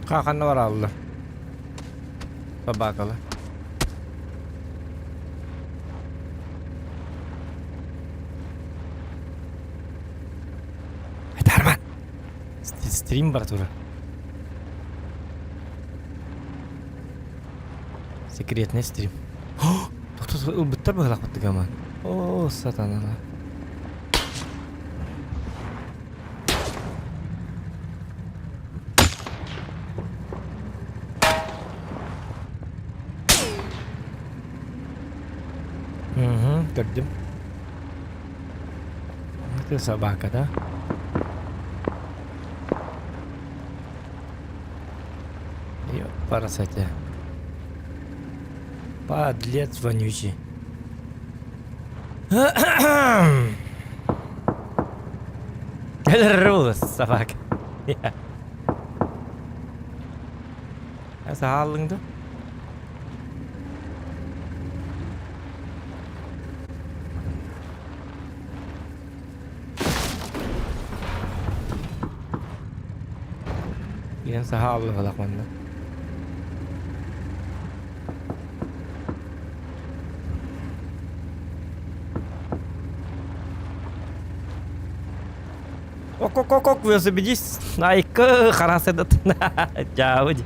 Ханна бараллар? Собакалар. Этарман! Стрим бар тура. Секретный стрим. Ылбыттар быһалаах гаман. О, сатана. Угу, көрдүм. Это собака, да? Парасате. Подлец вонючий. Собака. Сааллыҥ да? Иэн саһааллыһылах манна. Ок-ок-ок-ок, велосипедист. Айка, харасыдат. Дьаабы.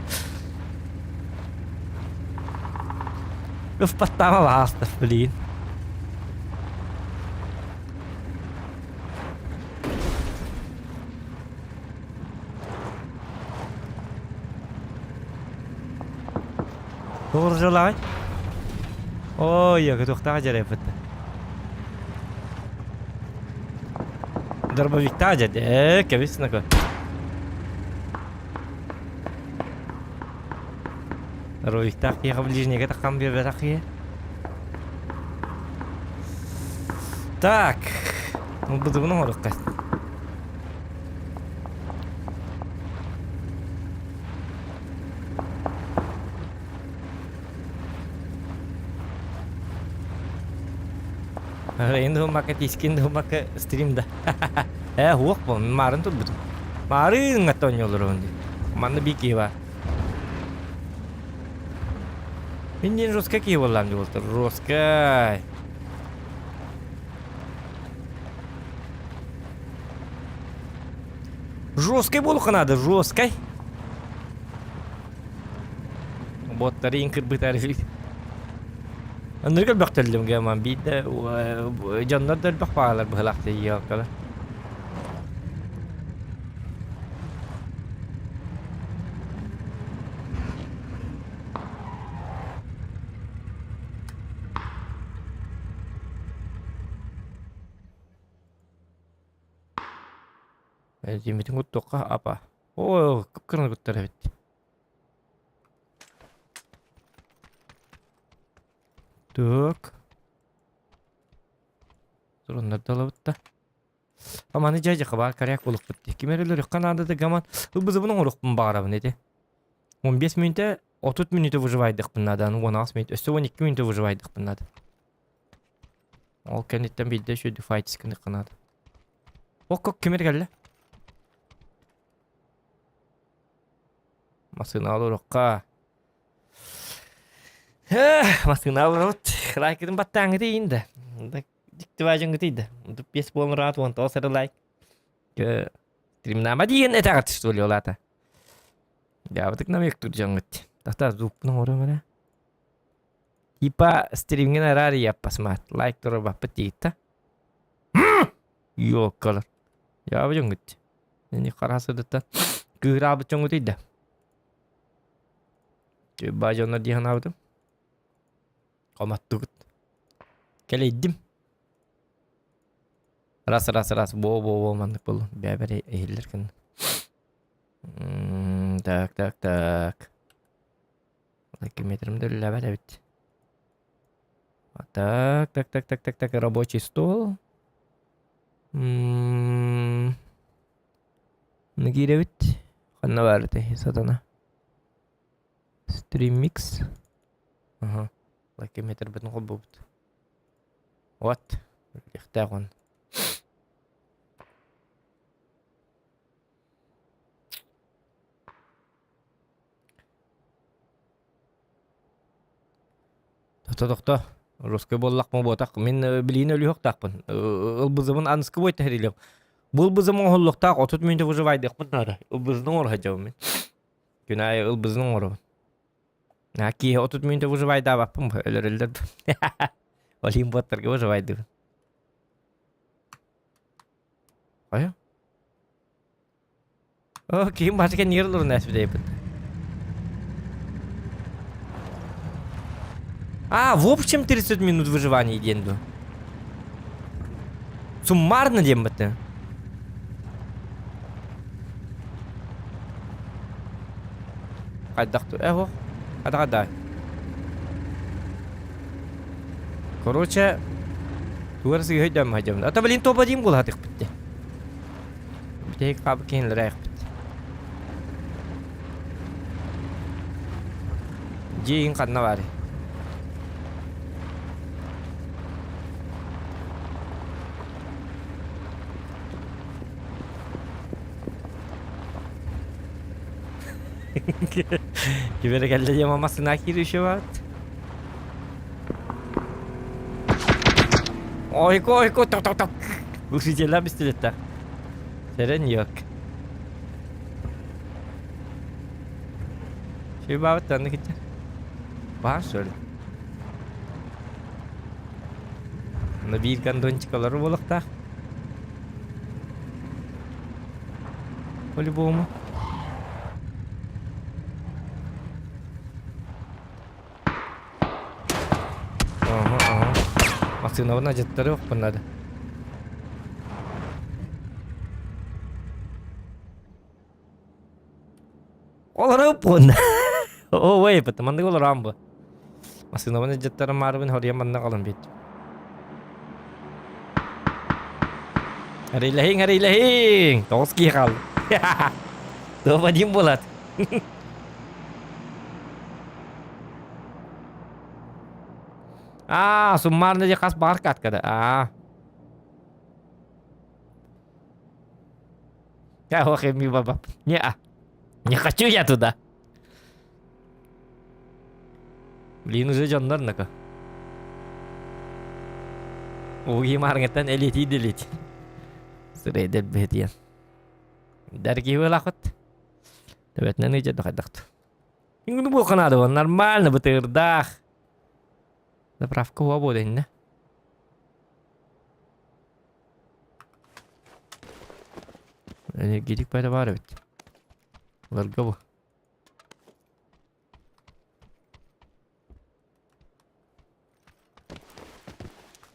Ыфпаттаама баастав, блин. Тоҕуржалаҕай? Ой, көтөхтөөх дьэрэппит. Дробовиктаах дьэ, э, кэбис нака. Дробовиктаах киһиэхэ ближнеге таххан биэрбэтэх киһи. Так, быдыбын оҥоруохха. Эн дуһуммакка тискин дуһуммакка стрим да. Э, уох бу, марын турбутум. Марын оонньууллар дии. Манна бии киһи бар. Мин диэн жесткай киһи буоллаам дии буолтар. Жесткай. Жесткай буолуохха наада, жесткай. Боттары кырбытар Оннук элбэх гэман биирдэ дьоннор да элбэх баалар быһылаах тиийиэхтэрэ. Дьимитин куттуохха апа. Оо, кып-кыраны куттар эбит. Так. Туруннар да ылабыт да. Аманы дьэ хабаар коряк булукпут дии. Ким эрэ өлөрүөххэ наада да гаман ыбызыбын оҥоруохпун баҕарабын ити. 15 мүнүүтэ 30 мүнүүтэ выживайдыхпын наада, 16 мүнүүтэ, өссө 12 мүнүүтэ выживайдыхпын наада. Ол кэнниттэн биирдэ үчүгэй файтискыныхха наада. Ок, ким эрэ кэллэ? Массыына олоруохха. Массыына олоробут. Лайкытын баттааҥҥыт иин да. Дьиктибаа дьоҥҥут да. Бес буолан раат уон тоҕус эрэ лайк. Стримнама диэн этэҕит что ли ол аата. Дьаабытык намыктур дьоҥҥут. Тахта звукпун оҥоруом эрэ. Типа стримҥин араар яппасмаат. Лайк турбаппыт диигит Ёккалар. Дьаабы дьоҥҥут. Ини хара сыдыттан кыыраабыт дьоҥҥут да. Баа дьоннор дии санаабытым. Хоматтыгыт. Кэлэйдим. Раз, раз, раз, бо, бо, бо, маннык буоллун. Бэбэр иһиллэр гын. Так, так, так. Километрым да үлэлээбэт эбит. Так, так, так, так, так, так, рабочий стол. Киирэбит. Ханна баар этэй, сатана. Стриммикс. Ага. Лайкометрбытын холбуубут. Вот. Үлэлиэхтээх он. Тохто, тохто. Русский буоллахпын буотах. Мин билиини өлүөхтаахпын. Ылбызыбын аныскы бой тэһэрилиэм. Бу ылбызым оҥоһуллуохтаах 30 мүнүүтэ выживайдыахпын наада. Ылбызын оҥоро сылдьабын мин. Күн аайы ылбызын оҥоробун. А киһи 30 мүнүүтэ выживайдаабаппын бу өлөрөллөр. Ол иһин буоттарга выживайдыбын. Хайа? О, киһим башы кэннигэр олорон ээспит А, в общем 30 минут выживания диэн дуо? Суммарно диэн бытты. Хайдах Э, Хайдах Короче, тугар сыыһа өйдөм хадьабын. Ата блин топ один буолаатык битте. Бүтэһик хаабы киһинлэрэ айахпыт. Дьиэ ханна баарый? Кибere кэллэ диэн массыына киирүүшү баат. Ойко ойко ток ток ток. Глушителя пистолетта. Сэрэн yok. Шибабыт танны китче. Баар шөөл. Аны биир гондончикалары буолуохтаах. По-любому. Ага, ага. Массыынабын адьаттары охпун надо. Олорууппун. Ой, маннык олорон бу. Массыынабын илдьиттэрим маарыбын хоруйан манна қалан биэрдим. Эрэйлэһиҥ, эрэйлэһиҥ! 9 киһи хаалла. Топ-1 буолат. Аа, суммарно дьэ хас баар каткада. Аа. Я ох, ми баба. Не, не хочу я туда. Блин, уже дьоннор нака. Уги марҥыттан элитии делить. Сырайдер бэһитиэн. Дәрги буолахыт. Төбөтүнэн ыйдьа дохайдахт. Ингну буолханаады нормально бытырдаах. Заправка уа буола иннэ. Энергетик пайда бар эбит. Ларга бу.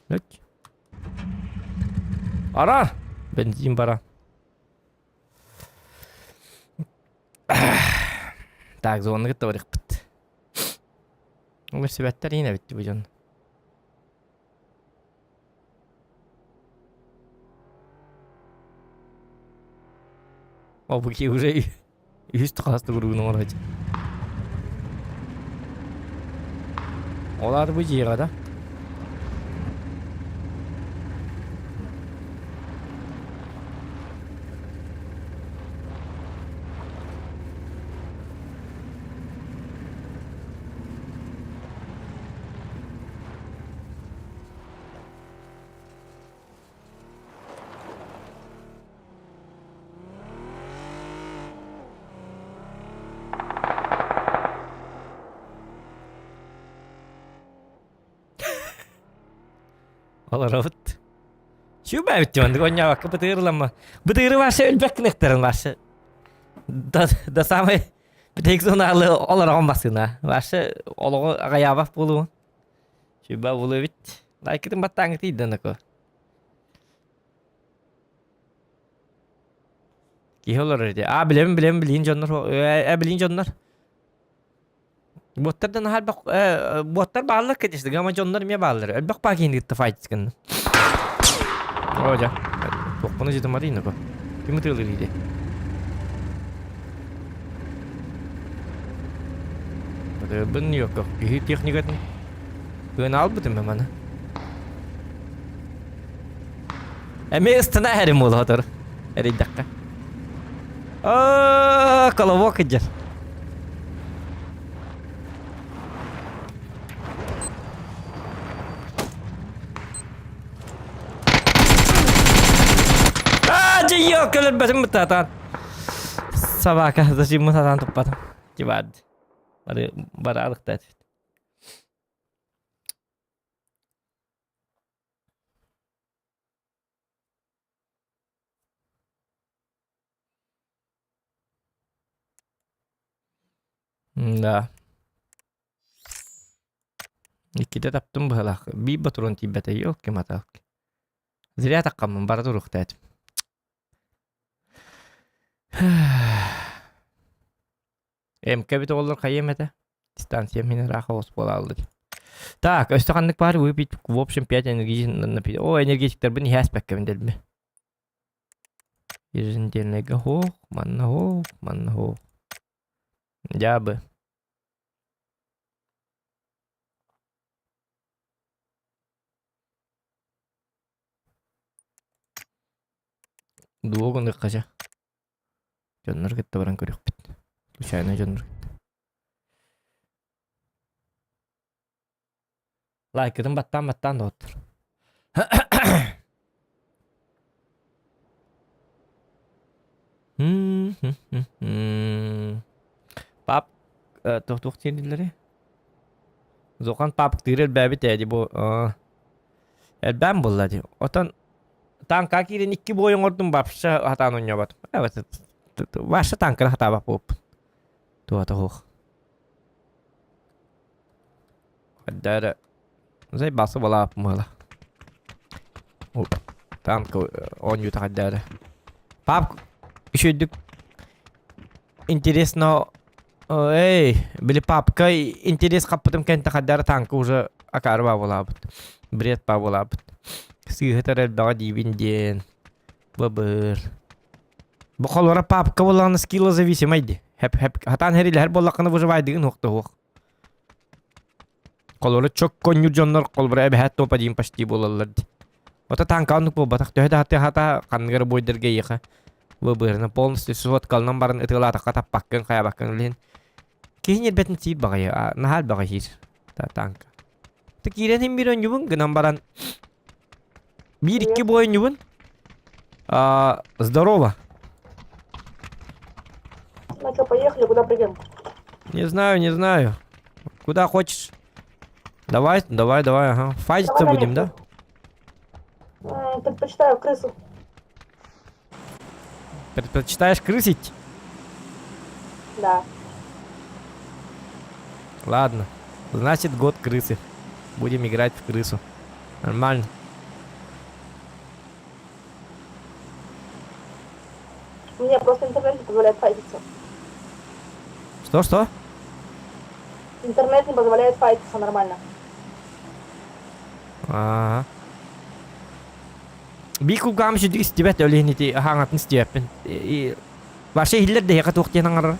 Өт. Ара! Бензин бара. Так, зонны кытта барыахпыт. Ол себеттер иин эбит бу дьон. Ол бу киһи уже үһүс хас тугуругун оҥорор Ол аата бу дьиэҕэ да? Олоробут. Чүбэбит дьон онньообакка бытыырламма. Бытыыры вообще өлбөк гыныктарын вообще. Да, да самый бүтэһик зонаалы олороҕун массыына. Вообще олоҕу аҕайаабах буолуо. Чүбэ булу эбит. Лайкытын баттааҥҥы тиийдэн ако. Киһи олорор ити. Аа билэбин билэбин билиин дьоннор э билиин дьоннор. Буоттардан наһаа элбэх э буоттар бааллар конечно, гама дьоннор эмиэ бааллар. Элбэх баа киһини кытта файтить гынным. Оо дьэ. Туохпуна дьытымарый нако. Ким ытыалыыр иди? Ытыырбын Нью-Йорка киһи техникатын кыана албытым мен маны. Эмиэ ыстана эрим буола эрийдэххэ. Аа, колобок идет. Ёлка өлөрбөтүм бытаатаан. Собака зажимы сатаан туппатым. Тибарды. Бары бараалыкта этибит. Да. Иккитэ таптым быһалаах. Биир ботурун тиийбэтэ, ёлки-маталки. Зря таххаммын бара туруохта этим. МК бит оҕолор хайыам этэ? Дистанция мин ыраах оҕус буолааллар. Так, өстө ханнык баар выпить в общем 5 энергетик О, энергетиктарбын иһээспэккэбин дэлби. Еженедельныйга хоох, манна хоох, манна хоох. Дьаабы. Дуо гыныахха чэ. Дьоннор кытта баран көрүөхпүт. Случайно дьоннор кытта. Лайкытын баттаан-баттаан доҕоттор. Пап, туох дииллэрий? Зохан папыктыыр элбээбит ээ дии бу элбээн буолла дии. Отон танка киирэн икки бой оҥордум вообще хатаан оонньообот. Вообще танканы хатаабат буолуппун. Туһата суох. Хайда эрэ Зайбасы балаап мыла. Танк оонньуута хайда эрэ. Пап үчүгдүк интересно эй били папка интерес хаппытым кэнтэ хайда эрэ танка уже акаары баабылаабыт. Бред баабылаабыт. Сыыһытар элбэҕэ диибин диэн. Бабыр. Бу холора папка буоллаҕына скилла зависимай ди. Хэп хэп хатаан хэрилэһэр буоллаххына выживайдыгын хуохта хуох. Холобура чокконньур дьоннор холобура эбэһээт топ один почти буолаллар дии. Ото танка оннук буолбатах төһө да хатыы хата ханныгар буойдарга эйиэхэ выбырына полностью сводкалынан баран ытыалаатахха таппаккын хайабаккын илин киһи ньирбэтин сиир баҕайы наһаа элбэҕи сиир танка. Ты киирэн иһин биир оонньуубун гынан баран биир икки бу оонньуубун здорово Ну что, поехали, куда придем? Не знаю, не знаю. Куда хочешь. Давай, давай, давай, ага. Файтиться Давай на будем, да? М, Предпочитаю крысу. Предпочитаешь крысить? Да. Ладно. Значит, год крысы. Будем играть в крысу. Нормально. Мне просто интернет не позволяет файтиться. Что-что? Интернет не позволяет файтиться нормально. Ага. Биир кулгааҕым сүдү истибэт, ол иһин ити аһаҥатын истибэппин. Вообще иһиллэр да эһиэхэ туох диэн аҥарар.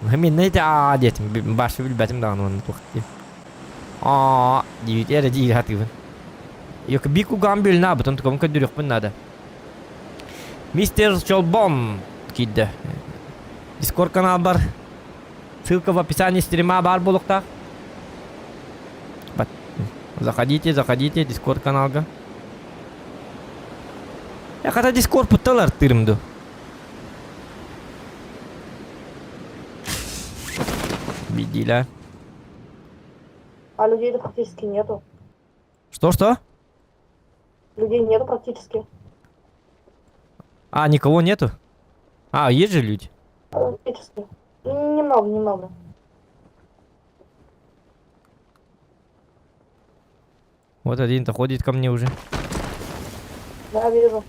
Миннэ ити аа диэтим, вообще билбэтим даҕаны уонна туох диэн. Аа диэбит эрэ дии сатыыбын. Йока биир кулгааҕым бүөлүнэ аабытын тукабын көрдөрүөхпүн наада. Мистер Чолбон киирдэ. Дискорд каналбар ссылка в описании стрима баар буолуохтаах. Заходите, заходите, Дискорд каналга. Я хата Дискорд путталар тырым ду. Видели. А людей-то практически нету. Что-что? Людей нету практически. А, никого нету? А, есть же люди? Практически. Немного, немного. Вот один-то ходит ко мне уже. Да, вижу.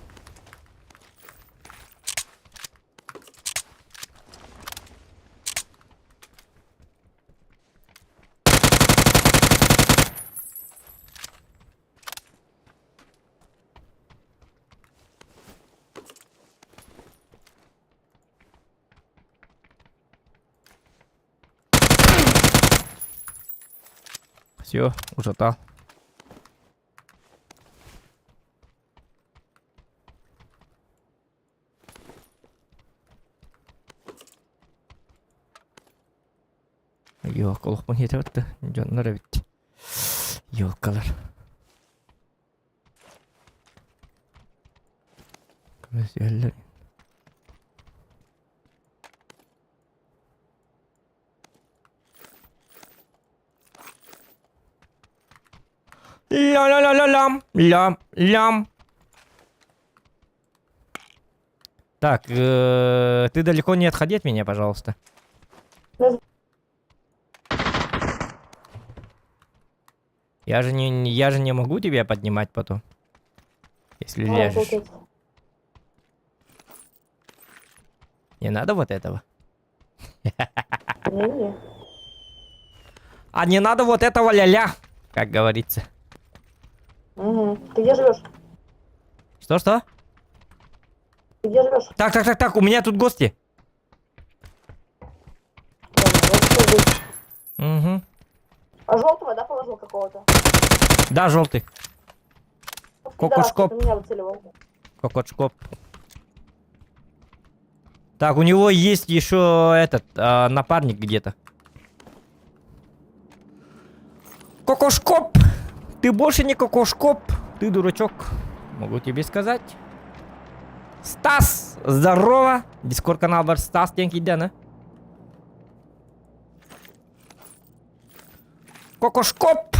Все, ужатал. Йок, олохпун хиэтэбит дьоннор эбит. Ёлкалар. Ля-ля-ля-ля-лям, лям, лям. Так, ты далеко не отходи от меня, пожалуйста. Я же не могу тебя поднимать потом. Если А, ляжешь. получается. Не надо вот этого. Не-не. А не надо вот этого ля-ля, как говорится. Угу. Ты где живешь? Что-что? Ты где живешь? Так, так, так, так, у меня тут гости. Ладно, я всё здесь. Угу. А желтого, да, положил какого-то? Да, желтый. Вот Кокошкоп. пидорас, это меня выцеливал. Кокочкоп. Так, у него есть еще этот напарник где-то. Кокошкоп! Ты больше не кокошкоп, ты дурачок. Могу тебе сказать. Стас! Здорово! Дискорд канал бар Стас диэн киирдэ. Кокошкоп!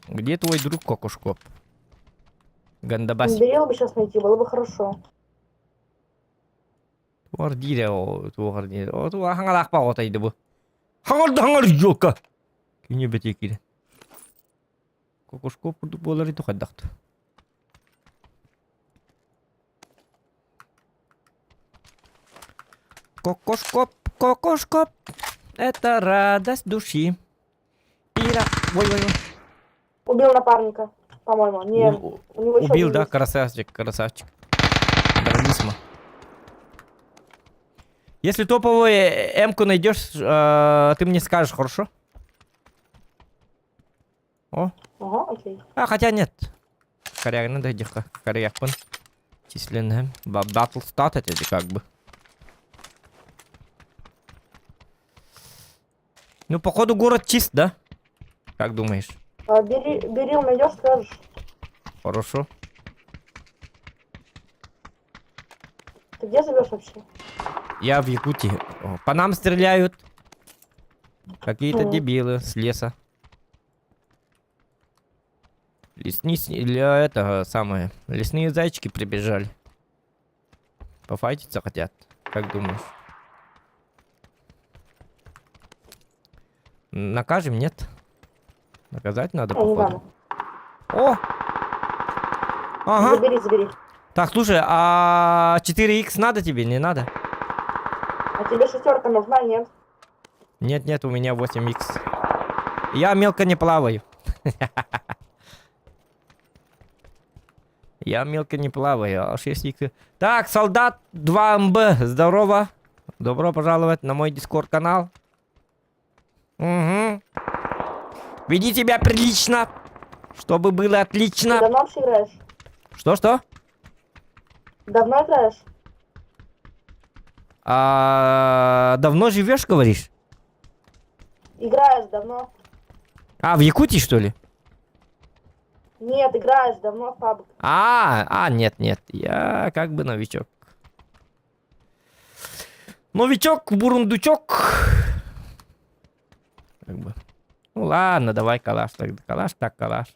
Где твой друг Кокошкоп? Гандабасик. Берил бы сейчас найти, было бы хорошо. Туох диирэ ол, туох диирэ. О, туох хаҥалаах баҕайы бу. Хаҥар да хаҥар ёлка. Кини бэтэ киирэ. Кокошкоп курдук буолар хайдахт. Кокошкоп, кокошкоп, это радость души. Пира. Ой, ой, ой. Убил напарника, по-моему. Не, у него еще Убил, один да, есть. красавчик, красавчик. Брависсимо. Если топовую М-ку найдешь, ты мне скажешь, хорошо? О, Ага, окей. а, хотя нет. Коряк, надо диха, корякпын. Численный. Battle start это как бы. Ну, походу, город чист, да? Как думаешь? А, бери, берил найдешь, скажешь. Хорошо. Ты где живешь вообще? Я в Якутии. О, по нам стреляют. Какие-то Мгм. дебилы с леса. Лесни... Для этого самое. Лесные зайчики прибежали. Пофайтиться хотят. Как думаешь? Накажем, нет? Наказать надо, Я не походу. знаю. О! Ага. Забери, забери. Так, слушай, а 4х надо тебе? Не надо? А тебе шестерка нужна, нет? Нет, нет, у меня 8х. Я мелко не плаваю. Я мелко не плаваю, а 6х. Так, солдат 2МБ, здорово. Добро пожаловать на мой дискорд канал. Угу. Веди себя прилично, чтобы было Ты отлично. давно вообще играешь? Что-что? Давно играешь? А, давно живешь, говоришь? Играешь давно? А, в Якутии, что ли? Нет, играешь давно в PUBG. А, нет, нет, я как бы новичок. Новичок, бурундучок. Как бы. Ну ладно, давай калаш тогда. Калаш так калаш.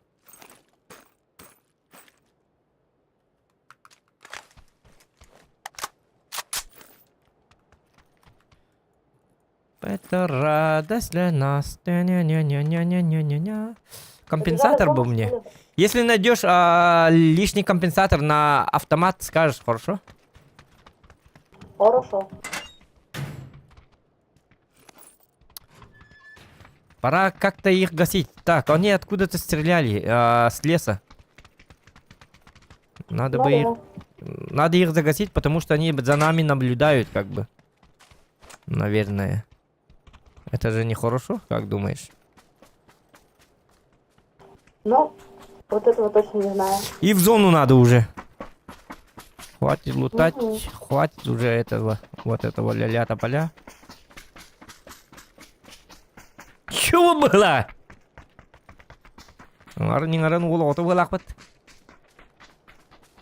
Это радость для нас. Ня-ня-ня-ня-ня-ня-ня-ня. Компенсатор бы мне. Если найдешь лишний компенсатор на автомат, скажешь, хорошо? Хорошо. Пора как-то их гасить. Так, они откуда-то стреляли, с леса. Надо Ну бы их, да. надо их загасить, потому что они за нами наблюдают, как бы. Наверное. Это же нехорошо, как думаешь? Ну, вот этого точно не знаю. И в зону надо уже. Хватит лутать, Мгм. хватит уже этого, вот этого ля-ля тополя. Чего было? Арын уол оҕото буоллахпыт.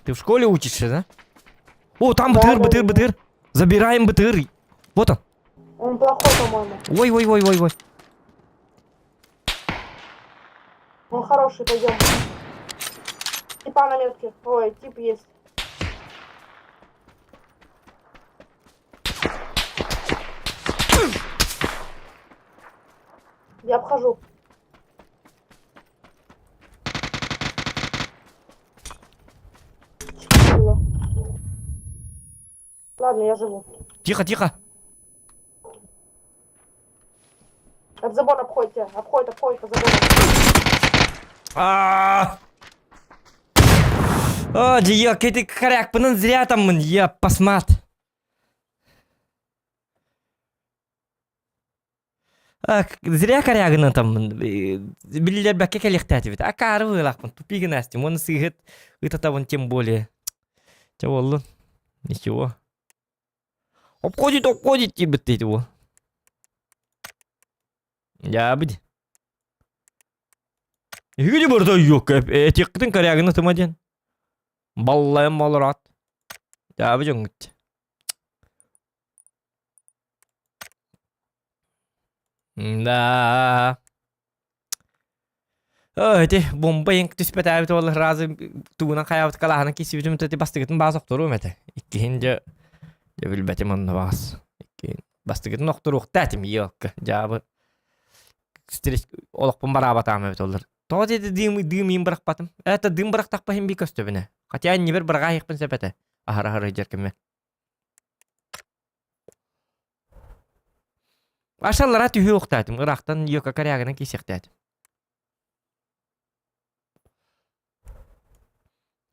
Ты в школе учишься, да? О, там Да, БТР, да, БТР, да. БТР. Забираем БТР. Вот он. Он плохой, по-моему. Ой, ой, ой, ой, ой. Он хороший, пойдем. Типа на метке. Ой, тип есть. Я обхожу. Чего было? Ладно, я живу. Тихо, тихо. От забора обходите. Обходит, обходит по забору. А! А, дьэ, кэти корякпынан зря там я посмат. А, зря корягына там биллер бәкке кэлиэхтээтибит. Акаары быылаахпын, тупигын астим, оны сыыһыт ытатабын тем более. Чэ буоллун. Ничего. Обходит, обходит диэбит его. Дьаабыт. Эһиги барда юк, этиэххитин корягына тыма диэн. Баллайым олорот. Дьаабы дьоҥҥут. Да. Ити бомба еҥ түспэтээбит уол разы тугунан хайаабыт калааһынан киирсибитим ити бастыгытын баас охторуом этэ. Иккиһин дьэ дьэ билбэтим онно баҕас. Иккиһин бастыгытын охторуохтаа этим елка дьаабы олохпун бараабатаам эбит олор. Тоҕо диэти дыым дыым иин бырахпатым. Это дыым бырахтахпа иһин бии көстөбүнэ. Хотя иннибэр быраҕаа иһиэхпин сөп этэ. Аһара-аһара дьэркэммэ. Ашаллара түһүү охтаатым. Ыраахтан Йока корягынан киисэхтээтим.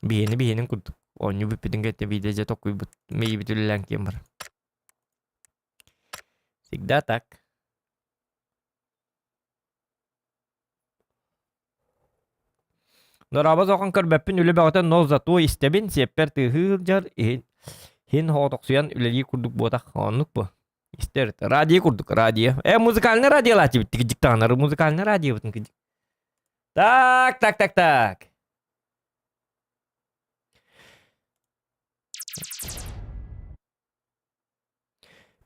Биһиэни биһиэнин курдук. Оонньуу бүппүтүн кэннэ биирдэ дьэ токуйбут мэйиибит үлэлээн киэн барар. Всегда так. Дорообо соҕон көрбөппүн үлэ бөҕөтө но зато истэбин сиэппэр тыаһыы сылдьар иһин иһин соҕотохсуйан үлэлии курдук буотах оннук бу истэр радио курдук радио э музыкальный радиолааччыбыт кидьик таҕанары музыкальный радиобытын кидьик так так так так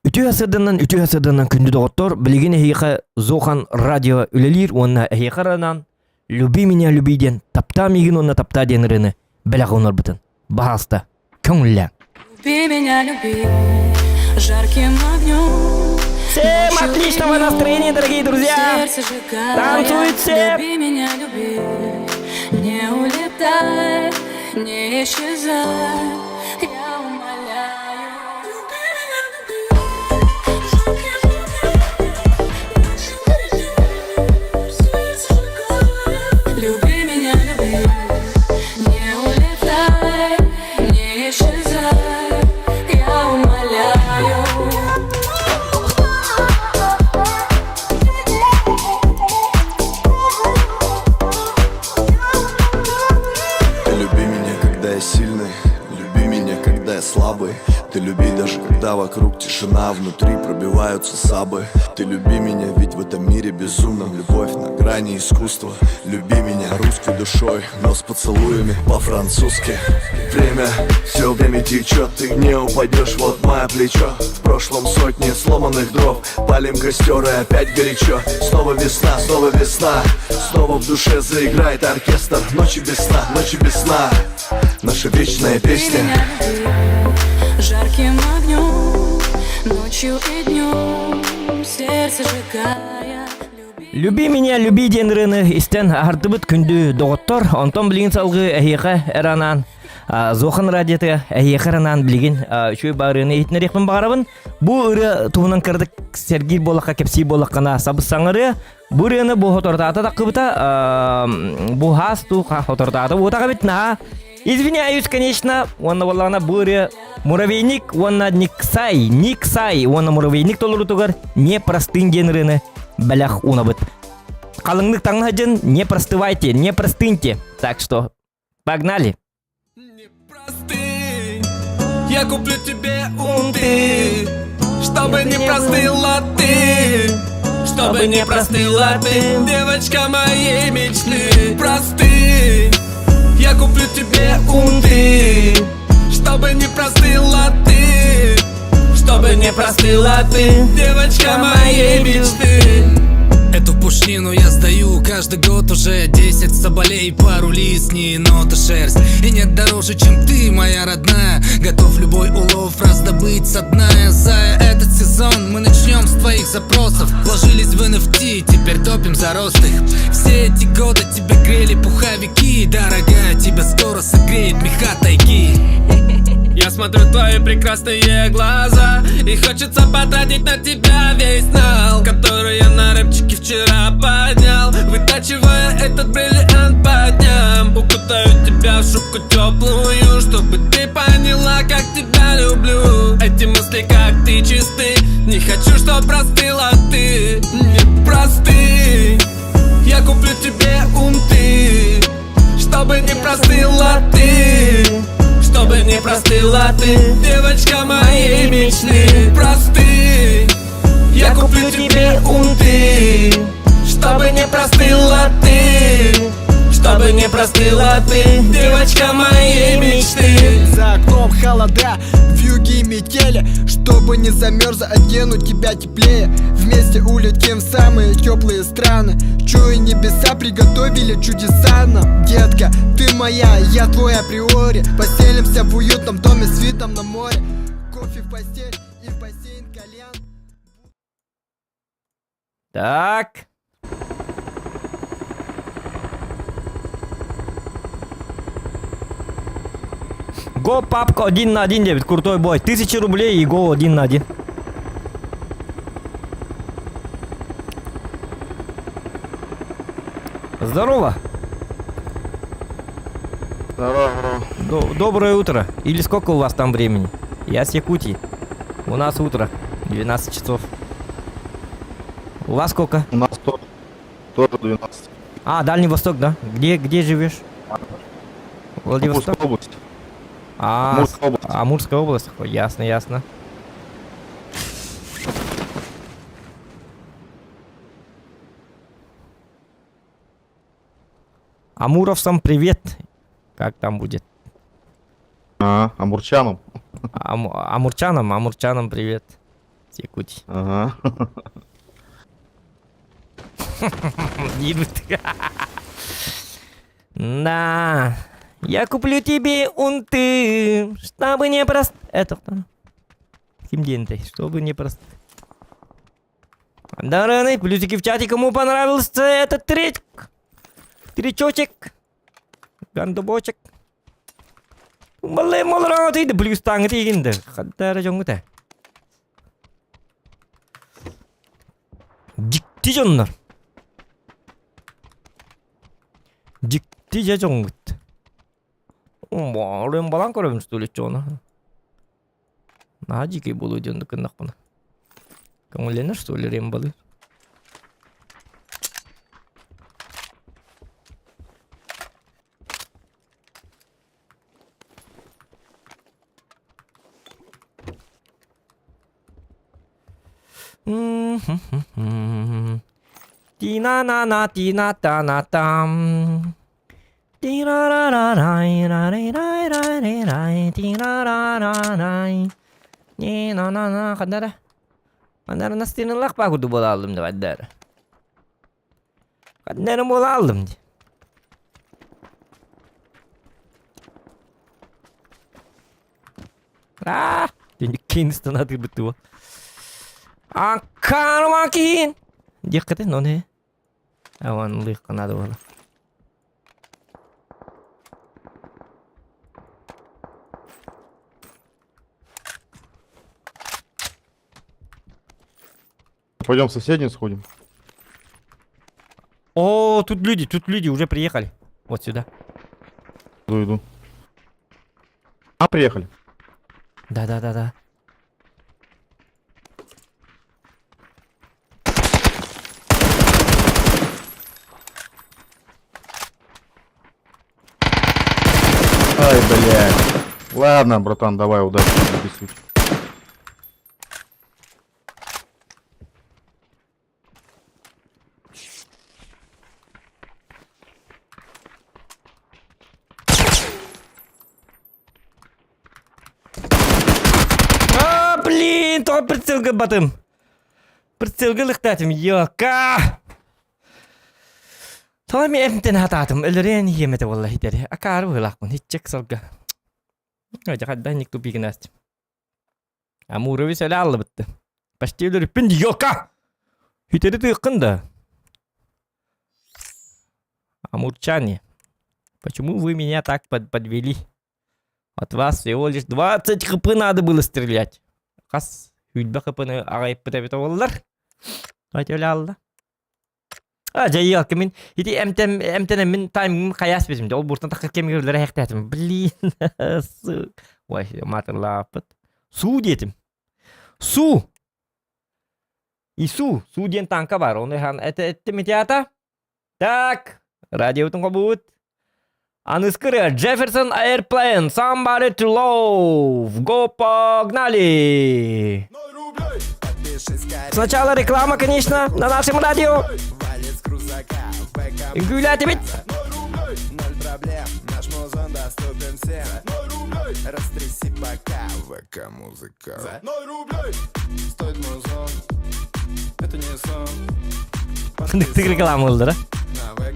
Үтүө сырдынан, үтүө сырдынан күндү доҕоттор, билигин эһиэхэ Зохан радио үлэлиир уонна эһиэхэ анаан «Люби меня, люби» диэн «Таптаа миигин уонна таптаа» диэн ырыаны бэлэх оҥорбутун. Баһаалыста, көҥүллээҥ. Люби меня, люби жарким огнем. Всем Ночью и отличного днем настроения, дорогие друзья! Сердце сжигая. Танцуйте! Люби меня, люби, не улетай, не исчезай. Я умоляю. Люби меня, люби, жарким огнем. Ночью и днем сердце сжигая. Люби меня, люби, не улетай, не исчезай. Я умоляю. Ты люби меня, когда я сильный, люби меня, когда я слабый. Ты люби даже, когда вокруг тишина, внутри пробиваются сабы. Ты люби меня, ведь в этом мире безумном любовь на грани искусства. Люби меня русской душой, но с поцелуями по-французски. Время, все время течет, ты не упадешь, вот мое плечо. В прошлом сотни сломанных дров, палим костер и опять горячо. Снова весна, снова весна, снова в душе заиграет оркестр. Ночи без сна, ночи без сна, наша вечная Люби песня. меня, люби жарким огнем, ночью и днем, сердце сжигая. Люби Люби меня, люби диэн ырыаны истэн аһардыбыт күндү доҕоттор. Онтон билигин салгыы эһиэхэ эрэ анаан Зохан радиота эһиэхэ эрэ анаан билигин үчүгэй баарыаны иһитиннэриэхпин баҕарабын. Бу ырыа туһунан кыратык сэргиир буоллахха, кэпсиир буоллаххына сабыс-саҥарыа. Бу ырыаны бу хоторутаата таххыбыта, бу хаас туу хоторутаата буотах эбит наһаа Извиняюсь, конечно, уонна буоллаҕына бу ырыа Муравейник уонна Никсай, Никсай уонна Муравейник толорутугар не простын диэн ырыаны бэлэх уунабыт. Халыҥнык таҥна сылдьын, не простывайте, не простыньте. Так что, погнали! Не простынь, я куплю тебе унты, чтобы не простыла ты, чтобы не простыла ты, девочка моей мечты. Простынь, я куплю куплю тебе унты, чтобы не простыла ты, чтобы не простыла ты, девочка моей мечты. Эту пушнину я сдаю каждый год уже 10 соболей, пару лис, не енота шерсть. И нет дороже, чем ты, моя родная. Готов любой улов раздобыть со дна. Я зая, этот сезон мы начнем с твоих запросов. Вложились в NFT, теперь топим за рост их. Все эти годы тебе грели пуховики. Дорогая, тебя скоро согреет меха тайги. Я смотрю твои прекрасные глаза, и хочется потратить на тебя весь нал, который я на рэпчике вчера поднял, вытачивая этот бриллиант по дням. Укутаю тебя в шубку теплую, чтобы ты поняла, как тебя люблю. Эти мысли, как ты чисты, не хочу, чтоб простыла ты. Не просты. Я куплю тебе унты, чтобы не простыла ты, чтобы не простыла ты, девочка моей мечты. Просты. Я куплю тебе унты, чтобы не простыла ты, чтобы не простыла ты, девочка моей мечты. За окном холода, вьюги и метели. Чтобы не замерзла, одену тебя теплее. Вместе улетим в самые теплые страны. Чую, небеса приготовили чудеса нам. Детка, ты моя, я твой априори. Поселимся в уютном доме с видом на море. Кофе в постель и в бассейн кальян. Так. Го, папка, один на один, Дэвид, крутой бой. 1000 рублей и го один на один. Здорово. Здорово. Доброе утро. Или сколько у вас там времени? Я с Якутии. У нас утро. 12 часов. У вас сколько? У нас тоже 12. А, Дальний Восток, да? Где живешь? Владивосток? Амурская область. А, Амурская область. Амурская область. Ой, ясно, ясно. Амуровцам привет. Как там будет? А, амурчанам. Амурчанам, амурчанам привет. С Якутии. Ага. Едут. Да. Я куплю тебе унты, чтобы не прост... Это кто? Ким ты, чтобы не прост... Дараны, плюсики в чате, кому понравился этот трек. Тречочек. Гандобочек. Малай малраа ты плюс танг тигинде. Хаддара жоңгута. Дикти дьоннор. Дикти же жоңгут. Марын балан көрөбүн что ли чона. Наһаа дьикий буолуо диэн гыннахпына. Көҥүллэнэр что ли рембалы. Ти-на-на-на, ти-на-та-на-там. Ти-ра-ра-ра-рай, ра-рай-рай-рай-рай, ти-ра-ра-ра-рай. Не-на-на-на, ханнара. Ханнара настырынлах пагуду буолалым деп аддара. Ханнара буолалым ди. А, Кингстон бытыва. А кармакин. Диккаты, но не. Аван лыхка надо было. Пойдем в соседний сходим. О, тут люди уже приехали. Вот сюда. Иду, иду. А, приехали. Да-да-да-да. Ай, блядь. Ладно, братан, давай, удачи. не обессудь. Блин, тоҕо прицелга батым. Прицелга лыктаатым, ёка! Тоҕо эми эмтэн хатаатым, өлөрүөн иһиэм этэ буолла хитэри. Акаары быһыылаахпын, хитчек сылга. Дьэ хайдах ник тупигин астым. Амурович эле аллыбытты. Почти өлөрүппүн ёка! Хитэри тыыккын да. Амурчане, почему вы меня так под подвели? От вас всего лишь 20 хп надо было стрелять. Хас хүлбэ хпны аҕайыппыт эбит буоллар. Давайте өлө алла. А, дьайыалка мин ити эмтэн эмтэнэммин таймым хайаас битим. Ол буртан таххар кэмигэр үлэлэр эһэхтээтим. Блин, Ой, матырлааппыт. Суу диэтим. Суу! Ису, Суу диэн танка бар. Оны хан эттим ити ата. Так, радиобутун хобуут. Аныскыры Jefferson Airplane, Somebody to Love. Го, погнали! Сначала реклама, конечно, на нашем радио. Гулять ведь. Ноль проблем, наш музон доступен всем. Растряси бока, ВК музыка. За ноль рублей стоит музон, это не сон. Тык реклама ылдыра. На ВК музыку.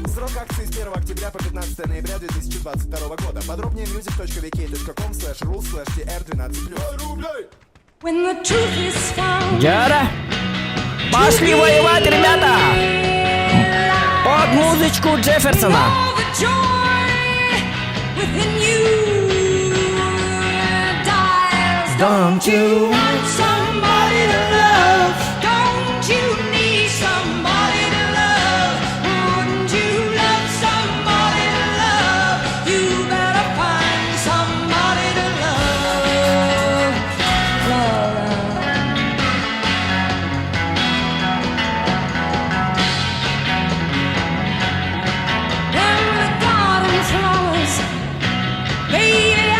Срок акции с 1 октября по 15 ноября 2022 года. Подробнее music.vk.com slash rule slash tr12+. When the truth is found Яра! Пошли воевать, ребята! Под музычку Джефферсона! All the joy within you dies. Don't you want somebody to love? Don't you need somebody to love? Wouldn't you love somebody to love? You better find somebody to love. Love. And the garden flowers, baby,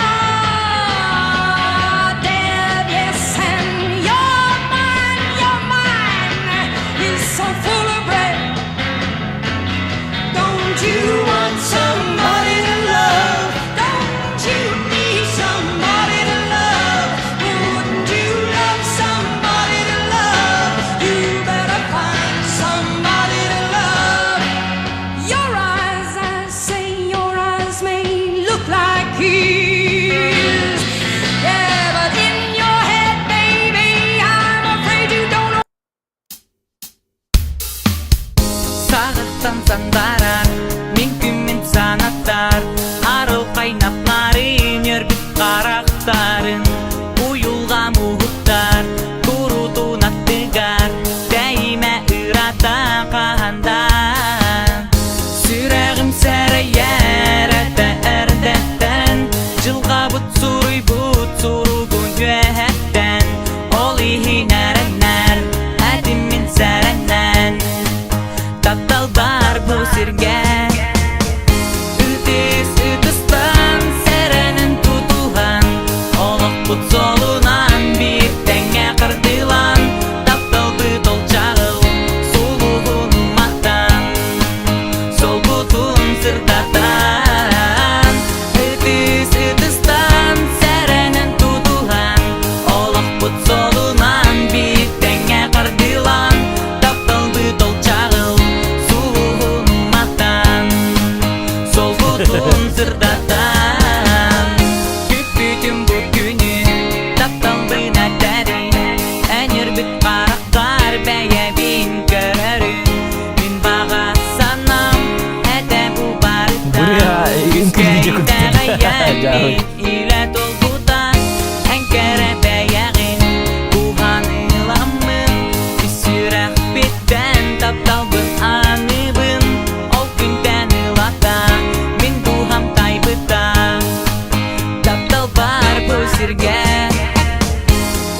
are dead. Yes, and your mind is so full of red. Don't you want somebody to love? Don't you need somebody to love? Wouldn't you love somebody to love? You better find somebody to love. Your eyes, I say, your eyes may look like his. Yeah, but in your head, baby, I'm afraid you don't know. Саҕаттан сандарар, мин күммүн санатар, Арылхай нарын, өрбүт харахтарын, Уйулҕам уһуктар, куруутун аттыгар, Тэйимэ ырата хаһандан. Сүрэҕим сэрэйэр этэ эрдэттэн, Дьылҕабыт суруйбут суругун үөһэттэн, Ол иһин эрэнэр, этим мин сэрэнэн, Таптал бар бу сиргэ. Ытыс ытыстан сэрэнэн тутуһан, Олохпут суолунан биир тэҥҥэ хардыылаан, Тапталбыт ол чаҕыл сулуһун уматан, Суолбутун сырдатан. Ытыс ытыстан сэрэнэн тутуһан, Олохпут суолунан биир тэҥҥэ хардыылаан, Тапталбыт ол чаҕыл сулуһун уматан, Суолбутун сырдатан. Күүппүтүм бу күнү, тапталбын этэрин, Эн үөрбүт хараххар бэйэбин көрөрүм. Мин баҕа санаам этэ бу барыта. Бля, үҥкүү видео Итэҕэйэммин илэ толкута, эн кэрэ бэйэҕин куһаныламмын, Ис сүрэхпиттэн тапталбын аныыбын, ол күнтэн ылата мин дууһам тайбыта. Таптал бар бу сиргэ.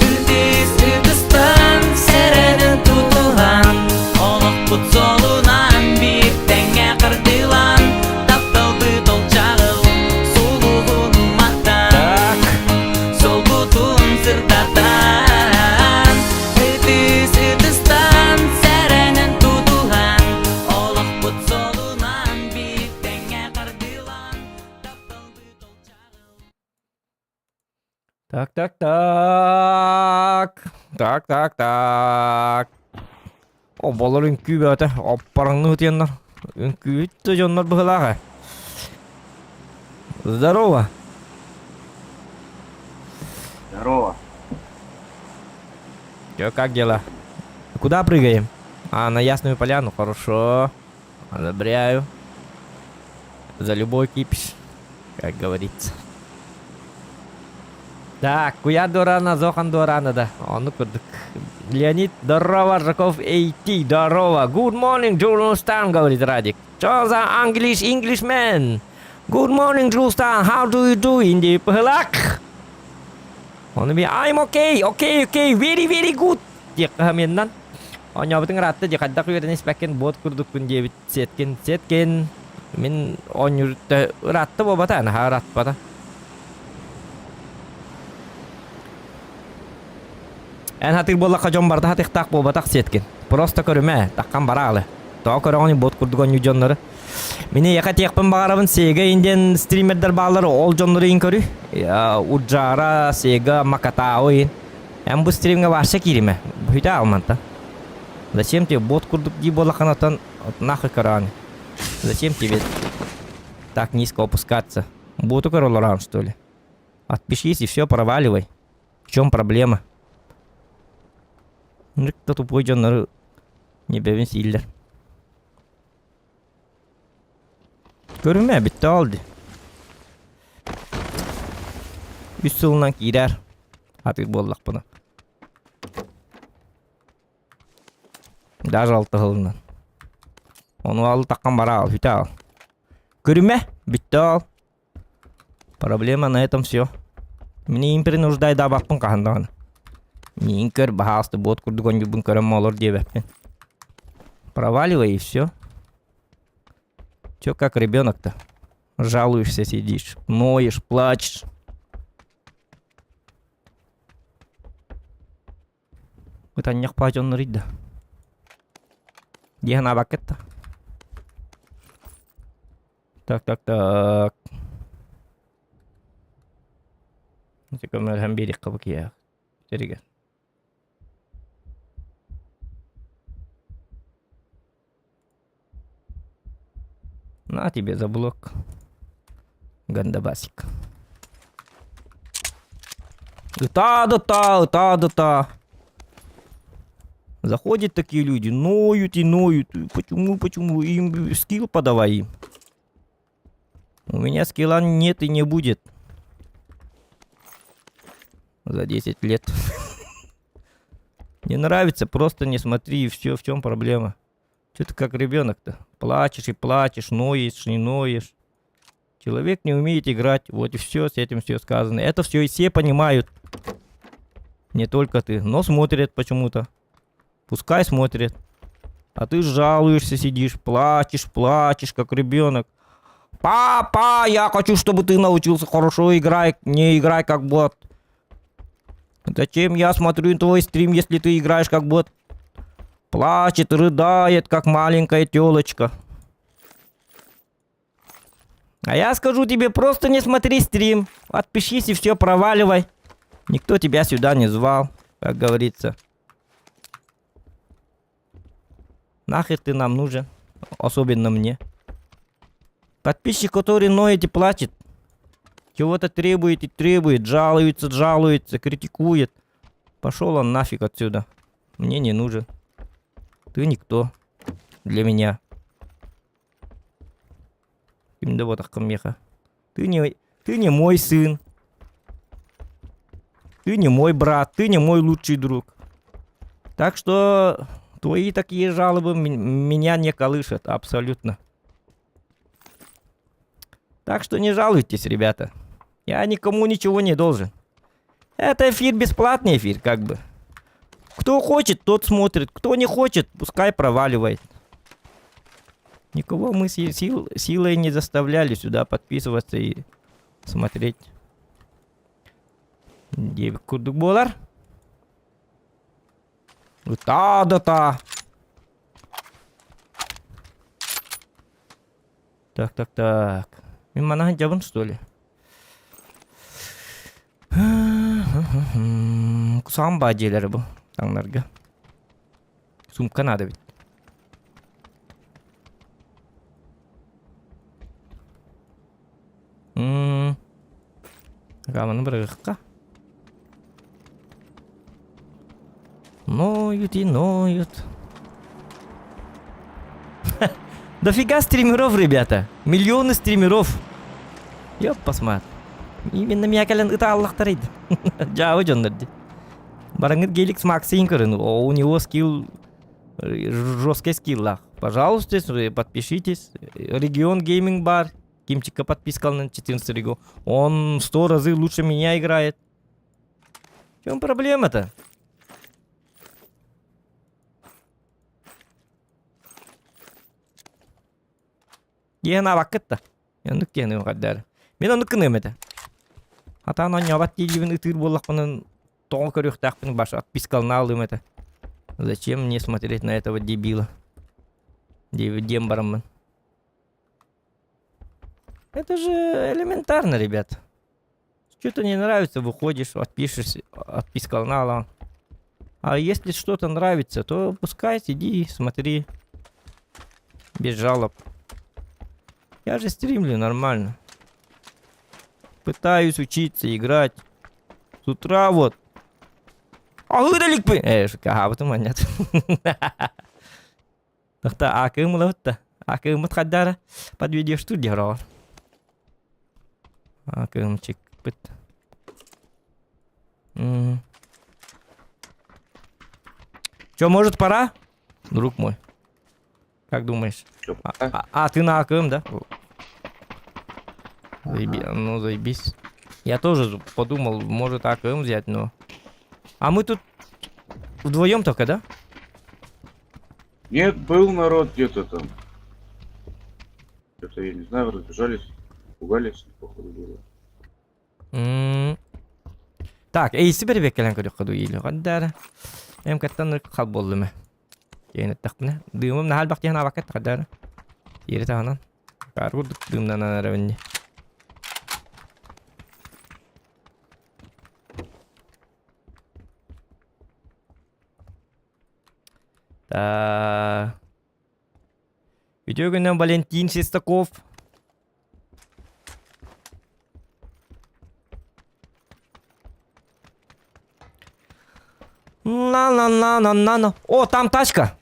Ытыс ытыстан сэрэнэн тутуһан, Олохпут суолунан биир тэҥҥэ хардыылаан, Тапталбыт ол чаҕыл сулуһун уматан. Так, так, так. Так, так, так. Оболор үҥкүү бөҕөтө. Оппараҥныы утуйаннар. Үҥкүүт да дьоннор быһыылаах ээ. Здорово. Здорово. Чё, как дела? Куда прыгаем? А, на Ясную Поляну, хорошо. Одобряю. За любой кипиш, как говорится. Так, Куя Дорана, Зохан Дорана, да. Он курдук. Леонид, здорово, Жаков Эйти, здорово. Good morning, Julian говорит Радик. Что за English Englishman? Good morning, Julian. How do you do in the Пылак? Он би I'm okay, okay, okay, very, very good. Диэххэ меннан. Оонньообутуҥ ыраатта дии, хайдах үөрэнэ испэккин бот курдукпун диэбит Сеткин, Сеткин. Мин оонньуур ыраатта буолбата, наһаа ыраатпата. Эн хатыыр буоллахха дьон барыта хатыахтаах буолбатах Сеткин. Просто көрүмэ, таххан бараалы. Тоҕо көрөҕүн бот курдук оонньуур дьоннору. Мин эйиэхэ этиэхпин баҕарабын, Сега индиан стримердэр бааллар, ол дьоннору иин көрүй. Уджара, Сега, Макатао иин. Эн бу стримҥэ вообще кииримэ. Бүтэ алманта. Зачем тебе бот курдук дии буоллаххына нахуй көрөөн. Зачем тебе так низко опускаться? Боту көр олораан что ли? Отпишись и все, проваливай. В чем проблема? Кто тупой дьоннору небебин сииллэр. Көрүмэ, бүттэ ол дии. Үс сылынан киирэр. Атыыр буоллахпына. Даже алта сылынан. Ону ал таххан бара ал, бүтэ ал. Көрүмэ, бүттэ ол. Проблема на этом все. Мин им принуждайдаабаппын хаһан даҕаны. Миин көр, баһаалыста буот курдук оонньуурбун көрөн молор диэбэппин. Проваливай и все. Че как ребенок-то? Жалуешься, сидишь, ноешь, плачешь. Ытанньах паадьоннор да. Дии санаабаккыт да. Так, так, так. Ити көмөлөһөн биэриэххэ бу киһиэхэ. Сиригэр. На тебе за блок. Гандабасик. Ыта да та, ыта да та. Заходят такие люди, ноют и ноют. Почему, почему? Им скилл подавай им. У меня скилла нет и не будет. За 10 лет. Не нравится, просто не смотри, и все, в чем проблема. Че ты как ребенок-то? Плачешь и плачешь, ноешь и ноешь. Человек не умеет играть, вот и все, с этим все сказано. Это все и все понимают. Не только ты, но смотрят почему-то. Пускай смотрят. А ты жалуешься, сидишь, плачешь, плачешь, как ребенок. Папа, я хочу, чтобы ты научился хорошо играть, не играй как бот. Зачем я смотрю твой стрим, если ты играешь как бот? Плачет, рыдает, как маленькая телочка. А я скажу тебе, просто не смотри стрим. Отпишись и все, проваливай. Никто тебя сюда не звал, как говорится. Нахер ты нам нужен? Особенно мне. Подписчик, который ноет и плачет. Чего-то требует и требует, жалуется, жалуется, критикует. Пошел он нафиг отсюда. Мне не нужен. Ты никто. Для меня. Ким да меха. Ты не, ты не мой сын. Ты не мой брат, ты не мой лучший друг. Так что твои такие жалобы меня не колышат абсолютно. Так что не жалуйтесь, ребята. Я никому ничего не должен. Это эфир бесплатный эфир, как бы. Кто хочет, тот смотрит. Кто не хочет, пускай проваливает. Никого мы силой не заставляли сюда подписываться и смотреть. Диэбит курдук буолар. Ытаа да та. Так, так, так. Мин манаһын дьабын, что ли? Кусаҕан баа дьиэлэрэ бу таҥнарга. Сумка наада эбит. М Гаманы бырыгыкка. Ноют и ноют. Дофига стримеров, ребята. Миллионы стримеров. Ёп, посмотри. Именно меня кэлэн ытааллахтар Дьаабы дьоннор ди. Бараңыт Геликс Максин көрүн. У него скилл жесткий скиллах. Пожалуйста, подпишитесь. Регион Гейминг Бар. Кимчика подпискалнын 14 регион. Он сто разы лучше меня играет. В чем проблема-то? Диэн абаккыт да. Оннук диэн ыҕардар. Мин оннук гыныам этэ. Атаан оонньообот диирбин ытыыр буоллахпына тоҕо көрүөхтээхпин баш отпискалына алыым этэ. Зачем мне смотреть на этого дебила? Диэн бараммын. Это же элементарно, ребят. Что-то не нравится, выходишь, отпишешь, отписка канала. А если что-то нравится, то пускай сиди, смотри. Без жалоб. Я же стримлю нормально. Пытаюсь учиться играть. С утра вот. А выдали Э, ага, нет. Тахта акыым ылабыт Акыыммыт хаддара подведешь тут дьороҕор. Акыымчыкпыт. Че, может, пора? Друг мой. Как думаешь? А, а, а ты на АКМ, да? Заеби... Ну, заебись. Я тоже подумал, может АКМ взять, но... А мы тут вдвоем только, да? Нет, был народ где-то там. Что-то я не знаю, разбежались, пугались, походу было. М. Так, эйси бэрбэк кэлэн көрүөххэ дуу иилэ хаддара. Эм каттан хал буоллум. Диэн эттэхпинэ. Дыымым наһаа элбэх диэн аабакка хаддара. Тиэри таһынан. Баар курдук дыымнанан эрэбинни. Та Үтүө күнүнэн Валентин Шестаков. На-на-на-на-на-на. О, там тачка.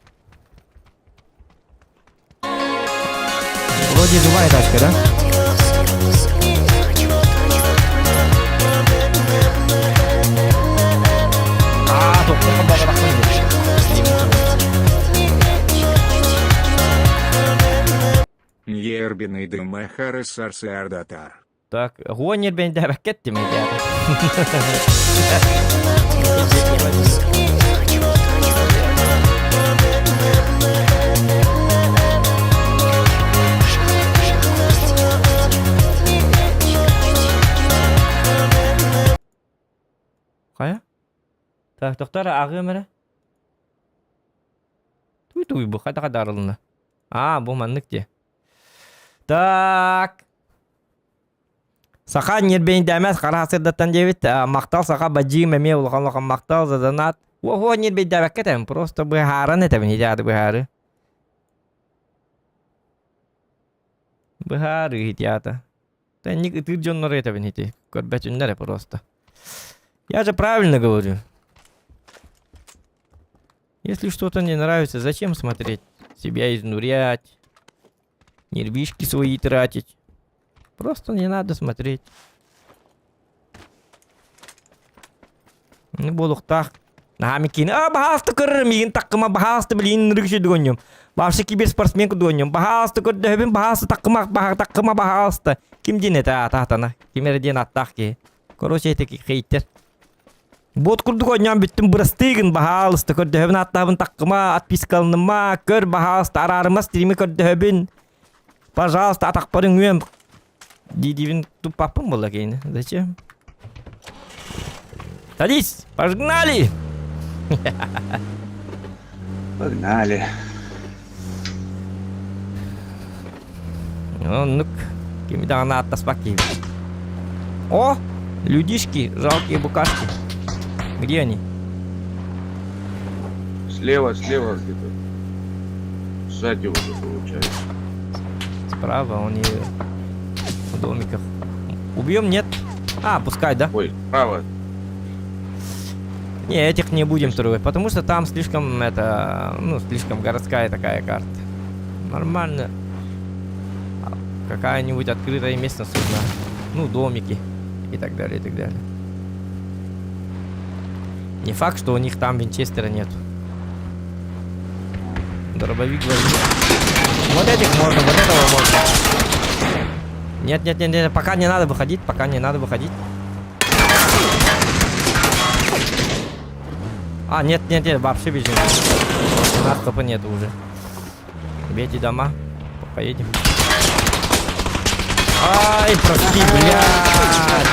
Вроде живая тачка, да? А, Так, Гонер бен дәбәккет деме Хайа? Так, доктор ааҕыам эрэ. Туй-туй бу хайдах арылынна? Аа, бу маннык дии. Так. Саха ньирбэйдээмэс хара сырдаттан диэбит. Махтал саха бадьыым эмиэ улахан улахан махтал задонат. Ого ньирбэйдээбэккэ этэбин, просто быһааран этэбин ити быһаары. Быһаарыы ити аата. Тэнник ытыыр дьоннору этэбин ити. Көрбөтүннэр просто. Я же правильно говорю. Если что-то не нравится, зачем смотреть? Себя изнурять, нервишки свои тратить. Просто не надо смотреть. Ну, буолуохтаах. Наһаа микиини а баһаалыста көрөр миигин таккыма баһаалыста билигин ынырык үчүгэй Вообще киберспортсмен кудуонньум. Баһаалыста көрдөһөбүн баһаалыста таккыма таккыма баһаалыста. Ким диэн этэ аата Ким эрэ диэн аттаах киһи. Короче, эти хейтер. Бот курдук оонньоон бүттүм бырастыы гын баһаалыста көрдөһөбүн аттаабын таккыма отпискалыныма көр баһаалыста араарыма стрими көрдөһөбүн. Пожалуйста, атахпарын үөм дии-диибин туппаппын буолла киһини. Зачем? Садись! Погнали! Погнали. Оннук. Кими даҕаны ааттаспат киһибит. О! Людишки, жалкие букашки. Где они? Слева, слева где-то. Сзади уже получается. Справа он и в домиках. Убьем? Нет? А, пускай, да? Ой, справа. Не, этих не будем трогать, потому что там слишком, это, ну, слишком городская такая карта. Нормально. А, какая-нибудь открытая местность нужна. Ну, домики и так далее, и так далее. Не факт, что у них там винчестера нет. Дробовик возьми. Вот этих можно, вот этого можно. Нет, нет, нет, нет, пока не надо выходить, пока не надо выходить. А, нет, нет, нет, вообще бежим. У нас хп нет уже. Бейте дома. Поедем. Ай, прости, блядь.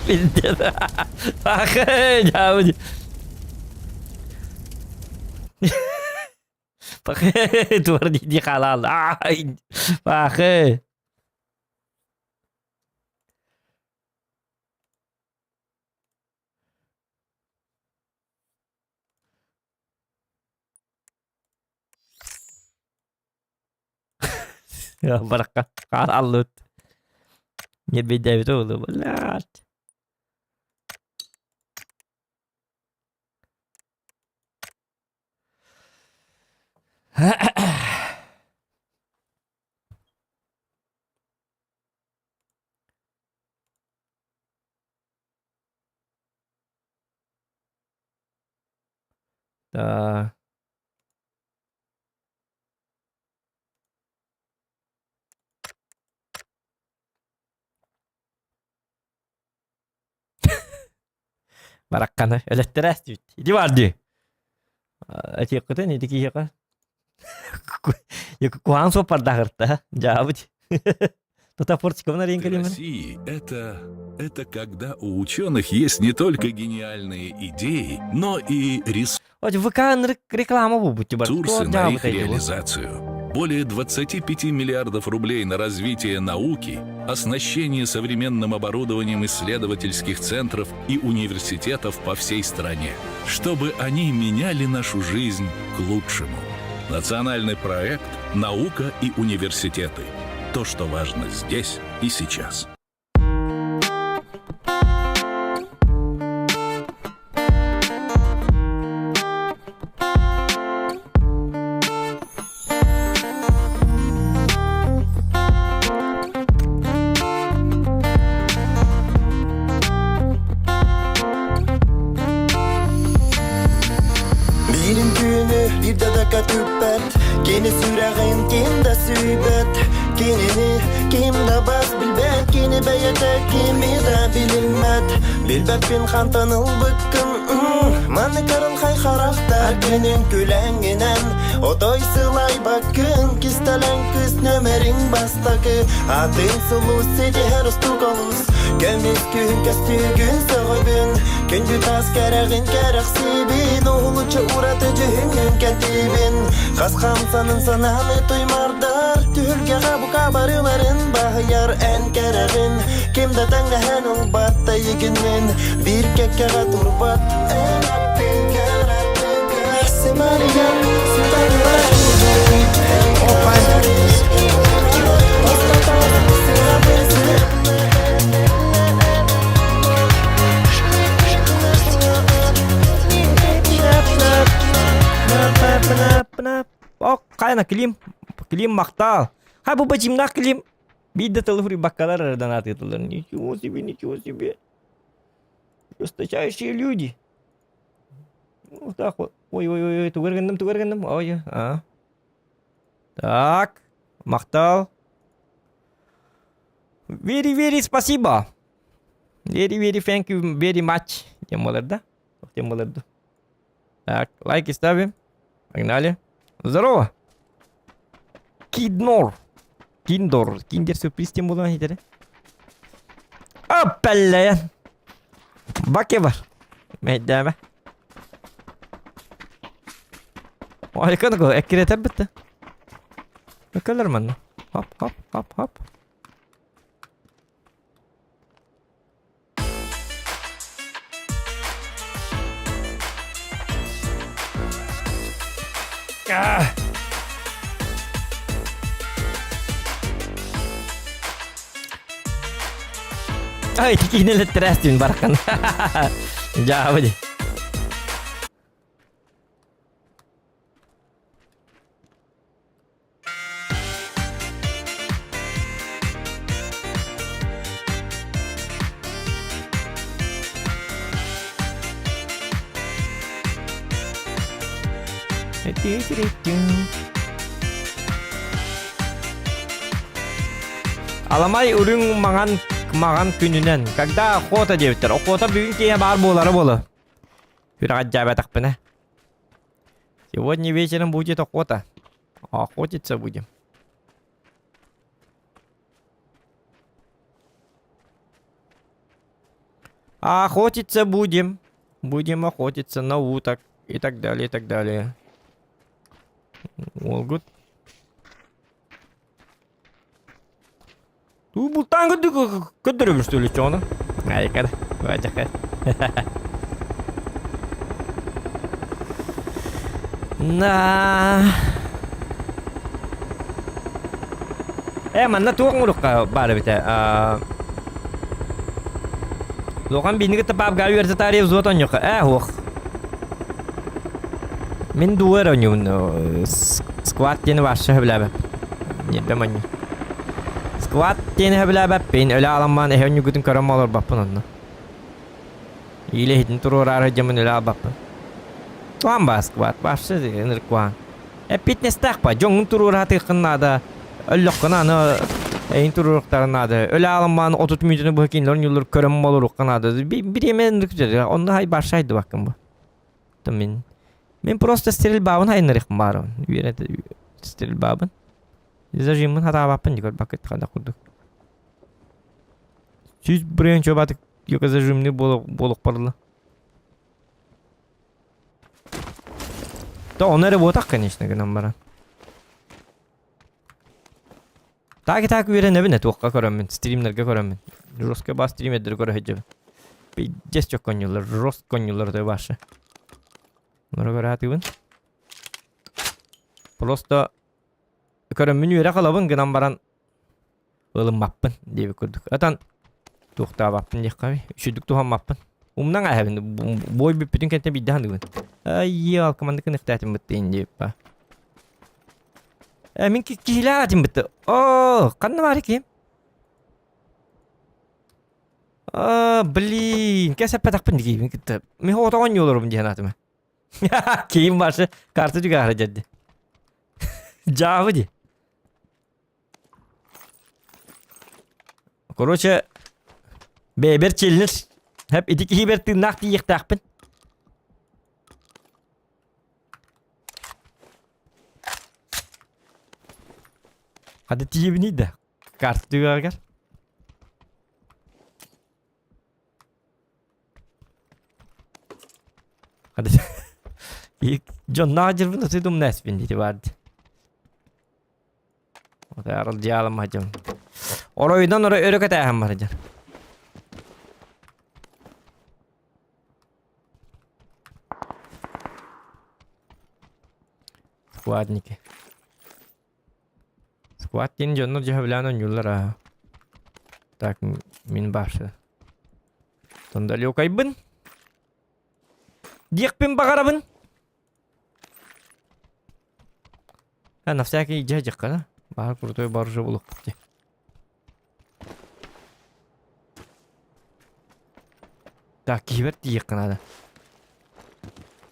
Пиздец. Ах, дядя. Туар халал. Ай, ах. Баракка. Аллут. Не бедяют, блядь. Да. Баракканы өлөттөрөөс диэбит. Ити бар дии. Этиэххитин ити киһиэхэ куһаҕан суоппардаахырта дьаабыт. Тута фортикабын арыйан кэлиим. России это это когда у ученых есть не только гениальные идеи, но и ВК реклама ресурсы на их реализацию. Более 25 миллиардов рублей на развитие науки, оснащение современным оборудованием исследовательских центров и университетов по всей стране, чтобы они меняли нашу жизнь к лучшему. Национальный проект «Наука и университеты». То, что важно здесь и сейчас. Биирин түүнү биирдэ да көтүппэт Кини сүрэҕин ким да сүүйбэт Кинини ким да бас билбэт Кини бэйэтэ кими да билиммэт Билбэппин хантан ылбыккын Маны карылхай харахтар Күнүн күлэҥҥинэн Отой сылайбаккын Кистэлэҥ кыс нөмэриҥ бастакы Атын сулус ситиһэр устук олус Көмүс күн көстүүгүн сөҕөбүн Күндү тас кэрэҕин кэрэхсиибин Уһулуччу ураты дьүһүҥҥүн кэтиибин Хас хамсанын санааны туймардар Түһүлгэҕэ бука барыларын баһыйар эн кэрэҕин Ким да тэҥнэһэн ылбат эйигинин Биир кэккэҕэ турбат Эн аттын кэрэтин Симэлийэн О, хайна Клим, Клим махтал. Хай бу бачимнаах Клим. Биир да тылы фрибаккалар эрэ атыытылар. Ничего себе, ничего себе. Жесточайшие люди. Вот так вот. Ой-ой-ой, тугар гынным, тугар гынным. Ой, а. Так, махтал. Very, very спасибо. Very, very thank you very much. Диэн буолар да? Диэн буолар да? Так, лайки ставим. Погнали. Здорово. Киднор. Киндор. Киндер сюрприз тем буолан иһитэрэ. Аппеллэйэн. Баке бар. Мэйдээмэ. Айкан го эккирэтэр битте. Өкөлөр манна. Хоп, хоп, хоп, хоп. Ай, киинэлэттэрээстин бархан. Дьаабы ди. Аламай үрүҥ маҥан маҕан күнүнэн, когда охота диэбиттэр. Охота бүгүн киэһэ баар буолара буолуо. Сүрэҕэлдьээбэтэхпинэ. Сегодня вечером будет охота. Охотиться будем. Охотиться будем. Будем охотиться на уток и так далее, и так далее. All good. Туу бултаан көрдөрөбүн что ли чоҕуна? Айкар, бачака. На. Э, манна туох оҥоруохха баар эбитэ? Лохан биини кытта паапга үөртэ таарыйа взвод оонньуохха. Ээ, суох. Мин дуу эрэ оонньуубун. Сквад диэни вообще сөбүлээбэппин. Ньиэрбэм оонньуур. Сквад диэни сөбүлээбэппин. Өлө аламмаан эһэ оонньуугутун көрөн олорбоппун онно. Иилэ иһитин туруораары сылдьаммын өлө албаппын. Туан баа сквад, вообще ынырык куһаҕан. Эппиэтинэстээх ба, дьоҥҥун туруора сатыаххын наада. Өллөххүнэ аны эйин туруоруохтарын наада. Өлө аламмаан 30 мүнүүтэни быһа кинилэр оонньууллар көрөн олоруохха наада. Бириэмэ ынырык онно хай барша айдыбаккын бу. Мин мин просто стрельбабын хайыннарыахпын баарабын. Үөрэтэ стрельбабын. Зажиммын хатаабаппын дии көрбөккүт ханна курдук. Сүүс бырыан чуобатык юка зажимный буолуох барла. Да он эрэ буотах, конечно, гынан баран. Так и так үөрэнэбин туохха көрөммүн, стримнергэ көрөммүн. Жестко ба стримердери көрө сылдьабын. Пиздец чокконньулар, жестко конньулар той башы. Олору көрө сатыыбын. Просто көрөммүн үөрэ халабын гынан баран ылыммаппын диэбит курдук. Атан туохтаабаппын диэххэ үчүгдүк туһаммаппын. Умнаҥ ааһабын бой бүппүтүн кэнтэ биирдэ саныыбын. Айыы алкаманды кыныктаатым быттыын диэбиппа. Э мин киһилээх бытты. Оо, ханна баар ким? Аа, блин, кэсэппэтэхпин дии кытта. Мин отоҕон ньуолорум диэн атыма. Киим башы карта түгәһәрэ дьэрди. Дьаабы ди. Короче, бэйэбэр челлендж. Хэп ити киһибэр тыыннаах тиийиэхтээхпин. Хата тиийэбиний да? Карта түгэҕэр. Хата дьонноох дьылбын ытыы думнаспин дии баар дии. Арыл дьаалым хадьым. Оройунан оро өрө кэтээһэн бар дьар. Сквадники. Сквад диэн дьоннор дьаһабылаан оонньууллар аа. Так, мин баарсы. Тондалёкайбын. Диэхпин баҕарабын. А, на всякий дядька, да? Баар крутой баржа булук дии. Так, киһибэр тиийиэххэ наада.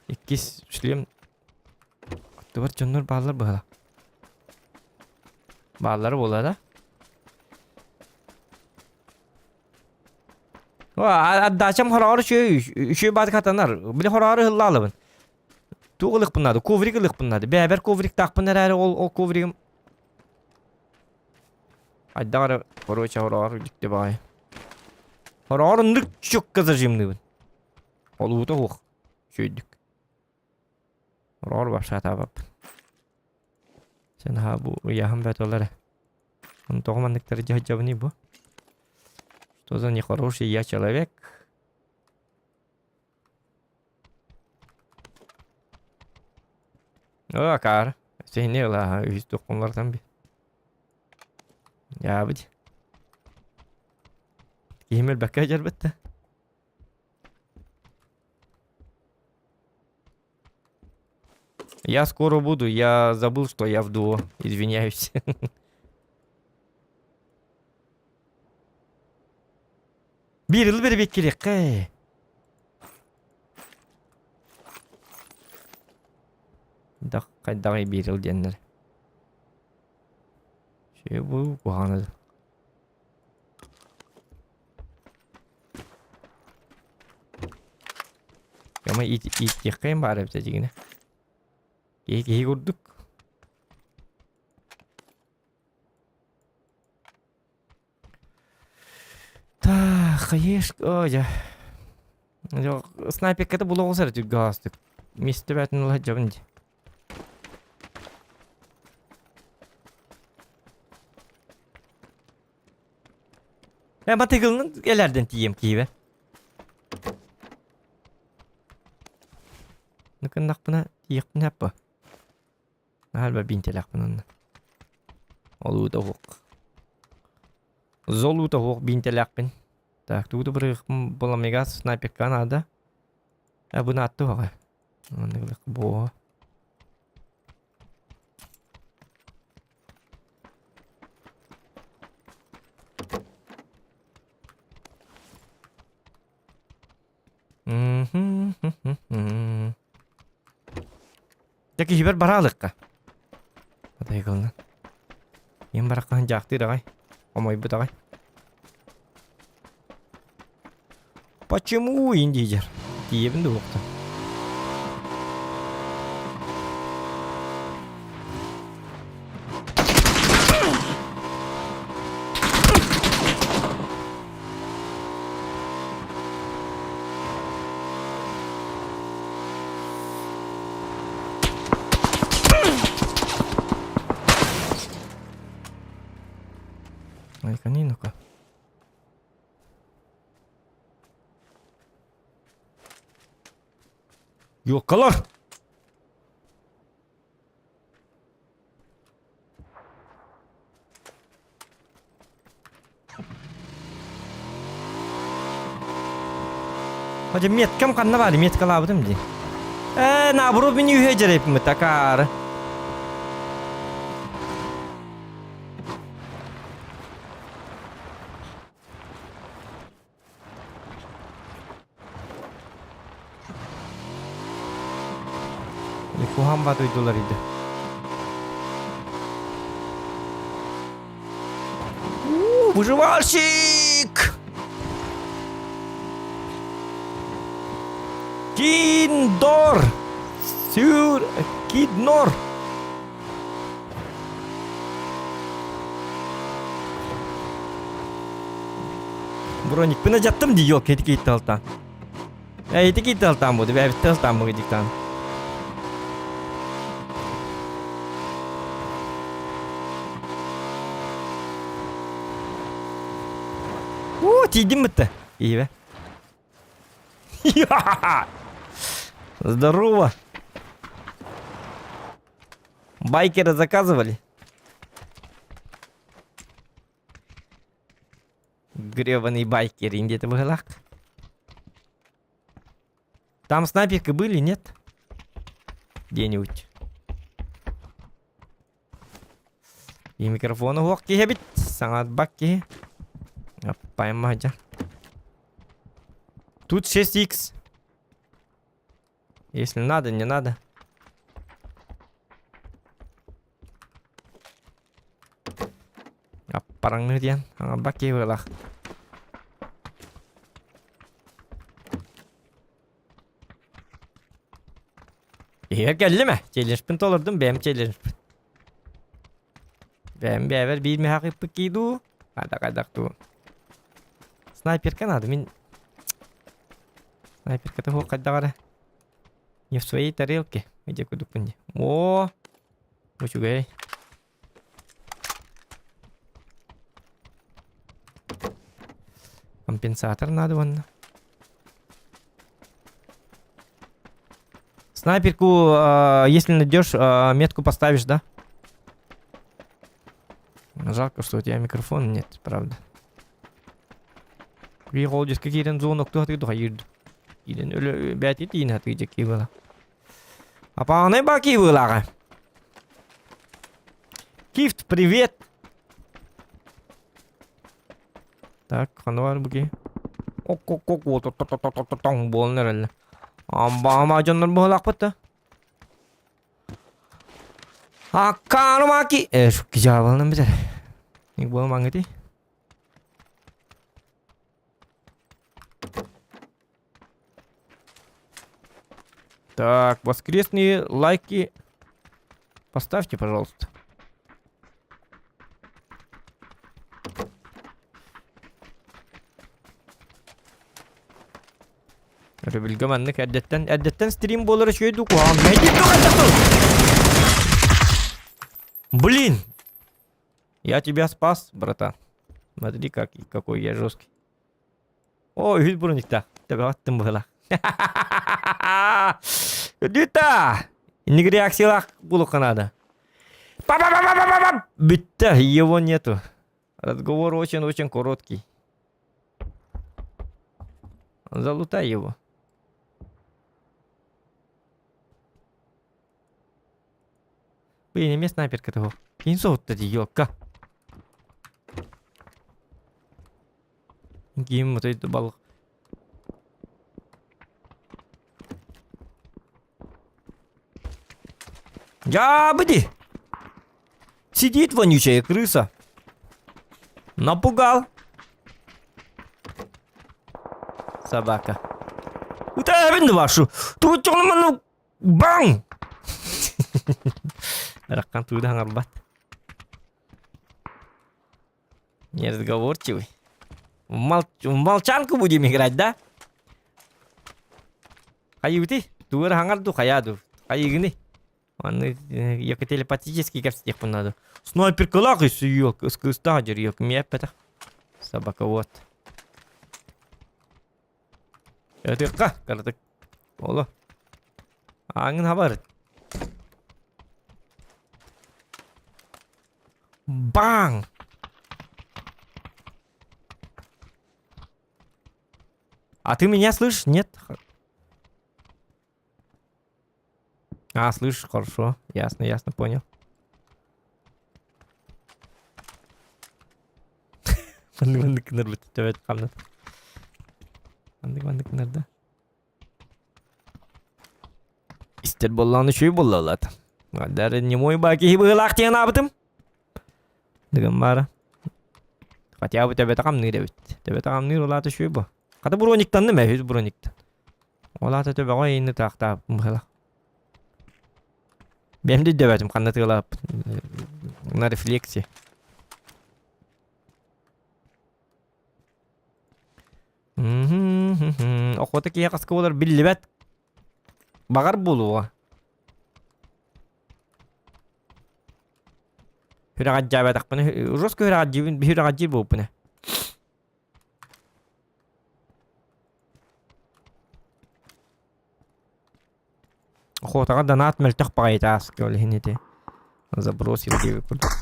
Иккис шлем Аттыбар дьоннор бааллар быһыла. Бааллар буолла да? Отдачам хороҕор үчүгэй үчүгэй баатык хатанар. Били хороҕор ыһыллаалыбын. Туох ылыахпын наада? Коврик ылыахпын наада. Бэйэбэр ковриктаахпын эрээри ол ол ковригым Айдах эрэ короче хороҕор дьикти баҕайы. Хороҕор оннук чукка зажимныыбын. Олуута суох. Үчүгэйдик. Хороҕор вообще атаабаппын. Сен аһаа бу ыйааһын бөтөлөр эрэ. Тоҕо манныктары дьаһайдьабыный бу? Что за нехороший я человек? О, акаар. Сиһини ыла үһүс туххунлартан би. Яабыт. Киһим өлбөккө дьарбыт да. Я скоро буду, я забыл, что я в дуо. Извиняюсь. Биир ыл бэрбит кириэххэ. Дах хайдаҕый биир ыл диэннэр. Şey bu куһаҕана. Ama ииттиэххэйин баар эбит дьигинэ. Киһи киһи курдук. Так, хайыш, о, дьэ. Снайперката була оҕус эрэ түргө Миэстэ бээтин ыла сылдьабын дии. Э, батыгылын элэрден тиийем киибэ. Ныкыннахпына тиийэхпин хаппа. Наһаа биинтэлээхпин онно. Олуута уһук. Золуута уһук биинтэлээхпин. Так, тугу да бырыгыхпын буламигас снайперка наада. Э, бу наатты уһаҕа. Маннык буо. Дьэ киһибэр бараалыкка. Атайгылынан. Ийэм бараххан дьаахтыыр аҕай. Омойбут аҕай. Почему индиджер? Тиийэбин да уохта. Айкани ну-ка. Юккалар! Hadi меткам ханна баар меткалаабытым дии. Ээ, наоборот мин үһэ дьэрэппит акаары. Куһаан ба дойдулар иди. Выживальщик! Киндор! Сюр... Киднор! Броникпын адьаттым дии ёлка ити кийтти алтаан. Э ити кийтти алтаан буду бэбитте алтаан бугу диктаан. Уу тиийдим бытта. Иибэ. Здорово. Байкеры заказывали? Гребаный байкер, где-то быһылаах. Там снайперки были, нет? Где-нибудь. И микрофону уох киһи эбит. Саҥарбат киһи. Аппайма дьа. Тут 6х. Если надо, не надо. Аппараҥныы диэн аҥарбат киһи быһыылаах. Иһигэр кэллим ээ. Челленджпин толордум, бэйэм челленджпин. Бэйэм бэйэбэр биир миһэх ыппыт кии дуу? Хайдах-хайдах дуу? Снайперка надо, мин Снайперката суох хайдах эрэ. Не в своей тарелке. Где кудукпун дии. О, үчүгэй. Компенсатор надо уонна. Снайперку, если найдешь, метку поставишь, да? Жалко, что у тебя микрофон нет, правда. Киһи киирэн зона октуһатыгы тухайырды. Киирэн өлө бэти тиин хатыы дьэки была. Апаанай баки былаға. Кифт, привет! Так, ханна бар буки? Ок-ок-ок, вот буолан эрэллэ. Амбаама дьоннор быһалаахпыт да. Аккаарымаки! Э, шукки жаабалынан битэр. Ник буолан Так, воскресные лайки поставьте, пожалуйста. Өрөбүлгэ маннык эрдэттэн эрдэттэн стрим буолар үчүгэй дуу куһаҕан Блин! Я тебя спас, братан. Смотри, как, какой я жесткий. О, үһүс брониктаах. Төбөҕө быһыла. Дүта! Инник реакциялаах булуохха наада. Па-па-па-па-па-па! Бүттэ, его нету. Разговор очень-очень короткий. Залутай его. Блин, эмиэ снайперка того. Кини соһутта дии, ёлка. Ким вот это балык. Дябыди! Сидит вонючая крыса. Напугал. Собака. Утаабын вашу. Тут Баҥ! Раккан тууда хаҥарбат. Неразговорчивый. Мол... Молчанку будем играть, да? Хайыбыты? Тугар хаҥар ду хайа ду. Хайыгыны? Аны яка телепатически кэпсэтиэхпин надо. Снайперкалаах өссө ыскыстаах дьэр миэппэтэх. Собака вот. Ытыахха, кыратык. Оло. Ааҥын хабар. Баҥ! А ты меня слышишь? Нет? А, слышишь, хорошо. Ясно, ясно, понял. Маннык маннык гынар төбөт хамнат. Маннык маннык гынар да. Истер боллааны үчүгэй буолла Даже не мой ба киһи быһыылаах диэн аабытым. Дыгын баара. Хотя бы төбөтө хамныыр эбит. Төбөтө хамныыр улаата үчүгэй бу. Хата брониктанным ээ, үс брониктан. Ол аата төбөҕө иинни таахтаабыппын быһыылаах. Бэйэм да өйдөөбөтүм ханна тыалаабыппын. На рефлексе. Охота киһи хаска буолар биллибэт. Баҕар буолуоҕа. Хүрэҕэрдьээбэтэхпинэ, жестко хүрэҕэрдьиибин, хүрэҕэрдьиир буолбуппун ээ. Охотаҕа донат мөлтөх баҕайыта ааска ол иһин ити забросил диэбит курдук.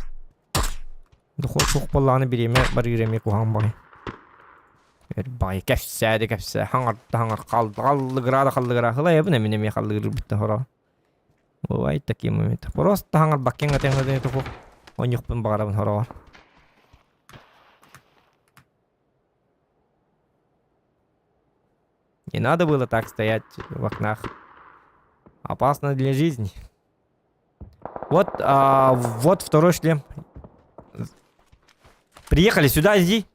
Дохуот суох буоллаҕына бириэмэ барыыр эмиэ куһаҕан баҕайы. Эр баҕайы кэпсээ да кэпсээ хаҥарда хаҥар халлыгыраа да халлыгыраа хылайабын эмин эмиэ халлыгырбыттан хороҕо. Бывает такие моменты. Просто хаҥарбаккын атыҥ туху онньукпун баҕарабын хороҕор. Не надо было так стоять в окнах. Опасно для жизни. Вот, а, вот второй шлем. Приехали сюда, иди.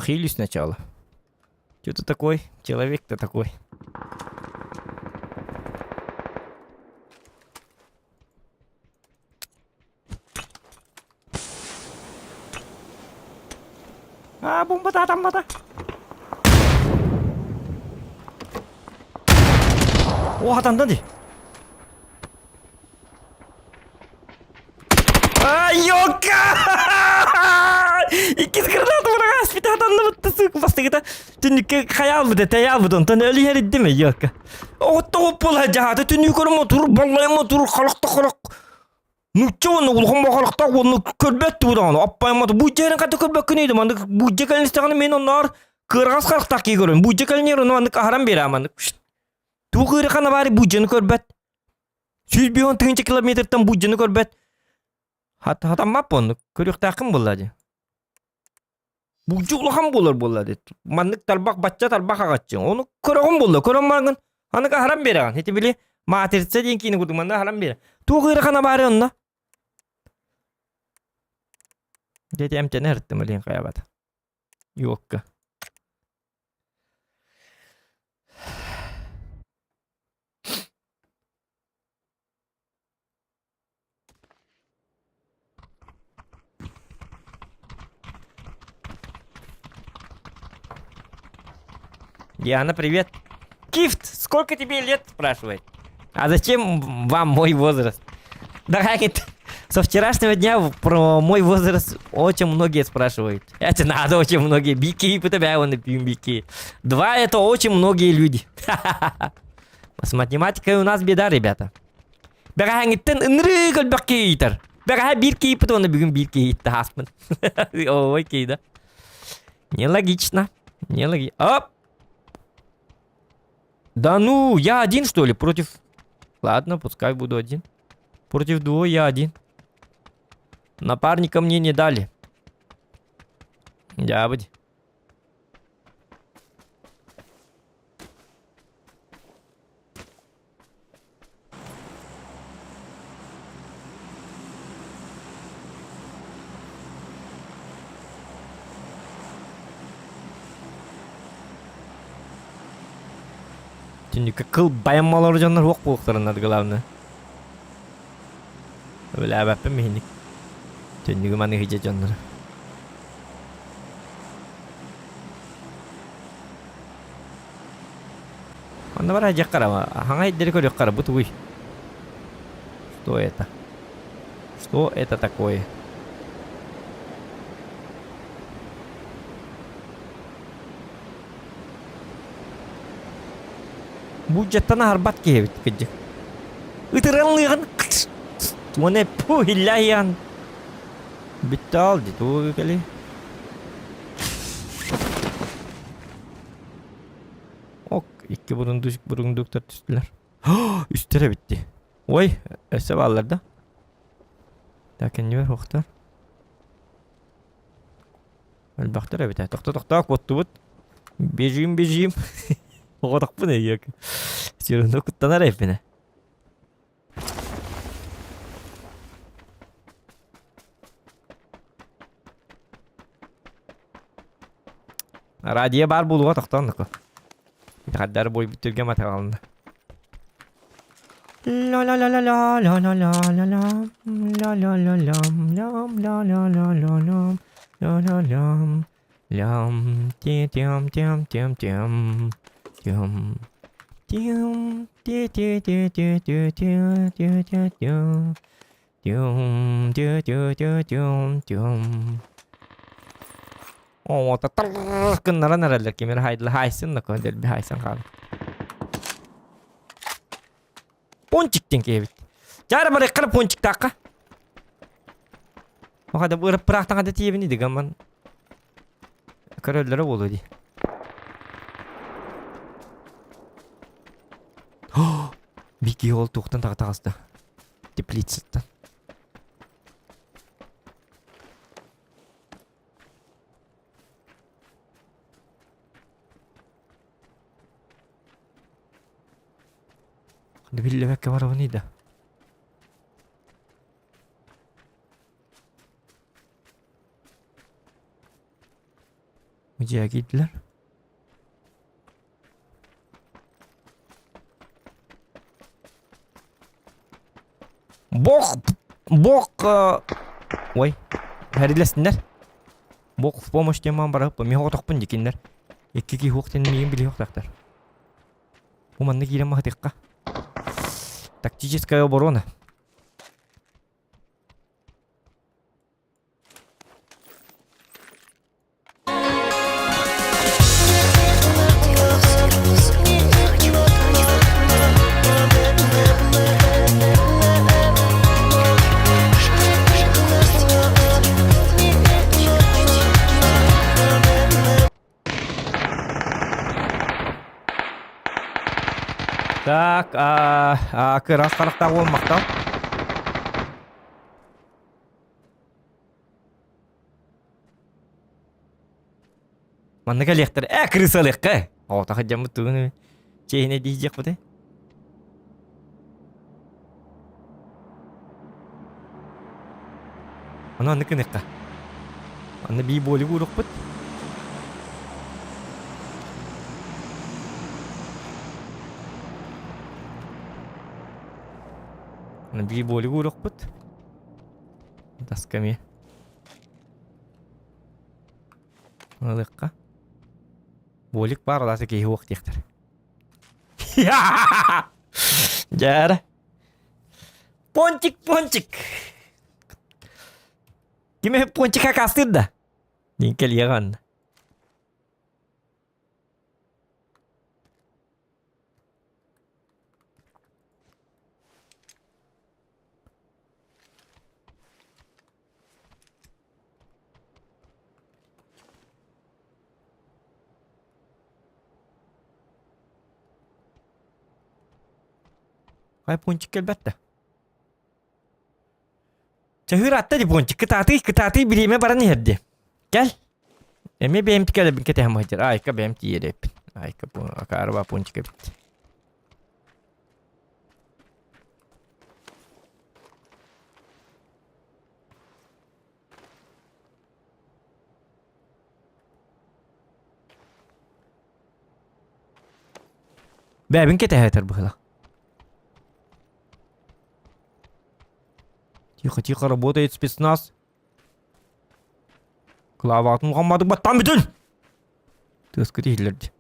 Похилюсь сначала. Что ты такой? Человек-то такой. А, бомбата атаммата. О, атанды ди. Айока! Иккис граната быраҕас питатанныбытта сук бастыгыта түннүккэ хайаалбыта тэйаалбыт онтон өлүһэриддим йока. Оттоҕу була жаата түннүк көрөм отур боллойм отур халыкта халык Нучча уонна улахан бохолохтоох уонна көрбөт тугу даҕаны аппайаммат бу дьиэрин хата көрбөккүн ыйдым маннык бу дьиэ кэлин истэҕинэ мин онноор кыараҕас харахтаах киһи көрөм бу дьиэ кэлин ону маннык аһаран биэрэ маннык туох ыарахана баары бу дьиэни көрбөт 150 тыһыынча километртан бу дьиэни көрбөт хатаммат оннук көрүөхтээххин буолла дии Булдьу улахан буолар буолла дии. Маннык тарбах бачча тарбах аҕаччы. Ону көрөҕүн буолла. Көрөн баргын анык аһаран биэрэҕин. Ити били матрица диэн киини курдук манна аһаран биэрэ. Туох ыарахана баары онно? Дьэ эмтэнэ ырыттым илин хайабат. Юокка. Диана, привет. Кифт, сколько тебе лет, спрашивает. А зачем вам мой возраст? Да, говорит, со вчерашнего дня про мой возраст очень многие спрашивают. Это надо очень многие. Бики, тебя он бики. Два это очень многие люди. С математикой у нас беда, ребята. Бэҕэһээҥҥиттэн ынырык элбэх киһи ыйытар. Бэҕэһээ биир киһиппит уонна бүгүн биир киһи ыйытта ааспын. Ой, киһи да. Нелогично. Нелогично. Оп! Да ну, я один, что ли, против... Ладно, пускай буду один. Против двое я один. Напарника мне не дали. Дябыть. Түннүккэ кыл байаммалар дьоннор уох буолуохтарыннар главное. Өлөөбөппүн миһинник. Түннүгү маны хидьэ дьоннор. Онно бар дьаххара, хаҥа иддери көрүөххара, бу тугуй? Что это? Что это такое? Бюджеттан аһарбат киһи эбит кырдьык. Ытыраллыаҕын уонна пу иллээйиэҕин бүттэ ол дии тугу кэлий Ок, икки бурундуктар түстүлэр. Үстэр эбит дии. Ой, өссө бааллар да. Так, кэннибэр охтор. Элбэхтэр эбит ээ. Тохто-тохтоо, куоттубут. Бежим, бежим. Оҕотохпун эйиэк. Все равно куттанар эбиппин. Радио баар буолуоҕа тохтоон доку. Хардары буойбут түргэн матаҕалына. Ла ла ла ла ла ла ла ла ла ла ла ла ла лам лам ла ла ла ла лам ла ла лам лям те тям тям тям тям тям тям те те те те те те те те те тям те те те тям тям Оҥото тар гыннаран эрэллэр ким эрэ хайдыла хайсын да дэлби хайсан хаалар. Пончик диэн киһи эбит. Дьаара барыахха пончиктаахха. Оха да ырып пыраахтаҥа да тиийэбин дигамман. Көрөллөрө буолуо дии. Бики ол туохтан таҕа таҕыста. Теплицаттан. Биллибэккэ барабыный да. Дьиэ киирдилэр. Бох! Бох! Ой, хэрилэстиннэр. Бог в помощь диэн маан бараппын. Мин оҕотохпун дикиннэр. Икки киһи уох диэн миигин билиэхтээхтэр. Бу манна киирэн маһытыахха. Тактическая оборона. Так, а, а, кыраас харахтаах уол махтал. Манна кэлиэхтэр. Э, крысалыахха. Оҕото сылдьаммыт тугун чиэһинэй диэхпитий? Ону анны кыныхха. Анны бии буолук уурукпут. Аны бии буолук уурукпут. Таска эмиэ. Ылыахха. Буолик баар алааса киһи уох диэхтэр. Дьээрэ. Пончик, пончик. Ким эһи пончик акаастыыр да? Дин кэлиэҕэ анна. Хай пончик кэлбэт да. Чаһыыр атта ди пончик кытаатый кытаатый бириэмэ баран иһэр ди. Кэл. Эмиэ бэйэм кэлэбин кэтэһэн сылдьар. Айка бэйэм тиийэр эппин. Айка акаарба пончик эбит. Бэбин кэтэһэтэр быһыла. Тихо, тихо, работает спецназ. Клаватын хаммадык баттан бүтүн! Тыаскы тиһиллерди.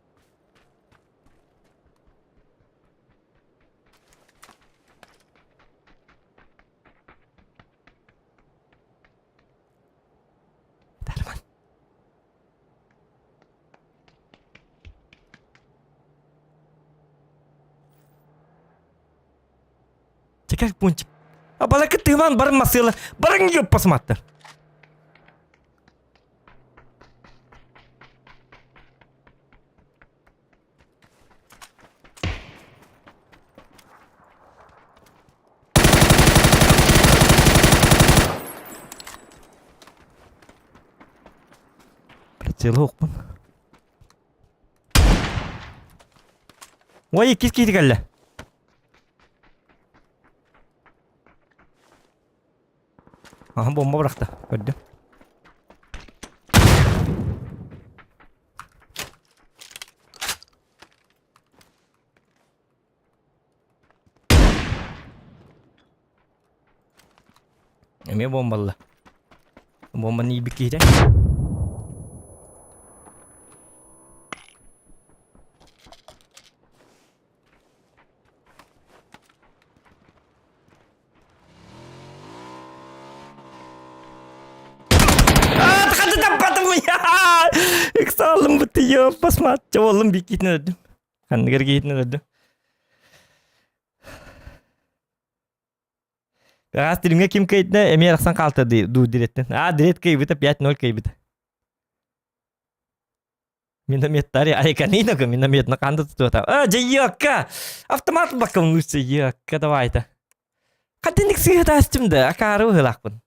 Дарман. Чекай пончик. А балакы тыман барын масыла. Барын ёппасматтар. Прицелы охпун. Ой, иккис киһи кэллэ. Аха бомба бырахта. Көрдүм. Эмиэ бомбалла. Бомбаны иибит киһитэ. Ыксаалым бытыйа басмаатча боллум биккитин өлдүм. Ханныгар киһитин өлдүм. Раз тилимге ким кыйдына эмиэ арахсан хаалта дуу диреттен. А, дирет кыйбыта 5-0 кыйбыта. Минометтари айканинака минометна қанды тұтуата. А, жайықка! Автомат бакым лучше йықка, давай-то. Қадинік сыйыта астым да, акары ұғылақпын.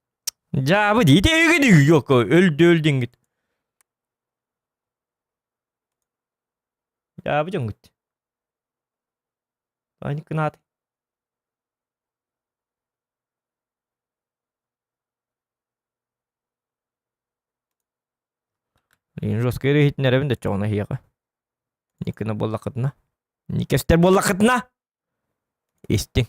Жабы дейді, өгеді yok, өлді өлден гит. Жабы жоңгүт. Айныккынат. Блин, жестко иһитиннэрэбин да чоҕуна эһиэхэ. Никына буоллаххытына. Никэстэр буоллаххытына! Истиҥ.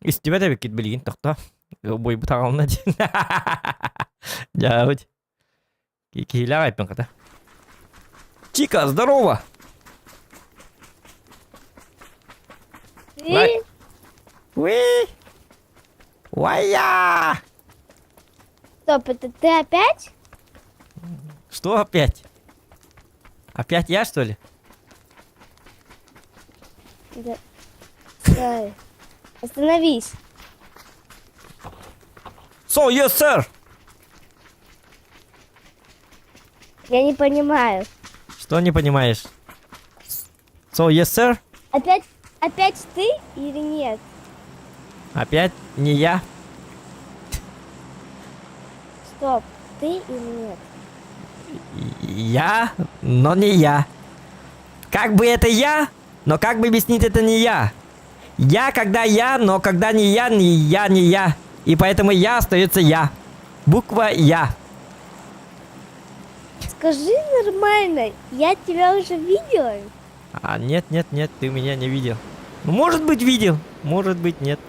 Истибэт эбиккит билигин тохтоо. Бойбут аҕалына диэн. Дьаабыт. Киһилээх айпын хата. Чика, здорово! Ты? Уи! Уая! Стоп, это ты опять? Что опять? Опять я, что ли? Да. Стой. Остановись. So, yes, sir! Я не понимаю. Что не понимаешь? So, yes, sir? Опять, опять ты или нет? Опять не я. Стоп, ты или нет? Я, но не я. Как бы это я, но как бы объяснить это не я? Я, когда я, но когда не я, не я, не я. И поэтому я остается я. Буква Я. Скажи нормально, я тебя уже видела. А нет, нет, нет, ты меня не видел. Ну, может быть, видел, может быть, нет.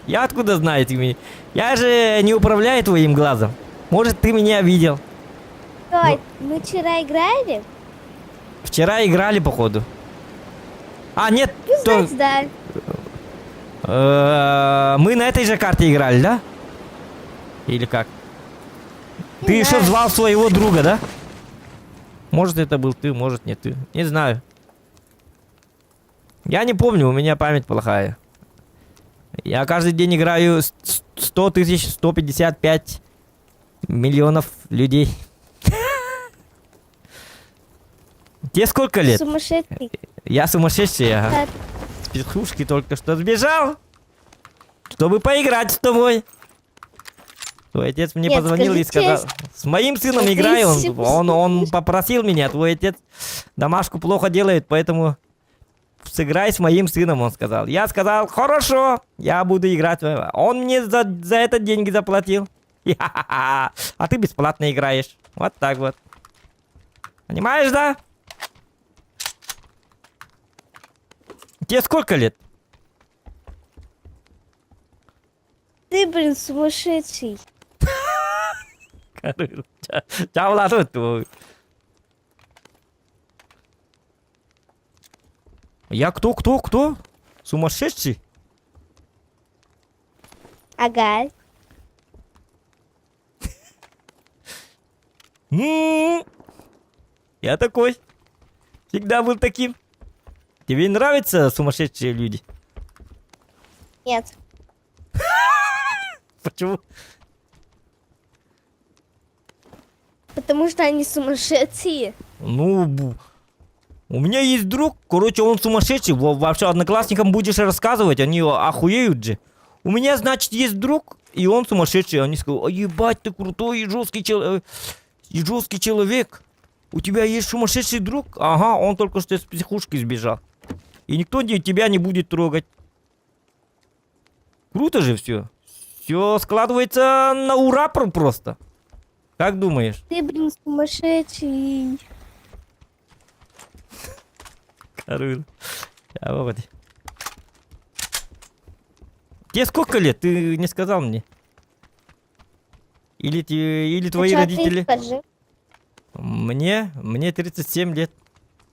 Я откуда знаю ты меня? Я же не управляю твоим глазом. Может, ты меня видел. Стой, ну, мы вчера играли? Вчера играли, походу. А, нет. Ну, то... значит, да. Э, мы на этой же карте играли, да? Или как? Ты еще звал своего друга, да? Может, это был ты, может, не ты. Не знаю. Я не помню, у меня память плохая. Я каждый день играю 100 тысяч 155 миллионов людей. Тебе сколько лет? Сумасшедший. Я сумасшедший, ага. С петушки только что сбежал, чтобы поиграть с тобой. Твой отец мне Нет, позвонил и скажи сказал, честно. с моим сыном Ты играй, он, он, он сумасшедший. попросил меня, твой отец домашку плохо делает, поэтому сыграй с моим сыном, он сказал. Я сказал, хорошо, я буду играть. Он мне за, за это деньги заплатил. А ты бесплатно играешь. Вот так вот. Понимаешь, да? Тебе сколько лет? Ты, блин, сумасшедший. Я кто, кто, кто? Сумасшедший? Ага. М-м-м. Я такой. Всегда был таким. Тебе нравятся сумасшедшие люди? Нет. Почему? Потому что они сумасшедшие. Ну, у меня есть друг, короче, он сумасшедший. Вообще одноклассникам будешь рассказывать, они охуеют же. У меня, значит, есть друг, и он сумасшедший. Они сказали, ебать, ты крутой и жесткий, чел... и жесткий человек. У тебя есть сумасшедший друг? Ага, он только что из психушки сбежал. И никто тебя не будет трогать. Круто же все. Все складывается на ура просто. Как думаешь? Ты, блин, сумасшедший. Карыл. Вот. Тебе сколько лет? Ты не сказал мне. Или, те, или твои а родители? Ты скажи. Мне? Мне 37 лет.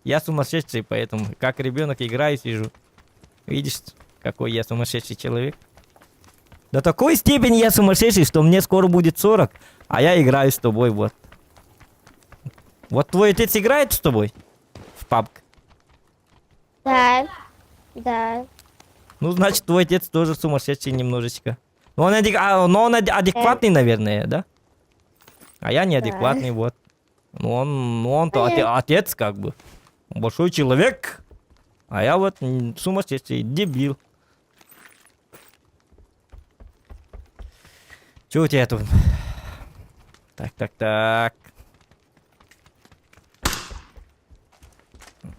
Я сумасшедший, поэтому как ребенок играю, сижу. Видишь, какой я сумасшедший человек. До такой степени я сумасшедший, что мне скоро будет 40, а я играю с тобой, вот. Вот твой отец играет с тобой в PUBG? Да, да. Ну, значит, твой отец тоже сумасшедший немножечко. Но он, адек... а, но он адекватный, наверное, да? А я неадекватный, да. вот. Ну, он, ну, он-то оте- отец, как бы. Большой человек. А я вот сумасшедший, дебил. Че у тебя тут? Так, так, так.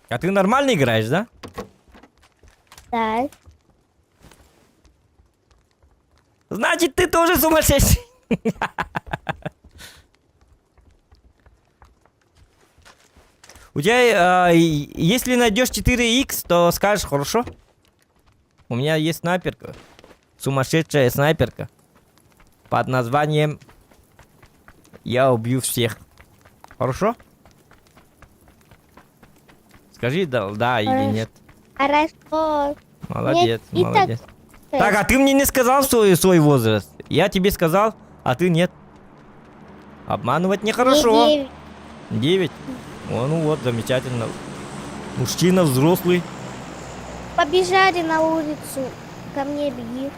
А ты нормально играешь, да? Да. Значит, ты тоже сумасшедший. У тебя, э, если найдешь 4х, то скажешь, хорошо? У меня есть снайперка. Сумасшедшая снайперка под названием «Я убью всех». Хорошо? Скажи да, да или нет. Хорошо. Молодец, Нет, и так молодец. Так, а ты мне не сказал свой, свой возраст. Я тебе сказал, а ты нет. Обманывать нехорошо. Мне девять. Девять? О, ну вот, замечательно. Мужчина взрослый. Побежали на улицу. Ко мне беги.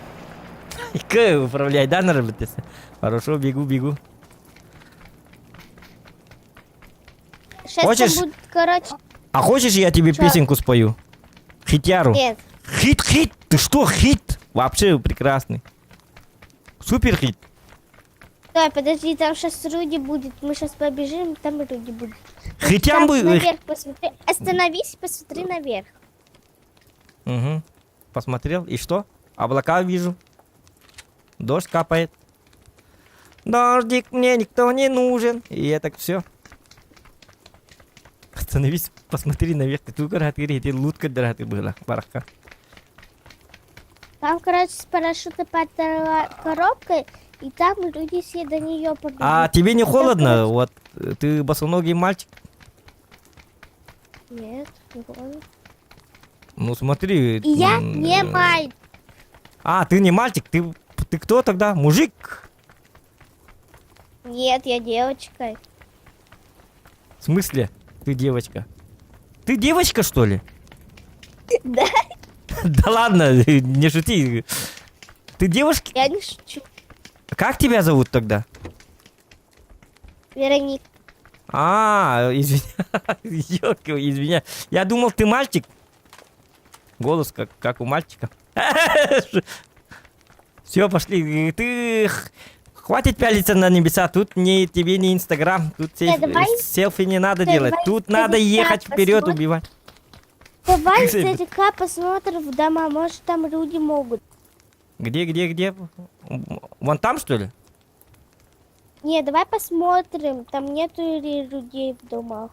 К управляй, да, наработался? Хорошо, бегу, бегу. Сейчас Хочешь? там будет, короче, А хочешь, я тебе Чё? песенку спою? Хитяру. нет. Хит, хит! Ты что, хит? Вообще прекрасный. Супер хит. Стой, подожди, там сейчас Руди будет. Мы сейчас побежим, там Руди будет. Хитям Там бы... наверх посмотри. Остановись, посмотри наверх. Угу. Посмотрел, и что? Облака вижу. Дождь капает. Дождик мне никто не нужен. И я так все. Остановись, посмотри наверх. Ты тут ты лутка ты была. Бараха. Там, короче, с парашюта падала коробка, и там люди все до нее побегут. А тебе не Там, холодно? короче, Вот э, ты босоногий мальчик. Нет, не холодно. Ну смотри. И я м, не э, мальчик. А, ты не мальчик, ты, ты кто тогда? Мужик? Нет, я девочка. В смысле? Ты девочка. Ты девочка, что ли? Да, Да ладно, не шути. Ты девушка? я не шучу. Как тебя зовут тогда? Вероника. А, извини, Ёлки, извиняй. Я думал, ты мальчик. Голос как, как у мальчика. Все, пошли. Ты хватит пялиться на небеса. Тут не тебе не Инстаграм. Тут Э, селфи, давай. селфи не надо Э, делать. давай Тут надо издалека ехать вперед, посмотрим. убивать. Давай издалека посмотрим в дома, может там люди могут. Где, где, где? Вон там, что ли? Не, давай посмотрим, там нету ли людей в домах.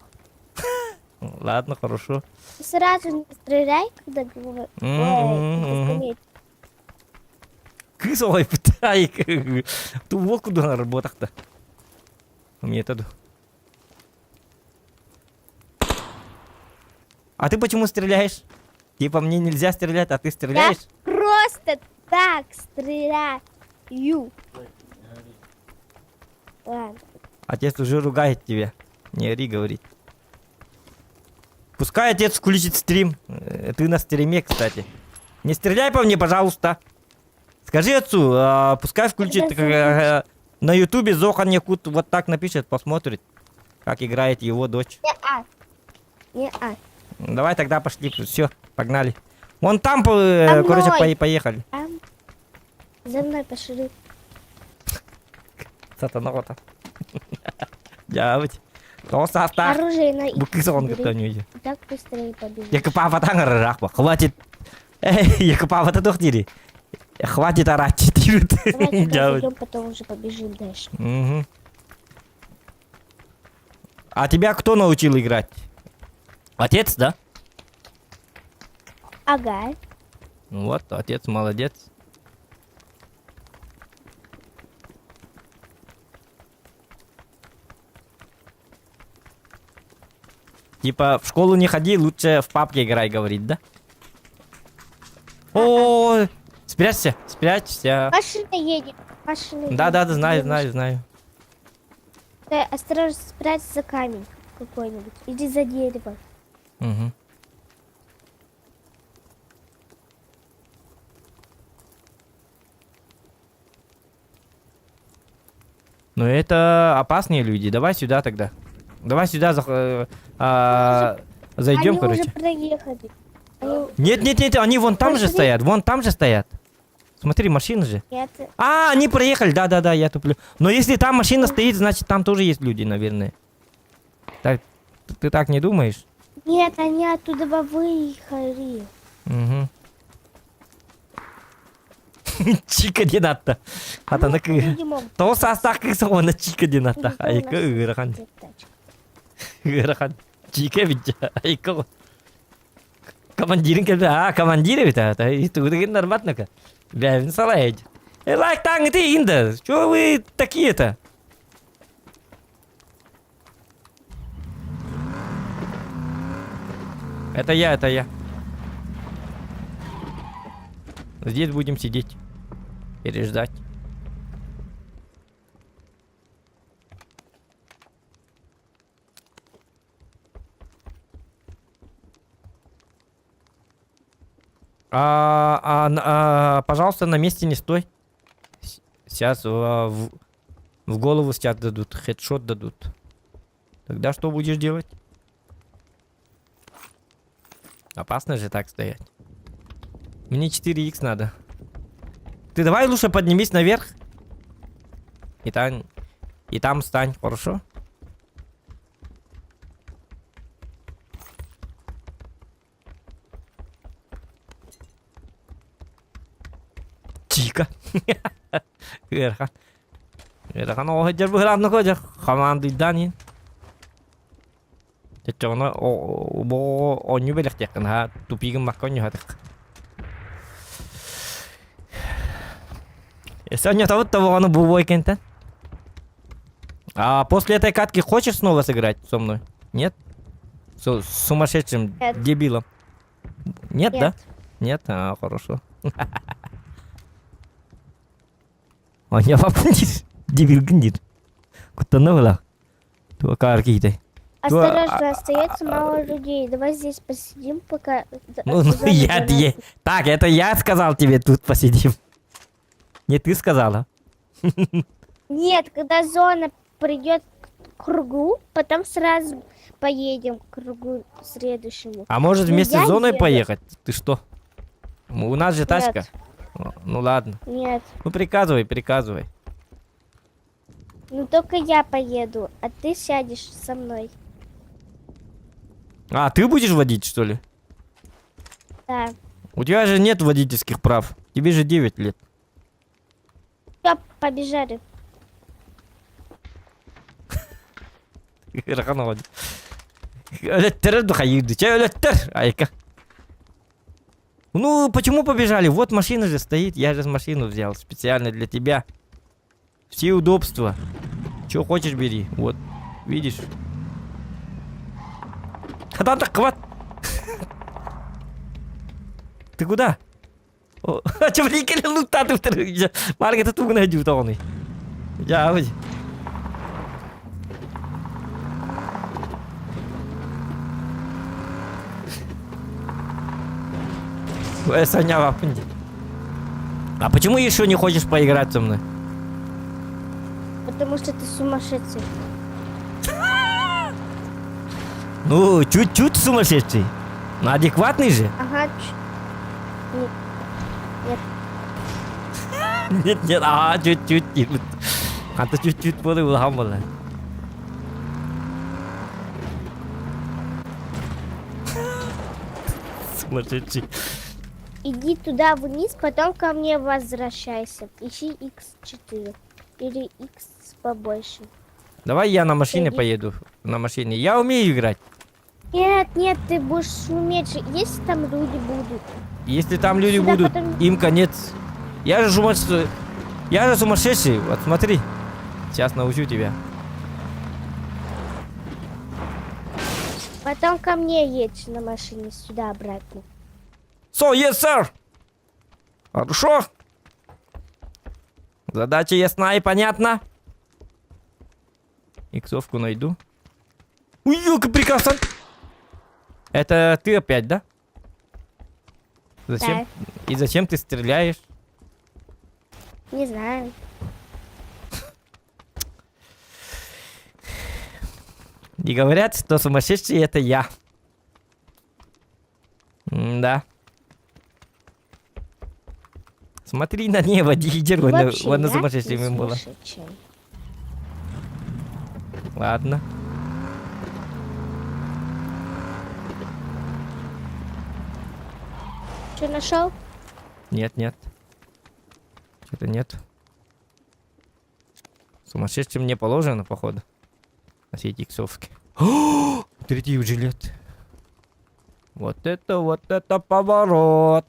Ладно, хорошо. Сразу не стреляй, когда говорю. М-м-м. Кыс ой, пытай. Ту волку на работах-то. Методу. А ты почему стреляешь? Типа мне нельзя стрелять, а ты Я стреляешь? просто так стреляю. Ладно. Отец уже ругает тебя. Не ори, говорит. Пускай отец включит стрим. Э, Ты на стриме, кстати. Не стреляй по мне, пожалуйста. Скажи отцу, а, пускай включит Когда э, на ютубе Зохан Якут вот так напишет, посмотрит, как играет его дочь. Не-а. Не-а. Давай тогда пошли, все, погнали. Вон там, э, За короче, мной. по- поехали. Там. За мной пошли. Сатана вот. Дявить. Тоғыз Оружие на Бу кыз оған бери. кытта нүйді. Так быстрее побежишь. Екі папа рахма. Хватит. Эй, екі папа тух дири. Хватит орать. Давай туда Дявить. зайдем, потом уже побежим дальше. Мгм. А тебя кто научил играть? Отец, да? Ага. Ну Вот, отец молодец. Типа в школу не ходи, лучше в папке играй, говорит, да? О, спрячься, спрячься. Машина едет. Машина Да, да, да, едет. знаю, знаю, знаю. Стой, осторожно, спрячься за камень какой-нибудь. Или за дерево. Мгм. Но это опасные люди. Давай сюда тогда. Давай сюда зах- э, а, зайдем, Они короче. уже проехали. Они... Нет, нет, нет, они вон там же Пошли. стоят. Вон там же стоят. Смотри, машины же. Нет. А, они проехали. Да, да, да, я туплю. Но если там машина стоит, значит там тоже есть люди, наверное. Так, ты так не думаешь? Нет, они оттуда выехали. Угу. Чика диэн атта. Хатана кы. Люди могут. Тоҕус саастаах кыыс оҕону Чика диэн атта. Или Айка у нас ыарахан. стоит тачка. Ыарахан. Чика ведь. Айка. Командирин кэлбит. А, командир эбит а. Тугу нормально Бэйэбин салайд. Э, лайктааҥҥыты иһин да. Чего вы такие-то? Это я, это я. Здесь будем сидеть. Переждать. А, а, а, пожалуйста, на месте не стой. Сейчас а, в, в голову сейчас дадут, хедшот дадут. Тогда что будешь делать? Опасно же так стоять. Мне 4х надо. Ты давай лучше поднимись наверх. И там, и там стань, хорошо? Чика. Ыарахан. Ыарахан оҕо сылдьар быһыраанна кодьах. Хамаандыйдаан иһин. Чоччоҕуна бу оонньуу бэлэхтиэххин аһаа тупигын макка оонньуһатых. Если оонньотобут да оҕону бу бой кентен. А после этой катки хочешь снова сыграть со мной? Нет? С сумасшедшим Нет. дебилом. Нет, да? Нет. Нет? А, хорошо. Оонньообаппын диир. Дебилгин диир. Куттанна была. Туокаар киһитэй. Осторожно, остается мало людей. Давай здесь посидим, пока Ну, ну зона я, до я... нас. Так, это я сказал тебе тут посидим. Не ты сказала. Нет, когда зона придет к кругу, потом сразу поедем к кругу следующему. А может Ну, вместе я с зоной еду. поехать? Ты что? У нас же тачка. Нет. Ну ладно. Нет. Ну приказывай, приказывай. Ну только я поеду, а ты сядешь со мной. А, ты будешь водить, что ли? Да. У тебя же нет водительских прав. Тебе же 9 лет. Все, побежали. Ыарахан Өлөттөр духайыды. Че өлөттөр? Айка. Ну, почему побежали? Вот машина же стоит. Я же машину взял специально для тебя. Все удобства. Че хочешь, бери. Вот, видишь. А там так хват. Ты куда? Че, блин, лутаты Марга, тугна дютоны. Я, вот. А почему еще не хочешь поиграть со мной? Потому что ты сумасшедший. Ну, чуть-чуть сумасшедший. Но адекватный же. Ага. Нет. Нет, нет, ага, чуть-чуть. Ханта чуть-чуть буолла улахан буолла. Сумасшедший. Иди туда вниз, потом ко мне возвращайся. Ищи X4 или X побольше. Давай я на машине Иди. поеду. На машине. Я умею играть. Нет, нет, ты будешь шуметь. Если там люди будут. Если там люди Сюда будут, потом- им конец. Я же сумасшедший. Я же сумасшедший. Вот смотри. Сейчас научу тебя. Потом ко мне едь на машине сюда обратно. So, yes, sir. Хорошо. Задача ясна и понятна. Иксовку найду. Ой, ёлка, прекрасно. Это ты опять, да? Зачем? И зачем ты стреляешь? Не знаю. И говорят, что сумасшедший это я. Да. Смотри на небо, дигидер, Вообще, вон я сумасшедший не было. сумасшедшая. Ладно. Что, нашел? Нет, нет. Что-то нет. Сумасшедшим не положено, походу. Носить иксовки. Третий жилет. Вот это поворот.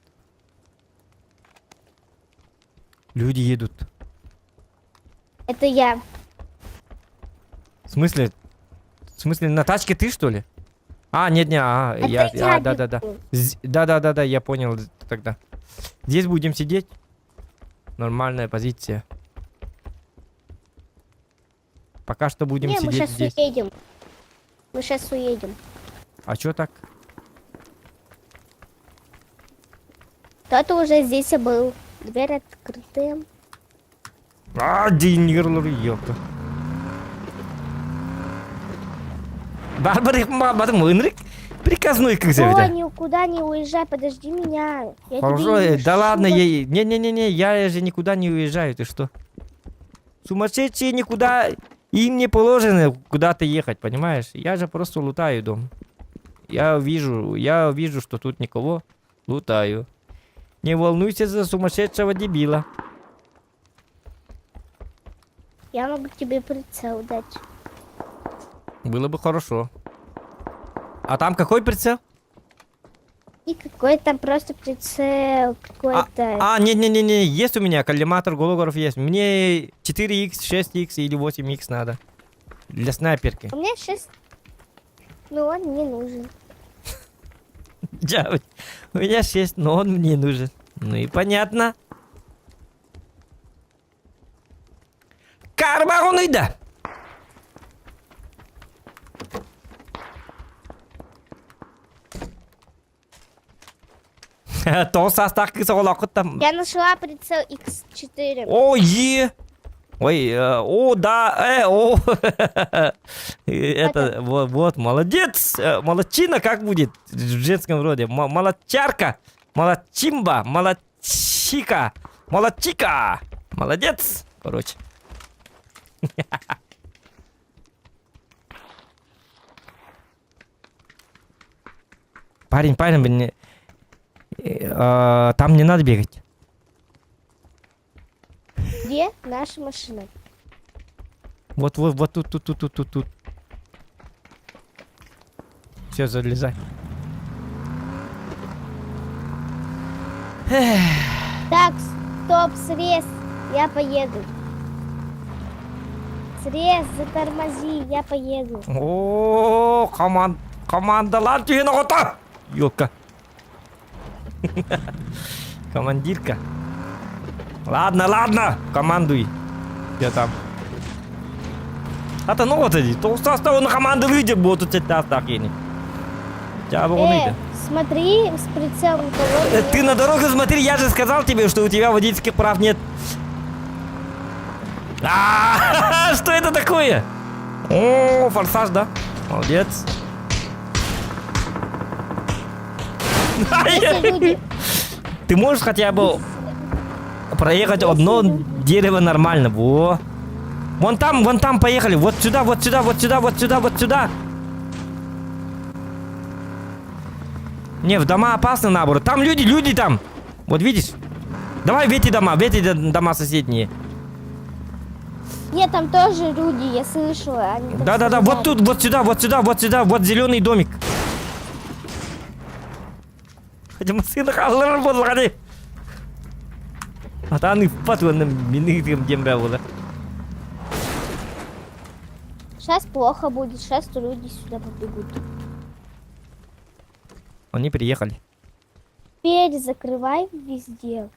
Люди едут. Это я. В смысле? В смысле, на тачке ты, что ли? А, нет, не, а, Это я, я а, да, да, да. бегу. Да, да, да, да, я понял тогда. Здесь будем сидеть. Нормальная позиция. Пока что будем Не, мы сидеть сейчас здесь. уедем. Мы сейчас уедем. А чё так? Кто-то уже здесь и был. Дверь открытая. А, динерлер, ёпта. Барбар, барбар, ынырык приказной как О, заведа. никуда не уезжай, подожди меня. Я Хорошо, тебе не да ладно, решу. я... Не-не-не-не, я же никуда не уезжаю, ты что? Сумасшедшие никуда... Им не положено куда-то ехать, понимаешь? Я же просто лутаю дом. Я вижу, что тут никого. Лутаю. Не волнуйся за сумасшедшего дебила. Я могу тебе прицел дать. Было бы хорошо. А там какой прицел? И какой там просто прицел какой-то. А, не-не-не-не, есть у меня коллиматор голограф есть. Мне 4х, 6х или 8х надо. Для снайперки. У меня 6. Ну, он не нужен. Я, у меня 6, но он мне нужен. Ну и понятно. Карма он да. Тоҕус саастаах кыыс оҕолооххут там. Я нашла прицел X4. О, е! Ой, о, да, о, это, вот, вот, молодец, молодчина как будет в женском роде, молодчарка, молодчимба, молодчика, молодчика, молодец, короче. Парень, парень, мне, там не надо бегать. Где наша машина? Вот, вот, вот тут, тут, тут, тут, тут, тут. Все, залезай. Так, стоп, срез, я поеду. Срез, затормози, я поеду. О, команд, командалар түһэн оҕото! Ёлка. Командирка. Ладно, ладно, командуй. Я там. А то ну вот иди, то оны команды выйдет, будут так ени. Э, смотри с прицелом кого Ты на дорогу смотри, я же сказал тебе, что у тебя водительских прав нет. А, что это такое? О, форсаж, да? Молодец. Ты можешь хотя бы проехать одно дерево нормально? Во. Вон там поехали. Вот сюда, вот сюда, вот сюда, вот сюда, вот сюда. Не, в дома опасно наоборот. Там люди, люди там. Вот видишь? Давай в эти дома, в эти дома соседние. Нет, там тоже люди, я слышала. Да-да-да, вот тут, вот сюда, вот сюда, вот сюда, вот зеленый домик. Хотя машина халлар буоллаҕа Атаан ыппат уонна мин ыытыам диэн бээ буолар. Сейчас плохо будет, сейчас люди сюда побегут. Они приехали. Дверь закрывай везде.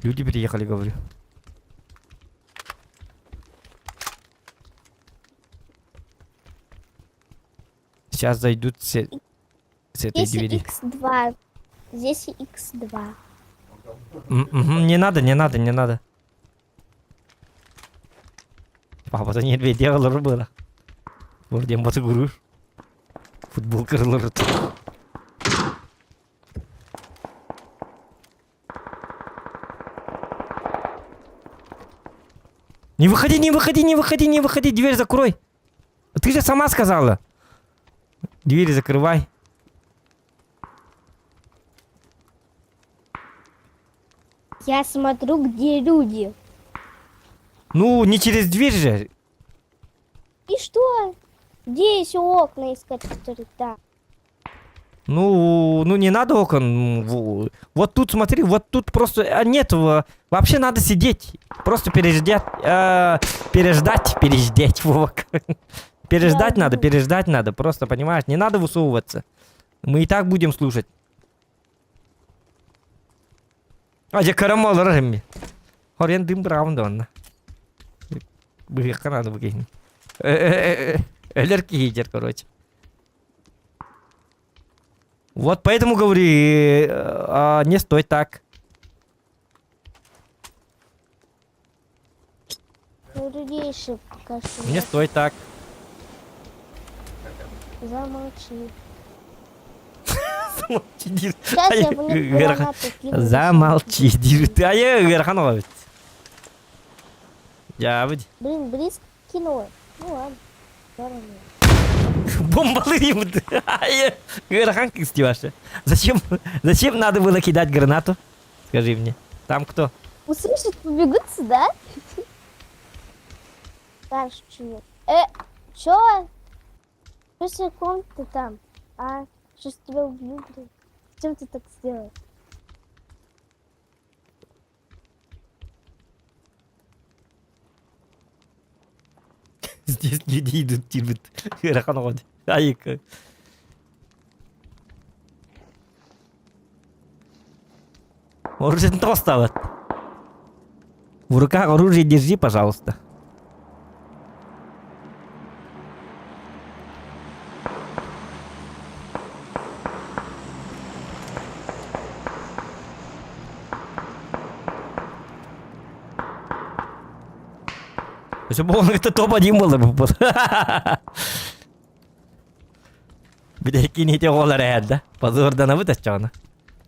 Люди приехали, говорю. Сейчас зайдут с этой Здесь двери. X2. Здесь X2. Не надо, не надо, не надо. Папа, не две делала было. Вроде мотогруш. Футболка рылырыт. Не выходи, не выходи, не выходи, не выходи, дверь закрой. Ты же сама сказала. Двери закрывай. Я смотрю, где люди. Ну, не через дверь же. И что? Где еще окна искать, которые там? Ну, ну не надо окон. Вот тут смотри, вот тут просто а, нет, вообще надо сидеть, просто переждать, э, переждать, переждать, Вовок. Переждать надо, переждать надо, просто понимаешь, не надо высовываться. Мы и так будем слушать. А я карамал рами. Хорен дым браун донна. Быһыахха надо бу киһини. Өлөр киһи короче. Вот поэтому говорю, э, не стой так. Ну, людей еще пока что. Не стой так. Замолчи. Замолчи. Сейчас я в них гранату кину. Замолчи. Ты, а я Верханова ведь. Я ведь. Блин, близко кинула. Ну ладно. Здорово. Бомбалыйм. Ыарахан кыстивашы. Зачем, зачем надо было кидать гранату? Скажи мне. Там кто? Услышат, побегут сюда. Дальше чего? Э, чё? Что секунд ты там? А, сейчас тебя убью, блин. Зачем ты так сделал? Здесь люди идут, тибет. Ыарахан оҕо. Айыка. Оружие тостават. В руках оружие держи, пожалуйста. Өссө буолан топ-1 буолар бу. Бидекин ити оҕолор эһэрдэ. Позорданабыт оччоҕуна.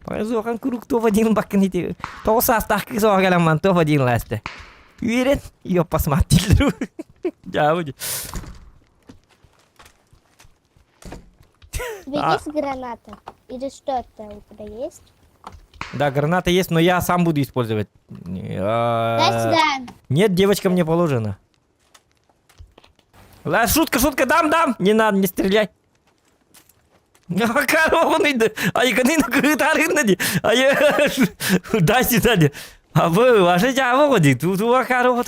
Позорхан куруук топ-1 баккын ити. Тоҕус саастаах кыыс оҕо кэлэн ман топ-1 лаасты. Үөрэн, ёппасмаат дииллэр. Дьаабы. У тебя есть граната? Или что-то у тебя есть? Да, граната есть, но я сам буду использовать. Дай сюда. Нет, девочка мне положено. Ла, шутка, шутка, дам, дам! Не надо, не стреляй. Корову Ай, кытарынна Ай, дай сюда. А вы, ваша жабы тут корову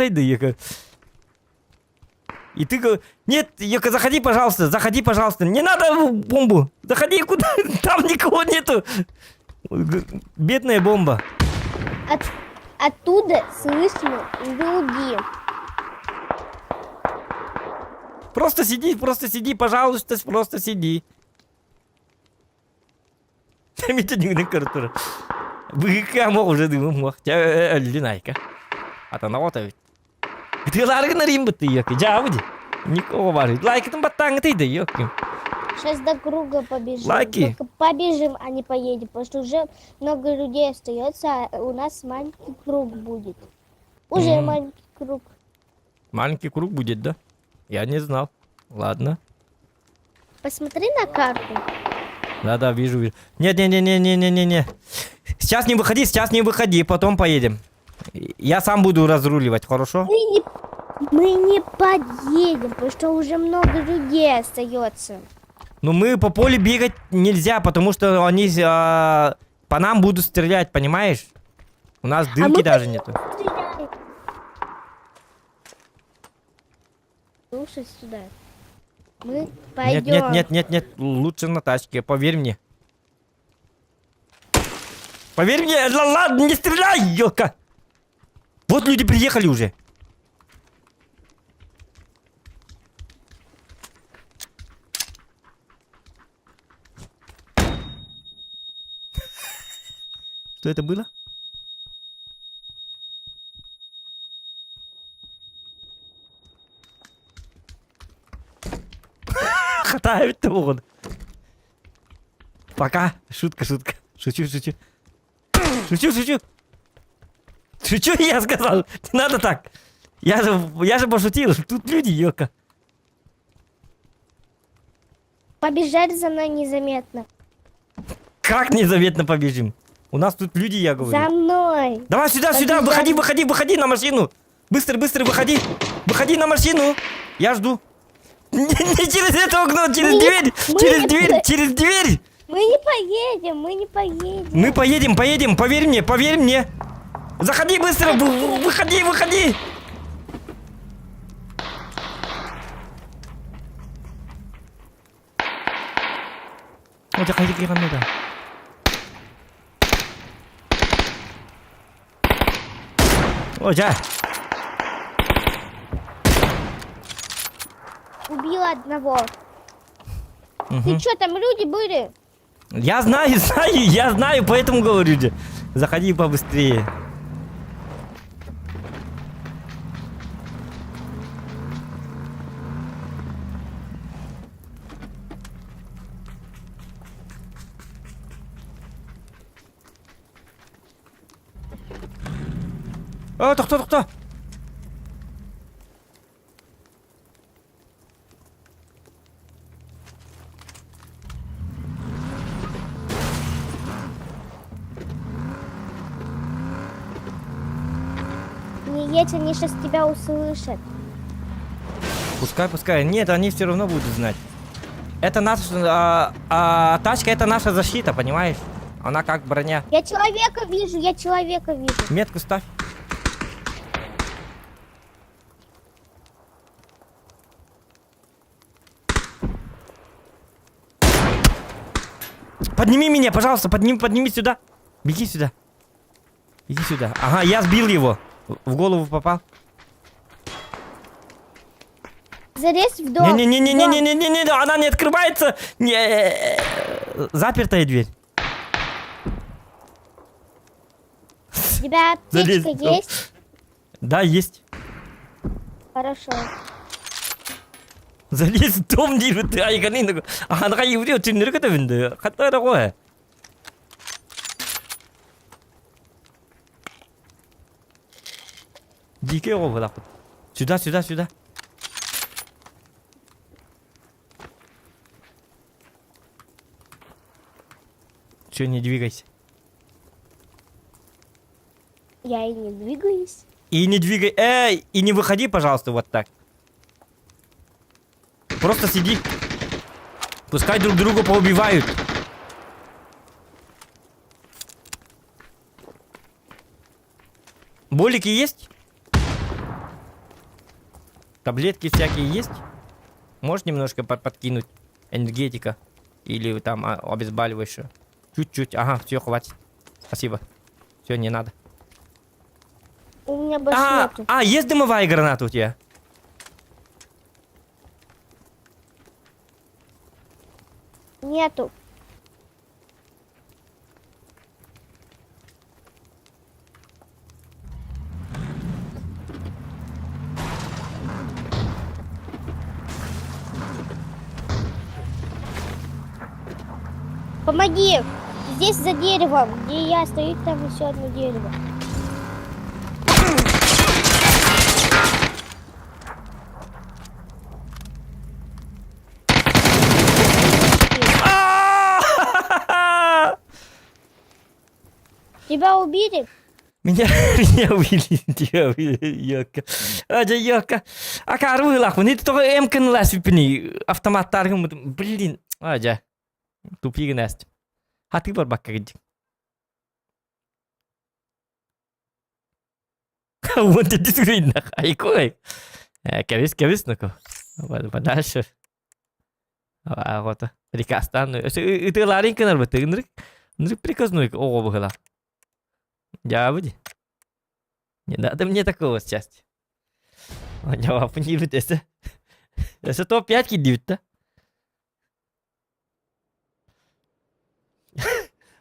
И ты нет, Йока, заходи, пожалуйста, заходи, пожалуйста. Не надо бомбу. Заходи куда? Там никого нету. Бедная бомба. От, оттуда слышно люди. Просто сиди, просто сиди, пожалуйста, просто сиди. Митя не картура. Быка мог уже дымым мог. Өлдүн айка. Атана ота ведь. Тыларгын арим бытты ёки. Жабыди. Никого бар. Лайкытын баттаңы тыйды ёки. Сейчас до круга побежим. Лайки. Только побежим, а не поедем, потому что уже много людей остается, а у нас маленький круг будет. Уже маленький круг. Маленький круг будет, да? Я не знал. Ладно. Посмотри на карту. Да-да, вижу, вижу. Нет, нет, нет, нет, нет, нет, нет, нет. Сейчас не выходи, сейчас не выходи, потом поедем. Я сам буду разруливать, хорошо? Мы не, мы не подъедем, потому что уже много людей остается. Ну мы по полю бегать нельзя, потому что они а, по нам будут стрелять, понимаешь? У нас а дымки мы даже нету. Стреляем. Слушай сюда. Мы пойдем. Нет, нет, нет, нет, нет, лучше на тачке, поверь мне. Поверь мне, ладно, не стреляй, елка. Вот люди приехали уже. Что это было? Хатаев он. Пока. Шутка, шутка. Шучу, шучу. Шучу, шучу. Шучу, я сказал. Не надо так. Я же, я же пошутил. Тут люди, елка. Побежали за мной незаметно. Как незаметно побежим? У нас тут люди, я говорю. За мной. Давай сюда, сюда, Побежали. выходи, выходи, выходи на машину. Быстро, быстро, выходи. Выходи на машину. Я жду. Не через это окно, через Мы не- дверь, мы через не дверь, по- через дверь. Мы не поедем, мы не поедем. Мы поедем, поедем, поверь мне, поверь мне. Заходи быстро, выходи, выходи. О, дьэ, хайдах да. О, дьэ. Убила одного. Мгм. Ты что, там люди были? Я знаю, знаю, я знаю, поэтому говорю же. Заходи побыстрее. О, тохто, тохто. Не едь, они сейчас тебя услышат. Пускай, пускай. Нет, они все равно будут знать. Это наша... А, а, тачка это наша защита, понимаешь? Она как броня. Я человека вижу, я человека вижу. Метку ставь. Подними меня, пожалуйста, подними, подними сюда. Беги сюда. Иди сюда. Ага, я сбил его. В голову попал. Залезь в дом. Не-не-не-не-не-не-не-не, она не открывается. Не, запертая дверь. У тебя аптечка есть? Да, есть. Хорошо. Залезь в дом диир айганын аныга еврей түннөрү көтөбүндү хаттара го Дикий го булакпыт. Сюда, сюда, сюда. Все, не двигайся. Я и не двигаюсь. И не двигай. Эй, и не выходи, пожалуйста, вот так. Просто сиди. Пускай друг друга поубивают. Болики есть? Таблетки всякие есть? Можешь немножко подкинуть энергетика? Или там а, обезболивающее? Чуть-чуть. Ага, все, хватит. Спасибо. Все, не надо. У меня больше а, нету. А, есть дымовая граната у тебя? Нету. Помоги! Здесь за деревом, где я стою, там еще одно дерево. Тебя убили? Меня, меня убили, тебя убили, ёлка. Адя, ёлка. Акар вылах, не только М-кын ласипни, автомат таргым, блин. Адя, тупик нэст. А ты барбакка гидик. Вот это действительно, айкой. Кэбис, кэбис, ну-ка. Подальше. Аҕата приказтаан ытыалаарыҥ гынарбыт ынырык ынырык приказной оҕо быһыылаах. Дьаабы дии. Не надо мне такого счастья. Дьаабы диибит эсэ. Эсэ топ-5 киирдибит да.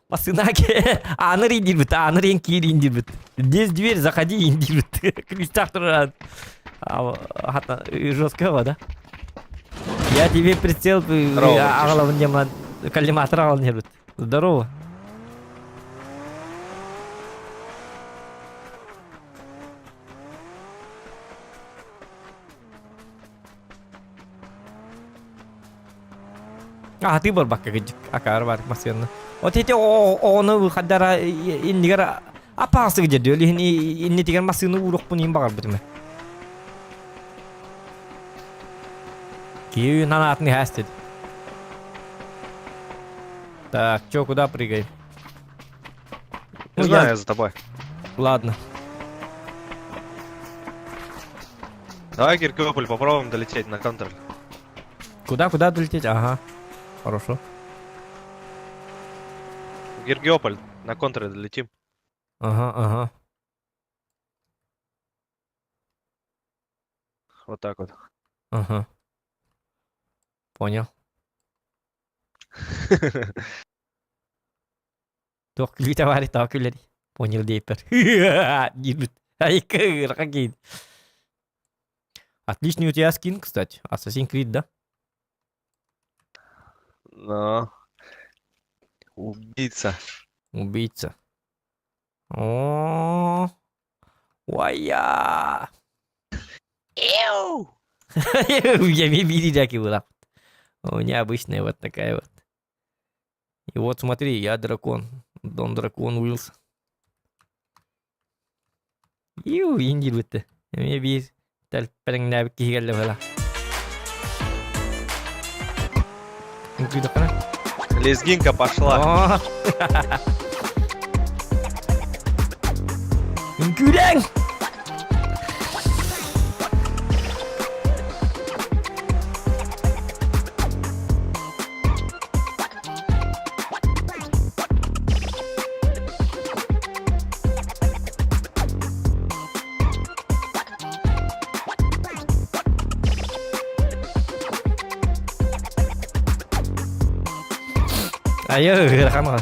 Массынаке ааныр индирбит, ааныр эн киир индирбит. Здесь дверь, заходи индирбит. Крестах туран. Жесткого, да? Я тебе прицел аҕалабын диэман коллиматор аҕалан иһэрбит. Здорово. Аһатыы барбакка кыдьык акаары бар массыынна. Вот эти оҕону хаддара иннигэр апаасы дьэ иһин иннитигэр массыыны уурукпун иһин баҕарбытым. Киһи анаатын иһээстит. Так, чё, куда прыгай? Не знаю, я за тобой. Ладно. Давай, Киркополь, попробуем долететь на контроль. Куда, куда долететь? Ага. Хорошо. В Гергиополь на контр долетим. Ага, ага. Вот так вот. Ага. Понял. Туох күлүүтэ баар таа күлэри. Понял диэппэр. Диирбит. Ай кыырха киин. Отличный у тебя скин, кстати. Assassin's Creed, да? Но. Убийца. Убийца. О, Уайя! Я видели была. У меня обычная вот такая вот. И вот смотри, я дракон. Дон Дракон Уилс. Иу, индирбитте. Эмиэ биир тэлпэрэҥнээбит киһи кэллэ быһыылаах. Үҥкүүдэххинэ? Лезгинка пошла. Үҥкүүлэҥ! Айы, ыарахан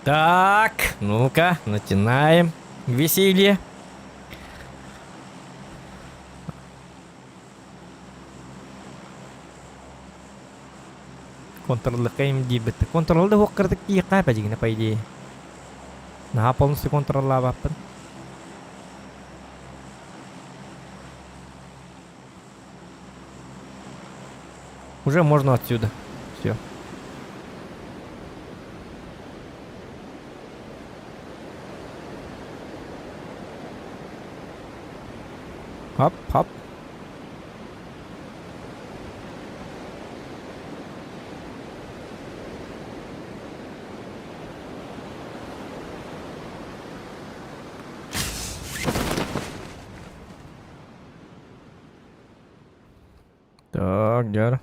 Так, ну-ка, начинаем веселье. Контрлыкайым диэбит. Контролда хуох кыратык тиийиэххэ дьигинэ по идее. Наһаа полностью контроллаабаппын. Уже можно отсюда. Все. Хоп, хоп. Так, Дяр.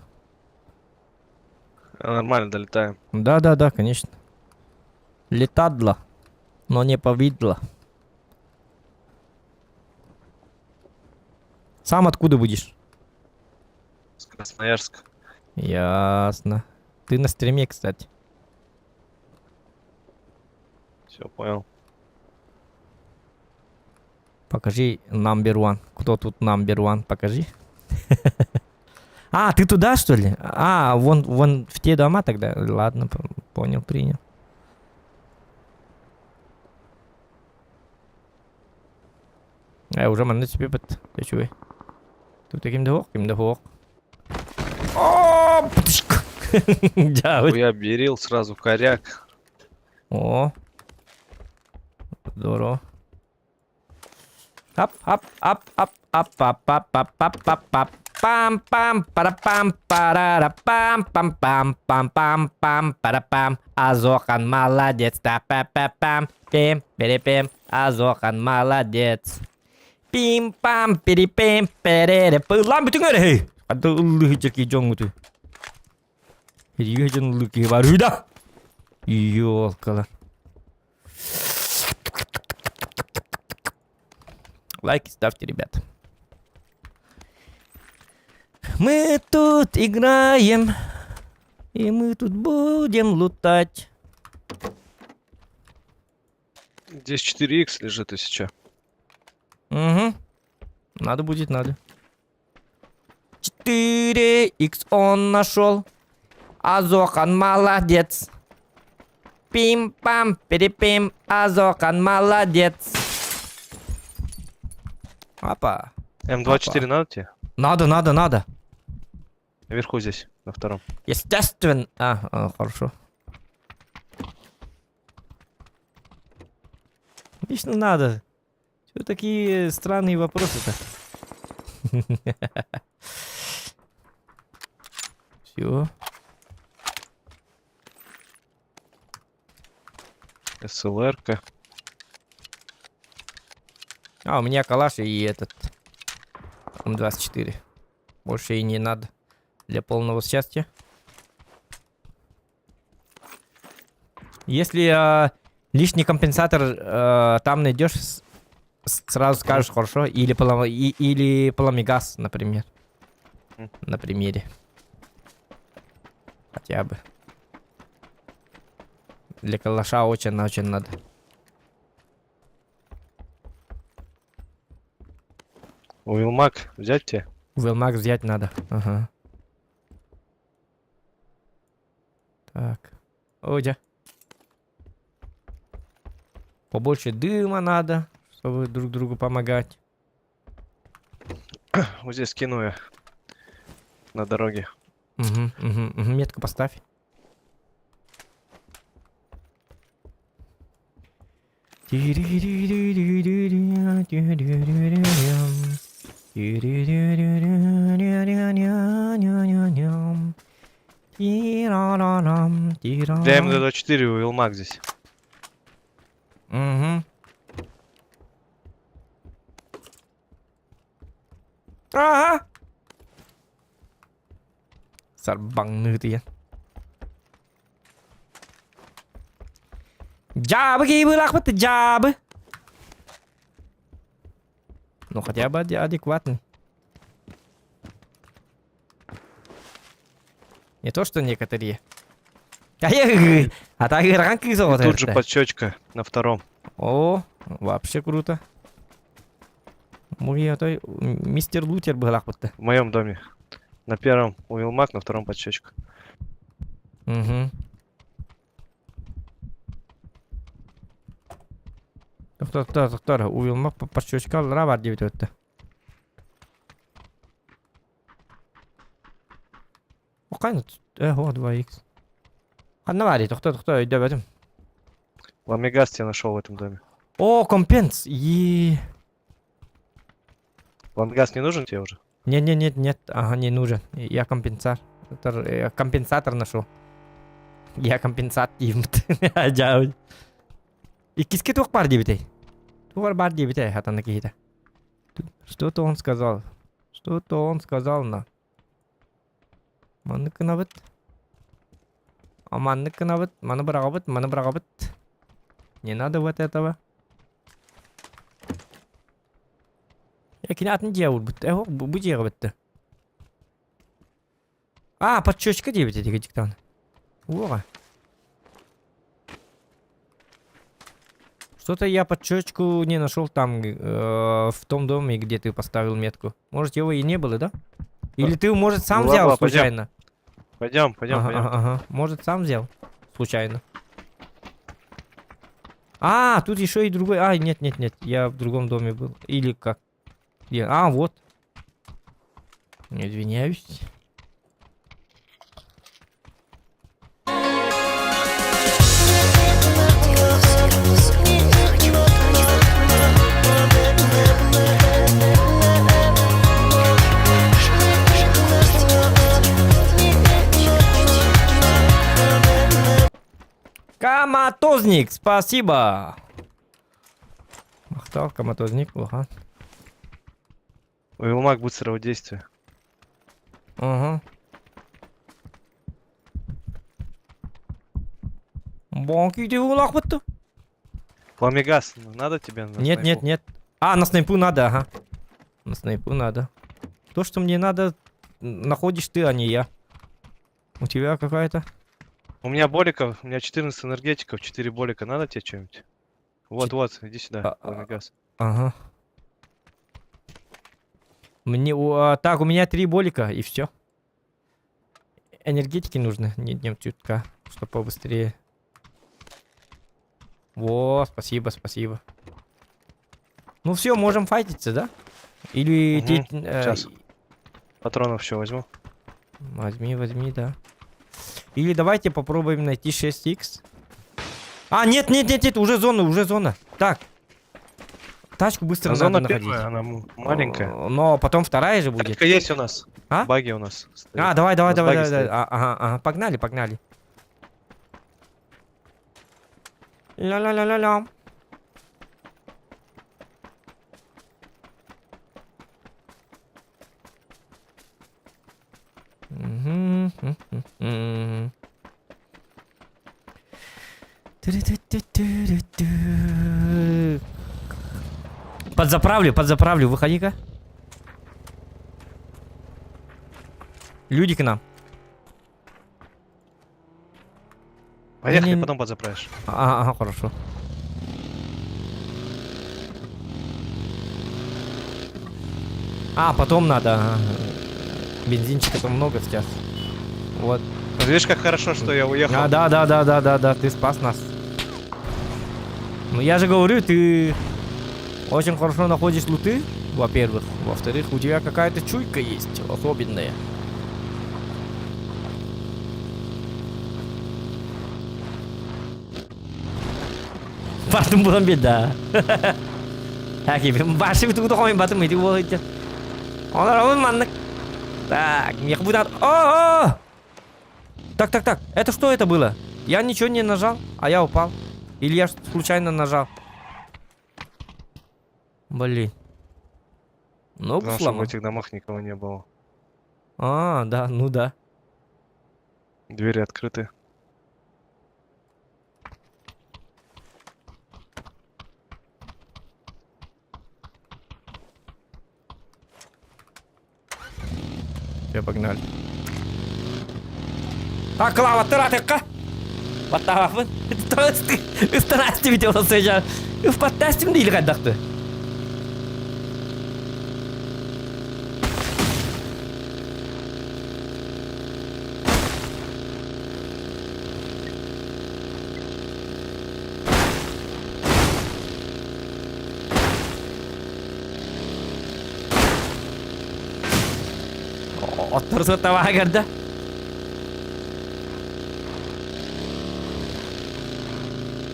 Нормально долетаем. Да-да-да, конечно. Летадло, но не повидло. Сам откуда будешь? С Красноярска. Ясно. Ты на стриме, кстати. Все, понял. Покажи number one. Кто тут number one? Покажи. А, ты туда, что ли? А, вон, вон в те дома тогда. Ладно, понял, принял. Э, уже манна себе под. Ты чуй. Тут таким да ким да хок. О, Я берил сразу коряк. О. Здорово. Ап, ап, ап, ап, ап, ап, ап, ап, ап, ап, ап. Пам пам пара пам парара пам пам пам пам пам пам пара пам Азохан молодец та па па пам пим перепим Азохан молодец Пим пам перепим перере Ыллаан бүтүҥ эрэ эй Ханта ыллыы дьэки дьоҥҥутуй Ирии дьон ыллыы киһи бар да Ёлкалар Лайки ставьте, ребят. Мы тут играем, и мы тут будем лутать. Здесь 4х лежит, если чё. Угу. Надо будет, надо. 4х он нашел. Азохан молодец. Пим-пам, перепим, Азохан молодец. Апа. М24 надо тебе? Надо, надо, надо. Наверху здесь, на втором. Естественно. А, а, хорошо. Лично надо. Что такие странные вопросы-то? Все. СЛР-ка. А, у меня калаш и этот М24. Больше и не надо. Для полного счастья. Если лишний компенсатор там найдешь, сразу скажешь хорошо. Или, или пламегаз, например. На примере. Хотя бы. Для калаша очень-очень надо. Уилмак взять тебе? Уилмак взять надо. Ага. Так. Одя. Побольше дыма надо, чтобы друг другу помогать. Вот здесь скину я. На дороге. Угу. Метку поставь. Для М24 Уилмак здесь. Угу. Ага. Сарбаңны Дьаабы киһи дьаабы. Ну хотя бы адекватный. Не то, что некоторые. А так И тут же подщечка на втором. О, вообще круто. Мой той мистер Лутер был будто. В моем доме. На первом Уилмак, на втором подщечка. Угу. Тоқтор, тоқтор, тоқтор. Уилмак подщечка бар деп өтті. О, қайны? О, 2х. Қанна бар тоқта, тоқта, өйдебедім. Ламегаз я нашел в этом доме. О, компенс. Е. Ламегаз не нужен тебе уже? Нет, нет, нет, нет, ага, не нужен. Я компенсатор. Компенсатор нашел. Я компенсат деймін. Иккиске туох баар диэбитэй. Туох баар диэбитэй, хатана киһитэ. Что-то он сказал. Что-то он сказал на. Маннык гынабыт. Маннык гынабыт, маны быраҕабыт, маны быраҕабыт. Не надо вот этого. Я кини атын дьиэ булбут. Э, бу дьиэҕэ битте. А, подщечка диэбит этиги диктан. Уоҕа. Что-то я подщечку не нашел там, в том доме, где ты поставил метку. Может, его и не было, да? Или ты, может, сам Ну взял ладно, пойдем. случайно? Пойдем, пойдем, Ага, пойдем. ага, ага. Может, сам взял? Случайно. А, тут еще и другой. А, нет, нет, нет. Я в другом доме был. Или как? Где? А, вот. Извиняюсь. Коматозник, спасибо. Махтал, коматозник, ага. Уилмак быстрого действия. Ага. Бонки ты улахватты. Пламегаз надо тебе? На Нет, нет, снайпу? нет. А, на снайпу надо, ага. На снайпу надо. То, что мне надо, находишь ты, а не я. У тебя какая-то? У меня боликов, у меня 14 энергетиков, 4 болика. Надо тебе что-нибудь? Вот, вот, иди сюда, пламегаз. Ага. Мне, так, у меня 3 болика, и все. Энергетики нужны, не днем чутка, чтобы побыстрее. Во, спасибо, спасибо. Ну все, можем файтиться, да? Или Мгм. те... э, Сейчас. Патронов еще возьму. Возьми, возьми, да. Или давайте попробуем найти 6х. А, нет, нет, нет, нет, уже зона, уже зона. Так. Тачку быстро А надо зона находить. первая, она маленькая. Но потом вторая же будет. Тачка есть у нас. А? Баги у нас. стоит. А, давай, У давай, нас давай, баги давай, давай. стоит. А, ага, ага, погнали, погнали. Ля-ля-ля-ля-ля. Мгм, мгм, мгм. Ту-ру-ту-ту-ту-ру-ту. Подзаправлю, подзаправлю, выходи-ка. Люди к нам. Поехали, Не-не-не. потом подзаправишь. Ага, ага, хорошо. А, потом надо. Ага. Бензинчика-то много сейчас. Вот. Вот Видишь, как хорошо, что я уехал. А, да, да, да, да, да, да, ты спас нас. Ну я же говорю, ты очень хорошо находишь луты, во-первых. Во-вторых, у тебя какая-то чуйка есть особенная. Бартым булан беда. Так, башы бит угу хойм батым иди бол ити. Олар он маннык. Так, мне будет. О! -о! Так, так, так. Это что это было? Я ничего не нажал, а я упал. Или я случайно нажал. Блин. Ногу Потому что в сломал. этих домах никого не было. А, да, ну да. Двери открыты. Все, погнали. А, Клава, ты ратыка! Баттаҕафын. Ыстараасты бит олосыжа. Ыфпаттастым дейли кайдакты. Оттор суоттабаха көрдө.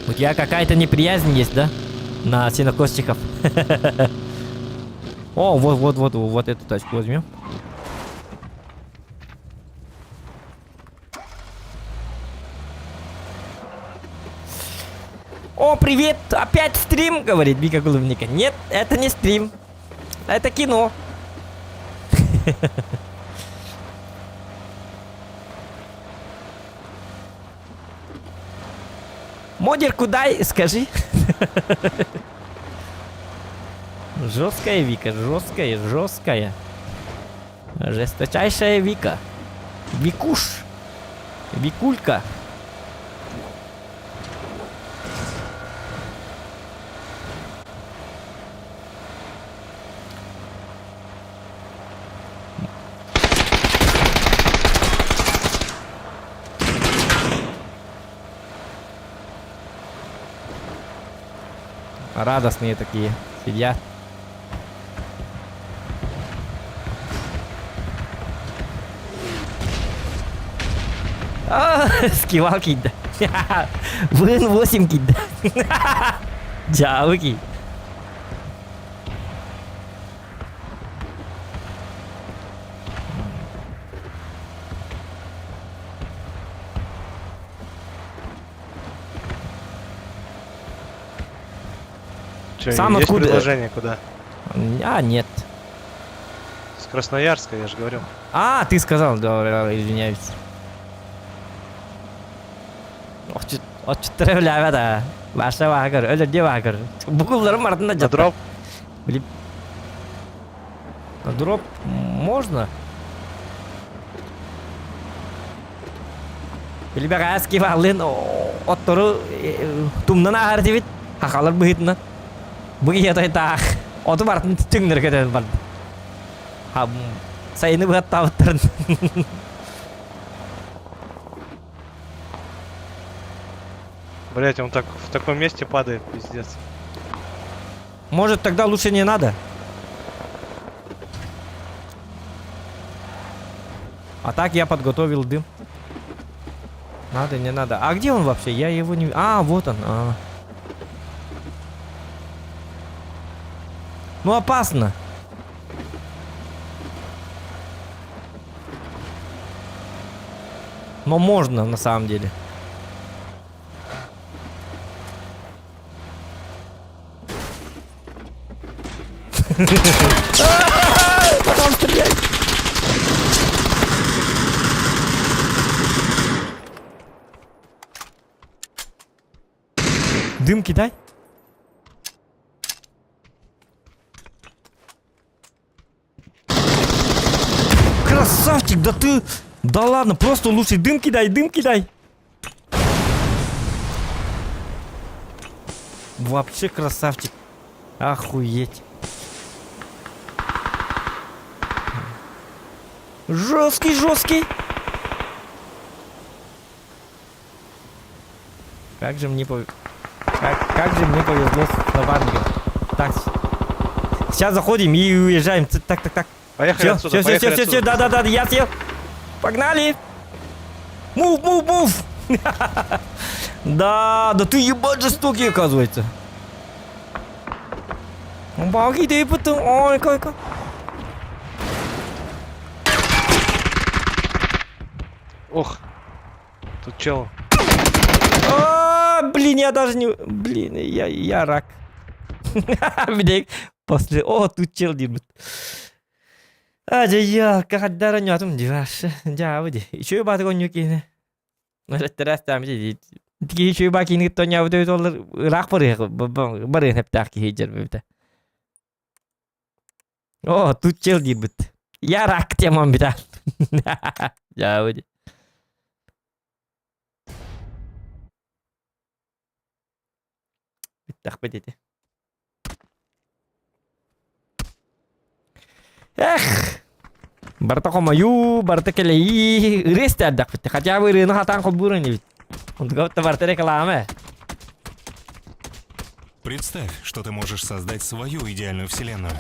У тебя какая-то неприязнь есть, да? На сенокосчиков. О, вот, вот, вот, вот эту тачку возьмем. О, привет! Опять стрим, говорит Вика Клубника. Нет, это не стрим. Это кино. Модер куда, скажи? Жесткая Вика, жесткая, жесткая. Жесточайшая Вика. Викуш. Викулька. Радостные такие сидят. А, скивал кидда. Вын 8 кидда. Джавыки. Че, Сам есть откуда? предложение куда? А, нет. С Красноярска, я же говорил. А, ты сказал, да, да, извиняюсь. Отчуттара билээбэт аа. Баша баакыр, өлөрдө баакыр. Букулларым артында На жатта. дроп? Блин. На дроп можно? Билбэҕэ скиваллын оттору тумнан ааһар дибит. Хахалар быһытынан. Бу киһи таах. Оту бартын түҥнөр көтөн барды. Сайыны быһаттаабыттарын. Блять, он так в таком месте падает, пиздец. Может, тогда лучше не надо? А так я подготовил дым. Надо, не надо. А где он вообще? Я его не... А, вот он. А. Ну, опасно. Но можно, на самом деле. Потом стреляй. Дым кидай. Красавчик, да ты... Да ладно, просто лучше дым кидай, дым кидай. Вообще красавчик. Охуеть. Жесткий, жесткий. Как же мне пов... как, как же мне повезло с напарником. Так, сейчас заходим и уезжаем. Так, так, так. Поехали все, отсюда, все, все, поехали все, все, отсюда. да, да, да, я съел. Погнали. Move, move, move. Да, да ты ебать жестокий, оказывается. Баги дейбутун, ой, кой, кой. Ох, тут чел. А, блин, я даже не... Блин, я, я рак. Блин, после... О, тут чел дейбут. А, дьэ, кахаддара ньотум диваш. Дьэ, ди. Үчүгэй баатык онньуу киһини. Өрөттөрөөс таам дии. Киһи үчүгэй баа киһини кытта онньообут эбит буоллар ыраах барыах барыан эптээх киһи дьэрбэбитэ. О, тут чел диирбит. Я рак темам битэ. Дьэ, ди. Бүттэхпит ити. Эх! Барыта хомойуу, барыта кэлэйии, ырыа истэрдэхпит. Хотя бы ырыаны хатаан холбуур инибит. Онтуга барыта реклама. Представь, что ты можешь создать свою идеальную вселенную.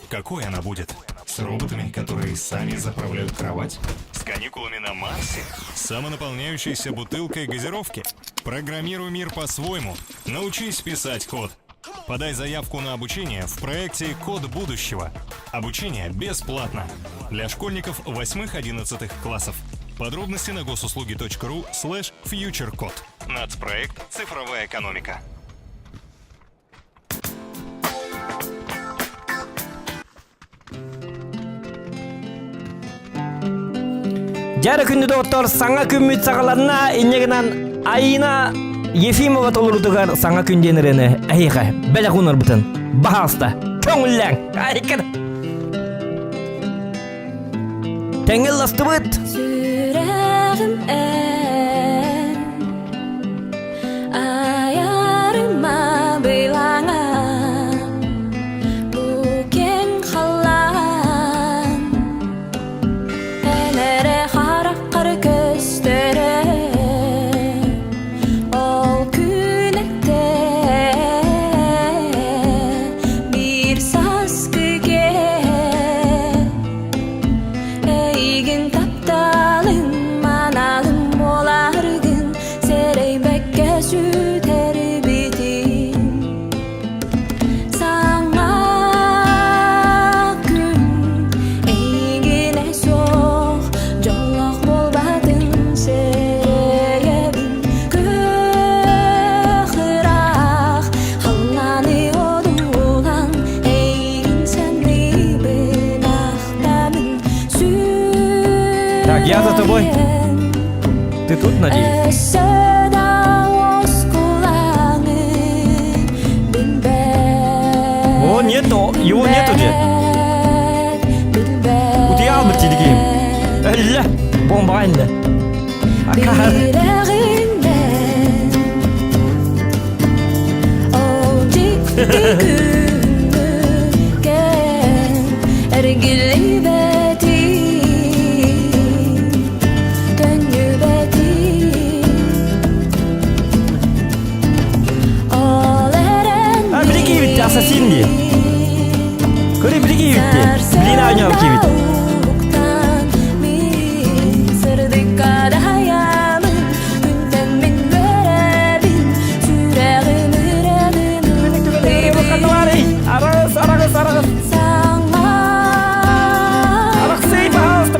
Какой она будет? С роботами, которые сами заправляют кровать? С каникулами на Марсе? С самонаполняющейся бутылкой газировки? Программируй мир по-своему. Научись писать код. Подай заявку на обучение в проекте «Код будущего». Обучение бесплатно. Для школьников 8-11 классов. Подробности на госуслуги.ру слэш futurecode. Нацпроект «Цифровая экономика». Дьэ күндү доҕоттор саҥа күммүт саҕаланна инньэ гынан Айина Ефимова толорутугар саҥа күн диэн ырыаны эһиэхэ бэлэх уунарбытын баһаалыста көҥүллээҥ айкын тэҥҥэ ылластыбыт Сүрэҕим эн айарыма быйлаҥа бу киэҥ халлаан эн эрэ хараххар көстөрө ол күн этэ биир сааскы киэһэ Эйигин тапталым маналым буоларгын сэрэйбэккэ сүтэрбитим Саҥа күн эйигинэ суох дьоллоох буолбатын сэрэйэбин Күөх ыраах халлааны одуулаан эйигин саныыбын ахтабын Так, я за тобой. Ты тут, надеюсь? Өссө да оскуланы билбэт О, нет, его нету же. билбэт Утуйа тилигим. Өллө, бомба инде. Акар. Бирэҕиҥнэн ол дьикти күнү кэм эргиллибэтин төннүбэтин ол эрэн А, били киирбит, ассасин дии. Көрө били киирбит. Блин, аанньал киирбит. уһуктан мин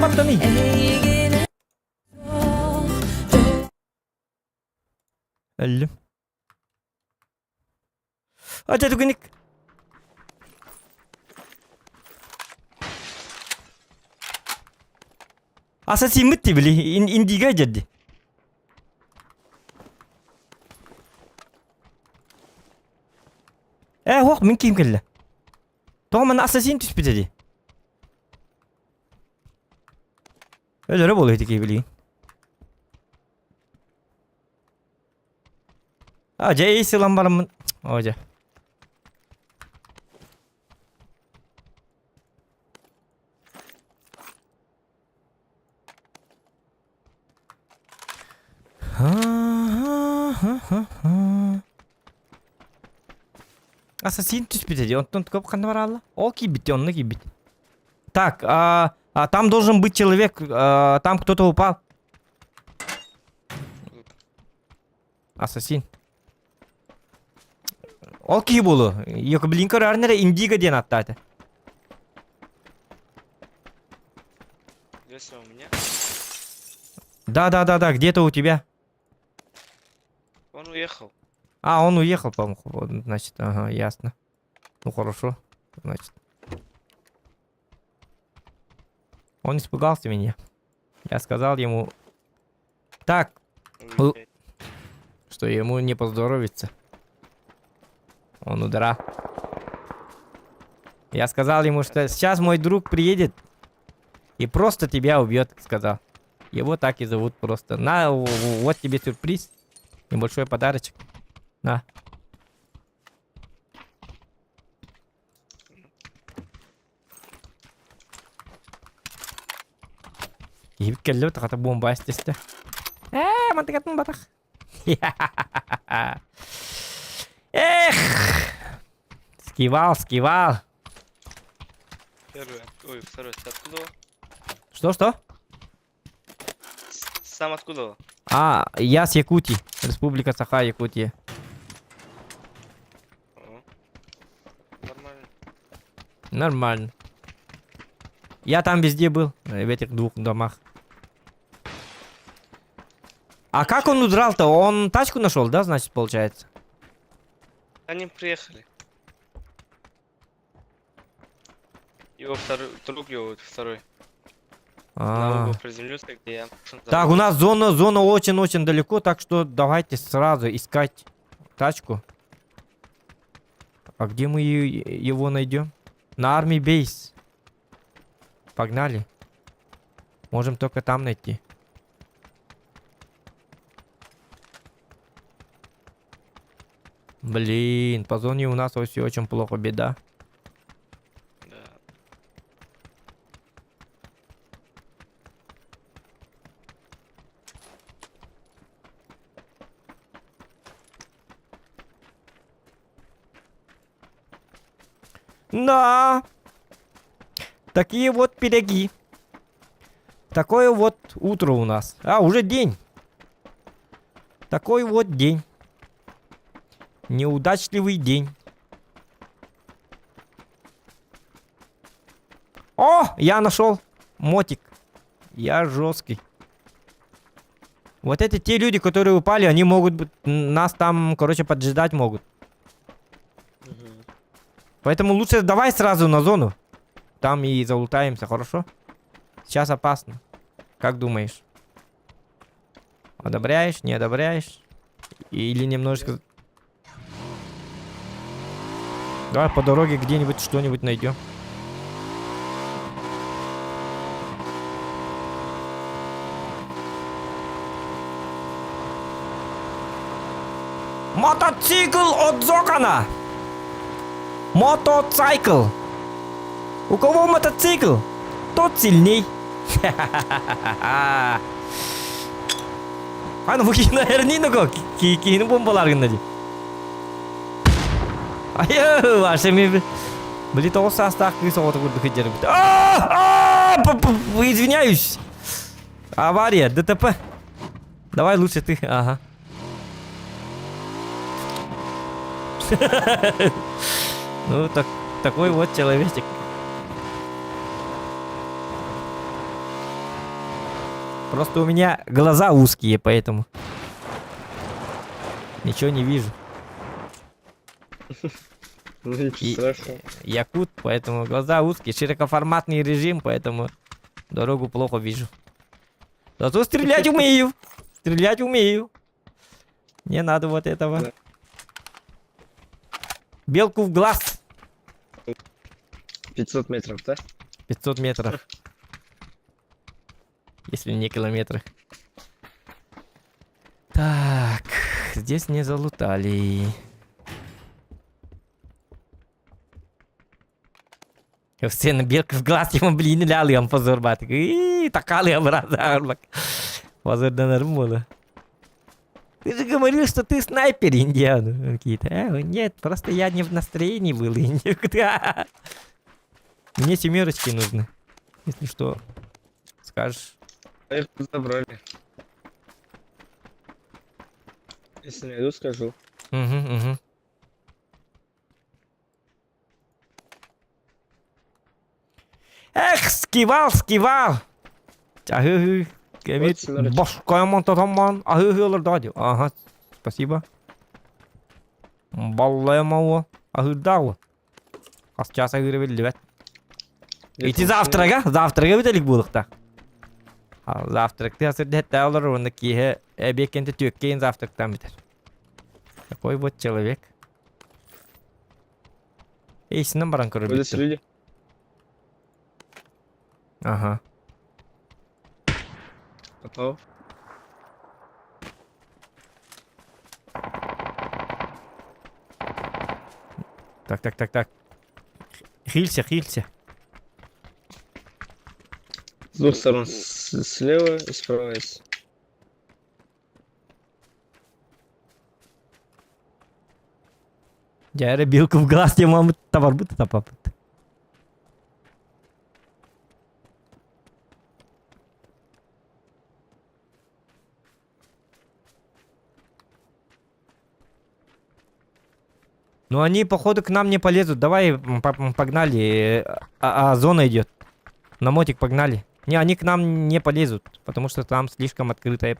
баттаный? Өллүм. Ача түгүнүк. Ассасиммыт ти били индига дьэрди. Э, ох, мин ким келле? Тоҕо манна ассасин түспүтэ дии? Өлөрө буолуо ити киһи билигин. А, дьэ, эй сылан бараммын. О, дьэ. Ассасин түспүтэ дии, онтон көп ханна бараалла? Ол киирбит дии, онно киирбит. Так, а, а, там должен быть человек, а, там кто-то упал. Ассасин. Ол киһи буолуо. Якоблин көрөөрүн эрэ Индиго диэн аттаата. Если у меня? Да, да, да, да, где-то у тебя. Он уехал. А, он уехал, по-моему, значит, ага, ясно. Ну хорошо, значит. Он испугался меня. Я сказал ему... Так, что ему не поздоровится. Он удара. Я сказал ему, что сейчас мой друг приедет и просто тебя убьет, сказал. Его так и зовут просто. На, вот тебе сюрприз. Небольшой подарочек. На. Киһибит кэллэбит хата бомба эстистэ. Ээ, мантыкатын батах. Эх! Скивал, скивал. Первый, ой, второй, ты откуда? Что-что? Сам откуда? А, я с Якутии. Республика Саха, Якутия. Нормально. Нормально. Я там везде был, э, в этих двух домах. А как он удрал-то? Он тачку нашел, да, значит, получается? Они приехали. Его второй, друг его вот второй. На А. угол приземлился, где я. Так, у нас зона, зона очень-очень далеко, так что давайте сразу искать тачку. А где мы его найдем? На армии бейс. Погнали. Можем только там найти. Блин, по зоне у нас все очень плохо, беда. Да. Такие вот пироги. Такое вот утро у нас. А, уже день. Такой вот день. Неудачливый день. О, я нашел мотик. Я жесткий. Вот это те люди, которые упали, они могут быть, нас там, короче, поджидать могут. Поэтому лучше давай сразу на зону. Там и залутаемся, хорошо? Сейчас опасно. Как думаешь? Одобряешь, не одобряешь? Или немножечко... Давай по дороге где-нибудь что-нибудь найдем. Мотоцикл от Зокана! Мотоцикл! У кого мотоцикл, тот сильней. Аны бу киһини эрниин киһини бомбалар гынна дии. Айы, вообще мен били тоҕус саастаах кыыс оҕото курдук сылдьарбыт. Извиняюсь. Авария, ДТП. Давай лучше ты, ага. Ну, так, такой вот человечек. Просто у меня глаза узкие, поэтому ничего не вижу. Ну ничего И страшного. якут, поэтому глаза узкие, широкоформатный режим, поэтому дорогу плохо вижу. Зато стрелять умею. Стрелять умею. Не надо вот этого. Да. Белку в глаз. 500 метров, да? 500 метров. Если не километрах. Так, здесь не залутали. Сцена белка в глаз ему блин лялыам позор батык. И такалыам разарбак. Позорданарым было. Ты же говорил, что ты снайпер, Индиану. Какие-то. «А, нет, просто я не в настроении был. Мне семерочки нужны. Если что, скажешь. А их забрали. Если найду, скажу. Угу, угу. Эх, скивал, скивал! Ахы, Вот семерочка. Башкаяман татаман. Ахы, дади. Ага, спасибо. Баллаямауа. Ахырдауа. Хас час ахыры биллибэт. Где-то Ити машина. завтрага, завтрага бүтэлик буолуохтаах. Завтракты асырдетте олар онна киһи эбиэккенте түөккейин завтрактан бүтэр. Такой вот человек. Эйсинен баран Вот здесь көрөр люди. Ага. Попал. Так, так, так, так. Хилься, хилься. С двух сторон. Слева и справа есть. Дьэ, белку в глаз диэн табарбыт тапапыт. Ну они, походу, к нам не полезут. Давай погнали. А зона идет. На мотик погнали. Не, они к нам не полезут, потому что там слишком открытое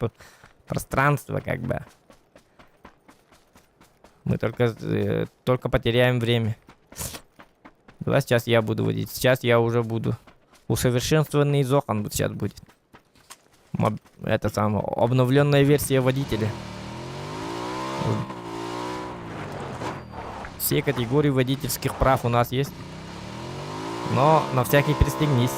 пространство, как бы. Мы только потеряем время. Давай сейчас я буду водить. Сейчас я уже буду. Усовершенствованный Зохан вот сейчас будет. Это самое, обновленная версия водителя. Все категории водительских прав у нас есть. Но на всякий пристегнись.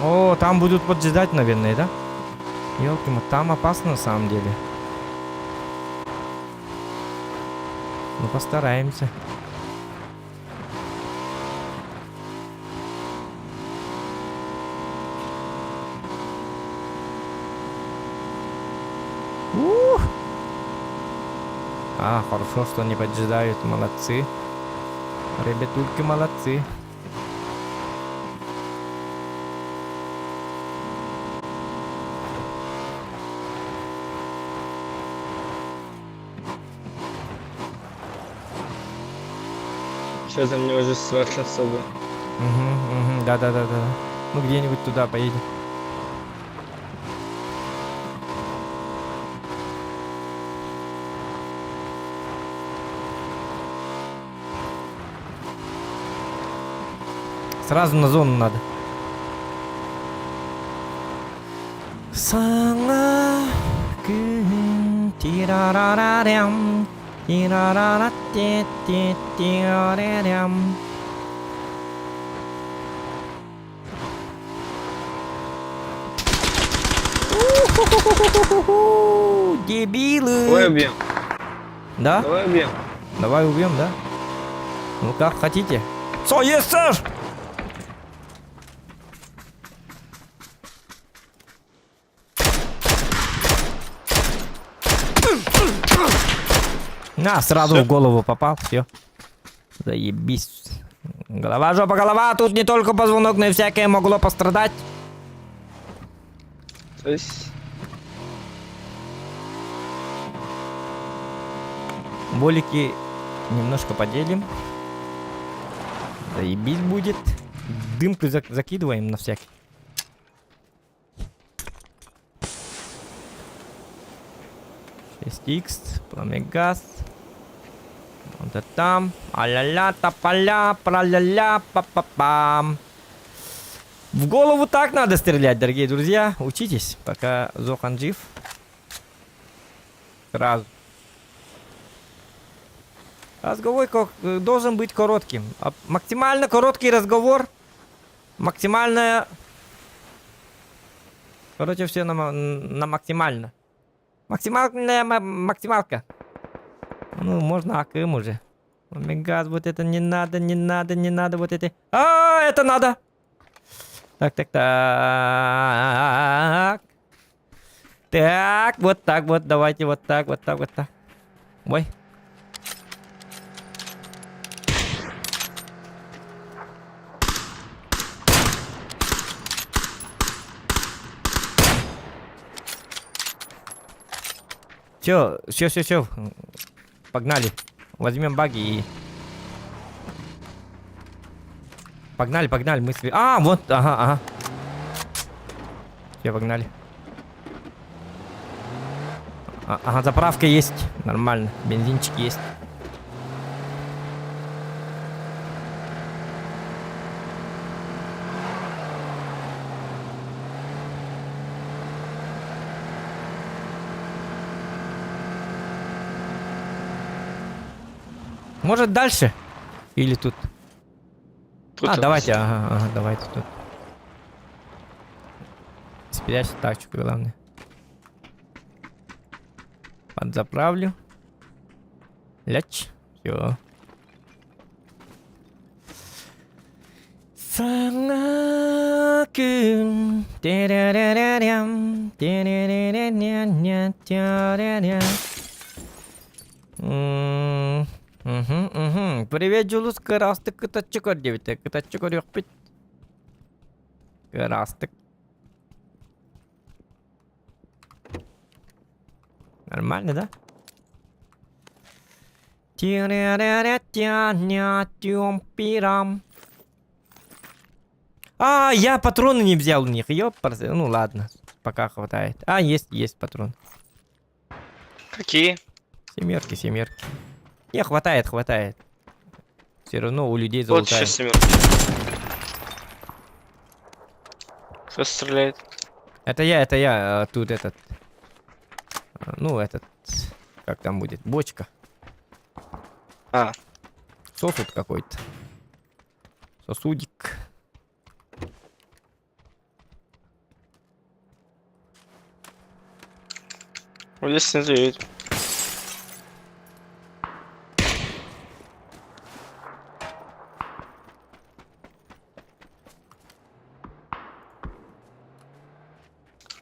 О, там будут поджидать, наверное, да? Елки, там опасно на самом деле. Ну, постараемся. Ух! А, хорошо, что не поджидают. Молодцы. Ребятульки молодцы. Сейчас мне уже страшно с собой. Угу, да-да-да-да. Ну, где-нибудь туда поедем. Сразу на зону надо. Саҥа күн тирарарарям тирарара те те тирарарям. Уху-ху-ху-ху-ху! Дебилы! Давай убьем. Да? Давай убьем. Давай убьем, да? Ну как хотите. Со, есть, сэр! На, сразу Всё. в голову попал, все. Заебись. Голова, жопа, голова. Тут не только позвонок, но и всякое могло пострадать. То есть... Болики немножко поделим. Заебись будет. Дымку закидываем на всякий. 6х, пламегаз. Вот это там. А-ля-ля, тополя, тра-ля-ля, па-па-пам. В голову так надо стрелять, дорогие друзья. Учитесь, пока Зохан жив. Сразу. Разговор должен быть коротким. Максимально короткий разговор. Максимальная... Короче, все на максимально. Максимальная максималка. Ну, можно АКМ уже. Омегаз, вот это не надо, не надо, не надо, вот это. А, это надо! Так, так, так. Так, вот так вот, давайте вот так, вот так, вот так. Ой. Все, все, все, все. Погнали. Возьмем баги и... Погнали, погнали, мы... А, вот, ага, ага. Все, погнали. А, ага, заправка есть. Нормально. Бензинчик есть. Может дальше? Или тут? Тут а, давайте, ага, ага, давайте тут. Спрячь тачку, главное. Подзаправлю. Ляч. Все. Саҥа күн Тиририририм, тиририририря, тиририря. М, мгм, мгм. Привет, Дьулус, кырастык кытаччы көр диэбитэ. Кытаччы көрүөхпүт. Кырастык. Нормально, да? А, я патроны не взял у них. Ёпарс. Ну ладно, пока хватает. А, есть, есть патрон. Какие? Семерки, семерки. Не, хватает, хватает. Все равно у людей Вот залутаем. еще семерки. Кто стреляет? Это я, тут этот. Ну, этот. Как там будет? Бочка. А. Сосуд какой-то. Сосудик. Вот здесь снизу едет.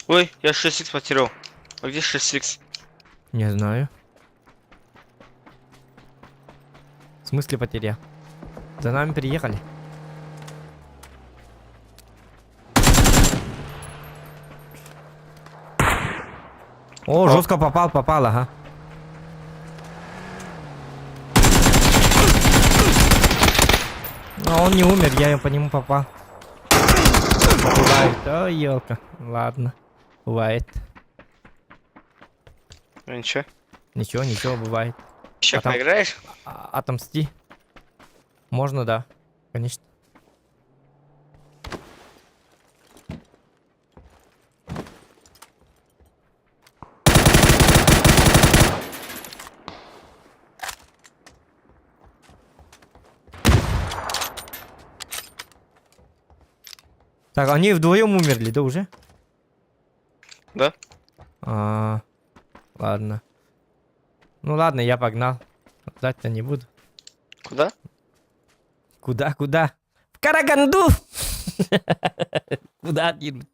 Ой, я 6х потерял. А где 6х? Не знаю. В смысле потерял? За нами приехали. О, жестко попал, попал, ага. Но он не умер, я по нему попал. Бывает. О, елка. Ладно. Бывает. Ну ничего. Ничего, ничего, бывает. Еще поиграешь? Отомсти. Можно, да. Конечно. Так, они вдвоем умерли, да, уже? Да. А, ладно. Ну ладно, я погнал. Ждать-то не буду. Куда? Куда, куда? В Караганду! Куда один?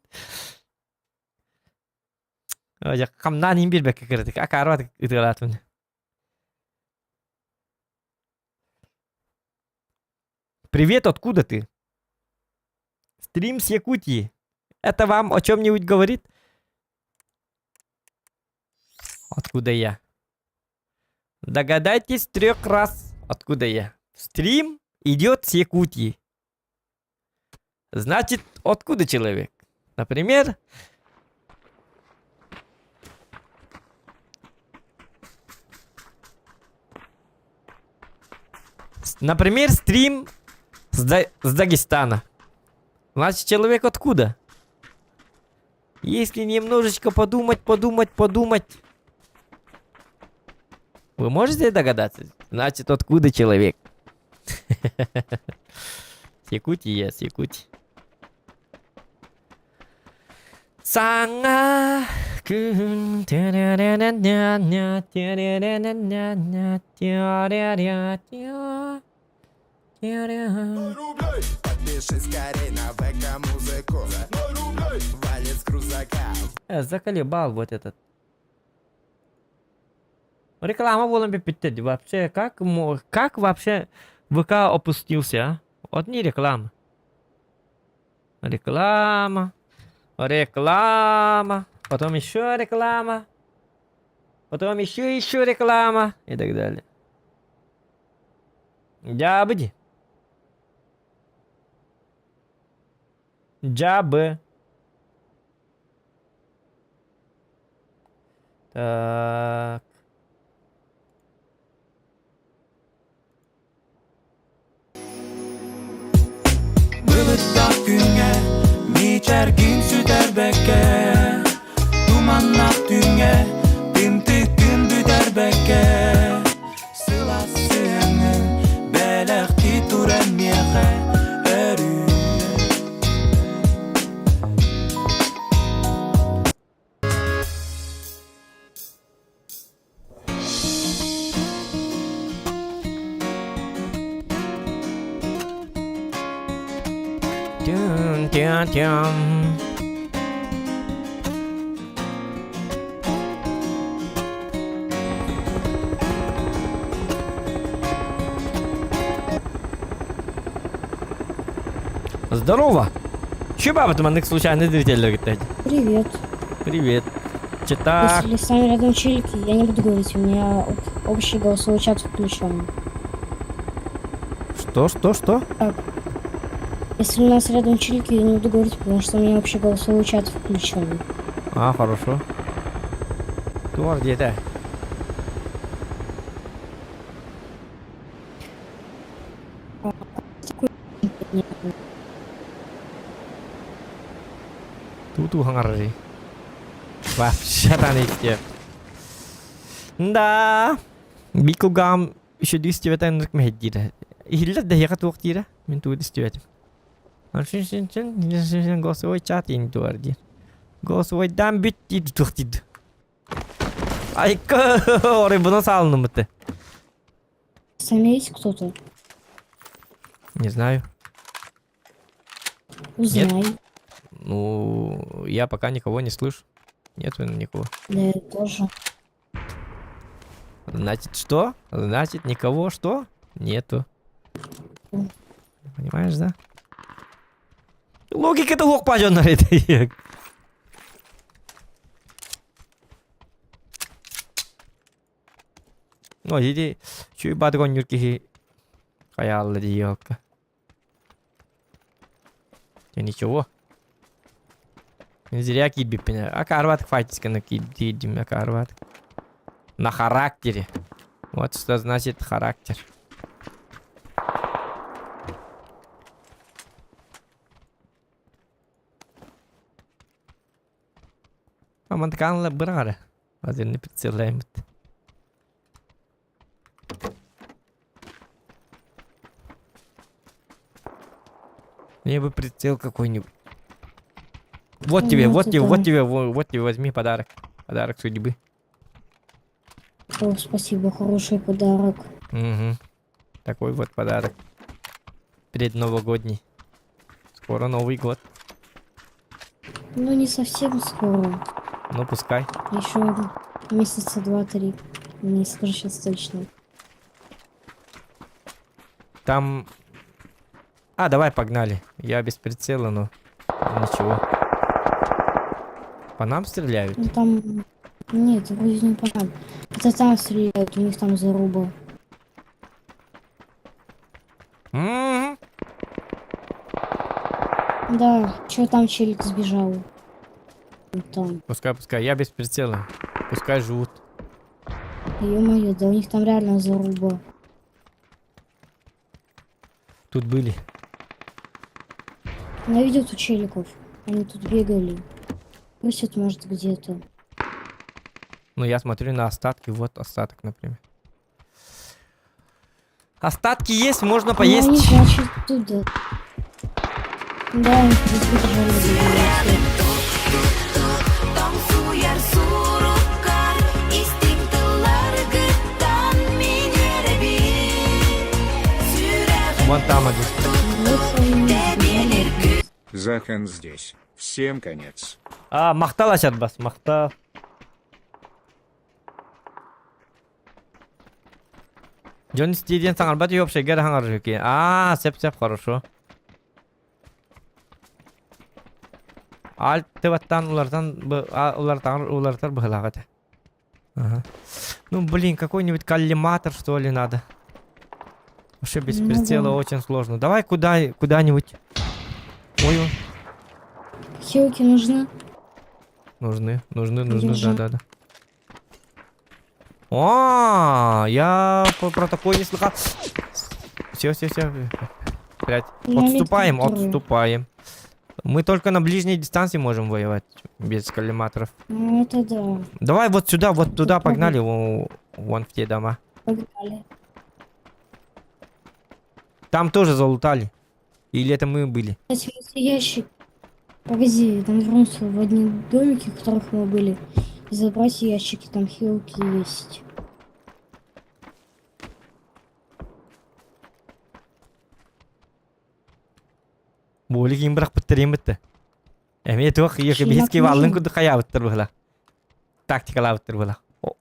Хамнан имбир бэкэ кырдык. Акарват ытылатын. Привет, откуда ты? Стрим с Якутии. Это вам о чем-нибудь говорит? Откуда я? Догадайтесь трех раз, откуда я. Стрим идет с Якутии. Значит, откуда человек? Например, Например, стрим с, да с Дагестана. Значит, человек откуда? Если немножечко подумать, подумать, подумать. Вы можете догадаться? Значит, откуда человек? С Якутии я, с Якутии. Саҥа күн Подпишись скорей на ВК музыку Валит с крузака Заколебал вот этот. Реклама буолан бүппүттэр Вообще, как, как вообще ВК опустился, а? Вот не реклама. Реклама. Реклама. Потом еще реклама. Потом еще еще реклама. И так далее. Дьаабы Дьаабы. Так. Былыттаах күҥҥэ мичээргин сүтэрбэккэ Туманнаах түүҥҥэ тымтыккын бүтэрбэккэ Сылаас сыһыаҥҥын бэлэхтии туран миэхэ өрүү Тюн, тюн, тюн. Здорово! Че баба маннык случайно зритель Привет. Привет. Че так? Если с нами рядом челики, я не буду говорить, у меня общий голосовой чат включен. Что, что, что? Так. Если у нас рядом челики, я не буду говорить, потому что у меня общий голосовой чат включен. А, хорошо. Туох диэтэ? Туу-туу хаҥарарый. Вообще там истиэ. Да. Бикугам еще истибэтэн мэһэйдиирэ. Иһиллэр да эһиэхэ туох диирэ? Мин тугу да истибэтим. Голосовой чат иин туар диир. Голосовойдаан бүт диир туох диир. Айка, оройбунан саалынныммыт. Сами есть кто-то? Не знаю. Узнай. Нет. Ну, я пока никого не слышу. Нету никого. Да, я тоже. Значит, что? Значит, никого что? Нету. Понимаешь, да? Логика-то лох пожоннор это. Ну, иди, чүй бадгон юркихи хайаалла диэхокка. Ничего. Зря киирбиппин. Акаарбатык файтисканы киирдим акаарбатык. На характере. Вот что значит характер. Амантыкаанла быраҕара. Лазерный прицеллээммит. Мне бы прицел какой-нибудь. Вот тебе, Ну, вот это тебе, вот да. тебе, вот тебе, возьми подарок. Подарок судьбы. О, спасибо, хороший подарок. Угу. Такой вот подарок. Предновогодний. Скоро Новый год. Ну, не совсем скоро. Ну, пускай. Еще месяца два-три. Не скажу сейчас точно. Там... А, давай, погнали. Я без прицела, но ничего. По нам стреляют? Ну там... Нет, вроде не по нам. Это там стреляют, у них там заруба. М-м-м. Да, чё там челик сбежал? Вот Там. Пускай, пускай. Я без прицела. Пускай живут. Ё-моё, да у них там реально заруба. Тут были. Я видел тут челиков. Они тут бегали. Просят, может, где-то. Ну, я смотрю на остатки. Вот остаток, например. Остатки есть, можно Ну, они, поесть. значит, туда. Да, они тут сбежали. Тоҥсуйар суруккар истиҥ тылларгыттан мин үөрэбин Сүрэҕим Вон там один. тэбиэлиир Захан здесь. Всем конец. А, махтал бас, махтал. Дьон истиэ диэн саҥарбат үһү эрэ саҥарар үһү. А, сөп сөп, хорошо. Alt баттаан уларытан уларытар уларытар быһыылаах этэ. Ага. Ну, блин, какой-нибудь коллиматор, что ли, надо. Вообще без Ну прицела да. очень сложно. Давай куда, куда-нибудь. Ой, ой. Хилки нужны? Нужны, нужны, нужны, Держи. да, да, да. О, я про такое не слыхал. Все, все, все. Блять. На Отступаем, метке вторую. отступаем. Мы только на ближней дистанции можем воевать без коллиматоров. Ну, это да. Давай вот сюда, вот туда Попробуй. погнали, вон в те дома. Погнали. Там тоже залутали. Или это мы были? Кстати, вот эти ящик. Погоди, там вернуться в одни домики, в которых мы были. И забрать ящики, там хилки есть. Болик им бырахпыттар бітті. Эми туох Шимак биһиски валлын нужен. курдук хайаабыттар быһыылаах. Тактикалаабыттар быһыылаах. О.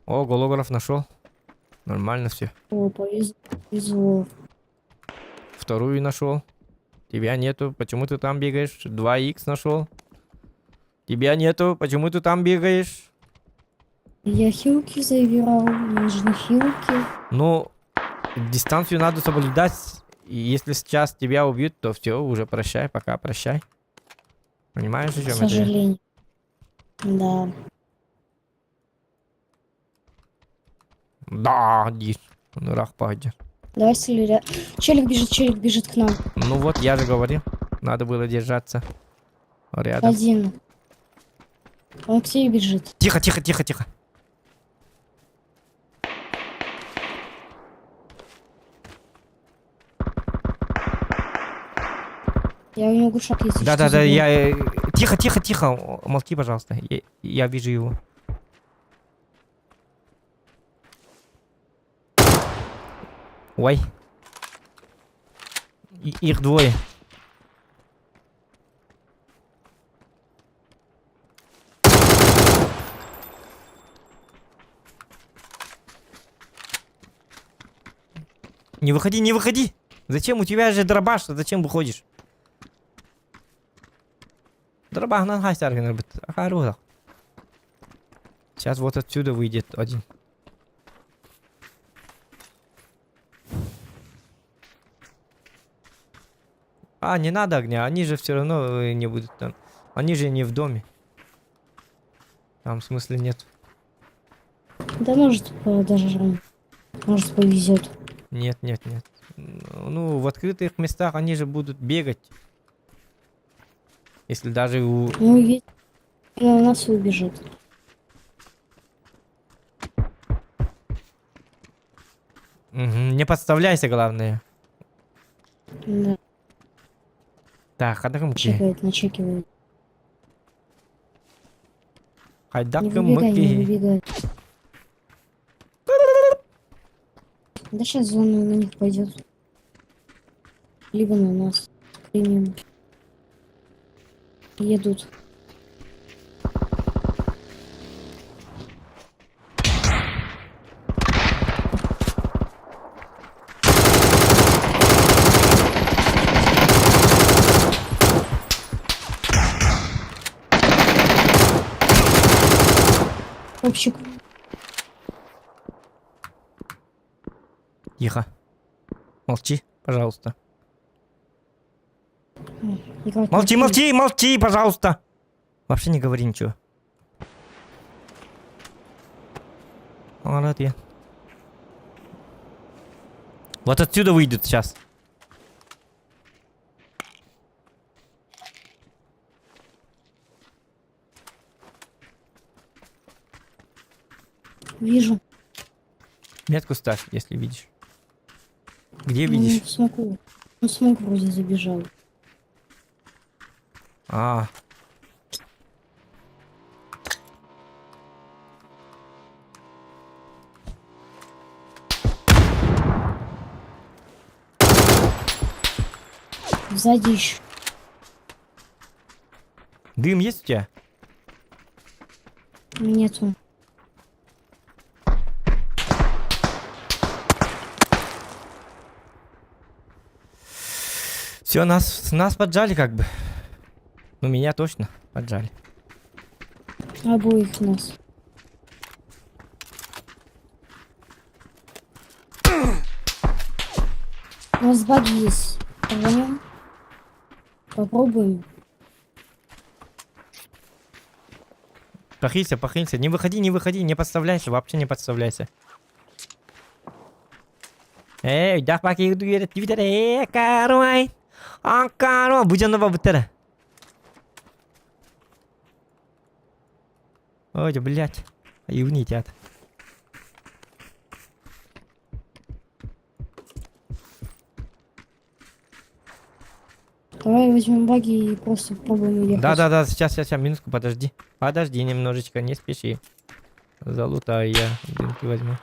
О, голограф нашел. Нормально все. О, повезло. Повезло. Вторую нашел. Тебя нету. Почему ты там бегаешь? 2х нашел. Тебя нету. Почему ты там бегаешь? Я хилки забирал, мне нужны хилки. Ну, дистанцию надо соблюдать. И если сейчас тебя убьют, то все, уже прощай, пока, прощай. Понимаешь, о К чем это я? сожалению. Да. Да, диир. Ну, рах пойдет. Давай стреляй. Челик бежит, челик бежит к нам. Ну вот, я же говорил, надо было держаться рядом. Один. Он к тебе бежит. Тихо, тихо, тихо, тихо. Я у него глушак, если Да, что, да, да, заберу. я... Тихо, тихо, тихо, молчи, пожалуйста. Я вижу его. Ой. Их двое. Не выходи, не выходи! Зачем? У тебя же дробаш, зачем выходишь? Дробаш на Сейчас вот отсюда выйдет один. А, не надо огня, они же все равно не будут там. Они же не в доме. Там в смысле нет. Да может подожжем. Может повезет. Нет, нет, нет. Ну, в открытых местах они же будут бегать. Если даже у... Ну, ведь на нас убежит. Мгм, Не подставляйся, главное. Да. Так, хадакам Чекает, начекивает. Не Хайдакам выбегай, не выбегай. Да сейчас зона на них пойдет. Либо на нас. Примем. Едут. Общик. Тихо. Молчи, пожалуйста. Играть Молчи, не молчи, молчи, пожалуйста. Вообще не говори ничего. Рад я. Вот отсюда выйдут сейчас. Вижу. Метку ставь, если видишь. Где Он видишь? в смоку. Он в смок вроде забежал. А. Сзади еще. Дым есть у тебя? Нету. Все, нас, нас поджали как бы. Ну, меня точно поджали. Обоих нас. У нас баги есть. Рванем. Попробуем. Похилься, похилься. Не выходи, не выходи, не подставляйся, вообще не подставляйся. Эй, дах баки э, карвай. А, карвай, будь она бабутера. Ой, блядь. Юнитят. Давай возьмем баги и просто попробуем уехать. Да, да, да, сейчас, сейчас, сейчас, минутку, подожди. Подожди немножечко, не спеши. Залутаю я, дымки возьму.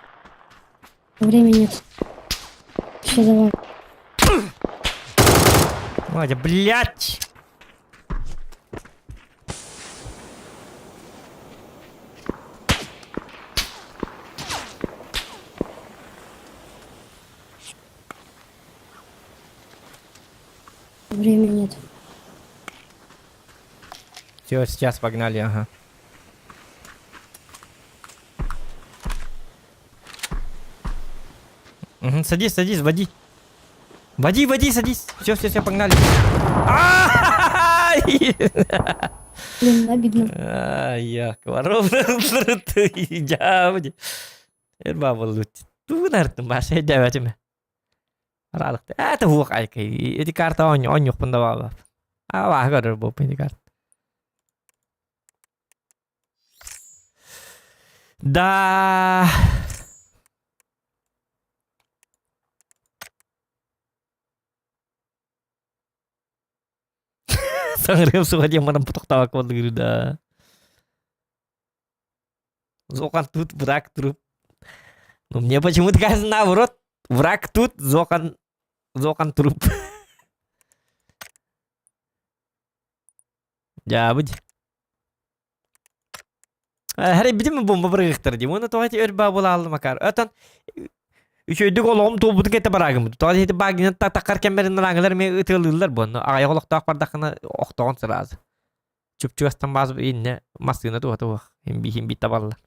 Времени нет. Все, давай. Вадя, блядь! Времени нет. Все, сейчас погнали, ага. Угу, садись, садись, води. Води, води, садись. Все, все, все, погнали. Ай! Блин, обидно. Ай, коров, Это хух айка. Эти карта он он юхпун давала. А вахгар бу эти карта. Да. Саңырым суға демарым пұтықтабак болды да. Зоқан тут, враг труп. Ну, мне почему-то кажется наоборот. Враг тут, Зоқан, Зоқан труп. Жабыд. Хәрі бітімі бомба бұрғықтыр дейм. Оны тоғайты өрба бола алды макар. Өтін Үчөйдүк олоҕум туолбутун кэтэ бараагым. Тоҕо ити багинан таххар кэммэрин ырааҥылар эмиэ ытыалыыллар буонна. Аҕыйах олохтоох бардаххына охтоҕун сразу. Чупчугастан баас иннэ массыына туһа туһах. Химби химби табаллар.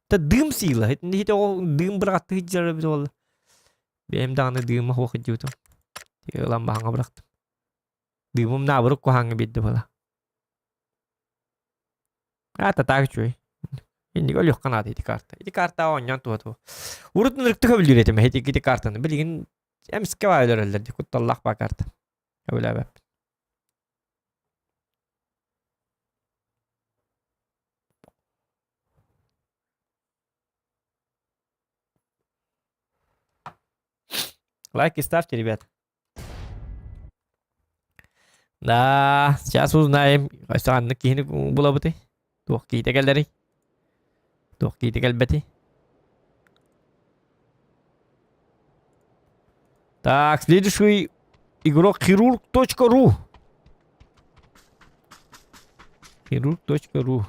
Та дым сила. Ити ол дым быраҕаттыы сылдьар эбит буолла. Бэйэм даҕаны дыыма суох илдьибитим. Ылан баһаҥҥа бырахтым. Дыымым наоборот куһаҕаҥҥа биэрдэ буолла. А так үчүгэй. Инник өлүөххэ наада ити карта. Ити карта оонньоон туһа туһа. Урут ынырыктык көбүлүүр этим ити ити картаны. Билигин эмискэ баа өлөрөллөр дии кутталлаах баа карта. Көбүлээбэппин. Лайки ставьте, ребят. Да, сейчас узнаем. Ханнык киһини булабытый? Туох киһитэ кэлэрий? Туох киһитэ кэлбэтий? Так, следующий игрок хирург.ру. Хирург.ру.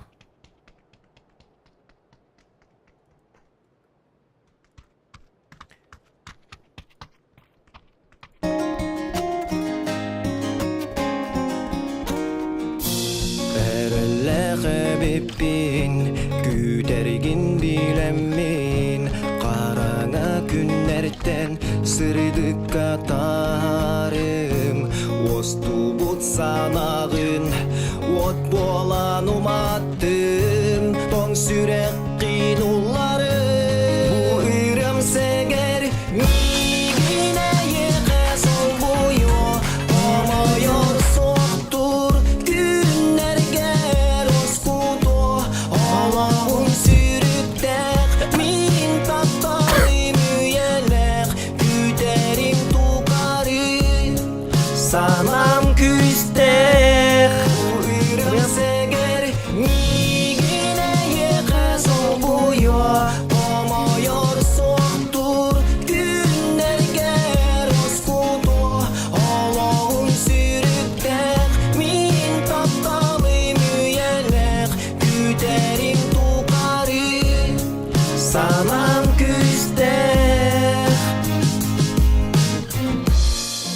эбиппин Күүтэргин билэммин Хараҥа күннэртэн сырдыкка таһаарым Уостубут санааҕын уот буолан уматтым Тоҥ сүрэххин улларым Бу ырыам сэгэр миигин эйиэхэ солбуйуо Хомойор суохтуур күннэргэр ускутуо Олоҕум сүрүктээх мин тапталым үйэлээх Күүтэрим тухары санаам күүстээх Ырым сэгэр миигин эйиэхэ солбуйуо Хомойор суохтуур күннэргэр ускутуо Олоҕум сүрүктээх мин тапталым үйэлээх Күүтэрим тухары санаам күүстээх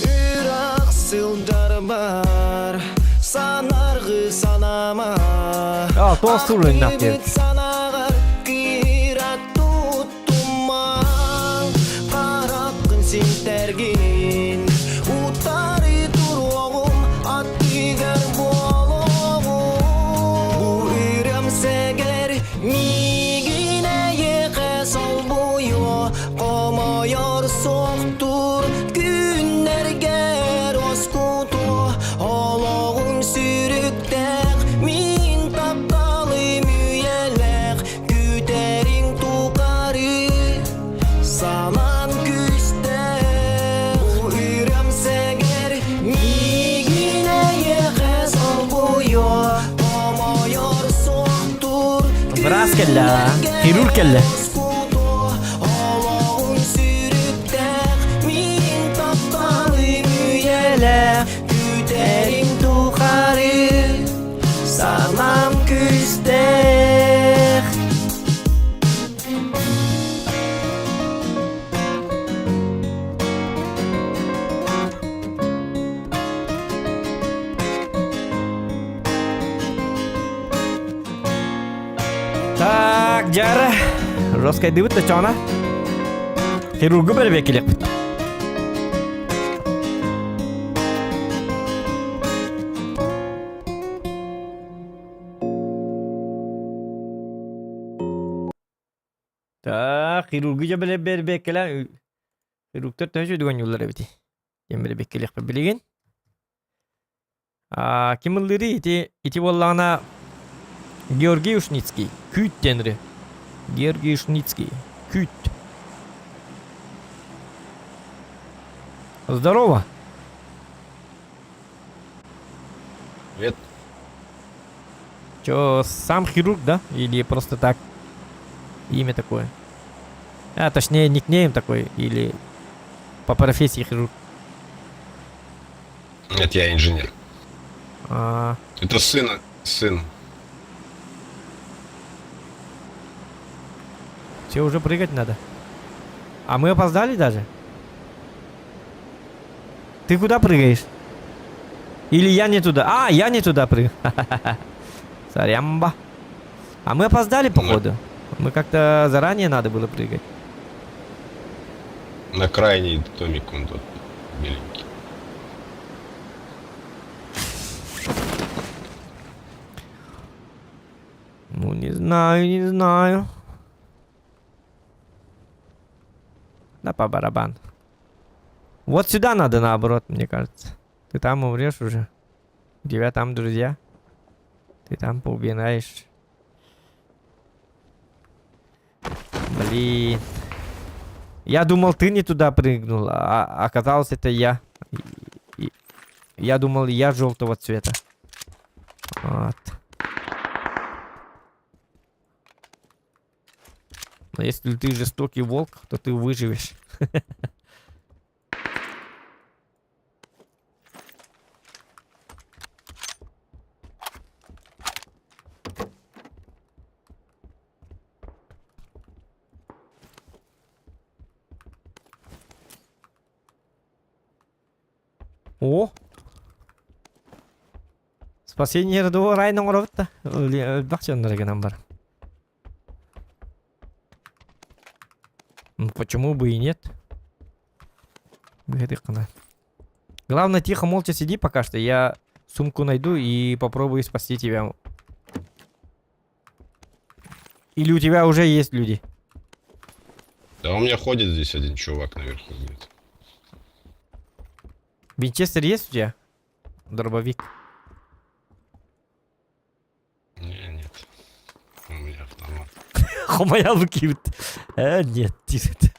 Ыраах сылдьарбар санаргы санаама А, тоос туруйнах диэн. Ахтыбыт санааҕар кыыра туттума Хараххын синтэргин утары туруоҕум аттыгар буолуоҕум Бу ырыам сэгэр миигин эйиэхэ солбуйуо Хомойор суохтуур күннэргэр оскутуо Олоҕум сүрүктээх мин тапталым үйэлээх Күүтэриҥ тухары санаам күүстээх Бу ырыам сэгэр миигин эйиэхэ солбуйуо Хомойор суохтуур Быраас кэллэ, хирург кэллэ. Олоҕум сүрүктээх мин тапталым үйэлээх Күүтэрим тухары санаам күүстээх Так, дьара. Роскайдыбыт да чоона. Хирургу бэрбекилеппит. Так, хирургу дьэ бэрбеккеле хирургтар төһө үчүгэй эбити. Диэн бэрбеккелиэхпит билигин. А, ким ыллыырый ити ити буоллаҕына Георгий Ушницкий Күүт диэн ырыа. Георгий Ушницкий Күүт. Здорово. Привет. Чё, сам хирург, да? Или просто так? Имя такое. А, точнее, никнейм такой. Или по профессии хирург. Нет, я инженер. А, Это сын, сын. все, уже прыгать надо. А мы опоздали даже? Ты куда прыгаешь? Или я не туда? А, я не туда прыгаю. Сорямба. А мы опоздали, походу. Мы как-то заранее надо было прыгать. На крайний домик он тут беленький. Ну, не знаю, не знаю. Да по барабану. Вот сюда надо наоборот, мне кажется. Ты там умрешь уже. У тебя там друзья. Ты там поубираешь. Блин. Я думал, ты не туда прыгнул, а оказалось, это я. И я думал, я желтого цвета. Вот. Но если ты жестокий волк, то ты выживешь. О! Спасение дуо райын оҥоробут да. Элбэх дьоннор гынан бар. Ну почему бы и нет? Главное, тихо, молча сиди пока что. Я сумку найду и попробую спасти тебя. Или у тебя уже есть люди? Да у меня ходит здесь один чувак наверху где-то. Винчестер есть у тебя? Дробовик. Не, нет. У меня автомат. Хомая выкидывает. Нет, диэт.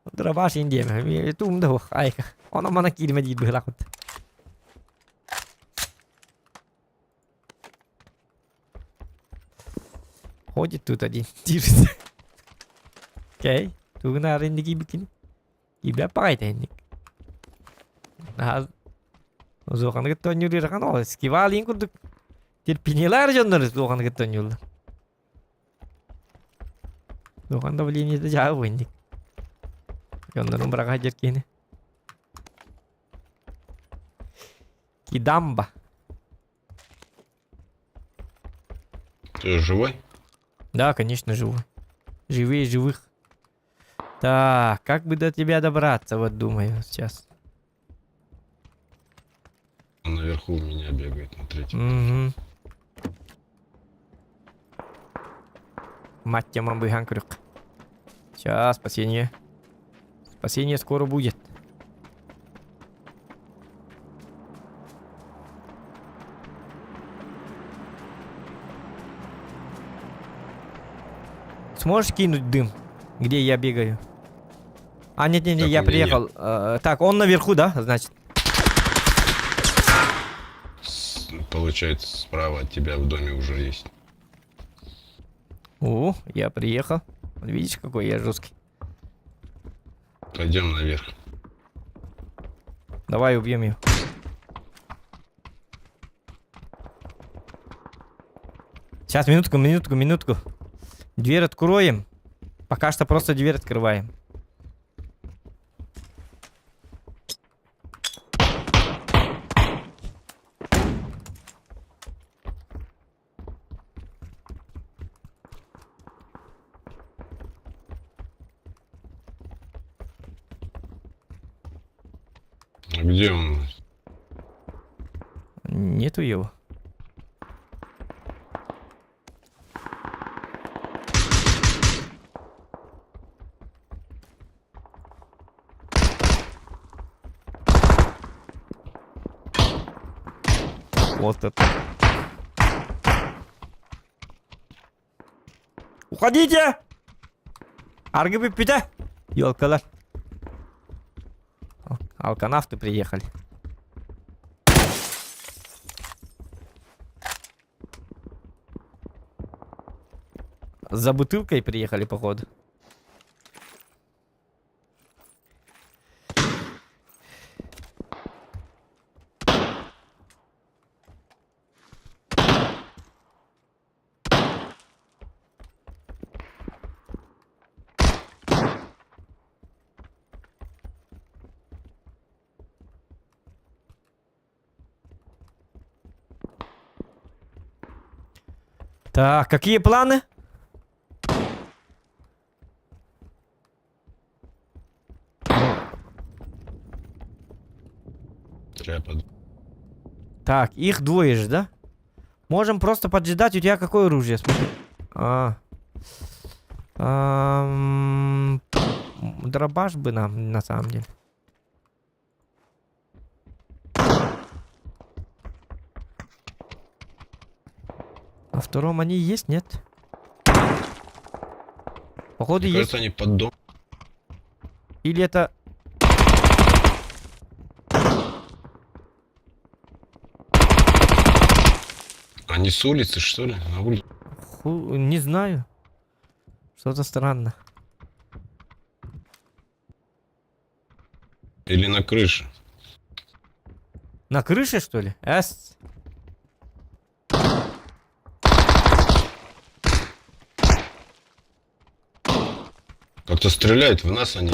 Дробаш индиэм. Туум да айка. Оно мана киирмэ диир быһылаах Ходит тут один. Диир. Окей. Тугунаар инники бикини. Киирбэт баҕайыта инник. Наһаа Зуоханы кытта оонньуур ыарахан ол скивалин курдук терпениелаах дьоннор Зуоханы кытта оонньууллар. Зуохан давлениета дьаабы инник. Дьоннорун быраҕа сылдьар киһини. Кидамба. Ты живой? Да, конечно, живой. Живее живых. Так, как бы до тебя добраться, вот думаю сейчас. Он наверху у меня бегает на третьем. Угу. Мать тебя, мамбыхан крюк. Сейчас, спасение. Спасение скоро будет. Сможешь кинуть дым, где я бегаю? А, нет, нет, нет, Так, я у меня приехал. Так, он наверху, да, значит? Получается, справа от тебя в доме уже есть. О, я приехал. Вот видишь, какой я жесткий. Пойдем наверх. Давай убьем ее. Сейчас, минутку, минутку, минутку. Дверь откроем. Пока что просто дверь открываем. А где он? Нету его. Вот это. Уходите! Аргы бүппүтэ! Елкалар. Алканавты приехали. За бутылкой приехали, походу. Так, какие планы? Так, их двое же, да? Можем просто поджидать. У тебя какое оружие? Смотри. А. Дробаш бы нам, на самом деле. На втором они есть, нет? Походу Мне есть. кажется, они под дом. Или это... Они с улицы, что ли? На улице. Не знаю. Что-то странно. Или на крыше. На крыше, что ли? Эс. Как-то стреляют в нас они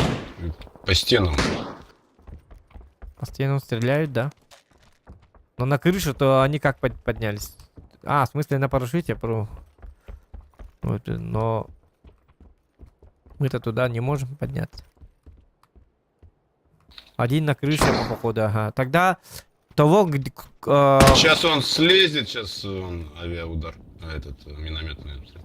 по стенам. По стенам стреляют, да. Но на крышу то они как поднялись? А, в смысле на парашюте? Про... Вот, но мы-то туда не можем подняться. Один на крыше, походу, ага. Тогда того... Сейчас он слезет, сейчас он авиаудар, а этот минометный обстрел.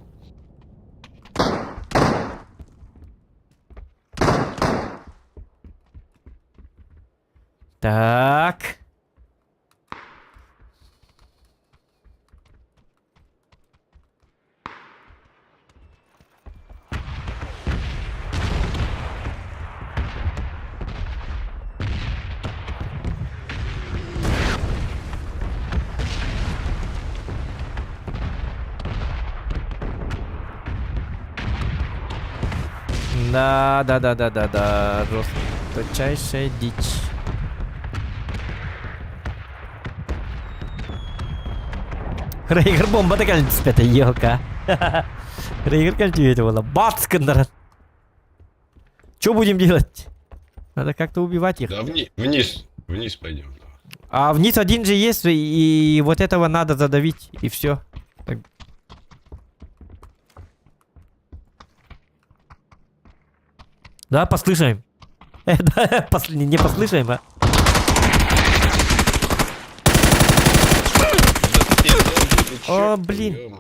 Так. Да, да, да, да, да, да, жесточайшая дичь. Рейгер бомба да кэлэн түспэтэ, елка. Рейгер кэлэн түһүөтэ буолла. Бац гыннаран. Что будем делать? Надо как-то убивать их. Да вниз, вниз пойдем. А вниз один же есть, и вот этого надо задавить, и все. Так. Да, послышаем. Да, не послышаем, а. О, блин.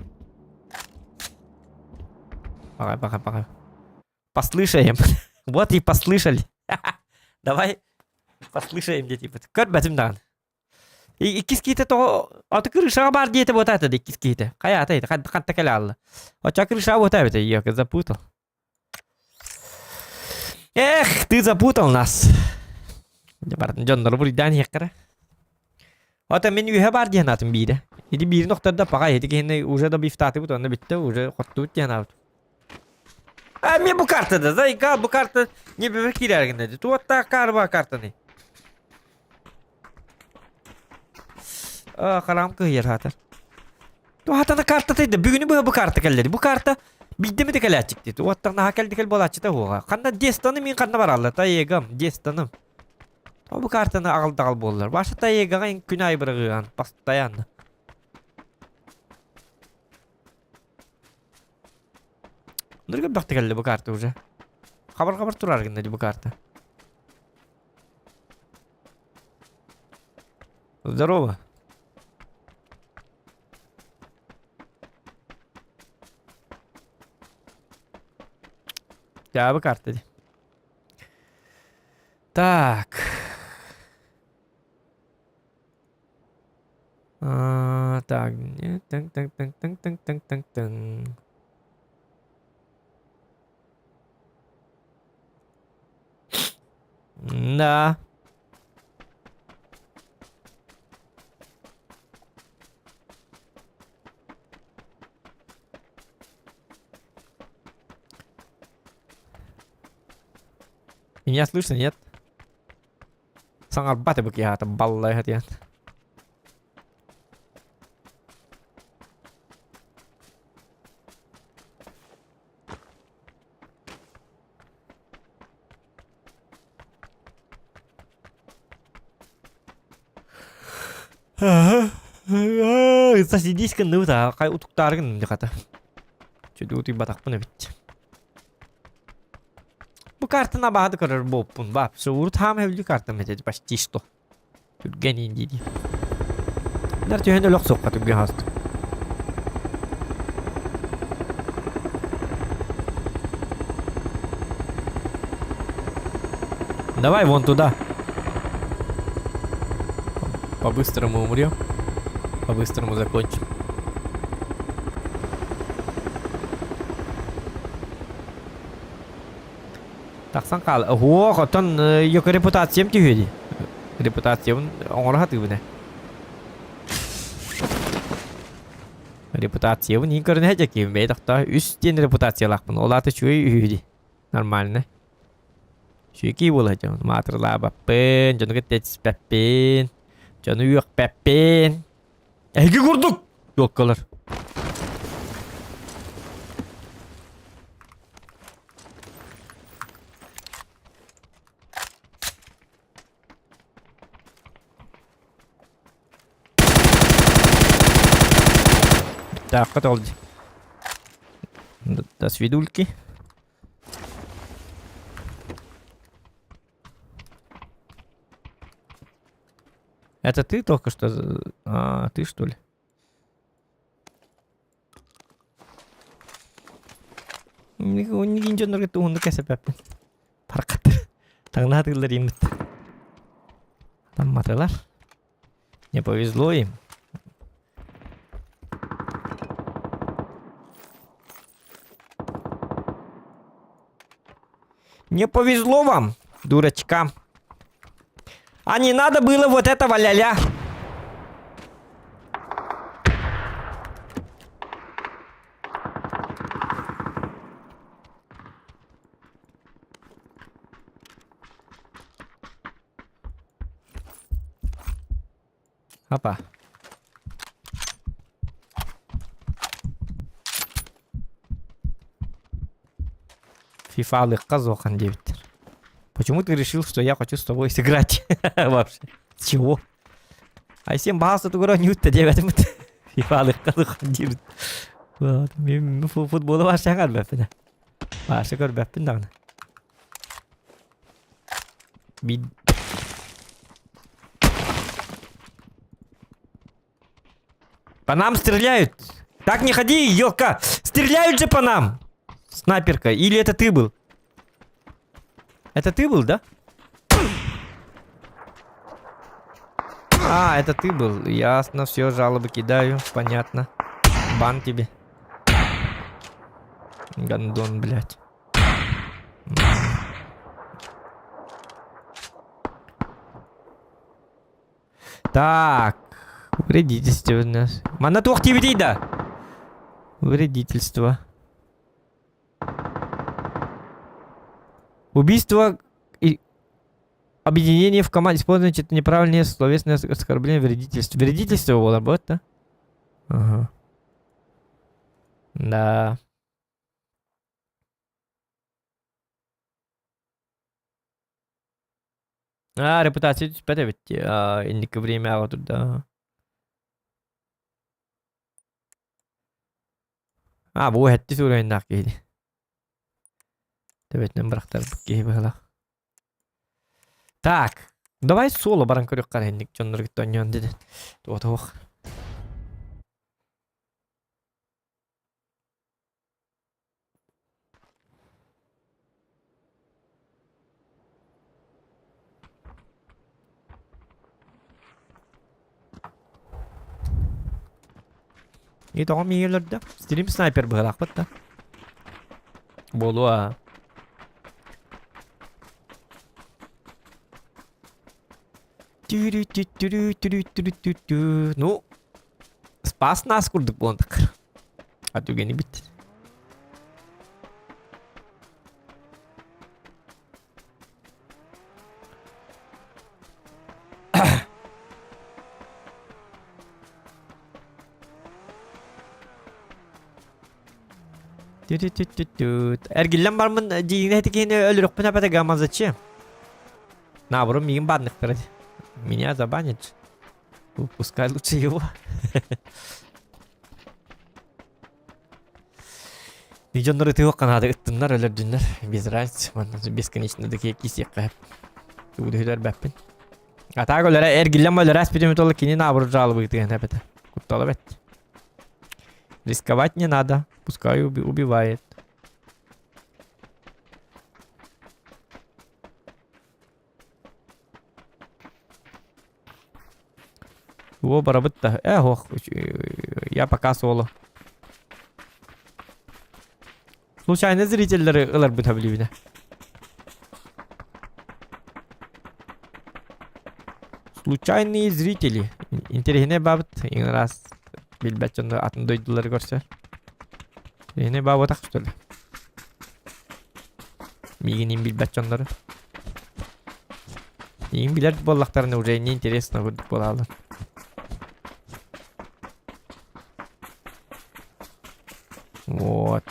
Пока, пока, пока. Послышаем. Вот и послышали. Давай послышаем, дети. Көрбөтүм даҕаны. Иккис киһитэ тоҕо аты крышаҕа баар диэтэ буотаата да иккис киһитэ. Хайаата ити ханта кэлэ аалла. Оччо крышаҕа буота эбитэ ёка запутал. Эх, ты запутал нас. Дьоннору буруйдаан иһиэххэрэ. Ото мин үһэ баар диэн аатым биирэ. Ити биирин охтордо паҕа ити киһини уже да бифтаатыбыт онно бүттэ уже хоттубут диэн аабыт. А мне бу карта да, зайка, бу карта не бэбэ киирэргин деді. Туоттаах каарба картаны. Хараам кыһыйар хаатар. Туохатана карта тыйда. Бүгүнү быһа бу карта кэллэри. Бу карта биирдэ эмэ кэлээччик дии. Уоттах наһаа кэлди кэл буолааччыта уоҕа. Ханна Дестаны мин ханна баралла Таегам, Дестаным. О бу картаны аҕал-даҕал буоллар. Ваша Таегаҕа күн аайы бырагыган постоянно. Ныргы бахты кэллэ бу карта уже. Хабар-хабар турар гынна бу карта. Здорово. Дьаабы карта дии. Так. А, так, так, так, так, так, так, так, так, так. Да. Меня слышно, нет? Саҥарбат эбит киһи баллай диэн. Сосидись гынныбыт хай утуктаары гынным дихата. Чүдү утуйбатахпын эбит. Бу картаны абаһады көрөр буолпун бап. Суурут хаам хэвлүү картам этэ почти что. Түргэн иин дии. Нар түһэн өлөх суохха түргэн хаастым. Давай вон туда. По-быстрому умрем. По-быстрому закончим. Тахсан хаал. Уох, оттон йоко репутациям түһүө дии. Репутациябын оҥоро сатыыбын ээ. Репутациябын иин көрүнэ дьэкиим бэйэ тохтоо үс диэн репутациялаахпын. Ол аата үчүгэй үһү дии. Нормально. Үчүгэй буола дьон. Маатырылаабаппын, дьону кытта этиспэппин, дьону үөхпэппин. Эһиги курдук! Туоккалар. Сөптөөххө ол До свидульки. Это ты только что... А, ты что ли? Нигин дьоннорго туһунну кэсэпэппин. Паркаттар. Таҥнаатылар иммит. Тамматылар. Не повезло им. Не повезло вам, дурачкам. А не надо было вот этого ля-ля. Опа. Фифалыхха зохан диэбиттэр. Почему ты решил, что я хочу с тобой сыграть вообще? С чего? Айсен баҕас тугура ньютта диэбэтим Фифалыхха зохан диэбит. Вот. Мен футболу вообще көрбөппүн. Вообще көрбөппүн даҕаны. По нам стреляют! Так не ходи, елка! Стреляют же по нам! Снайперка. Или это ты был? Это ты был, да? А, это ты был. Ясно, все, жалобы кидаю. Понятно. Бан тебе. Гандон, блядь. Так. Вредительство у нас. Манна туох диэбитий да? Вредительство. Убийство и объединение в команде. Использование это неправильное словесное оскорбление вредительство. Вредительство было бы, да? Ага. Да. А, репутация түспэт эбит дии. А, инники времяҕа турда. А, бу эһэтти суурайнаах киһи. Төбөтүнэн бырахтарбыт киһи быһылаах. Так, давай соло баран көрүөххэ эрэ инник дьоннору кытта оонньоон дедин. Туох. И тоҕо миигин өлөрдө? Стрим снайпер быһалаахпыт да. Буолуо. Ну, спас нас курдук буолан такыр. А түгэни бит. Эргиллэн бармын диигинэ киһини өлөрөхпүн эбэтэ гамма зачем? Наоборот, миигин банныктара. Меня забанят. Пускай лучше его. Дьоннор ытыах канаада ыттыннар өлөрдүннэр без разницы манна бесконечно да киисиэххэ тугу бэппин а так өлөрө эргиллэн өлөрөөс бүтүмүт кини наоборот жалобы эбэтэ куттала бэт рисковать не надо пускай убивает О, барабытта. Э, ох, я пока соло. Случайно зрительлери ылар билибинэ. Случайные зрители. Интереснее бабыт. Иң раз билбэт дьонно атын дойдулары көрсөр. Интереснее бабытах, что ли? Миигин билбэт дьоннору. Иң билэр буоллахтарына уже не интересно курдук буолаллар. Вот.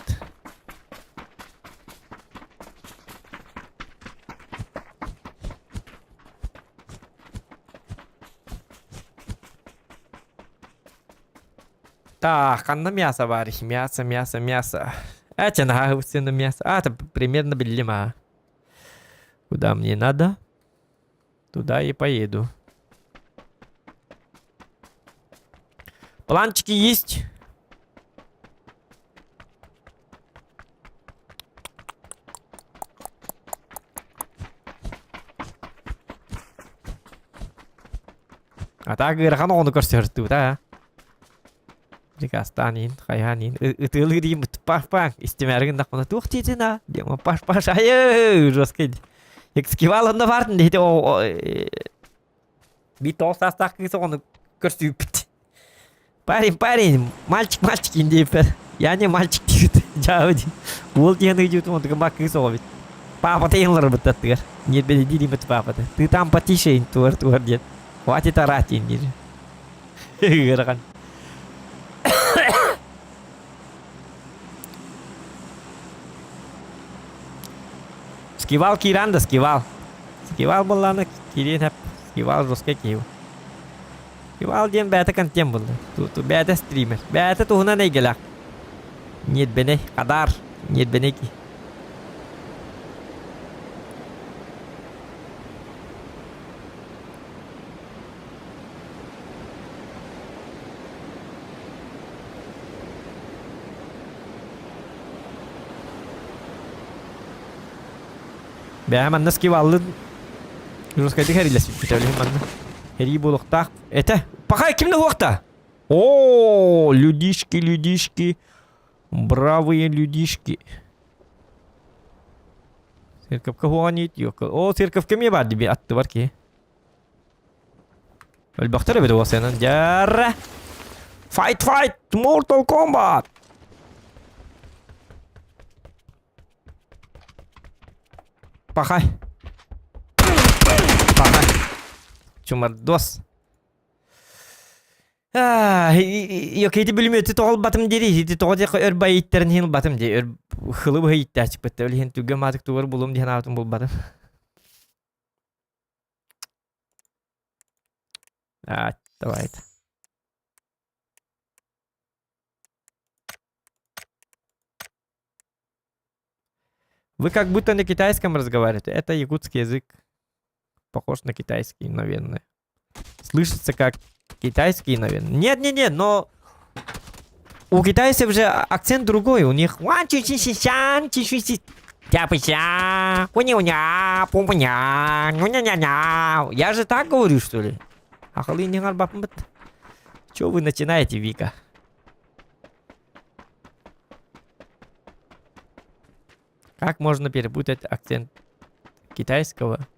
Так, ханна мясо бар? Мясо, мясо, мясо. Эти наһаа сына мясо. А, это примерно биллим, а. Куда мне надо? Туда и поеду. Планчики есть? А так ыарахан оҕону көрсөртүүт аа. Приказтаан иин, хайаан иин, ытыалыы диим паш-паш истимээригин дахпына туох диэтин аа диэм паш-паш айыы жесткий Экскивал онно баартын диэти би тоҕус саастаах кыыс оҕону көрсүүппүт. Парень, парень, мальчик, мальчик индиэппэр. Я не мальчик диэбит. Дьаабы дии. Уол диэн ыйдьыбытым онтугун баа кыыс оҕо эбит. Паапата ыйылларбыт аттыгар. Ньиэрбэни диир паапата. Ты там потише туар туар диэн. Хватит орать диир. Ыарахан. Скивал кииран да скивал. Скивал буоллаҕына киириэн сөп. Скивал жесткай киһи. Скивал диэн бэйэтэ контент буолла. Бэйэтэ стример. Бэйэтэ туһунан эйгэлээх. Ньиэрбэнэй, хадаар, ньиэрбэнэй киһи. Бэйэм манна скиваллын жесткайдык эрилэспиппит өлүһүн манна. Эрии буолуохтаах. Этэ, пахай ким да уохта? О, людишки, людишки, бравые людишки. Церковка хуанит, О, церковка эмиэ баар диби аттыбар киһи. Өлбөхтөр эбит уосайынан. Дьара! Fight, fight! Mortal Kombat! Пахай. Пахай. Чумардос. Йок, ити бүлүмүөтү тоҕолбатым дири, ити тоҕо диэххэ өр байыттарын иһин ылбатым дии, өр хылы быһа ииттээччиппит, ол иһин түгэн маатык тугар булум диэн аатым булбатым. А, давай. Вы как будто на китайском разговариваете. Это якутский язык. Похож на китайский, наверное. Слышится как китайский, наверное. Нет, нет, нет, но у китайцев же акцент другой. У них Я же так говорю, что ли? Чего вы начинаете, Вика? Как можно перепутать акцент китайского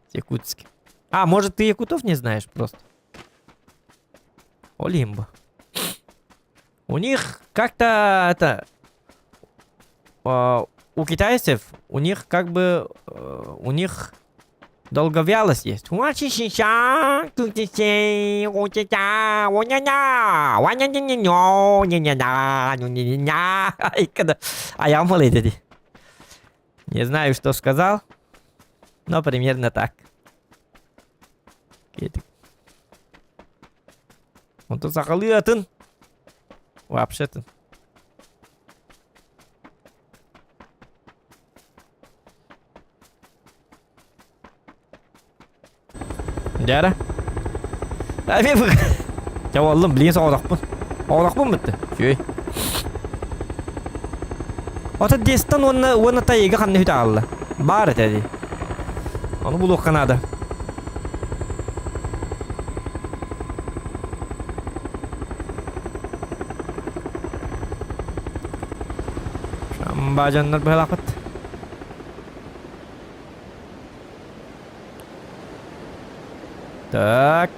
с якутским? А, может, ты якутов не знаешь просто? Олимба. У них как-то это... Э, у китайцев, у них как бы... Э, у них долговялость есть. А я Не знаю, что сказал, но примерно так. Онтон сахалыы атын. Вообще атын. Дьара. Дьэ уоллум, билигин соҕотохпун. Оҕолохпун бүтте. Үчүгэй. Ото дестан уонна уонна тайыга ханна үтэ аалла. Баар этэ дии. Ону булуохха наада. Шамбаажаннар быһалаахпыт. Так.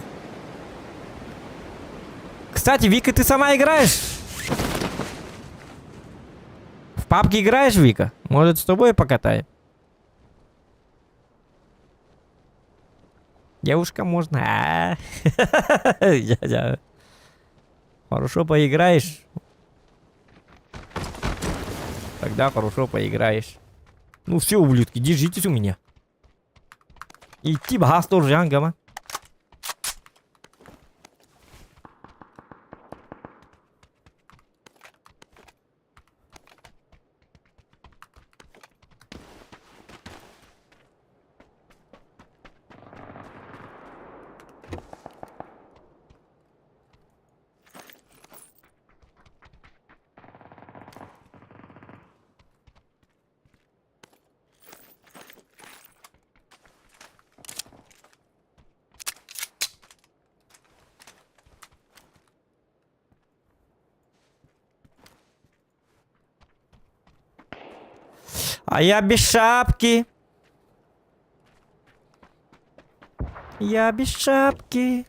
Кстати, Вика, ты сама играешь? В папке играешь, Вика? Может, с тобой покатаем? Девушка, можно? Хорошо поиграешь. Тогда хорошо поиграешь. Ну все, ублюдки, держитесь у меня. Идти баһаас тоже гама. А я без шапки. Я без шапки.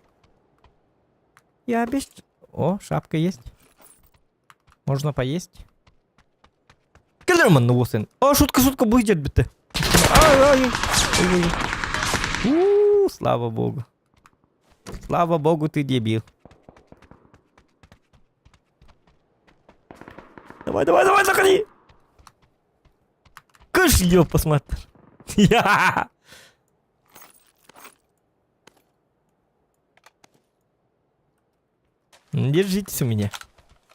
Я без... О, шапка есть. Можно поесть. Келерман ну О, шутка, шутка, будет бітті. Ай, ай, ой, ой. У, слава богу. Слава богу, ты дебил. Давай, давай, давай, заходи! Кыш, ё, посмотри. Я! Держитесь у меня.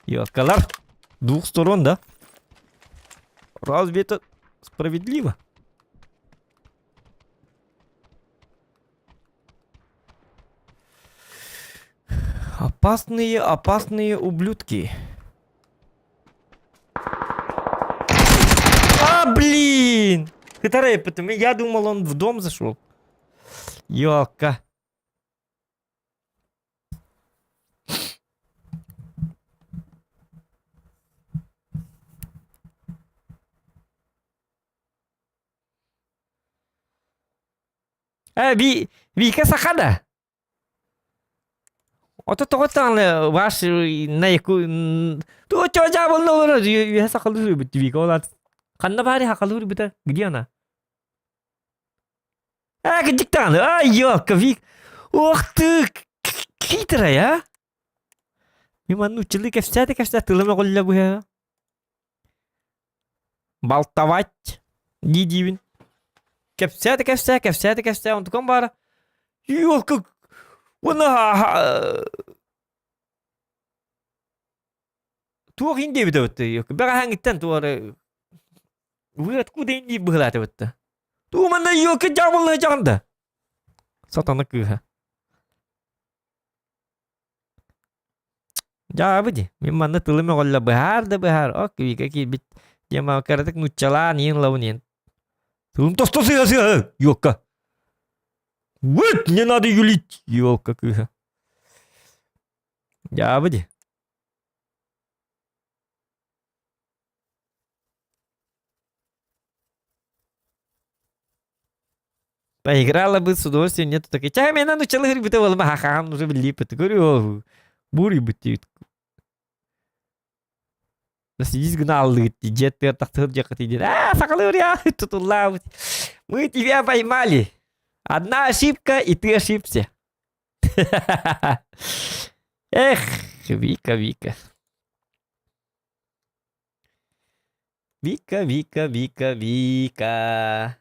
Ёлкалар. Двух сторон, да? Разве это справедливо? Опасные, опасные ублюдки. А, блин! Я думал, он в дом зашел. Ёлка. Э, Ви, Вика Сахада. Ото тоҕо таҕаны ваш на яку туо чо дьаабылна олорор үөһэ сахалыы суруйбут Вика ол ханна баары хахалыы суруйбута где она а кырдьык даҕаны ай ёлка Вик ох ты хитрая а Мин манна уччалыы кэпсээтэ кэпсээтэ тылым өҕүллэ быһа Балтавать дии диибин. Кэпсээтэ кэпсээ, кэпсээтэ кэпсээ, онтукам баара Ёлка уонна туох иин диэбитэ эбит бэҕэһээҥҥиттэн туох эрэ вы откуда иин диир быһыылаата эбит да туу манна ёлка дьаабыллыһа дьаҕын да сатана кыыһа Дьаабы дии. Мин манна тылым өҕүллэ быһаар да быһаар. Ок, Вика киирбит. Диэн кыратык нууччалаан иин ылабын иэн. Тылым тосто сыа сыа, ёлка. Вот, не надо юлить, ёлка кыыһа. Дьаабы дии. Поиграла бы с удовольствием, нету такой. Чай, мен нуччалыыр бүтэ буолма хахаан уже билииппит. Көрү буруйбут диэбит. Сидись гына аллыгыт дьиэт тыар тахтыыр дьиэххит диэн. Аа, сахалыыр я тутуллаабыт. Мы тебя поймали. Одна ошибка, и ты ошибся. Эх, Вика, Вика. Вика, Вика, Вика, Вика.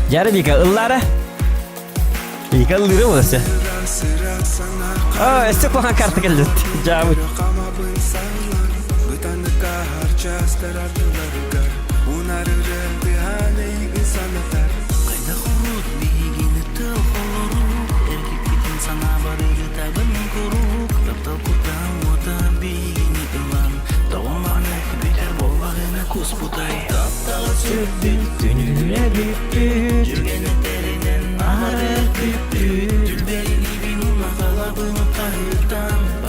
Дьэ Вика ыллаара. Вика ыллыыра буоласе. Аа, өссө куһаҕан карта кэллит. Дьаабыт.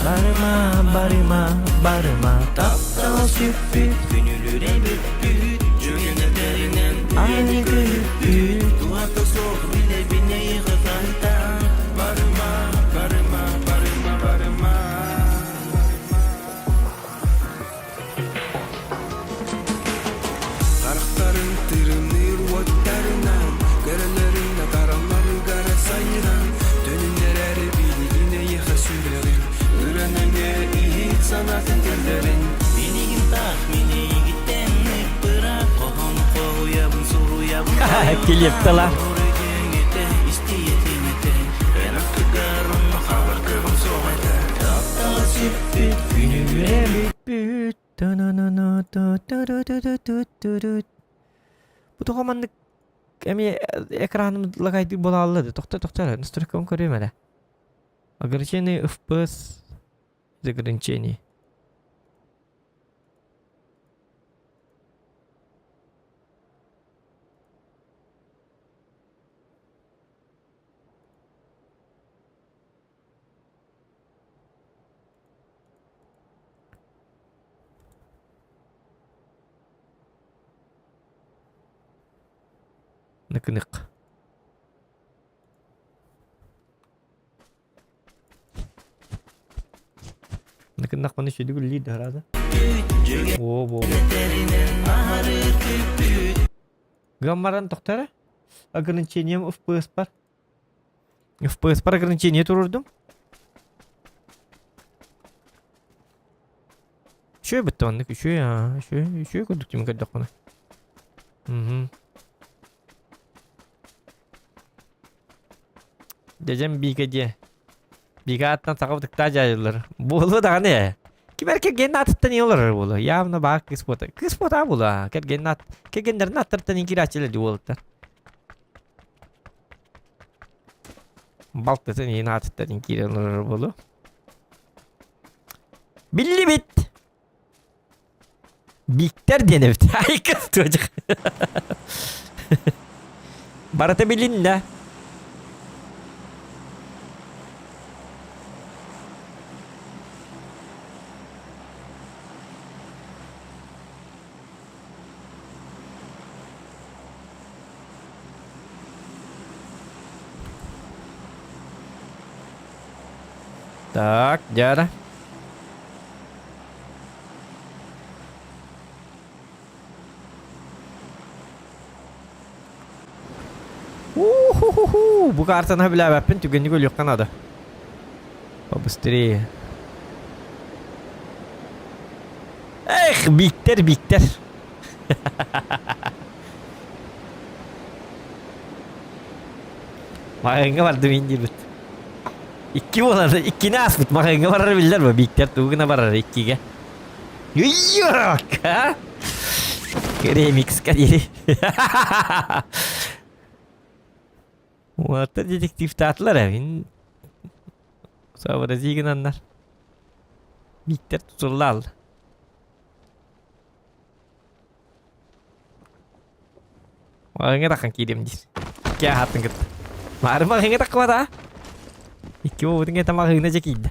Барыма, барыма, барыма Таптал сүппүт, күнүлүрэ бүппүт Аны көһүппүт Туата суох билэбин эйиэхэ хаһытан Барыма, барыма, барыма, барыма Харахтарын тырымныыр уоттарынан Көрөлөрүн атаралларыгар сайынан Төнүннэрээри билигин эйиэхэ сүрэҕим Ыран эмиэ иһит санаатын кэллэрин Минигин таах мин эйигиттэн ыппыра Хоһон хоһуйабын суруйабын Килиэптала. Күнүрэ бүппүт. Бу тоҕо маннык эмиэ экраным лагайдыы буолаалла да тохто тохто эрэ настройкабын көрүөм эрэ. Ограничение FPS ограничение. Ныкынык. Ныкыннахпына сүдү үллиир да араада. О, бо. Гаммаран тохтара. Ограничением FPS бар. FPS бар ограничение турурдум. Үчүгэй бытта маннык үчүгэй аа үчүгэй үчүгэй курдук дии көрдөхпүнэ. Мгм. Дьэдьэн биикэ диэ. Биикэ ааттан саха бытыктаах дьаайыллар. Буолуо даҕаны ээ. Ким эр кэргэнин аатыттан ийэ олорор буолуо. Явно баар кыыс буота. Кыыс буотаа буолуо. Кэргэнин аат кэргэннэрин ааттарыттан иин киирээччилэр дии уолаттар. Балтытын иин аатыттан иин киирэн олорор буолуо. Биллибит! Бииктэр диэн эбит. Айка туочук. Барыта билиннэ. Так, дьара. У-ху-ху-ху! Бу картаны билээбэппин түгэнник өлүөххэ наада. Побыстрее. Эх, Биктер, Биктер. Маҕаһыыҥҥа бардым иин диэбит. Икки буолан иккини ааспыт маҕаһыыҥҥа барара биллэр бу Бииктэр тугу гына барар иккигэ. Йок, а? Ремикска диэри. Уолаттар детективтаатылар эбин. Сообрази гынаннар. Бииктэр тутуллаал. Маҕаһыыҥҥа таххан киириэм диир. Икки аһааттын кытта. Маары маҕаһыыҥҥа таххыбата. Икки буолбутун кэннэ маҕаһыына дьэ киирдэ.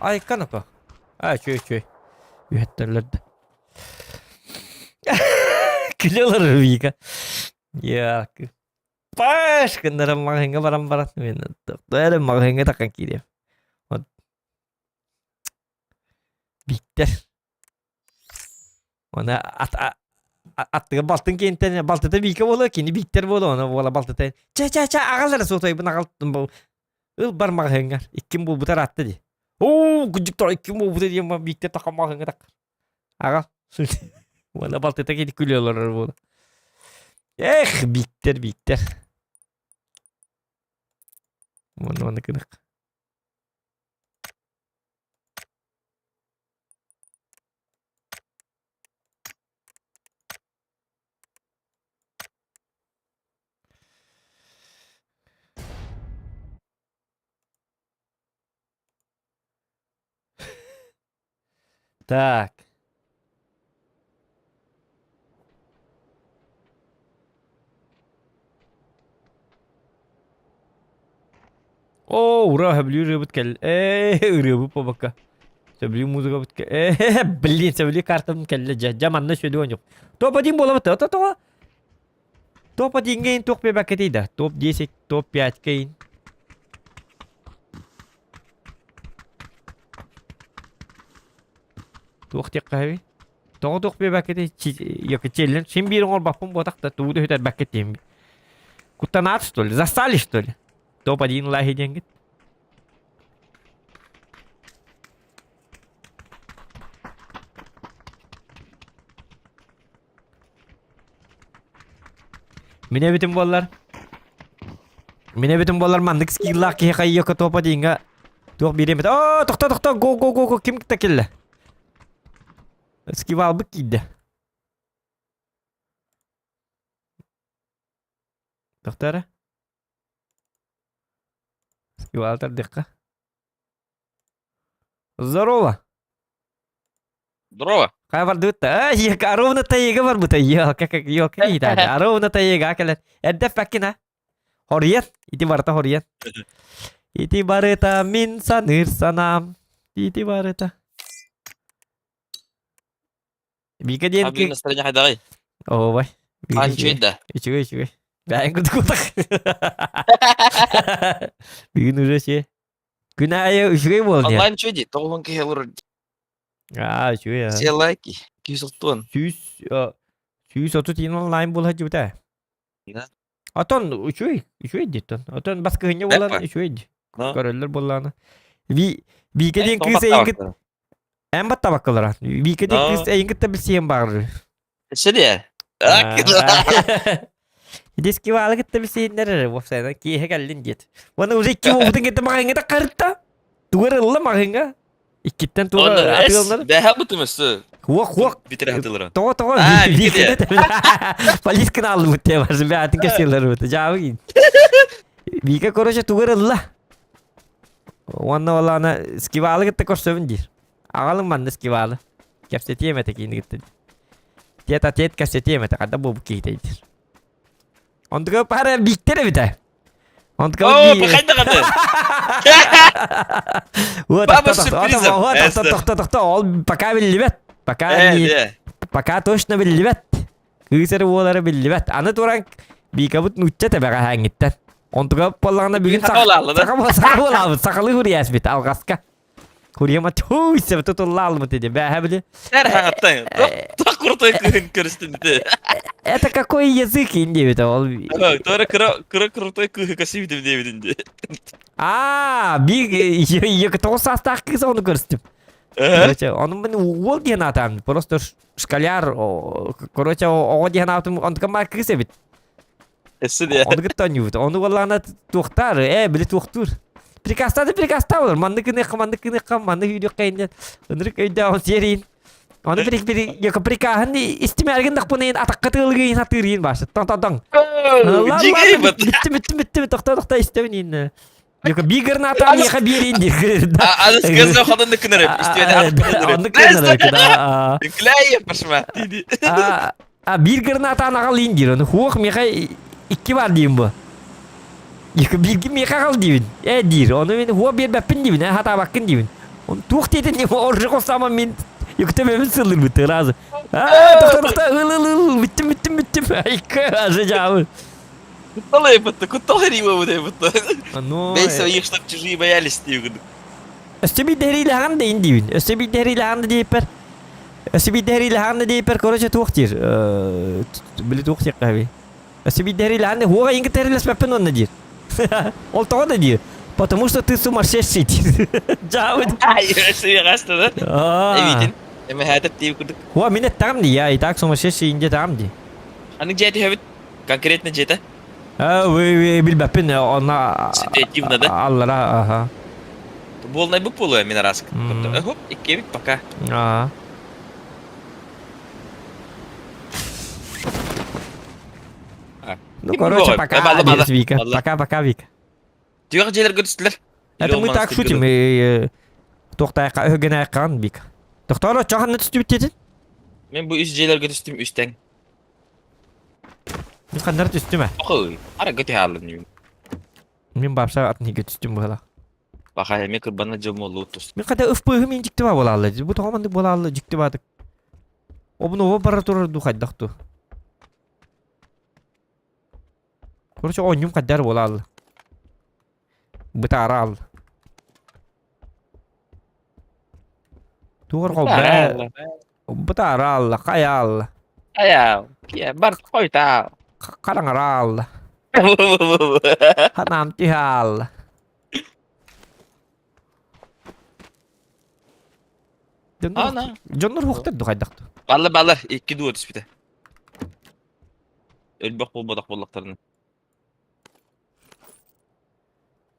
Айка напа. А, үчүгэй, үчүгэй. Үһэттэллэр да. Күлэ олорор Вика. Яакы. Паш гыннаран маҕаһыыҥҥа баран баран мен эрэ маҕаһыыҥҥа таххан киириэм. Вот. Бииктэр. Оны ат аттыга балтын киинтэн балтыта биикэ буолуо, кини бииктэр буолуо, оны буола балтыта чэ чэ чэ аҕал эрэ суотайбын аҕал бу ыл бар маҕаһыыҥҥар икким буолбутар атты дии. Оо, кудьуктар икким буолбута диэн бииктэр тахан маҕаһыыҥҥа таххар. Аҕал. Уонна балтыта кини күлэ олорор буола. Эх, бииктэр, бииктэр. Уонна уонна кынык. Так. Оо, ура, сөбүлүүр ырыабыт кэл. Ээ, ырыабыт буолбакка. Сөбүлүүр музыкабыт кэ. Ээ, блин, сөбүлүүр картам кэллэ дьэ. Дьэ, манна сөдү оонньук. Топ-1 буолабыт, то тоҕо? Топ-1-гэ ин туох биэрбэккэтий да? Топ-10, топ-5-ка ин. Туох диэххэ сөбүй? Тоҕо туох биэрбэккитий? Челлендж син биир оҥорбоппун буотах да тугу да сүтэрбэккит диэн. Куттанаат что ли? Застали что ли? Топ-1 лайки диэҥҥит. Мин эбитим буоллар. Мин эбитим буоллар маннык скиллаах киһи хайыакка топа диҥҥэ туох биэриэм этэ. Оо, тохто тохто го го го го ким кытта кэллэ? Скивалбыт киирдэ. Тохто эрэ. Скивал тардыахха. Здорово. Здорово. Хайа бардыбыт да? Э, ровно тайыга барбыта. Елка, как елка киитаады. Ровно тайыга кэлэр. Эрдэ эппэккин а? Хоруйан. Ити барыта хоруйан. Ити барыта мин саныыр санаам. Ити барыта. Вика диэн Абин настроение хайдаҕый? Ообай. Хаан үчүгэй да? Үчүгэй үчүгэй. Бэйэҥ курдук кутах. Бүгүн уже че. Күн аайы үчүгэй буол диэн. Онлайн үчүгэй дии, тоҕуһун киһи олорор. Аа, үчүгэй аа. Все лайки, 230. 130 иин онлайн буола сылдьыбыта. Да. Отон үчүгэй, үчүгэй диттон. Отон баскыһынньа буолан үчүгэй ди. Көрөллөр буоллаана. Ви Вика диэн кыыс эйин Эн баттабаккалара. Вика диэн кыыс эйин кытта билсиэн баҕарар. Сире. Диски баалы кытта билсиэннэр эрэ уопсайынан киэһэ кэллин диэт. Уонна уже икки буолбутун кытта маҕаһыыҥҥа да харытта. Тугар ылла маҕаһыыҥҥа. Иккиттэн туга атыыланар. Бэһэ бутум өссө. Хуох хуох. Битер атыылара. Тоҕо тоҕо. Полискын аллыбыт те бар. Бээтин кэсиэлэр бут. Жаабы Вика короче тугар ылла. Уонна ол ана скивалы кытта көрсөбүн диир. Аҕалым манна скивалы. Кэпсэтиэм этэ киини кытта. Тет а тет кэпсэтиэм этэ ханна буолбут киһитэй диир. Онтуга пара бииктэр эбитэ. Онтуга О, пахайда қады. Вот, Баба сюрпризом. тохто, тохто, ол пока биллибэт. Пока не, пока точно биллибэт. Кыыс эрэ буолара биллибэт. Аны туран Викабыт нуучча тэбэҕэ һээҥҥиттэн. Онтуга буоллаҕына бүгүн саха саха буолаабыт, сахалыы хуруйаасбит алҕаска. Хуруйама туй себе тутуллаалбыт ити бээһэ били. Эр хаҥаттан. Тох крутой кыһын көрүстүн ити. Это какой язык диэбит ол. Тора кыра кыра крутой кыыһы касибитим диэбитин ди. Аа, би 9 саастаах кыыс ону көрүстүм. Короче, ону мен уол диэн аатаан, просто школяр, короче, оҕо диэн аатым онтукам баар кыыс эбит. Өссө де. Ону кытта оонньуубут. Ону буоллаҕына туохтаар, ээ, били туохтуур. Приказтааты приказтаа болар. Маннык гыныахха, маннык гыныахха, маннык үүрүөххэ иннин. Ынырык өйдөөҕүн сиэриин. Ону при при прикаһын истимээргин дахпын атахха тыалыгын сатыырыын башы. Тоң тоң тоң. Бүттүм бүттүм бүттүм тохто тохто истэбин инне. Йока би граната миэхэ биэрин диир. Аны сказал ханны кынырып, истиэде Онны кынырып, да. Кляйе пошма. А биир граната аҕал диир. Ону хуох миэхэ икки бар диим бу. Йока биирги миэхэ аҕал диибин. Э диир. Ону мин хуох биэрбэппин диибин, э хатаабаккын диибин. Он туох диэтин диим, оржи хостааман мин Йокта мөмүн сыллырбыт ыразы. А, тохта тохта ыл ыл ыл бүттүм бүттүм бүттүм. Айка азы жаабы. Кутталай бутта, кутталай рима бутта бутта. Ну, Бей своих, чтоб чужие боялись диигин. Өссө биирдэһэриилэһэҕин да ин диибин. Өссө биирдэһэриилэһэҕин да диэппэр. Өссө биирдэһэриилэһэҕин да диэппэр, короче, туох диир. Били туох диэххэ Өссө биирдэһэриилэһэҕин да хуоҕа иҥ кытта уонна диир. Ол тоҕо да диир. Потому что ты сумасшедший диир. Дьаабыт. Ай, өссө да. Эбитин. Эмэһээтеп диир курдук. Хуа мин эттэҕим дии, я и так сумасшедший инде таҕым дии. Аны дьиэ түһэбит. Конкретно дьиэтэ? Билбэппин, онно Ситуативно, да? Аллара, аха. Буолнай бу буолуо мин араас. Хоп, иккиэбит пока. Аа. Ну, короче, пока, Вика. Пока-пока, Вика. Түөх дьиэлэргэ түстүлэр. Это мы так шутим. Туохтаайха өһгенайхан Вика. Тохтоор чахан түстүбүт диэтин? Мен бу үс дьиэлэргэ түстүм үстэн. Мин ханнары түстүм ээ? Охой, арага түһаалын. Мин бапса атын иһигэ түстүм быһала. Баха эми кырбана дьыл моллуу тус. Мин хата ыфпыһым ин дьикти баа буолаалла. Бу тоҕо маннык буолаалла дьикти баатык. Обун ово бара турар ду хайдах ту. Короче, оонньуум хайдар буолаалла. Бытаараал. Тугар холбаа. Бытараалла, хайаалла. Айаал, кие бар хойтаал. Хараҥараалла. Ханаам түһаалла. Ана. Дьоннор хуохтар ду хайдахту. Баллар баллар икки дуо түспүтэ. Өлбөх буолбатах буоллахтарына.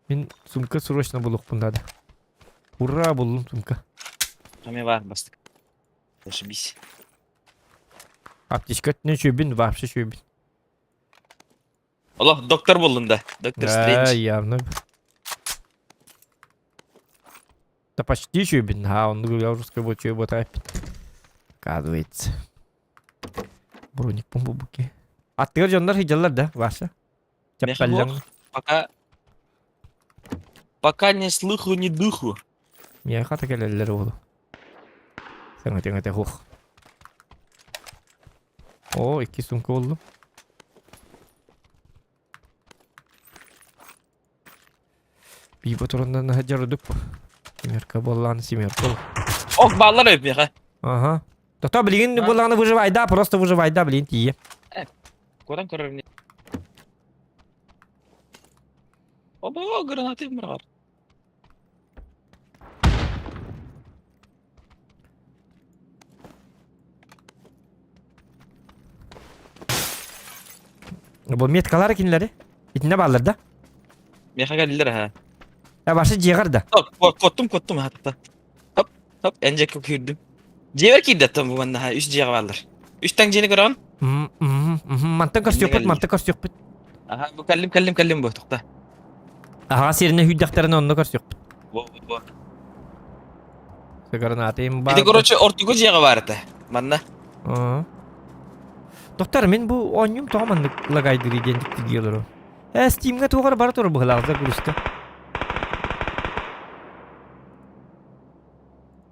Мин сумка срочно булуохпун надо. Ура, буллум сумка. Хаме бар бастык. Зашибись. Аптечка өттүнэн үчүгэйбин, вообще үчүгэйбин. Олох доктор буллун да. Доктор Да, Стрэндж. явно. Да почти үчүгэйбин. А, он я уже сказал, что его опять. Оказывается. Броник бумбуки. Аттыгар дьоннор сылдьаллар да, Вася? Чаппаллаҥ. Пока... Пока не слыху, ни духу. Миэхэ хата кэлэллэр уолу. Саҥа тэҥэтэ хух. О, икки сумка буллум. Пиво тураннан сылдьар Семерка буоллаан семерка ол. Ох, бааллар эбит миэхэ. Ага. Тото билигин буоллаҕына выживай да, просто выживай да, блин, тиийэ. Куотан көрөр мне. Оба, гранаты мырғар. Бу меткалар кинилэри. Итиннэ бааллар да? Миэхэ кэллилэр ха. Э, башы дьиэҕэр да? Коттум, коттум, хатта. Хоп, хоп, эн дьиэккэ киирдим. Дьиэбэр киирдэ оттон бу манна ха, үс дьиэҕэ бааллар. Үс таҥ дьиэни көрөҕүн? Мантан көрсүөхпүт, мантан көрсүөхпүт. Аха, бу кэллим, кэллим, кэллим бу, тохта. Аһаҕас сиринэ сүүрдэхтэринэ онно көрсүөхпүт. Бу, бу, бу. Гранатым баар. Ити, короче, ортугу дьиэҕэ баар этэ. Манна. Доктор, мин бу оонньуум тоҕо маннык лагайдырый диэн дьиктиргии олорор. Э, Steam'га туох эрэ бара турар быһыылаах загрузка.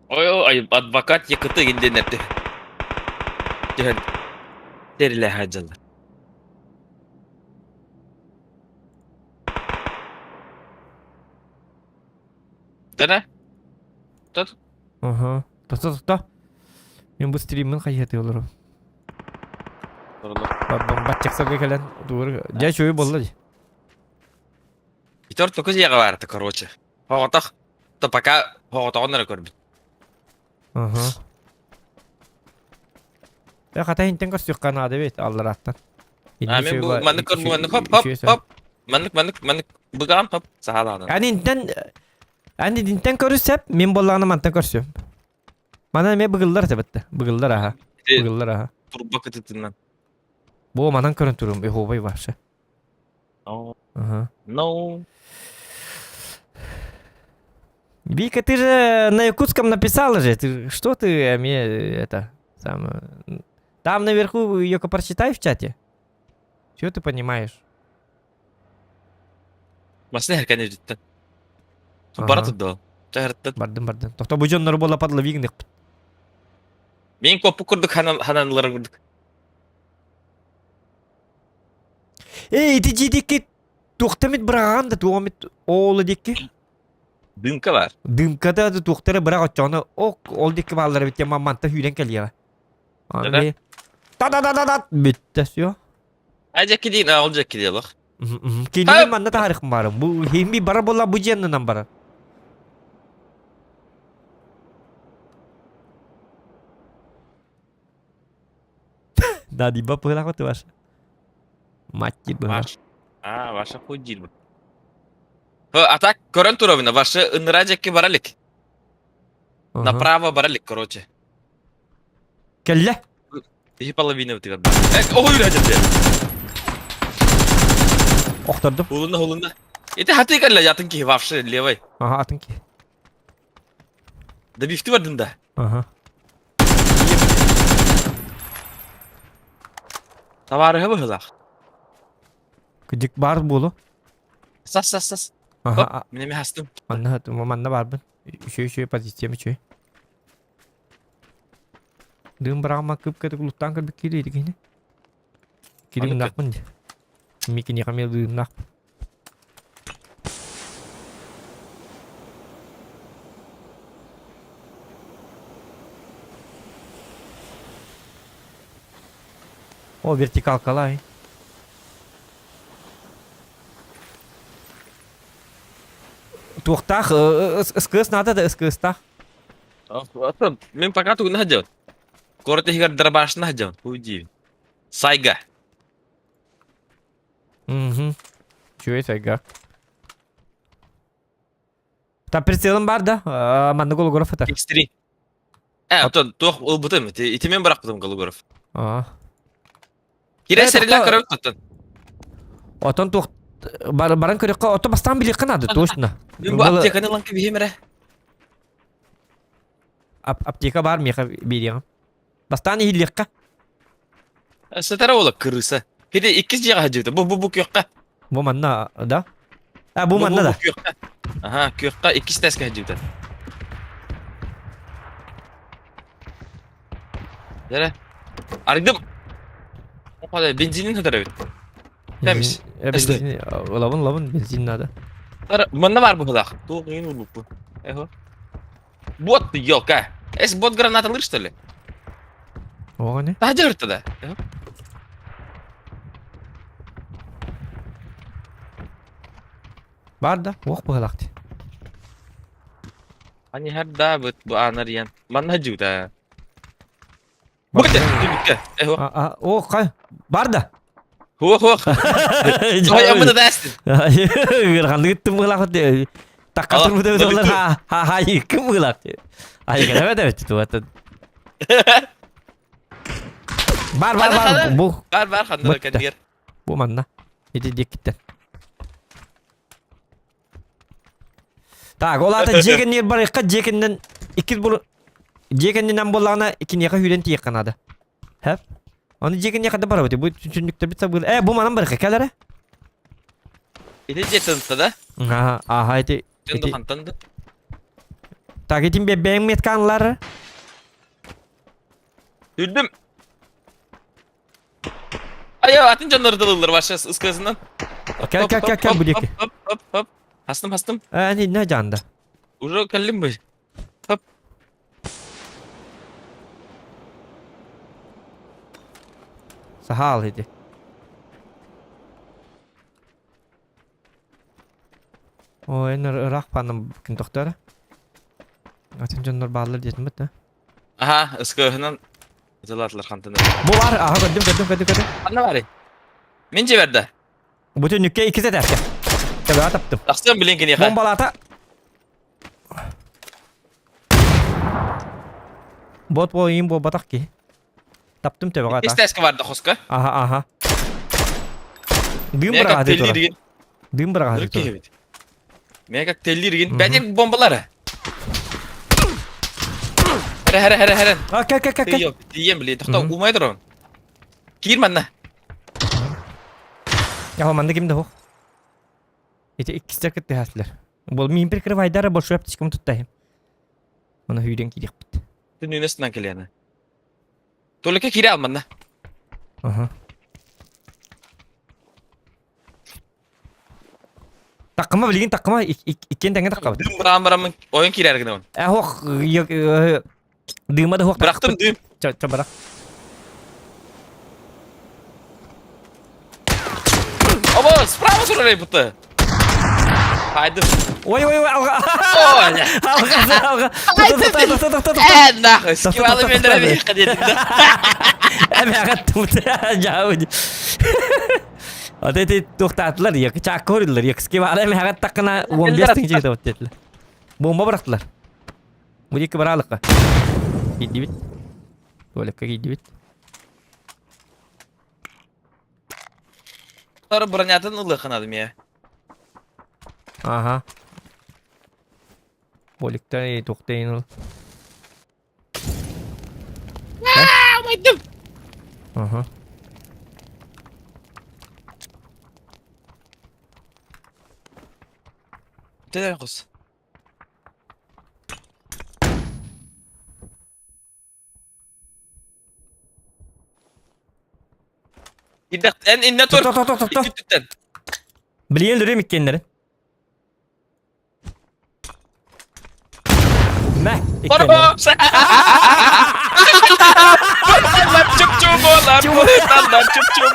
Ой, ой, адвокат якыты гинден эрте. Түһэн терилэ хаджалар. Тана? Тот? Ага. Тото тото. Мен бу стриммин хайыаты олору. Баччаксарга кэлэн тугур дьэ үчүгэй буолла дии. Итор току дьиэҕэ баарта, короче. Хоҕотох. То пока хоҕотоҕун эрэ көрбүт. Ага. Э, хата интен көрсүөххэ наада эбит алларааттан. А мен бу маннык көр маннык хоп хоп хоп. Маннык маннык маннык быгаан хоп саһалаанан. Эн интен эн интен көрүсэп, мен боллаҕына мантан көрсүөм. Мана эмиэ быгыллар этэ бытта. Быгыллар аха. Быгыллар аха. Турба кытытынан. Бу манан көрөн турум, эхобай вообще. No. Ага. No. Вика, ты же на якутском написала же. Ты, что ты мне это самое... Там наверху ее прочитай в чате. Чего ты понимаешь? Масына эркен үрдүттэн. Бара турду. Чаһырттан. Бардым, бардым. Тохто бу дьоннору буола подловигных. Мен коппу курдук хананылар курдук. Эй, ити дьиэдикки туохтамит быраҕаҕын да туоҕамит оолу диэки? Дымка бар. Дымкада да туохтара бырах оччоҕуна ок ол диэки бааллар эбит диэн манта сүүрэн кэлиэҕэ. Аны та-да-да-да-да бүттэ все. А дьэкки диин, ол дьэкки диэлэх. Кинини манна таһарыхым барым. Бу химби бара була бу дьиэннэнэн барар. Да, диба пыһылаах ты ваша. Мать быһа. А, ваша хуй диир. А так көрөн турабына, ваша ыныра дьэкки бара илик. Направо бара илик, короче. Кэллэ. Иһи половина бытыгар. Э, ой, үлэ Охтордум. Хулунна, хулунна. Ити хаты кэллэ, атын киһи вообще левый. Ага, атын киһи. Да бифти бардын да. Ага. Товарыһы быһылаах. Кыдьык баар буолу. Сас, сас, сас. Ага. Мин эми хастым. Манна, манна барбын. Үчүгэй үчүгэй позициям үчүгэй. Дым быраҕыма кып-кытык улуттаан көрбүт киирии кини. Кириҥнахпын дии. Микиниэхэ эмиэ дыымнаахпын. О, вертикалкалай. Туохтаах СКС надо да СКС-таах. Мин пока тугуна сылдьабын. Куорат иһигэр дробашына сылдьабын. Хуй Сайга. Угу. Үчүгэй сайга. Там прицелым бар да, манна Гологоров ытар. X3. Э, оттон туох ылбытым, ити итимен бырахпытым Гологоров. Аа. Кире сэрилэ көрөбүт оттон. Отон туох баран көрөххө, ото бастаан билиэххэ наада, точно. Мин бу аптеканы ылан кэбиһиэм эрэ. Аптека бар миэхэ биэриэҕим. Бастаан иһиллиэххэ. Сытара ола крыса. Кини иккис дьиэҕэ сылдьыбыта. Бу бу бу күөххэ. Бу манна да? А бу манна да. Күөххэ. Аха, күөххэ иккис тэскэ сылдьыбыта. Дere. Арыйдым. Опа, бензинин сытар эбит. Тэмис. Бензин, лабын лабын бензин надо. Манна бар быһылаах. Туох иин улуппу. Эхо. Бот ты, елка. Эс бот граната что ли? О, не? Да, держит тогда. Бар да, ох быһылаах дии. Ани хәрда быт бу анар ян. Манна жута. Букте, түбүккэ. Эхо. О, хай. Бар да. Хуох хуох. Ой, аммына дастын. Ыараханнык ыттым быһылаах дии. Такка турбут эбит олар ха ха ха икким быһылаах дии. Ай кэлэбэт эбит туата. Бар бар бар бу. Бар бар ханна кәндер. Бу манна. Ити диэкиттэн. Так, ол аата дьиэ кэннигэр барыахха дьиэ кэннинэн иккис бу дьиэ кэннинэн буоллаҕына киниэхэ сүүрэн тиийиэххэ наада. Хэп. Аны дьиэ кэнниэхэ да барабыт. Бу түннүктэрбит сабыыр. Э, бу манан барыахха кэл эрэ. Ити дьиэ тынта да? Аха, аха ити. Дьон хантан да? Так, итин бэйэҥ меткаанлар. Үрдүм. Айа, атын дьоннор дылыллар вообще ысказынан. Кэл, кэл, кэл, кэл, бу диэки. Хоп, хоп, хоп. Хастым, хастым. Э, не, не жаанда. Уже кэллим бы. Хоп. Сахал ити. Ой, эн ыраах паным ким тохтора? Атын дьоннор бааллар диэтим бит, да? Аха, ыскыһынан ытылаатылар хантан. Бу бар, аха көрдүм, көрдүм, көрдүм, көрдүм. Ханна барый? Мин жиберде. Бу түннүккэ иккис этээскэ. Төбөҕө таптым. Тахсыам билин киниэхэ. Бомбалаата. Бот буолайын буолбатах киһи. Таптым төбөҕө ата. Иккис этээскэ барда хоска. Аха, аха. Дым быраҕаһыы турар. Дым быраҕаһыы турар. Мен как теллиргин. Бәден бомбалары. Хәрә, хәрә, хәрә, хәрә. А, кә, кә, кә, кә. Тием, блин, тоқта, умай тұрын. Кир манна. Я, манна кимде хоқ. Ити иккистер кытты хаслар. Бол мин прикрывайдара большой аптечкам туттайым. Оны хүйден кирекпит. Түнүнесінен келені. Только кире алманна. Ага. Таккыма билигин таккыма иккен тэҥҥэ таккабыт. Дым бырам барамын ойон киирэр гынабын. Э хоох дыыма да хоох. Бырахтым дым. Ча ча бырах. Оба, справа сурарай бутта. Хайды. Ой ой ой алга. Ой. Алга алга. Тоқта тоқта тоқта. Э нахуй, скивалы мендере бейхка дедим да. Эбэҕэ тута жаабы. Вот эти туохтаатылар, екі чаакка көрдүлэр, екіске баара эмэҕэ таххына 15 тыһыынча кытабыт диэтилэр. Бомба бырахтылар. Бу диэки бараалыкка. Киирдибит. Туалекка киирдибит. Тары бронятын ылыахха наада миэ. Ага. Боликтан туохтайын ыл. Умайдым. Ага. Теден кыз. Инне эн инне тур. Тоқта, тоқта, тоқта. Икки Билиэн өлөрүм иккиэннэрин. Мэ, иккиэннэрин. Чуп-чуп буолар. Быһытаннар чуп-чуп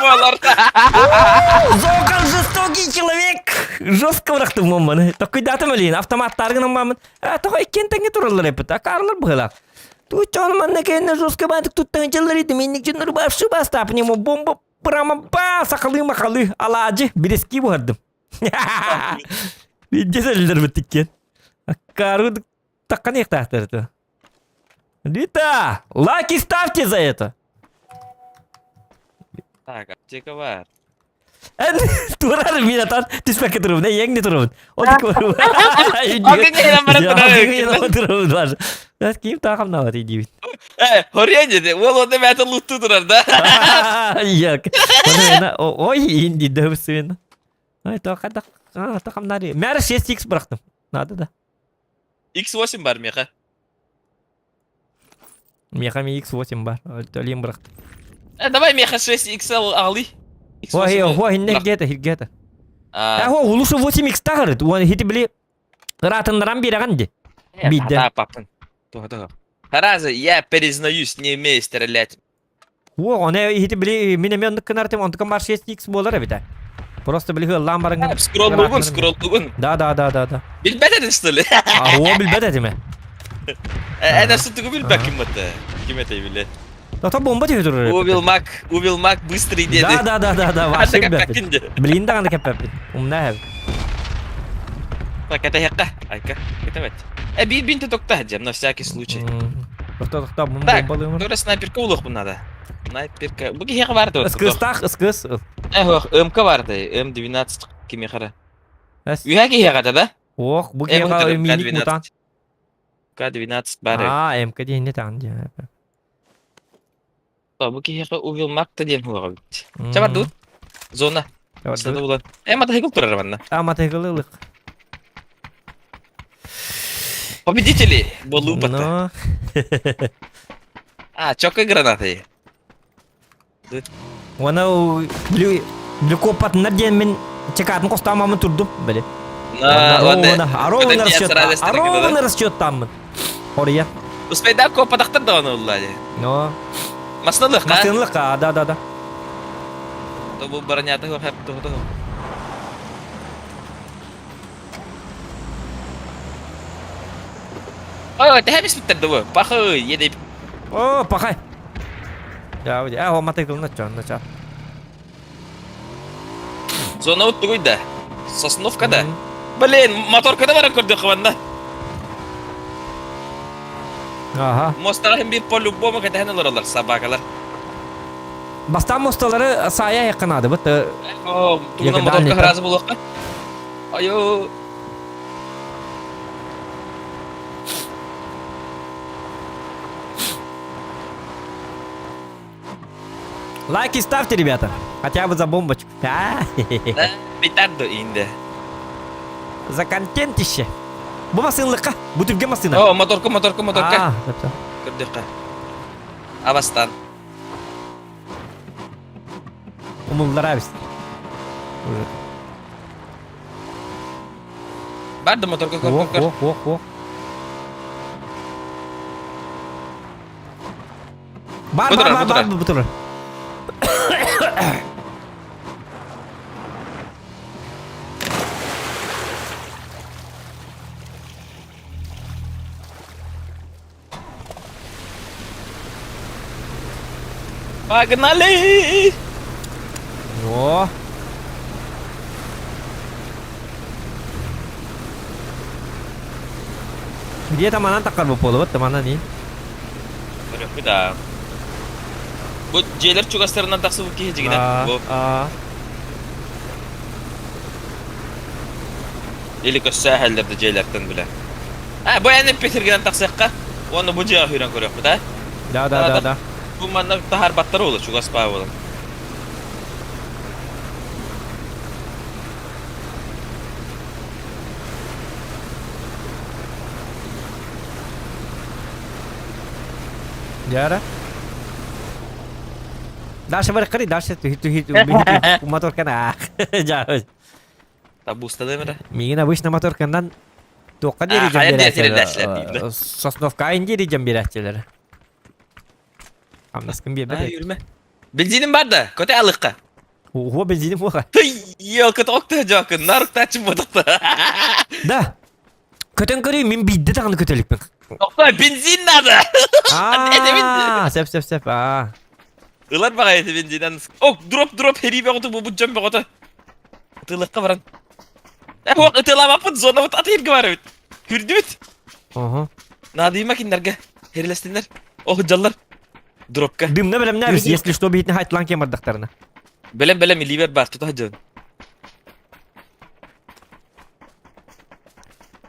Зокан жестокий человек! Жестко бырахтым бомбаны. Токкуйдаатым өлейін, автоматтаргынан бамын. А, тоҕо иккиэн тэҥҥэ тураллар эппит. Акаарлар быһылаах. Тууччаҕын манна кэннэ жестко баантык туттан дьыллар иди минник дьоннору вообще бастаап нему бомба прямо ба сахалыы махалыы алаадьы бирески буһардым. Видите сэллэр иккиэн. Акаары таккан иэхтаахтар это. Рита, лайки ставьте за это. Так, аптека бар. Эн турар мин атан түспэккэ турабын, эйиэҥ не турабын. Ол турабын. Ким таахамнаабат диибин. Э, хорьян деді, ол онда бәті лутты турар да. Як. Ой, инди дөбсүн. Ай, тоқадақ, тақамнари. Мәрі 6x бырақтым. Надо да. X8 бар меха. Меха ми X8 бар. Төлем бырақтым. Э, давай меха 6 XL алы. Ой, ой, инне где-то, где-то. А, о, улушу 8x тағырыт. Уан хити били ыраатыннаран биэрэгэн ди. Бидде. Да, папын. Того, того. Тараза, я признаюсь, не умею стрелять. О, оны хити били мин эме оннук кынартым, онтукан бар 6x буолар эбитэ. Просто били хыллаан барыҥын. Скроллугун, скроллугун. Да, да, да, да, да. Билбэт этин, что ли? А, о, билбэт этиме. Эн асытыгы билбэт ким это? Ким это билет? Ата бомба түһэ турар. Убил маг, убил маг быстрый деди. Да, да, да, да, да, вообще билбэппит. Билин даҕаны кэппэппит. Умна эһэбит. Так, это хекка. Айка, это Э, бир бинти токта дем, на всякий случай. Тохто, тохто, Так, тура снайперка улух надо. Снайперка. Бу киһиэхэ бар дуо? Ыскыстаах, ыскыс. Эх, МК бар да, М12 кимиэхэ Үһэ киһиэхэ да? Ох, бу киһиэхэ миник мутант. К-12 бары. А, МК диэн таҕын диэн. Бу киһиэхэ Увил Макта диэн хуоҕа бит. Ча бардыбыт. Зона. Сада булан. Э, мотоцикл турар манна. А, мотоцикл ылык. Победители болупата. А, чокой гранаты. Уона били били куоппатыннар диэн мин чекатын хостаамаммын турдум били. Ровно расчет ровно расчеттааммын. Хоруйа. Успейда куоппатахтар даҕаны ылла дии. Но. Масналык, Масналык, да, да, да. То бу бронята хөп туһу туһу. Ой, тэһэ биспиттэр да бу. Пахы, еде. О, пахай. Я, я, о, мотоцикл на чё, на чё. Зона уттугуй да. Сосновка да. Блин, моторка да баран көрдөх хабанна. Ага. Мостаға бир по-любому кэтэһэн олороллор собакалар. Бастаан мосталары саайа якынады быт. О, тугунан моторка разы булуохха. Айо. Лайки ставьте, ребята. Хотя бы за бомбочку. Да, петарду инде. За контент еще. Бу масынлыкка. Бу түргө масына. О, моторка, моторка, моторка. Көрдөхкө. Абастан. Умуллара бис. Уже. Бар да моторка көр көр көр. Ох, ох, ох. Бар, бар, бар, бар, бу турар. Погнали! О! Где там она такар буолла? Вот там она не. Көрөккү да. Бу дьиэлэр чугастарынан тахсыбыт киһи дьигинэ. Бу. Или көссө эһэллэр да дьиэлэртэн билэ. А, бу эн эппитиргинэн тахсыахха. Уонна бу дьиэҕэ сүүрэн көрүөхпүт, а? Да, да, да, да. Бу манна таһаарбаттар уолу, чугас баа буолан. Яра. Дальше бар кырый, дальше ты ты ты моторкана. Жа. Табустадым эрэ. Миигин обычно моторканан туохха диэри дьон хайа диэри биэрээччилэр. Сосновка айын диэри дьон биэрээччилэр. Хамнаскын биэрбэт. Үрмэ. Бензиним бар да, көтө алыкка. Уһуо бензиним буоха. Тый, елка тоқты жакын, нарықтачы бодықты. Да. Көтөн көрүй, мин биирдэ даҕаны көтөлүкпүн. Тохто, бензин надо. Аа, сөп сөп сөп. Аа. Ылар баҕайы ити бензинен. О, дроп, дроп, херии бөҕөтө буолбут дьон бөҕөтө. Ытыылыкка баран. Э, хуох ытыылаабаппыт, зонабыт атыырга бар эбит. Күрдүбүт. Оһо. Наадыйма кинилэргэ. Херилэстиннэр. О, дьаллар. Дропка. Дымна бэлэмнээбис, если что биһитин хайтлаан киэн бардахтарына. Бэлэм бэлэм илиибэр бар, тута сылдьабын.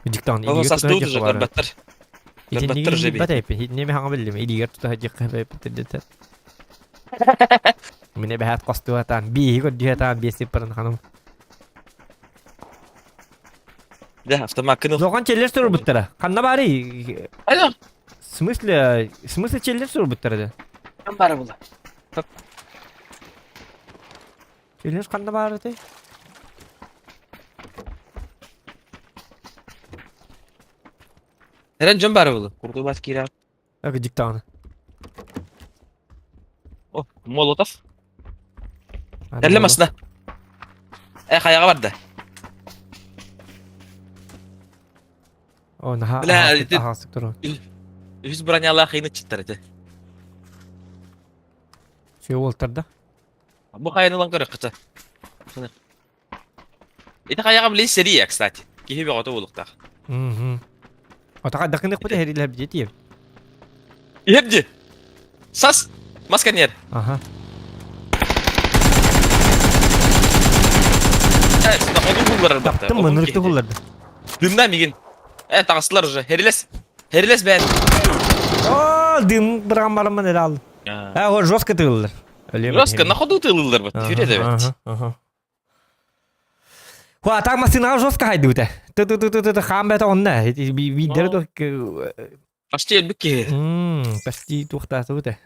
Диктан Оҕо илиигэр тута састыы сылдьыахха уже баара. көрбөттөр. Итинниги Көрбөттөр уже билбэт эппин. Итинни хаҥа биллим. Илиигэр тута сылдьыахха эппиттэр дэтэ. Мине бэһэт хостуатаан, бииһи көрдүһэтаан, биэс сиппарын ханым. Дэ, автомаккын ыл. Зохан челлер сурбуттара. Ханна баарый? Алло. В смысле, в смысле челлер сурбуттара да? Ким бары була? Челлер ханна баар этэй? Эрен дьон бары була. Курдубат киирэ. Ак диктаны. О, Молотов. Кэллэ масына. Э, хайаҕа барда. О, наһаа Бля, аһаҕастык ити аһаҕастык турар. үһүс бронялаах ыйын ыччыттар этэ. Все уолтарда. Бу хайаны ылан көрөххө. Ити хайаҕа билин сэрии, кстати. Киһи бөҕөтө буолуохтаах. Мгм. Отаха дакынык бу тэһэрилэр бдьи тиэбит. Иһэр дьи. Сас! Маска нер. Аха. Э, одун хулларар батта. Таптым мынырыкты хулларды. Дымна мигин. Э, таҕыстылар уже. Херилес. Херилес бээн. О, дым быраган бараммын эрэ ал. Э, ол жестко тыыллар. Жестко, на ходу тыыллар бат. Хүрэ да бэт. Ага. Хуа, так машинаҕа жестко хайдыбыта. Ты-ты-ты-ты-ты хаан бэт онна. Биирдэрэ да Почти өлбүт киһи. Почти туохтаатыбыт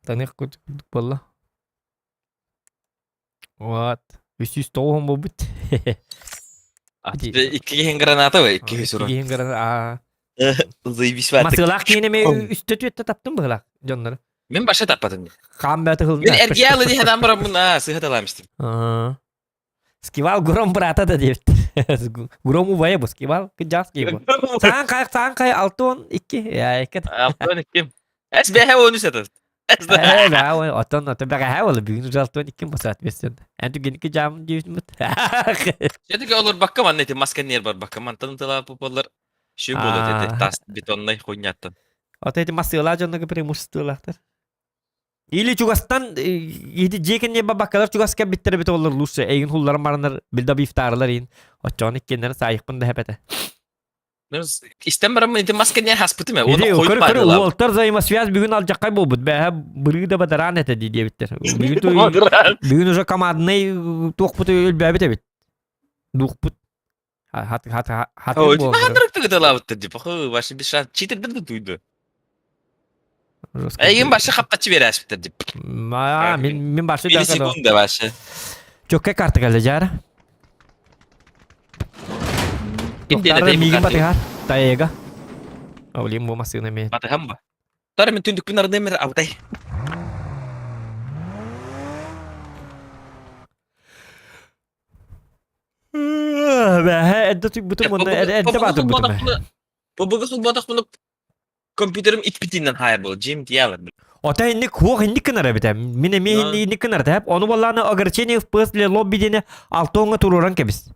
Таных курдук буолла. Вот. 309 буолбут. Икки киһин граната вы, икки киһи сурун. Икки киһин граната. Заебись ватык. Масылаах киһини эми үстэ түөттэ таптым быһылаах дьоннору. Мин баша таппатым. Хаан бэт Мин эргиялы диһэдам бараммын аа сыһа истим. Скивал Гром брата да диэбит. Гром убайа бу Скивал кыдьаас киһи бу. Саан кай саан кай алтон икки. Я икки. Алтон икки. Эс бэһэ он үс это. Э, да, отон отон бэҕэһээ ол бүгүн уже алтон икки бу соответственно. Эн түгеники жаам диэбит. Все-таки олор бакка манна эти маска нер бар бакка мантан тыла попалар. Шү болот эти тас бетонный хуйняттан. Ото эти масыла дьоннорго преимуществолаахтар. Или чугастан ити дьиэ кэнниэ бабаккалар чугас кэлбиттэр эбит олор лучше эйигин хулларан бараннар билда бифтаарылар иин оччоҕун иккиэннэрин саайыхпын да хэпэтэ. Истэн бараммын ити маска не хаспытым э. Иди көр көр уолтар взаимосвязь бүгүн алдьаххай буолбут бэһэ бырыы да бадараан этэ дии диэбиттэр. Бүгүн бүгүн уже командный туохпут өлбөөбүт эбит. Дуухпут хат хат хат Ой, ханнырыктыгыталаабыттар дии. Похуй, ваши бешан читердер да туйду. Эйигин башы хаптачы берээспиттер дип. Ма, мин мин башы Бир секунда башы. Чөккө карта келди жара. Ким диэн Мигин батыһар. Таега. Олим бу масына мен. Батыһам ба. Тары мен түндүкпүн арыдым мер абытай. Бэһэ эрдэ түйбүтүм уонна эрдэ баатырбытым. Бу сулбатахпына компьютерим итпитинен хайыр был жим диялар. Ота инник хуох инник кынар эбитэ. Мин эмиэ инник инник кынар тэп. Ону боллааны ограничение FPS для лобби диэни алтоҥҥа туруоран кэбис.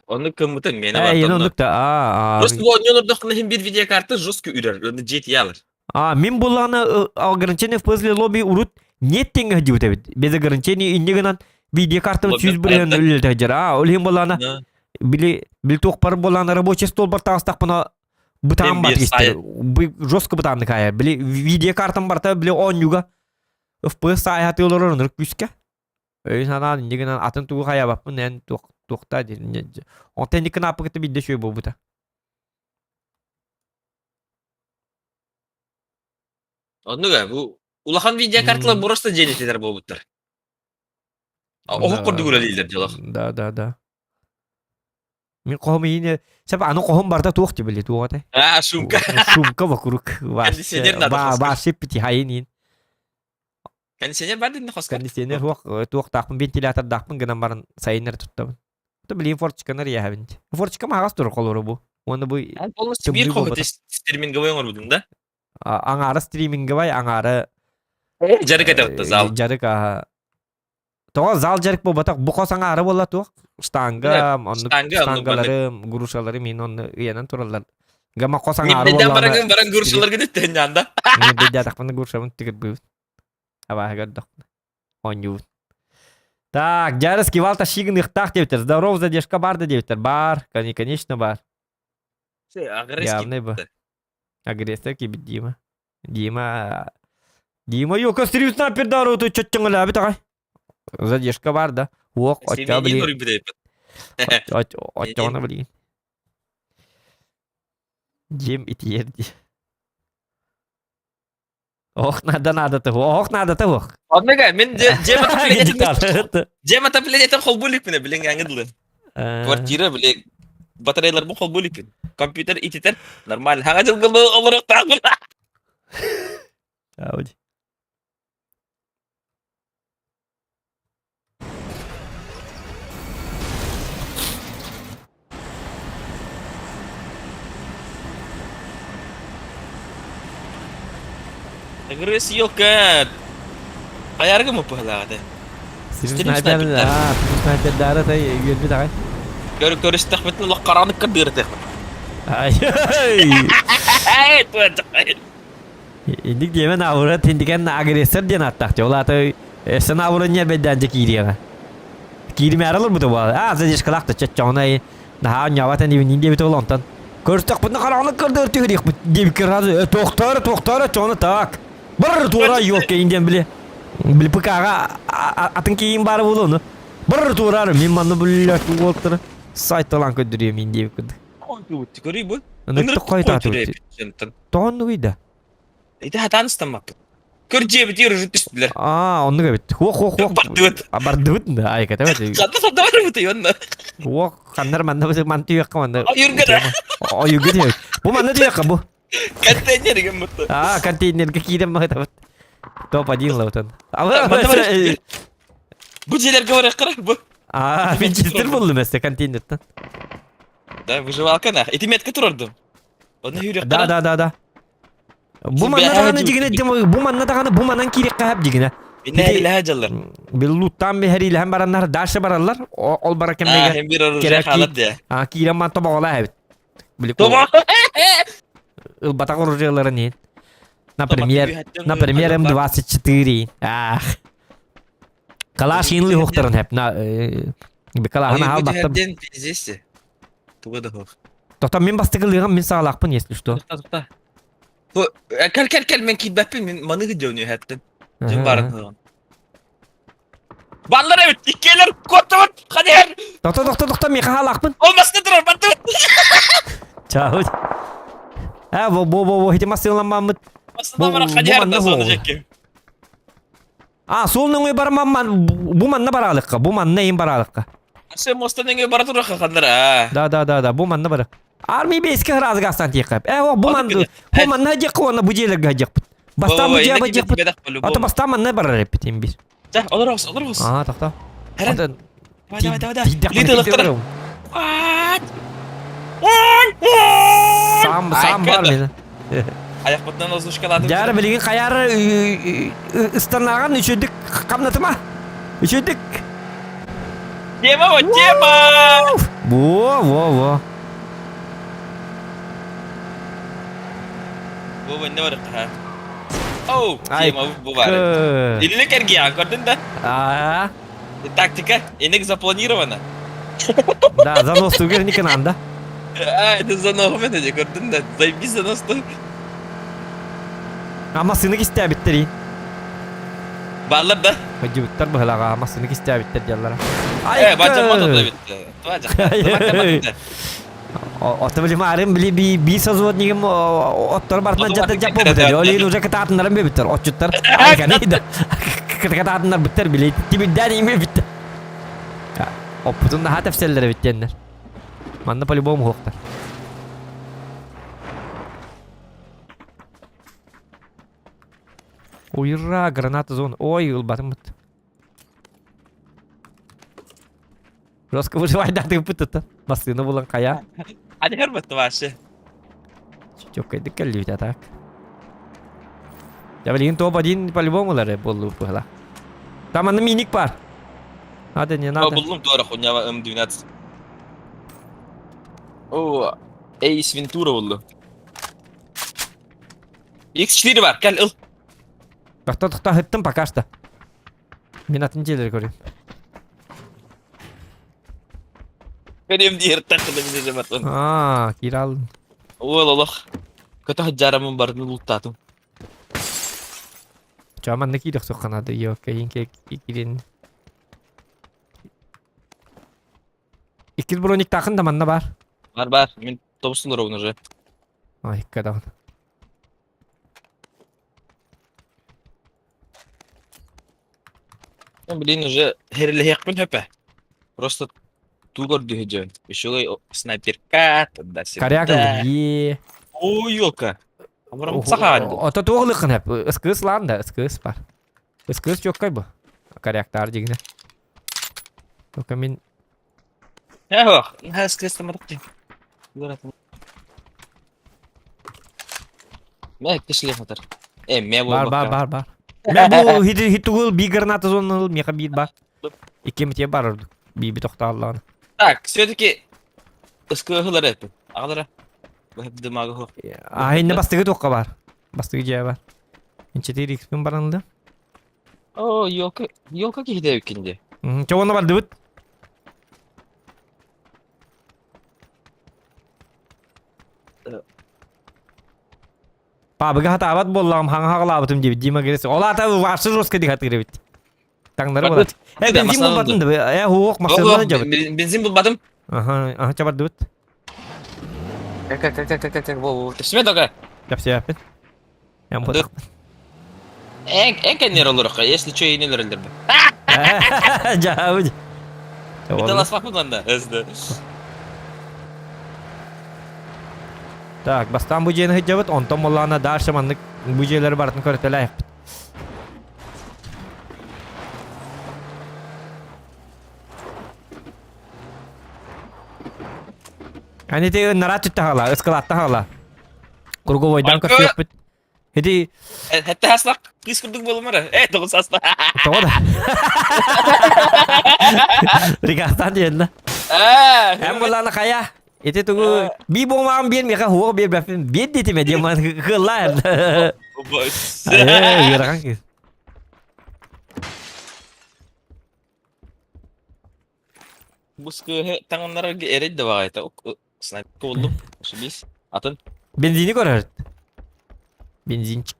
Ону кыммытын мені Э, энэ оннук да. А, Просто бу онньонордоххуна иһин бир видеокарта жестко үрэр, оны жетиялар. А, мин буллааны ограничение FPS для лобби урут нет теңге дибит эбит. Без ограничения инне гынан видеокартам 100 бирен үлелте жар. А, ол иһин боллаана били били туох бар боллаана рабочий стол бар таҕыстахпына бытаан бар истер. Жестко бытаанны кая. Били видеокартам барта били оонньуга FPS саайхаты олорор онор күүскэ. Өйүн санаан инне гынан атын тугу хайабаппын эн туохта Онтон инник кынааппыкыта бидде шөй буолбута. Оннуга бу улахан видеокарталар просто дьиэнитилэр буолбуттар. Оһох курдук үлэлииллэр дьолох. Да, да, да. Мин хоһум иһине сеп аны хоһум барда туох тибили туох этэй? А, шумка. Шумка вокруг. Вообще, вообще пити хайын иин. Кондиционер бар динне хоска. Кондиционер хуох туохтаахпын вентилятордаахпын гынан баран сайыннары туттабын. То билигин форчиканар яһабын. Форчика маҕас тур холору бу. Уонна бу Полностью биир хоһу стриминговый оҥорбутуҥ да? Аҥаара стриминговай, аҥаара Дьарык этэ зал. Дьарык аха. Тоҕо зал дьарык буолбатах, бу хос аҥаара буолла туох? Штанга, оннук штангалары, грушалары мин онно ыйанан тураллар. Гама хос аҥаара буолла. Баран баран грушаларга түттэн да. Мен бэйдээтэхпинэ грушабын тигирбибит. Абааһыгар дохпуна. Оонньуубут. Так, Дьарыс кивал тащигыныахтаах диэбиттэр. Здоров, задержка бар да диэбиттэр. Бар, конечно бар. Явный бы. Агрессор кибит Дима. Дима... Дима, ёка стрим снайпер дару чөттөҥөлөөбүт аҕай. Задержка бар да. Уох, оччо билигин. Оччоҕуна билигин. Дьиэм итийэр дии. Ох, надо, надо того. Ох, надо того. Оннуга мин дьиэм отоплениетин дьиэм отоплениетин холбуу иликпин билин аңы дылы. Квартира били батареяларбын холбуу иликпин. Компьютер ититэр нормально. Хаҥа дьылгы олоруохтаахпын. Ауди. Агресс елка. Хайарга мы пыһалаах этэ. Снайпер, а, снайпердары та үөрбүт аҕай. Көр көрүстэхпитин олох харааныкка кырдыырытыахпыт. Ай. Инник диэмэн аура тиндикен агрессор диэн ааттаах. Ол аата эсен аура ньэрбэйдээн дьэ киириэҕэ. Кииримээри олорбута буолар. Аа, задержкалаах да чоччоҕуна наһаа онньообот эн диэбит ол онтон. Көрсөхпүтүнэ хараҕына кырдыыр түһүрүөхпүт диэбиккэ сразу туохтаары туохтаары чоҕуна так. Бар туора ёлка индиэн били. Били ПК-га атын киин баара буолуо ону. Бар туораары мин манна блядь уолтары сайталаан көрдөрүөм ин диэбит курдук. Көрүй бу. Ынырык хойутаатыбыт. Тоҕоннугуй да? Ити хатаан ыстаммаппыт. Көр дьиэбитигэр уже түстүлэр. Аа, оннук эбит. Хуох, хуох, хуох. Бардыбыт. А, бардыбыт да, айката эбит. Ханна сордо барбыт онно. Хуох, ханнар манна бу ман түйэххэ манна. Ойурга да. Ойурга диэбит. Бу манна түйэххэ бу. Контейнерге мутtu. Аа, контейнерге киирэн баҕатабыт. Топ-1 лабытан. Бу дьиэлэргэ барыаххара бу. Аа, винчестер буллум эссе контейнертан. Да, выживалка нах. Ити метка турардым. Оны хүрүөхтэрэ. Да, да, да, да. Бу манна даҕаны дьигинэ бу манна даҕаны бу манан киириэххэ сөп дьигинэ. Иннэ дьаллар. Биллуттан биһэриилэһэн бараннар дальше бараллар. Ол бара кэмнеге кирэ А киирэн ман тобоҕолаа эбит. Били Ылбатах оружиеларын иһин. Например, например, М24. Ах. Калаш инли хуктарын хеп. На калахына халбаттым. Здесь. Туга да хух. Тоқта мен бастыкылыгым мен саҕалаахпын если что. Тоқта. Кел кел кел мен киирбэппин мен маны гыдьону хэттин. Дьон барын Баллар эбит, иккиэлэр куоттубут, хадиһэр. Тоқта тоқта тоқта мен хаалаахпын. Ол маска турар, бардыбыт. Чао. А, бо бо бо бо хити массыыламмаммыт. Массыыламмара хадиһэр да соны жекке. А, суол нөҥүө барамман бу манна бараалыкка, бу манна им бараалыкка. Асы моста нөҥүө бара турарха ханнар аа. Да, да, да, да, бу манна бара. Армия бейске хразы гастан тиэхэ. Э, о, бу манна, бу манна дьиэххэ уонна бу дьиэлэргэ дьиэхпит. Бастаан бу дьиэҕэ дьиэхпит. Ата бастаан манна барар эппит им бир. Да, олор олор олор. Аа, тохто. Давай, давай, давай, давай. Сам, сам бар мені. Аяқпытынан озвучкаладым. Дьары билигин хайары ыстанааҕан үчүдүк хамнатыма. Үчүдүк. Тема вот тема! Во, во, во. Бу не бар ха. Оу, тема бу бар. Илини кергиян көрдүн да? Аа. Тактика инек запланирована. Да, занос тугер никанан да. А, это занос мен эде көрдүн да. Заебись занос ту. Ама сыны кистээбиттери. Баллар да. Хадьыбыттар быһылаҕа ама сыны кистээбиттер диаллара. Э, бача мото да битте. Тважа. Ото били маарым били би би созводнигим оттор бартынан жата жаппо бутер. Олин уже кытаатыннарым бебиттер. Отчуттар. Айканы да. Кытаатыннар буттер били. Тибидден име битте. Оппутун наха тепселлere биттеннер. Манна по-любому хуохтар. Уйра, граната зон. Ой, ылбатым бут. Жестко выживайдатык бут Массыына булан кая. Ани көрбөттү вообще. Чөккөйдүк кэллибит а так. Я билигин топ-1 по-любому лары боллу быһыла. Там аны миник бар. Надо, не надо. Буллум туора хуйнява М12. О, Эйс Вентура буллу. X4 бар, кел ыл. Тохто тохто хыттым пока что. Мен атын жерлер көрөм. Көрөм диэр тахтыда мин же бартын. Аа, кирал. Ол олох. Көтө хаджарамын бардын улуттатым. Чаман не кирек соханады, йо, кейин кирин. Иккис броник тахын да манна бар. Бар бар, мен тобустун ровно уже. Ай, кадан. Ну, блин, уже херилэһиэхпин хөпө. Просто тугор дьүһүдьүн. Үчүгэй снайперка, туда-сюда. Коряга е. Ой, елка. Амарам сахаан. Ото туох ылыххын хөп. Ыскыс лаан да, ыскыс бар. Ыскыс чоккай бу. Коряктар дигине. Только мин Эх, ыскыс тамадык Мэ кишле хатар. Э, мэ Бар, бар, бар, бар. Мэ бу хит хитугул би граната зоннал меха бир бар. Икки бар ордук. Би би тохтааллаана. Так, все-таки ыскыһылар эппин. Аҕалара. Дымагы хо. А инне бастыгы туохха бар. Бастыгы дьиэ бар. Мин 4 x-пин баранды. О, елка, елка киһиде үккинде. Чоҕону бардыбыт. Пабыга хатаабат буоллаҕым хаҥа хаҕалаабытым диэбит Дима Грес. Ол аата вообще жестко дии хатыыр эбит. Таҥнары булат. Э бензин булбатын да э хуох массыына жабыт. Бензин булбатым. Аха, аха чабардыбыт. Как как как как как во во. Тэпсиме дога. Тэпсиэппит. Эн бутахпын. Эн эн кэннер олорохха, если что инелер элдербе. Жаабыт. Таласпаппын манна. Эсде. Так, бастаан бу дьиэни сылдьабыт, онтон буоллаҕына дальше маннык бу дьиэлэри барытын көрөтөлөөһүппүт. Ани ти ыннара түттэ хаала, ыскылаатта хаала. Круговойдан көрсүөхпүт. Ити Хэтте хаслак кыыс курдук буолумара. Э, тоҕус аста. Тоҕо да. Рикастан диэннэ. Эн буллааны хайа? Ити тугу би буомаҕын биэр миэхэ хуох биэрбэппин биэр диэтиме диэн ман кыыллаа. Э, ыарахан кыыс. Бу кыыһы таҥыннарарга эрэй да баҕайыта. Снайперка буллум. Ошибись. Атын. Бензини көрөр. Бензинчик.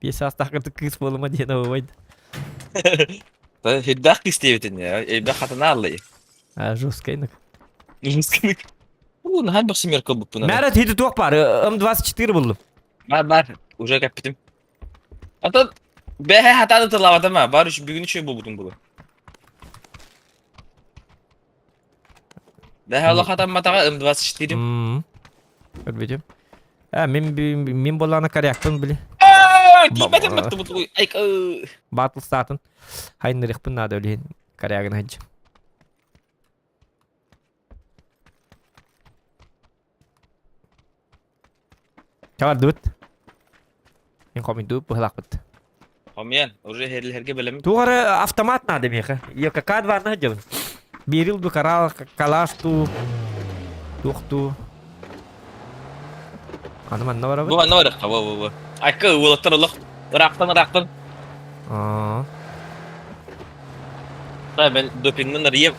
Биэс саастаах кытык кыыс буолума диэн абыбайд. Хирдээх кыыс диэбитин я. Элбэх хатана аллай. А, жесткайнык. Жесткайнык. У, наһаа бөх семерка буппун. Мәрәт хити туох бар. М24 булдум. Бар, бар. Уже кәппитим. Атын бэһэ хатааны тыллаабатым бар үч бүгүн үчүгэй буолбутум буолуо. Бэһэ олох хатамматаҕа М24. Көрбүтүм. Э, мин мин буоллаҕына корякпын били. Тиийбэтим баттыбыт ай Батл статын хайнырыхпын наада өлүһүн корягын хадьы. Чабардыбыт. Мин хомуйдубут быһылаахпыт. Хомуйан, уже херлерге бэлэм. Туох эрэ автомат надо миэхэ. ЕКК дварна сылдьабын. Берил ду карал, калаш туу, туох туу. Аны манна барабыт. Бу манна барыахха, бу бу бу. Айка уолаттар олох ыраахтан ыраахтан. Аа. Да, мен допингмын арыйым.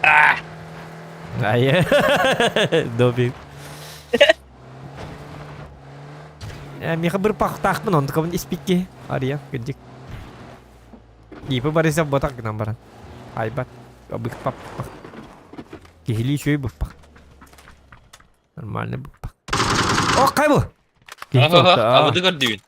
Аа! Айы. Допинг. Э, миэхэ бір пахтаахпын, онтукабын испикки. Арыйан, кырдьык. Ипы Борисов ботах гынан баран. Айбат. Быкпап. Киһилии үчүгэй быппах. Нормально быппах. О, кай бу? Абыды көрдүбүн.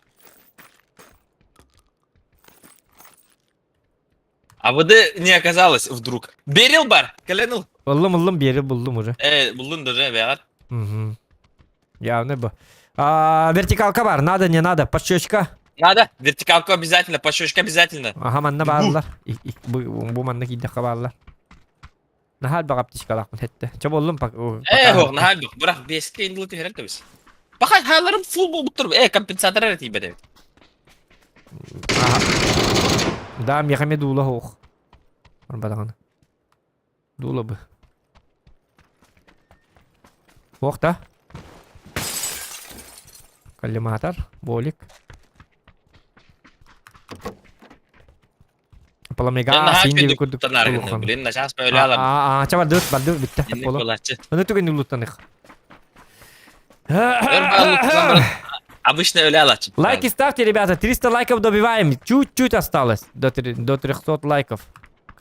А воды не оказалось вдруг. Берил бар, кэлэн Ыллым, ыллым, берил буллум уже. Э, буллун даже бэҕэр. Угу. Явно бу. А, вертикалка бар, надо, не надо, подщечка. Надо, вертикалку обязательно, пощечка обязательно. Аха, манна бааллар. Бу манна киирдэххэ бааллар. Наһаа элбэх аптечкалаахпын хэттэ. Чэ боллум Э, ох, наһаа элбэх. Бырах, беске индылы түһэрэн кэбис. Баха хааларым фул буолбуттар. Э, компенсатор эрэ тиийбэт эбит. Да, миэхэ эмиэ дуула суох. Барбатаҕына. Дуула бы. Суох да? Коллиматор, болик. Паламега син диэби курдук. Блин, начаас бөөлө алам. Аа, ча бардыбыт, бардыбыт бүтте. Аны түгэн улуттаных. Обычно өлө алачы. Лайки ставьте, ребята, 300 лайков добиваем. Чуть-чуть осталось до 300 лайков.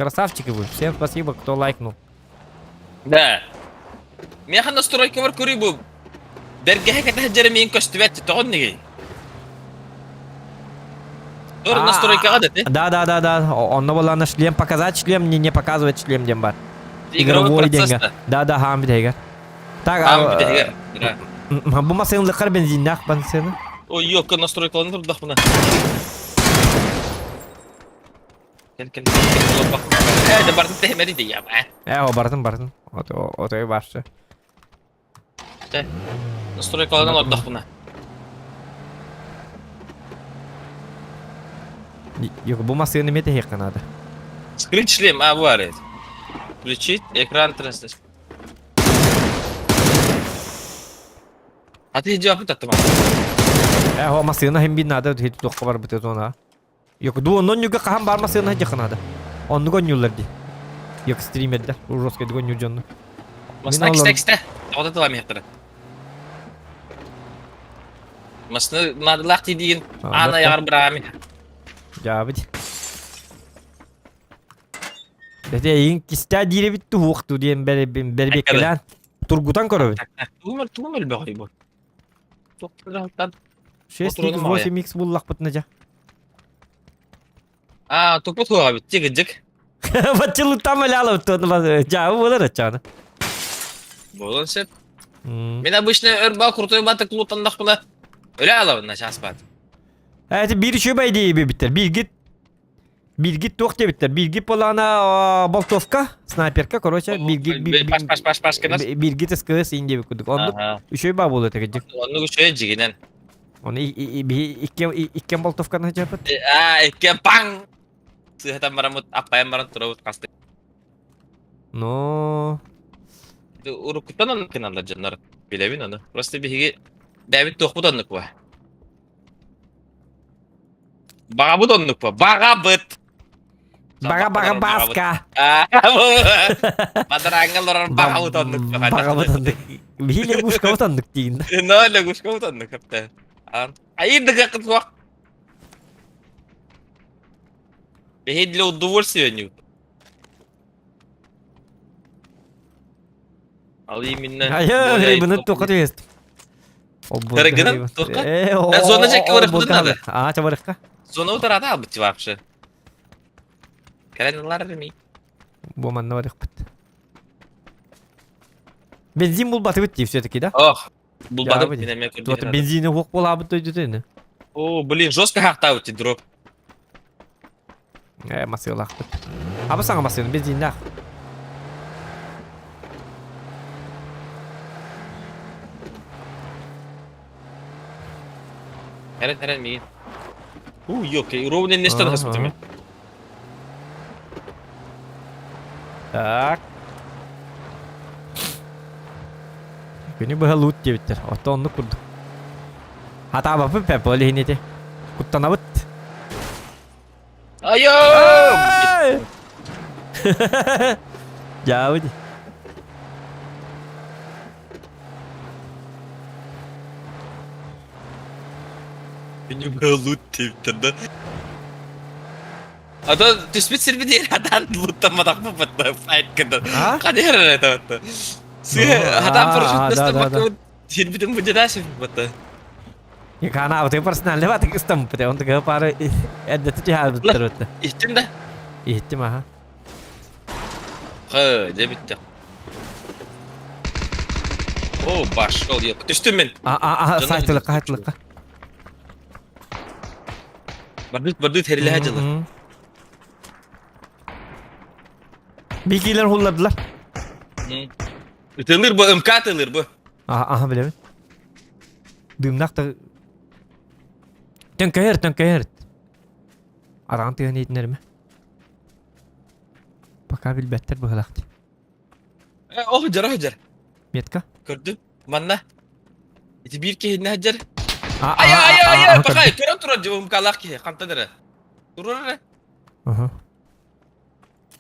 Красавчики вы. Всем спасибо, кто лайкнул. Да. Меха настройка бар көрүй бу. Бэргэһэ кэтэһэ дьэрэмиин көстүбэт тоҕон нигей. Тур настройкаҕа да ты. Да, да, да, да. Онно буоллаҕына шлем показать шлем, не не показывать шлем диэн бар. Игровой процесс Да, да, хаам бүтэһигэр. Так, Хаам бүтэһигэр. Да. Бу масыынлыккар бензиннээх бансыны. Ой, ёкка настройкаларын турдахпына. Кэл кэл кэл Э, да бардын тэһэмэри дия. Э, о бардын бардын. Отой баршы. Тэ. Настройкаларын олордохпуна. Yok bu masayı nime tehik надо. Скрыть шлем, а бывает. Включить экран трансляции. А ты иди опыт Э, о масыына хим бин надо, хит туохха барбыт зона. Yok ду оннон юга хаһан бар масыына дьахы надо. Оннук онньууллар ди. Yok стримердер, жестко онньуур дьонну. Масна кисте кисте. Тоҕо тыла мехтара. Масны надылах тиидиин аана аяҕар быраами. Жаабыт. Дете эйин кистää дииребит туһуохту диэн бэрбиэккэлээн тургутан көрөбүн. Тугум тугум өлбөҕүй бу. Туохтан 6x8 x буллахпытына дьа. Аа, тупут хуаҕабыт тигидик. Баччылыттан малялап жаабы болар ачааны. Болон сөп. Мен обычно өрбаа крутой баты клутандахпына өлө алабын начаас бат. Эти биир үчүгэй диэбиттэр. Бииргит Билгит туох диэбиттэр. Билгит буолаана болтовка, снайперка, короче, билгит Паш паш паш паш кенас. Билгит СКС ин диэбит курдук. Оннук үчүгэй баа буолуо этэ Оннук үчүгэй дьигинэн. Оны иккен болтовканы дьапыт. Аа, иккен паң! Сыһатан бараммыт, аппайан баран турабыт хастык. Но Уруккуттан оннук гыналлар дьоннор. Билэбин ону. Просто биһиги бэйэбит туохпут оннук буо. Баҕабыт оннук буо. Баҕабыт! Баҕа баҕа баска. Бадарааҥҥа олорор баҕабыт оннук. Баҕабыт оннук. Биһи лягушкабыт оннук диин. Но лягушкабыт оннук хэптэ. Айыр дыгакыт суох. Биһи для удовольствия не. Ал именно. Айа, рыбаны тоққа түгест. Рыгынан тоққа? Зона жекке барыппытын надо. Аа, чабарыкка. Зона утарата албыт вообще. Кэлэн ылар ми. Бу манна барыппыт. Бензин булбатыбыт дии все-таки, да? Ох, булбатым мен эме көрдüm. Бензини хук булабыт дойдуту О, блин, жестко хактабыт дроп. Э, масыылаахпыт. Аба саҥа масыыны бензиннээх. Эрен, эрен миигин. У, ёлки, ровно не стан хаспытым. Так. Күнү быһа лут диэбиттэр. Оттон оннук курдук. Хатаабаппын пеп, ол иһин ити. Куттанабыт. Айо! Дьаабы дии. Күнү быһа лут диэбиттэр да. А то түспүт сирбит диэн хатаан луттамматахпыт батта файт кыдан. Хадыр это вот. Сыа хатаан парашют настаммаккабыт сирбитин быдьадаа батта. Канаа ты персональный бат ыстампыт. Он такой пары эддeti түһээбиттэр өттө. Иһиттим да? Иһиттим аха. Хы, дьэ бүттэ. О, пошел, еп. Түстүм мин. А, а, а, сайтылыкка, сайтылыкка. Бардыт, бардыт, херилэһэ дьылы. Бикилер хулладылар. Ытылыр бу, МК ытылыр бу. Аха, аха билэбин. Дымнах да Төҥкөйөр, төҥкөйөр. Араан тыһын иитинэрме. Пока билбэттэр быһылаах дии. Э, ол сылдьар, ол сылдьар. Метка? Көрдүм. Манна. Ити биир киһиннэ сылдьар. А, Ай, ай, ай, ай, пахай, көрдүм. көрөн турар дьыбымкалаах киһи, хантан эрэ. Турар эрэ. Аха.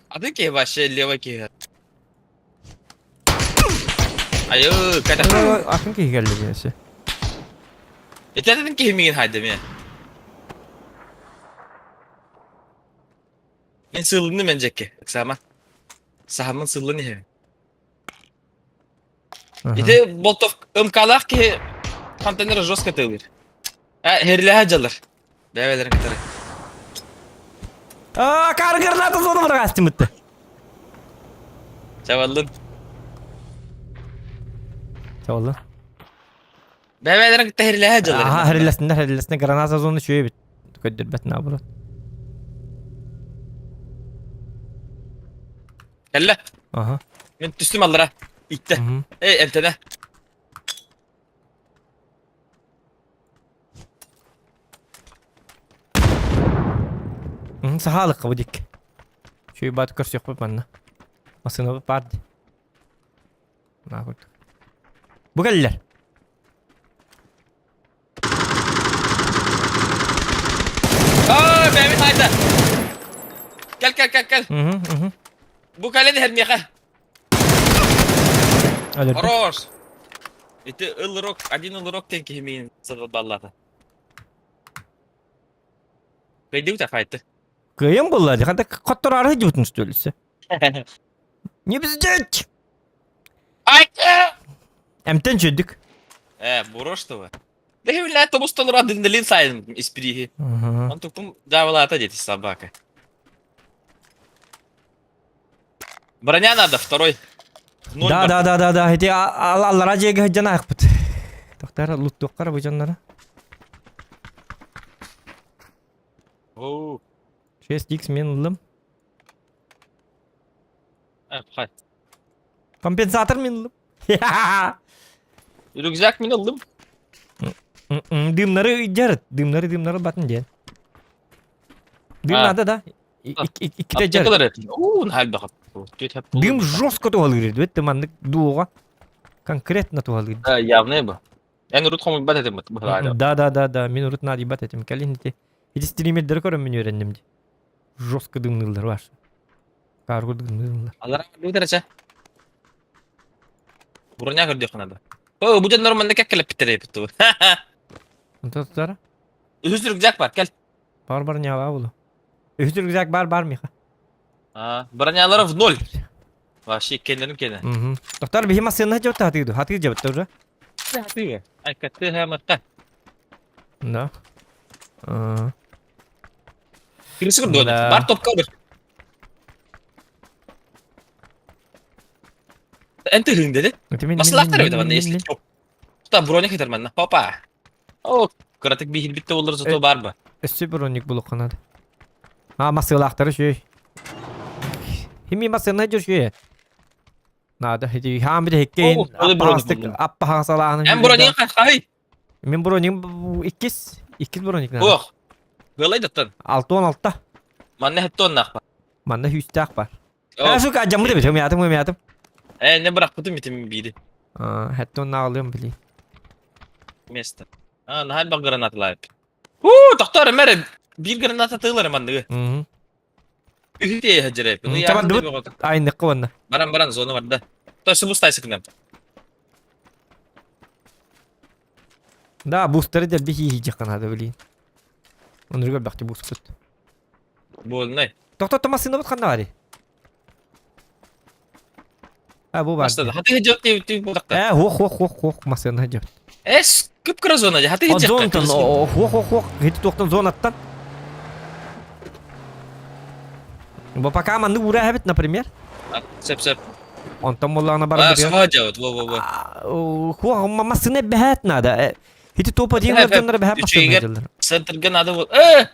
Атын киһи вообще левый киһи. Айы, ката. Атын киһи кэллэ диэси. Ити атын киһи миигин хайда мэ. Мен сыылынным мен дьэкке, ыксаама. Саһаммын сыллан иһэбин. Ити Болтов МК-лаах киһи хантан эрэ жестко тыылыыр. Э, херлэһэ дьалар. Бэйэлэрин кытары. Аа, кар граната зона бырагастымытты. Чаваллын. Чаваллын. Бэйэлэрин кытта херлэһэ дьалар. Аха, херлэсиннэр, херлэсиннэр граната зона үчүгэй эбит. Көрдөрбөт наоборот. Кэллэ. Аха. Мен түстүм аллара. Иттэ. Эй, эмтэнэ. Сахалыкка бу дик. Чүй бат көрсөкпүт манна. Масына бар ди. На курдук. Бу кэллэр. Aa, Mehmet hayda. Gel gel gel gel. Бу кэлэн иһэр миэхэ. Хорош. Ити ылырок, один ылырок диэн киһи миин сырылбаллата. Кыйдыбыт афайты. Кыайан буолла дии. Ханта хоттороору сылдьыбытын үстүөлүсэ. Не бздеть! Ай! Эмтэн чөйдүк. Э, буро что вы? Да бля, тобус толору адреналин сайын испириһи. Он тупум дьаабылаата дети собака. Броня надо, второй. Ноль Да, бар. да, да, да, да. Ити аллара дьиэгэ сылдьан аахпыт. Тохтар луттуоххара бу дьоннора. Оу. 6x мен ыллым. Э, хай. Компенсатор мин ыллым. Рюкзак мин ыллым. Дымнары ыйдьарыт. Дымнары дымнары батын диэн. Дым надо да? Иккитэ дьарыт. Уу, наһаа Дым жестко туһалыыр бит маннык дуоҕа конкретно туһалыыр. Явно бу. Эн урут хомуйбат этим быһылаары. Да, да, да, да, мин урут наадыйбат этим. Кэлин ити ити стримердери көрөн мин үөрэнним ди. Жестко дымныыллар ваш. Карго дымныыллар. Алара бүтэрчэ. Броня көрдүөх надо. О, бу дьоннор манна кэккэлэппиттэр эбит ту. Онто тутара? Үһүс рюкзак бар, кэл. Бар бар ньаалаа булу. Үһүс рюкзак бар бар миха. А, бронялара в ноль. Вообще кеннерин кене. Угу. Доктор, биһи массыына дьабыт хатыыр хатыыр дьабыт уже. Хатыыр. Ай, катты хаматта. Да. Кирisi курдук. Бар топка бар. Эн тыһыҥ dedi. Масылаахтар эбит манна если чоп. Та броня хитер манна. Папа. О, кыратык биһилбитте боллар зато бар ба. Өссө броник булук надо. А, масылаахтары шүй. Хими масына жүр Надо. Хити хаам бит хеккейн. Аппахастык аппахасалааны. Эн броник хай. Мен броник иккис. Иккис броник надо. Ох. Гылай даттан. 6-16. Манна хетте оннаах бар. Манна хүүстээх бар. Э, сука, жаммыт эбит, умятым, умятым. Э, не бырахпытым итим биири. Хетте оннааҕылыам били. Место. А, наһаа элбэх гранаталаах эбит. Уу, тохтоор эмэр биир граната тыылар манныгы. Үһү тиэйэ сылдьар эбит. Табардыбыт айныкка уонна. Баран баран зона барда. То субустай сыкынам. Да, бустеры дэлби хиихиджих надо, блин. Онурга бахти буспут. Буолунай. Тохтотто массыынабыт ханна барый? А, бу бар. Бастады. Хаты жок деп деп булакта. Э, хуох, хуох, хуох, хуох, массыына жок. Эс, күп-кыра зона, хаты жок. Зонтан, хуох, хуох, хуох, хити туохтан зонаттан. Бу пока маннык уура эбит, например. Сөп, сөп. Онтон буоллаҕына баран А, саха дьабыт, во, во, во. Хуа массыына бэһээт наада. Ити топа диэн дьоннор бэһээт массыына дьыллар. Центрга надо вот. Э!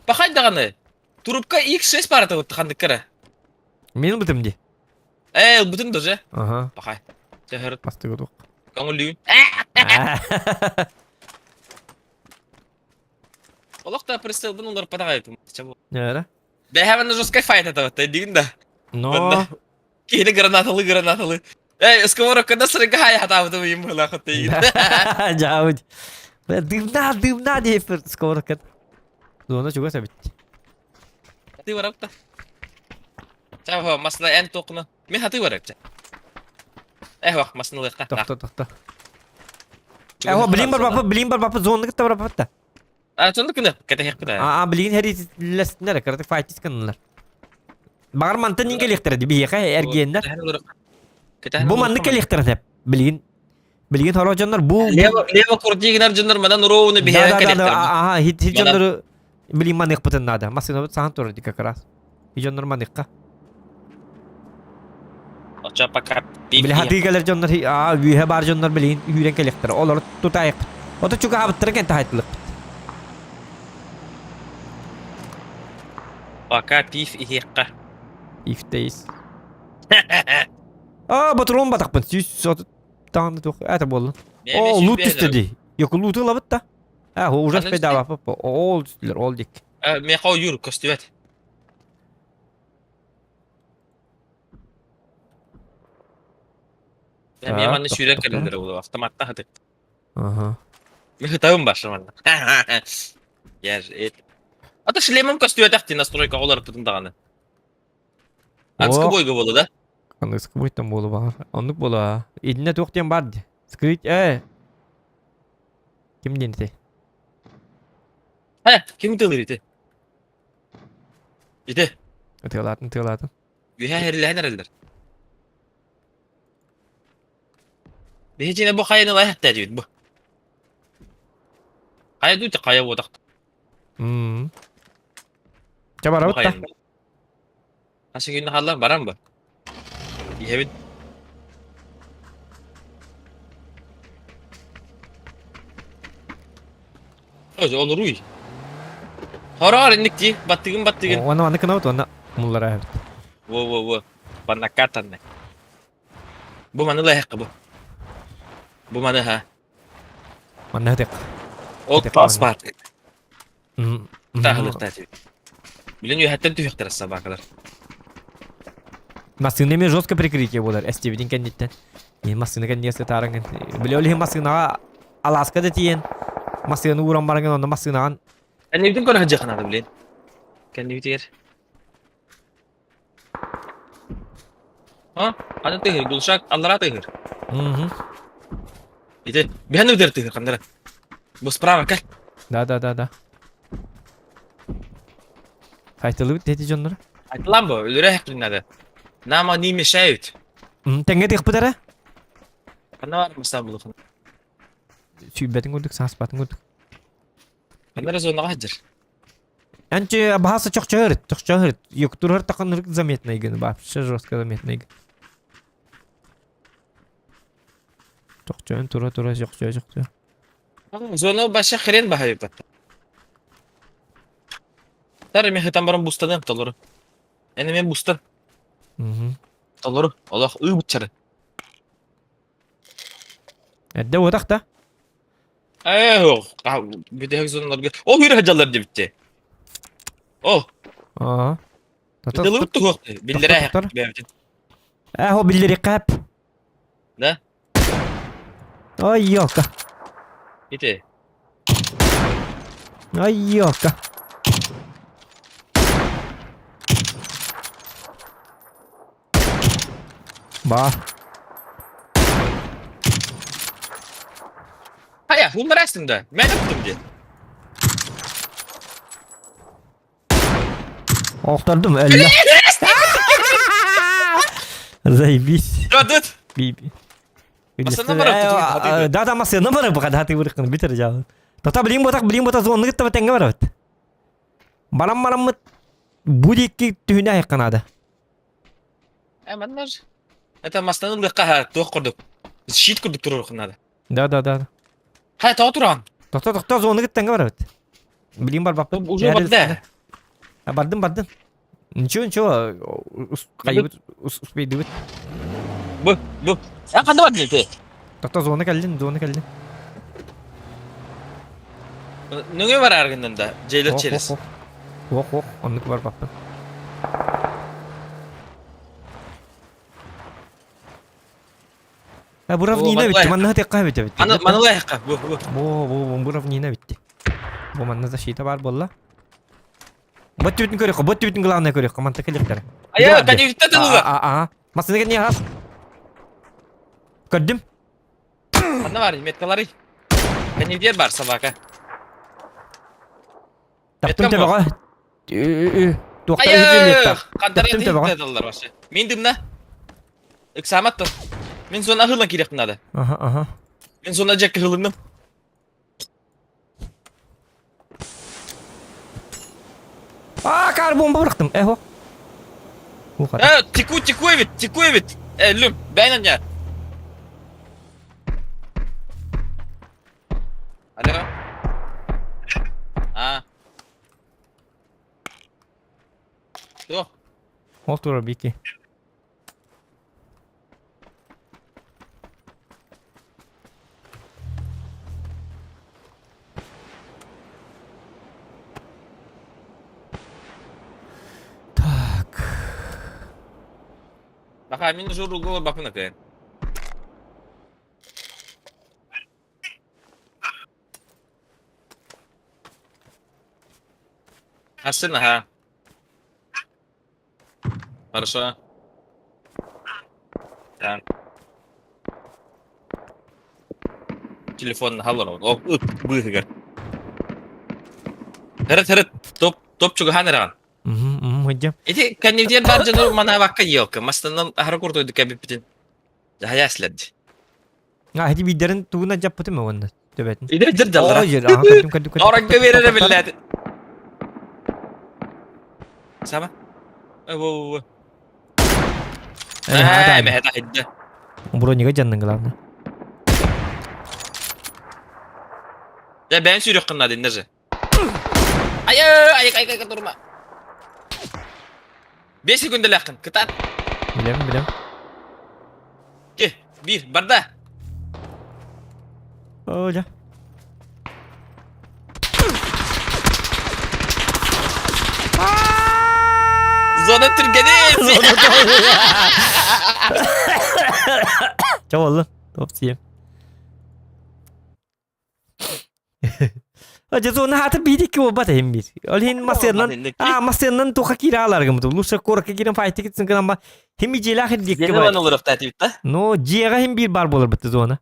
Пахай даҕаны. Трубка X6 барата вот ханнык кара. Мен бутым ди. Э, ылбытым даже. Ага. Пахай. Төһөр. Бастыгы туох. Көҥүллүүн. Олох да прицелбын уларпатах айыппын. Нere? Бэһэбэн жесткай файт атабатта дигин да. Но. Киһини гранаталы гранаталы. Эй, сковородкада сырыга хай хатаабытым ыйым быһылаах тейин. Жаабыт. Дымна, дымна диэппир сковородка. Зона чугас эбит. Хаты барапта. Чаа, масына эн тоқына. Мен хаты барапча. Эх, вах, масына лыхта. Тохто, тохто. Э, билин бар бапы, билин бар бапы, зонны кытта бар бапы. А, сонда күнә, кәтәһек күнә. А, билигин һэриилэстиннэр, кыратык файтис гыннылар. Баҕар мантан нин кэлиэхтэрэ дии биһиэхэ эргиэннэр. Бу маннык кэлиэхтэрэ деп. Билигин билигин хоро дьоннор бу Лево лево курдигинер дьоннор манан уроуну биһиэхэ кэлиэхтэрэ. Аха, хит хит дьоннору билигин маныахпытын наада. Массыынабыт саһан турар дии как раз. Хит дьоннор маныахха. Оча пока Били хатыы кэлэр дьоннор аа үөһэ баар дьоннор билигин үүрэн кэлиэхтэрэ. Олору тутаайахпыт. Ото чугаһаабыттара кэн таһайтылыппыт. Пока пив иһиэххэ. Ифтейс. Аа, ботурун батахпын. Сүүс сот тааны туох это буоллун. О, лут түстэ дии. Yok луту ылабыт да. А, ужас пайда Ол түстүлэр, ол дик. Меха ойуур көстүбэт. Эмиэ манна сүүрэн кэлэллэр буолуо, автоматтаах ытык. Ага. Мин ытабын баша манна. Я же это. А то шлемом көстүбэтэх дии настройка олорпутун даҕаны. Анскы бойга буолла да? Анскы бойтан буолу баҕар. Оннук буола. Итиннэ туох диэн бар дии. Скрыть э. Ким диэн ити? Э, ким тылыр ити? Ити. Тыалаатын, тыалаатын. Үһэ эрилэһэн эрэллэр. Биһи бу хайаны лайхатта диэбит бу. Хайа дуу хайа буотах. Мм. Ча барабыт та. Хас күн хаалла баран ба. Иһэбит. Олоруй. Хороор инник дии, баттыгын баттыгын. Уонна маннык гынабыт уонна муллара эбит. Во во во. Банаккатанны. Бу маны лайхка бу. Бу маны ха. Манна хатык. Ол тас бар. Таһылыктаа Билин үөһэттэн түһүөхтэрэ собакалар. Массыына эмиэ жестко прикрытие буолар эстибитин кэнниттэн. Мен массыына кэннигэр сытаарыҥ. Били ол иһин массыынаҕа алааска да тиийэн массыынаны ууран бараҥын онно массыынаҕын Кэннибитин көрө сылдьыахха наада блин. Кэннибитигэр. А, аны тыһыр, глушак аллара тыһыр. Мгм. Ити, биһэн үдер тыһыр хандара. Бу справа кэл. Да, да, да, да. Хайтылыбыт дети дьоннор. Айтылан бу, өлөрө хәклин надо. Нам они мешают. Тэҥҥэ тыахпыт эрэ? Ханна бар мастан булухун. Сүүрбэтин курдук, сааспатын курдук. Ханна эрэ зонаҕа сылдьар. Анчы баһаса чохчоһөр, чохчоһөр. Юктурар тақыныр заметный гын, вообще жестко заметный. Чохчоһөн тура тура чохчо чохчо. Зона баша хрен баһайбат. Тар эми хытан баран бустаным толору. Эни мен бустан. Толору. Олох ыы бутчары. Эрдэ уотах да? Ээ, бүтэһик зоналарга. Ол үөрэ сылдьаллар диэбитти. Ол. Аа. Дылыбыт туһуох биллэрэ бэйэбитин. Ээ, хо биллэриэххэ Да? Ой, ёлка. Ити. Ой, ёлка. Ба. Хайа, умрастым да. Мен өттүм дии. Охтордум өллө. Заебись. Радыт. Би. Масына барып. Да, да, масына барып, бака да ты битер жабын. Тата билин ботак, билин ботак зонны кытта теңге барабыт. Барам бараммыт бу диэки түһүнэ айыкканаада. Э, маннар. Это мастаны лыкка туох курдук. Щит курдук туруоруххун надо. Да, да, да. Хай, тоҕо тураҕын? Тохто, тохто, зоны кыттанга барабыт. Билим барбаппын. Уже барда. А, бардым, бардым. Ничего, ничего, хайыбыт, успейдыбыт. Бу, бу. Эн ханна бардын ты? Тохто, зона кэллин, зона кэллин. Нөҥө барар гыннын да, дьиэлэр через. Ох, ох, оннук барбаппын. А бу равнина битти, манна текка бит бит. Маны манылайыққа, бу, бу. Бу, бу, бу равнина битти. Бу манна защита бар болла. Бот түбүтүн көрүөххэ, бот түбүтүн главное көрүөххэ, манта кэлиэхтэрэ. Айа, конъюнктура тылыга. Аа, массыына не хас. Көрдүм. Манна бар, меткалары. Конъюнктура бар собака. Таптым төбөҕө. Туохта Айа, хантара тыллар вообще. Мин дымна. Ыксааматтан. Мин зона аһылан кириэхпин надо. Аха, аха. Мин зона дьэккэ ыһылынным. А, кар бомба бырахтым. Эхо. Э, теку, теку эбит, теку эбит. Э, Лүм, бэйэн анньа. Алло. А. Туох? Ол турар бики. Так. Баха мин журугу бакын акы. Асын аха. Хорошо. Так. Телефон халлар. О, ыт быыһыгар. Хэрет хэрет топ топ чугахан эраган. Мм, мыдьа. Ити кэннидиэн бар дьону манаабакка елка. Мастанан аһара курдуйду кэбиппитин. Дьаһайа слэдди. А, ити биирдэрин тугуна дьаппытым уонна төбөтүн. Иде дьэр дьаллара. О, жер, аха, көрдүм, көрдүм, көрдүм. Орогго биэрэрэ биллээти. Саба. Во-во-во. Ээ, мэһэ таһыйда. Бронига дьаннын главное. Дьэ, бэйэн сүүрүөххүн наада иннэ же. Айы, ай, ай, ай, турма. 5 секундалааххын, кытаат. Билем, билем. Ке, биир, барда. О, дьэ. Зона түргэнин! Чэ буоллун. Топ сиэм. Дьэ зона хата биир икки буолбат иһин биир. Ол иһин массыаннан а массыаннан туха киирэ ааларгым Лучше корка киирэн файтик итсин гынан ба хим дьиэлээх ирдиэкки Дьиэни бар. олоруохтаат да? Ну дьиэҕэ хим биир бар буолар бытты зона.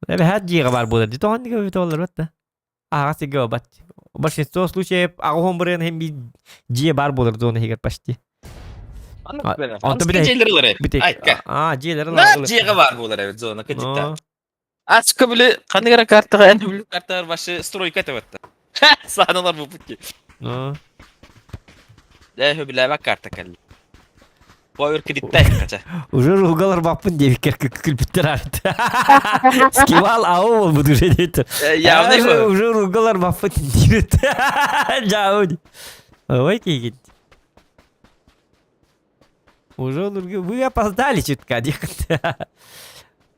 Эбэһээт дьиэҕэ бар буолар. Тоҕон дигэ бүтэ олор батта. Аҕа сигэ бат. Большинство случаев аҕа бырыан хим биир дьиэ бар буолар зона иһигэр почти. Онто дьиэлэр Бүтэ. Айка. А дьиэлэр На дьиэҕэ бар буолар эбит зона кытта. Ачка били ханнык эрэ картаҕа эн бүлүү картаҕар вообще стройка этэ Сааналар бу пути. Ну. Дэ хөбүлээбэт карта кэлли. Повер кредиттай хача. Уже ругалар баппын диэбиккэр күлбүттэр арыт. Скивал ау болбут уже диэт. Явно Уже ругалар баппын диэбит. Жауди. Ой, кигит. Уже вы опоздали чутка, диэхт.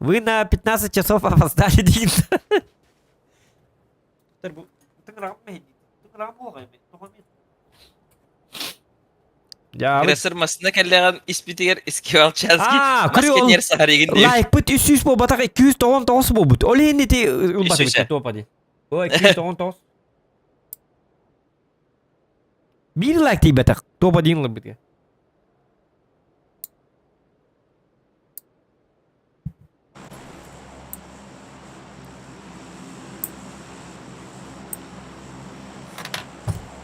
Вы на 15 часов опоздали, диэхт. Агрессор массына кэллэҕин испитигэр Искивал Чанский Аа, маскетер саһарыгын диир. Лайкпыт 300 буолбатах 299 буолбут. Ол иһин ити ылбатыбыт Үс топа дии. Ой, 299. Биир лайк тиийбэтэх. Топа диин ылбыт.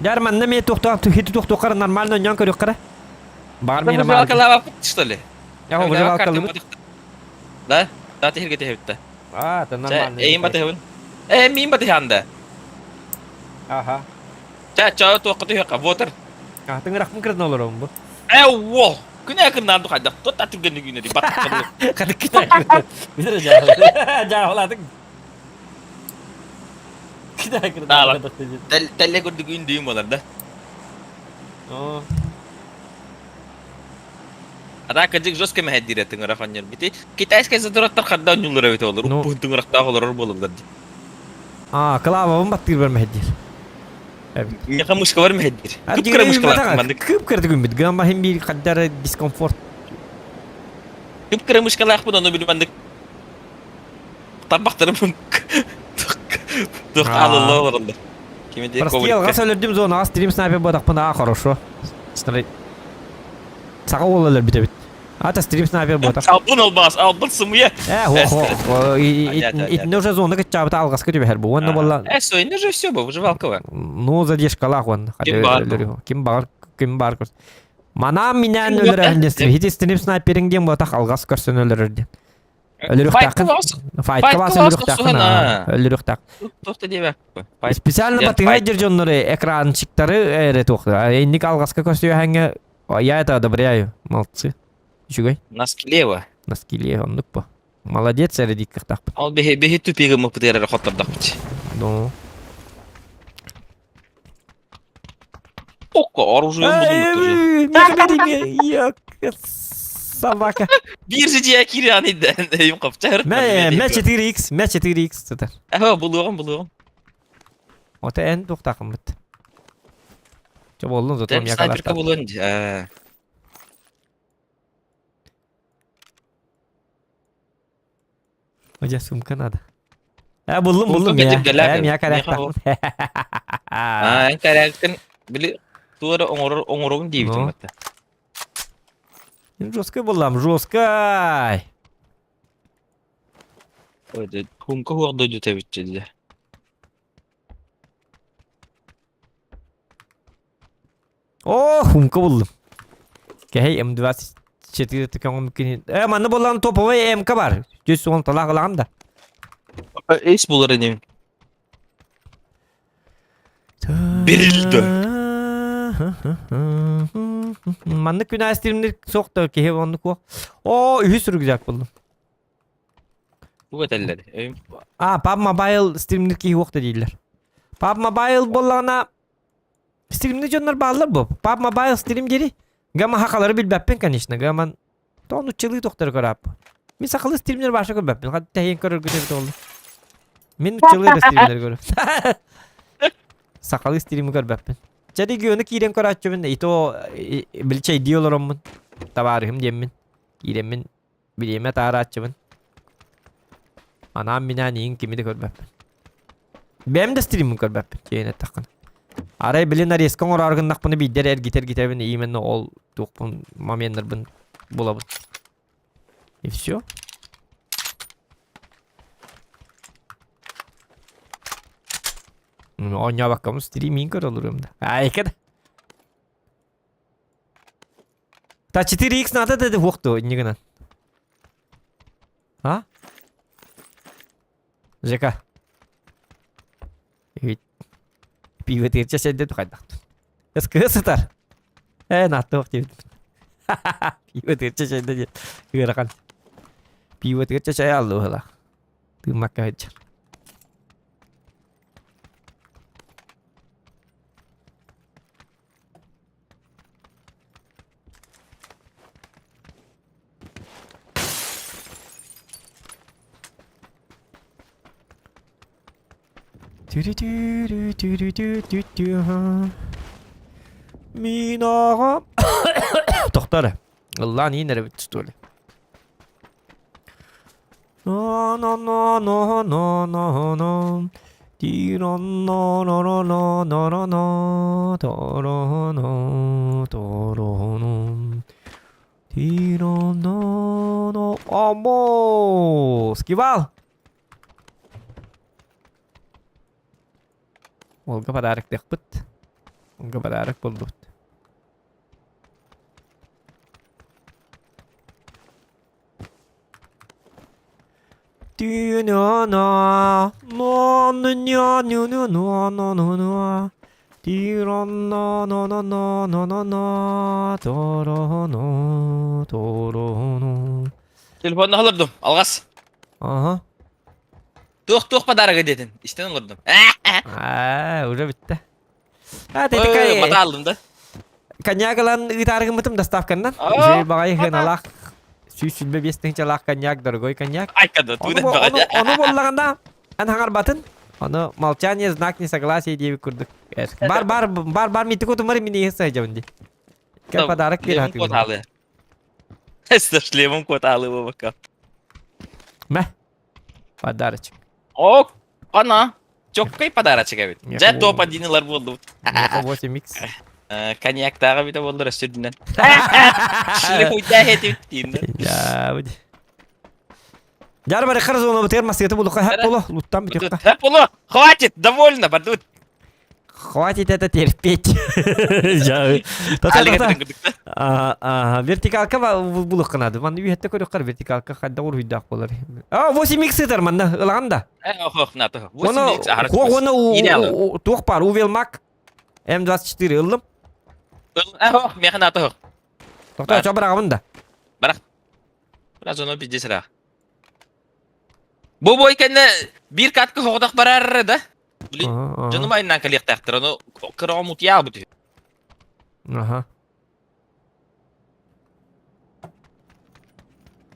Дьар манна эмиэ туохтаах хити туохтуоххара нормально онньоон көрүөххэрэ. Баҕар миэнэ маар. Выживалкалаабаппыт что ли? Я выживалкалыыбыт. Да? Да тиһиргэ түһэбит А, это нормально. Эйин батыһыбын. Э, мин батыһан да. Күнэ кырнаан хайдах тот атырганы күнэри баттахтары. Хадык китай. Билер жаалады. Китай кырнаан. Тәлле көрдүк үндүйүм болар да. О. Ата кырдьык жестко мэһэйдиирэ тыҥырах оонньор. Бити китайскай задороттар харда оонньууллар эбит олор. Ну. Уппуһун тыҥырахтаах олорор буолаллар дии. А, клавабын баттыыр бар мэһэйдиир. Эбит. Миэхэ мышкалар мэһэйдиир. Кып-кыра мышкалаах маннык. Кып-кыра күммүт. Гамма хим биир хаддара дискомфорт. Кып-кыра мышкалаахпын ону били маннык тарбахтарым туох хаалылла олороллор. Кими диye Прости, алҕас өлөрдүм зонаҕа стрим снайпер буотахпын аа хорошо. Саха уол өлөрбүт эбит. Ата стрим снайпер буотах. Албын албаас, албын сымыйа. Э, хо хо. Итинне уже зона кыччаабыта алҕаска түбэһэр бу. Уонна буолла. Э, все, инне же все бу, выживалка Ну, задержкалаах уонна. Ким баар? Ким баар, ким баар көрс. Манаам минээн өлөрөһүн диэн. Хити стрим снайпериң диэн буотах алҕас көрсөн өлөрөр диэн. Өлөрүөхтээххин. Файтка баас өлөрүөхтээххин. Өлөрүөхтээх. Туох да диэбэккэ. Специально батыһай дьер дьоннору экранчиктары эрэ туох. Инник алҕаска көрсүөһэҥҥэ я это одобряю. Молодцы. Үчүгэй. Наскилева. Наскилева оннук по. Молодец эрэ дииккахтаахпыт. Ол биһи биһи тупига мыппытыгар эрэ хоттордохпут. Ну. Окко оружие Собака. Биир жития киирэн өйүм копчар. Мэ мэ 4x, мэ 4x сытар. Аха булуоҕум булуоҕум. Ота эн туохтаахыммыт. Чо боллун зато Тем снайперка булуон дии. Одя сумка надо. Э, буллум, буллум я. Э, мия карактах. Аа, эн карактын били туора оҥорор оҥоробун диэбитим батта. Жесткой буллам, жесткой. Ой, хумка хуох дойдута эбит О, хумка буллум. Кэһэй М24 көҥүм кини. Э, манна буллан топовый МК бар. Жүз он талаах ылаҕым да. Эс булар иним. Берилді. Маннык күн астримнер суох да киһи оннук уох. О, үһүс рюкзак булдум. Бу этэллэр. А, PUBG Mobile стримнер киһи уох да дииллэр. PUBG Mobile буоллаҕына Стримни дьоннор бааллар бу. PUBG Mobile стрим дири. Гама хакалары билбэппин, конечно. Гаман тону чылыы тохтор көрөп. Мин сахалы стримнер баша көрбөппүн. Хат тэһиэн көрөргүт эбит олу. Мин чылыы да стримнер көрөп. Сахалы стримы көрбөппүн. Чэ регионы киирэн көрөөччүбүн. И то билчэйдии олороммун. Табаарыһым диэммин. Киирэммин бириэмэ таарааччыбын. Анаан минээн иин кими да көрбөппүн. Бэйэм да стриммин көрбөппүн, киһини эттэххинэ. Арай били нарезка оҥороору гыннахпына биирдэ эрэ эргитэ-эргитэбин именно ол туохпун моменнарбын булабын. И все. Оонньообоккобун стриминг көрө олоруом да. Айка да. Та 4x надо деді уохту инньэ гынан. А? Жека. Пиво тыырча сэрдэ тухайдахтын. СК сытар. Э, нааттыах диэбит. Пиво тыырча сэрдэ диэн ыарахан. Пиво тыырча чай аллыһылаах. Тыыммакка сылдьар. Мин аҕам Тохтор ыллаан иин эрэбит что ли Омоо, скивал! Уолга подарок диэхпит. Уолга подарок буоллубут. Тиронно-но-но-но-но-но, тороно, тороно. Телефонна олордум, алҕас. Ага. Туох-туох подарога диэтин, истэн олордум. Аа, уже бүттэ. А, Ой, мата алдым да. Коньяк ылан ыытааргыммытым доставканнан. Үчүгэй баҕайы хыналаах 125 тыһыынчалаах коньяк, дорогой коньяк. Айкада, тугу Ону, ону буоллаҕына, эн хаҥарбатын. Ону молчание знак несогласия диэбит курдук. Бар бар бар бар митик утумар мини сылдьабын ди. Кэ подарок Шлемом бере куотаалы. Шлемом куотаалы бабака. Мэ. Подарочек. О, ана. Чоккай подарочек эбит. Дьэ топ-1 ылар буоллубут. 8x. Коньяктааҕы битэ буоллар өссө үрдүнэн. Шлемуйда этибит диин. Я Дьар бары хар зона бытыгар массыгата булуха хэп боло, луттан бүтүөххэ. Хэп боло, хватит, довольно, бардут. Хватит это терпеть. Вертикалка булуққа надо. Манна үйетте көрөккар вертикалка хадда уруйдаах болар. А 8x сытар манна ылаҕан да. Ох, на то. 8x Оны туох бар, Увелмак М24 ыллым. Ох, меха на то. Тоқта, чо бараҕабын да. Барах. Biraz onu пиздец ыраах. Бу бой кэннэ биир катка хоҕотох барар да. Блин, дьонум айынан кэлиэхтээхтэр, ону кыраҕым утуйаабыт үһү. Аха.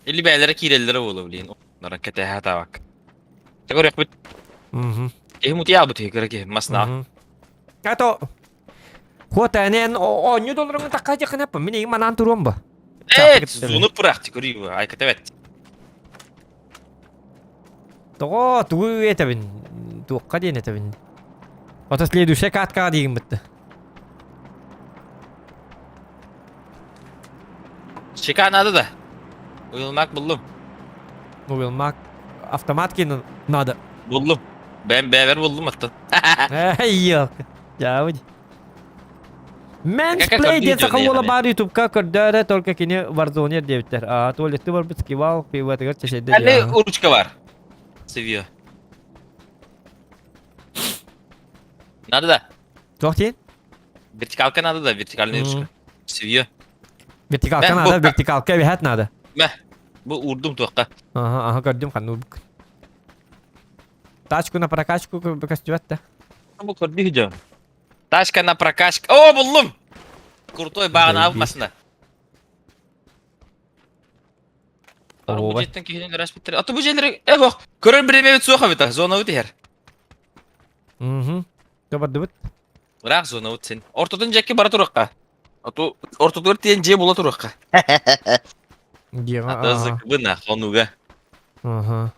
Или бээлэрэ киирэллэрэ буолуо, блин. Наран кэтэһэ сатаабакка. Чэ көрүөхпүт. Мгм. Киһим утуйаабыт үһү, кыра киһи, масна. А то Хуотаанен оонньуу долларыңы такка дьахынаппын. Мин эйигин манаан туруом бо. Э, зуну пырахты көрүү, айкатабет. Тоҕо тугу этэбин? Туохха диэн этэбин? Ото следующая каткаҕа диигин бытты. Чека надо да. Уилмак буллум. Уилмак автомат кин надо. Буллум. Бэм бэбер буллум аттан. Эй, Дьаабыт. Men's Play диэн саха уола баар ютубка көрдөөрө только кини Warzone диэбиттэр. А туалетты барбыт скивал пиватыгар чэчэйдэ. Али ручка бар. Севье. Надо да. Туох диэн? Вертикалка надо да, вертикальная ручка. Севье. Вертикалка надо, вертикалка эбэһээт надо. Мэ. Бу урдум туохха. Ага, ага, көрдүм ханна урбук. Тачку на прокачку көстүбэт да. Бу көрдүү дьон. Тачка на прокачку. О, буллум! Крутой баҕана масына. Бу дьиэттэн киһини өлөрөспүттэр. Аты бу дьиэлэри э ох, көрөр бириэмэбит суох эбит, зонабыт иһэр. Мгм. Тобардыбыт. Ыраах зонабыт син. Ортотун дьэкки бара туруохха. Оту ортотугар тиийэн дьиэ була туруохха. Дьиэҕэ Ата зыкбына хонуга. Аха.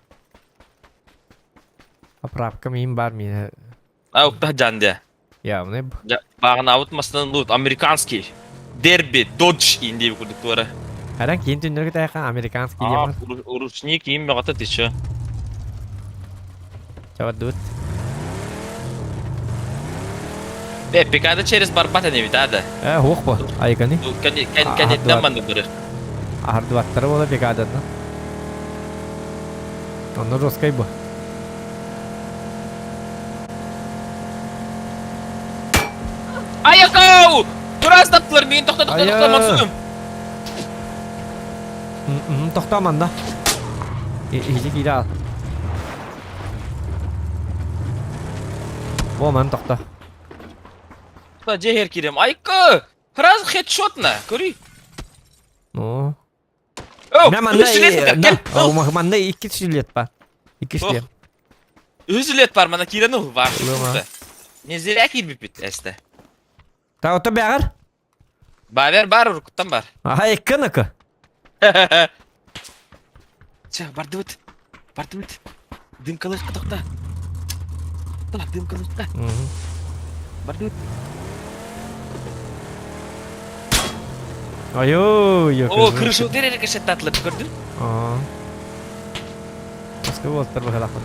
Оправка миин бар миэнэ. А уктах жан дьэ. Явный. Бааҕынаабыт масынан лут американский. Дерби, додж иин диэби курдук туора. Аран киин түннөргө тайха американский диэмар. Ручник киин бөҕөтө ты чё? Чабардыбыт. Бе, пикада через барбат энебит ада. Э, хуох бо, айганы. Кэнниттэн маннык быры. Аһардыбаттара буола пикаданна. Онно жесткай бу. Айакау! Тураастаттылар миин тохто тохто тохто мансугум. Тохто манна. Иһи киирэ ал. О, ман тохто. Дьэ киирем. Айка! Раз хедшотна, көрүй. Ну. Мә манна манна икки жилет бар. Икки шлем. Үс жилет бар, мана киирен ыл бар. Не зря киирбиппит эсте. Та ото бәгәр? Бавер бар, урукуттан бар. Аха, икки Чэ, бардыбыт. Бардыбыт. Дымкалыахха тохта. Тохта, дымкалыахха. Бардыбыт. Айой, О, крыша өтер рикошеттатылып көрдүң? Аа. Баска буолтар быһалаахпын.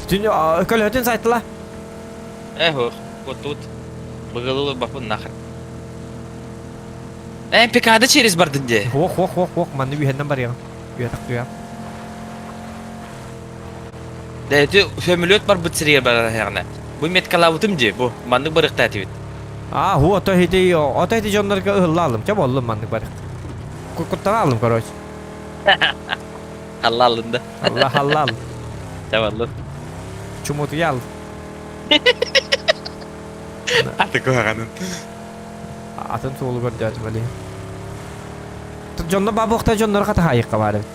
Түн көлөтүн сайтыла. Эх, вот тут. Быгылы бапын нахер. Э, ПК-да через бардын де. Ох, ох, ох, ох, манны үһэннэн барыаҕым. Үөтэх түһэм. Дэ, ити сөмөлүөт барбыт сиригэр барар эһэҕинэ. Бу меткалаабытым дии, бу. Маннык барыахтаа этибит. А, ху, ото хити, ото хити дьоннорго ыһылла алым. Чэ боллум маннык барык. Куттана алым, короче. Алла алынды. Алла алла ал. Чэ боллум. Чумутуя ал. Аты куһаҕанын. Атын суолу көрдөөтүм али. Дьонно бабуохта дьоннор хатаһайыкка баар эбит.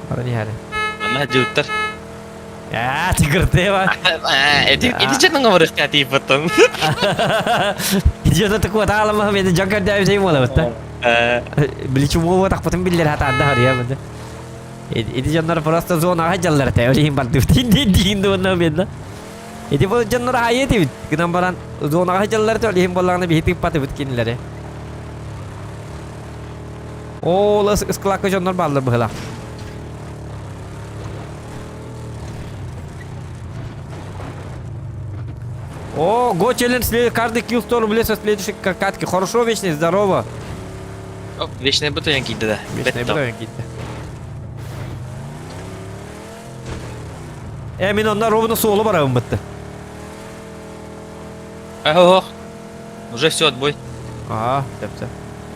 Баран иһэри. Манна дьууттар. Аа, тигртева. Эти ити дьонуҥа барыахтаа тиийбэттэн. Дьоно такой таалама мен дьон көрдөөбүтэй буолабыт та. Били чумуо тахпытын биллер хатаанда харыйа Ити дьоннор просто зонаҕа дьаллар этэ, ол иһин бардыбыт. Диин дуонна мен Ити бу дьоннор аайы этибит. Гынан баран зонаҕа дьаллар этэ, ол иһин буоллаҕына биһи тыыппатыбыт кинилэри. Ол ыскылаакка дьоннор бааллар быһыылаах. О, го челлендж каждый килл 100 рублей со следующей катки. Хорошо, вечный, здорово. Оп, вечный бутуйан киирдэ да. Вечный бутуйан киирдэ. Э, мин онно ровно суолу барабын бытты. Ох, уже все, отбой. Аа, сөп-сөп.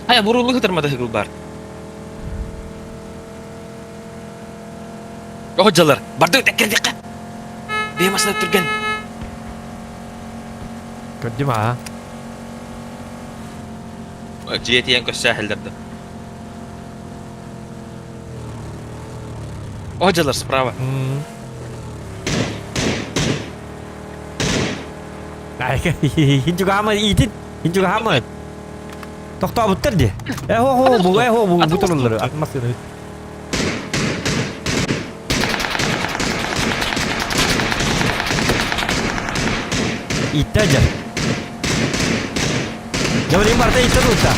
Ай, бурулу хытырмады хыгыл бар. Ох, дьалар, барды тэккирдикка. Бэйэ масына түргэн. Көрдүм аа. Дьиэтийэн көссө әһэллэрді. О, дьалар справа. Хинчугаама иитин, хинчугаама. Тохтообуттар дии. Э хо хо бу э хо бу бу туруллар атын массыына. Иттэ дьэ. Дьэ барда иттэ тутта.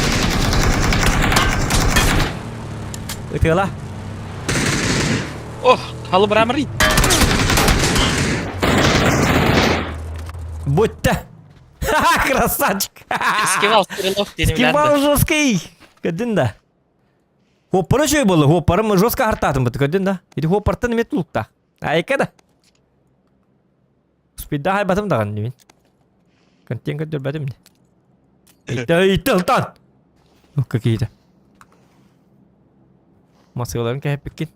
Ытыала. Ох, халы брамри. Будьте. Красавчик. Скивал стрелок Скивал жесткий. Көрдүн да. Хоппара үчүгэй буолла. Хоппарым жестко хартаатым быты көрдүн да. Ити хоппартан эмиэ тулукта. Айка да. Спидда хайбатым даҕаны мин. Контент көрдөрбөтүм. Итте итте ылтан. Какие-то. Масыгаларын кэһэппиккин.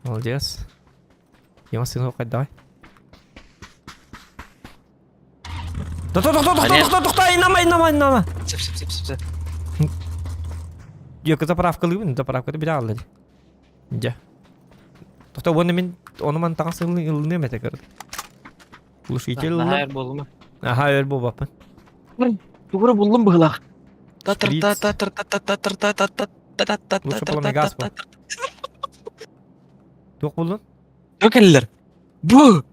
Молодец. Я сыну хайдавай. Тохто, тохто, тохто, тохто, тохто, инама, инама, инама. Сөп, сөп, сөп, сөп, сөп. Йөкө заправкалыыбын, заправката биле алла ди. Дьэ. Тохто, уонна мин ону ман таҥас ылыныам этэ көрд. Глушитель ыллым. Наһаа өр буолума. Аха, өр буолбаппын. Тугура буллум быһылаах. Татыр та татыр та та татыр та та та та та та Лучше пламегаз бу. Туох буллун? Туох кэллэр? Бу!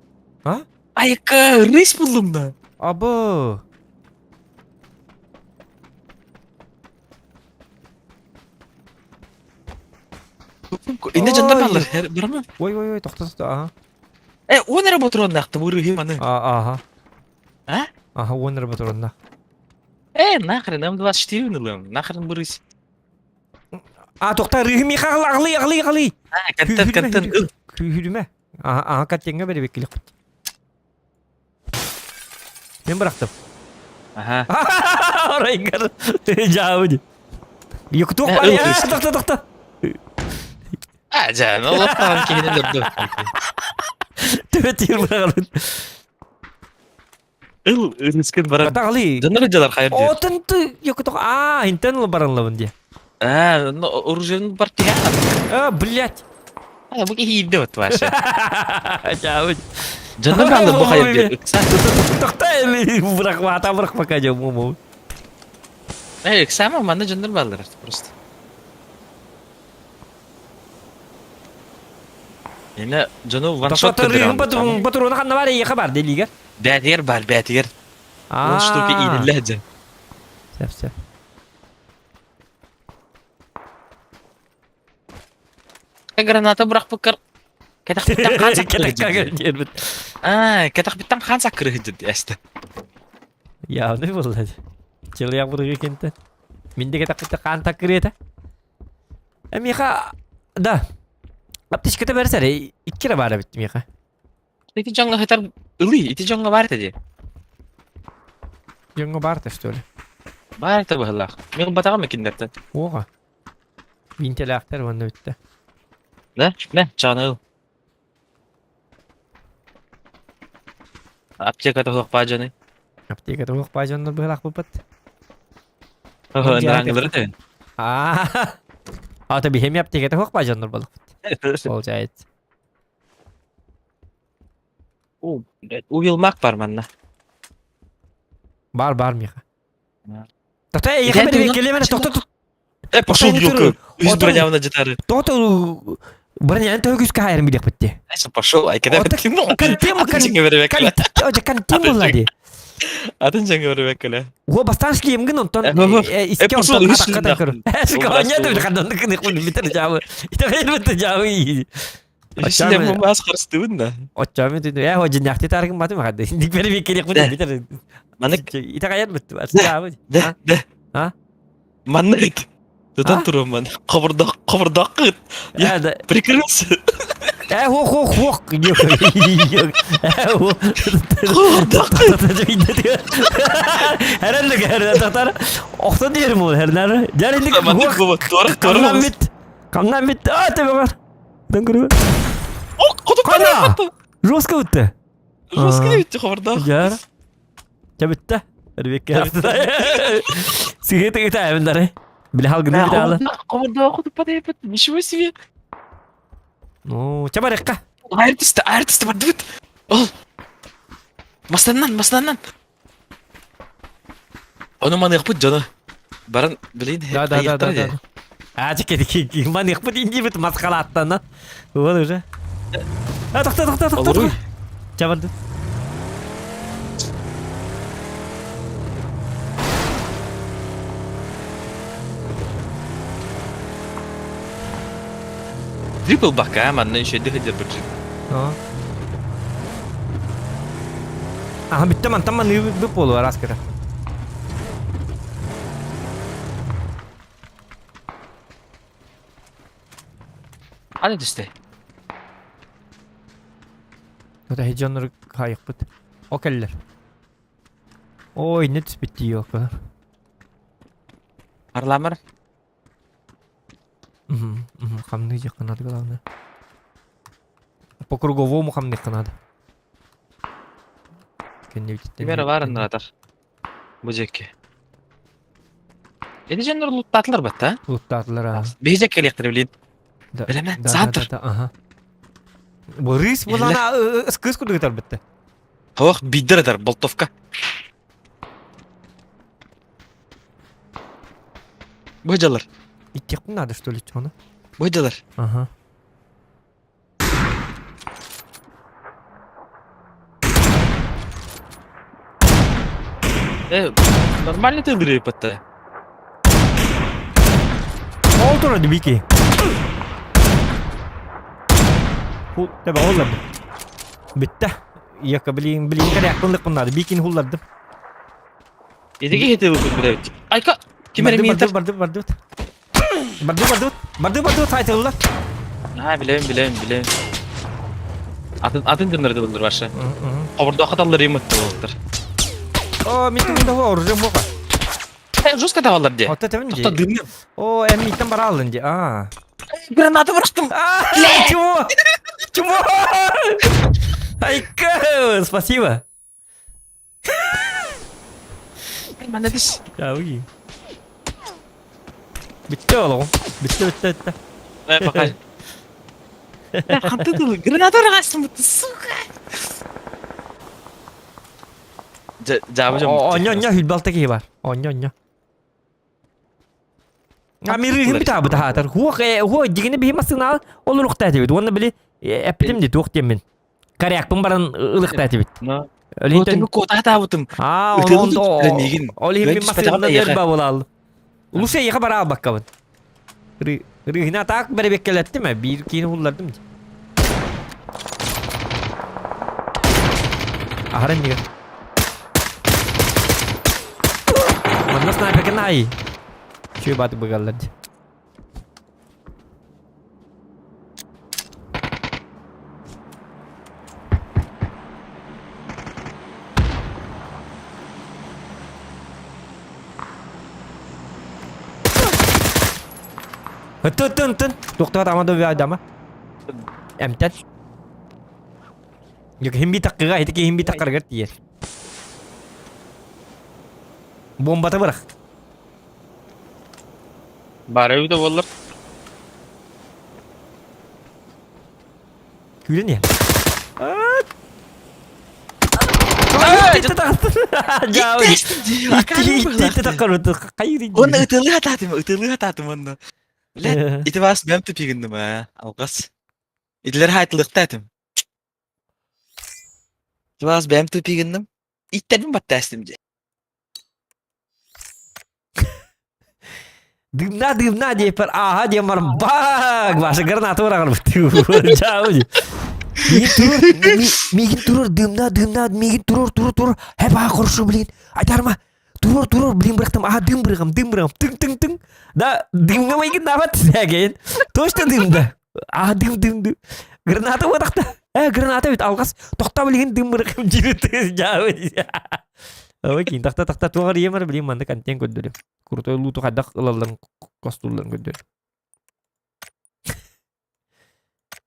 А? Айка, рысь буллум да. Абы! Инде дьоннор бааллар. Барама. Ой, ой, ой, тохто, тохто, ага. Э, он эрэ ботуруоннаахты бу маны. А, ага. А? Ага, он эрэ ботуруоннаах. Э, нахрен, М24 ылыам. Нахрен бырысь. А, тохто, рыһы миэхэ аҕылый, аҕылый, аҕылый. А, контент, контент, ыл. Күүһүрүмэ. Ага, ага, контеҥҥа бэрибиккилик. Мен бырахтым. Ага. Орайгар жаабы. Юктук бар я, тохто, тохто. А, жа, ну лаптан киһини өлөрдү. Төбө тиир быраҕалын. Ыл, ырыскын баран. Тағали. Дьоннор дьалар хайыр диир. Отын ты юктук. А, интен л баранлабын дии. А, ну оружиен бар тиһэ. А, блядь. А, бу киһи иирдэ вот вообще. Жаабы. Дьоннор бааллар бу хайыр диир. Ыкса. Тохто, бырахмата бырахмака дьэ муму. Э, ыксама манна дьоннор бааллар просто. Эне дьону ваншот көрдөрөн. Патроны ханна бар, эйиэхэ бар делиигэр. Бээтигэр бар, бээтигэр. Он штуки ииниллэ дьэ. Сөп, сөп. Граната бырахпыккар кэтэхпиттэн хаан саккырыһыдьыт. Аа, кэтэхпиттэн хаан саккырыһыдьыт эстэ. Явный буолла. Челыяк буруйу кентен. Мин де кэтэхпиттэн хаан таккырыата. Э, миэхэ да. Аптечката бэрсэр, икки эрэ баар эбит миэхэ. Ити дьоҥҥо сытар. Ылый, ити дьоҥҥо баар этэ дии. Дьоҥҥо баар этэ, что ли? Баар этэ быһыылаах. Мин ылбатаҕым кинилэртэн. Уоҕа. Биинтэлээхтэр уонна бүттэ. Да? Мэ, чааны ыл. Аптека туһуох баа дьону. Аптека туһуох баа дьоннор быһыылаах быппыт. Ыныраңылары тэн. Аа. А то биһеми аптека туһуох баа дьоннор балыкпыт. Получается. У, блядь, Уилмак бар манна. Бар бар миха. Тоқта, эйиэхэ бери келемene тоқта Э, пошел елка. Үс бронявна жытары. Тоқта броняны төһө күскэ хайарын билиэхпит дии. Пошел, айкада Кантем кантем буолла дии. Атын жаңы бербеккеле. Го бастан шлемгин онтон иске онтон атакка көр. Сконя да хандан кыны кун битер жабы. Итагайр битер жабы. Шлем мас харыстыбын да. Оччоми түнү э хожиннахти таргын батым хады. Дик бери биккерек бу битер. Манык итагайр бит. Жабы. Да, да. А? Маннык. Тутан туруман. Кобурдак, кобурдак. Я прикрылся. Э, хох, хох, хох. Herhalde herhalde tatar. Охтон диэрим ол herhalde. Жарилик Камнан бит. Камнан бит. А, тебе бар. Дан көрү. Кана! Жестко бітті. Жестко бітті хабарда. Жар. Ча бітті. Ребекке. Сигете гите әбіндары. Биле халгыны бит алы. Хабарда хоту падает. Ничего себе. Ну, ча барыққа. Айыр түсті, айыр түсті бар дүт. Ол. Мастаннан, мастаннан. Оны маныqпыт жону. Баран билин. Да, да, да, да, да. А, чеке, маныqпыт инди бит масқалаттан. Вот уже. А, тоқта, тоқта, тоқта. Ча барды. Трипл бака, манна еще дыхать бір джип. Аха, бітті мантан маны біп болу арас кіра. Аны түсті. Ота хеджоннор хайықпыт. О кәллер. Ой, не түспетті yok. Арламыр. Хамны жақынады главное. По круговому хамны қынады. Кемері бар ындыратар. Бу жекке. Эди жоннор луттатылар батта? Луттатылар, а. Бейжек электр билин. Билемен, саатыр. Ага. Бу рыс булана ыскыс кудугутар битте. Ох, биддер атар, болтовка. Бу жалар. Иттек надо что ли чоны? Бу жалар. Ага. Э, нормально ты игры патта. Ол турады бики. Хул, таба олларды. Битте. Яка блин, блин, коряк надо. Бикин хулларды. Эдиге хете бу билебит. Айка, ким эре Барды, барды, барды. Барды, барды. Барды, барды, тайтылlar. Ha, билем, билем, билем. Атын атын дымнарды булдур башы. Кобурда каталлар эми болуптур. О, мен түгінде оружие боқа. Э, жестко табалар де. Отта тебин Тоқта дымны. О, эми иттен бара алдын де. А. Граната бұрақтым. Чего? Чего? Айка, спасибо. Молодец. Я уги. Бітті олығым. Бітті, бітті, бітті. Э, пока. Ханты дылы, граната ұрғасың бұтты, сука. Жабы жам. Оньо, оньо, хүлбалта кей бар. Оньо, оньо. Амирыгын бит абы тахатар. Хуох, хуох, дигини бихи масына ол ылықта этибит. Оны били эппитим ди туох диэммин. Корякпын баран ылықта этибит. Өлүнтөн кота табытым. А, он ол химми масына дерба болал. Улуса яха бара албаккабын. Рыгына так беребеккелеттим, бир кийин хуллардым. Ахарын диге. Манна снайпер най. Чуй баты быгаллар. Тын тын тын. Туохтаат ама да дама. Эмтэн. Yok хим би таккыга ити хим би таккарыгар тиийэр. Бомбата бырах. Бары да боллар. Күүрэн иһэр. Онно ытылыы хатаатым, ытылыы хатаатым онно. Блядь, ити бас бэм тупигынным аа, алгас. Итилер хайтылыктаатым. Ити бас бэм тупигынным. Иттэрбин баттаастым дьэ. Дымна дымна диэппэр ааһа диэн баран бак Ваша граната быраҕар Миигин турур, миигин турур, дымна, дымна, миигин турур, турур, турур. Хэп, аа, хорошо, блин. Айтарма. Турур, турур, блин, бырахтым. Аа, дым бырыгам, дым бырыгам. Тың, тың, тың. Да, дымга миигин наабат сээгэйин. Точно дымда. Аа, дым, дым, дым. Граната бырахта. Э, граната бит алгас. Тохта билигин дым бырыгам дьири дьаабы. Ой, кин тахта тахта туоҕар иемар билин манна контент көрдөрүм. Крутой луту хайдах ылалларын костуулларын көрдөрүм.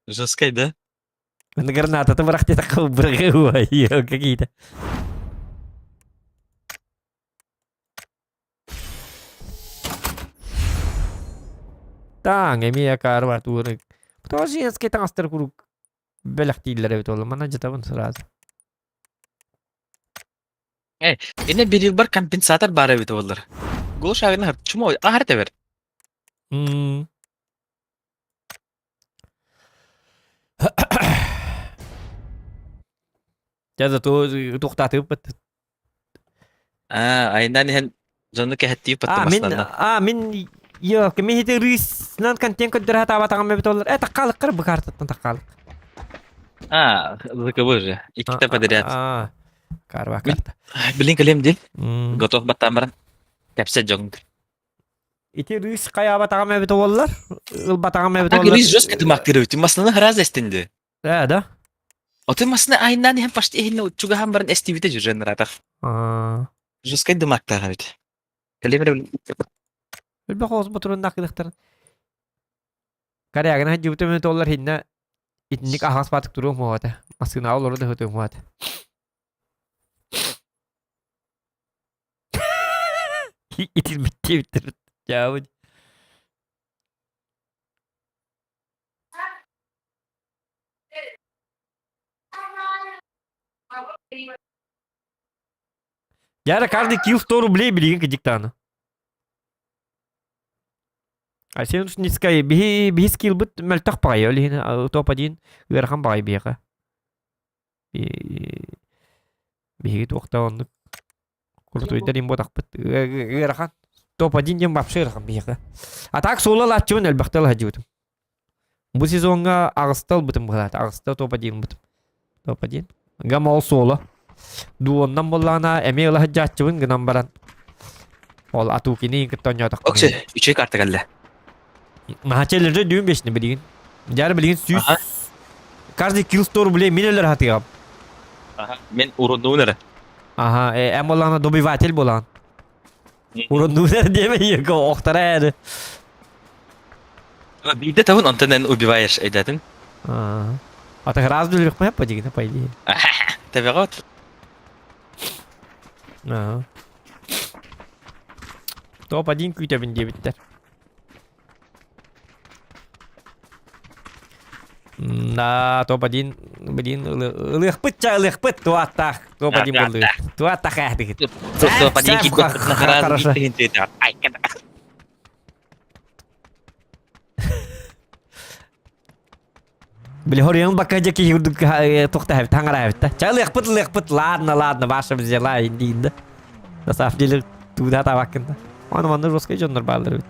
Жесткай, да? Гранататы бырах диэтэххэ бырагы какие-то. Таң эмиэ акаарба тууры. Потому женский таҥастар куруук бэлэхтииллэр эбит ол. Манна дьатабын сразу. Э, ine bir yıl bar компенсатор бар эбит олар. Гол шагына чумо ахар тебер. Дьэ зато туохтаатыгыппыт. Аа, айынан иһэн дьону кэһэттии А, мин а, мин йо, мин ити рыснан контент көрдөрө сатаабатаҕым эбит олор. Э, таккаалыккар бу картаттан таккаалык. А, ЗКБ же. Иккитэ подряд. А, карва карта. Блин, кэлиэм дии. Готов баттаан баран. Кэпсэ дьоҥ. Ити рыс хайаабатаҕым эбит оллар. Ылбатаҕым эбит Так оллар. рыс жестко дымактырыбыт. Масланы сразу эстинди. Э, да? Оты масны айынан иһэн почти иһинне чугаһан баран эстибите жүжен ыратах. Аа. Жесткай дымактаах эбит. Кэлиэм Элбэх оҕус ботуруннаах кыдыхтарын. Корягына сылдьыбытым эбит оллар хиннэ итинник аһаҕас баатык туруом уоҕа Массыынаҕа олору да сытыам уоҕа Итирбиттиэбиттэр дьаабы. Яра каждый килл 100 рублей билигин кыдьыктааны. А сен нискай биһи биһи скиллбыт мөлтөх баҕайы ол иһин топ-1 ыарахан баҕайы биһиэхэ. Биһиги туохта оннук курутуйдар им буотахпыт ыарахан топ-1 диэн вообще ыарахан биһиэхэ. А так суола ылааччыбын элбэхтэ ылаһдьыбытым. Бу сезоҥҥа аҕыста ылбытым быһаата аҕыста топ-1 ылбытым. Топ-1. Гам ол суола. Дуоннан буоллаҕына эмиэ ыла сылдьааччыбын гынан баран ол Атукини кытта оонньоотохпун. Оксе, үчүгэй карта кэллэ. Наһаа дүүн бешни билигин. Дьара билигин сүүс каждый килл 100 рублей мин өлөр хатыгам. Аха, мен уруннуун эрэ. Аха, эн буоллаҕына добиватель буолаҕын. Уруннуун эрэ диэмэ ийэкэ охтара ээри. Биирдэ табын онтон эн убиваешь өйдөөтүн. А так раз дүлүрүк по дигине по идее. Тэбэҕэ Ага. Топ-1 күүтэбин диэбиттэр. Да, топ-1, блин, ылыахпыт ча ылыахпыт, туаттаах, топ-1 буоллугут. Туаттаах ээхтигит. Топ-1 киирбэппит Били хоруйан бакка дьэ киһи курдук туохта таҥараабыт да. Ча ылыахпыт ылыахпыт, ладно, ладно, ваша взяла диин да. На самом деле туда табаккын да. Аны манна жесткий дьоннор бааллар эбит.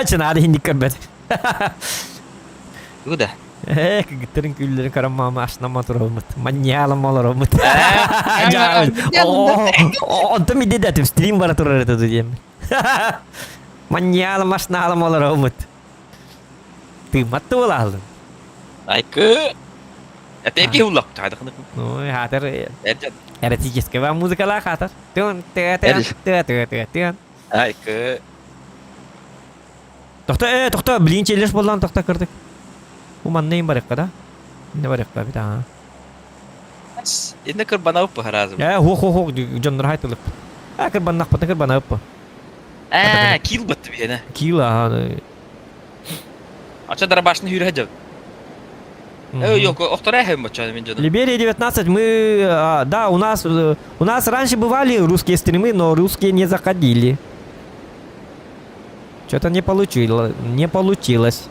Чынаады хинник көрбөт. Тугу да? Э, кыгыттарын күллэрин көрөн маама ашнама тураммыт. Маньялам олороммут. Онтон мидде дэтим стрим бара турар этэ дием. Маньялам ашналам олороммут. Тыыммат туолаалын. Айкы. Опять уллап таадахны. Ну, хатыр эротическая музыкала хатыр. Тын ты ты ты ты ты ты. Айкы. Тохто, э, тохто, блин, челлендж боллан тохто кырдык. Бу манна им барыкка да? Не барыкка бит аа. Инне кырбана уппу харазым. Э, хо хо хо, дьоннор хайтылып. А кырбаннахпыта кырбана уппу. Аа, кил батты биһиэнэ. Кил аа. Ача дарабашны хүрэ дьон. Э, yok, охтора эхэм бача мен дьону. Либерия 19, мы, а, да, у нас, э, у нас раньше бывали русские стримы, но русские не заходили. Что-то не получилось, не получилось.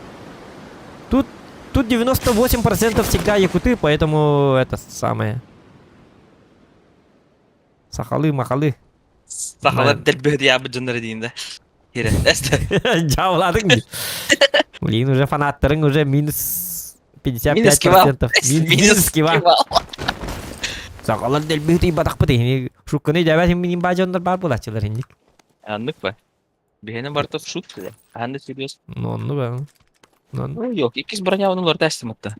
Тут, тут 98% всегда якуты, поэтому это самое. Сахалы, махалы. Сахалар дэлбэһит яабыт дьоннор диин да. Хире. Эсте. Жауладың дии. Блин, уже фанаттарың уже минус 55%. Минус кивал. Минус кивал. Сахалар дэлбэһит батахпыт ини. Шукканы дәбәт мин ба дьоннор бар булачылар инник. Аннык ба. Биһиэнэ барыта шутка да. Анны серьез. Ну, онну ба. Ну, Ну, yok, иккис броня оны лорда эстим атта.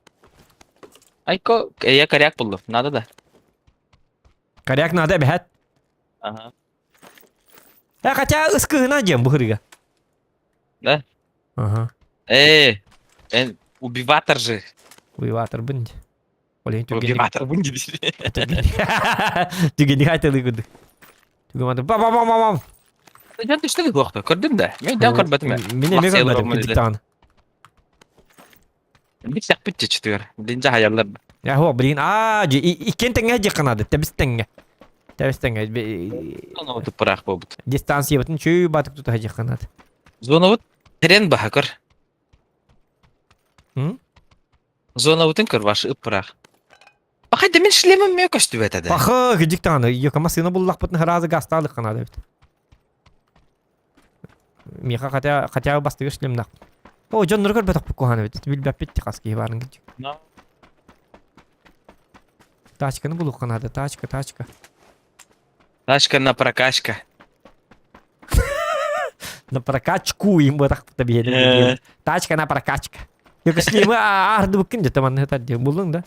Айко, я коряк булдum. Надо да. Коряк надо эбэһэт. Ага. Э, хотя ыскыгына диэн бу Да? Ага. Э, эн убиватор же. Убиватор бын. Олен Убиватор бын диби. Түгенник айтылы күдүк. Түгөн ба ба ба ба ба. Дьон түштү куохта, көрдүм да. Мен дьон көрбөтүм. Мен эме көрбөтүм күдүк Бит сәкпит чечтигер. Блин жахаялар. Я хо, блин, а, иккен теңге жакынады, тебис теңге. Тебис теңге. Зона вот пырах болбут. Дистанция бутын чүй батык тута жакынады. Зона вот трен баха көр. М? Зона бутын көр башы ып пырах. Бахай да мен шлемим ме көстүбөт эде. Пахы, гидик таганы, йокама сына буллах бутын харазы гасталык канады бит. Миха хотя хотя бы бастыгы шлемнак. О, Джон Нургар бетак буккуханы бит. Билбеп бит хаски барын гидик. Тачканы булук канады, тачка, тачка. Тачка на прокачка. На прокачку им бы так табиели. Тачка на прокачка. Yok шлемы арды буккин де таман это де булдың да?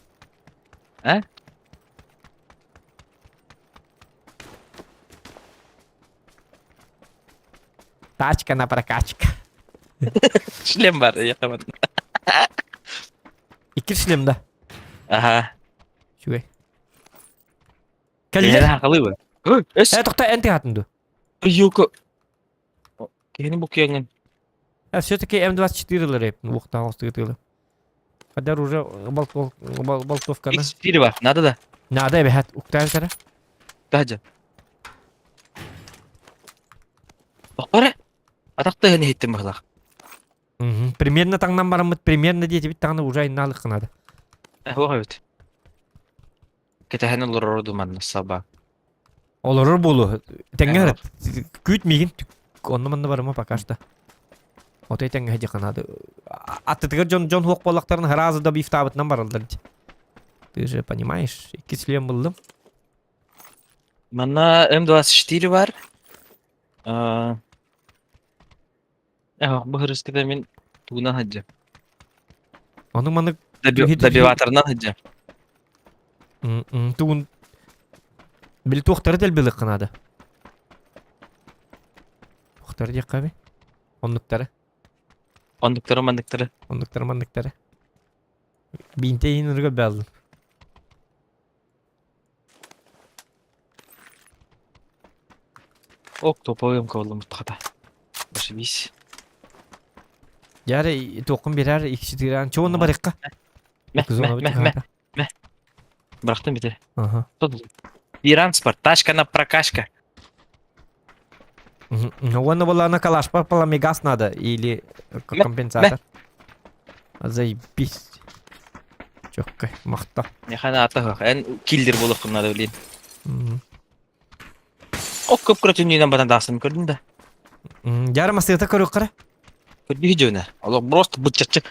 А? Тачка на прокачка. Шлем бар, якамат. Икки шлем да. Ага. Чүгэй. Кэллер. Калыбы. Э, тохта энти хатынду. Юко. Кихини бу киңен. А все-таки М24 лереп, ухта остыгытылы. Хадар уже болтовканы. X4 бар, надо да. Надо бэхат уктар тара. Тажа. Бакара. Атакта хени хиттим бахлах. Примерно таңнан барамыт, примерно дейт бит таңны уже айналык кынады. Э, бит. Кетехен олорор думанна саба. Олорор болу. Теңгер күт мигин онны манны барыма пока что. Отой теңге хеди канады. Аттытыгыр жон жон хуок боллактарын харазы да бифтабытынан баралдар. Ты же понимаешь, икки шлем булдым. Манна М24 бар. Э, бу хырыскыда мен тугунан хаджа. Оның маны Добиваторынан хаджа. Тугун бил туохтары дел билик канады. Туохтары диэк каби. Оннуктары. Ондуктары мандыктары. Оннуктары мандыктары. Бинте ырга бәлдим. Ок, топовым кабылым хата. Ошибись. Яре тоқын берер икси тиран. Чоны барыкка. Мeh, мeh, мeh, мeh, мeh. Бырахтым бите. Ага. Транспорт, тачка на прокачка. Ну, он была на калаш попала мегас надо или компенсатор. Заебись. Чокка, махта. Не хана ата эн киллер болуп надо блин. Ок көп көрөтүн батан дасын көрдүм да. Ярым астыгыта көрүк кара. Көрдүү дьүөнэ. Олох просто быччаччы.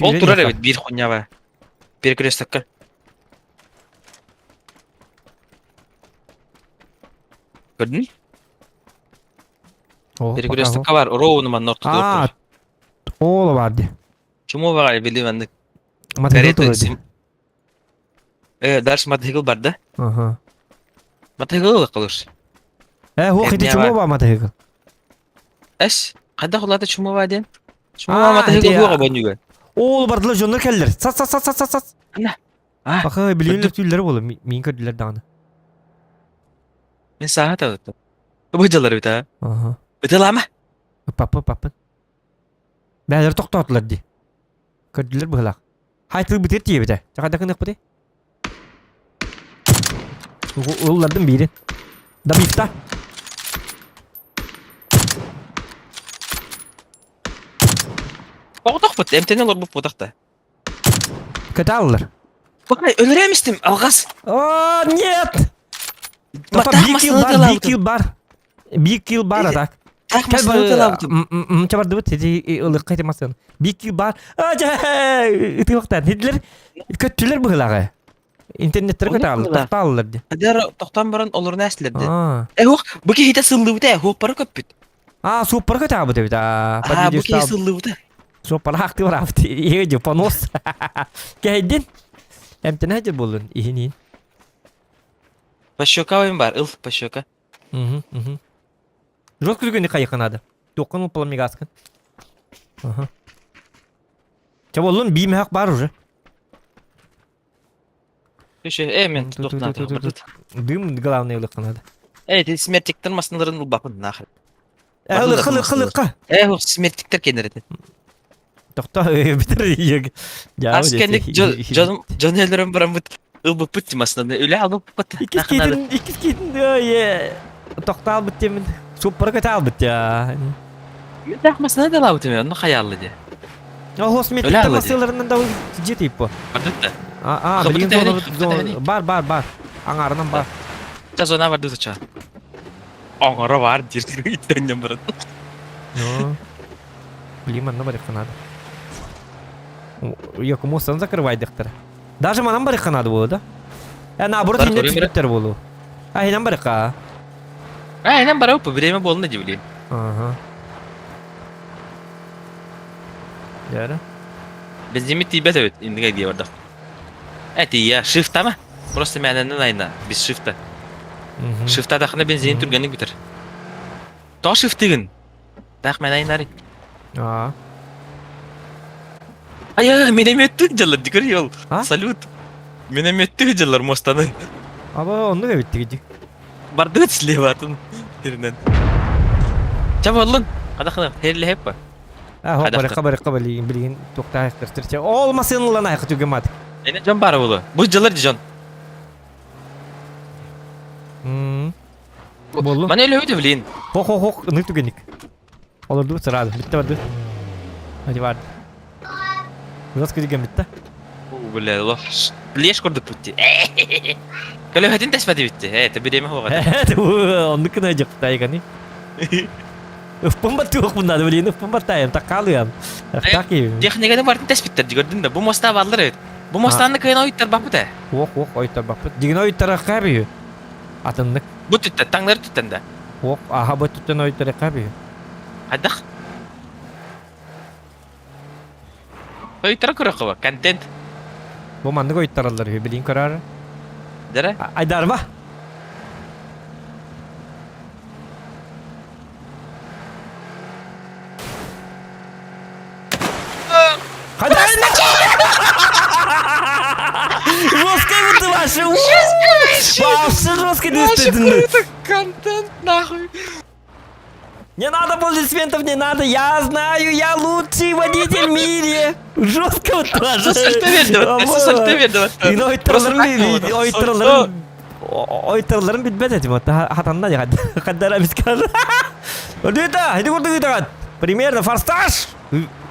Ол турар эбит биир хуйнява. Перекрестокка. Көрдүн? Перекрестокка бар, ровно манна ортотугар А, турар. ол бар ди. Чуму баҕайы били маннык. Мотоцикл турар ди. Э, дальше мотоцикл бар да? Ага. Мотоцикл ылык Э, хуох ити чуму ба мотоцикл. Эс, хайдах улаата чуму ба диэн? Чуму ба мотоцикл хуоҕа бонньуга. Ол бардылар дьоннор кэллэр. Сат сат сат сат сат сат. Ана. Баха билиэн түллэр буолу миин көрдүлэр даҕаны. Мен сааһа табыттым. Бу дьаллар эбит аа. Аха. Ытылаама. Папа папа. Бээлэр тохтоотулар дии. Көрдүлэр быһылаах. Хай тыл бытыр тиэбитэ. Чахайда кыныахпытый? Ыллардым биирин. Добивта. Оҕотохпут, эмтэнэ олорбуппутах да. Кытааллар. Бакай, өлөрөм истим, алҕас. О, нет! Бик килл бар, бик килл бар. Бик килл бар, а так. Так массыына тылаабытым. Чабардыбыт ити ылыкка ити массыына. Бик килл бар. А, жа, ытыктан. Хитлер көттүлөр быһылагы. Интернеттер көтааллар, тохтааллар ди. Адер тохтон баран олорун эслер ди. Э, хух, бу киһите сыллыбыта, э, хух бары көппүт. А, суоппар көтаабыт эбит. А, бу киһи сыллыбыта. Суоппар ахты барабыт. Иһи понос. Кэйдин. Эмтэнэ дьэ буоллун иһин иһин. Пощека ойын бар, ыл пощека. Угу, угу. Жестко күнү хайыха надо. Туоххан уппалам мегаскын. Ага. Чэ боллун бии мөһөх бар уже. Еще, э, мен туох надо. Дым главное ылыкка надо. Эй, ты смертиктер масыналарын ылбапын нахрен. Э, ылыкка, ылыкка, ылыкка. Э, смертиктер кенереді. Тохто, битер Ас кенник жон жон өлөрөн бараммыт ылбыппыт масынаны үлэ албыппыт. Иккис киитин, иккис киитин, ое, тохтаалбыт темин, суппара көтаалбыт я. Мен так масына да лабыт эме, онно хаяллы де. Ого, смертиктер масыларынан да жетип бу. Бардыт А, а, билген зона, бар, бар, бар. Аңарынан бар. Ча зона бар дуза ча. Аңара бар дир, иттен барат. Ну. Блин, манна барыхха надо. Йок, мостан закрывайдыктар. Даже манан барыхха надо было, да? Э, наоборот, инде түспүттэр болу. А, инен барыхха. А, инен барып, время болно дивли. Ага. Дәрі. Бензими тиибэт эбит, иннигэ дии бардах. Э, тиийэ, шифтама. Просто мээнэнэн айна, без шифта. Шифтадахына бензин түргэнник бүтэр. Тоҕо шифтыгын? Таах мэн айнары. Аа. Ай, минометтик дьаллар дикер йол. Салют. Минометтик дьаллар мостаны. Аба оннук эбит дигиди. Бардыгыт слева атын сиринен. Ча боллун. Адахына херле хеппа. А, хоп, барыкка барыкка билигин билигин туктаах кыртырча. Ол масыналан айхы түгем ат. Эне жон бары болу. Бу жылар жон. Боллу. Мана өлөбү блин. Хох хох хох, ынык түгенник. Олорду сразу. Битте барды. Hadi vardı. Жестко деген битте. Бля, лох. Леш курдук битти. Көлөһөтүн тэспэти битти. Э, это биреме хуга. Оннук кына жыктайгани. Ыппын баттык надо, блин, ыппын баттайым, таккалыам. Так и. Техниканы бартын тэспиттер көрдүн да. Бу моста барлар эбит. Бу мостаны кыйын ойуттар баппыт э. Ох, ох, ойуттар баппыт. Дигин ойуттар каби. Атыннык. Бу түттен, таңнары түттен да. Ох, аха бу түттен ойуттар каби. Хайдах? Ойуттара көрөккө контент. Бу маннык ойуттараллар үһү, билин көрөр. Дәрә? Айдарба. Жестко вот ваши! Вообще жестко круто! Контент нахуй! Не надо аплодисментов, не надо! Я знаю, я лучший водитель в мире! Жестко вот тоже! Ойттарларын билбет этим, хатанна хаддара бискар. Өдүтэ, иди курдук Примерно форсаж!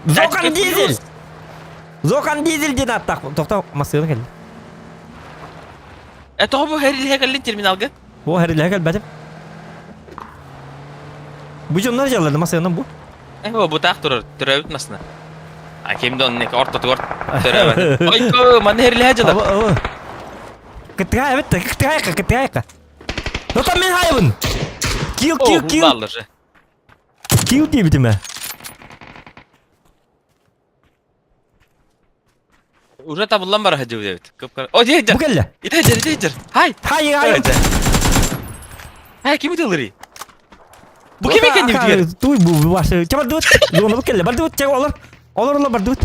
Зокан дизель! Зокан дизель диэн аттах. Тохто массыына кэлли. Э, тоҕо бу хэрилиһэ кэллин терминалга? Бу хэрилиһэ кэлбэтим. Бу дьоннор дьалларды массыынан бу. Э, бутаах турар, төрөөбүт масына. А ким да оннук ортотугар төрөөбөт. Ойко, манна херлэһэ дьылар. Кытыга эбит, кытыгайка, кытыгайка. Ну там мен хайыбын. Кил, кил, кил. Кил диэбитим ээ. Уже табыллан бара сылдьыбыт эбит. Кып-кыра. О, дьэ, Бу кэллэ. Ити дьэр, ити дьэр. Хай. Хай, хай. Хай, ким ытылырый? Бу ким екен дебит Туй бу башы. Ча бардыбыт. Зона бу кэллэ. Бардыбыт, ча олор. Олор олор бардыбыт.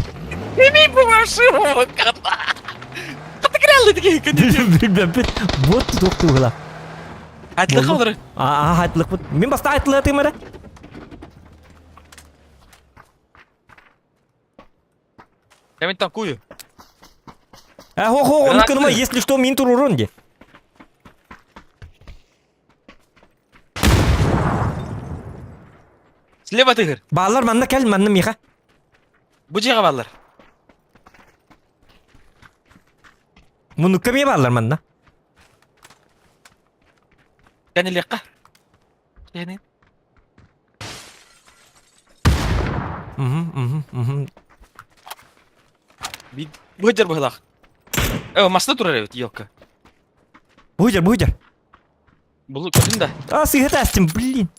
Кими бу башы? Каты кираллы тиги Билбеппит. Вот туох тугула. Айтлык олор. Аа, айтлыкпыт. Мин баста айтлык эрэ. Я мен танкую. Э, хо хо, он кыныма, если что, мин турурун ди. Слева тыгыр. Баалар манна кел, манна миха. Бу жега баалар. Мунукка мие баалар манна. Кәнелекка. Кәне. Мгм, мгм, мгм. Быдыр быһылах. Э, масна турар эбит, елка. Быдыр, быдыр. Булу көрдүм да. А, сыһыт астым, блин.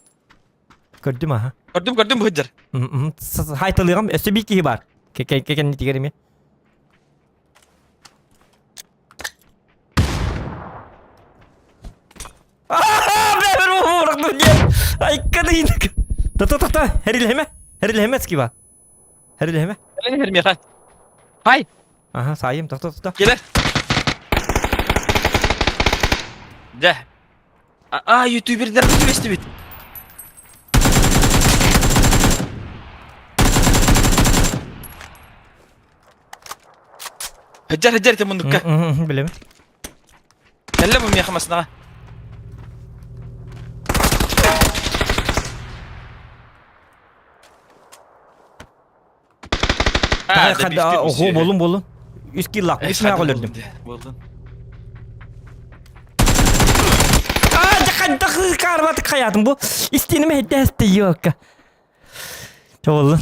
Көрдүм аха. Көрдүм, көрдүм быдыр. Хайтылыгым, өссө бир киһи бар. Кекен тигериме. Та-та-та-та, хэрилэһэмэ, хэрилэһэмэ скива. Хэрилэһэмэ. Хэрилэһэмэ. Хай. Ага, сайым, та-та-та. Келер. Дә. А, ютубердер түбестибит. Хыджар, хыджар, ты мундукка. Билем. Кэллэ бу миэхэ масынаҕа. Ого, болун болун. Үс киллак, үс маа өлөрдүм. Болдун. Аа, жакайдах карбатык хаятым бу. Истиним хеддәсте ёлка. Болун.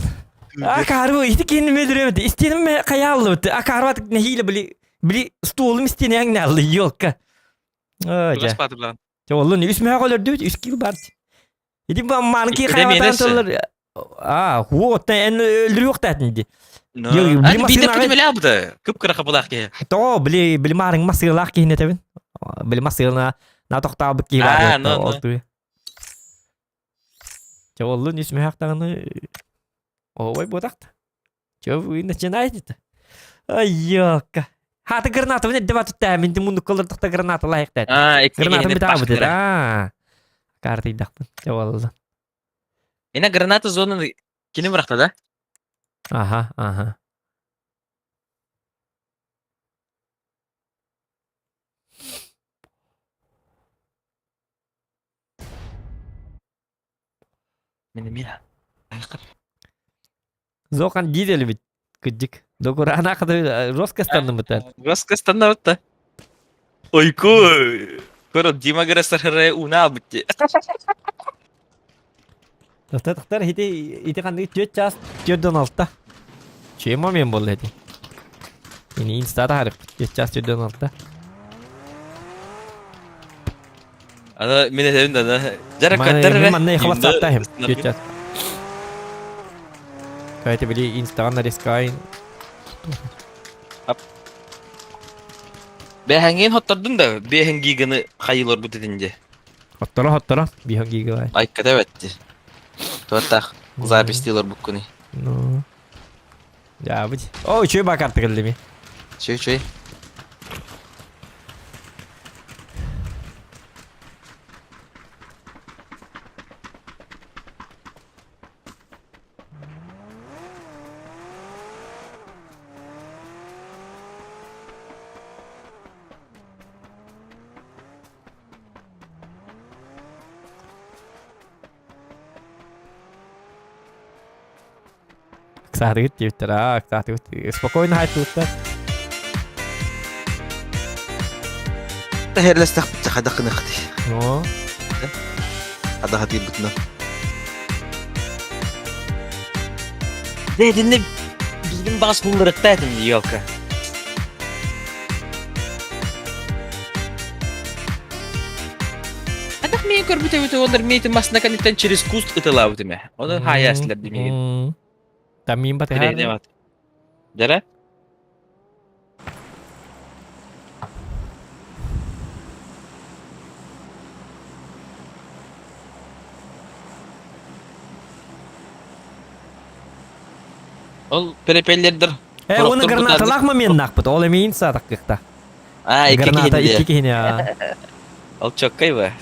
А карбы ити киним өлөрөбүт. Истиним хаяллыбыт. А карбатык нехиле били Били стуолум истиэнэҥ нааллы елка. Оо дьэ. Дьэ оллун үс мөһөх өлөрдүбүт, үс киил бар. Ити мааны ки хайватан тыллар. Аа, хуо оттан эн өлөрүөхтаатын ди. Ани биде күтүмэлээ буда. Кып кыра хапылаах киһи. Тоҕо били били маарыҥ масыылаах киһини этэбин. Били масыылана на тохтаабыт киһи бар. Дьэ оллун үс мөһөх даҕаны оой буотахта. Чё вы начинаете-то? Ай, ёлка. Хата граната, вы давай тут мин муннукка олордохто граната лайыктаат. Аа, Граната бит аа. Картыйдахпын. Чэ болла. Ина граната зонаны кини бырахта да? Ага, ага. Мин эмиэ. Зохан дизель бит. Кыдьык. Докураана хата жестко станныбыта. Жестко станныбыта. Ойку. Көрө Дима гырасарыры уна бутти. Тахтар тахтар ити ити ханнык 4 час 4.16. Чем момент был эти? Ини инстата харып 4 час 4.16. Аны мин этэбин да дьара көрдөр Мин манна хабар сааттаахым. Сейчас. Давайте били инстаграм нарискайн. Бэхэҥҥин хоттордун да биэһэн гиганы хайылар бут этинде. Хотторо хотторо биэһэн гигабайт. Айката бэтти. Туаттах запись буккуни. Ну. Дьаабыт. О, үчүгэй баа карта кэллэ ми. Үчүгэй, үчүгэй. Ыксаатыгыт диэбиттэр аа ыксаатыгыт спокойно хаайтыбыттар Тэһэрлэстэхпит хайдах гыныахтый? Оо. Хадаха тиийбитинэн. Дэ итинни биирин баҕас булларыкта этим елка. Атах миин көрбүт эбит олар миитин масына кэнниттэн через куст ытылаабыт эме. Оны хаайаастылар димигин. Там миин батыһаар. Дэрэ? Ол перепеллердер Э, оны гранаталаах моментнаахпыт, ол эмиин саатаккыкта. А, икки Граната киһини. икки киһини. аа. Ол чоккай ба.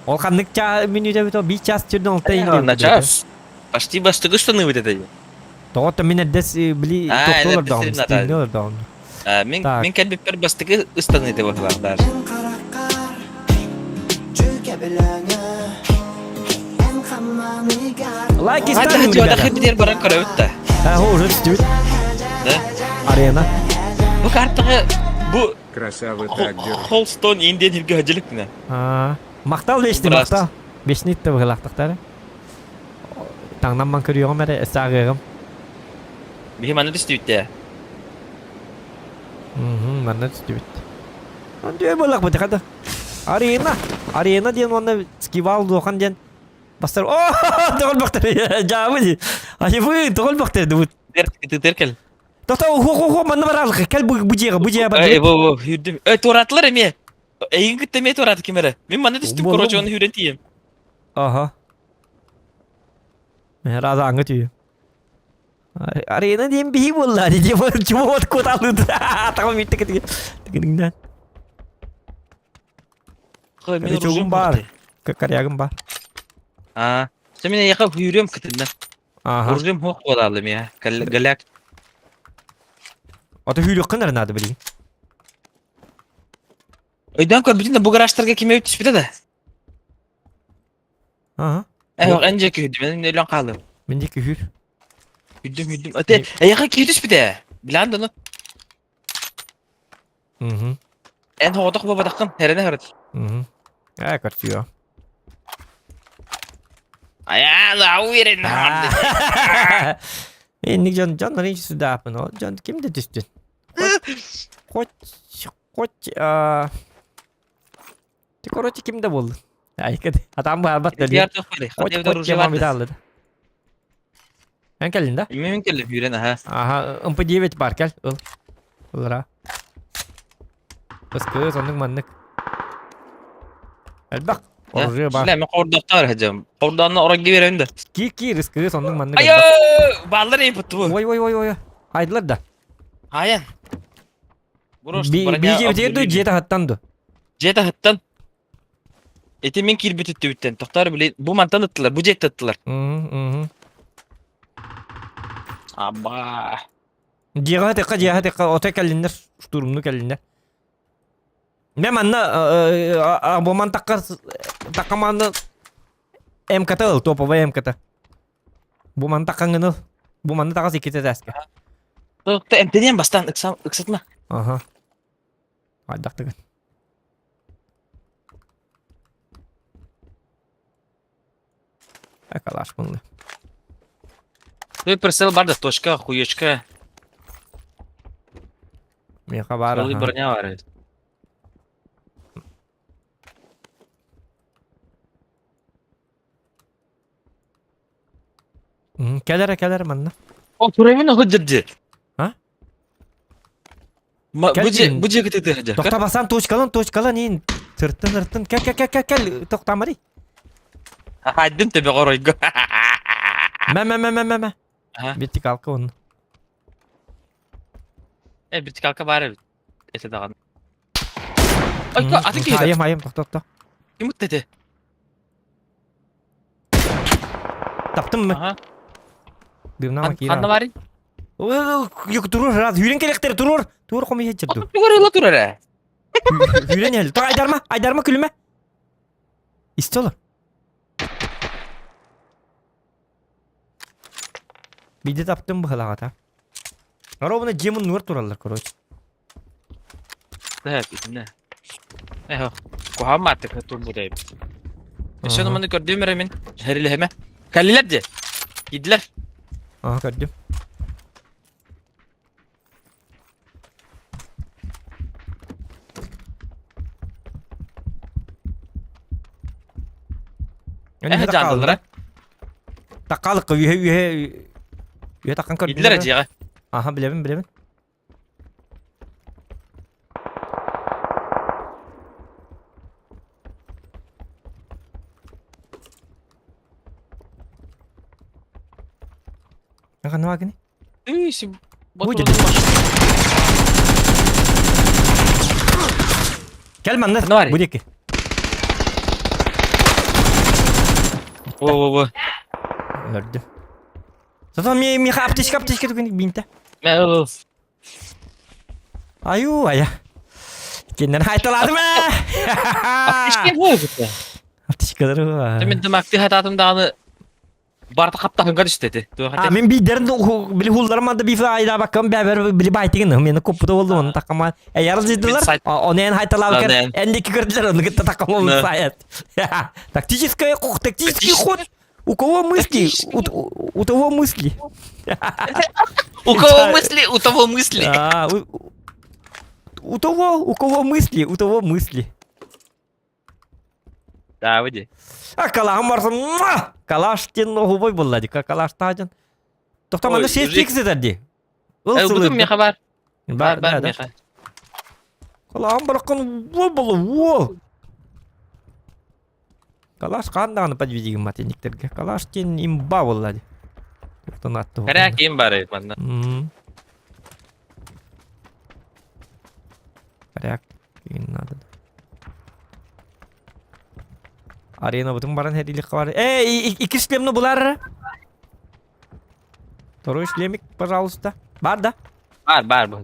Ол ханнык чаа мүнүүтэ бит ол биир час түрдөн олта инде. На час. Почти бастыгы штаны это. Тоҕо мин эрдэс били А, тоқтолор эрдэс даҕаны, сирин стримнелор даҕаны. Мин Так. мин кэлбиппэр бастакы ыстаныыта быһылаах даже. Лайки ставим, ребята. Хит баран көрөбүт да. А, уже түстүбүт. Да. Арена. Бу картаҕа бу Красавы так держат. Холстон индиэн хиргэ хөдьүлүк А, Махтал бешти, махтал. Бешни итте быһылаахтахтары. Таҥнан көрүөҕүм эрэ, эссе аҕыаҕым. Биһи манна түстүбүт Мм, манна түстүбүт. Андүө буоллахпыт хата. Арена, арена диэн уонна скивал дуохан диэн бастар. О, тоҕол бахтар. Жаабы ди. Айыбы, тоҕол бахтар дыбыт. Тытыр кел. Тоқта, хо хо хо манна баралык. Кел бу бу жега, бу жега бар. Эй, бу бу хүрдүм. Эй, туораатылар эмиэ. Эйигин кытта эмиэ туорааты ким эрэ. Мин манна түстүм, короче, оны хүрэн тиийэм. Ага. Раза аңы түйі. Арена диэн биһи буолла дии чума куталыт. Тагым митте кетиге. Тигиниңден. Корячогум бар. Корягым бар. А, сен мен яка хүрүм кытында. Ага. Уржум хук болалым я. Галяк. Ата хүрүк кынар надо били. Өйдөн көрбүтүн да бу гаражтарга ким өйүп түспүтэ да. Ага. Э, эн же күһүдүм, мен өлөн хаалым. Мен де күһүр. Хүдүм, хүдүм. Ате, эйэхэ киһи түспүтэ. Билан да Мгм. Эн хоҕотох буолбатаххын, эрэне хөрөт. Мгм. Э, көрсүө. Ая, лау верен. Инник дьон дьон нарын судаапын ол дьон ким да түстүн. Хоть хоть а Ты короче ким да болду. Айкад. Атам баарбат да. Хоть хоть жаман бит Эн кэллин да? Мен кэллим хүрен аха. Аха, МП9 бар кэл. Ыл. Ылра. Кыскы соннук маннык. Элбэх. Оружие бар. Мен кордоктор хажам. Кордонну орог берем да. Ки ки рыскы соннук маннык. Айо, баллар эй буту. Ой ой ой ой. Айдылар да. Аян. Бижи битер ду жета хаттан ду. Жета хаттан. Эти мен кирбит үттүбүттен. Тохтар биле бу мантан ыттылар, бу жетте ыттылар. Аба. Дьиэҕэ текка дьиэҕэ текка ото кэллиннэр штурмну кэллиннэр. Мен манна бу ман такка такка манна МКТ ыл топовая МКТ. Бу ман таккаҥын ыл. Бу манна таҕас иккитэ тээскэ. Тохта эмтениэн бастаан ыксатма. Аха. Хайдахтыгын. Калаш мынны. Ты прицел бар да точка, хуечка. Меха бар. Целый броня бар. Кэлэр кэлэр манна. О, туремин оҕу дьирдьи. А? Бу же бу же кытыты хадьа. Тохта басан точкалан точкалан ин. Сыртын ыртын кел кел кел кел кел тоқтамари. Хайдын төбө оройго. Мә мә мә мә мә мә. Вертикалка он. Э, вертикалка бар эбит. Эте даҕаны. Ой, аты киһи. Айым айым тохто тохто. Ким ыттete? Таптым мы? Дымнама киира. Ханна барый? Юк турур раз хүрен келектер турур. Турур комы хечер ду. Тугар ыла турар э. Хүрен эл. Тур айдарма, айдарма күлүмө. Истолор. Биде таптым быһылаҕата. Ровно демон нур тураллар, короче. Да, итинне. Эхо, куһаамаатык турбут эбит. Өссө маны көрдүм эрэ мин. Хэрилэһэмэ. Кэллилэр дии. Киирдилэр. Ага, көрдүм. Эһэ жаандылара. Таккалык үһэ үһэ үһэ таккан көрдүм. Идлер дьиэҕэ. Аха билэбин билэбин. Аха кини? Будет. Кел манна. Будеки. Во-во-во. Өлөрдүм. Зато мне миха аптечка аптечка түгэн бинте. Мэ Аю ая. Кеннен хайталадым ээ. Аптечка буолбута. Аптечкалары бар. Мен дымакты хататым даҕаны барта хаптаһынга түстэ ити. А мен бидерин били хулларым анда бифа айда баккам бәбер били байтыгын мени коппута болду оны такама ярыл жыдылар оны эн хайталап кер эндики көрдүлөр оны кытта такама болду саят. Тактическая тактический ход. У кого мысли? У, у того мысли. У кого мысли, у того мысли. А, у, у того, у кого мысли, у того мысли. Да, выйди. А калаһым барсын, калаш тен оһубой булла ди, калаш таажын. Тоқтаманда шесть фикс етер ди. Ыл сылы. Меха бар. Бар, бар, меха. Калаһым бараккан во болу, во. Калаш хаан даҕаны подведигим матинниктерге. Калаш диэн имба буолла дии. Туохтан атты Кэрэ ким бары манна. Коряк киин надо. Арена бутун баран херилик бар. Эй, икки шлемни булар. Второй шлемик, пожалуйста. Бар да? Бар, бар бу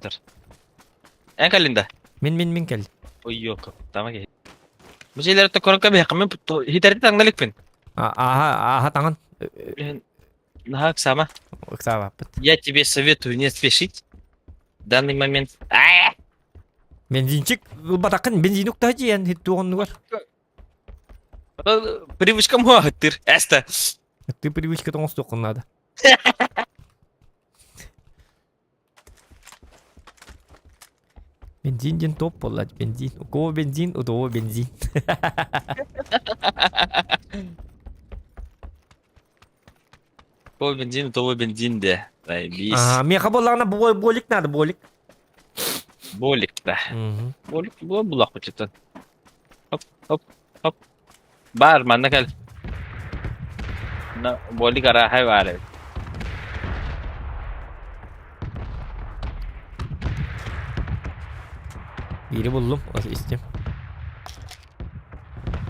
Эн кэллин да? Мин мин мин кэл. Ой, ёка, тама киһи. Бу дьиэлэр көрөн кэбиһэххэ мин хитэрди таҥна иликпин. Аха, аха таҥан. Наһаа ыксаама. Ыксаабаппыт. Я тебе советую не спешить. В данный момент. Бензинчик ылбатаххын бензин уктаһы дьиэн туоҕуннугар. Привычкам хуаһыттыр. Эста. Ты привычка тоҥостуоххун наада. Бензин диэн топ буолла бензин. У кого бензин, у того бензин. У кого бензин, у того бензин де. Заебись. Ага, меха буоллаҕына болик надо, болик. Болик, да. Болик була булах бучутан. Хоп, хоп, хоп. Бар, манна кэл. На болик арааһай баар эбит. Биири буллум, истим.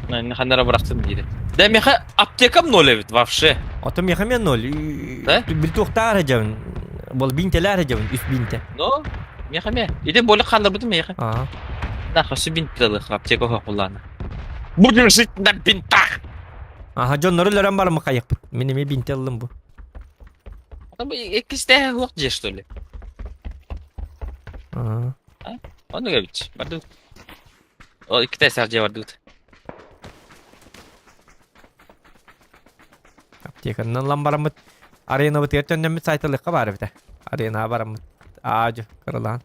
Ханна эрэ бырахтым диир. Да миэхэ аптекам ноль эбит вообще. Ото миэхэ мен ноль. Да? Бил туохтаар эдьэбин. Бол бинтелээр эдьэбин, үс бинте. Ну, миэхэ ме. Ити болик хаалларбытым миэхэ. Ага. Да, хосы бинтелых аптека хохулаана. Будем жить на бинтах! Аха, дьоннору өлөрөн бараммы хайыппыт. Мин эмиэ бинте ыллым бу. Иккистээх уох дьиэ что ли? Ага. Оннук эбит. Бардыбыт. Ол иккитэ дьиэ бардыбыт. Аптеканан ылан бараммыт аренабытыгар төннөммүт сайталыахха баар эбитэ. Аренаҕа бараммыт аадьу кыралаан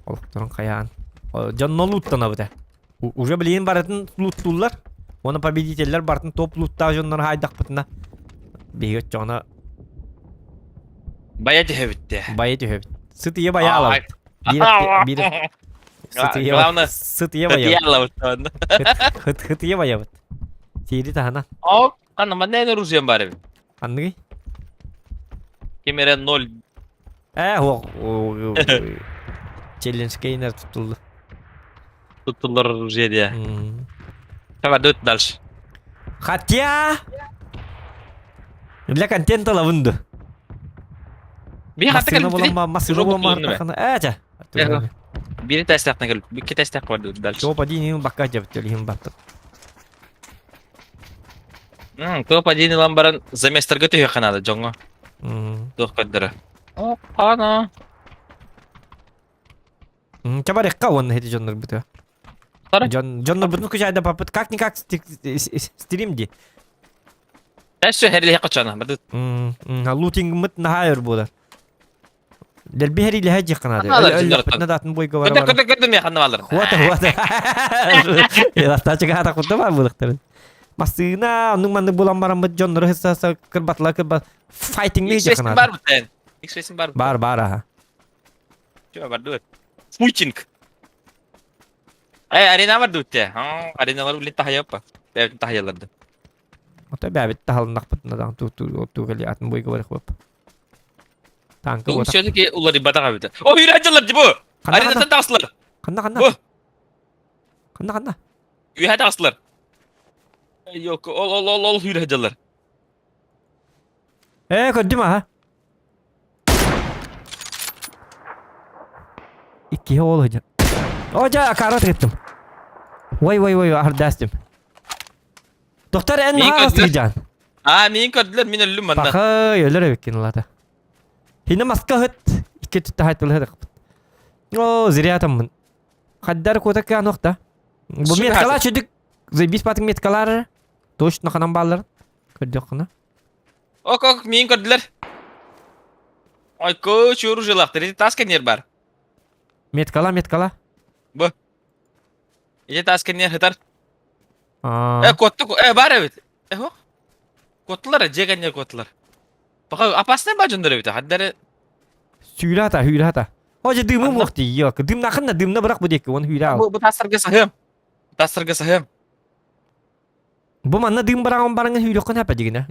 олохторун хайаан дьонно лууттанабыт ээ. Уже билигин барытын лууттууллар. Уонна победителлэр барытын топ лууттаах дьоннору хаайдахпытына биһиги оччоҕуна Бая түһэбит дээ. Бая түһэбит. Сытыйа бая алабыт. Биир биир сытыйа Главное, сытыйа баябыт. алабыт. Хыт хытыйа баябыт. Тири таһынан. О, ханна манна эн оружием бар эбит. Ханныгый? Ким эрэ ноль. Ээ, хуох. Челлендж кейнер туттулду. Туттуллар оружие дия. Давай, дальше. Хотя... Для контента лавынды. Би хатта Массыына кэлбит. буолан массыына буолан баартахына. Ээ, чэ. Бири тестяхна кэлбит. Бикки тестях барды дальше. Топ один бакка жабыт иһин баттым. Топ один ылан баран заместерга түһүөххэ наада дьоҥҥо. Туох көрдөрө. Ана. Чабарекка уонна ити дьоннорбутуга. Дьон дьоннорбутун кучайда папыт как никак стрим ди. Өссө хэрилиһэ кочоно. Барды. Лутингмыт наһаа өр буолар. Дэлби хэрилиһэ дьиэххэ наада. Өллөхпүтүнэ да атын бойга бара Көтө көтө көтө миэхэ балар. Хуата хуата. Еластачыга хата кутта бар булыктарын. Массыына оннук маннык булан бараммыт дьоннору хысса кырбатыла кырбат файтингны дьиэххэ наада. Бар бутен. X бар. Бар бар аха. Чё бар дует. Фуйтинг. Э, арена бар дуутте. Ареналар үле тахайаппа. Бэбитин тахайаларды. Ото бэбит тахалыннахпытына даҕан туу кэли атын бойга барых боп. Танка Бу все-таки уларыйбатах эбит. О, үйрәнҗеләр ди бу. Аренатан тагысылар. Ханна ханна. Бу. Ханна ханна. Үйә тагысылар. Yok, ол ол ол ол үйрәнҗеләр. Э, көрдүм аха. Иккиһи ол сылдьар. О, дьэ, акаара тыгыттым. Ой, ой, ой, аһардаастым. Доктор, эн Мин наһаа көрдүлэр. сылдьан. А, мин көрдүлэр, мин өллүм манна. Пахай, өлөр эбиккин улаата. Хинэ маска ыһыт, икки өттүттэ хайт ылыһыт. О, зря атаммын. Хаддар куота кыан охта. Бу меткалар чүдүк, заебись патың меткалар. Точно ханан баалар. Көрдөххүнэ. Ок, ок, миин көрдүлэр. Ой, көч оружиелаахтар. Ити таас кэнниэр бар. Меткала, меткала. Бу. Ити таас кэнниэр сытар. Аа. Э, куоттук, э, бар эбит. Э, ох. Куоттулар, дьиэ кэнниэр куоттулар. Пока опасный ба дьоннор эбит. Хаддары Сүүрэ ата, сүүрэ ата. О, дьэ дымым уох дии, ёк. Дымнахын да дымна бырах бу диэки, он сүүрэ ал. Бу бу таастарга саһыам. Таастарга саһыам. Бу манна дым бараҕын бараҥҥа сүүрүөххүн сөп дигинэ.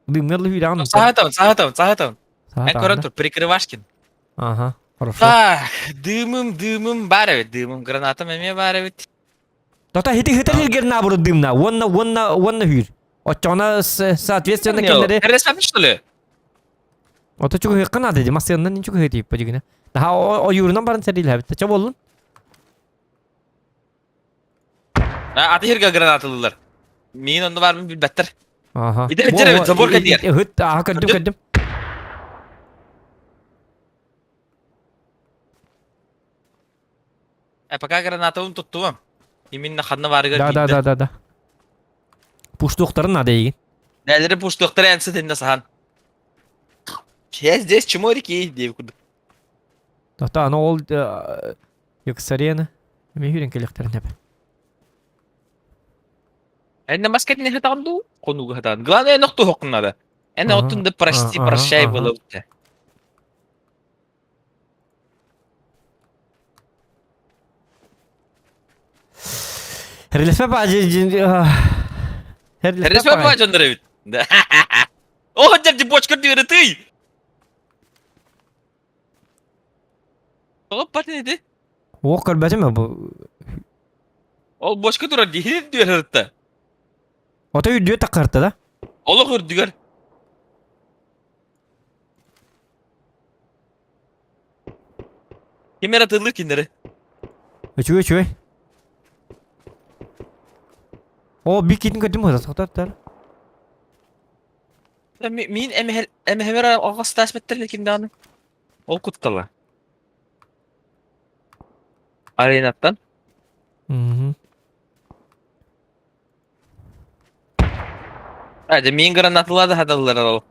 Дымҥа ылы сүүрэҕин. Саһатабын, саһатабын, саһатабын. Эн көрөн тур, прикрывашкин. Ага, хорошо. Так, дымым, дымым бар эбит, дымым, гранатам эмиэ бар эбит. Тота хити хитер хиргер наоборот дымна, уонна уонна уонна хүүр. Оччоҕуна соответственно кинилэри... Эресмәпин что ли? Ото чугуһуохха наада дии, массыыннан ин чугуһуо дииппа дигинэ. Наһаа ойуурунан баран сэриилэһэбит. Чэ буоллун. Аты хиргэ гранаталыылар. Миин онно баарбын билбэттэр. Аха. Ити эбит эбит, забор кэтиэр. Ыһыт, аха көрдүм, көрдүм. Э, пока гранатабын туттубам. Именно ханна баарыгар Да, да, да, да, да. Пуштуохтарын надо эйигин. Нэлери пуштуохтары эн сытынна сахан. Я здесь чморики диэбит курдук. Тота, аны ол Юксарена. Эми хүрен келихтерин эп. Энне маскетин хатаҕын дуу? Хонууга хатаҕын. Главное, эн охтуоххун надо. Эн оттун да прости, прощай было у тебя. Херлеспе баажы Херлеспе баажы эбит. О, дядя бочка дверы ты! Тоҕо батын ити? Уох көрбөтүм бу. Ол бочка турар дии дүөр Ото үрдүө таккарта да? Олох үрдүгэр. Ким эрэ атыылыыр кинилэри. Үчүгэй үчүгэй. О, бик китин көрдүм хата сохтар. Мин эмэһэмэр алҕастаас бэттэр ким даҕаны. Ол куттала. Аренаттан. Мгм. А, дьэ миин гранаталар да хаталлар ол.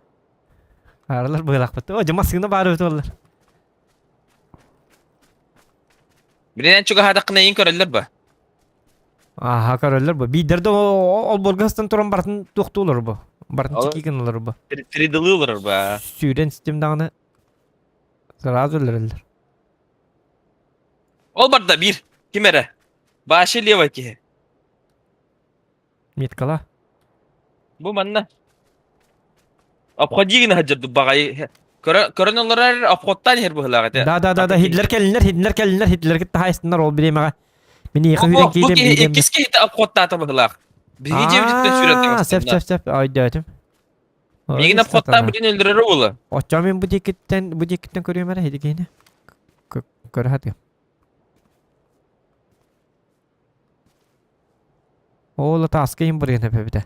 Аралар быылахпыт. О, дьэ массыына баар эбит оллар. Билинэн чугаһаатаххына эйин көрөллөр ба? Аха көрөллөр бу. Биирдэр да ол бургастан туран бартын туохтуулар бу. Бартын чики гыналар бу. Передылыылар ба. Сүүрэн систем даҕаны сразу өлөрөллөр. Ол барда биир. Ким эрэ? Баши левый киһи. Меткала. Бу манна. Обходи гына сылдьар баҕайы. Көрөн олорор обходтаан иһэр быһыылаах этэ. Да да да да Хитлер кэллиннэр Хитлер кэллиннэр Хитлер кытта хаайыстыннар ол бириэмэҕэ. Мин иэхэ Бу үүрэн бу киирдим киһи биириэм. иккис киһитэ обходтаата быһыылаах. Биһиги дьиэбититтэн сүүрэн Аа, сөп таҕыстынна. сөп сөп өйдөөтүм. Миигин Ой, обходтаан сатана. бүтүн өлөрөрө буола. Оччоҕо мин бу диэкиттэн бу диэкиттэн көрүөм эрэ һидикиһини. Көрө сатыам. Ол тааска иһин барыан эбэбитэ.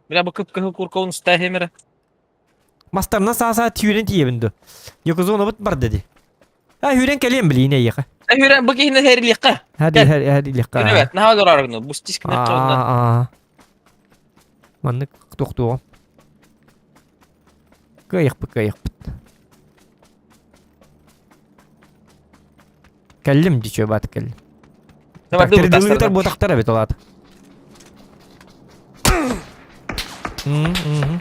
Бля, бу кып-кыһыл куркаун устаахым эрэ. Мастарынан саа-саа түүрэн тиийэбин дуо? Якузонабыт барда дии. А үүрэн кэлиэм билиин эйиэхэ. Э, үүрэн бу киһини хэрилиэххэ. Һэ, һэ, һэрилиэххэ. Үрүбэт, наһаа олорор гына, бустискин Аа, аа. Маннык тохтуоҕум. Кыайыахпыт, кыайыахпыт. Кэллим дичө бат кэллим. Давай, Так, дымы тердилиитер тастарда. буотахтар эбит ол аата.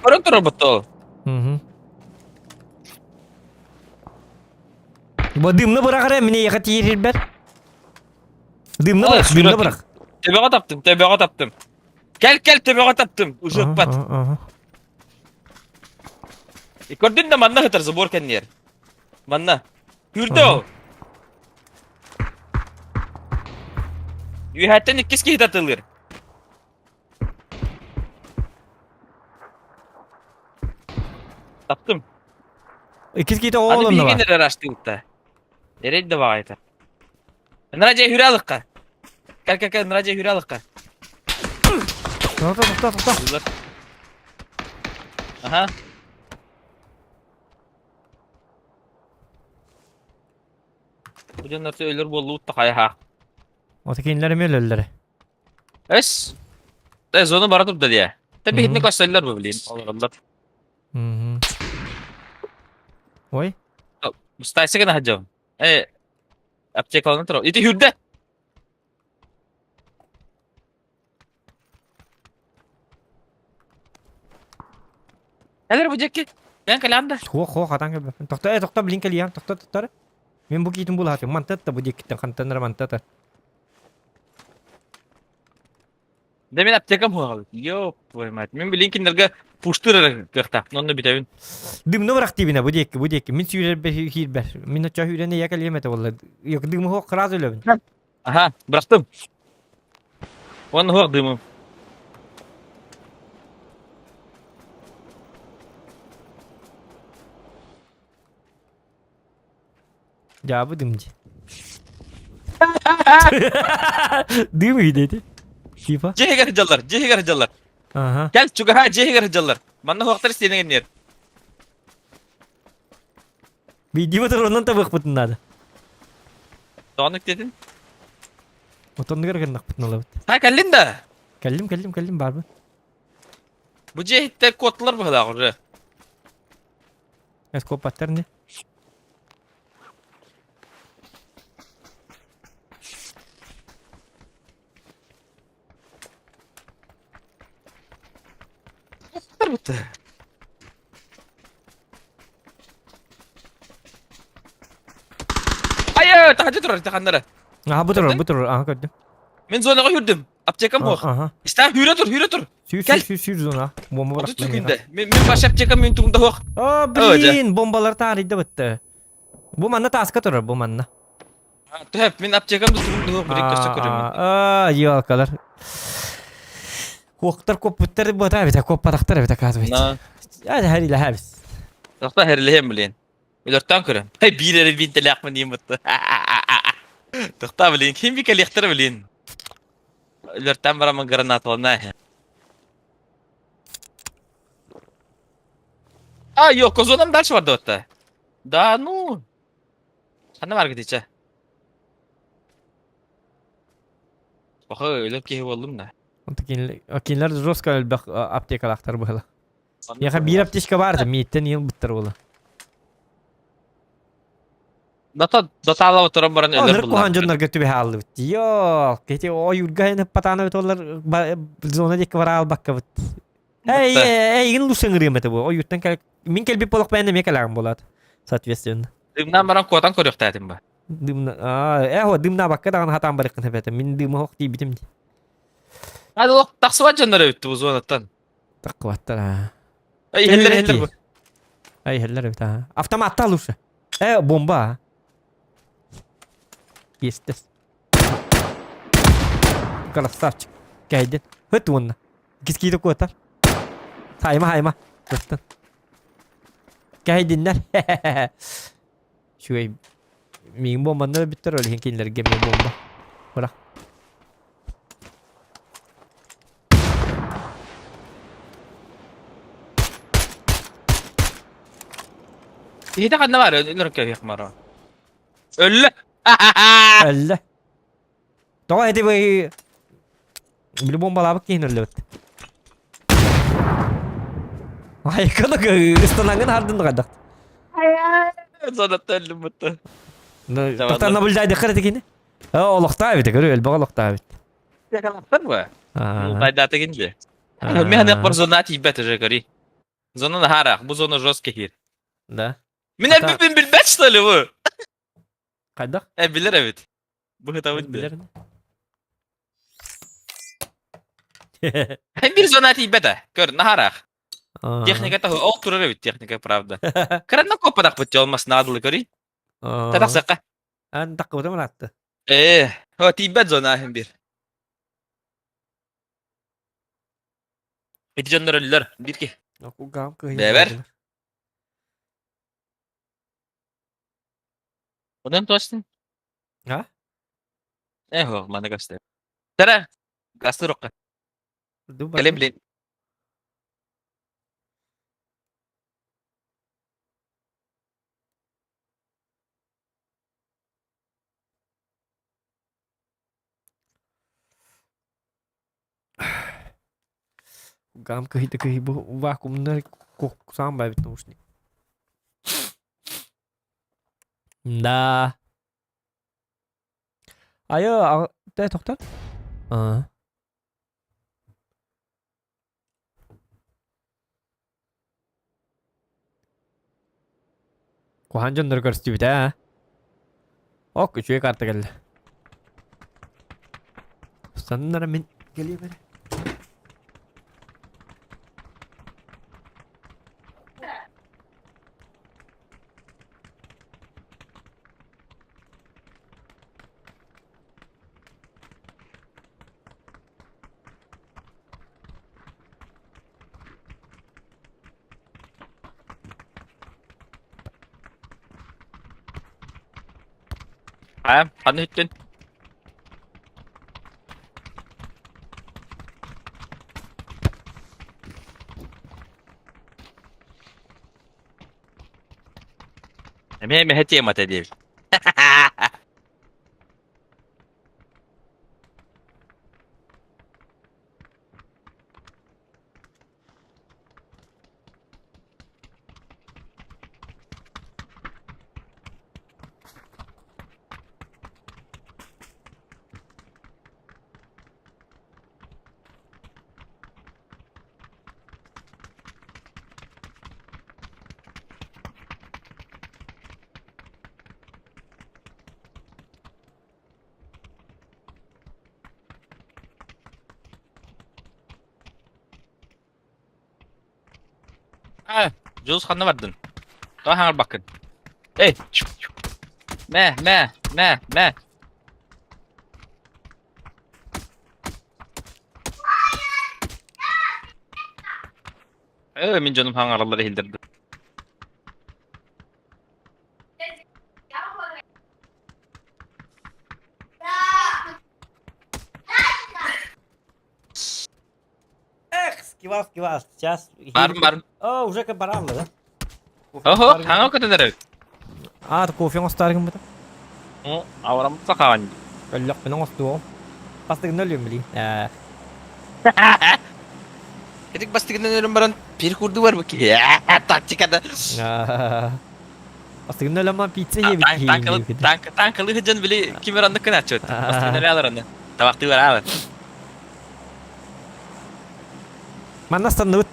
Көрөн турар буттол. Бу дымны бырах эрэ, мин эйиэхэ тиийэрбэр. Дымны бырах, дымны бырах. Төбөҕө таптым, төбөҕө таптым. Кэл, кэл, төбөҕө таптым. Уже ыппат. Көрдүн да манна сытар забор кэнниэр. Манна. Күүрдэ ол. Үөһэттэн иккис киһи татылыр. Таптым. Иккис киһи тоҕо Аны олонно биһигин бар. эрэ араштыыбытта. Эрэй да баҕайыта. Ынара дьэ хүрэ алыкка. Кэл кэл кэл ынара дьэ хүрэ алыкка. Тоқта тоқта тоқта. Аха. Бу дьоннор өлөр буоллубут да хайаха. Ота кинилэр эмиэ өлөллөр. Эс. Э, зона бара турда дия. Та биһинни көстөллөр бу блин. Олороллор. Ой. Мустайсы гына хаджам. Э, аптекаланы тур. Ити хүрдэ. Элер бу дьэкки. Мен кэлэм да. Хо хо хатан кэлбэппин. Тохто э тохто блин кэлиэм тохто тохтор. Мен бу киитин булаатым. Мантат да бу диэкиттэн хантан эрэ мантата. Да мен аптекам хуаҕабыт. Ёп твою мать. Мен билин кинилэргэ пуштыр эрэ кыахтаах. Онно бүтэбин. Дымны бырах диибинэ бу диэки бу диэки. Мин сүүрэрбэр киирбэр. Мин оччо сүүрэн ийэ кэлиэм этэ буолла. Дымы хуох сразу өлөбүн. Аха, бырахтым. Уонна хуох дымым. Дьаабы дым дии. Дым үйдети. Типа. Дьиһигэр дьаллар, дьиһигэр дьаллар. Ага. Кэл чугаһа дьиһигэр дьаллар. Манна хуохтар истиэнэ Биирдии ботуруонунан табыахпытын наада. Тоҕо диэтин? Отоннугар гыннахпытын ылабыт. Ха кэллин да? Кэллим, кэллим, кэллим баарбын. Бу дьиэ иһиттэр куоттулар быһыылаах уже. Эскопаттар не? Айа, таһырдьа турар, таханнара. Аха, бу турар, бу турар, аха көрдүм. Мин зонаҕа хүрдүм. Аптекам суох. Аха. Истаа, хүрэ тур, хүрэ тур. Сүүр, Кэл. сүүр, сүүр, сүүр зона. Бомба Отут бырахтым секунда. Мин мин баш аптекам мин тугунда суох. А, блин, бомбалар таарыйда бытты. Бу манна тааска турар, бу манна. Төһөп, мин аптекам да тугунда суох, билик көстө көрөмүн. А, елкалар. Куоктар куоппуттар буота эбит, куоппатахтар эбит, оказывается. Хәрилэ хәбис. Тохта хәрилэһэм блин. Өлөртөн көрөн. Хей, биир эрэ биинтэлээхпин диэн бытты. Тохта блин, ким би кэлиэхтэрэ блин. Өлөртөн бараммын гранаталана. А, йо, козонам дальше барды отта. Да, ну. Ханна бар гытыча. Баха өлөр киһи буоллум да. Кинилэр жестко элбэх аптекалаахтар быһыла. Яха биир аптечка бар да, мииттен ил буттар буола. Дата датаала туран баран өлөр Оннук куһаҕан буллар. дьоннорго түбэһэ хааллыбыт. Йоо, кити ойуурга эн патаана бит олар зона диэки бара албаккабыт. Эй, эйигин лучше ыҥырыам этэ бу. Ойууттан кэл мин кэлбит буолуох бэйэн эмиэ кэлэҕин буолаат. Соответственно. Дымнаан баран куотан көрүөхтээтим ба. Дымна аа, э, дымнаабакка даҕаны хатаан барыаххын сөп этэ. Мин дымы ох тиийбитим дии. Hadi лох тахсыбат дьоннор эбит бу зонаттан. Тахсыбаттар аа. Эй, иһэллэр иһэллэр бу. Эй, иһэллэр эбит аа. Автоматта лучше. Э, бомба. Естес. Красавчик. Кэйдин. Хөт уонна. Кискиити куотар. Хайма хайма. Көттөн. Кэйдиннэр. Үчүгэй. Миигин бомбаннар өлбүттэр, ол иһин кинилэргэ эмиэ бомба. Бырах. Киһитэ ханна бар? Өлөр кэһиэх мара. Өллө. Өллө. Тоҕо эти бу били бомбалаабыт киһин өллөбүт. Айканы ыстанаҥын хардын хайдах. Зонаттан өллүм бутта. Тоқтан наблюдайдыххар этикини. Олохтаа эбит, көрү элбэх олохтаа эбит. Якалаттан ба? Мултайдаатыгын же. Мен аны бар зона тиийбэт уже көри. Зона наһаарах, бу зона жесткий хир. Да. Мин элбиппин билбэт что ли вы? Хайдах? Э, билер эбит. Быһытабыт билер. Бир зона тиийбэтэ. Көр, наһаарах. Техника того, ол турар эбит техника, правда. Кыранна коппатахпыт олмас наадылы көрүй. Татахсакка. Ан таккыбытым ыраатты. Э, о тиийбэт зона аһын бир. Ити дьоннор өллөр, бир ки. Кугам кыһын. Бэбэр. Онон туостын? А? Э, хо, маны көстө. Тара, гасты рокка. Кэлэ блин. Гам кыһыйда кыһый бу вакуумнар саам бабит наушник. Да. Айы, тэ тоқтат? А. Куһаан дьоннору көрүстүбүт ээ. Ок, үчүгэй карта кэллэ. Саннара мин кэлиэм эрэ. А, ханна үттүн? Эмиэ эмэһэ темата диэбит. А, Дьулус ханна бардын? Тоҕо хаҥарбаккын? Эй! Мэ, мэ, мэ, мэ. Э, мин дьонум хаҥараллар иһиллэрди. Эх, скивал, скивал. Сейчас. Барым, барым. О, уже как баралла, да? Охо, хаҥа көтөн эрэр. А, кофе оҥостааргын быта. О, аварам сахаан. Өллөхпүн оҥостуом. Бастыгын өлүөм билии. Ээ. Этик бастыгынан өлөн баран перекурду бар бу киһи. Тактикада. Бастыгын өлөмман пицца жебит киһи. Танк танкалы хыдьан били кимер аннык кыначчыт. Бастыгын өлө алар аны. Табахтыы бар аалар. Манна станныбыт.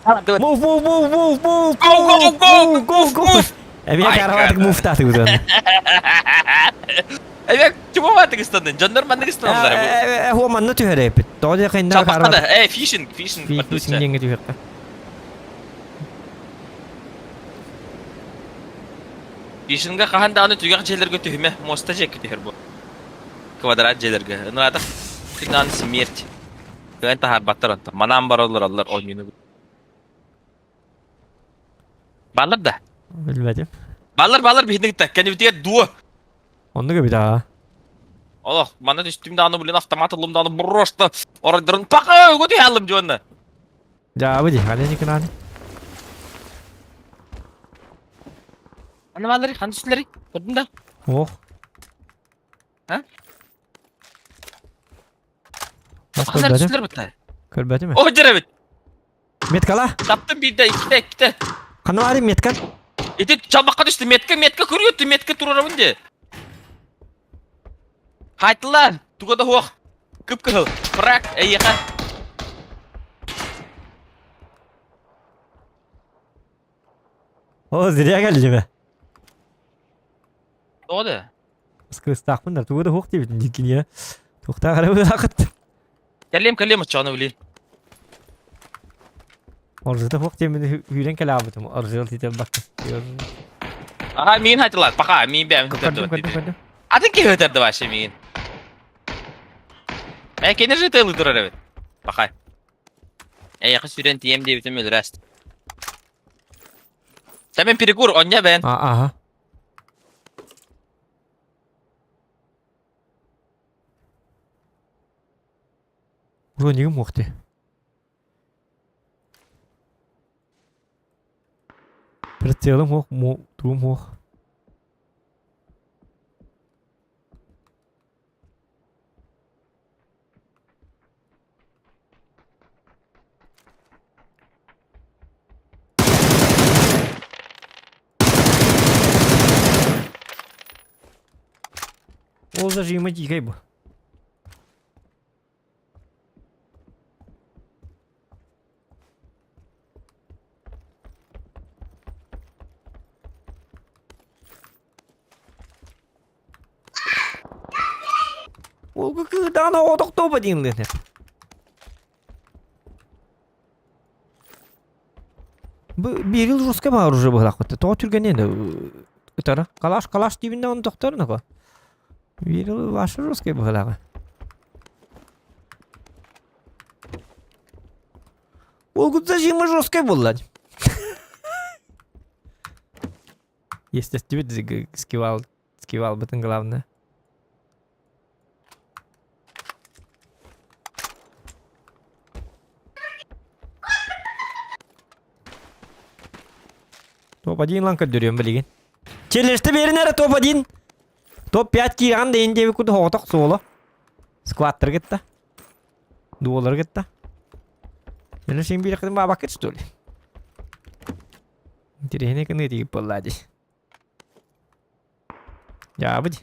Move, move, move, move, move, go, go, go, go, go. Эбиэ караватык муфтааты бутан. Эбиэ чумаматык ыстаннын. Дьоннор маннык ыстаналлар бу. Хуа манна түһэрээппит. Тоҕо диэхэ иннэ карават. Э, фишинг, фишинг. Фишинг диэҥҥэ түһүөххэ. Фишинга хаһан даҕаны түгэх дьиэлэргэ түһүмэ, муоста дьиэккэ түһэр бу. Квадрат дьиэлэргэ. Ынырата күннээн смерть. Кыайан таһаарбаттар онтон. Манаан бара олороллор оонньууну. Бааллар да? Билбэтим. Бааллар, бааллар биһиги кытта. Кэннибитигэр дуо? Оннук эбит аа. Олох, манна түстүм даҕаны, блин, автомат ыллым даҕаны, просто оройдорун пака өгө түһэ аллым дьуонна. Дьаабы дии, ханна никынааны? Ханна баалларый, ханна түстүлэрий? Көрдүм да? Ох. А? Бас Ханна көрбөтүм. түстүлэр бытта? Көрбөтүм. О, дьэрэбит! Меткала? Таптым биирдэ, иккитэ, иккитэ. Ханна баарый меткан? Ити чалбахха түстэ, метка, метка көрүөттү, метка турарабын дии. Хайтылар, туга да суох. Кып-кыһыл. Фраг, эйиэхэ. О, зря кэллиме. Тоҕо да? Кыстаахпын да тугу да суох диэбитин диккиниэ. Туохтаах эрэ быһаахыт. Кэлиэм, кэлиэм оччоҕуна билин. Орзыта суох диэммин үүрэн кэлээбитим. Орзыал тиитэр бакка. Аха, миин хайтылар, пока, миин бэйэм Көрдүм, көрдүм, көрдүм. Атын киһи өтөрдө вообще миин. Э, кини же тылы турар эбит. Пока. Эйэхэ сүрэн тиийэм диэбитим өлөрөөст. Тэмэн перекур, оння бэн. А, ага. Бронигым уохты. Прицелым ох, туум ох. Ол зажима дикай бу. Ол кыыдаан оҕотохтоо диэн лыһнэ. Бу биир русская баар уже быһалаахпыт. Тоҕо түргэнин ытара. Калаш калаш диибиннэ он тохтор нако. Биир ваш русская быһалааҕа. Ол зажима жесткая буолла. Естественно, скивал, скивал бытын главное. Топ-1 лан көрдөрүөм билигин. Челлеште берин эрэ топ-1. Топ-5 киирэн да диэби куду хоҕотох суолу. Скваттар кытта. Дуолар кытта. Мен син биир кытын баабаккыт что ли? Интересный кыны тиги буолла дии. Дьаабыт.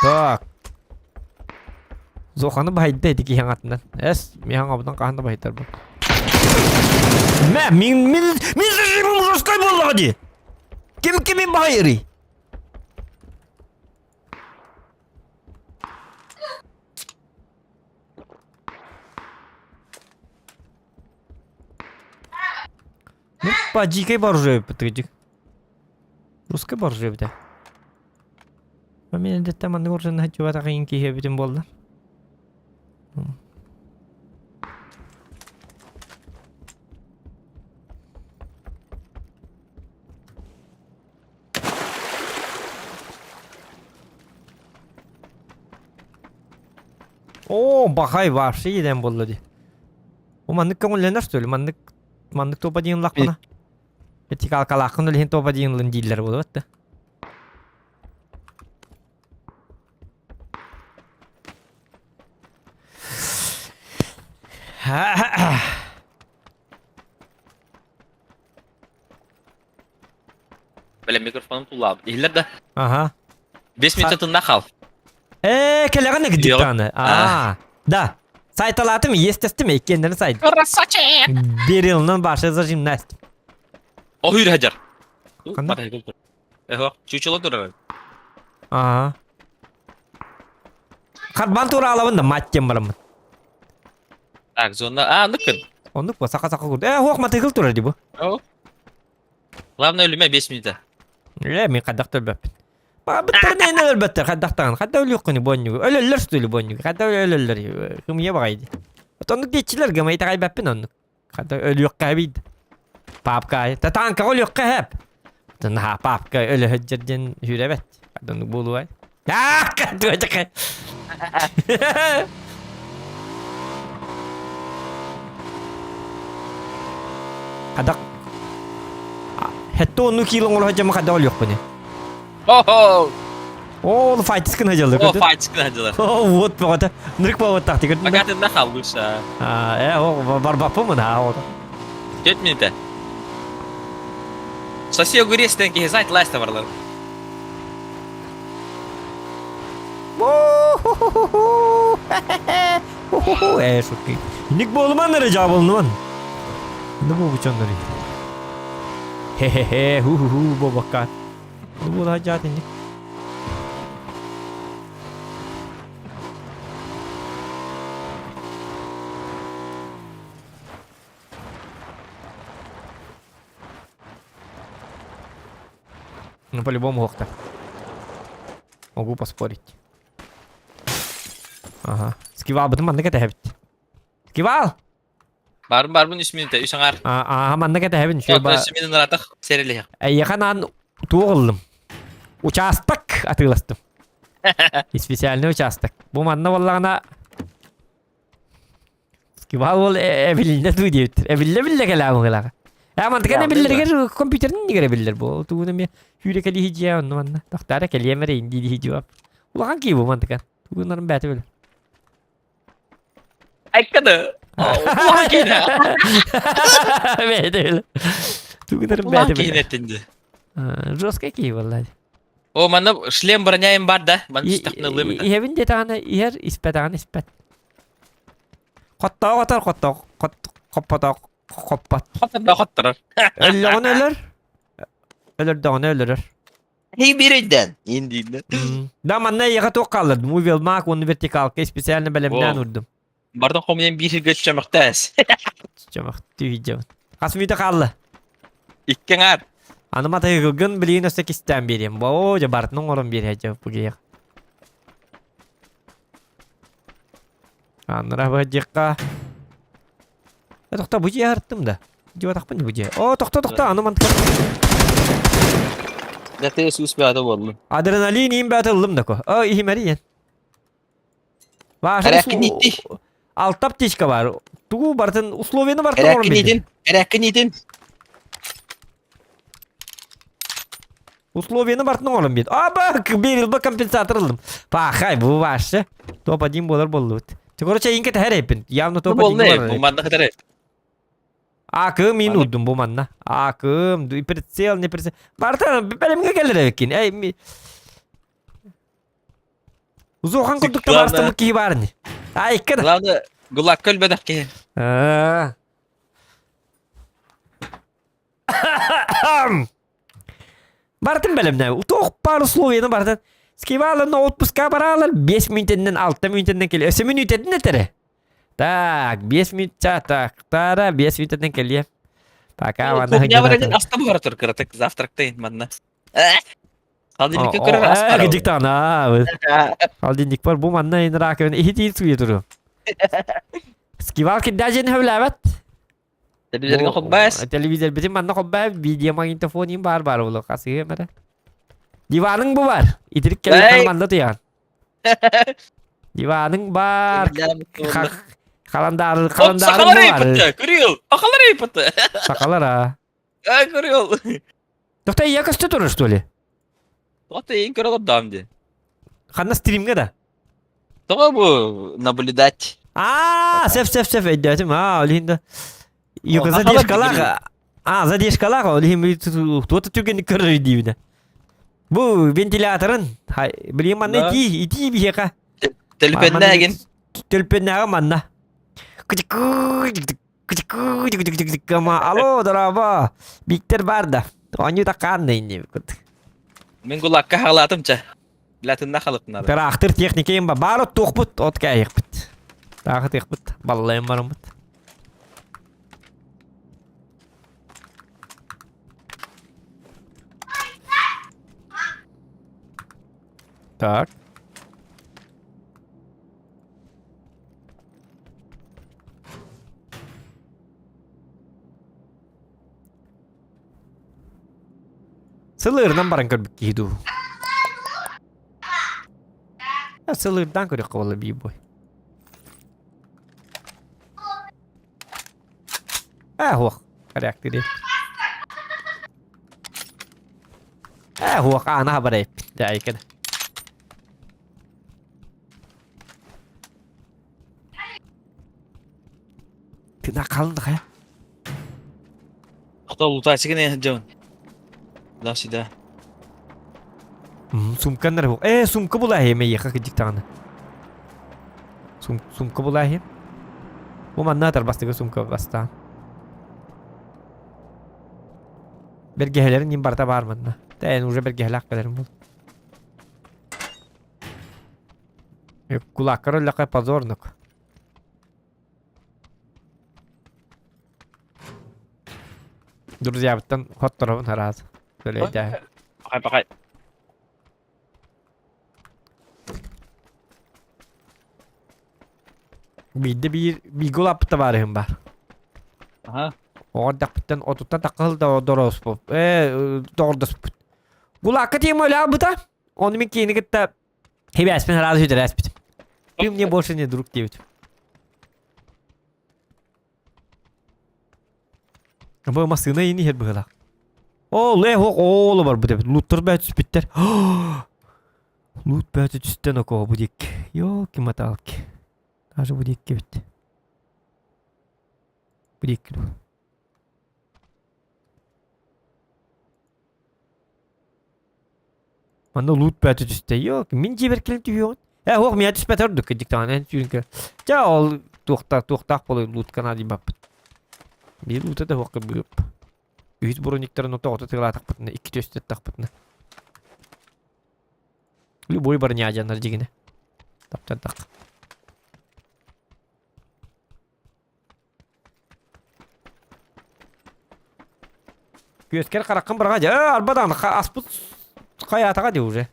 Так. Зоханы баһайда ити киһи аҥатынан. Эс, миһаҥ абытан хаһан да баһайтарбын. Мэ, мин мин мин зажимым жесткой буоллаҕа дии. Ким кими баһайырый? Ну, по дикой боржой пытыдик. Русской боржой бите. Мен деттем маннык оржаны хачыбатах киһи эбитим буолла. О, бахай вообще еден болду ди. О, маннык көңүллэнэр что ли? Маннык маннык топа диэн лахпына. Эти калкалааххын үлэһин топа диэн ылын дииллэр буолуот да. Бля, микрофоным туллаабыт. Иһиллэр да? Ага. 5 минут тынна хал. Э, кэлэҕин эгдиктааны. Аа. Да. Сайталаатым, естественно, иккиэннэрин сайт. Красавчик! Берилнан башы за жимнасть. Оһур хажар. Эхо, чучело турар. Аа. Харбан тураалабын да мать тем бараммын. Так, зона. А, ныкын. Оннук бу сака-сака курду. Э, хуох матыгыл турар ди бу. Главное өлүмэ 5 минута. Э, мин хайдах төлбөппүн. Баҕабыттар нэ өлбөттөр хайдахтаҕын. Хайда өлүөххүнү буонньугу. Өлөллөр что ли буонньугу. Хайда өлөллөр. Кымыйа баҕайды. Оннук диэччилэр гымай итэҕэйбэппин оннук. Хайда өлүөххэ эбийд. Папка, та танкаҕа өлүөххэ хэп. Наһаа папка өлөһөддьэр диэн үүрэбэт. Хайда оннук буолуой. Аа, кадуочака. Хадак. Хэтте онну кило оҥоро дьама хадда олуохпуни. О-хо! О, файтискын хадьалар. О, файтискын хадьалар. О, вот бөҕөтө. Нырык баҕаттах тигэр. Пока ты нахаллыша. А, э, о, барбаппын а, о. Төрт минута. Сосио гурестен киһи сайт лайста барлар. Э, шутки. Ник болман эрэ жабылныман. Ну бу бучоннори. Хе-хе-хе, ху-ху-ху, бобакка. Ну бу жаат инник. Ну, по-любому охта. Могу поспорить. Ага. Скивал бытын маннык этэһэбит. Скивал! Барбын барбын үс минута, үс аҥаар. Аа, маннык этэһэбин. Үчүгэй Үс минут ыраатах сэрэлиһэх. Эйиэхэ анаан туох ыллым? Учаастак атыыластым. Специальный участок. Бу манна буоллаҕына Скивал ол эбилиннэ дуу диэбиттэр. Эбиллэ биллэ кэлээ быһыылаах. Ээ мантыка эбиллэригэр компьютерин нигэр эбиллэр бу. Тугун эмиэ сүүрэ кэлиһи дьиэ онно манна. Тохтаара кэлиэм эрэ инди дии дьуап. Улахан киһи бу мантыка. Тугунарын бээтэ билэр. Айкады. Улахан киһи. Бээтэ билэр. Тугунарын Улахан бээтэ киһи билэр. эттинди. Жесткий киһи буолла. О, манна шлем броняем бар да. Манна түстэхпинэ ылыам этэ. Иһэбин диэтэҕинэ иһэр, испэтэҕинэ испэт. Хоттоох отор хоттоох хот хоппотоох хоппот. Хоттордо хотторор. Өллөҕүнэ өлөр. Өлөрдөҕүнэ өлөрөр. Хей биир өйдөөн. Индииннэ. Да манна эйиэхэ туох хааллардым? Увелмак уонна вертикалка специально бэлэмнээн урдум. Бардын хомуйан биир сиргэ чөмөхтөөс. Чөмөхтүү иһдьэбин. Хас мүнүүтэ хаалла? Икки аҥаар. Аны матайгылгын билигин өссө кистээн биэриэм. Оо, дьэ бартын оҥорон биэриэ дьэ бу киһиэхэ. Аннара бадьыкка. Э, тохто, бу дьиэ арттым да. Дьиэ бу дьиэ. О, тохто, тохто, аны мантыка. Да ты сус бәді болдun. Адреналин иин бәті ыллым да ко. О, ихимэри Ваша Эрәккин Алта птичка бар. Тугу бартын условияны бартын Эрәккин итин. Эрәккин итин. Условияны бартын оҥорон биэрдэ. Аба, берилба компенсатор ыллым. Пахай, бу вообще. Топ-1 буолар буоллубут. Ты, короче, инке тэһэр Явно топ-1 буолар. Бу манна кытары. Акым мин урдум бу манна. Акым, прицел, не прицел. Бартан, бэлэмҥэ кэлэр эбиккин. Эй, Узухан курдук табаарыстаммыт киһи баар ини. А, икки да. Главное, гулакка өлбөтөх киһи. Бартын бэлэмнэ. Утуох пар условияны бартын. Скивалын отпуска баралар 5 мүнөтүнэн 6 мүнөтүнэн кэлиэ. Өссө мүнөтүнэн этэрэ. Так, 5 мүнөт так, тара 5 мүнөтүнэн кэлиэ. Пока ванна Кухня бар один аста бугара тур кыратык завтрактайын манна. Холодильникке көрөр ас бар. Диктана. Холодильник бар бу манна ин раковина ихитин суе туру. Скивал кидажен хөвләбәт. Телевизорга холбаас. Телевизор битин манна холбаа видеомагнитофон бар бар оло касыга мара. Диваның бу бар. Итирик келген манна туян. Диваның бар. Халандары халандары Сакалар иппытты. Курил. Сакалар иппытты. Сакалар а. А курил. Тохта я көстө турар что ли? Тохта ең көрө дам ди. Ханна стримге да. Тоҕо бу наблюдать. А, сеп сеп сеп өйдөөтүм. А, ол иһин да. Юка задержкалаах. А, задержкалаах ол иһин туота түргэнник көрөр диибинэ. Бу вентиляторын, билигин манна итии, итии биһиэхэ. Төлпөннээгин. Төлпөннээҕи манна. Алло, дорообо. Биктер бар да. Оонньуу такаан да инни. Мин гулакка хаалаатым ча. Латынна халыкнады. Тыраахтыр техникейм ба баар оттуохпут, от кээйихпит. Таахытыахпыт, баллайым барыммыт. Так. Сылыырынан баран көрбүт киһи дуу. Сылыырдан көрүөххэ буолла бии бой. Аа, хуох, реактири. Э, хуох аана хабар эппит. Дайкын. Тына қалдық, ә? Кто лутачыгын э дьон. Да сюда. Сумканнар бу. Э, сумка була эме еха кыдик тағаны. Сумка була хем. Бу манна тарбастыгы сумка баста. Бергеһелерин ним барта бар манна. Тәйін уже бергеһелак калерин бул. Кулаккар өллөккө позорнук. Друзьябыттан хотторобун араас. Төлөйдää. Пахай пахай. Биирдэ биир бииргэ улааппыт табаарыһым баар. Аха. Оҕордахпыттан отуттан таххыл да дорооспут. Ээ, доҕордоспут. Кулаакка тиийэн өлөөбүтэ. Ону мин киини кытта хибээспин сразу сүтэрээспитим. Ты мне больше не друг диэбитим. Бу массыына иин иһэр быһыылаах. Оо, лэ ох ооло барбыт эбит. Луттар бää түспүттэр. Лут бää түстэн окоо бу диэки. Ёлки-маталки. Даже бу диэки эбит. Бу диэки дуу. Манна лут бөөтө түстэ. Ёк, мин дьиэбэр кэлэн түһүөҕүн. Э, ох, миэхэ түспэтэ ордук кырдьык даҕаны эн сүүрүн көр. Чэ, ол туохтаах туохтаах буолуой лутка наадыйбаппыт. Биир лута да суох кырбыып. Үһүс брониктарын тоҕото тыалаатахпытына, икки түөстаттахпытына. Любой броня дьаннар дьигинэ. Таптардах. Күөскэр хараххын быраҕа дьэ, арба даҕаны аспыт хайаатаҕа дии уже.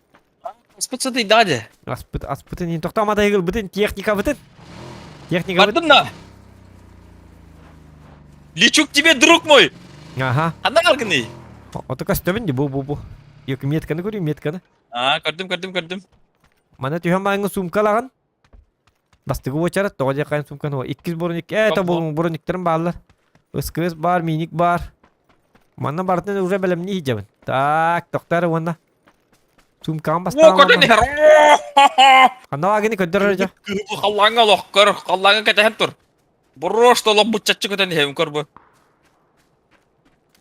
Аспыт сытыйдаҕа дьэ. Аспыт аспытын иһин тохтоомата ыгылбытын техникабытын. Техникабыт. Бардым да. Лечу к тебе, друг мой. Ага. Ханна қалгыный? Ото көстөбүн ди бу бу бу. Yok метканы көрүм метканы. А, көрдүм, көрдүм, көрдүм. Мана түһэн баҕаҥҥа сумка Бастакы уочарат тоҕо диэххэ хайын сумканы о иккис броник ээ то брониктарым бааллар. СКС баар, миник баар. Манна барытын уже бэлэмнии сылдьабын. Так, тохтоо эрэ уонна. Сумкаҕын О, бастаан көрдөн иһэр. Ханна баагыны көрдөр эрэ дьэ. Кыһыл халлааҥҥа олох көр, халлааҥҥа кэтэһэн тур. Просто олох буччаччы көтөн иһэбин көр бу.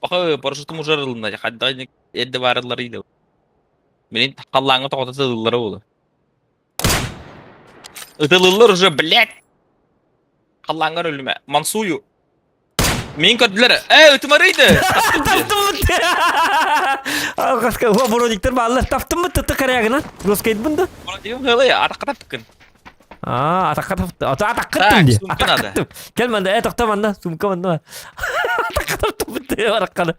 Баха парашютум уже арылынна, хайдах эрдэ баарылларый да. Мин халлааҥҥа тоҕото сылыллара буолуо. Ытылыллар уже, блядь! Халлааҥҥар өлүмэ. Мансую. Мин көрдүлэр. Э, ытымарыйды! Таптыммыт! Алҕаска уо брониктар бааллар. Таптыммыт тытты корягынан. Роскайтбын да. Броникым хылый, атахха таптыккын. Аа, атахха тапты. Ата атахха Так, таптым ди. сумка Атахха надо. таптым. Кел манна, э, тохто манна, сумка манна. Атахха таптым баракканы.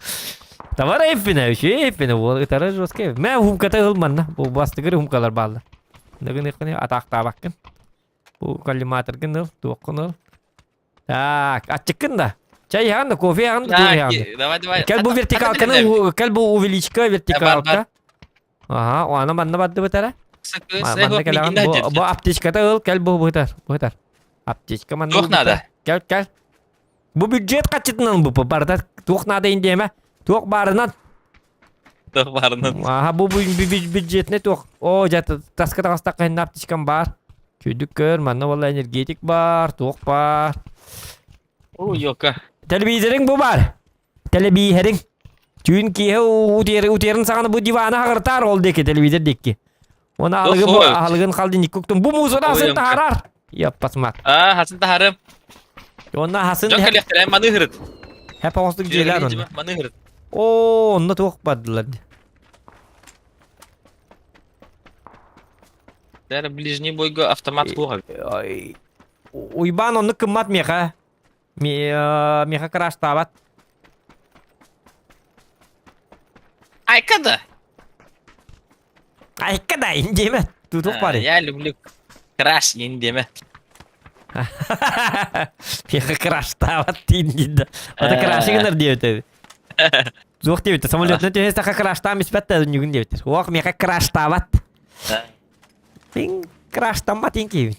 Тавар эппине, үчүгэй эппине, уол ытара жесткий. Мэ хумката ыл манна. Бу бастыгыр хумкалар бааллар. Нагын ыккыны атаахтаабаккын. Бу коллиматоргын ыл, туоххун ыл. Так, аччыккын да. Чай иһэҕин да, кофе иһэҕин да, туох иһэҕин да. Давай, давай. Кэл бу вертикалканы, кэл бу увеличка вертикалка. Ага, аны манна бардыбыт эрэ. Манна кэлэҕин, бу, бу аптечката ыл, кэл бу быһытар, быһытар. Аптечка манна. Туох надо? Кэл, кэл. Бу бюджет хаччытынан бу барыта туох наада диэмэ. Туох баарынан. Туох баарынан. Аха бу бюджетный туох. О, дьэ таска таҕыстахха инна аптечкам баар. Чүйдүк көр, манна буолла энергетик бар, туох бар. О, ёка. Телевизорың бу бар. Телебииһэриҥ. Түүн киэһэ утуйарын саҕана бу диваны хаҕыртаар ол диэки телевизор диэки. Оны аһылыгын бу аһылыгын халдин икки Бу музыка хасын таһарар. Яппасмат. Аа, хасын таһарым. Онна хасын Дьон кэлиэхтэрэ маны ыһырыт. Хэп оҕостук дьиэлэр онно. Маны ыһырыт. Оо, онно туох бардылар. Даже ближний бойга автомат суох. Уйбаан оннук кыммат миэхэ. Миэхэ краштаабат. Айка да. Айка да, индиэмэ. Тутух бар. Я люблю краш индиэмэ. Миэхэ краштаабат диин Ата краши гынар диэбит. Суох диэбит. Самолетна түһэстэхэ краштаам испэт да нүгүн диэбит. Уох миэхэ краштаабат. Тин краштаммат ин киһибин.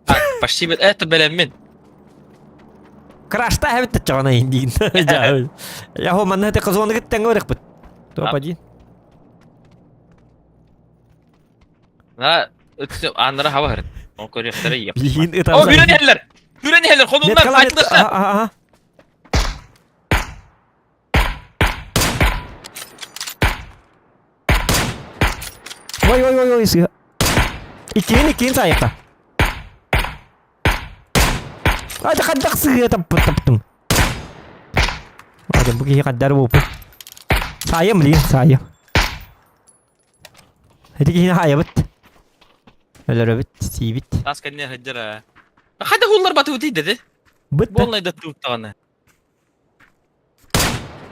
Так, почти это бэлэммин. Крашта хэбит чаҕана индиин. Я хо манна те казоны кыттан көрөкпүт. Топ-1. На өтсө аннара хаба хырыт. Ол көрүөхтэрэ иеп. Билигин О, хүрэн иһэллэр. Хүрэн иһэллэр, хонуннар, айтылышта. Аха. Ой, ой, ой, ой, сыа. Иккиһин, иккиһин саайыкка. Ата хаддах сыа таппыт таптым. Ата бу киһи хаддар буупу. Саайым билигин, саайым. Ити киһини хаайабыт. Өлөрөбүт, сиибит. Тас кэннэ сылдьар аа. Хайда хуллар батыбыт dedi. Быт. Буолнай да туттаҕына.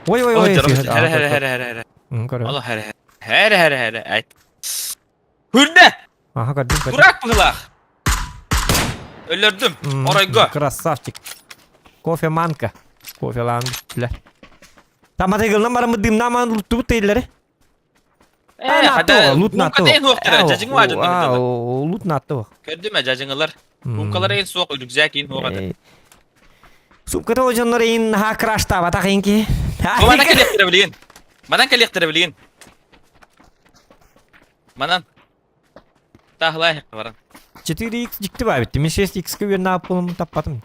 Ой, ой, ой. Хәрэ хәрэ хәрэ хәрэ хәрэ. Ало хәрэ хәрэ хәрэ хәрэ. Айт. Хүрдэ! Аха көрдүм көрдүм. Дурак быһылаах. Өлөрдүм. Оройго. Красавчик. Кофе манка. Кофе лаан бүттүлэр. Таматыгылынан бараммыт дымнааман луттубут тейлери. Э, хада Лут натто. Мумката эн хуохтара, жажиҥ уаадьын Лут натто. Көрдүм э, жажиҥылар. Мумкалар эн суох, үрүкзээк ин хуох ата. Сумката ожоннор ин ха краштаабатах инки. Манан кэлиэхтэрэ билигин. Манан кэлиэхтэрэ билигин. Манан. Таһлай баран. 4x дьикти баа битти. Мен 6x-ка үөрнэ аппылым таппатым.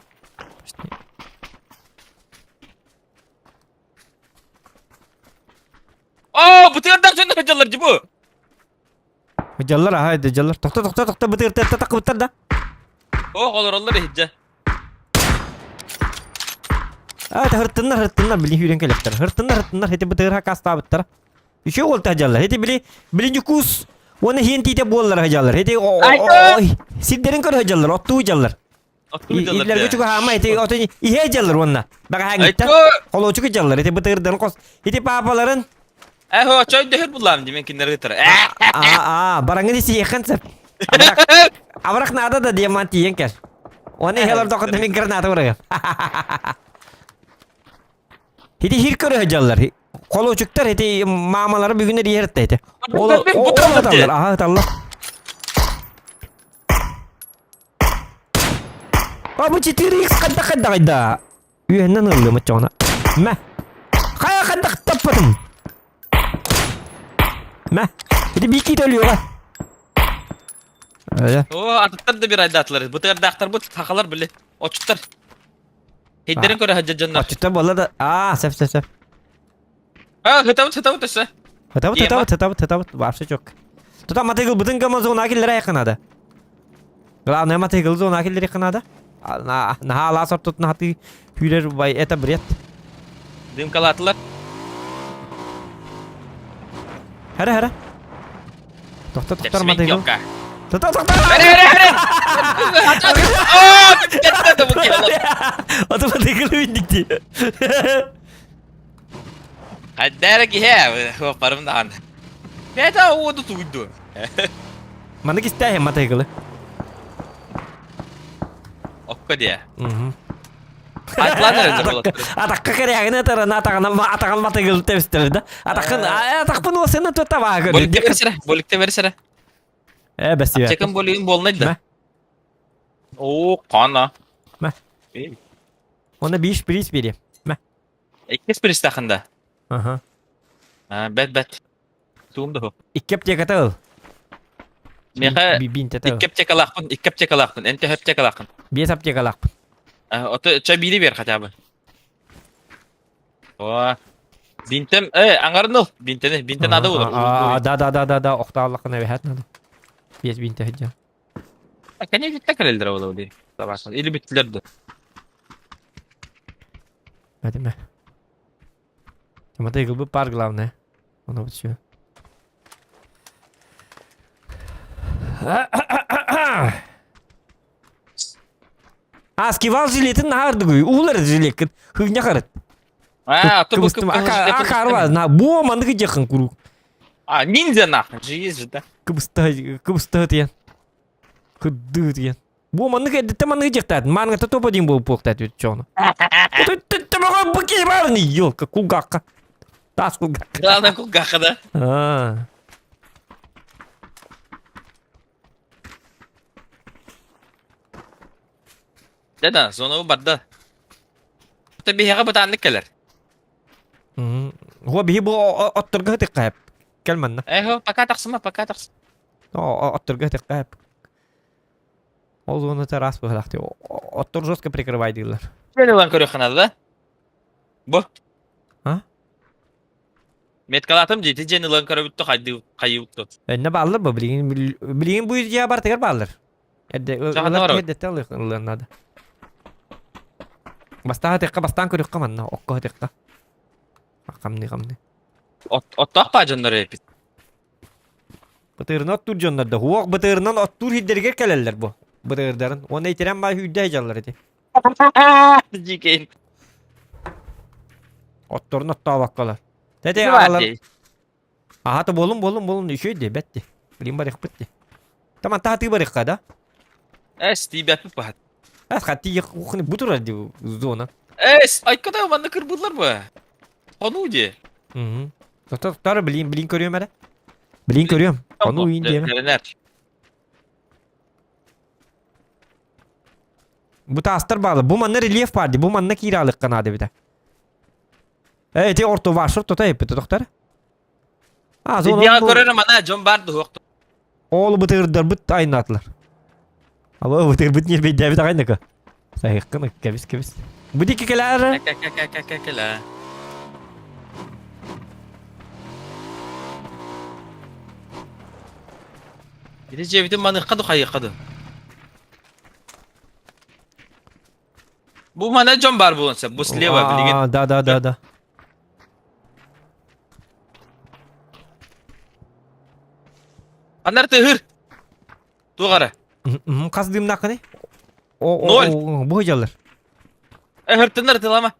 Оо, бытыардаах дьонно сылдьаллар дии бу. Дьаллар аха дьаллар. Тохто тохто тохто бытыар тахыбыттар да. Оо, олороллор иһдьэ. А, хыртыннар хыртыннар били хүрен келептер. Хыртыннар хыртыннар хити бытыар хакастаабыттар. Үчү ол тажаллар. Хити били били ньукус уонна хиэн тиитэ буоллар хажаллар. Хити сирдерин көрө хажаллар, оттуу жаллар. Иллэргэ чугаһаама ити ото иһэ дьаллар уонна. Баҕаһаҥҥыттан холуочук дьаллар ити бытыырдан хос ити паапаларын Э, хо, чой дөһөр буллаам димен кинилэр ыытар. Аа, бараңын исиэххин сөп. Абырах наада да диамант тиийэн кэл. Оны иһэлэр дохот мин граната бырагам. Ити хир көрө дьаллар. Холуочуктар ити маамалары бүгүн эрийэртэ ити. Ол ол ыталлар, аха ыталлар. А бу 4x хайдах хайдах да. Үөһэннэн ыллым оччоҕуна. Мэ. Хайа хайдах таппатым. Мэ. Ити биики төлүөҕэ. Öyle. О, атыттар да бир айдаатылар. Бытыардаахтар бут сахалар били. Очуттар. Хейдерин көрө хаджа дьоннор. Очуттар буолла да. Аа, сөп сөп сөп. А, хытабыт хытабыт өссө. Хытабыт хытабыт хытабыт хытабыт вообще чок. Тута мотоцикл бытын гама зона киллere yakınады. Главное мотоцикл зона киллere yakынады. На на ала сортут на ты хүйрер бай это бред. Дымкалаатылар. Хара хара. Тохто тохтор мотоцикл. Тохто тохтор. Хара хара хара. Аа, битте бу Ото мотоцикл биндикти. Хайдара киһи барым даҕаны. Бэйэтэ уоду тугуйду. Маннык истээһин матайгылы. Окко диэ. Айтлан эрэ болот. Атакка кэрээҕин атарана атаҕынан атаҕын матайгылы тэбистэр да. Атаккын атакпын уосына тута баа Боликте берсere, боликте берсere. Э бэсиэ. Аптекам болигин болнай да. Оо, қана. Мә. Онна биш приз берем. Мә. Иккис пристахында. Аха. А, бэт бэт. Туум да Икки аптеката ыл. Меха Бинтета ыл. икки аптекалаахпын, икки аптекалаахпын, эн төһө аптекалааххын? Биэс аптекалаахпын. Ото ча биири бер хотя бы. О. Бинтем, э, аңарын ыл. Бинтени, бинте надо olur. А, да, да, да, да, да, охтааллахына эбэһэт надо. Биэс бинте сылдьан. Конечно, бүттэ кэлэллэр ол дии. Табасын. Или бүттүлэр да. Этиме. Мотоцикл бы пар главное. Оно вот все. А, скивал жилетин наһардыгый. Уулар жилеккин. Хыгня харыт. А, то Кыбыстым. Ака ака на бу мандыгы жакын куру. А, ниндзя нахуй, же есть же, да? Кыбыста кыбыста диэн. Кыдды диэн. Бу маннык эрдэттэн манныгы дьахтаат. Маанҥата топ один буолуп буолуохтаат үт чоҕуна. Төмөҕө бу киһи баарын елка кулгаахха. Таас кулгаахха. Главное кулгаахха да. Аа. Да-да, зонабы барда. Биһиэхэ бытааннык кэлэр. Хуа биһи бу отторго хытыкка Кэл манна. Эхо, пока тахсыма, пока тахсыма. Отторго хытыкка Ол зона раз быһалахты. Оттор жестко прикрывайдыылар. Кэл ылан көрүөххэ наада да? Бу. А? Меткалаатым дии, дьиэни ылан көрөбүт да хайдыы хайыыбыт тут. Энне бааллар бу билигин билигин бу дьиэ бартыгар бааллар. Эрдэ ылар эрдэтте ылыан надо. Бастаан атыахха бастаан көрүөххэ манна окко атыахха. Хамны хамны. Оттоох баа дьоннор эпит. Бытырынан оттуур дьоннор да хуох бытырынан оттуур хиддэригэр кэлэллэр бу. Бытырдарын. Уонна итирэн баа хүүрдэ дьаллар ити. Дикей. Отторун оттообокколор. Тете аҕалар. Аһата буолун буолун буолун үчүгэй дии бэт дии. Билин барыахпыт дии. Таман таатыы барыахха да? Эс тиийбэппит баһат. Эс хатыы кухня бу турар дии зона. Эс айкада манна кырбыылар бу. Хонуу дии. Мм. Тотор билин билин көрүөм эрэ. Билин көрүөм. Хонуу иин диэмэ. Бу таастар баалы. Бу манна рельеф бар дии. Бу манна киирэ алыкка наада эбитэ. Э, ити орто вашыр тута эппит доктор. А, зона. Видео көрөр мана дьон бар дуһуох. Ол бытырдарбыт айнаатылар. Ала бытырбыт не бейдәбит агайныкы. Сайыккын кебис кебис. Бу дики келәр. Кәкә-кәкә-кәкә. Ити дьиэбитин маныхха ду хайыахха ду. Бу мана дьон бар буолуон сөп. Бу слева билигин. А, да, да, да, да. Анар тыһыр. Туох ара? Хас дымнакыны? Ноль. Бу жаллар. Ыһыртыннар тылама.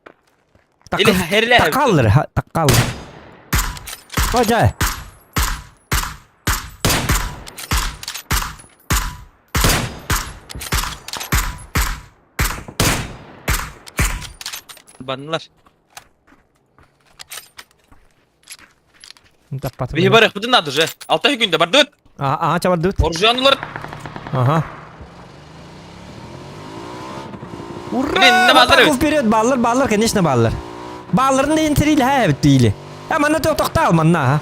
Или херле. Такаллар, такаллар. Ожа. Баннылар. Таппатым. Биһи барыахпытын наада уже. Алта күндө бардыбыт. Аа, чабардыбыт. Оружиялар. Ага. Ура! Атаку вперед! Баллар, баллар, конечно, баллар. Балларын да интерили, ха, бит А манна тоқтал, манна, ха.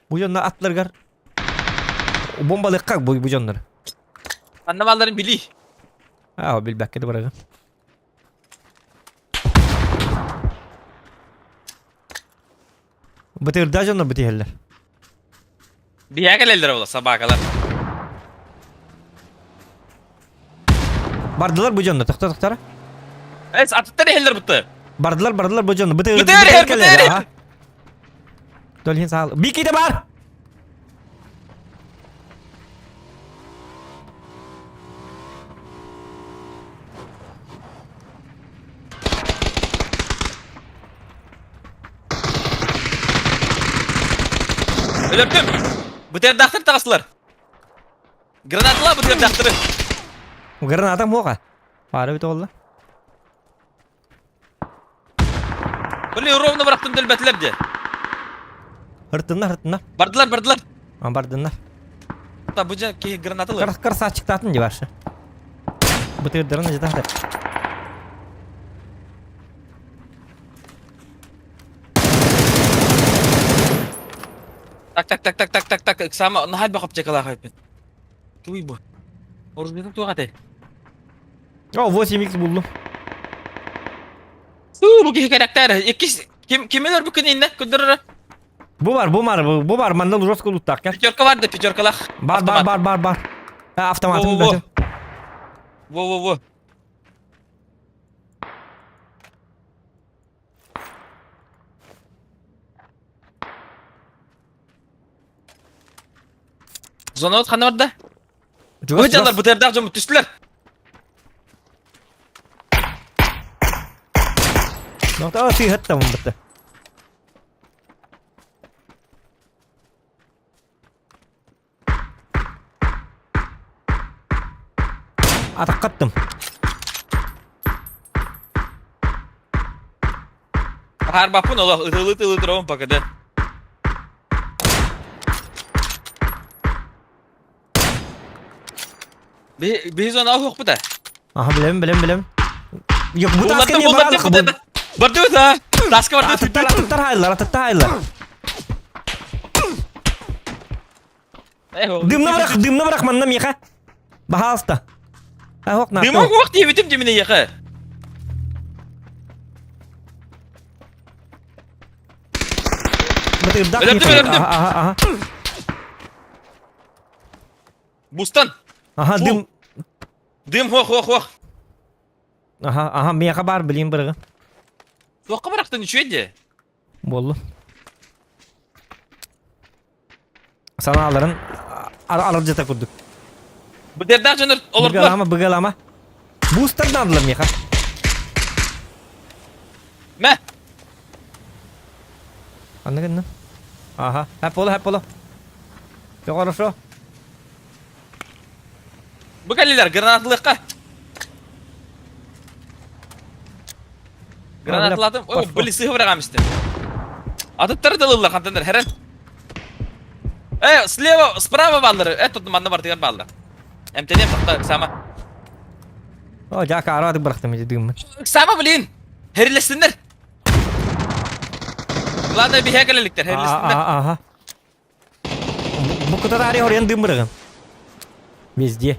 Бу дьоннор атларыгар бомбалыахха бу бу дьоннор. Анна балларын били. Аа, билбэккэ да барагын. Бытырда дьоннор бытыһэллэр. Биһэ кэлэллэр була собакалар. Бардылар бу дьоннор, тохто тохтора. Эс аттар иһэллэр бутты. Бардылар, бардылар бу дьоннор. Бытыр Бытыр иһэр, бытыр иһэр. Долин саал. Бики да бар. Өлөрдүм. Бытырдаахтар таҕыстылар. Гранаталаа бытырдаахтары. Граната муоха. Баара бит олла. Блин, ровно бырахтым дэлбэтилэр дии. Ыртыннар, ыртыннар. Бардылар, бардылар. А, бардыннар. Та бу дьэ киһи гранаталар. Кыр красавчиктаатын дии баршы. Бытырдарын ыжытахтар. Так, так, так, так, так, так, так, ыксаама, наһаа элбэх аптекалаах эбиппин. Туй бу. Оружиетын туох этэй? О, 8x буллум. Суу, бу киһи кэрэктээр. Иккис ким кимилер бу күн иннэ көрдөрөрө. Бу бар, бу бар, бу бар, манна жестко луттаах кел. Пятерка бар да, пятеркалаах. Бар, бар, бар, бар, бар. Автоматым Во-во-во. бөтө. Во-во-во. Зонот ханна барда? Чугас, Бу дьаллар бытырдаах дьон түстүлэр. Нота сыһаттам бытта. Атаққаттым. Харбаппын олох ытылы-тылы турамын пока да. Биһи зона оһуохпут э. Аха билем билем билем. Yok bu Булларды таска не булларды бар булларды. Барды да. Таска барды. Атыттар атыттар хайлар атыттар хайлар. Дымна бырах дымна бырах манна миха. Баһаалыста. Ахок на. Дымок уох диэбитим димини яха. Бытырдак Өлөрдүм, өлөрдүм. Аха аха. Бустан. Аха дым. Дым хуох хуох хуох. Аха аха миэхэ баар билим бырыгы. Туохха бырахтын үчүгэй дии. Буоллу. Санааларын аралдьыта курдук. Быдырдаах дьонор олордулар. Быгалама, быгалама. Бустар наадылар миэхэ. Мэ. Анны гынным. Ага, хэп боло, хэп боло. Все хорошо. Бу кэллилэр гранатылыахха. Гранаталаатым. Ой, били сыһы быраҕам истим. Атыттары да ылыллар хантаннар хэрэн. Э, слева, справа бааллар. Э, тут манна бартыгар бааллар. Эмтэниэм тохто, Ыксама. О, жака араадык бырахтым ити дыыммын. Ыксама, блин! Хэрилэстиннэр! Главное, биһэ кэлэликтэр, хэрилэстиннэр. Ага. Бу кутарари хорен дым бырыгын. Везде.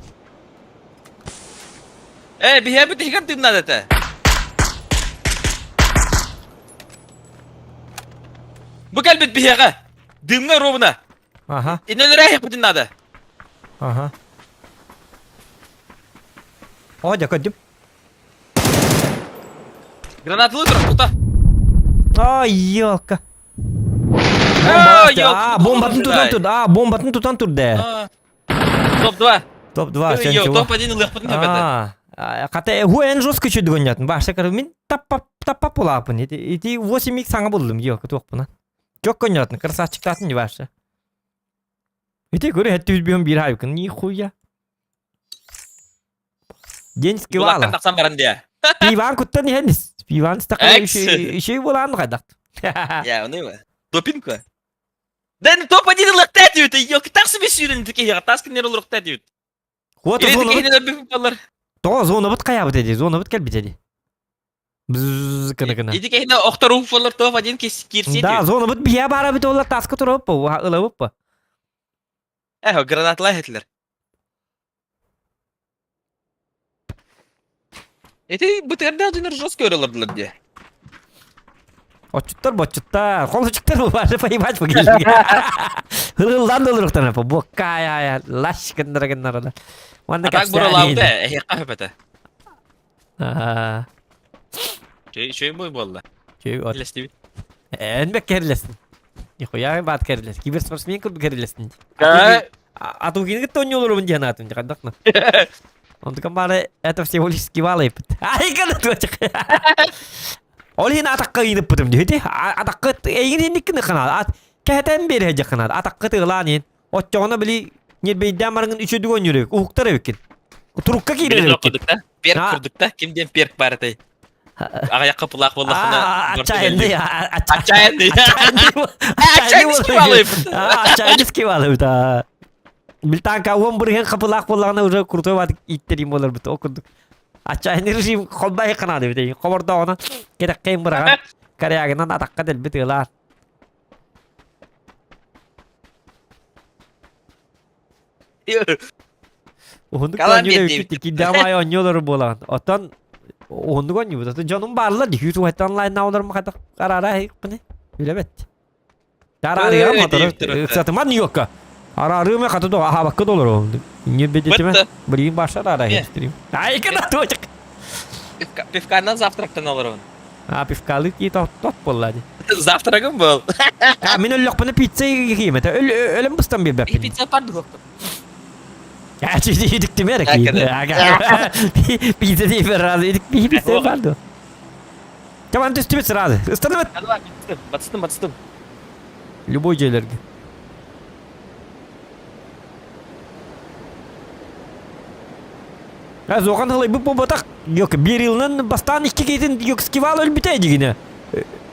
Э, биһэ бүтүһүгэр дымнад этэ. Бу кэлбит биһиэхэ. Дымҥа ровно. Ага. Иннэлэрэ надо. Ага. О, дьэ көрдүм. Гранатылы турар, тута. Ай, елка. А, А, бомбатын тутан тур. А, бомбатын тутан тур да. Топ-2. Топ-2, сен чего? Топ-1 ылыахпытын хөпөтө. А, хата хуэн жестко чөдүгөннятын. Баша кар мин таппап таппап булаапын. Ити ити 8x саңа булдум, елка туохпуна. Жок көннятын, красавчиктатын не баша. Ити көрө хэтти үзбүһүн биир хайыкын, нихуя. День скивала. Булактан тахсан баран дия. Пиван куттан иһэнис. Пиван стакан еще булан хайдах. Я, оны ма. Допинг ва. Дэн топ-1 ылыктаа диэбит. Ёк тахсы бе сүүрэн тики тас кинер олоруктаа диэбит. Вот зона. То зона бут каябыт эди, зона бут кэлбит эди. Бзз кына кына. Ити кehine охторуу болар топ-1 кирси. Да, зона бут бия бара бит олар таска туруп, ылабып. Эхо, гранатлай хетлер. Эти бытырда дөнөр жестко өрөлөрдүлөр дии. Отчуттар боччуттар, холочуктар бары поебать бу Хылылдан да олоруктан апа, боккая лаш гыннара гыннара. А так буралаабыта, эһиэхэ хөпөтө. Аа. Чөй бой буолла. Чөй от. Керлестибит. Энбек керлесин. Нихуя бат керлес. Киберспортсмен курдук керлесин. Атугин кытта онньолорун диэн аатым дьахандахна. Онтукам баары это всего лишь скивала иппит. Ай гана туочак. Ол иһин атакка ыйыныппытым дии. Атакка эйигин инниккин ханаа. Ат кэһэтэн биэрэ дьаханаа. Атакка тыылаан иһин. Оччоҕуна били ньирбэйдээн барыҥын үчүдүк оонньуур уһуктар эбиккин. Турукка киирэр эбиккин. Перк курдук да? Ким диэн перк баар этэй? Аҕыйахха пулаах буоллаххына... Отчаянный, Отчаянный. Отчаянный Отчаянный скивалыбыт. Билтанка уон бырыһын хапылаах буоллаҕына уже крутой баатык ииттерим буолар бит ол курдук. Отчаянный режим холбай канаады бит. Хобордооҕуна кэтэххейн быраҕан корягынан атахха дэлбит ыалаар. Уһундук Калан оонньуур биэрдибит. эбиккит киирдэҕим аайы оонньуулар буолаҕын. Оттон уһундук оонньуубут. Оттон дьонум бааллар дии. Күүс уһаттан онлайнна олорум хайдах араара иһикпиний? Билэбэт. Араарыам хотору. Ыксатыман Нью-Йоркка. Араарыым хата до аһаабакка да олоруом. Не бедетиме. Билигин баша араара иһистирим. Айка да туочак. Пивканан завтрактан олоробун. А пивкалы ки тот тот буолла дии. Завтрагым был. А мин өллөхпүнэ пицца киим этэ. Өлөм быстан биэрбэппин. Пицца пардуһук. Идиктимер Пицца дии сразу. Пицца парду. Таман түстүбүт сразу. Ыстаныбыт. Батыстым, батыстым. Любой дьиэлэргэ. Зохан ылайбыт буолбатах. Yok bir yılının бастаан икки киһитин yok скивал өлбүтэ дигинэ.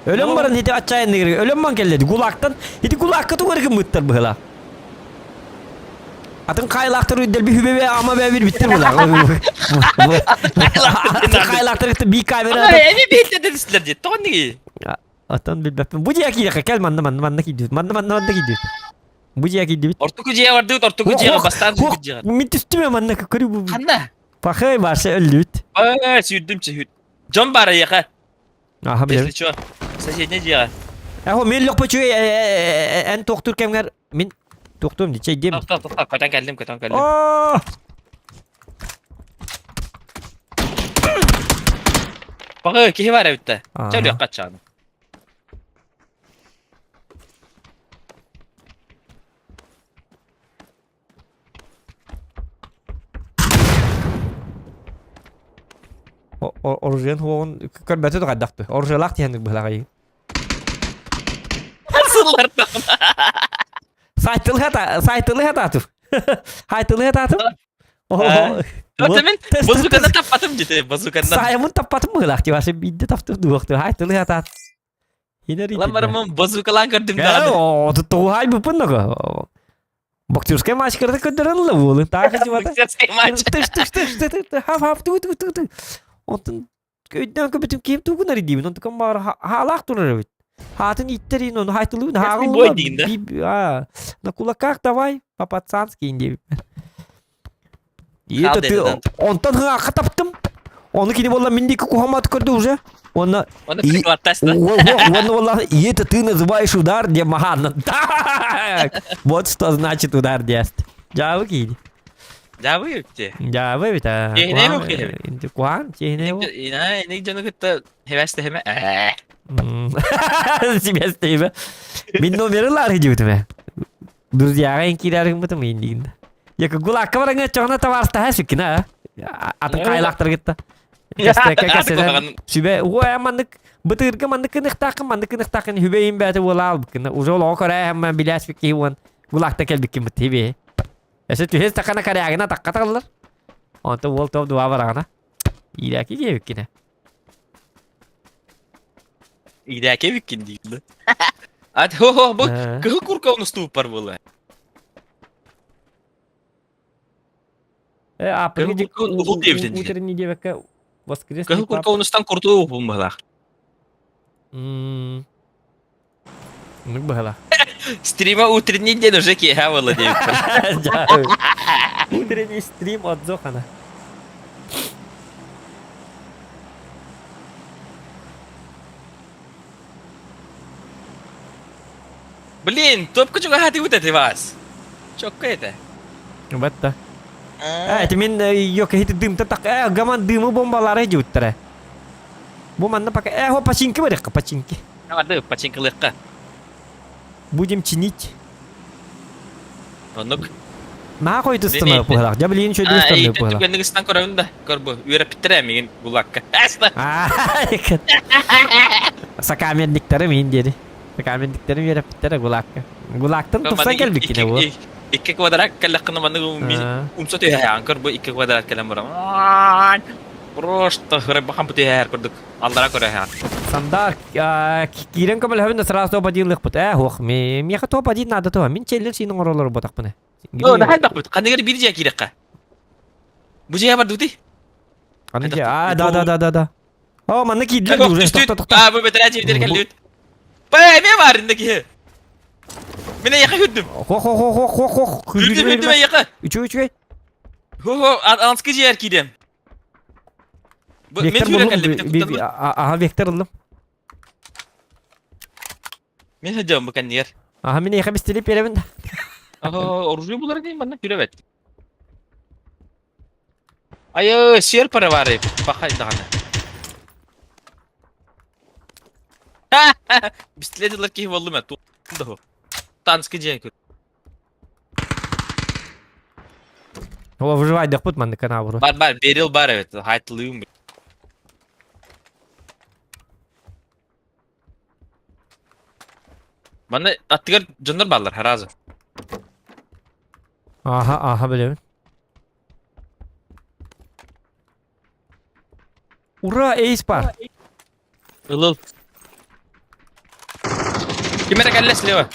Өлөн баран ити отчаянный өлөн ман келледи. Гулактан ити гулакка тугар гыммыттар быһыла. Атын хайлаахтар үрдэлби хүбэбэ ама бэбир биттер була. Атын хайлаахтар кытта би камера. Эми бэйтлерден истилер дии. Тоҕо ниги? Атын билбэппин. Бу дьиэ киирэхэ кэл манна манна манна киирдибит. Манна манна манна киирдибит. Бу дьиэ киирдибит. Ортуку дьиэ бардыбыт, ортуку дьиэҕэ бастаан Хух, дьиэҕэ. мин түстүм манна көрү бу. Ханна? Пахай барса өллүбүт. Aa, сүүрдүм чүһүт. Дьон баар эйиэхэ. Аха билэбин. Если чё, соседний дьиэҕэ. Эхо, мен лөхпө чүгэй эн туохтуур кэмҥэр мин туохтуум ди чэйдиэм. Тоқ, тоқ, тоқ, көтөн кэллим, көтөн кэллим. Оо! Баҕы, киһи бар эбит да. Чэ, өлүөххэ аччааны. Оружиен хуоҕун көрбөтө да хайдахты. Оружиелаах тиһэнник быһылаҕай. Сайтылыха сайтылыха таатым. Хайтылыха таатым. Мен базуканы таппатым дете, базуканы. Саайымын таппатым быһылаах тибасы биирдэ таптым дуохту. Хайтылыха таат. Лан барымын базукалаан көрдүм даҕаны. Оо, тугуһай буппун наго. Боксерскай матчкарда көрдөрөн ыла буолун. Таах жыбата. Боксерскай матч. Тыш тыш тыш тыш хап хап ту ту ту ту. Онтон өйдөөн көбүтүм киим тугунар диибин. Онтукам баар хаалаах турар эбит. Хаатын ииттерин ону хайтылыын Честный бой диин да. На кулаках давай по-пацански диэбиппин. Онтон хыҥаахха таптым. Ону кини буолла мин диэки куһаммат көрдө уже. Уонна Оны прикладтаста. Уонна буолла и это ты называешь удар диэн маһаанна. Так! Вот что значит удар диэст. Дьаабы киини. Дьаабы үпте. Дьаабы эбит аа. Тиэхинэй бу киһи. Куһаан тиэхинэй бу. Ина, ини дьону кытта хевэстэһимэ. Сибэстэһимэ. Мин номеры лаары дьибитимэ. Друзьяҕа эн киирэргин индигин. Яка гулакка бараҥа чоҕуна табаарыстаһа сүккүнэ а. Атын кайлаахтаргытта. Кэстэкэ сүбэ уо маннык бытыырга маннык кыныхтааххын маннык кыныхтааххын хүбэйин бээтэ буола албыккына уже олоҕо көрөөһөммө билээс киһи уон гулакта кэлбиккин бытыы бии. Эсэ түһэс такана корягына такка таллар. Онто уол топ дуа бараҕына. Иирээки диэбиккинэ. Иирээки эбиккин дииллэр. Ат хо бу кыһыл курка устууппар буолла. Э, апрель утренний диэбэккэ воскресный Кыһыл курка унустан куртуу уһун быһылаах. Мм. Ну быһылаах. Стрима утренний день уже киэһэ буолла диэбиттэр. Утренний стрим от Зохана. Блин, топка чугаһаатыбыт этэ вас. Чокко этэ. Батта. Э, это мин йок хит дым-та так э гаман дымы бомбалары жуттара. Бу манна пока э хо починки барыхха починки. Барды починкалыахха. Будем чинить. Оннук. Маа койдустана пыһалах. Дьэ билигин үчүгэй устан пыһалах. Түгэнник ыстан көрөбүн да. Көр бу үөрэппиттэрэ мигин гулакка. Аста. Сакаменниктары мин диэри. Сакаменниктары үөрэппиттэрэ гулакка. Гулактан тупсан кэлбиккинэ бу. Икки квадрат кэллэххинэ маннык умса түһэһэҕин көр бу икки квадрат кэлэн баран. Просто хырайбахан бу түһэһэр курдук. Аллара көрөһөҕүн. Сандар киирэн көмөлөһөбүн да сразу топ-один ылыахпыт. Ээ, суох. Миэхэ топ-один наада туох. Мин челлендж син оҥоролор ботахпына. О, наһаа элбэхпит. Ханныгар биир дьиэ киирэххэ. Бу дьиэ бардыбытый? Ханнык дьиэ? А, да, да, да, да, да. О, манна киирдилэр уже. Тохто, тохто. А, бу бэтэрээ дьиэбитигэр кэллибит. Бээ, эмиэ баар инде киһи. Мин эйиэхэ хүрдүм. Хо, хо, хо, хо, хо, хо. Хүрдүм, хүрдүм эйиэхэ. Үчүгэй, үчүгэй. Хо, хо, анскы дьиэр киирем. Вектор буллум. Аха, вектор ыллым. Мин сылдьабын бу кэннигэр. Аха, мин эйиэхэ бистилип биэрэбин да. Аха, оружие булар дейм манна күрөбөт. Айы, сер пара бары, бахай даҕаны. Бистилет ылар киһи боллум ээ, туох Танскы дьиэ көр. О, выживайдахпыт маннык канабыру. Бар бар, берил бар эбит, хайтылыым. Манна аттыгар дьоннор бааллар, харазы. Аха, аха билэбин. Ура, эйс бар. Ылыл. Ким эрэ кэллэ слева.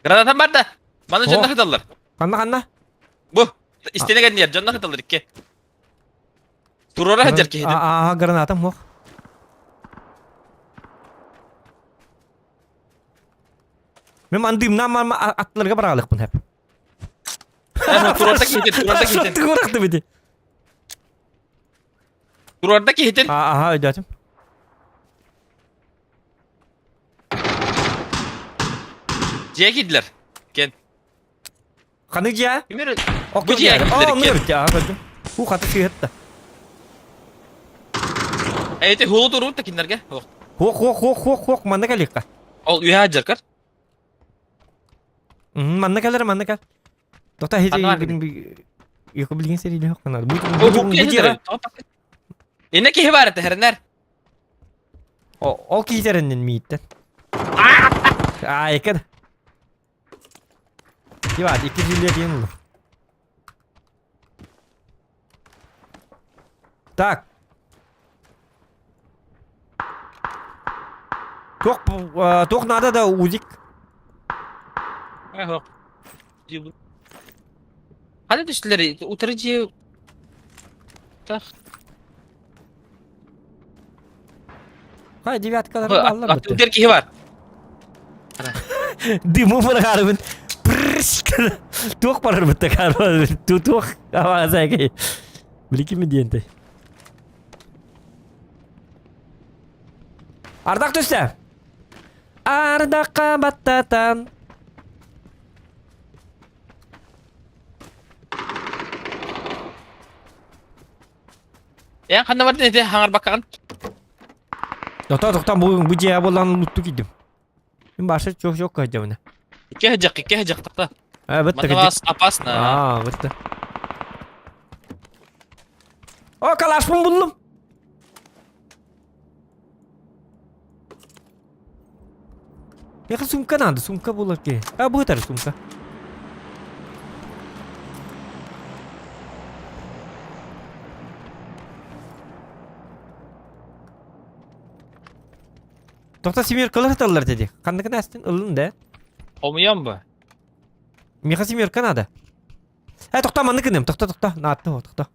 Гранатам бар да. Маны дьонно хыталлар. Ханна ханна? Бу истине кэннигэр дьонно хыталлар икки. Туруора сылдьар киһитин. Аа, гранатам мох. Мен андыымнаан мама аттыларга бараалыкпын хэп. Туруорда киһитин, туруорда киһитин. Туруорда бити. Туруорда киһитин. Аха, өйдөөтүм. Дьиэ киирдилэр. Кен. Ханы дьиэ? Бу дьиэ киирдилэр. Оо, мөр дьиэ, көрдүм. Ху хаты сыһытта. Эти хуолу туруут да кинилэргэ. Хуох, хуох, хуох, хуох, хуох, манна кэлиэххэ. Ол үһэ дьаркар. Манна кэлэр, манна кэл. Тота хити Йоко билген серийле хокканар. Бу бу Инне киһи бар этэ хэрнэр. Ол киһитериннин мииттен. Аа, экен. Диват, икки жиле диэн улу. Так. Туох, туох надо да узик. Эх, Ханна түстүлэр? Утары дьиэ... Так. Хай, девяткалар баллар бітті. Аттыгар киһи бар. Дымы бырағарыбын. Туох барар бітті Туох авазайгай. Биликими диэнтэй. Ардақ түсті. Ардаққа баттатан. Эн ханна бардын эти хаҥарбаккаҕын? Тота тоқтан бу бу дьиэ буолан лутту киирдим. Мин башы чок чок кыһдьабына. Икки хыдьах, икки хыдьах тахта. А, бытты Манна опасно. А, бытты. О, калашпын буллум. Миэхэ сумка надо, сумка буолар киһи. А, бу сумка. Тоқта семеркалар аталлар деді. Қандыкын әстін ылын да. Хомуйан ба? Миэхэ семерка надо. Ә, тоқта манны кыным, тоқта, тоқта, наатты, тоқта.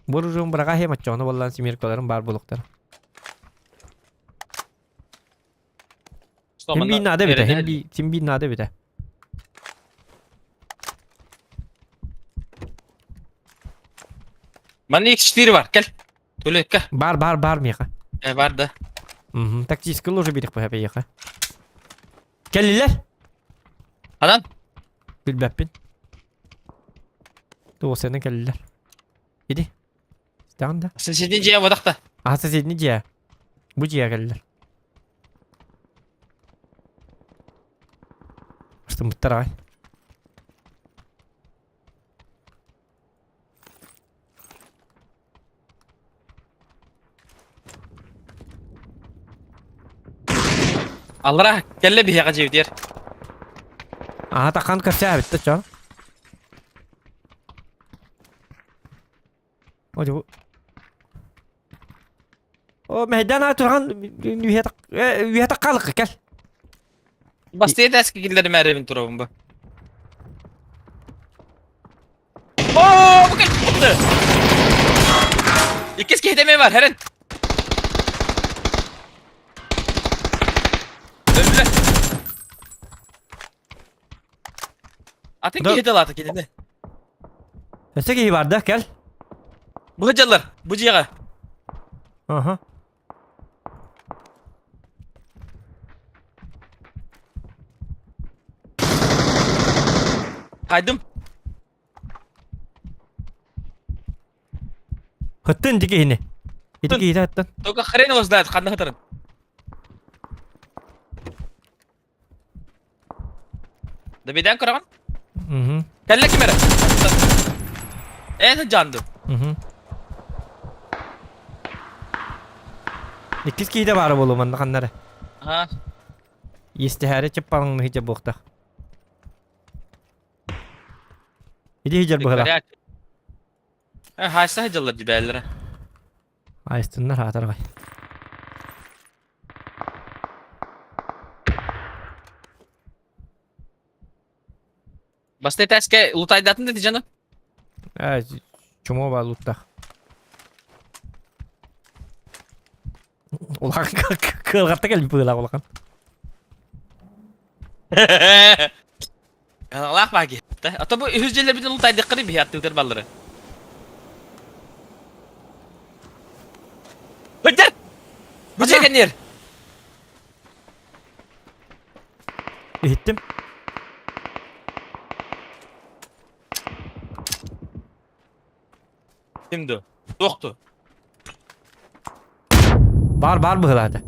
Буружум быраға хем аччоҕуна буоллаан семеркаларым баар буолуохтара. Хим биир наада эбитэ, хим биир хим биир наада эбитэ. Манна X4 бар, кэл. Тулекка. Бар, бар, бар миэхэ. Э, бар да. Мгм, тактический уже биирих быһа биэхэ. Кэллилэр? Ханан? Билбэппин. Туосаны кэллилэр. Иди. Ситаҕын да? Соседний дьиэ бодахта. А соседний дьиэ. Бу дьиэ кэллилэр. Астыммыттар аҕай. Аллара кэллэ биһиэхэ дьиэбитигэр. Аха тахан көрсөөбүт да чо. О, О, мэйдан аа туран үһэ таккалык кэл. Бастыйа тәске киллерим әребин турабын бу. О, бу кэлбитти. Иккис киһи эмиэ бар, хэрэн. Өллө. Атын киһи талаата кинини. Өссө киһи бар да, кэл. Бу дьаллар, бу дьиэҕэ. Аха. Хайдым. Хыттын ити киһини. Ити киһити хыттын. Только хрен его знает, ханна хытарын. Добедан көрөҕүн? Мгм. Кэллэ ким эрэ? Эн сылдьаан дуу? Мгм. Иккис киһитэ баара буолуо манна ханна эрэ. Аха. Иэстэһээри чыппаҥ иһитэ буохтах. Иди иһдьэр быһыла. Э, хайса сылдьаллар дибээллэрэ. Айстыннар аатарҕай. Баста этээскэ лутайдатын да дьону. Э, чумо ба луттах. Улахан кыалҕатта кэлбит быылаах улахан. Аналаах баа киһи. А то бу үһүс дьиэлэрбитин лутайдыххары биһи аттыытар баллары. Быдьар! Бу дьиэ кэнниэр! Иһиттим. Ким ду? Туох ду? Бар бар быһылаата.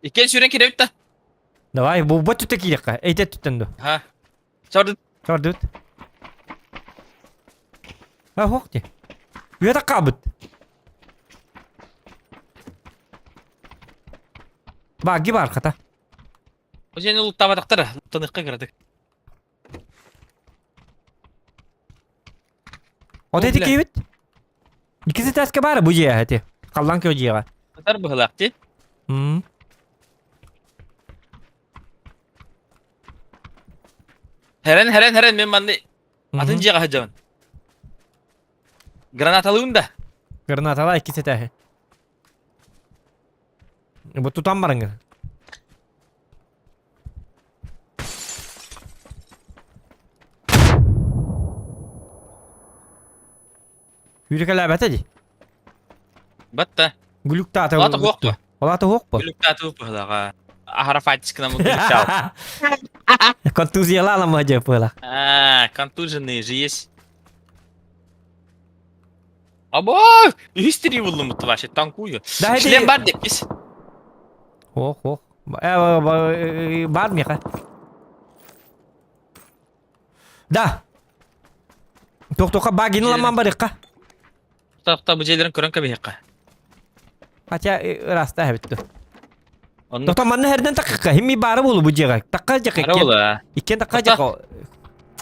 Иккен сүүрэн кирэбит да. Давай, бу бот түтэ киириэххэ. Эйтэ түттэн ду. Ха. Сордут. Сордут. А, хоқ де. Үйе таққабыт. Баги бар хата. Сені луттабатақтар, луттаныққа кірадық. От эти киибит? Иккиси таска баара бу дьиэҕэ ити. Халлаан көө дьиэҕэ. Татар быһылаах ти. М. Хэрэн, хэрэн, хэрэн, мен манны атын дьиэҕэ сылдьабын. Гранаталыым да. Гранатала иккис этээһи. Бу тутан барыҥ. Үүрүкэлээбэтэ дии. Батта. Глюктаата. Олата хуох дуо? Олата хуох бу. Глюктаата быһылаҕа. Ахара фатискынан глюктаал. Контузияла аламма дьэ быһылах. А, контуженные же есть. Або, үһүс тирии буллумут вообще танкую. Да, это- Шлем бар деппис. Ох, ох. Э, Бар миэхэ. Да. Тохтоха багин ламан барыхха. Тохта бу дьиэлэрин көрөн кэбиһиэххэ. Хотя ыраста эбит. Онно Тохто манна herden такка. Химми бары болу бу дьиэҕэ. Такка дьэкэ. Бары болу, Иккен такка дьэкэ.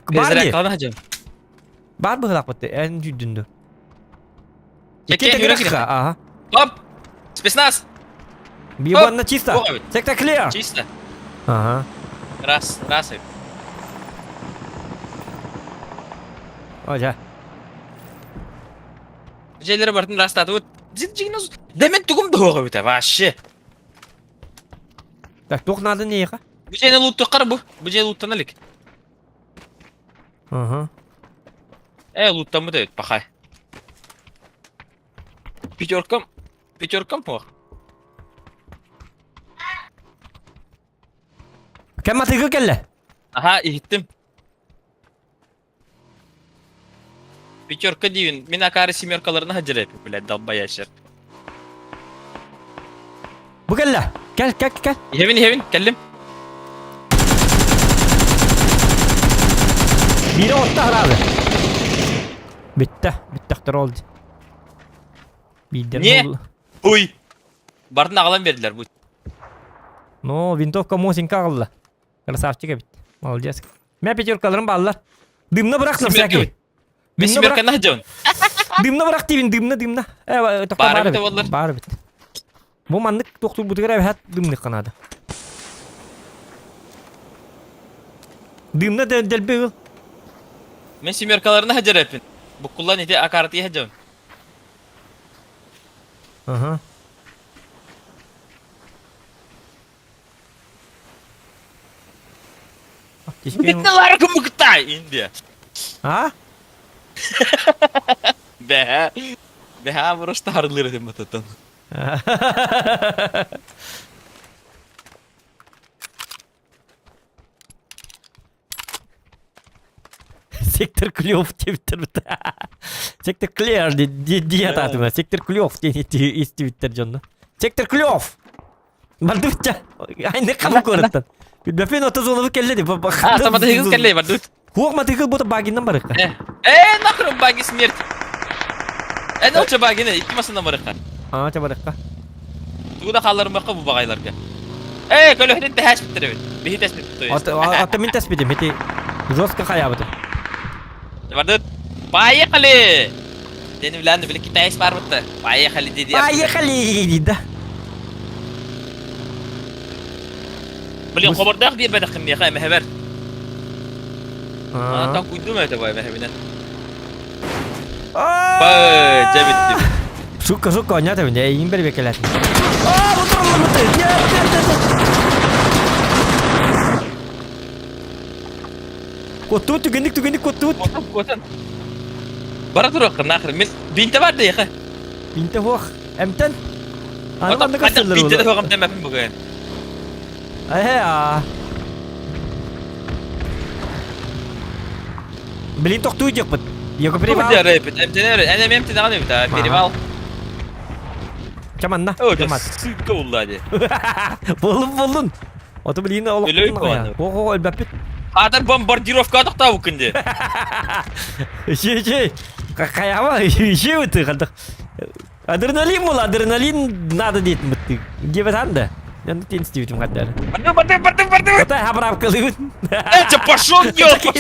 Бар ди. Безрек хадьым. Бар быһылаах Эн жүдүндү. Иккен Иккен жүрө такка. Ага. Оп! Спецназ! Бибанна чисто. Ох, эбит. Сектор clear. Чисто. Ага. Раз, раз. эбит. О, жа. Дьиэлэри барытын растаатыбыт. Дэмэн тугум да суох эбит вообще. Так, туох надо не ехать? Бу дьиэни лууттуоххара бу. Бу дьиэ лууттана илик. Ага. Э, лууттаммыт эбит, пахай. Пятеркам, пятеркам суох. Кэм матыгы кэллэ? Аха, иһиттим. Пятерка диибин, мин акаары семеркаларына сылдьар эбиппин, блядь, долбоящер. Бу кэллэ. Кэл, кэл, кэл. Иһэбин, иһэбин, кэллим. Биирэ отта хараабы. Бүттэ, бүттэхтэр ол. Биирдэр Не? Уй! Бардын аҕалан бердилер бу. Ну, винтовка Мосинка аҕалла. Красавчик эбит. Молодец. Мэ пятеркаларым бааллар. Дымна бырах на всякий. Мен семерканы дьон. Дымна бырах диибин, дымна, дымна. Э, тоқта Баар баар эбит эбит. буоллар. Баар эбит. Бу маннык тохтуурбутугар эбэһээт дымныхха наада. Дымна дэлби ыл. Мен семеркаларына сылдьар эппин. Буккуллан ити акаратыйа сылдьабын. Ага. Бүттелар кымыктай Индия. А? Бэһэ. Бэһэ просто харлыр этим бататтан. Сектор клев диэбиттэр Сектор клев дии атаатым. Сектор клев диэн истибиттэр дьонно. Сектор клев! Бардыбытча. Айны кабы көрөттөн. Билбэппин ото зоновы кэллэ ди. А, там мотоцикл кэллэ бардыбыт. Хуох мотоцикл бута багиннан барыкка. Э, нахрен баги смерть. Э, ноча багины, икки масынан барыкка. Аа, ча барыкка. Тугу да хаалларымакка бу багайларга. Э, көлөһүнүн тэһээш биттер эбит. Биһи тэспит, то есть. Ата мин тэспитим, ити жестко хаябытым. Бардыт. Поехали! Дени билэн били китаец бар бытты. Поехали диди. Поехали, да. Блин, хобордаах биэрбэтэххин миэхэ эмэһэбэр. Ана куйдум это бай эмэһэбинэн. Бай, дьэ бүттүм. Сука, сука, онньоото мин, эйигин бэрбиэккэлээтим. Аа, бу туруллубут! Нет, нет, нет, нет! Куттуут, түгэнник, түгэнник куттуут. Куотан, куотан. Бара туруохха, нахрен. Мен бинте бар да яха. Бинте хуох. Эмтэн. Аны манна көстөллөр Бинте да хуох эмтэн бүгүн. Ээ, аа. Блин, тохтуу диэхпит. Его перевал. Эмтэнэр, эмтэн аҕан эбит, перевал. Ча манна. О, сука улла ди. Болун болун. Ото блин олох. Ого, өлбөппүт. Адар бомбардировка тохтообуккун ди. Иши, иши. Хайаба, иши өтө калдык. Адреналин был, адреналин надо дейтин бітті. Деп да. Мен тен істейтін қаттары. Барды, барды, барды, барды. Отай хабарапкалыгын. Э, пошел, ёлка,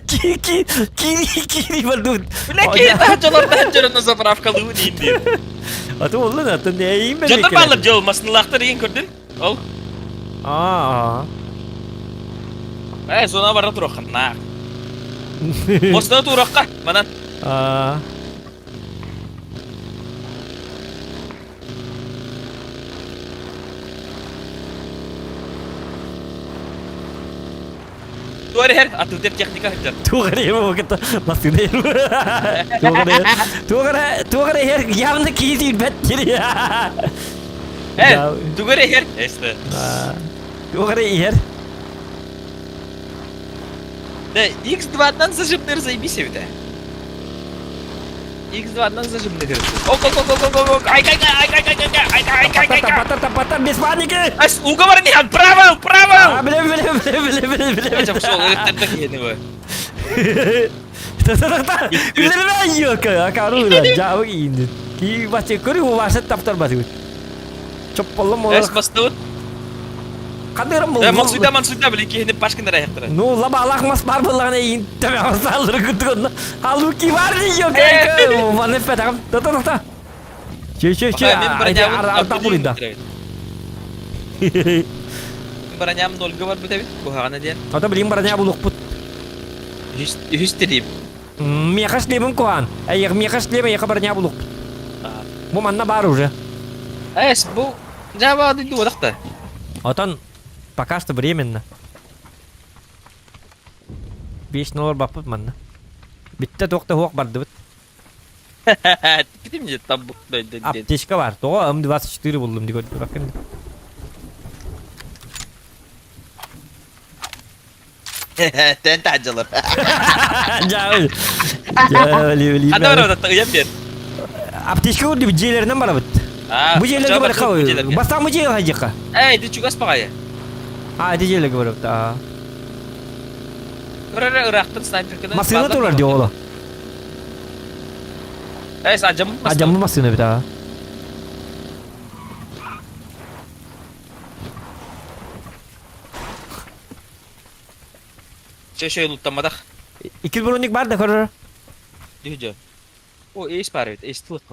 Ки, ки, кири, кири, барды. Бля, кири, жолор да на заправкалыгын дейін. Аты олды да, аты не ең Жолор балыр жол, масынлақтар ең көрдің? Ол. Аа. Э, зона бара тураққа, нақ. Осына тураққа, манан. Аа. Туар атылдер техника хыджар. Туғыр ем окыта масыны Туғыр туғыр туғыр ер явно кизи бет кири. Э, туғыр ер. Эсте. Туғыр ер. Да, X2-дан зажимныр заебись это. X2-дан зажимныр. Ок, ок, ок, ок, ок, ок. Ай, ай, ай, ай, ай, ай, ай, ай, ай, ай, Патар, патар, без паники. Ас, уговор не, право, право. А, бля, бля, бля, бля, бля, бля. Я пошел, это его. Та-та-та-та. Күлерме ёлка, акару да, жабы инди. Ки бачы көрү убашы таптар басы. Чопполом Эс бастыбыт. Кадырым бул. Да, мансуйда, мансуйда, блин, кихини пашкин райхтара. Ну, лаба алах мас бар буллаган эйин төбө алыр күткөн. Алу ки бар ди ёлка. Маны петам. Та-та-та. Че че че. Арта булинда. Броням нольга бар бит кухагана диэн. Ата билин броня булукпут. Үһүс терим. Меха шлемин куан. Эй, меха шлем, яха броня булукпут. Бу манна бар уже. Эс, бу жаба диди одакта. Отон пока что временно. Беш нолор баппыт манна. Битте тоқта хуақ барды бит. Битим же там Аптечка бар. Тоға М24 булдум дип көрдүм. Тен тажылыр. Жабыл. Жабыл. Анда бар одакта ыям бер. Аптечка көрдүм жээлеринен барабыт. Бу жээлерге бар кабы. Бастан бу жээлге хайжакка. Эй, ди чугас багай. А, ди жээлерге барып. А. Көрөрө ырактын снайперкеден. Масына турар ди ола. Эй, ажам. Ажам масына бит а. Чө шөй луттамадах. Икил броник бар да көрөр. Дүйжө. О, эйс бар бит, эйс тылык.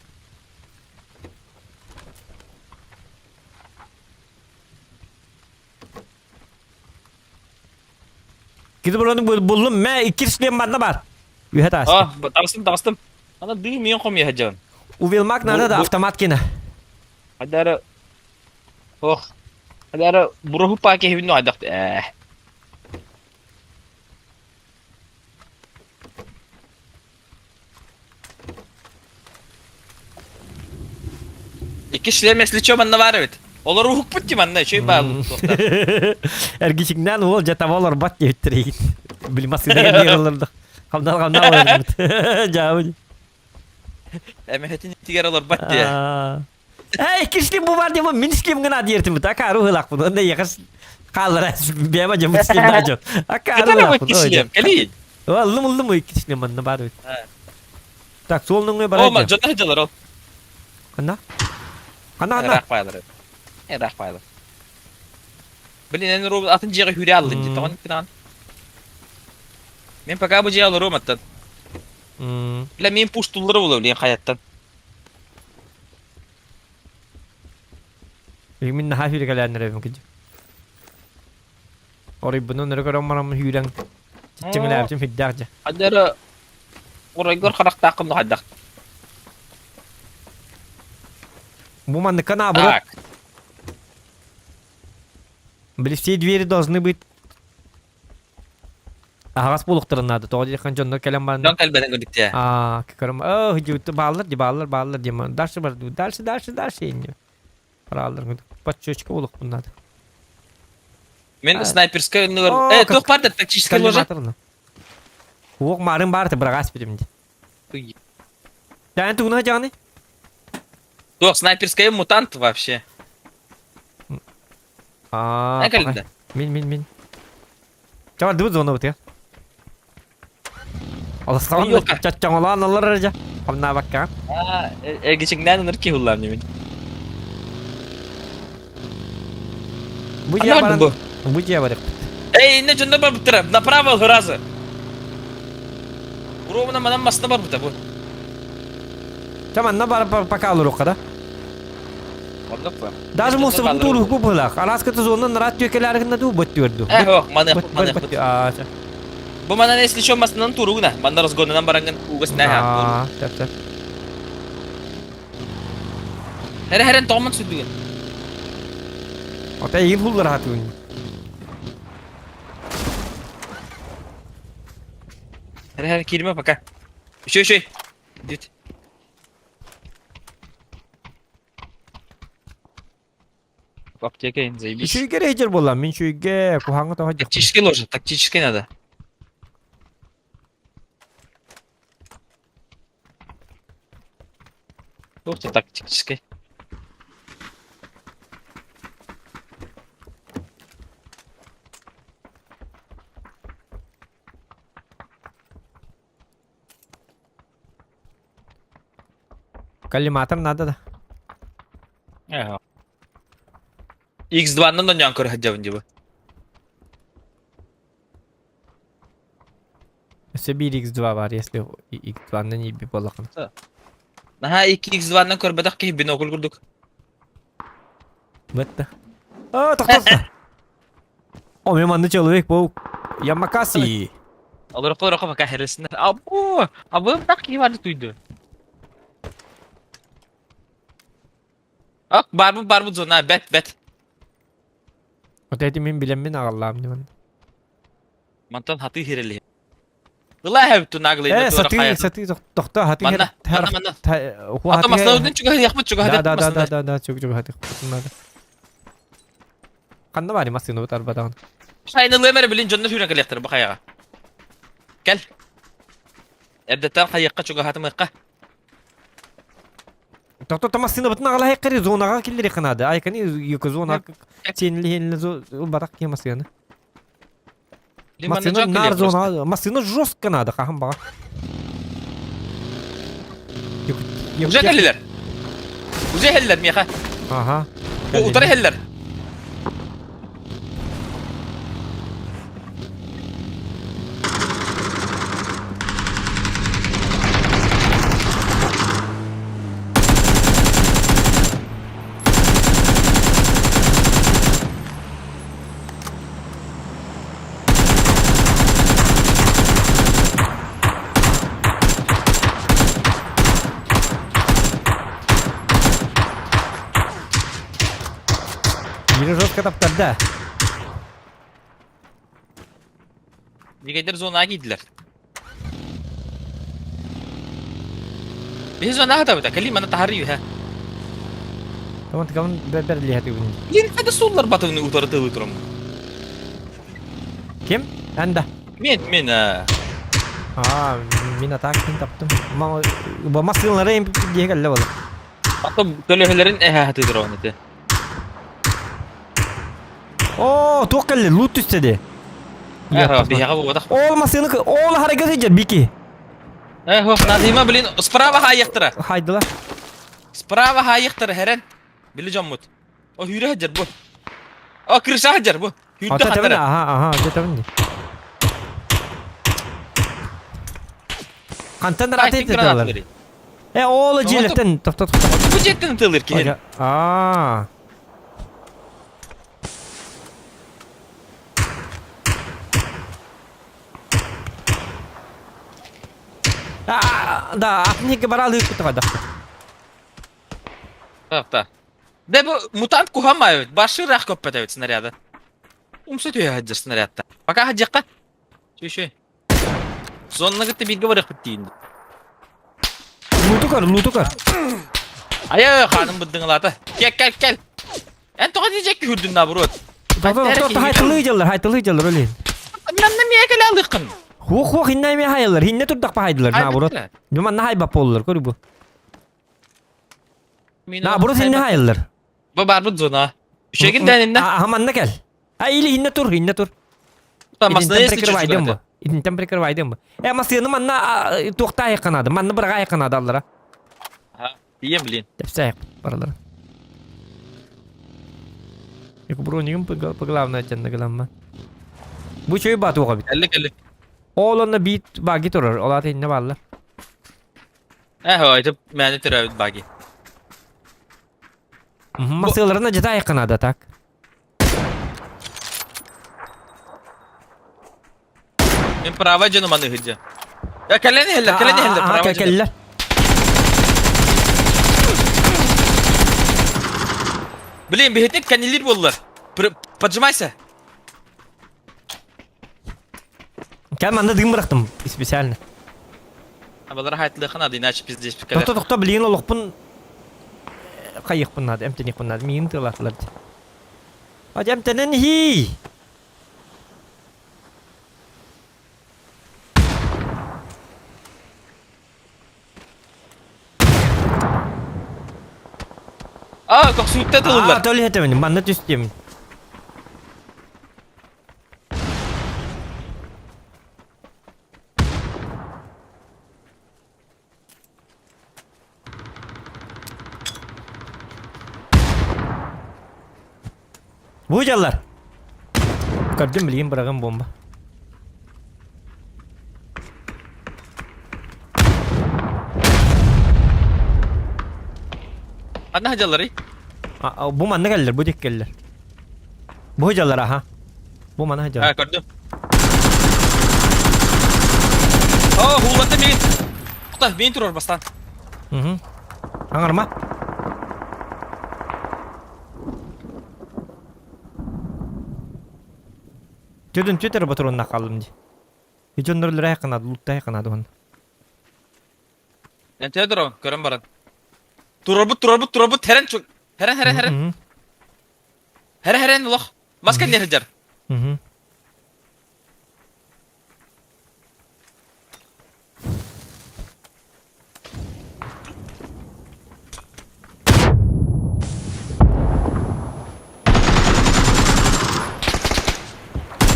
Киди броник булдум, мә икил шлем барда бар. Үйе тас. А, тагыстым, тагыстым. Ана дүй мен ком яһаҗан. Увелмак надо да автомат кена. Адара Ох. Адара буруху паке хибин айдакты. Э. Икки шлем если чё манна бар бит. Олар ухук путти манна, чөй баалык. Эргичиңнен ол жата болор бат деп тирейин. Билмас деген Хамдал хамдал Жабыл. Эмехетин тигер олар бат дия. Эй, кишлим бу бар деп мин шлем гына диертим. Така рухлак бу. Онда якаш калыр бема жем шлем да жок. Ака рухлак. Кишлем, кели. Аллым аллым кишлем манна бар. Так, солнуң бар. О, жона жалар ол. Кана? Кана кана? Рах байлар. Э, рах байлар. Блин, мен робот атын жеге хүрэ алдым ди. Тогон кынан. Мен пока бу жеге алырым аттан. Бля, мен пуштулары боло, блин, хаяттан. Мен наха хүрэ каляннар мүмкүн. Оройбунан өрө көрөн бараммын сүүрэн чиччэҥэлээбитим сүрдээх дьэ. Хадара оройгор харахтааххын да хайдах. Бу манныкка наоборот. Так. Били все двери должны быть аһаҕас буолуохтарын наада. Тоҕо диэххин дьоннор кэлэн баран Дьон кэлбэтин көрдүктэ. Аа, көрөм. Оо, бааллар ди бааллар, бааллар дима. Дальше бар, дальше, дальше, дальше инни. Барааллар. Подчечка буолуохпун наада. Мен снайперскай өннүгэр э туох бар да тактическай ложа. Уох марын бар ты бырагас битим ди. Тән тугуна жаны? Туох снайперская мутант вообще. Аа. Мин мин мин. Чавар дыбыт зона бытыга. Алыстаҕын чаччаҥолоон олорор дьэ. Хамнаабакка. Аа, эгичиҥнээн ыныр киһи уллаам димин. Бу дьиэ баран бу дьиэ барыппыт. Эй, инне дьонно барбыттара. Направо сразу. Уровна манан масна барбыта бу. Ча манна бар пока олоруохха да. Оннук ба. Даже мусорын туруһу быһылаах. Араската зонан рад түөкэлээргинна дуу бот түөрду. Э, ох, маны маны. Аа, ча. Бу манан если что масынан туругуна. Манна разгонунан барангын угас нэ Аа, тэп тэп. Хәрэ хэрэн тоҕмон сүдүгүн. Ота ил хуллар хатыын. Хәрэ хэрэ киирмэ пока. Еще еще. Дит. Аптека заебись. Үчүгэй рейдер буолла. Мин үчүгэй куһаҥҥа тоҕо дьахпын. Тактический ложа, тактический надо. Ух ты, тактический. Коллиматор надо да. Ага. X2-нан доньян көрө сылдьабын дии бу. Өссө биир X2 бар, если X2-нан иирбит буоллаххына. Наһаа 2X2-нан көрбөтөх киһи бинокль курдук. Бытта. А, тохтоста. О, мен манны человек паук. Ямакаси. Олороххо олороххо пока хэрэлсиннэр. Абу! Абым так киһи барды туйду. Ак, барбыт барбыт зона, бэт бэт. Вот эти мин билэммин аҕаллаам диман. Мантан хатыы хэрэлиһи. Ыла хэбит наглый Э, сатыы, сатыы, тохто, хатыы Манна, манна, манна. Ата масна чугаһыахпыт, чугаһыахпыт Да, да, да, да, да, чугаһыахпыт надо. Ханна баары массыына утарбатаҕын. Хайнылыам эрэ билин дьонно сүүрэн кэлиэхтэрэ бу хайаҕа. Кэл. Эрдэттэн хайыахха чугаһатымыахха. Тохто массыынабытын аҕалаһыахха зонаҕа киллэриэххэ наада. Айканы юка зона сиэнилиһиэнилэ ылбатах киһи массыына. Массыына нар зона, массыына жестко надо, хаһан баҕа. Уже кэллилэр. Уже иһэллэр миэхэ. Ага. Утары иһэллэр. Бири жестко таптарда. Дигәйдер зонаға кийдилэр. Биһи зонаға табыта, кэлии мана таһары үһэ. Таман тыкамын берлиһэ түгүн. Лин хада суллар батыгны утары тылы турам. Ким? Анда. Мен, мен, а. Аа, мин атак мин таптым. Ма бу массыылары эм диэ кэллэ буолар. Ата көлөһөлөрүн эһэ хатыы турабын ити. Оо, туох кэллэ? Лут түстэ дии. Э, биһиэхэ буолбатах. Ол массыыны ол харайга сылдьар Бики. Э, хох, Назима, блин, справа хаайыахтара. Хайдыла. Справа хаайыахтара, хэрэн. Били дьоммут. О, хүүрэ сылдьар бу. О, крыша сылдьар бу. Хүүрдэ хаттара. Аха, аха, дьэ тэбин. Хантан раты тылар. Э, ол дьиэлэртэн тохто тохто. Бу дьиэттэн тылыр киһи. Аа. Да, атын баралыы кутаҕа Так, так. Да бу мутант куһамайбыт, башы рах көппөтөбүт снаряда. Умса түһэ сылдьар снарядта. Пока хадьыахха. Чү-чү. Зонна кытта бииргэ барыахпыт диин. Луту көр, луту көр. Айа, ханым быддыҥылаата. Кел, кел, кел. Эн тоҕо дии дьэкки хүрдүн наоборот. Хайтылыы дьаллар, хайтылыы дьаллар өлейін. Манна миэ кэлэ алыххын. Хуох хуох иннэ эмиэ хайаллар, иннэ турдах хайдылар наоборот. Манна хайбап боллар, көр бу. Наоборот иннэ хайаллар. Бу барбыт зона. Үчегин дэн иннэ. Аха манна кел. А или иннэ тур, иннэ тур. Масына Итинтэн прикрывайдым бу. Итинтэн прикрывайдым бу. Э масыны манна туохта айыкканады. Манна бырага айыкканады аллара. Тиийэн блин. Тэпсэ баралар. Эку бронигым по главное тенна гыламма. Бу чөй батуға бит. Кэлли кэлли. Ол онно бит баги турар. Ол аты инне баллар. Э, айтып мәне төрөбүт баги. Масыларына жата айыкканады так. Мен права дьону маны ыһыдьа. Э, кэлэн иһэллэр, кэлэн иһэллэр, права дьону. Кэллэр. Блин, биһитик кэнилир буоллар. Поджимайся. Кәм манна дым бырахтым специально. Абалар хайтылыхын ады, иначе пиздец кэлэр. Тохто тохто билигин олохпун хайыхпын надо, эмтэниэхпин надо, миигин тыалаатылар. А эмтэнэн хий! А, көхсүүттэ тылылар. А, төлө этемин, манна түстем. Бу дьаллар. Көрдүм билигин бырагым бомба. Ханна дьалларый? Бу манна кэллэр, бу дик кэллэр. Бу дьаллар аха. Бу мана дьаллар. А, көрдүм. О, хуулатты мин. Кута, мин турар бастан. Угу. Аңарма. Төдөн төтөр батыронна қалдым ди. Ичоннор лырай қанады, луттай қанады он. Мен төдөр көрөн баран. Турарбут, турарбут, турарбут, херен чук. Херен, херен, херен. Херен, херен, лох. Маска не хеджер. Угу.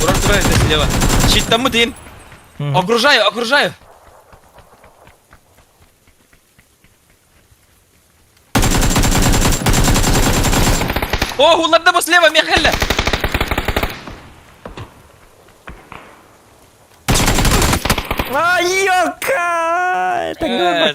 Турар, турар, это слева. Щит дин. Окружаю, окружаю. О, уларда бу слева, Михаил. А, ёка! Это Э,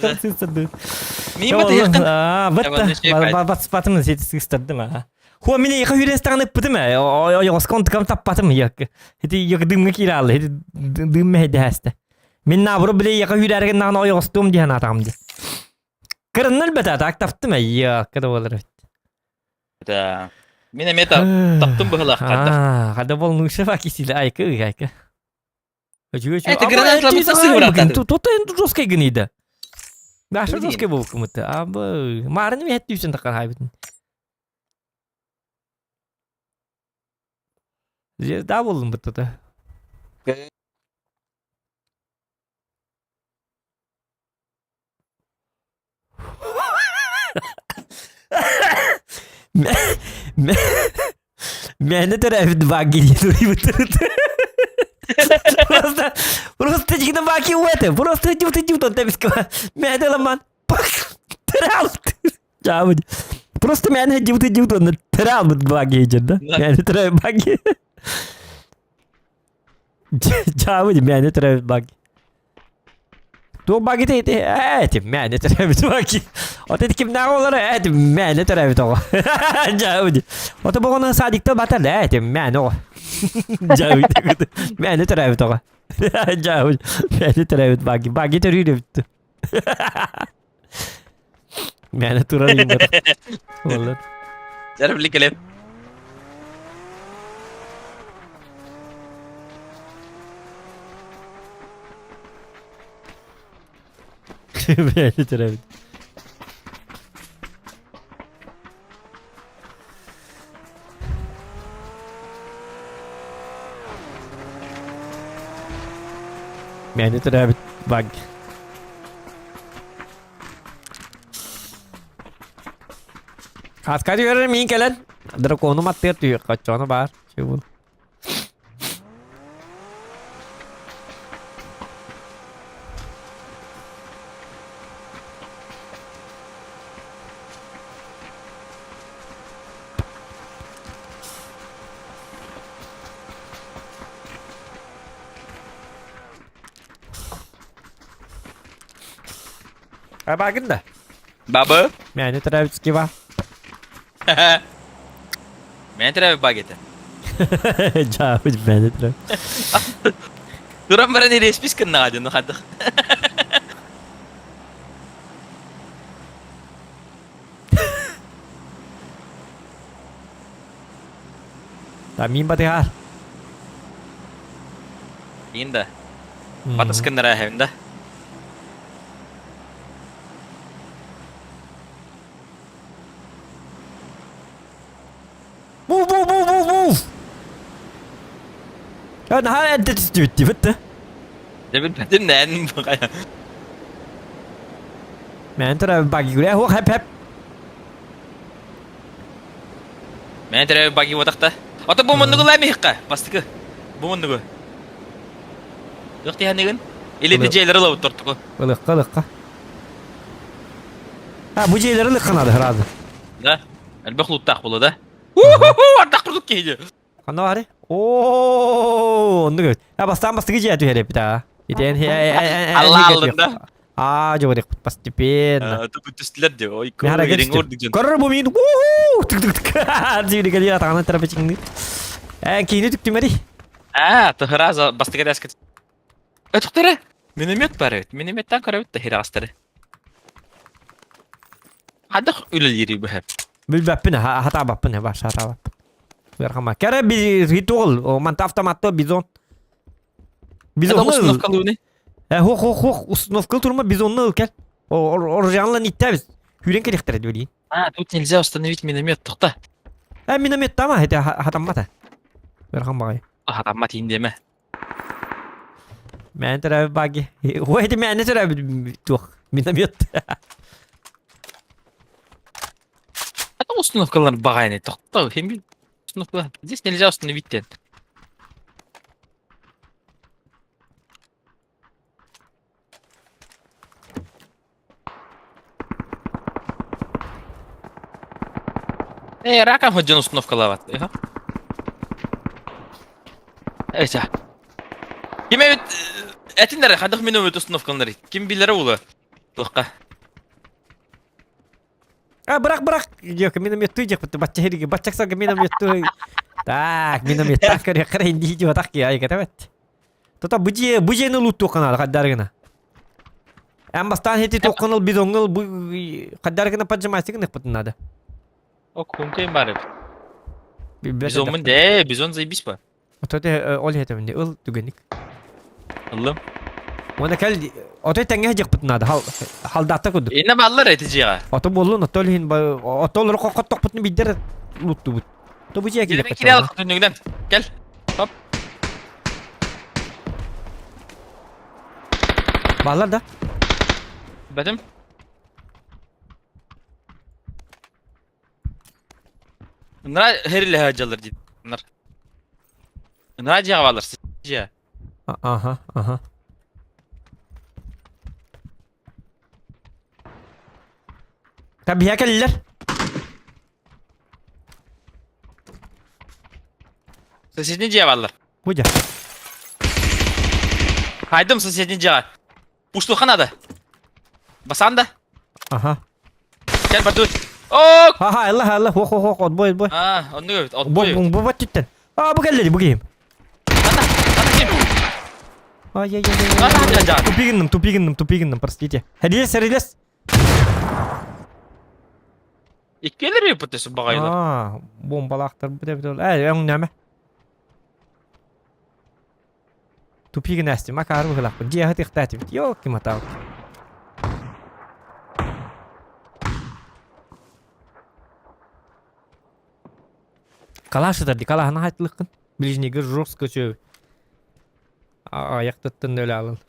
Батым сетистырдым а. Хуа мине яка хүрестаганы пытым э. Ойоскон тыкам таппатым як. Хити як дымга киралы. Хити дым мехде хаста. Мин набры биле яка хүрәрген нагын ойостум диһен атам ди. Кырынныл бета так таптым э. Як када болар. Да. Мин эмиэ таптым быһылаах хадда. А, хада бол нуша факисиле айкы айкы. Это граната сыворотка. Тут енді жесткий гнида. Башы Блин. жесткий болып кымыты. Абы, марын мен хәтті таққан хайбытын. Звезда болдым бұтты да. Мені терәбит баги не Просто, просто дигна баки уэте, просто дют дют он тебе сказал. Мені ламан. Пах, терал. Чабы. Просто мені дют дют он терал бут баги идет, да? Мені терәбит баги. Чабы, мені терәбит баги. Ту баги те те, эти мені терәбит баги. От эти ким наолар, эти мені терәбит ого. Чабы. От богона садикта батар, эти мені ого. Чабы. Мені терәбит ого. Дьаа, бэйэ төрөөбүт баги. Баги төрүүр эбит. Мээнэ турар иҥмэтэх. Оллар. Дьэ, били кэлэн. Бэйэ төрөөбүт. Мээнэ төрөөбүт баг. Аска түһэрэр миин кэлэн дракону маттыар түһүөх оччоҕуна баар. Чубул. Абагын да? Бабы. Мээнэ төрөөбүт ба. Мээнэ төрөөбүт баг этэ. Дьаабыт мээнэ төрөөбүт. Туран баран иреспис кыннаҕа дьону хадых. Та мин батыһаар. Мин да. Батыс кыннара эһэбин да. Move, move, move, move, move! Я наһаа эрдэ түстүбүт дии бытты. Дьэ билбэтим нээн баҕайа. Мэн төрөөбүт баги күрэ хуох хэп хэп. Мэн төрөөбүт баги буотахта. Ото бу муннугу лаа миһикка бастыкы. Бу муннугу. Туох тиһэнигин? Или дьиэлэри ылабыт тортуку. Ылыкка ылыкка. А бу дьиэлэри ылыкка надо сразу. Да. Элбэх лууттаах буолуо да. Уу-ху-ху, ардах курдук киһи. Ханна баары? Оо, оннук эбит. А бастаан бастакы дьиэ түһэр эбит аа. Итэн Алла аллында. Аа, жогорек постепенно. Түстүлэр де. Ой, Көрөр бу мин. Уу! Тык тык тык. Дьири кэлиэ атаҕынан тарапычыңны. Э, киини түктүмэри. Аа, тыһыраза бастакы дәскет. Өтүктөрө. Миномет бар эбит. Минометтан көрөбүт да хирагастары. Хадах үлэлиири быһа. Билбэппин, хатаабаппын, бар, хатаабаппын. Верхама. Кэрэ ритуал, манта автоматто бизон. Бизон установкалыыны. Э, хох хох хох установка турма бизонны ыл кел. Оружиянла иттәбез. Хүрен келехтер дип А, тут нельзя установить миномет, тохта. Э, миномет тама, это хатаммата. Верхам багай. Хатамма тииндеме. Мэн төрөбүт баги. Ой, это мэн төрөбүт туох. Миномет. Это установкалар багайны, тохта, хем установка. Здесь нельзя установить тен. Э, раком хоть установкалават. Эча. Ким эбит этиннер хадах миномет установкалар. Ким билер улы? Туохка. А, бырах, бырах! Диэки минометтуу диэхпит бачча хириги баччаксарга минометтуу. Так, минометтаах көрүөххэ инди диотах ки айгата бэт. Тота бу дьиэ бу дьиэни лууттуохха наада хаддаргына. Эн бастаан хити туоххун ыл бидоҥҥа ыл бу хаддаргына поджимайсы гыныахпытын наада. О, кунтейм бар эбит. Бизонмун дээ, бизон заебись па. Отой ол иһэтэбин ыл түгэник. Ыллым. Уонна кэл отой тэҥҥэ сылдьыахпытын наада хал халдаатта курдук. Инна бааллар эти дьиэҕэ. Ото буоллун ото иһин ото олору хоххоттохпутун биирдэр луттубут. То бу дьиэ киириэххэ Кирилл түннүгүнэн. Кэл. Хоп. Бааллар да? Бэтим. Нра хериле дьаллар дии. Нар. Нра дьиэҕэ бааллар. Дьиэ. Аха, аха. Табиһа кэллилэр. Соседний дьиэ бааллар. Бу дьэ. Хайдым соседний дьиэҕэ. Пуштуха надо. Басан да? Аха. Кел бардут. О! Аха, алла, алла, хо хо хо, отбой, отбой. А, оннук эбит, отбой. Бу бу бу түттен. А, бу кэллэри, бу киһим. Ана, ана ким? Ай-яй-яй-яй. Тупи гынным, тупи гынным, тупи гынным, простите. Релес, релес. Иккилер ыппыт баҕайылар. Аа, бомбалаахтар бит ол. Ээ, өҥнөмө. Тупи гынастым, акаары быһылаахпын. Дьиэҕэ тыхтаатыбыт. Ёлки-маталки. Калаш ытар ди, калаһына хайтылыккын. Ближнийгэр жестко чөбү. Аяқтаттан өлө алын.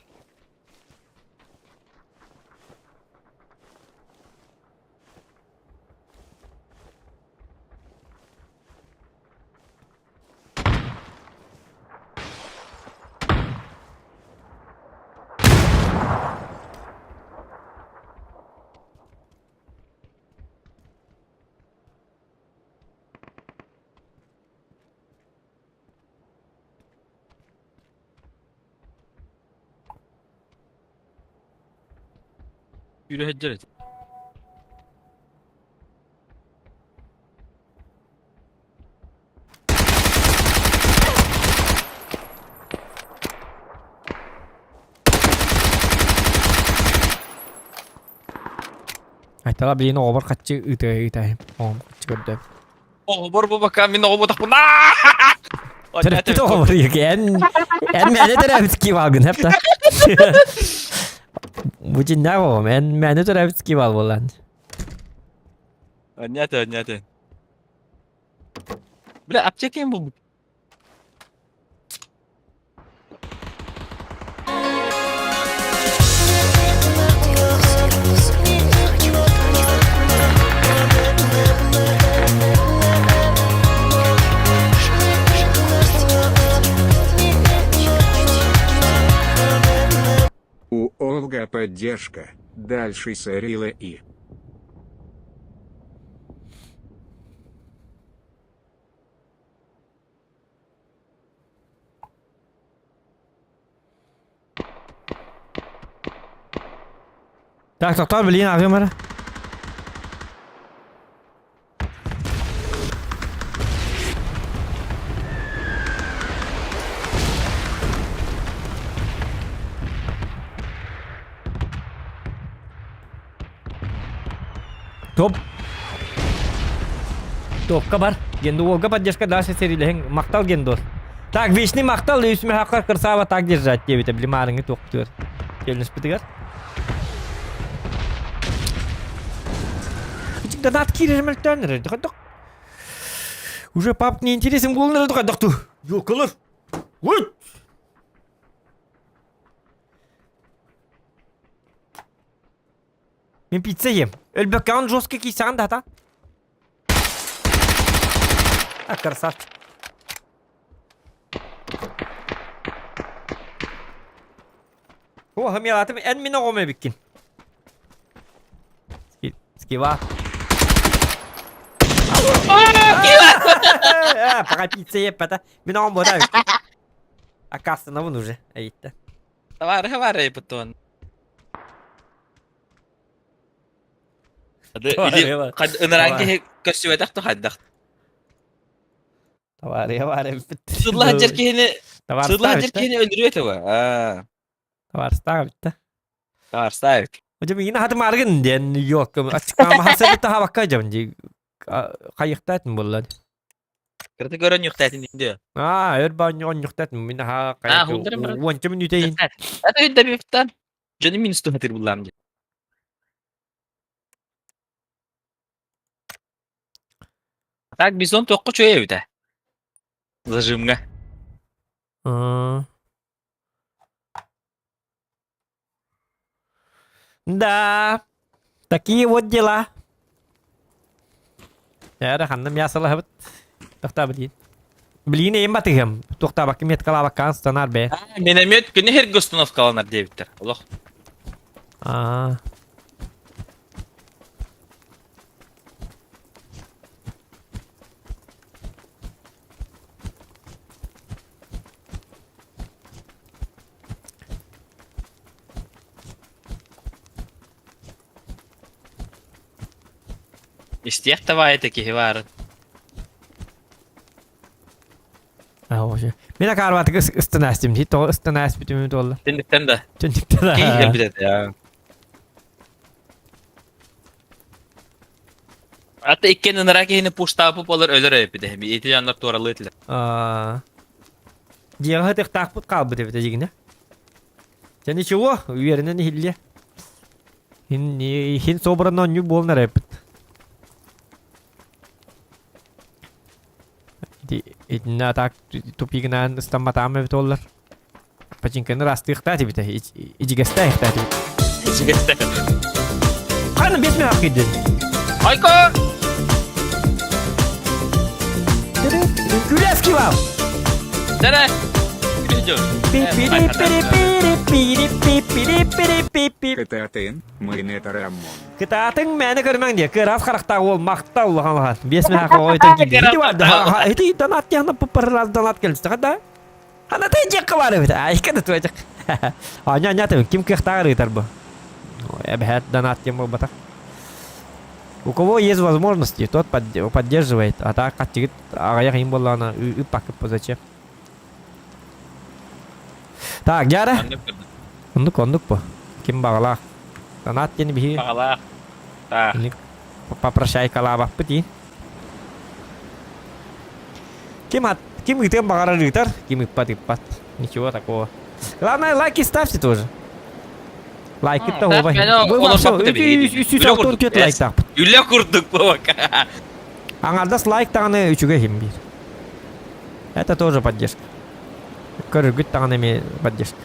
Yürü heccer et. Айтала билин оҕобор хаччы ыытыа ыытаһым. Оҕом хаччы көрдөм. Оҕобор бу бака мин оҕобу тахпын. Төрөппүт оҕобор эн эн мээнэ төрөөбүт кивалгын хапта. Бу дьиннээх оҕом эн мээнэ төрөөбүт кивал буолан. Аннята, аннята. Бля, аптека им булбут. У Олга поддержка, дальше Сарила и. Так, тоқтар билин ағым ара. Топ. Топка бар. Генду Волга поддержка дальше серилэһин. Махтал Гендос. Так, вечный махтал үсмэ хаккар кырсаба так держать диэбитэ били маарыҥы туохтуор. Келниспитигэр. Донат киирэр мөлтөөннөр. Уже пап не интересен буолунар дохту. Юкулur. Ой! Мин пицца ем. Өлбөккөҕүн жестко киисэҕин да хата. А, красавчик. О, хамелатым эн мин оҕом эбиккин. Скива. Пока пицца еппата. Мин оҕом бота эбит. Аккаастанабын уже, эйиттэ. Товары бар потом. Ыныран киһи көрсүбэтэх тухайдах. Товария бар эбит. Сылла жер киһини Сылла жер киһини өлөрүө этэ Аа. Товарстаах эбит. Товарстаах эбит. Хожа миигин хатым аргын диэн yok. Ачыкаама хасабыт тахабакка жабын ди. Хайыктаатын булла. Кырты көрөн юхтаатын диye. Аа, өр баанньы онньуктаатын мин аха Аа, хулдарым бар. уонча мүнүүтэ Это үддэ бифтан. Дьону минус туһатыр буллаам дии. Так бизон туохха үчүгэй эбитэ. Зажимҥа. Да, такие вот дела. Эрэ ханна мясолаһабыт. Тохтаа билиин. Билиин эйим батыһым. Туохтаабакка меткалаабаккаан станар бээ. Миномет күнү херге установкаланар диэбиттэр. Олох. Аа. Истиэх да баайыта киһи баарын. Аа, вообще. Мин акаарбатык ыстынаастым дии. Тоҕо ыстынаастым туолла. Түннүктэн да. Түннүктэн да. Киһи кэлбит этэ. я. Ата иккен ынара киһини пуштаапы болар өлөр эпит эми. Ити жаннар туоралыы этилер. Аа. Дьиэҕэ тыхтаахпыт хаалбыт эбит дьигинэ. Дьэ ничего, үөрэнэн иһиллиэ. Хин хин собранно онньу буолан эрэппит. Итиннэ атак тупигынаан ыстамматаам эбит оллар. Пачинканы растыахтаа тибитэ, ичигэстээхтээ тибит. Ичигэстээ. Ханы бес мен кидин. Айко! Күлэски вам! Дара! Кытаатын, мыйнетар Рамон. Кытаатыҥ мээнэ көрмөҥ диэ, кыраас харахтаах уол махтал улахан улахан. Биэс мэхэ оҕойтон киирдэ. Ити бар, ити донат диэхна пуппарылар донат кэлстэҕэ да. Хана тайдьахха бар эбит. Айка да туойдьах. Аня аня табын ким кыахтааҕар ыытар бу. Эбэһээт донат диэн буолбатах. У кого есть возможности, тот поддерживает. А так хаттигит аҕыйах иһин буоллаҕына ыыппаккыт зачем? Так, дьара. Оннук оннук бу. Ким баҕалаах. Донат диэн биһиги. Баҕалаах. Так. Попрощайкалаабаппыт и. Ким ат, ким ыытыан баҕарар ыытар, ким ыппат ыппат. Ничего такого. Главное лайки ставьте тоже. Лайкыт да оба. Үс лайктаахпыт. Үлэ курдук буолбакка. Аҥардас лайк даҕаны үчүгэй иһин биир. Это тоже поддержка. Көрөргүт даҕаны эмиэ поддержка.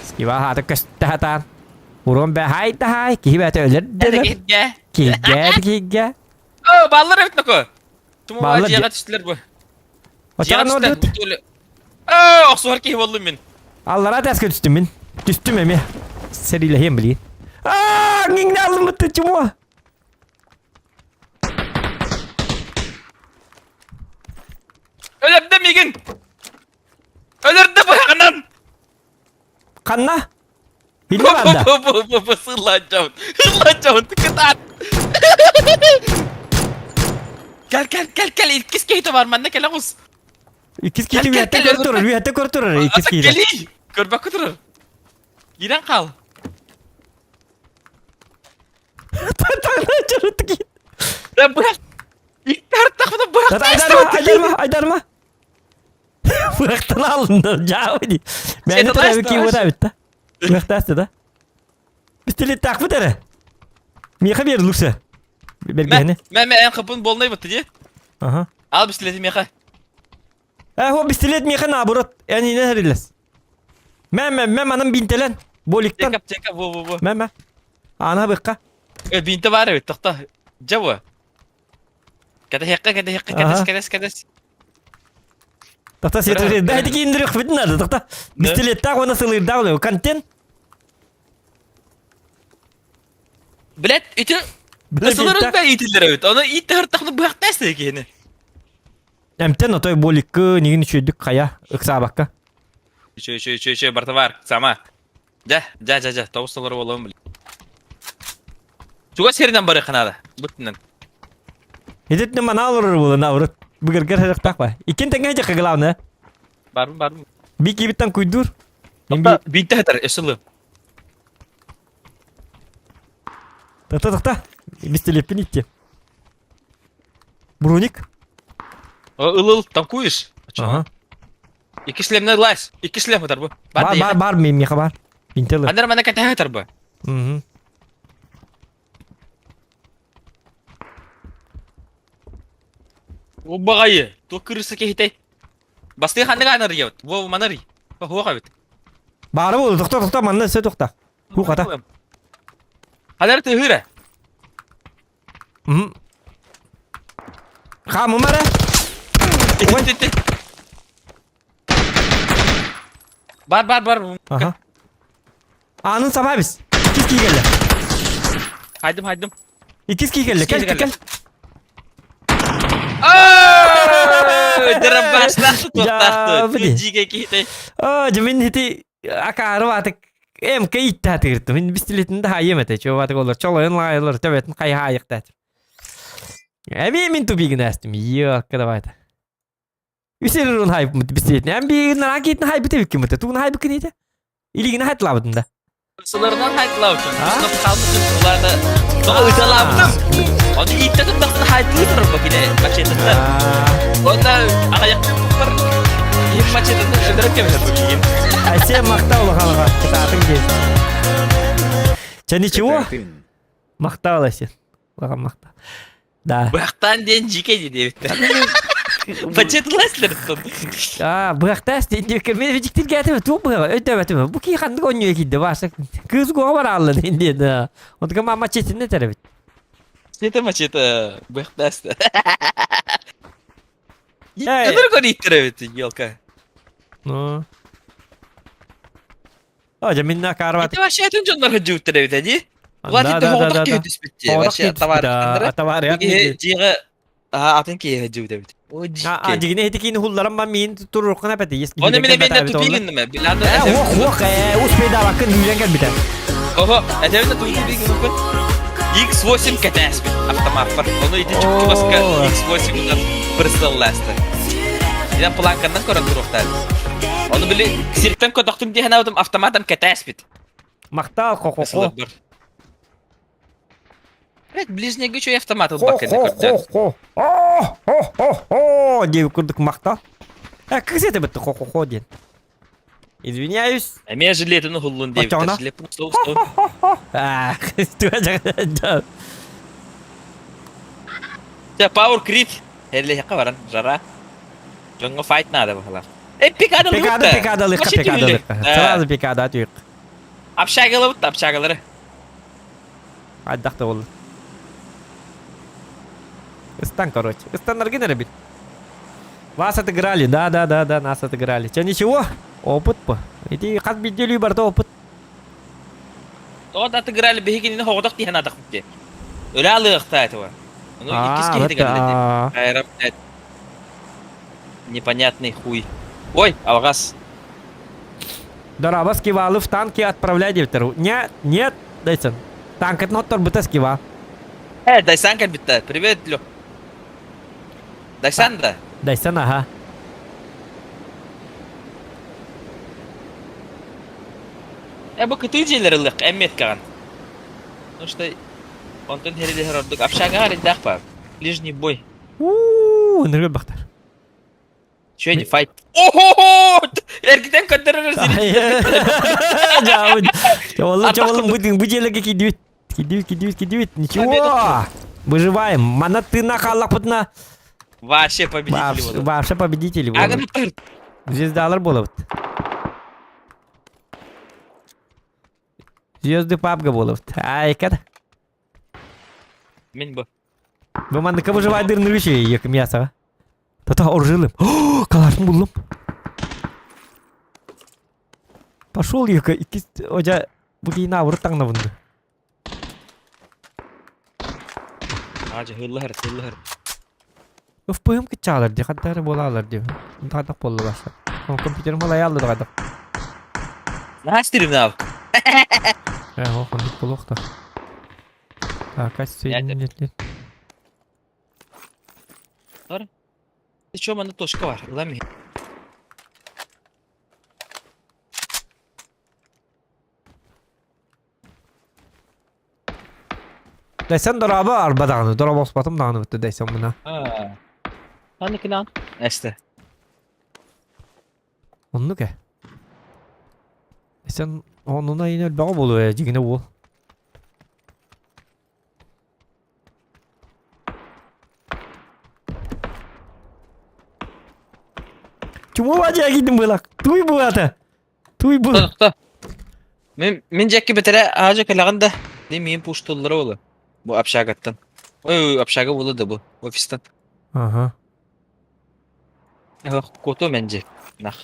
Скива хаата көстө хатаан. Урон бэ хай да хай киһи бээтэ өлөр дөлөр. Киһигэ. Киһигэ киһигэ. О, баллар эбит ноко. Тумуга Баллар дьиэҕэ түстүлэр бу. Оччоҕо Дьиэҕэ түстүлэр. Оо, охсуһар киһи боллум мин. Аллараа тааска түстүм мин. Түстүм эмиэ. Сэриилэһиэм билигин. Аа, ҥиҥнэ алыммыт чумуа. Өлөрдө мигин. Өлөрдө быһаҕынан. Ханна? Илли барда. Сыллааччабын. Сыллааччабын. Кытаат. Кел кел кел кел иккис киһи бар манна кэлэ оҕус. Иккис киһи үөттэ көр турар, үөттэ көр турар иккис киһи. Кэлий. Көрбөккө турар. Киирэн хаал. Да быһах. Икки артахпына быһах. Айдарма, айдарма, айдарма. Быһахтан алынды, жаабы дии. Мээнэ төрөбү киһи битта. Быһахтаасты да. Пистолеттаахпыт эрэ. Миэхэ биэр лучше. Бергени. Мэ мэ эн хапын болнай бытты дии. Ага. Ал пистолети миэхэ. Э, хо пистолет миэхэ наоборот. Эн ине хэрилес. Мэ мэ мэ манан бинтелен. Боликтан. Чекап чекап во во во. Мэ мэ. Ана быкка. Э бинте бар эбит тохто. Дьэ бу. Кэтэһиэххэ кэтэһиэххэ кэтэс кэтэс кэтэс. Тохто светлый. Да, эти киндер хватит надо. Тохто. Пистолеттаах уонна сылыырдаах контент. Блять, ити Сылырын да иитиллэр эбит. Ону ииттэһэр быһахтаас киһини. Эмтэн отой боликкы нигин үчүйдүк хайа ыксаабакка. Үчүй үчүй үчүй үчүй бартовар сама. Дьэ, дьэ дьэ дьэ тоҕус толору буолуом били. Чугас сиринэн барыахха наада. Бутунан. Ититне мана олорор була наоборот. Бүгүргэр харахтаах ба. Иккин тэҥҥэ дьэххэ главное. Барбын барбын. Би киибиттэн куйдуур. Биинтэ хатар өссө ылыам. Тахта тахта. Пистолетпин итти. Броник. Ыл ыл, танкуешь? Ага. Икки шлемнер лайс. Икки шлем хатар бу. Бар бар бар мен меха бар. Бинтелы. Андар мана кәтә хатар бу. Угу. Убаҕайы, туох кырыса киһитэй? Бастыы ханнык аанар ийэбит? Во манар Хуох эбит. Баара буолу, тохто тохто манна өссө тохта. Ху хата. Ханар тыһыра. Хаамыма эрэ. Бар бар бар. Аха. Аанын саба бис. Иккис кии кэллэ. Хайдым хайдым. Иккис кии кэллэ. Кэл кэл. Дырабашлаах туохтаахты. Дьигэ киһитэ. Аа, дьэ мин ити акаары баатык МК иттаатыгыртым. Мин бистилетин да хайым этэ. Чо баатык олор чолойун лаайылар төбөтүн хайаайыктаат. Эми мин тупигин астым. Йокка давай. Үс эрэ хайпмыт бисиэтин. Эн биирин ракетин хайбыт эбиккин быта. Тугун хайбыккын ите? Илигини хайтлаабытын да. Сыларынан хайтлаабытым. Стоп хаалбытым. Улаата тоҕо ыталаабытым. Ону ииттэ туттахпына хайтлыы турар бу кини мачетыттан. Онно аҕыйахтыы бар киһи мачетыттан өлөрөн кэбиһэр бу киһим. Айсен махтал улахан кытаатыҥ диэн. Чэ ничего. Махтал Айсен. Улахан махтал. Да. Быһахтаан диэн дьиикэй дии диэбиттэр. Бачетыласлар Аа, быһахтаас диэн диэккэ мен видиктиргээтим туох быһаҕа өйдөөбөтүм. Бу кии ханнык оонньууга киирдэ бааса. Кыыс гуоҕа бараалла диэн диэн. Онтука мама мачетинне тэрэбит. Это мачете быһахтаас. Иттерер көрүйттеребит, елка. Ну. О, дьэ минна карват. Ити вообще атын дьоннор сылдьыбыттар эбит ди. Влад Да, ити да, да, хоҕотох да, киһи да. түспүт дии. Хоҕотох Вообще киһи түспүт, товарищтара. товарищ Киһи дьиэҕэ атын киһи сылдьыбыт эбит. О, А, дьиккэй. дьигине ити киини хулларан ба миин туруоруккун апэти. Ес Оны мен эбиэннэ тупи гынным э. Билады Э, уох, уох, э, успейдабаккын үүрэн кэлбитэ. Ого, этэбин тупи гынным. X8 кэтээспит автомаппар. Ону ити чугаска X8 гынан бырсыллаасты. Инэн планканнан көрөн туруохтаабыт. Ону били сиртэн көтөхтүм дии санаабытым автоматом кэтээспит. Махтал, хо-хо-хо. Блять, ближнеге үчүгэй автомат ылбакка көрдө. Хо-хо-хо. О-хо-хо-хо диэбит курдук махтал. Э, кыс этэ бытты хо-хо-хо диэн. Извиняюсь. Эмиэ жилетин уһуллун диэбиттэр. Жилеппин усту усту. Аа, туга Чэ, Power Creed. Эллиэххэ баран, жара. Дьоҥҥо файт наада быһалар. Э, пикада Пикада, пикада лыкка, пикада лыкка. Сразу пикада атыйык. Общагалабыт, общагалары. Хайдах да буолла. Ыстан, короче. Ыстаннаргын эрэ бит. Вас отыграли, да, да, да, да, нас отыграли. Че, ничего, опыт по. Ити хас биирдии барыта опыт. Тоҕо да отыграли биһигини хоҕотох тиһэн атахпыт дии. Өлө алыахтаа этого. Ну, иккис киһи тигэрдэ. Айрап, Непонятный хуй. Ой, алгас. Дорабас Кивалы в танке отправляй диэбиттэр. Не, нет, Дайсон. Танкатын отторбута Скива. Э, Дайсан кэлбиттэ. Привет, Лёх. Дайсан да? Дайсан, ага. Э, бу кытыы дьиэлэр ылыах, эммиэткаҕын. Ну что, онтон хэрилэһэр ордук. Общагаҕа эрдээх баар. Ближний бой. Уу, ынырык бахтар. Чё файт? Охо! Эргитен көрдөрөр Жаабын. Чавалым, чавалым, бу бу дьиэлэргэ киирдибит. Киирдибит, киирдибит, киирдибит. Ничего! Выживаем. Мана тына хааллахпытына. Вообще победители будут. Вообще победители будут. Звездалар буолабыт. Звезды папга буолабыт. Айка. Мин бу. Бу манныка выживайдырын үчүгэй якым ясаҕа. Тата оржилым. Калашын буллум. Пошел яка иккис ожа бу киһини абырыт таҥнабынды. Аажа хыллаһар, хыллаһар. ФПМ кыччаалар дии, ханта эрэ буолаалар дии. Хайдах буолла баша. Компьютерым халайаалла да хайдах. Наһаа стримнав. Э, ол ханнык буолуохта. Так, соединитель. Бар. Ты чё, манна точка бар? Ылам Дэсэн дорооба арба даҕаны, дорообоспотум даҕаны бутта дэсэн мына. Ханныкынан? Эсте. Оннук э. Дэсэн оннуна иин өлбөҕө буолуо э, дьигинэ уол. Чуму бадьа киирдим быылак. Туй буолата. Туй бу. Тохто. Мин мин дьэкки бэтэрэ аажа кэлэҕин да. Ни миин пуштуллара буолу. Бу общагаттан. Ой, общага буолу да бу офистан. Ага. Кото мен дьэ. Нах.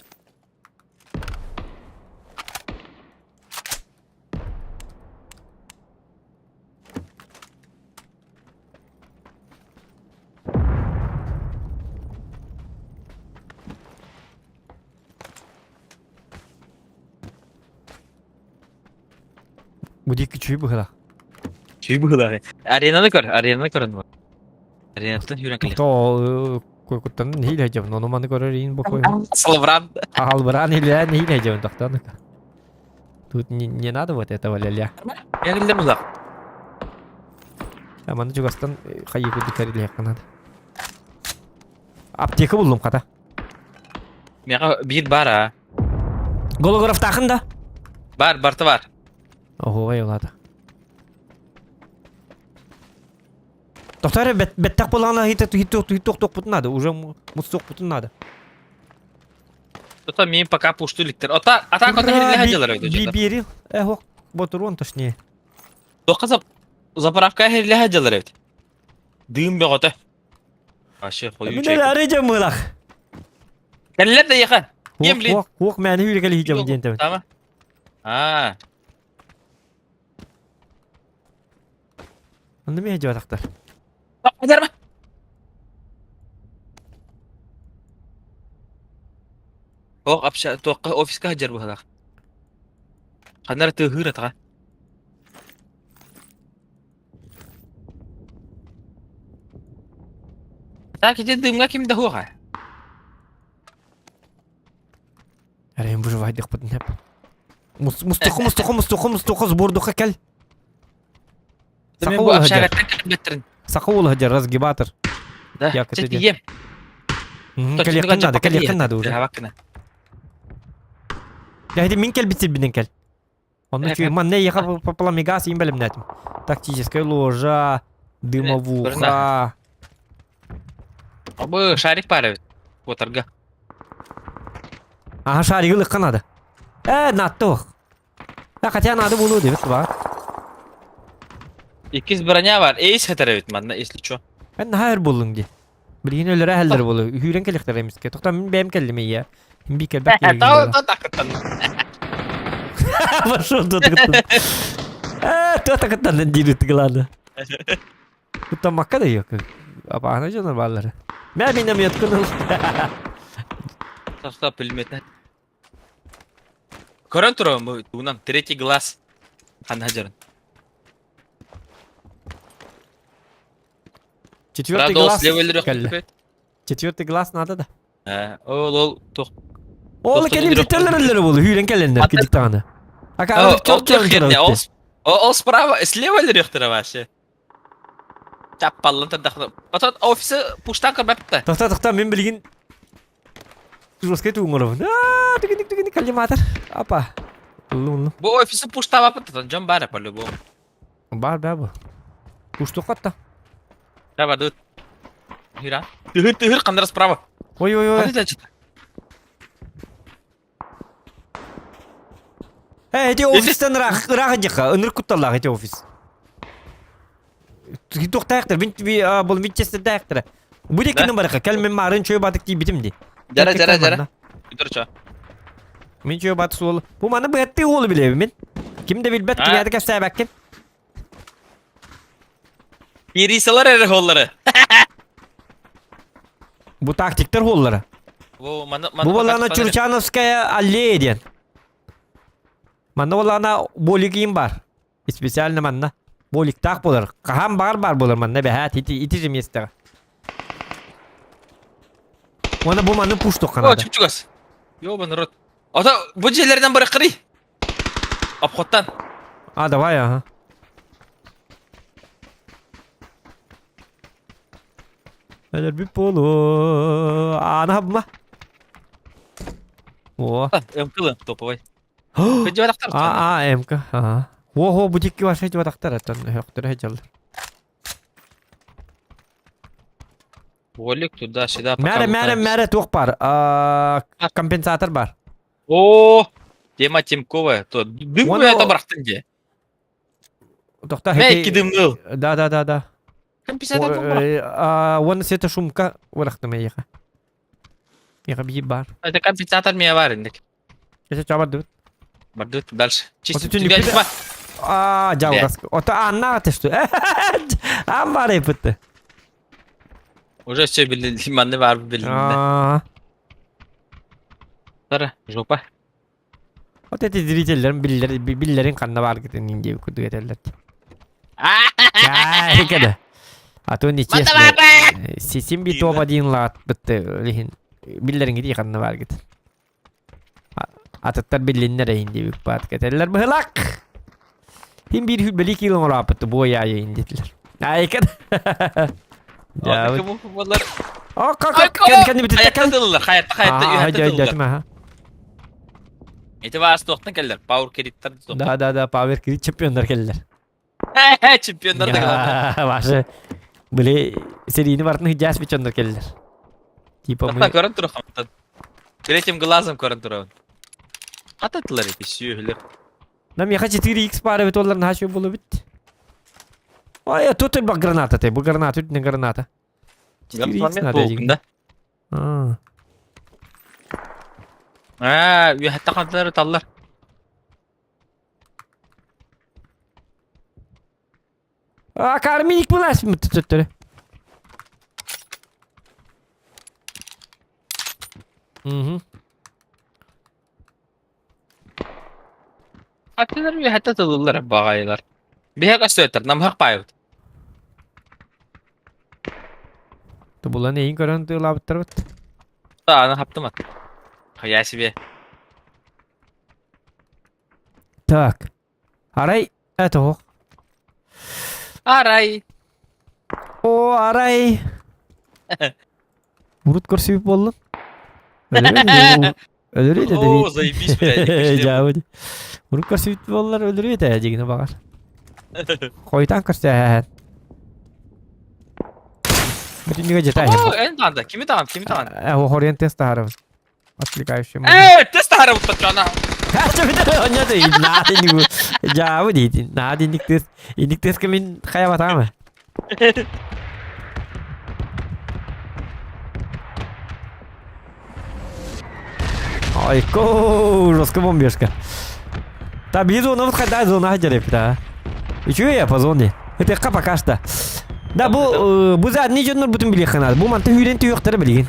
Бу диэки чүй быһыылаах. Чүй быһыылаах. Аренаны көр, аренаны көрөн бар. Аренаттан сүүрэн кэлиэх. Тоҕо. Куттан нэһиилэ дьабын, ону маны көрөр иин бокой. Салыбыран. Албыран илэ нэһиилэ дьабын тохтоон. Тут не, не надо вот этого ля-ля. Ягыллар булак. А маны чугастан хайы курдук кэрилиэххэ надо. Аптека буллум хата. Миэхэ биир бар а. Голографтаахын да? Бар, барта бар. Ого, улаата. Тохтор бэттэх буолаҕына хит тохпутун надо, уже мустуохпутун надо. Ото мин пока пушту иликтер. Ота атака ота хирилэһэ дьалар өйдө. Бири, эхо, ботурон точнее. Тоққа зап заправка хирилэһэ дьалар эбит. Дыым бөҕөтө. Вообще хою Мин эрэ жамылах. Кэллэр да яха. Кем блин? Уох, уох, мэни хүрекели хижам диэн тэбин. Тама. А. Онно миэ жуатахтар. Адарма. Ох, апша туохха офиска хадьар быһалаах. Ханнара тыаһыыр атаҕа. Так, ити дымҥа ким да суоҕа. Эрэ выживайдыхпытын хеп. Мустуху, мустуху, мустуху, мустуху, сбордуха кел. Мен бу общагаттан кэлбэттерин. Саха уола сылдьар разгибатор. Да, чэ тиийэм. Кэлиэххин надо, кэлиэххин надо уже. Я мин кэлбит сирбинен кэл. Онно чуй, манна эйиэхэ пламегаз иин бэлэмнээтим. Тактическая ложа, дымовуха. Абы шарик баар эбит. Куотарга. Аха шаригы ылыхха надо. Э, натто. А хотя надо булу дебит ба. Иккис броня бар. Эйс хатар эбит манна, если чё. Эн наһаа өр буллуҥ дии. Билигин өлөрө эһэллэр буолу. Үһүүрэн кэлиэхтэрэ эмискэ. Тоқтаа мин бэйэм кэллим ийэ. Би кэлбэт киһи Таа такыттан. Пошел тут такыттан. Э, то такыттан диир тыгылааны. Куттаммакка да yok. Апаана дьонор бааллар. Мэ миномет кыныл. Состав пулемет. Көрөн турабын бу тугунан третий глаз. Ханна дьарын. Четвертый глаз. Кэллэ. Четвертый глаз надо да. Э, ол ол туох. Ол кэлин бүтэллэр буолу хүүрэн кэлэннэр кидик даҕаны. Ака Ол ол справа слева өлөрүөхтэрэ вообще. Чаппаллан турдахына. Отон офисы пуштан көрбөттө. Тохта тохта мин билигин жесткий тугун Аа, түгүнүк түгүнүк коллиматор. Апа. Уллу уллу. Бу офисы пуштабаппыт дьон баар по-любому. Бар баа бу. Пуштук атта. Да бардыбыт. Хира. Тыһыр тыһыр ханнара справа. Ой ой ой. Э, эти офистан ыраах ыраах дьаха, ыныр кутталлаах эти офис. Туохтаахтар, мин бұл Винчестердээхтэр. Бу деккинен барыха, кэл мен марын чөй батык тиийбитим ди. Жара жара жара. Бүтөр чо. Мин чөй батык суол. Бу маны быһатты уолу билебин мин. Ким да билбэт, кимиэхэ кэпсээбэккин. Кирисалар эрэ холлары. Бу тактиктар холлара. Бу маны Бу балана Чурчановская аллея диэн. Манна балана болигин бар. Специально манна. Боликтаах болар. Хаһан бар бар болар манна бэһээт ити ити же местеҕэ. Уонна бу маны пуштук О, канада. чуп-чугас. Ёбаный рот. Ото бу дьиэлэринэн барыккырый. Обходтан. А, давай, ага. Өлөрбүт буолуо. Аана хабма. О. МК топовой. А, а, МК. Ага. О, бу дикки ваша жибатактар аттан хөктөр хежал. Волик туда-сюда. Мәрэ, мәрэ, мәрэ туох бар. Компенсатор бар. О, тема Тимковая. То дым это барахтын де. Тохта Мэ икки дымныл. Да, да, да, да. Компенсатор бар. Уон сета шумка барахтым эйха. Эйха бии бар. Это компенсатор меня бар индик. Это ча бардыбыт. Бардыбыт дальше. Чисто. А, жалгас. Ото анна что? Ам бар эпитти. Уже все билди, манны бар билди. Тара, жопа. Вот эти зрительлерин биллер биллерин ханна бар гытын инде курдук этеллер. Ай, кede. А то нечестно. Сисим би топ-1 лаатбыт лиһин биллэриҥ ханна бааргыт. Атыттар биллиннэр эйин диэбит баат кэтэллэр быһылак. Хин биир хүлбэли киил оҥороаппыт буой аайы ин диэтилэр. Айка. О, как кэн бит Хайатта тыллар, хайатта хайатта үһәттэ тыллар. Ити баас туохтан кэллэр? Power кредиттар Да, да, да, Power Credit чемпионнар кэллэр. Чемпионнар да кэллэр. Ваши были серийни бартын хыдьаас бичоннор кэллэр. Типа мы... Көрөн турахамтан. Третьим глазом көрөн турабын. Хататылар эти сүйөһүлэр. На меха 4x пара бит олар наһаа болу бит. Ой, тут бак граната ты, бу граната, тут не граната. 4x надо деген. Да. Аа, үөһэтте хантылар таллар. А, карминик булас төттөрү. Мгм. Атылар үөһэтте тылылар баҕайылар. Биһэ көстөөттөр, намһах паайбыт. Тубулан эйин көрөн тыылаабыттарбыт. Аны хаптымат. Хайа себе. Так. Арай это Арай. О, арай. Урут көрсүбүт буоллун. Өлөрү да О, заебись, блядь. Жабы. Урут көрсүбүт буоллар өлөрү этэ дигини багар. Хойтан көрсө. Бүтүннүгө жета. О, эн таанда, кими таан, кими таан? Э, хорен тест таарабын. Отвлекающий. Э, тест таарабыт патрона. Жабы дейт. Наад инник тест. Инник тестке мин хаябатаамы. Ай, ко, жестко бомбежка. Та би зона вот хайда зона хаджареп да. Үчүгэй я по зоне. Это пока что. Да бу бу задний дьоннор бутун билиэххэ наада. Бу мантан үүрэн түһүөхтэрэ билигин.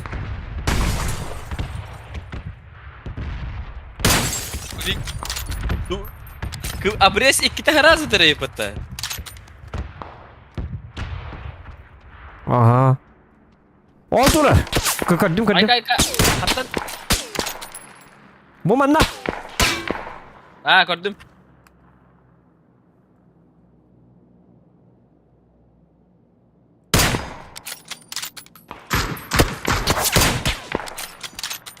Обрез иккитэ раза төрөйүппүттэ. Ага. Ол турар. Көрдүм көрдүм. Айка айка. Хаттан. Бу манна. А, көрдүм.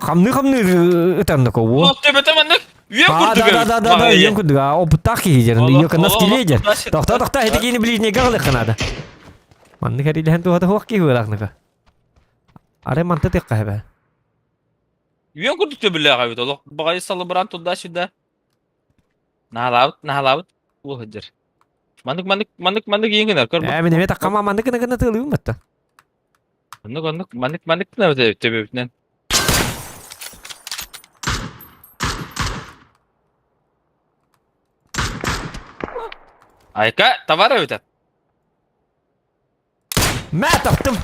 Хамны-хамны ытаннык уу. Төбөтө маннык үөн курдук. Да да да да үөн курдук. Опыттаах киһи дьэр. Ее нас килиэ Тохто тохто эти киини ближнийга ылыхха надо. Маннык эрилэһэн туһата хуох киһи ыраахныка. Аре манта тыкка хэбэ. Үөн курдук төбүлээх эбит олох. Баҕайы салыбыран туда-сюда. Наһалаабыт, наһалаабыт. Уу сылдьар. Маннык маннык маннык маннык иин гынар көр. Ээ мин эмиэ таккама маннык гына гына тыалыыбын батта. Оннук оннук маннык маннык гына төбөбүтүнэн. Айка, товар эбитэ. Мэ таптым.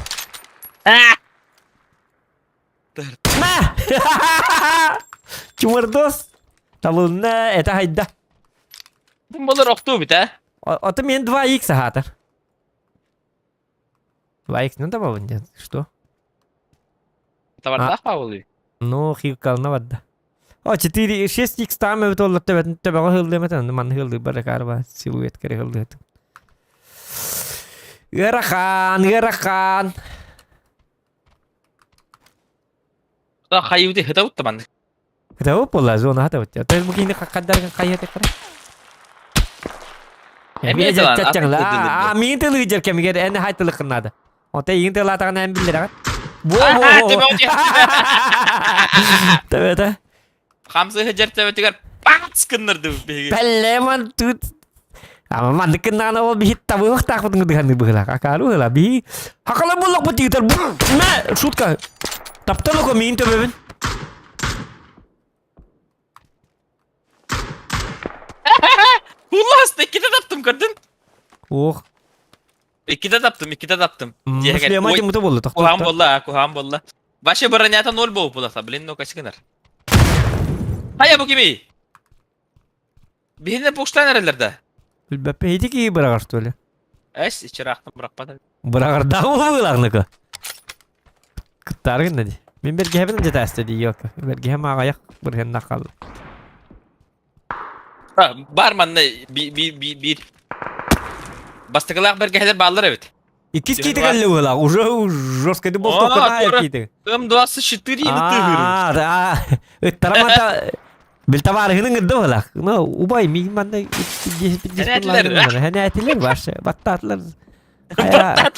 Мэ! Чумардос. Талынна, это хайда. Бу болар охтуу бит, а? Ото мен 2х ахатар. 2х ну добавлен, нет, что? Товардаах паабылый. Ну, хилкална барда. О, 4, 6х там эбит оллар төбөтүн төбөҕө хыллыаматан, манны хыллыы баракарба, силуэт кере хыллыатым. Ыарахан, ыарахан. Да хайыбыты хытабыт маннык. Хытабыт буолла, зона хатабыт. То есть бу киһини хаккардар хайыат эккара. Эмиэ А, миин тылы кэмигэр эн хайтылыккын наада. Ота иин тылаатаҕына эн биллэрэҕин. Бу бу. Төбөтө. Хамсыһы жер төбөтүгэр пац гыннырды биһиги. Пеллеман тут. Ама маннык гыннаҕына ол биһи табыһыахтаахпытын кытыханнык быһыылаах. Акаары быһыылаах. Биһи хакала буллахпыт тиитэр. Мэ, шутка. Таптан око миин төбөбүн. Улласта иккитэ таптым көрдүн. Ох. Иккитэ таптым, иккитэ таптым. Шлема дьымыта буолла, тохтоо. Куһаан буолла, куһаан буолла. Вообще бронята ноль буолуп буласа, блин, ну качыгынар. Хайа бу кимий? Биһине пуштан эрэллэр да. Билбэппэ ити киһи быраҕар что ли? Эс, иччирахтан бырахпат. Быраҕардаах буолуохтаахныка. Кыттааргын да дии. Мин бэргэһэбин дьэтээстэ дии ёка. Бэргэһэм аҕайах бырыһыаннаах хаалла. Бар манна би би би биир бастакылаах бэргэһэлэр бааллар эбит. Иккис киити кэллэ быһыылаах. Уже жестко ди болтокко таайар киити. М24 ытыгыр. Аа, ыттара мата бил табаарыһын ыҥырда быһыылаах. Ну, убай миигин манна Хэнээтилэр. Хэнээтилэр вообще баттаатылар. Хайа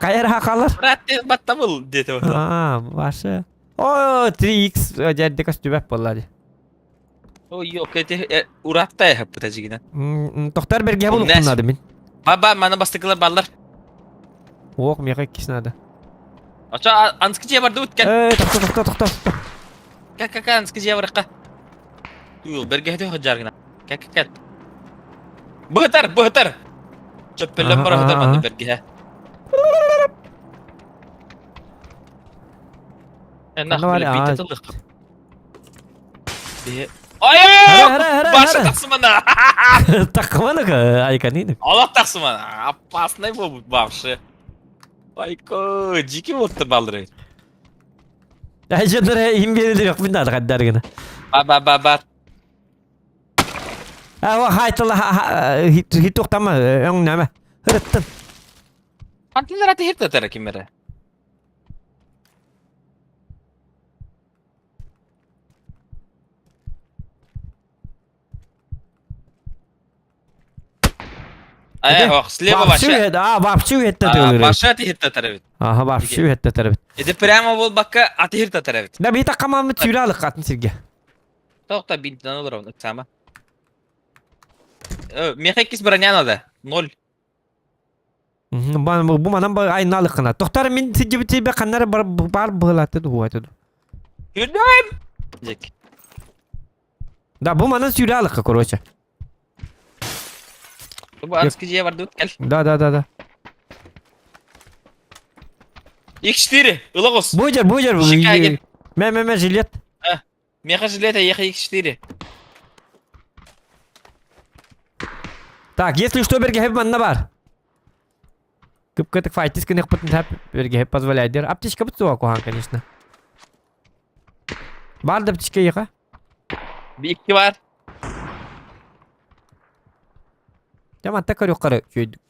хайа хахалар. Брат, баттабыл диэтэ. Аа, вообще. О, 3x дьэрдэ көстүбэт буолла дии. Ой, ёк, эти уратта яһаппыта дьигинэн. Тохтар бэргэһэ булуктун надо мин. Ба-ба, маны бастакылар баллар. Ох, меха иккис надо. Ача, анскы дьиэ барды үткэн. Э, тохто, тохто, тохто, тохто. Кэ, кэ, кэ, анскы дьиэ барыкка. Уйл, бэргэһэ төһө жаргына. Кэ, кэ, кэ. Быһытар, быһытар. Чөппөллөн барахытар манны бэргэһэ. Эннах, били тыллык. Ай, башы тахсымана. Тахсымана айканин. Алак тахсымана. Опасный бу башы. Айко, дикий вот балдыры. Айжандар им берилер yok мин каддар гына. Ба ба ба ба. А хайтала хит токтама өң нәмә. Хырыттын. Антилер аты хит татара кимере. Ох, слева вообще. А, вообще үһеттэ төгүлүр. Вообще аты хитта тарабит. Аха, вообще үһеттэ тарабит. Это прямо бол бакка аты хитта тарабит. Да, бит аккамамы түйрә алык атын сирге. Тоқта бинтен олар оны сама. Меха кис броня надо. Ноль. Бу манан айналык кына. Тохтар мин сидибити бе каннары бар бар быһылаты дуһуаты. Күнім! Жек. Да, бу манан сүүрэ алыкка, короче. Бу ански жие барды кел. Да, да, да, да. X4, ылағыз. Буйдер, буйдер. Шикаген. Мә, мә, мә, жилет. Меха жилет, еха X4. Так, если что, берге манна бар. Кып-кытык файтис кынық пытын тәп берге позволяет. Дер. Аптечка бит суа кухан, конечно. Бар да аптечка еха. Бикки бар. Жаман так көрүк кары.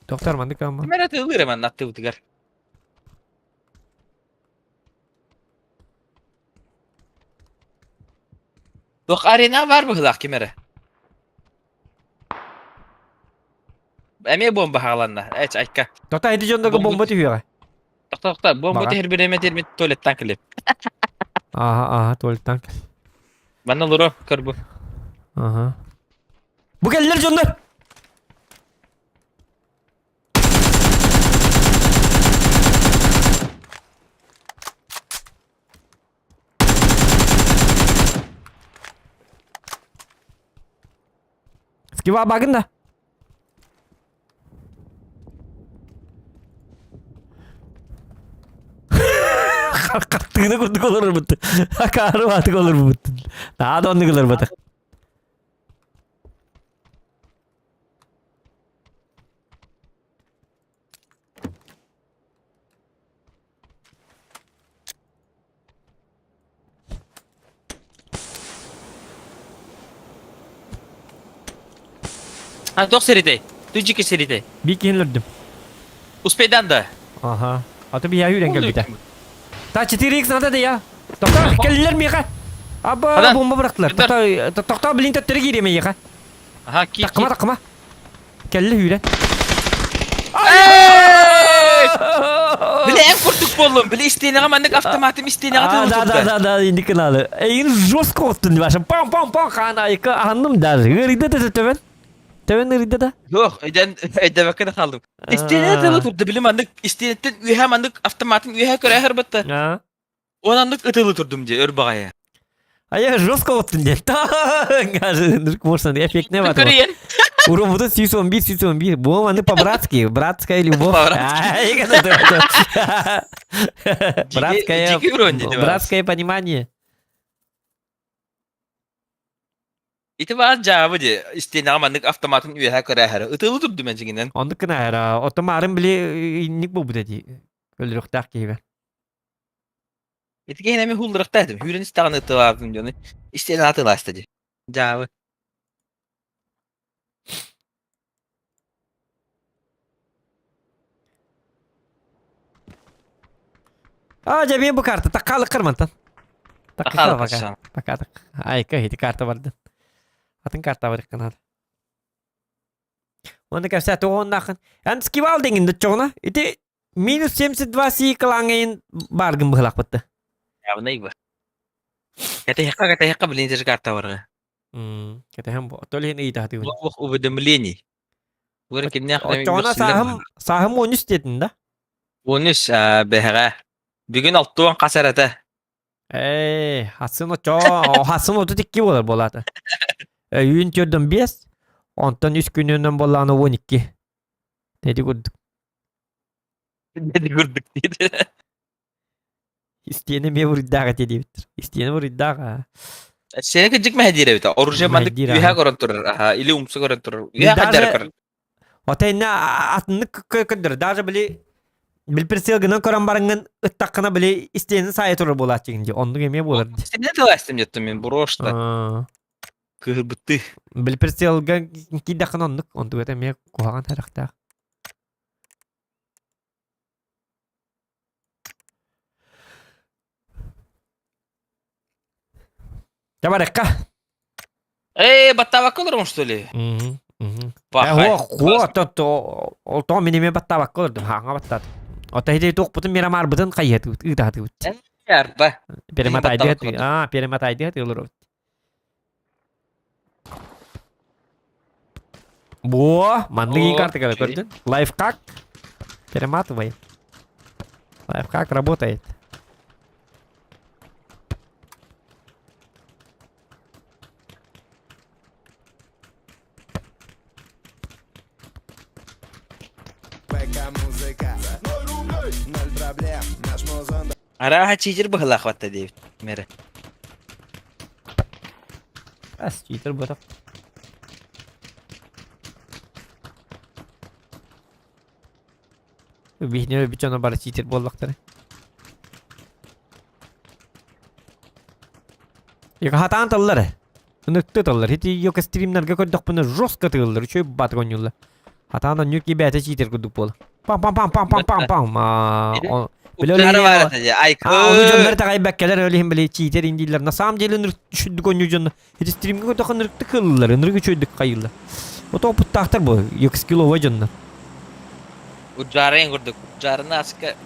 Доктор манды кама. Кимер атылыр мен атты утыгар. Дох арена бар быһылаах кимере. Эмиэ бомба хааланна. Эч айка. Тота эти жондого бомба түһүөҕэ. Тохто тохто бомба Баҕа. түһэр бириэмэ термит туалеттан кэлип. Ага, ага, туалеттан кел. Манна луро көрбү. Ага. Бу кэллэр дьоннор! Скива багын да. Қаттығына курдук олорор бутты. Акары батык олор бутты. Наа да оннук олор бутты. А тох серите. Түжики серите. Би киһин өлөрдүм. Успейдан да. Ага. А то би я үйрен келбите. Та 4x надо да я. Тоқта, келлер миха. Аба, бомба бырақтылар. Тоқта, тоқта, блин, төттері киреме еха. Ага, ки. Тақыма, тақыма. Келли үйрен. Биле эн курдук боллум. Биле истейнега маннык автоматым истейнега А, да, да, да, да, инди кыналы. Эйин жестко оттун башы. Пам, пам, пам, хан айка анным даже. Ырыйда да төбен. Төбен ырыйда да. Yok, öden ödemekine kaldım. İsteyene de turdu bilim andık. İsteyetten ühe mandık автоматын ühe köre hırbattı. А. Он анdık ытылы турдум же өр багая. А я жестко оттун де. Можно, эффект не ватып. Көрейін. Урон будет 701, 701. Бу маны по-братски, братская любовь. По-братски. Ай, как это Братское, дикий урон деди братское понимание. Ити баар дьаабы ди истиэнэҕэ маннык автоматын үөһэ көрөөһөрө. Ытыылы турдум эдьигинэн. Оннук гына Оттон маарын били инник буолбут эти. Өлөрүөхтээх киһибэ. Ити киһини эми хулларыахтаах этим. Хүүрэн истэҕин ытылаабытым дьону. Истиэнэ атылааста ди. Дьаабы. А, дьэ мен бу карта таккаалыккар мантан. Таккаалык Таккаалык пока. Пока так. Айка ити карта бардын. Атын карта барыккын надо. Онда кәпсә тоғоннақын. Эн скивал деңин дытчоғына. Ити минус 72 си кылаңайын баргын быһылақ бытты. Явный бы. Кэтэһэххэ кэтэһэххэ блин же карта барга. Кэтэһэн бу. Толин ыйытаатыгын. Лох уведомлений. Бу кимнээх Оччоҕуна сааһым сааһым 13 диэтин да? 13 бэһэҕэ. Бүгүн алтуон хас эрэтэ? Ээ, хасын оччоо, хасын 32 буолар буолаата. Өйүүн төрдөн 5, онтон үс күнүнэн буоллаҕына 12. Деди курдук. Деди курдук диир. Истиэнэ эмиэ буруйдаах этэ диэбиттэр. Истиэнэ буруйдаах аа. Сене кыдьык мэһэдиир эбит. Оружие маннык Мэһэдиир, үөһэ аха. көрөн турар. Аха, или умса көрөн турар. Үөһэ Даже хадьара көрөр. Ота инне атыннык көрдөр. Даже били бил прицел гынан көрөн барыңын ыттаккына били истиэнэ сайа турар буолааччыгын дии. Оннук эмиэ буолар дии. Истиэнэ тыластым деттим мен брошта. Кыһырбытты. Били прицелга киирдэххинэ оннук. Онтук это эмиэ куһаҕан харахтаах. Табарыкка. Эй, баттаабакка олорон что ли? Пахай. Оо, ол тоҕо мин эмиэ баттаабакка олордум, хаҥа баттаатым. Ота ити туохпутун мирамаарбытын хайыһатыбыт, ыытаатыбыт. Арба. Перемотайдыат, аа, перемотайдыат олоробут. Во, маннык карта көрдүн. Лайфхак. Перематывай. Лайфхак работает. ВК музыка. Ноль проблем, наш музон Арааһа чиитер быһылаах батта диэбит мэрэ. Ас читер ботах. Биһине бичоно бары читер буоллахтара. Яка хатаан тыллар. Ыныкты тыллар. Ити йока стримнерге көрдөхпүнэ жестко тыллар. Үчүгэй бат гонюлла. Хатаан онньур кибээтэ читер курдук буола. Пам пам пам пам пам пам пам. Уктары бар этэ айкы. Ону дьоннор таҕайбаккалар өлүһүн били читер индииллэр. На самом деле ынырык түшүрдүк онньу дьонно. Ити стримге көрдөххө ынырыкты кыллар. Ынырык үчүгүйдүк хайыллар. Ото опыттаахтар бу. Йокскиловой дьоннор. Уджарын курдук. Уджарына аска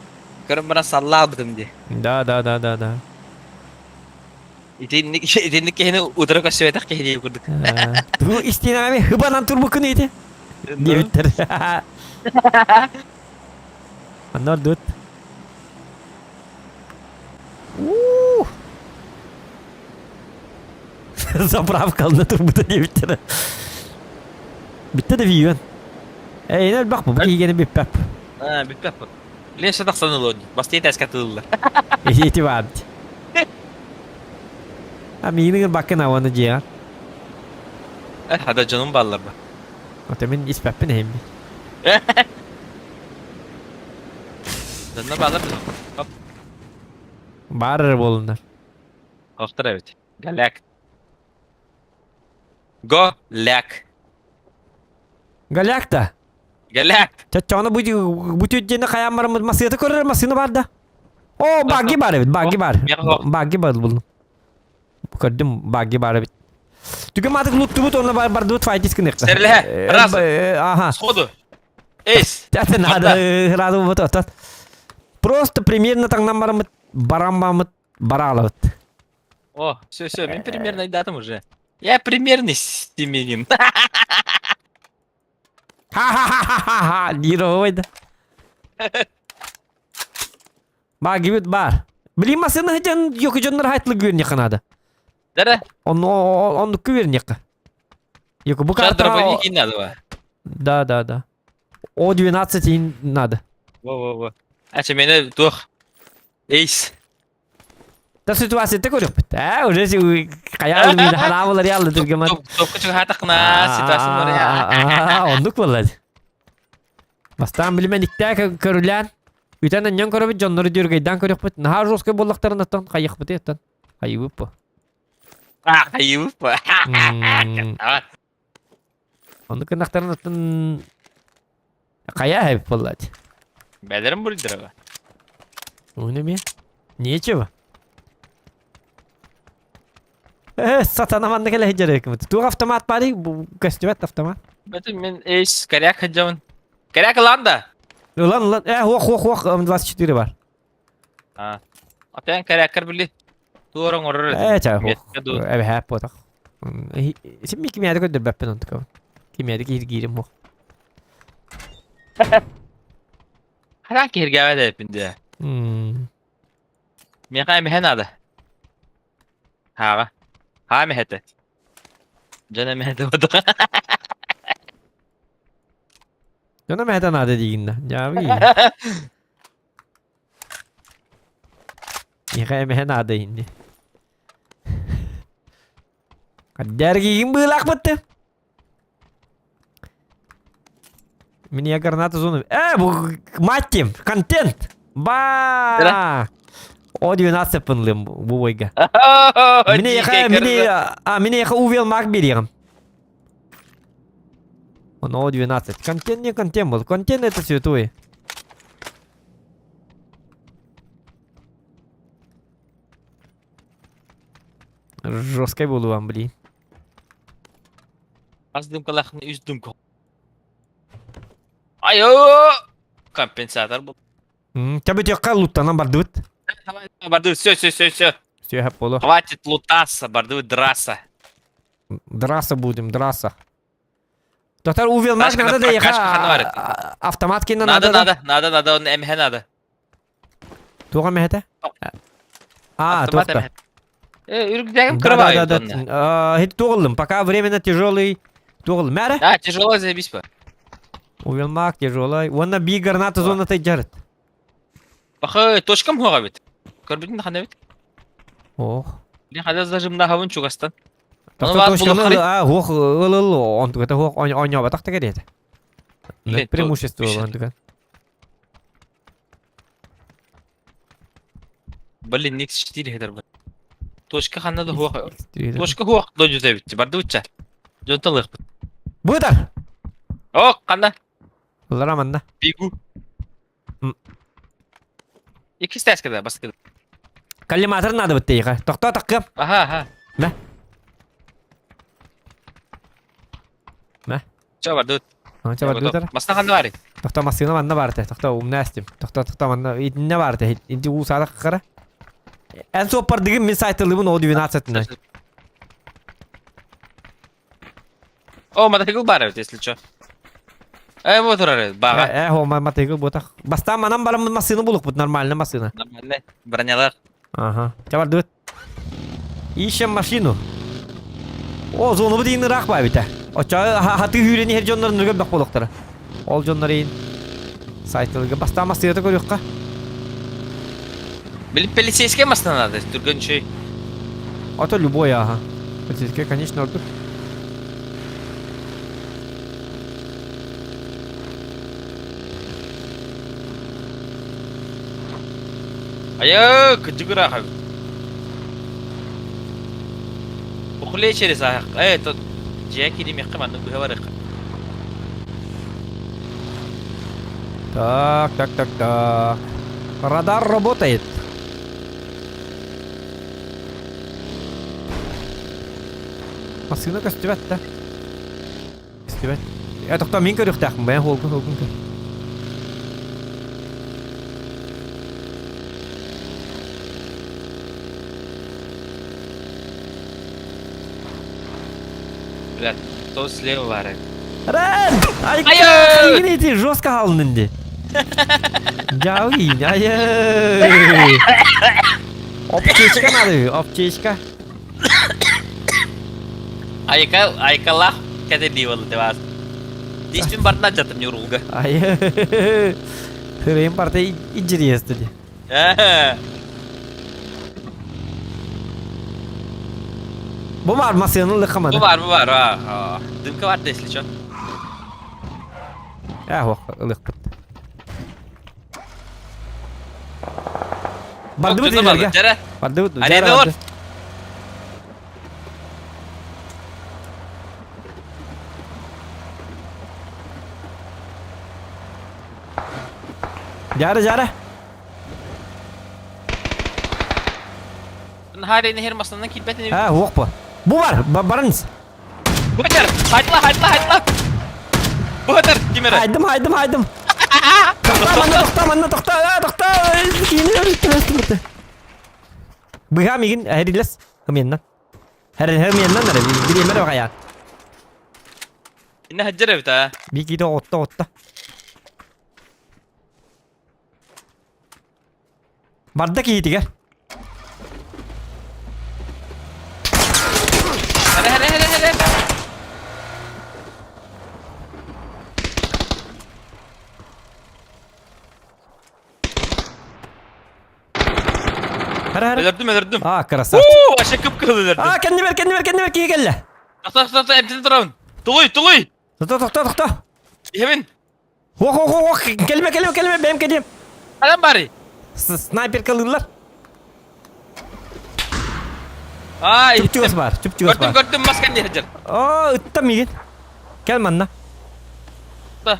көрөн баран саллаабытым дии. Да, да, да, да, да. Итинник итинник киһини утары көрсүбэтэх киһи дии курдук. Бу истиэнэҕэ хыбанан турбуккун ити. Диэбиттэр. Аннар дут. Заправка алына турбута диэбиттэр. Бүттэ да вийен. Эй, эн элбэх бу киһигени бүппэп. Аа, бүппэп. Леша тахсан ылыон. Бастыйа тээскэ тылыллар. Ити баар. А миигин баккын ауаны дьиэҕэр. Э, хада дьонум бааллар ба. Ото мин испэппин эһиммин. Дьонно бааллар да. Хоп. Баар эрэ буолуннар. Хохтор эбит. Галяк. Го ляк. Голяк да. Голяк. Чаччоҕуна бу бу түддьэни хайаан бараммыт массыыта көрөр массыына бар да. О, багги бар эбит, багги бар. Багги бар булдум. Көрдүм, багги бар эбит. Түгэн маатык луттубут, онно бар бардыбыт файтис гынык. Серле, раз. Ага. Сходу. Эйс. Это надо, сразу вот это. Просто примерно таҥнан бараммыт, бараммамыт, бараалабыт. О, все, все, мен примерно датым уже. Я примерный семенин. Ха-ха-ха-ха-ха! Диир да. Баа гибит бар. Билим масына хыдьан йоку дьоннор хайтлы күөрнеххэ наада. Да-да. Онно оннук күөрнеххэ. Йоку бу Сейчас карта... дробовики надо. ба. Да, да, да. О12 и надо. Во-во-во. А че мене туох. Эйс. Та ситуацията көрүөхпүт. Ээ, уже хайа ылмыйда ханаабылар яллы түргемат. Топка чугаһаатаххына ситуация бар. Оннук буолла. Бастаан билимэн иктээ көрүлээн үтэн анньан көрөбүт дьоннору дүргэйдээн көрүөхпүт. Наһаа жесткай буоллахтарын оттон хайыахпытый оттон. Хайыбыт бу. А, хайыбыт бу. Оннук гынахтарын оттон хайа хайып буоллаат. Бэлэрин буруйдара. Уну эмиэ. Нечего. Э, сатана манна кэлэ сылдьар кымыт. Туох автомат баарый? Бу көстүбэт автомат. Бэтим мен эйс коряк сылдьабын. Коряк ылан да. Ылан ылан. Э, хуох хуох хуох М24 бар. А. Опять коряккар били. Туора оҥорор Э, ча хуох. Эбэһээп буотах. Син ми кимиэдэ көрдөрбөппүн онтукабын. Кимиэдэ кииргиирим хуох. Хараан киһиргээбэт эбиппин дии. Миэхэ эмиһэ наада. Хааҕа. Хаа эмиһэтэ. Дьон эмиһэтэ буолуо. Дьон эмиһэтэ наада диигин да. Дьаабы Миэхэ эмиһэ наада инни. Дәргиигин быылаахпытты. Мне граната зону. Э, бу мать им, контент! Ба! О 12 пынлым бу бойга. Мини яха, мини, а, мини яха увел маг берегом. Он О 12. Контент не контент был. Контент это святое. Жесткой буду вам, блин. Хас дымкалаахын үс дымка. Айо! Компенсатор был. Чабытекка луттанан бардыбыт. Давай, барды, все, все, все, все. Все, боло. Хватит лутаться, барды, драться. Драться будем, драться. Татар увел наш надо да еха автомат кино надо. Надо, надо, надо, он МХ надо. Туга мехете? А, туохта. Үргүдэгим кырабай. Да, да, да. Хит туғылым. Пока временно тяжелый. Туғыл. Мәрі? Да, тяжелый заебись по. Увелмак тяжелый. Онна би граната зона тайджарыт. Бахы, точкам хуға бит. Көрбүтүн хана бит. Ох. Мен хада зажимна хавын чугастан. Тоқта точканы а, хуох ыл ыл онтугата хуох ойнобатах тегерет. Преимущество онтуга. Блин, X4 хедер бар. Точка ханна да хуох. Точка хуох дойду битти. Барды бутча. Дьонтон лыхпыт. Быдар! О, ханна. Ыллара манна. Бегу. Иккис тээскэ бастакы. Коллиматор надо бытты иха. Тохто таккым. Аха, аха. Мэ. Мэ. Чэ барды. Чэ барды. Маста ханна баар. Тохто массыына манна бар те. Тохто умна эстим. Тохто тохто манна итинне бар те. Инти уу саадах кара. Эн суоппардыгын мин сайтылыбын о 12 О, мотоцикл бар эбит, если чё. Э, вот турар, баҕа. Э, о, мотоцикл ботах. Бастаан манан бараммын массыына булукпут, нормально массыына. Нормально, бронялар. Ага. Ча бардыбыт. Ищем машину. О, зону бу дейін ыраах баа бите. Оча хаты хүүрени хер дьоннорун үргөн бөх болуктара. Ол дьоннор иин сайтылыга бастаан массыната көрүөххэ. Билип полицейская массына надо, түргөн чөй. А то любой, ага. Полицейская, конечно, ордук. Айа, кыдьыгыраах. Ухлей через ах. Э, тот дьиэ кииримиэххэ маннык быһа барыахха. Так, так, так, так. Радар работает. Массыына көстүбэт да. Көстүбэт. Э, тоқта мин көрүөхтээхпин бэйэн хуолгун хуолгун көр. Блядь, то слева баар. Рен! Ай, хайгин ити жестко хаалын инди. Дьаабы ай. Аптечка надо, аптечка. Айка, айкалаах кэтэлии буолла дебаас. Тииспин барытын алдьаттым ньурулга. Ай. Хырыйым барта иджириэсти. Бу бар масыаны ылыхха маны. Бу бар, бу бар. А, дымка бар да, если чё. Э, ох, ылыхпыт. Бардыбыт илерге. Бардыбыт. Арена бар. Жара, жара. Харин хер масынан килбетин. А, ох бу. Бу бар, барыңыз. Бытыр, хайдла, хайдла, хайдла. Бытыр, кимере. Хайдым, хайдым, хайдым. Тохта, манна тохта, манна тохта, а, тохта. Кийин Быга мигин әрилес. Хыменнан. Хәрен хыменнан әрі. Биремер бағаян. Инна хаджар эбит а. Бикиде отта отта. Барда киһитигэр. Хәле хәле хәле хәле. Хара хара. Өлөрдүм өлөрдүм. А, красавчик. Уу, вообще кып-кызыл өлөрдүм. А, кэннибэр, кэннибэр, кэннибэр киһи кэллэ. Тохто, тохто, тохто, эмтэтэ турабын. Тулуй, тулуй. Тохто, тохто, тохто. Иһэбин. Ох, ох, ох, ох, кэлимэ, кэлимэ, кэлимэ, бэйэм кэлиэм. Ханан барый? Снайперка ылыыллар. Ай, Чуп-чугас бар, чуп-чугас Көрдүм, бар. көрдүм, маска не сылдьар. Оо, ытта миигин. Кэл манна. Да.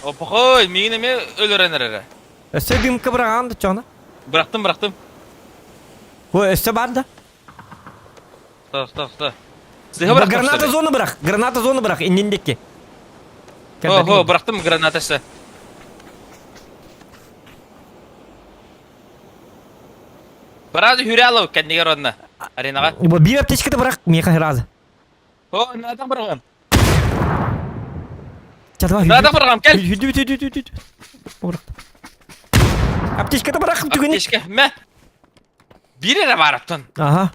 Опохой, миигин эмиэ өлөрөн эрэрэ. Өссө дымка быраҕаан да чоҕуна. Бырахтым, бырахтым. Ой, өссө бар да. Стоп, стоп, стоп. Сыһа бырахтым, Граната что ли? зону бырах, граната зону бырах, иннин диэки. Ого, бырахтым граната өссө. Быраады хүрэ кэннигэр онно. Аренаҕа. Бу биир аптечката бырах, миэхэ сразу. О, наада бырагам. Ча, давай, Наада бырагам, кел. Хүдү, хүдү, хүдү, хүдү. Бырах. Аптечката бырах, түгүнү. Аптечка, мэ. Биир эрэ баар оттон. Ага.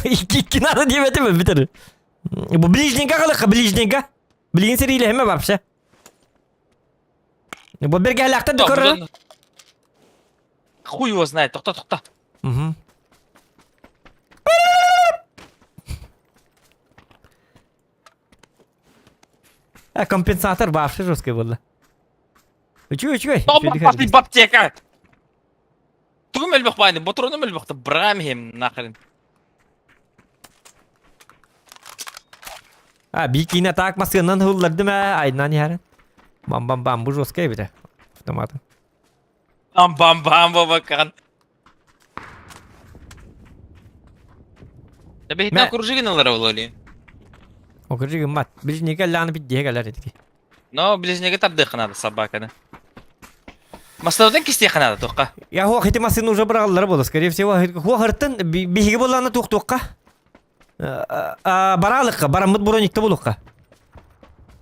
Икки надо диэбэтим бүтэр. Бу ближненько калыкка, ближненько. Билигин сэриилэһимэ вообще. Бу бэргэһэлээхтэр да көрөр. Хуй его знает, тохто, тохто. Угу. А компенсатор вообще жесткий был. Үчүгэй, үчүгэй. Топ аптека. Тугум элбэх баайны, ботуруном элбэх бырам хем нахрен. А, бикине так масынан хуллардым ә, айнан ярын. Бам-бам-бам, бу жесткий бите. Автоматом. Бам-бам-бам, бабакан. Бэһитинэн окружигин ылара буолуо Окружигин мат. Ближнеге ланы бит диэгэлэр этики. Но ближнеге тардыахха наада собаканы. Маслаудан кистиэххэ наада туохха. Я хуох ити массыына уже быраҕаллара буолла. Скорее всего, хуохартан биһиги буоллаҕына туох-туохха. Бараалыкка, бараммыт броникта булукка.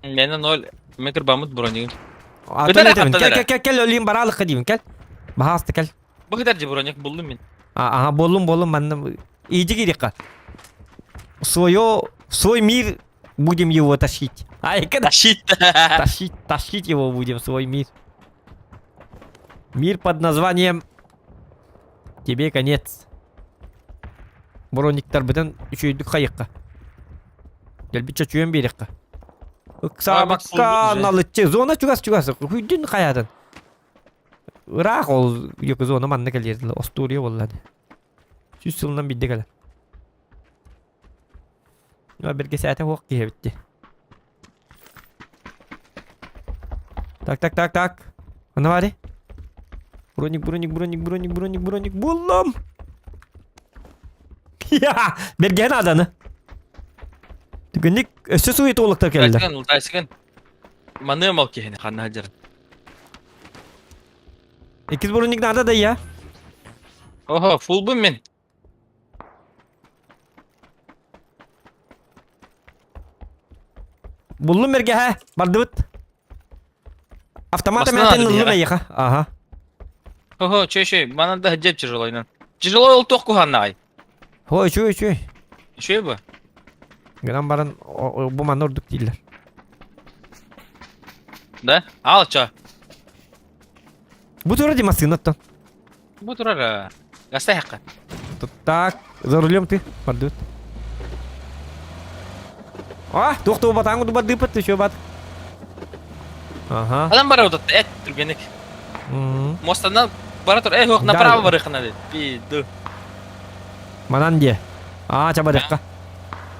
Мэнэ ноль. Мен кырбаммыт бронигым. Атын этебин. Кел, кел, кел, кел, өлүүм бараалыкка диибин, кел. Баһааста кел. Бу кытар же броник буллум мин. Ага, боллум, боллум, манна. Иди кириэххэ. Свое, свой мир будем его тащить. Ай, Тащить. Тащить, тащить его будем, свой мир. Мир под названием Тебе конец. Брониктарбытын үчүгэйдик хайыахха. Дэлби чочуйан биэриэххэ. Ыксаабакка налыччы. Зона чугас-чугас. Хүйдүн хайатын. Ыраах ол ёкы зона манна кэлиэр остуоруйа буолла. Сүүс сылынан биирдэ кэлэр. Бэргэ сээтэ суох киһи эбит дии. Так, так, так, так. Онно баарый? Броник, броник, броник, броник, броник, броник. Буллум! Я! Бэргэһэн ааданы. Түгэнник өссө суетолуктар кэллилэр. Тайсыгын, тайсыгын. Маныам ол киһини ханна сылдьарын. Иккис броник наада да я. Ого, фулбун мин. Буллум бэргэһэ, бардыбыт. Автомат Басынан эмээтин ады ыллым биһиэхэ. эйиэхэ. Аха. Ого, чөй чөй, манан да дьэп тяжелойнан. Тяжелой ол туох куһааннаҕай? Ой, үчүгэй, үчүгэй. Үчүгэй бу. Гынан баран бу манна ордук дииллэр. Да? Ал чо. Бу турар дии массыына оттон. Бу турар. Гаста хакка. Так, за рулем ты, пардут. А, туох туох батаң куду бардыппыт, еще бат. Ага. Адам бара утат, эт түргенек. Мостанан бара тур, эй, направо барыхына дед. Пиду. Манан де. А, чабадыкка.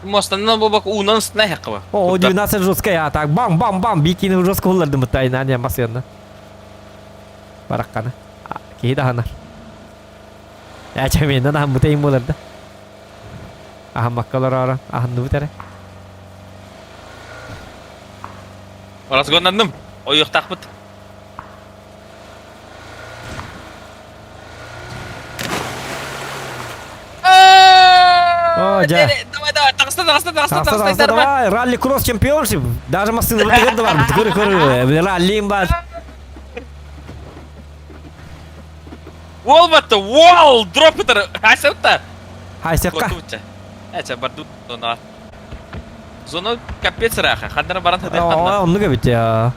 Мостанан бу бак уунан устуна хакка ба. О, 12 жесткая, а так бам-бам-бам, бикини жестко уллардым бытайна, не масыянна. Баракканы. Киһи даһанар. Эчэмиэннэн аһаммыта иһин буолар да. Аһаммакка олороору аһынныбыт эрэ. Разгоннанным. Ойуохтаахпыт. О, дьэ. Давай, давай, таҕыста, таҕыста, таҕыста, Таҕыста, таҕыста, таҕыста, давай, ралли-кросс чемпионшип. Даже массыына бытыгар да бар, бытыгыр көр, раллиим бар. Уол батта, уол, дроп ытар, хайсапта. Хайсакка. Эче, барду, зона. Зона капец ыраха, ханнара баран хыды ханна. Оннук эбит я.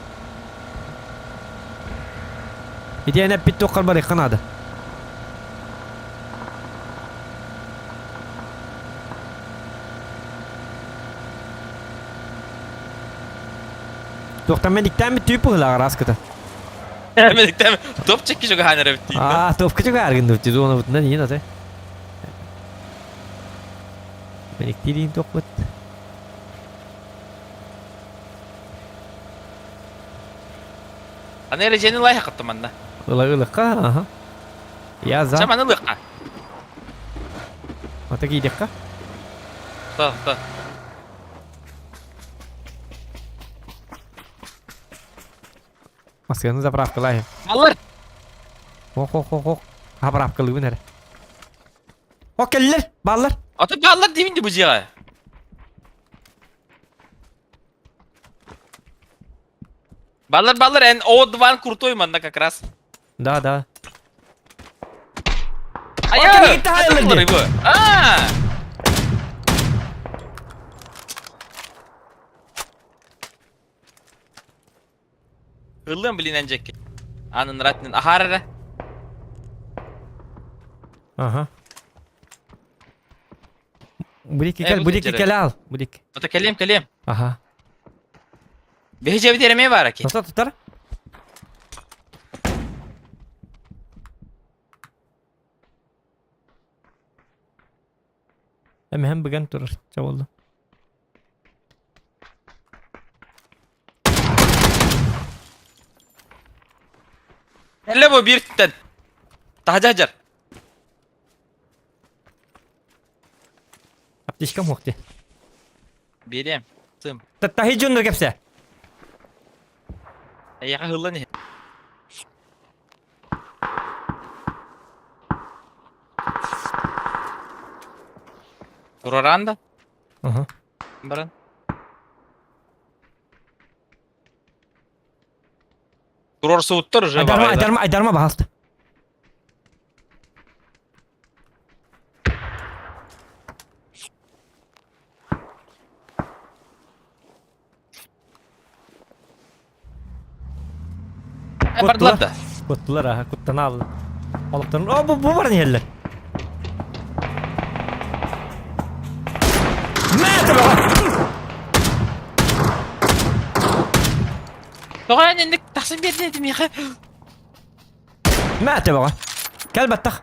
Ити эн эппит туоххар барыахха наада. Туохтан мен диктаан бүттүү пыһылааҕар аскыта. Мен топ чекки жугахан эрэ бүттүү. Аа, топка жугаар гынды бүттүү зона бутунан иин аты. Мен иктириин токпут. Аны эрэ жени лайха каттым манна. Ыла ылыкка, аха. Я за. Чам аны лыкка. Ата киидекка. Та, та. Масканы заправкалай. Аллар. Ох, ох, ох, ох. Заправкалыыбын эрэ. О, кэллэр, баллар. Ата баллар деймин де бу жига. Баллар, баллар, эн О2 крутой манна как раз. Да, да. Ая, А! Ыллым блин энжекке. Анын ратнын ахарара. Ага. Бурики кел, бурики кел ал. Бурик. Ата келем, келем. Ага. Бехе жебит бар аки. Тутар, тутар. Эмэһэн быган турар чабылды. Элле бу бир түттен. Тахажажар. Аптечкам хуохти. Берем. Тым. Тахи дьоннор кэпсэ. Эйэхэ хыллан иһэ. Тураран да? Ага. Баран. Турар суыттар уже Айдарма, багайда. айдарма, айдарма баһалта. Бардылар да. Куттулар, аха, куттана алды. Олықтарын, о, бу, бу бар нелер. Мэтр! Тоҕо инник тахсан биэрдин этим миэхэ. Мэтр баҕа. Кэл баттах.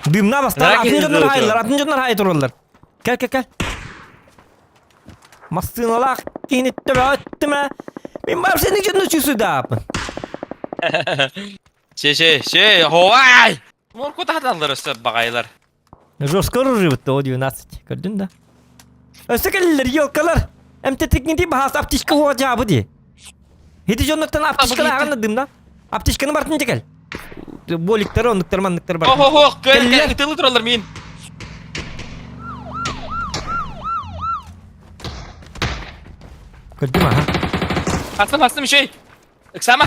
Дымна бастар, атын дьоннор хайылар, атын дьоннор хай тураллар. Кэл, кэл, кэл. Массыыналаах киһини төбөттүмэ. Мин бар сени дьонну чусудаапын. Ше ше ше хоай! Морку тахаталлар өссө багайлар. Жестко оружие о 12. Көрдүн да? Өссө кэллэр елкалар. МТ-тикнити бахас аптечка хуа жабы ди. Хити жонноттан аптечканы ағанна дымна. Аптечканы бартын текел. Боликтар, оннуктар, манныктар бар. Ох ох ох, кэл кэл тылы тураллар мин. Көрдүм аха. Астым астым шей. Ыксама.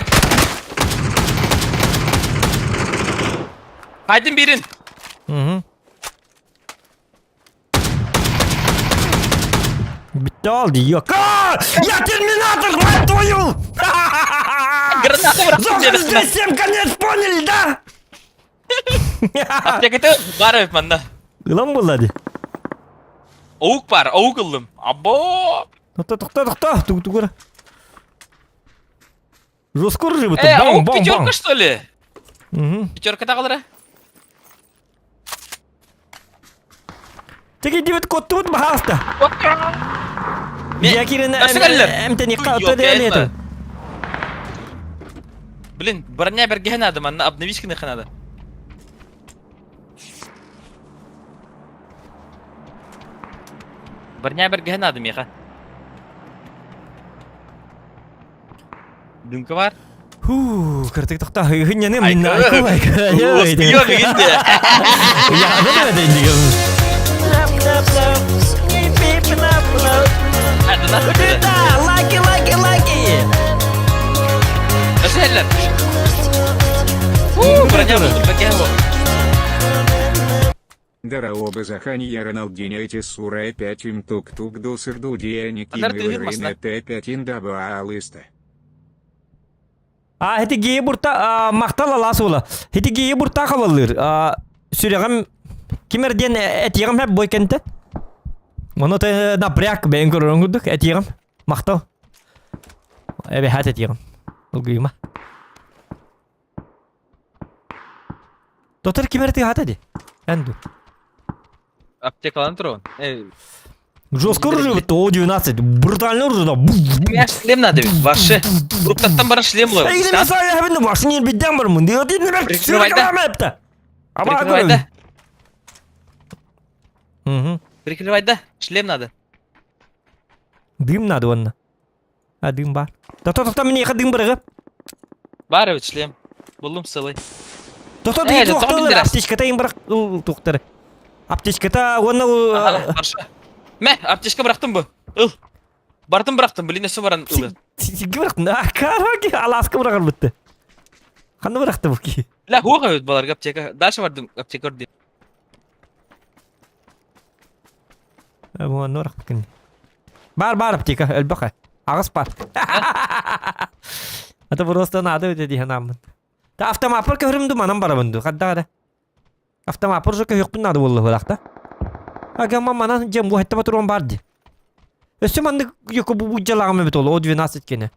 Хайдын бирин. Угу. Битал, ёка! Я терминатор, мать твою! Граната Зона 7, конец, поняли, да? Аптеката бар эбит манна. Ылан буолла ди. Оук бар, оук ыллым. Або! Тохто, тохто, тохто! Тугу тугура. Жестко рыбы Э, бам, аук бам, пятерка бам. что ли? Угу. Пятерка тағылара? Теги дивит коттубут бахаста. Я кирен эмтени Ой, катта ёпта, Блин, броня берге надо, манна обновичка надо. Броня берге надо, меха. Дымка бар. Ху, кыртык тохта хыгынняны Айка. минна айку айку. Успеем, видите? Я это это Лайки, лайки, лайки! Nasıl eller? Броня булдым, берге бу. Дараоба Заханья Роналдиньо Сура 5 им тук-тук дусырду Дианики Андар ты Милырина Т5 индаба алыста. А, эти геи бурта мактал алас ула. Эти геи бурта хавалыр. Сүрәгәм кимерден этигәм һәп бой кенте. Моны те напряг бәйн көрөрөн күрдүк этигәм. Мактал. Эбе хат этигәм. Улгыйма. Дотор кимер ти хат эди. Энду. Аптекалан турун. Эй, Жестко оружие то 12. Брутально оружие. Меня шлем надо ведь, вообще. Руктаттан бара шлем ловит. Эй, не знаю, я бин башын ел бидден бар мын. Прикрывай, да. Прикрывай, да. Угу. Прикрывай, да. Шлем надо. Дым надо онна. А дым бар. Та та та мне дым бар. Бар ведь шлем. Булдум сылый. Та та Э, ты это тукталар билдерәс. аптечката им бар туктар. Аптечката онна Ага, хорошо. Мә, аптечка бырактым бу. Ыл. Бардым бырактым, блин, несе баран ылы. Сиги бырактым. А караки аласка бырагар битте. Кандай быракты бу ки? Ля, хуга бит баларга аптека. Дальше бардым аптека көрдүм. Бу норак бикин. Бар бар аптека өлбөкө. Агыс бар. Это просто надо өтө диһен аммын. Та автомапыр көрүмдү манан барабынду. Кадда да. Автомапыр жо көйөкпүн надо болду булакта. Ага манан жем бу хетте батурон барды. Өссө манны йоко бу бу жалагым бит ол О12 кене.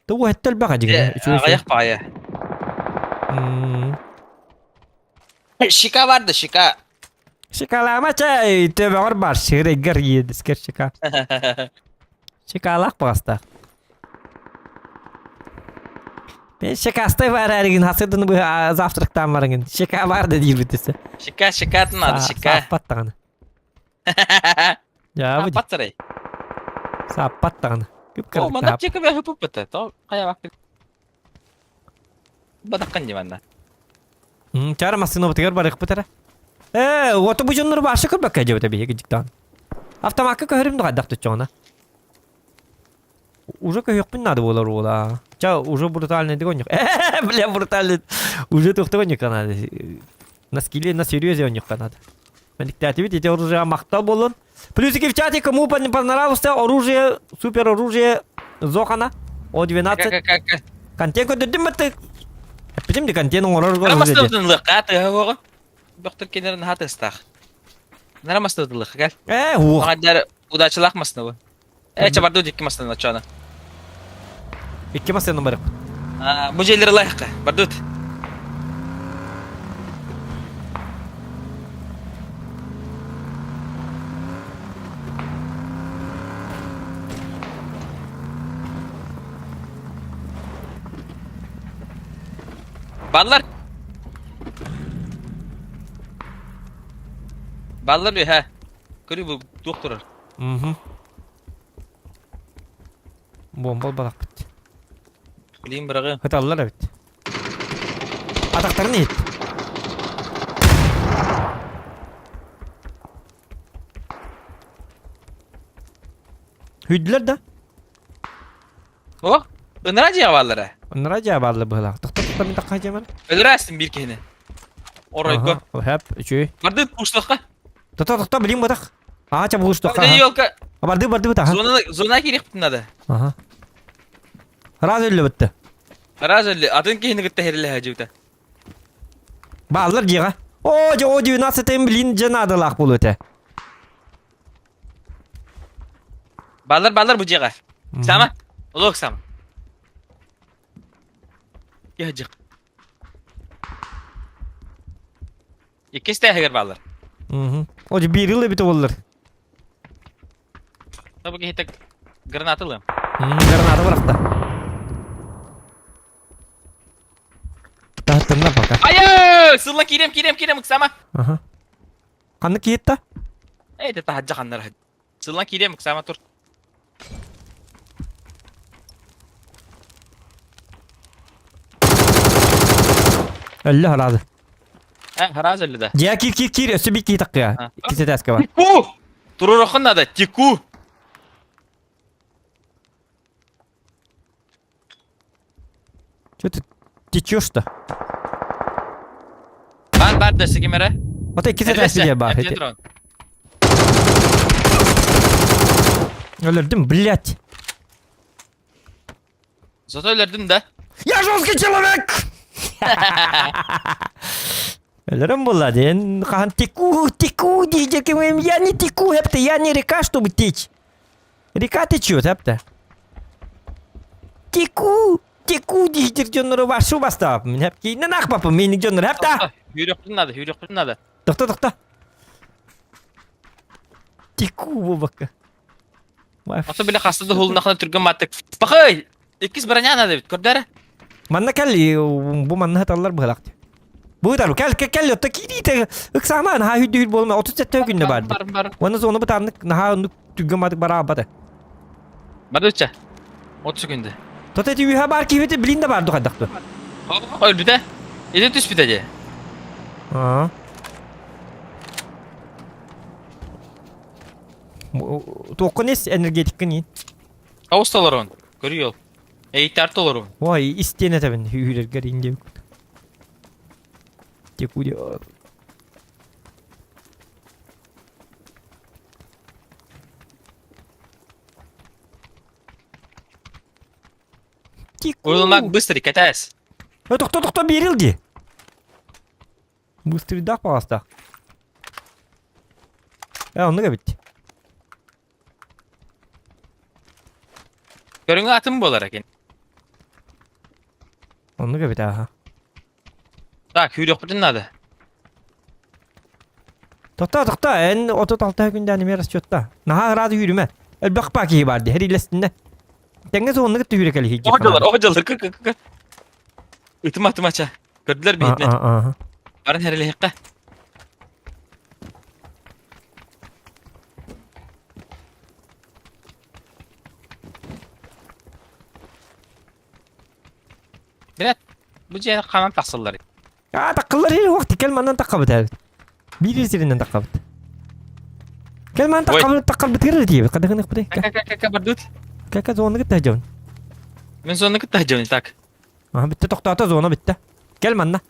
Та бу хеттел бага дигене. Аяк пая. Шика барды, шика. Шикалама чай төбөгөр бар ширегер едискер шика. Шикалак баста. Мен шикастай бар әрген хасырдын бу завтрактан баргын. Шика бар да дейбит десе. Шика, шика надо, шика. Саппаттаганы. Я бу. Паттарай. Саппаттаганы. Күп О, манда аптека бә хөпүп бит. То кая вакыт. Бадаккан диманда. Чара масына бутыгар барык бутара. Э, ото бу жоннор башы көрбөккө жебет бии гижиктан. Автоматка көрүм да кадак төчөна. Уже көйөкпүн надо болар ола. Ча уже брутальный дегон жок. Э, бля, брутальный. Уже токтогон жок надо. На скилле, на серьезе он жок надо. Мендиктати бит эти оружие мактал болун. Плюсики в чате, кому понравился оружие, супер оружие Зохана О12. Контент көтөрдүм бітті. Эппитим де контент оңорор Нарамастырдын лыка тыга Доктор кенерин хатыстах. Нарамастырдын лыка гел. Э, ух. Аңа удачалах масны бу. Э, чабарду дикки масны начана. Икки масны барып. А, бу жерлер лайыкка. Бардут. Баллар. Баллар би, ха. Көрü бу доктор. Угу. Бомба балак бит. Билейм бирагы. Хыталлар бит. Атактарын ет. Hüydüler да. О, ынра жия баллары. Оннора жаа баалла быһылаах. Тохто тохто мин такка жаман. Өлөрәсин бир кehini. Оройго. Хэп, үчүй. Барды пушлыкка. Тохто тохто билим батах. Аа ча бугуш тохто. Елка. Барды барды бит аха. Зона зона керек бит надо. Аха. Раз өллө битте. Раз өллө. Атын кehini кытта хериле хажыбыта. Бааллар дьиэҕэ. Оо, дьэ, о 19 блин, дьэ наадалаах буолуо этэ. Бааллар, бааллар бу дьиэҕэ. Сама. Олох сама. Яжык. Иккис тээһигэр бааллар. Мгм. О, дьэ, биир ыл эбитэ буоллар. Табы киһитэ граната ылыам. Граната бырахта. Таһыттанна пока. Айы! Сылла киирем, киирем, киирем, ыксама. Аха. Ханна киһитта? Эй, это таһаджа ханнар. Сылла киирем, ыксама тур. Өллө хараазы. Э, харааз өллө да. Дьэ, киир, киир, киир, өссө биир киһи таххыа. Иккис этээскэ бар. Теку! Туруороххун надо, теку! Че ты течешь-то? Бар, бар, да, ким эрэ. Вот иккис этээскэ бар. Өлөрдүм, блядь. Зато өлөрдүм да. Я жесткий человек! Өлөрөм буолла диэн хаһан теку, теку диир кимим я не теку, хэпте, я не река, чтобы течь. Река течет, хэпте. Теку, теку диир дьоннору вашу бастааппын, хэп кииннэн аахпаппын миинник дьоннору, хэпте. Үүрүөхпүн надо, үүрүөхпүн надо. Тохто, тохто. Теку буолбакка. Ото бile хаста да хулунахына түргэн маттык. Пахай! Иккис броня надо бит, көрдөрө. Манна кэл, бу манна хаталлар быһалак. Бу ытар, кэл, кэл, кэл, отто киириите ыксаама, наһаа хүддүһүр буолма, 37 күннэ барды. Бар, бар. Уонна зону бытааннык наһаа оннук түргэн маттык бараабата. Бардыча. 30 күндө. Тото эти үһэ бар киһибити билин да барды хайдахты. Өлбүтэ. Иди түспүтэ дии. Аа. Туоххун ис энергетиккин иин. Хаус толорун. Көрүй ол. Эйттар толорун. Ой, истиэн этэбин үүрэргэр иин диэбит. Текуди. Уйулмак быстрый, катаясь. Э, тохто, тохто, берил ди. Быстрыйдаах баҕастаах. Э, оннук эбит. Көрүҥэ атын буолар экен. Оннук эбит ааха. Так, күүрүөхпүтүн наада. Тохтоо, тохтоо, эн 36 күндээн эмиэ расчетта. Наһаа ыраата үүрүмэ. Элбэх паа киһи баар дии, хэрилэстиннэ. Тэҥҥэ суоннугут түһүүрэ кэлиһии Оҕо дьыллар, оҕо дьыллар, кы кы кы. Ытыма ытыма ча. Көрдүлэр биһитинэ. Баран хэрилэһиэххэ. Билет, бу дьиэ ханан тахсаллар. Аа, таккыллар иһин уох кэл манан таккабыт эбит. Биир сиринэн таккабыт. Кэл манан таккабыт таккалбытыгар диэбит. Хадыгын ыкпыты. Ка-ка-ка бардыт. Ка-ка зонны кытта дьон. Мен зонны кытта дьон так. Аха бүтте тохтоото зона бүтте. Кэл манна.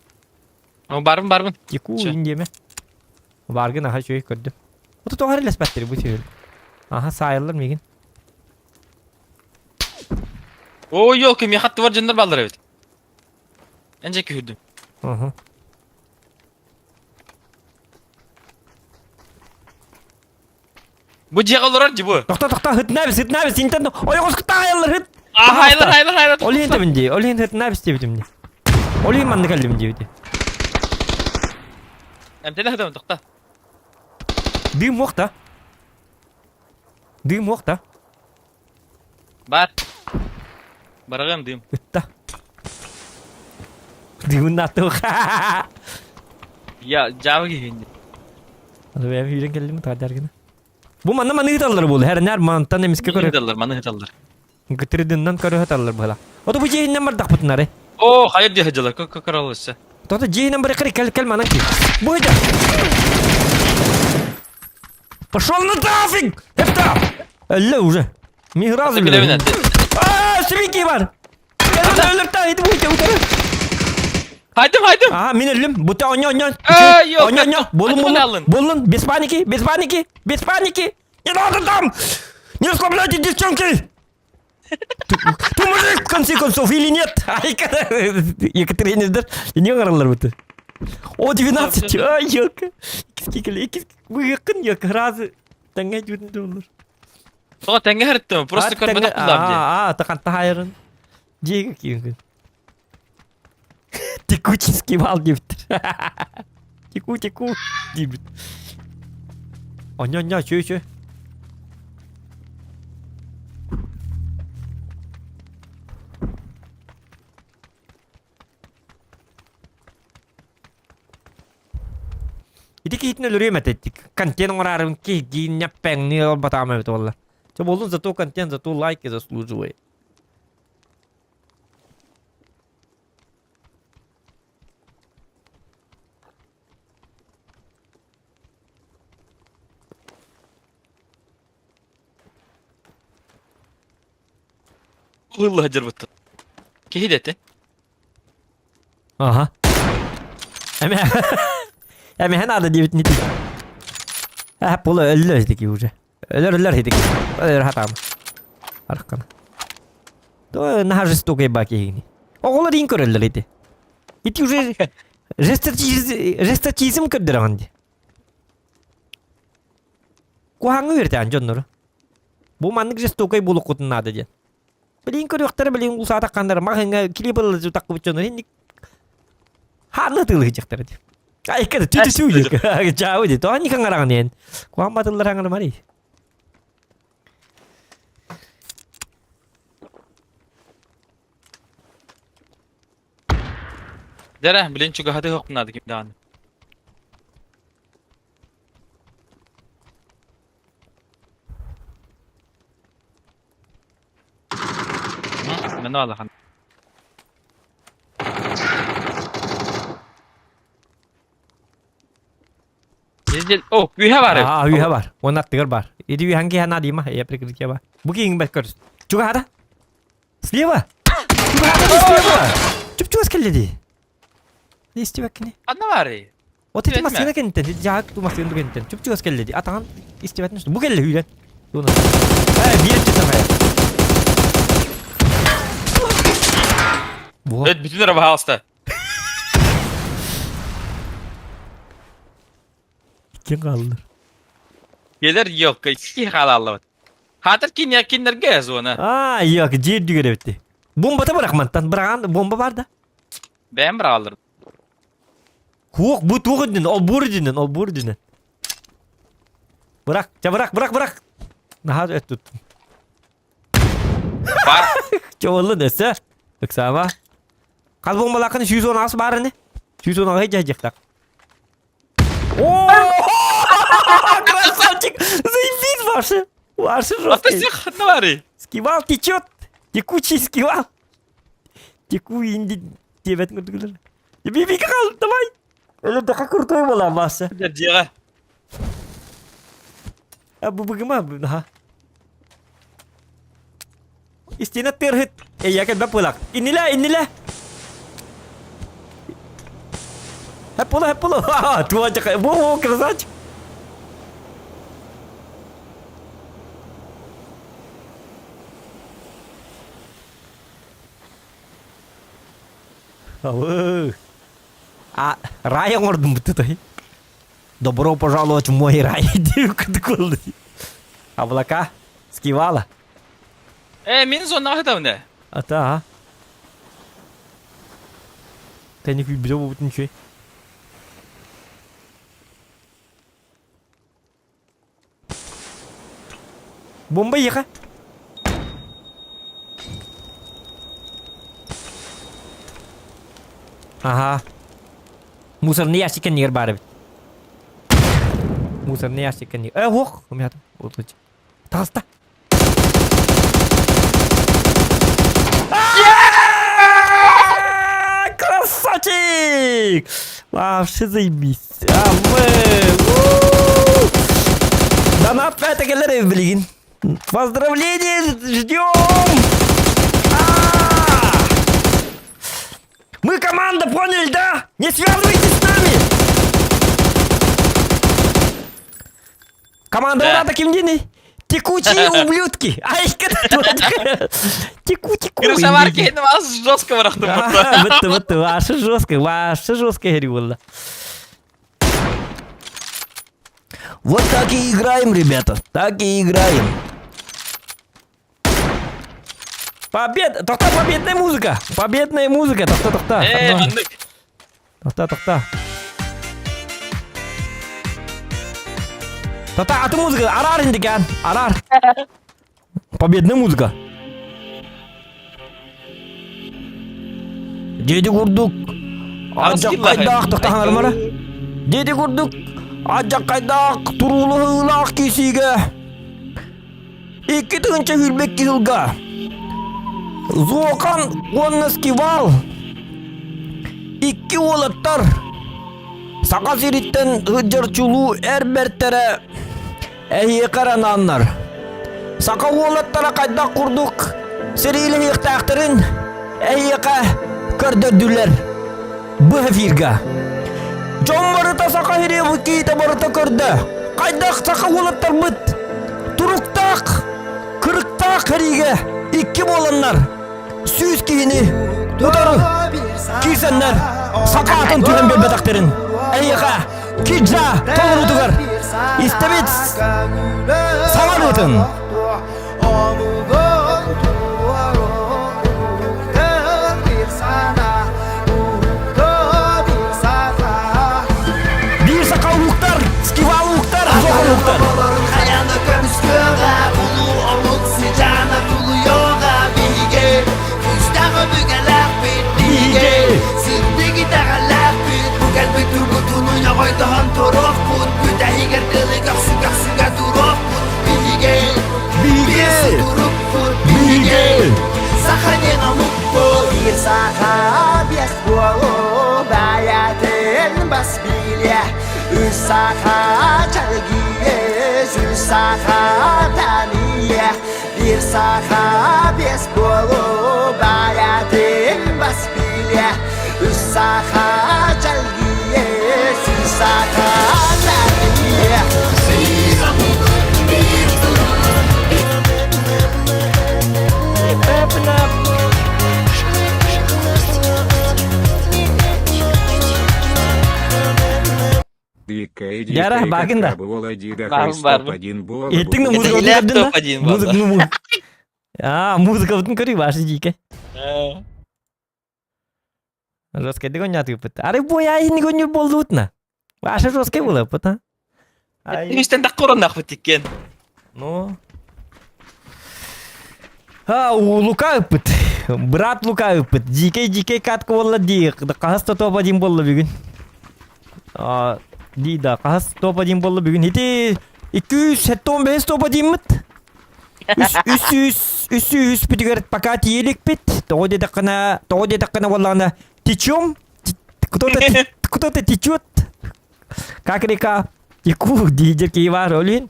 О, барбын барбын. Теку индиэме. Баргын аха үчүгэй көрдүм. Ото тоҕо эрэлэспэттэр бу сүүл. Аха саайаллар миигин. О, ёлки, миэхэ аттыбар дьоннор бааллар эбит. Эн дьэ күһүрдүм. Уһу. Бу дьиэҕэ олорор дии бу. Тохто тохто хытнабис хытнабис синтэн ойоҕос кытаайаллар хыт. Ахайлар хайлар хайлар. Ол иһин тэбин дии, ол иһин хытнабис диэбитим дии. Ол иһин манна кэллим диэбити. Эмтэнэ хытабын тохто. Дыым уохта. Дыым уохта. Бар. Бараҕыам дыым. Ытта. Дыымын аттык. Я жаабы киһин. Аны бэйэм үүрэн кэллим таардаргына. Бу манна маны ыыталлар буолу. Хэрнэр мантан эмискэ көрө. Ыыталлар, маны ыыталлар. Гытрыдыннан көрө ыыталлар буола. Ото бу дьиэһиннэн бардахпытынары. О, хайыр дьиэ дьылар, кө-кө Тото дьиэһинэн барыккар кэл кэл манан ки. Бу ыйда. Пошел на трафик! Это! Өллө уже. Мин сразу Билэбин Аа, сибики бар. Өлөр та ити бу утары. Хайдым, хайдым. Аа, мин өллүм. Бута оньо оньо. Оньо оньо. Болун болун. Болун, без паники, без паники, без паники. Не надо там! Не расслабляйте девчонки! Ты, ты мужик, в конце концов, или нет? Ай, Екатерина, не оҥороллор бут. О, 12! Ай, елка! Иккис иккис быһыаккын елка разы тэҥҥэ дьүтүн дууллар. Тоҕо тэҥҥэ сырыттым, просто көрбөтөх куллаам дии. Аа, тахан таһайырын. Дьиэгэ кииргин. Текуческий вал диэбиттэр. Теку, теку диэбит. Онньо, онньо, чү, чү. Ити киһитин өлөрүөм этэ контент оҥораарыбын киһи ньэппэҥнии олорботаҕым эбит буолла. Чэ буоллун зато контент, зато лайки заслуживает. Ылла сылдьарбыттан. Киһи дэтэ. Ага. Эме Эмэһэ наада диэбит нити. Э, пула өллө дики уже. Өлөр өлөр дики. Өлөр хатаам. Аркана. То наһаа жестокий ба киһини. Оҕолор иин көрөллөр ити. Ити уже жесточизм көрдөрөҕүн ди. Куһаҥҥа үөрэтэн дьоннору. Бу маннык жестокай буолуоххутун наада диэн. Билин көрүөхтэрэ, билин усаатахханнара маҕаһыҥҥа килиэп ылла таххыбыт дьону инник хаанна тыылыһыдьахтара диэн. Айка да түтү сүүлүк. Чаабы ди. Тоҕо никаҥ араҕын диэн. Куһаҕан батыллар аҥарымарый. Дэрэ, билин чугаһатыы хоқпун наада ким даҕаны. Мен алахан. О, үһэ бар. Аа, үһэ бар. Уон аттыгар бар. Иди үһэн киһи наадыйма, я прикрытие бар. Бу киһиҥ бэт көрүс. Чугаһата. Слева! Чугаһата слева! Чуп-чугас кэллэ дии. Не истибэккини? Ханна баарый? Вот ити массыына кэнниттэн, дьаһак ту массыына кэнниттэн чуп-чугас кэллэ дии. Атаҕын истибэтин бу кэллэ сүүрэн. Туона. Ээ, биир өттүттэн хайа. Эт бүтүн эрэ баһаалыста. Ким хааллар? Келер елка, икки хаалаллыбыт. Хаатыр кинер кинерге зона. Аа, yok, жер дүгер эбитти. Бомбата бырах мантан, быраган бомба бар да. Бэйэм быраҕаллар. Хуох, бу туох үрдүнэн, олбуор үрдүнэн, олбуор үрдүнэн. Бырах, ча бырах, бырах, бырах. Наһаа өт туттум. Бар. Чооллун өссө. Ыксаама. Хас бомбалааххын 118 баар ини. 118 дьаһдьыктах. О! Красавчик! Заебись, Ваша! Ваша жесткий. Скивал течет! Текучий скивал! Теку инди диэбэт курдук Биби хаал, давай! Өлөрдөххө крутой буолаа Вася. Дьиэҕэ. А бу быгыма наха. Истина тырһыт. Эйя кэлбэт буолак. Иннилэ, иннилэ! Хэп буолу, хэп буолу. Туа жака. Во, во, красавчик. Алыы. А, рай оҥордум бутутай. Добро пожаловать в мой рай диэн курдук буолла дии. Облака скивала. Э, мин зонаҕа сытабын ээ. Ата, а. Тэни күйбүтэ буолбутун үчүгэй. Бомба ехе. Ага. Мусорный ящик кэннигэр баар эбит. Мусорный ящик кэннигэр. Э, ох, умятым. Таҕыста. Красавчик! Вообще заебись. А мы... Донат это кэлэр билигин. Поздравления ждем! Мы команда, поняли, да? Не связывайтесь с нами! Команда Да. урата ким диэний? Текучие ублюдки! Ай, Теку-теку. Крышавар киһини вас жестко бырахтым бутта. Бытты, бытты, ваше жестко, ваше жестко хери было. Вот так и играем, ребята, так и играем. Победа! Тохта, победная музыка! Победная музыка! Тохта, тохта! Э, маннык. Тохта, тохта. Тохта, аты музыка! Арар индикан! Арар! Победная музыка! Деди курдук! Адьаккайдаах тохтахан армара! Деди курдук! Адьаккайдаах туруулаһыылаах кисиигэ! 2022 сылга Зуокан уонна Скивал икки уолаттар Саха сириттэн сылдьар чулуу эр бэртэрэ эһиэхэ анааннар. Саха уолаттара хайдах курдук сэриилэһиэхтээхтэрин эһиэхэ көрдөрдүлэр. Бу эфирга. Дьон барыта саха сири киһитэ барыта көрдө. Хайдах саха уолаттарбыт туруктаах, кырыктаах сэриигэ икки буоланнар сүүс киһини утары киирсэннэр саха атын түһэн биэрбэтэхтэрин эйиэхэ киджа толоруутугар истэбит саҥарыытын. Биир саха ууктар, скивал ууктар, зохон ууктар. Биһиги! Биһиги! Саханин омукпут Биир саха биэс буолу бэйэтин бас билиэ Үс саха чэлгийэ үс саха тэнийэ Биир саха биэс буолу бэйэтин бас билиэ Үс саха чэлгийэ үс саха тэнийэ Яра, багын да. Еттиң Это музыка Илья көрдүн да? топ-1 Музыка, буолла. ну, А, музыка бутун көрүй башы жике. Жесткий гонят ыпыт. Ары бой не гоню болдутна. Ваша жесткий было ыпыт, а? Үстен так коронах бит Ну. А, у Лука ыпыт. Брат Лука ыпыт. Дикей дикей катка болла ди. Кахас топ-1 болла бүгүн. А, ди да, кахас топ-1 болла бүгүн. Ити 275 топ-1 мыт. Үс үс үс үс бүтүгер пока тиеликпит. Того дедеккана, того дедеккана боллана течем. Кто-то кто-то течет. Как река. Теку дидер киевар олин.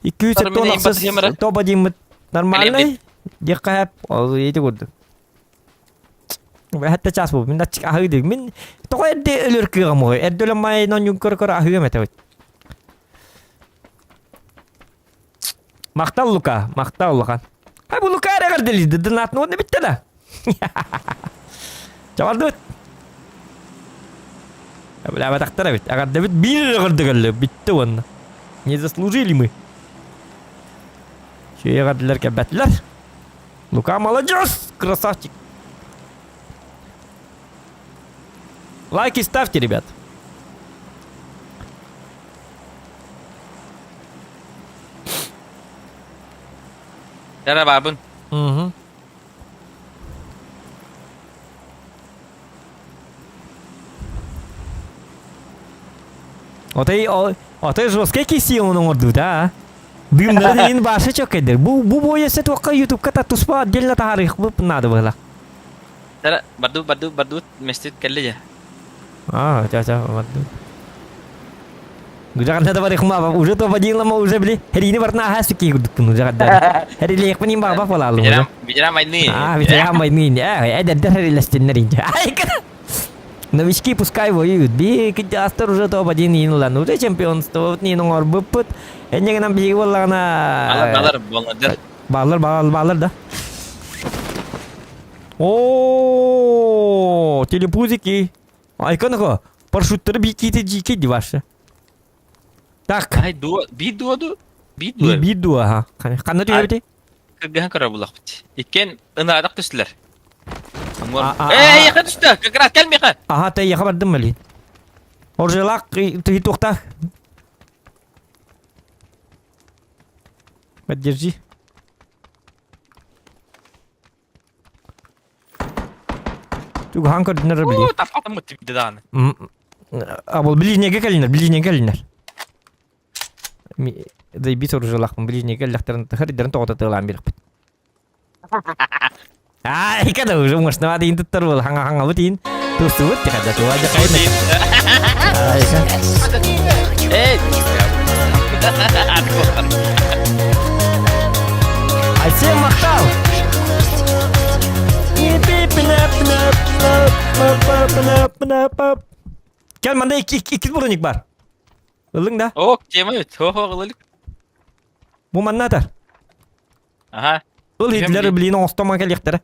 276 топ-1 мыт. Нормальный. Диккап, ол ити курдук. Хатта час бу. Мин ачык аһыы дик. Мин тоҕо эрдэ өлөр кыаҕым ой. Эрдэ өлөн майынан юнкөр көр аһыым этэ. Махтал Лука, махтал Лука. Хай бу Лука эрэ көрдөлүйдү, дынатын уонна бүтте да. Чабардыбыт. Бля, батактара бит. Агардабыт биир эрэ көрдөгөллө, бүтте уонна. Не заслужили мы. Шөйе кардылар кәбәтләр. Лука молодец, красавчик. Лайки ставьте, ребят. Яра бабын. Угу. Отой отой жесткий кисии оҥордубут а. Дымнары деген башы чөккөйдер. Бу бу бойесе туохха ютубка туспа отдельно таһаарыахпыт надо было. Тара барду барду барду местит кэллэ дьэ. А, ча ча барду. Уже да барыхма, уже то водилама уже били. Херини барна аха сүки курдукпун уже гаддар. Херилиэхпин им баба болалым уже. Ветеран войны. А, ветеран войны. Э, эдердер херилестиннер инде. Ай, кара. Новички пускай воюют. Би кырдьаҕастар уже топ-1 иин ылан. Уже чемпионство иин оҥорбуппут. Энньэ гынан биһиги буоллаҕына... Алар, балар, балар. Бааллар, бааллар, бааллар да. О, телепузики. Айканыко, парашюттары бикити жики дивашы. Так. Ай, дуо, би дуо ду? Би дуо. Би дуо, аха. Ханна түһэбити? Кыргыһан көрөр буллахпыт. Иккен ынаадах түстүлэр. Эй, яха түстэ, как раз кел миха. Аха, тэ яха бардым мали. Оржелак ты тухта. Поддержи. Тугахан көрдүнөр били. Оо, таппатым бит дааны. А бол ближнеге кэлинер, ближнеге кэлинер. Заебись оружиялаахпын ближнеге кэллэхтэрин тахар тоҕото тыалаан биэрэхпит. Ай, когда уже мощного дейін туттар бол хаңа хаңа бутин. Тустубут тихада туа жакайны. Эй! Айсен мақтал! Кел манда икки броник бар. Ылың да. Ок, тема бит. Хо хо кылылык. Бу манна атар. Аха. Ыл итлер блин остома келиэхтэрэ.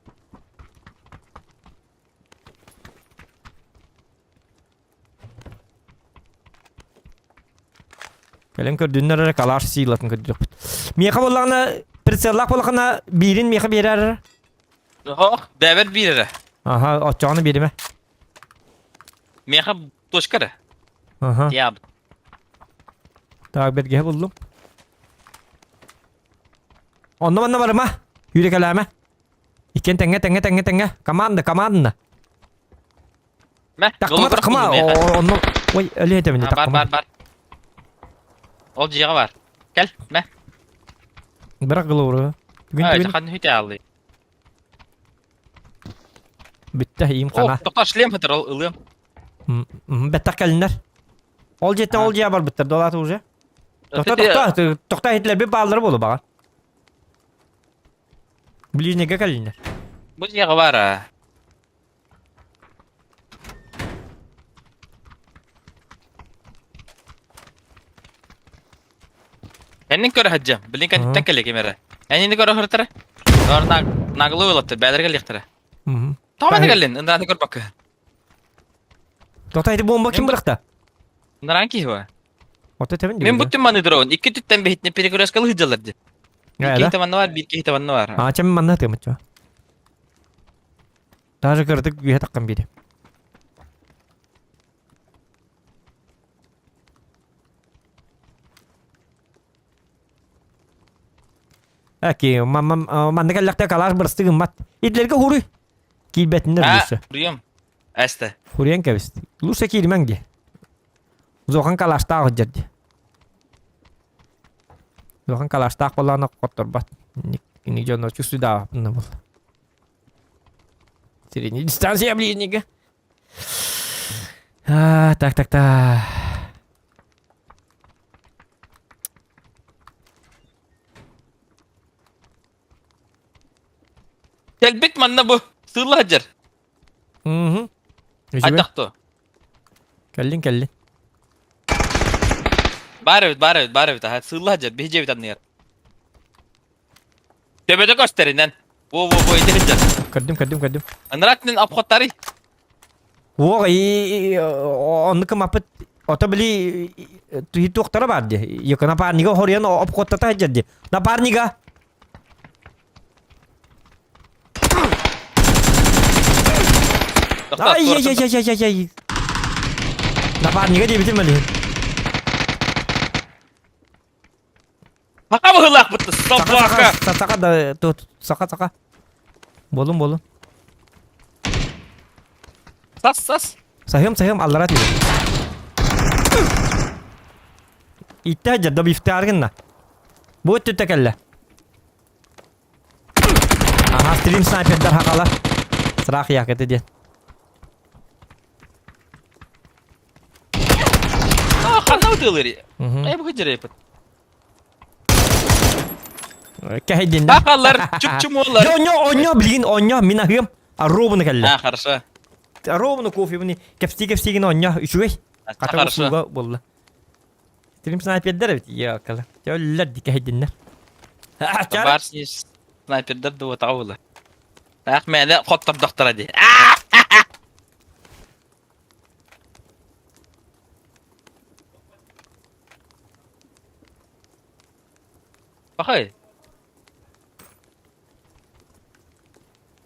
Кэлэн көрдүннэр эрэ калаш сыйлатын көрдүөхпүт. Миэхэ буоллаҕына прицеллаах буоллахына биирин миэхэ биэрэр. Ох, бэбэр биир эрэ. Аха, оччоҕуна биэримэ. Миэхэ точка эрэ. Аха. Диаб. Так, бэргэһэ буллум. Онно манна барыма. Үүрекэлээмэ. Иккиэн тэҥҥэ тэҥҥэ тэҥҥэ тэҥҥэ. Команда, команда. Мэ, Таккыма, таккыма. Онно... Ой, өлүө этэмин, Бар, таккыма. бар, бар. Ол дьиэҕэ бар. Кэл, мэ. Бырах голову. Түгүн, Ай, түгүн. хаан хүтэ аллы. Бүттэ, иим О, хана. тоқтар шлем хатыр ол ылыам. Бэттэх кэлиннэр. Ол дьиэттэн ол дьиэ барбыттар, долааты уже. Тохто, тохто, тохто иһитлэр бир бааллары болу баҕар. Ближнеге кэлиннэр. Бу дьиэҕэ бар а. Эннин көрө сылдьам. Билин кэнниттэн кэлиэ ким эрэ. Эннини көрө сырыттара. Олор наглы ылаттар, бээлэргэ кэлиэхтэрэ. Тоҕо манна кэллин? Ындааны көрбөккө. Тота ити бомба ким бырахта? Ындараан киһи ба. Ото тэбин Мин буттум маны дрон. Икки түттэн бэһитне перекресткалы сылдьаллар дии. Биир киһи манна бар, биир киһи манна бар. А, чем манна тымычча. Даже кырдык үһэ таххан бири. Әки, манна кэллэхтэ калаш бырысты гыммат. Итлерге хуруй. Киирбэтиннэр лучше. Хуруйум. Әстэ. Хуруйан кэбис. Лучше киирмэҥ дии. Зохан калаштаах дьэр дии. Зохан калаштаах буоллаҕына хотторбат. Ник дьонно чувствуйдаабаппын был. Средняя дистанция ближнего. А, так, так, так. Кэлбит манна бу. Сыылла сылдьар. Угу. Хайдах то? Кэллин, кэллин. Баар эбит, баар эбит, баар эбит. Аха, сыылла сылдьар. Биһи дьиэбит анныгар. Төбөтө көстөрүнэн. Во, во, во, ити сылдьар. Көрдүм, көрдүм, көрдүм. Ынырат обходтары. Уох, оннук маппыт ото били туохтара бар дии. Йока напарнига хоруйан обходтата сылдьар дии. Напарнига! Ай, ай, ай, ай, ай, ай. Напарнига диэбитим били. Саха быһыылаахпыт собака. Саха да тут саха саха. Болун болун. Сас сас. Сахым сахым аллара тиийэ. Иттэ дьэ добифтаар гынна. Бу өттүттэ кэллэ. Аха стрим снайпердар хахалар. Страх якеты диэн. А, ханна ытыылыр. Э, бу кыдьырайпыт. Кэһэйдиннэр. Хахалар, чуп-чумуолар. Дьэ, онньо, онньо, билигин онньо, мин аһыам. Аруобуна кэллэ. А, хорошо. Ровно кофебыны кэпсии-кэпсиигин оонньоо үчүгэй. Хата Хорошо. услуга буолла. Стрим снайпердер эбит. Йокала. Төллөр дикэһэйдиннэр. Бар снайпердар да уотаҕа була. Таах мээнэ хоттордохторо дии. Пахай.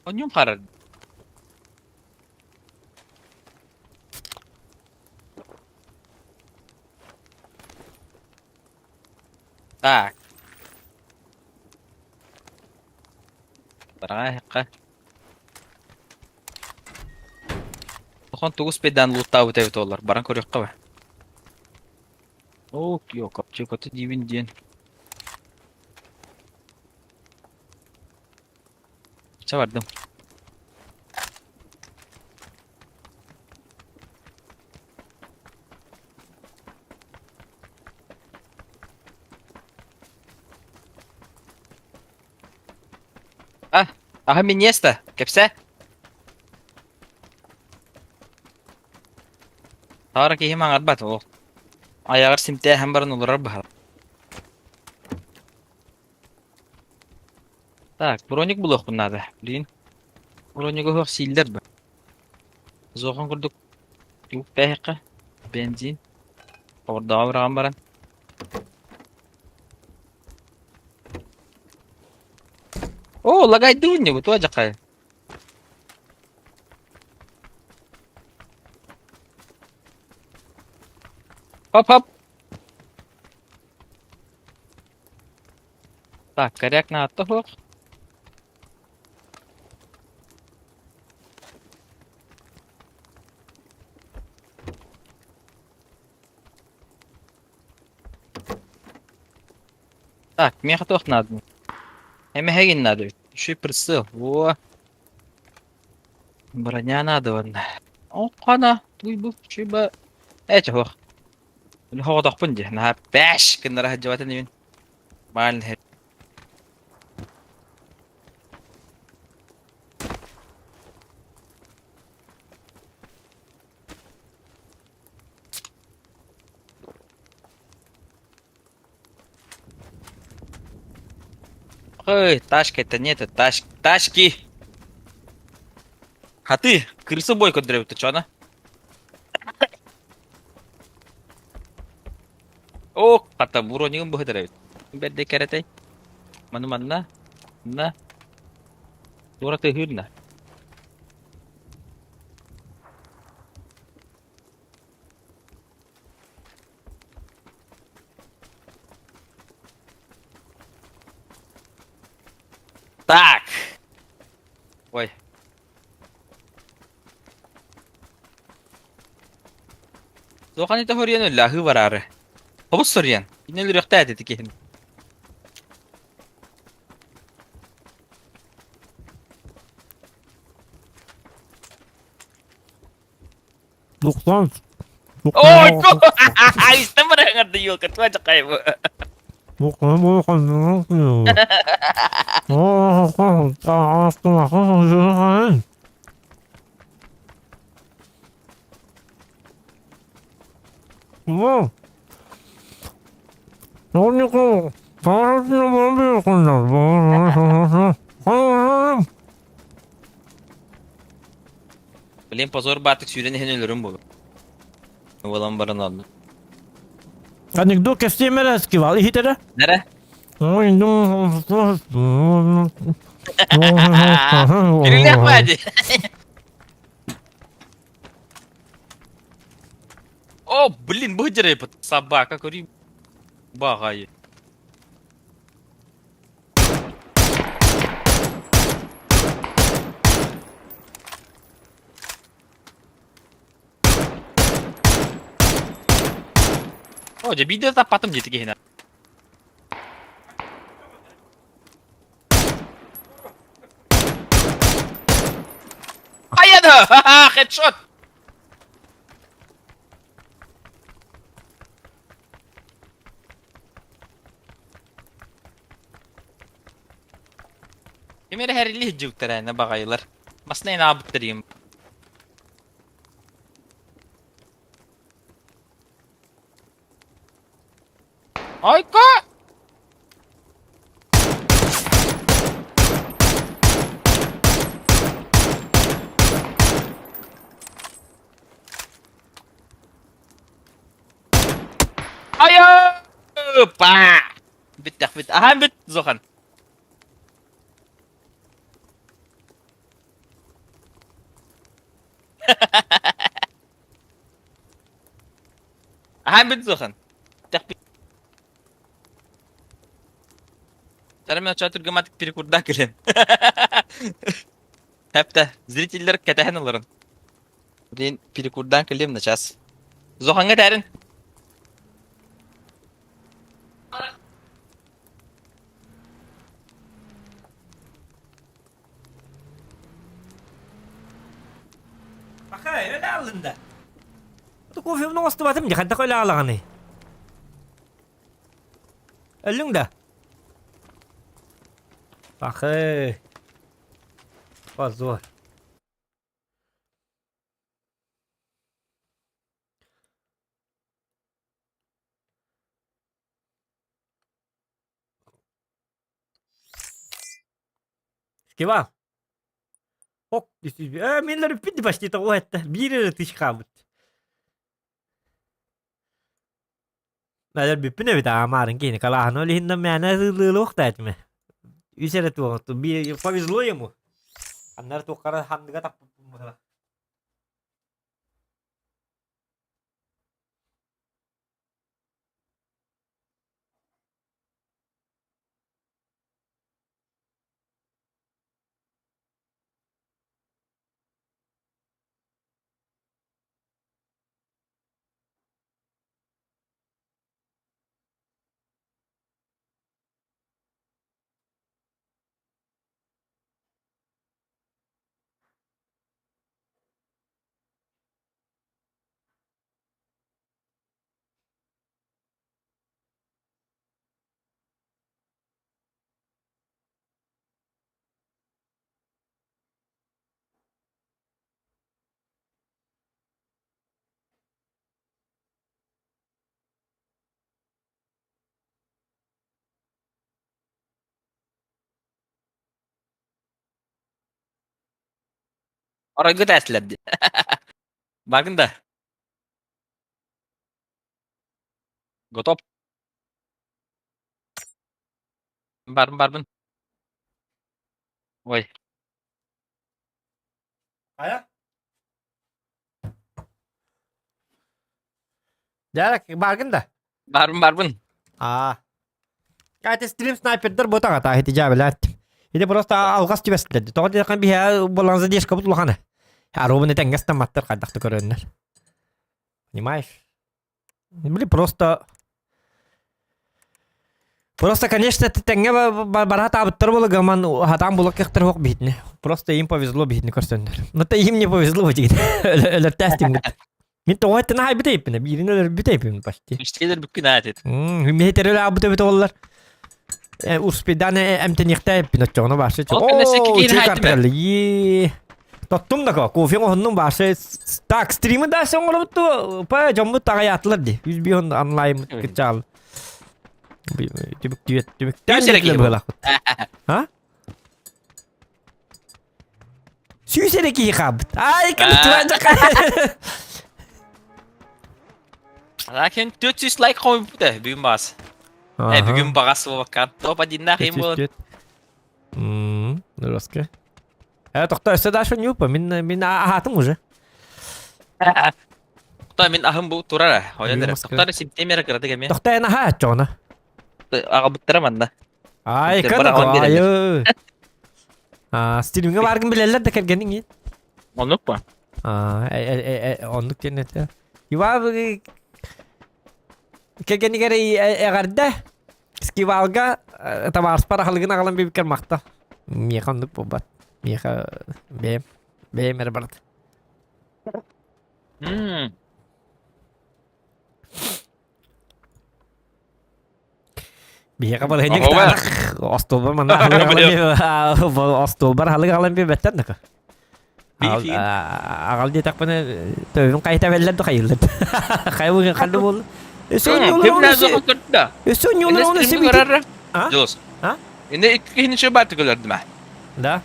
Онньум харар. Так. Бараҕа Тохон тугус пейдаан лууттаабыт эбит олор. Баран көрүөххэ ба. Оо, копчикоты диибин диэн. Чэ бардым. А, аһа Миньеста, кэпсээ. Таара киһим аҥарбат ол. Айаҕар симтээһэн баран олорор баһар. Так, броник булуохпун наада. Блин. Бронига уһуох сииллэр ба. Зохон курдук тугук бээһэххэ бензин хобордооҕо быраҕан баран. О, лагайдыын не бу дьахай. Хоп-хоп. Так, коряк наадата суох. Так, миэхэ туох нааданы? Эмэһэгин наада эбит. Үчүгэй прицел. Во. Броня наада уонна. О, хана, туй бу, үчүгэй ба. Ээ, чоһуох. Хоҕотохпун дии. Наһаа бэш гыннара сылдьыбатын иһин. Баалын иһэр. Ой, тачка это нет, это тач... тачки! А ты, крысу бой көрдөрөбүт чона? О, хата бронигын быһытар эбит. Бэрдэ кэрэтэй. Маны манна. Манна. Туора тыһыырна. Так. Ой. Туоханы тоһоруйан өллө аһыы бараары. Хобус соруйан. Кинини өлөрүөхтээ этэ киһини. Луктан. Ой, истэн бараҥар да елка, туа жакай бу. Блин, позор баатык сүүрэн иһэн өлөрүм буолур. Буолан баран онно. Анекдот кэпсиэмэрэ скивал иһитэрэ. Нэрэ? Кирилэх бади. О, блин, бу собака көрүү багайы. О, дьэ биирдэ таппатым диэти киһинэ. Хайа да! Хедшот! Ким эрэ хэрили сылдьыбыттар ээ, баҕайылар. Масына аабыттар диэн. Ойко! Айа! Па! Бүттэх бүт. Аһаан бүт, Зохан. Аһаан бүт, Зохан. Бүттэх бүт. Тарым очо түргематик перекурда кэлэн. Хәптә, зрительлер кәтәһен аларын. Блин, перекурдан кэлиэм начаас. Зохаҥҥа этээрин. Баха, öyle alındı. Кофемни оҥостубатым дии, хайдах өлө аалаҕыный? Өллүҥ да? Бахы. Позор. Скивал. Ок, э, менлер үппүт почти того этте. Биир эрэ тыч хаалбыт. Мэлэр бүппүн эбит аамаарын киһини калааһын ол иһиннэн мээнэ ылыылыах да этиме. Үс эрэ туоҕутту. Повезло ему. Аннары туоххара ханныга таппыппын быһыла. Оройго тээслэр дии. Баргын да. Готов. Барбын барбын. Ой. Хайа? Дьэ, бааргын да? Барбын барбын. Аа. Катя стрим снайпердар бу таҕата ити дьаабылаат. Ити просто алҕас түбэстилэр. Тоҕо диэххэ биһэ болан задержка бут улахана. Аруубун этэҥҥэ ыстамматтар хайдах да көрөннөр. Понимаешь? Были просто Просто, конечно, тэҥҥэ бара таабыттар буола гаман хатаан булак кехтер хуох биһитини. Просто им повезло биһитини көрсөннөр. Но им не повезло бу Өлөртээстим. Мин тоҕо эттен аһайбыт эйппин, биирин өлөрбүт эйппин почти. Үстелер бүккүн аат эт. Миһитер өлө аабыт эбит оллар. Успедан эмтениэхтэ эппин оччоҕуна башы. Ол кэннэ секкиин хаайтым. Тоттум да кофе оһоннум башы. Так, стримы да оҥоробут па дьоммут таҕайаатылар ди. 105 онлайн кычаал. Түбүк түбүк түбүктэн быһалаахпыт. А? Сүүс эрэ киһи хаалбыт. Ай, Лакин 400 лайк қойыппыт э, бүгүн бағас. Э, бүгүн бағас болбаккан. Топ одиннаах им болот. Мм, жестко. Э, тохто, өссө дальше не упа, мин мин аһаатым уже. Тохто мин аһым бу турар. Ойон эрэ. Тохто симптемера кыратык эми. Тохто эн аһаа чоҕуна. Аҕабыттара манна. Ай, кана айы. А, стримҥэ бааргын билэллэр да кэргэниҥ иин. Оннук па? А, оннук диэн этэ. Иван кэргэнигэр эҕэрдэ скивалга табаарыспар аһылыгын аҕалан биэбиккэр махтал. Миэхэ оннук буолбат. Миэхэ бэйэм бэйэм эрэ барат. Биһиэхэ балаһыанньа кытаанах остуолбар манна остуолбар аһылык аҕалан биэрбэттэр да аҕал диэтэхпинэ төбөбүн хайыта бэллэр да хайыллар хайа ханна буолла. Өссө онньулар оны себити. Дьулус. Инде икки киһини шыбааты көрдүм а. Да.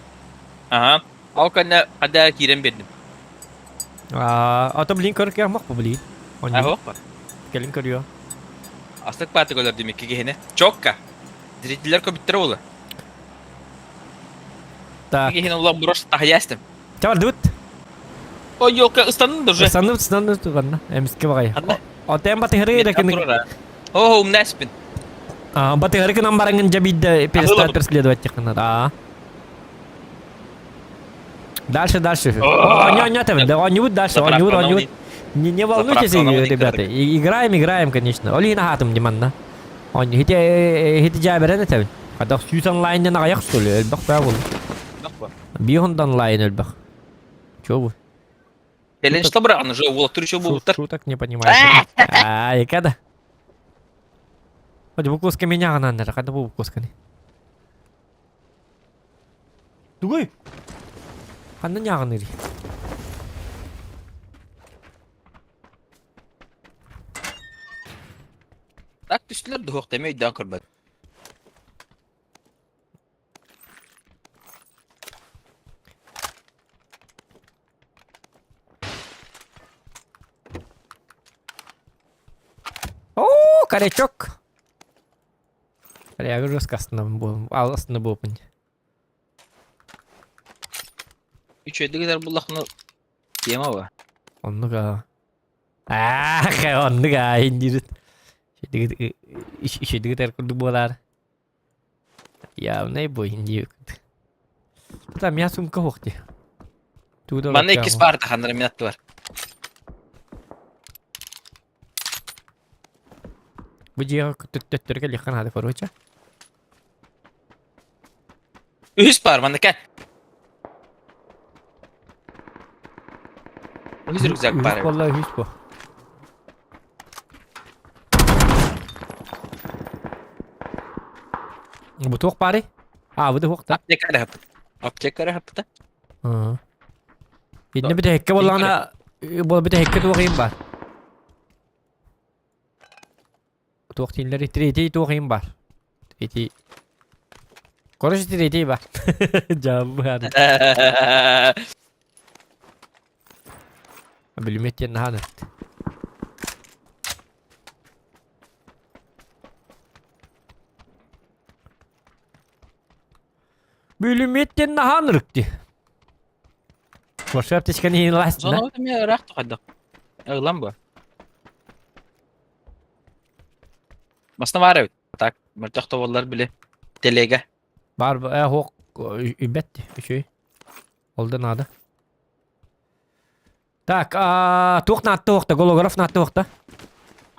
Ага. Ол кэннэ хада киирэн биэрдим. А, ото блин көрөр киһи мах блин. Аһо. Кэлин көрүө. Астык бааты көрдүм икки киһини. Чокка. Зрителлер көбүттэр буолла. Так. Киһини улам брош тахаястым. Чабардыбыт. Ой, елка, ыстанным да уже. Ыстанным, ыстанным туганна. Эмиске багай. Отен батыһыры да кини. О, умнаспин. А, батыһыры кынан бараңын жабидда перестать преследовать тихына. А. Дальше, дальше. Оня, дальше, оня, оня. Не, не волнуйтесь, ребята. Играем, играем, конечно. Олина хатым диманна. Он хити хити жаберен этебин. Хадах сүүс онлайннан аҕыйах что ли? Элбэх баа буолла. Биир онлайн элбэх. Чё вы? Кэлин что быраҕан уже уолаттар еще буолбуттар. Шуток не понимаю. Ай, когда? Хоть букуска меня ананнар, когда бу букусканы? Тугуй? Ханна ньааҕыныыр? Так түстүлэр дуһуох тэми өйдөөн көрбөт. О, корячок! Я жестко астына буолбун. Үчүгэйдик этэр буллахына тема ба. Оннук аа. Аах, оннук аа индирит. Үчүгэйдик этэр курдук буолаар. Явный бу индир. Там я сумка суох дии. Манна иккис баар ханнара мин аттыбар. Бу дьиэҕэ төттөрү кэлиэххэ наада короче. Үһүс баар манна кэл. Үһүс рюкзак баар. Буолла үһүс бу. Бу туох баарый? А, бу туох да. Аптека эрэ хаппыт. Аптека эрэ хаппыта. Инне бүтэһиккэ буоллаҕына, буол бүтэһиккэ туох иһин баар? Туох дииллэрий? Третий туох иһин баар? Третий. Короче, третий бар. Дьаабы Билимет диэн наһаа ынырт. Бүлүмүөт диэн наһаа ынырык дии. Вообще аптечканы иһин ылаастына. Зона эмиэ ыраах тухайдах. Ылан бу. Басна баар эбит. Так, мөлтөх тоболлар били. Телега. Бар э хуох үбэт үчүгэй. Ол да наада. Так, а туох наатта уохта, голограф наатта уохта.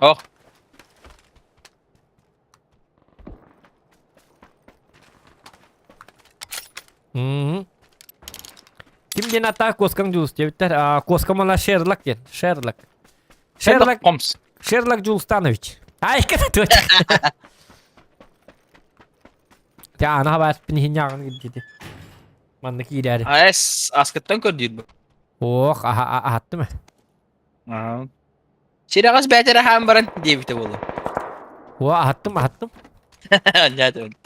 Ох. Мм. Ким диэн ата куоскаҥ Дьулус диэбиттэр. А, куоскам ана Шерлок диэн. Шерлок. Шерлок Холмс. Шерлок Джулстанович. Ай, точка. Тя, ана баар пинихиньяҕын кирдити. Манна киирээри. Ас аскыттан көрдүүр бу. Ох, аһаттым э. Аа. Сирэҕэс бээтэрэ хаан баран диэбитэ буолуо. О, аһаттым, аһаттым. Ньаатым.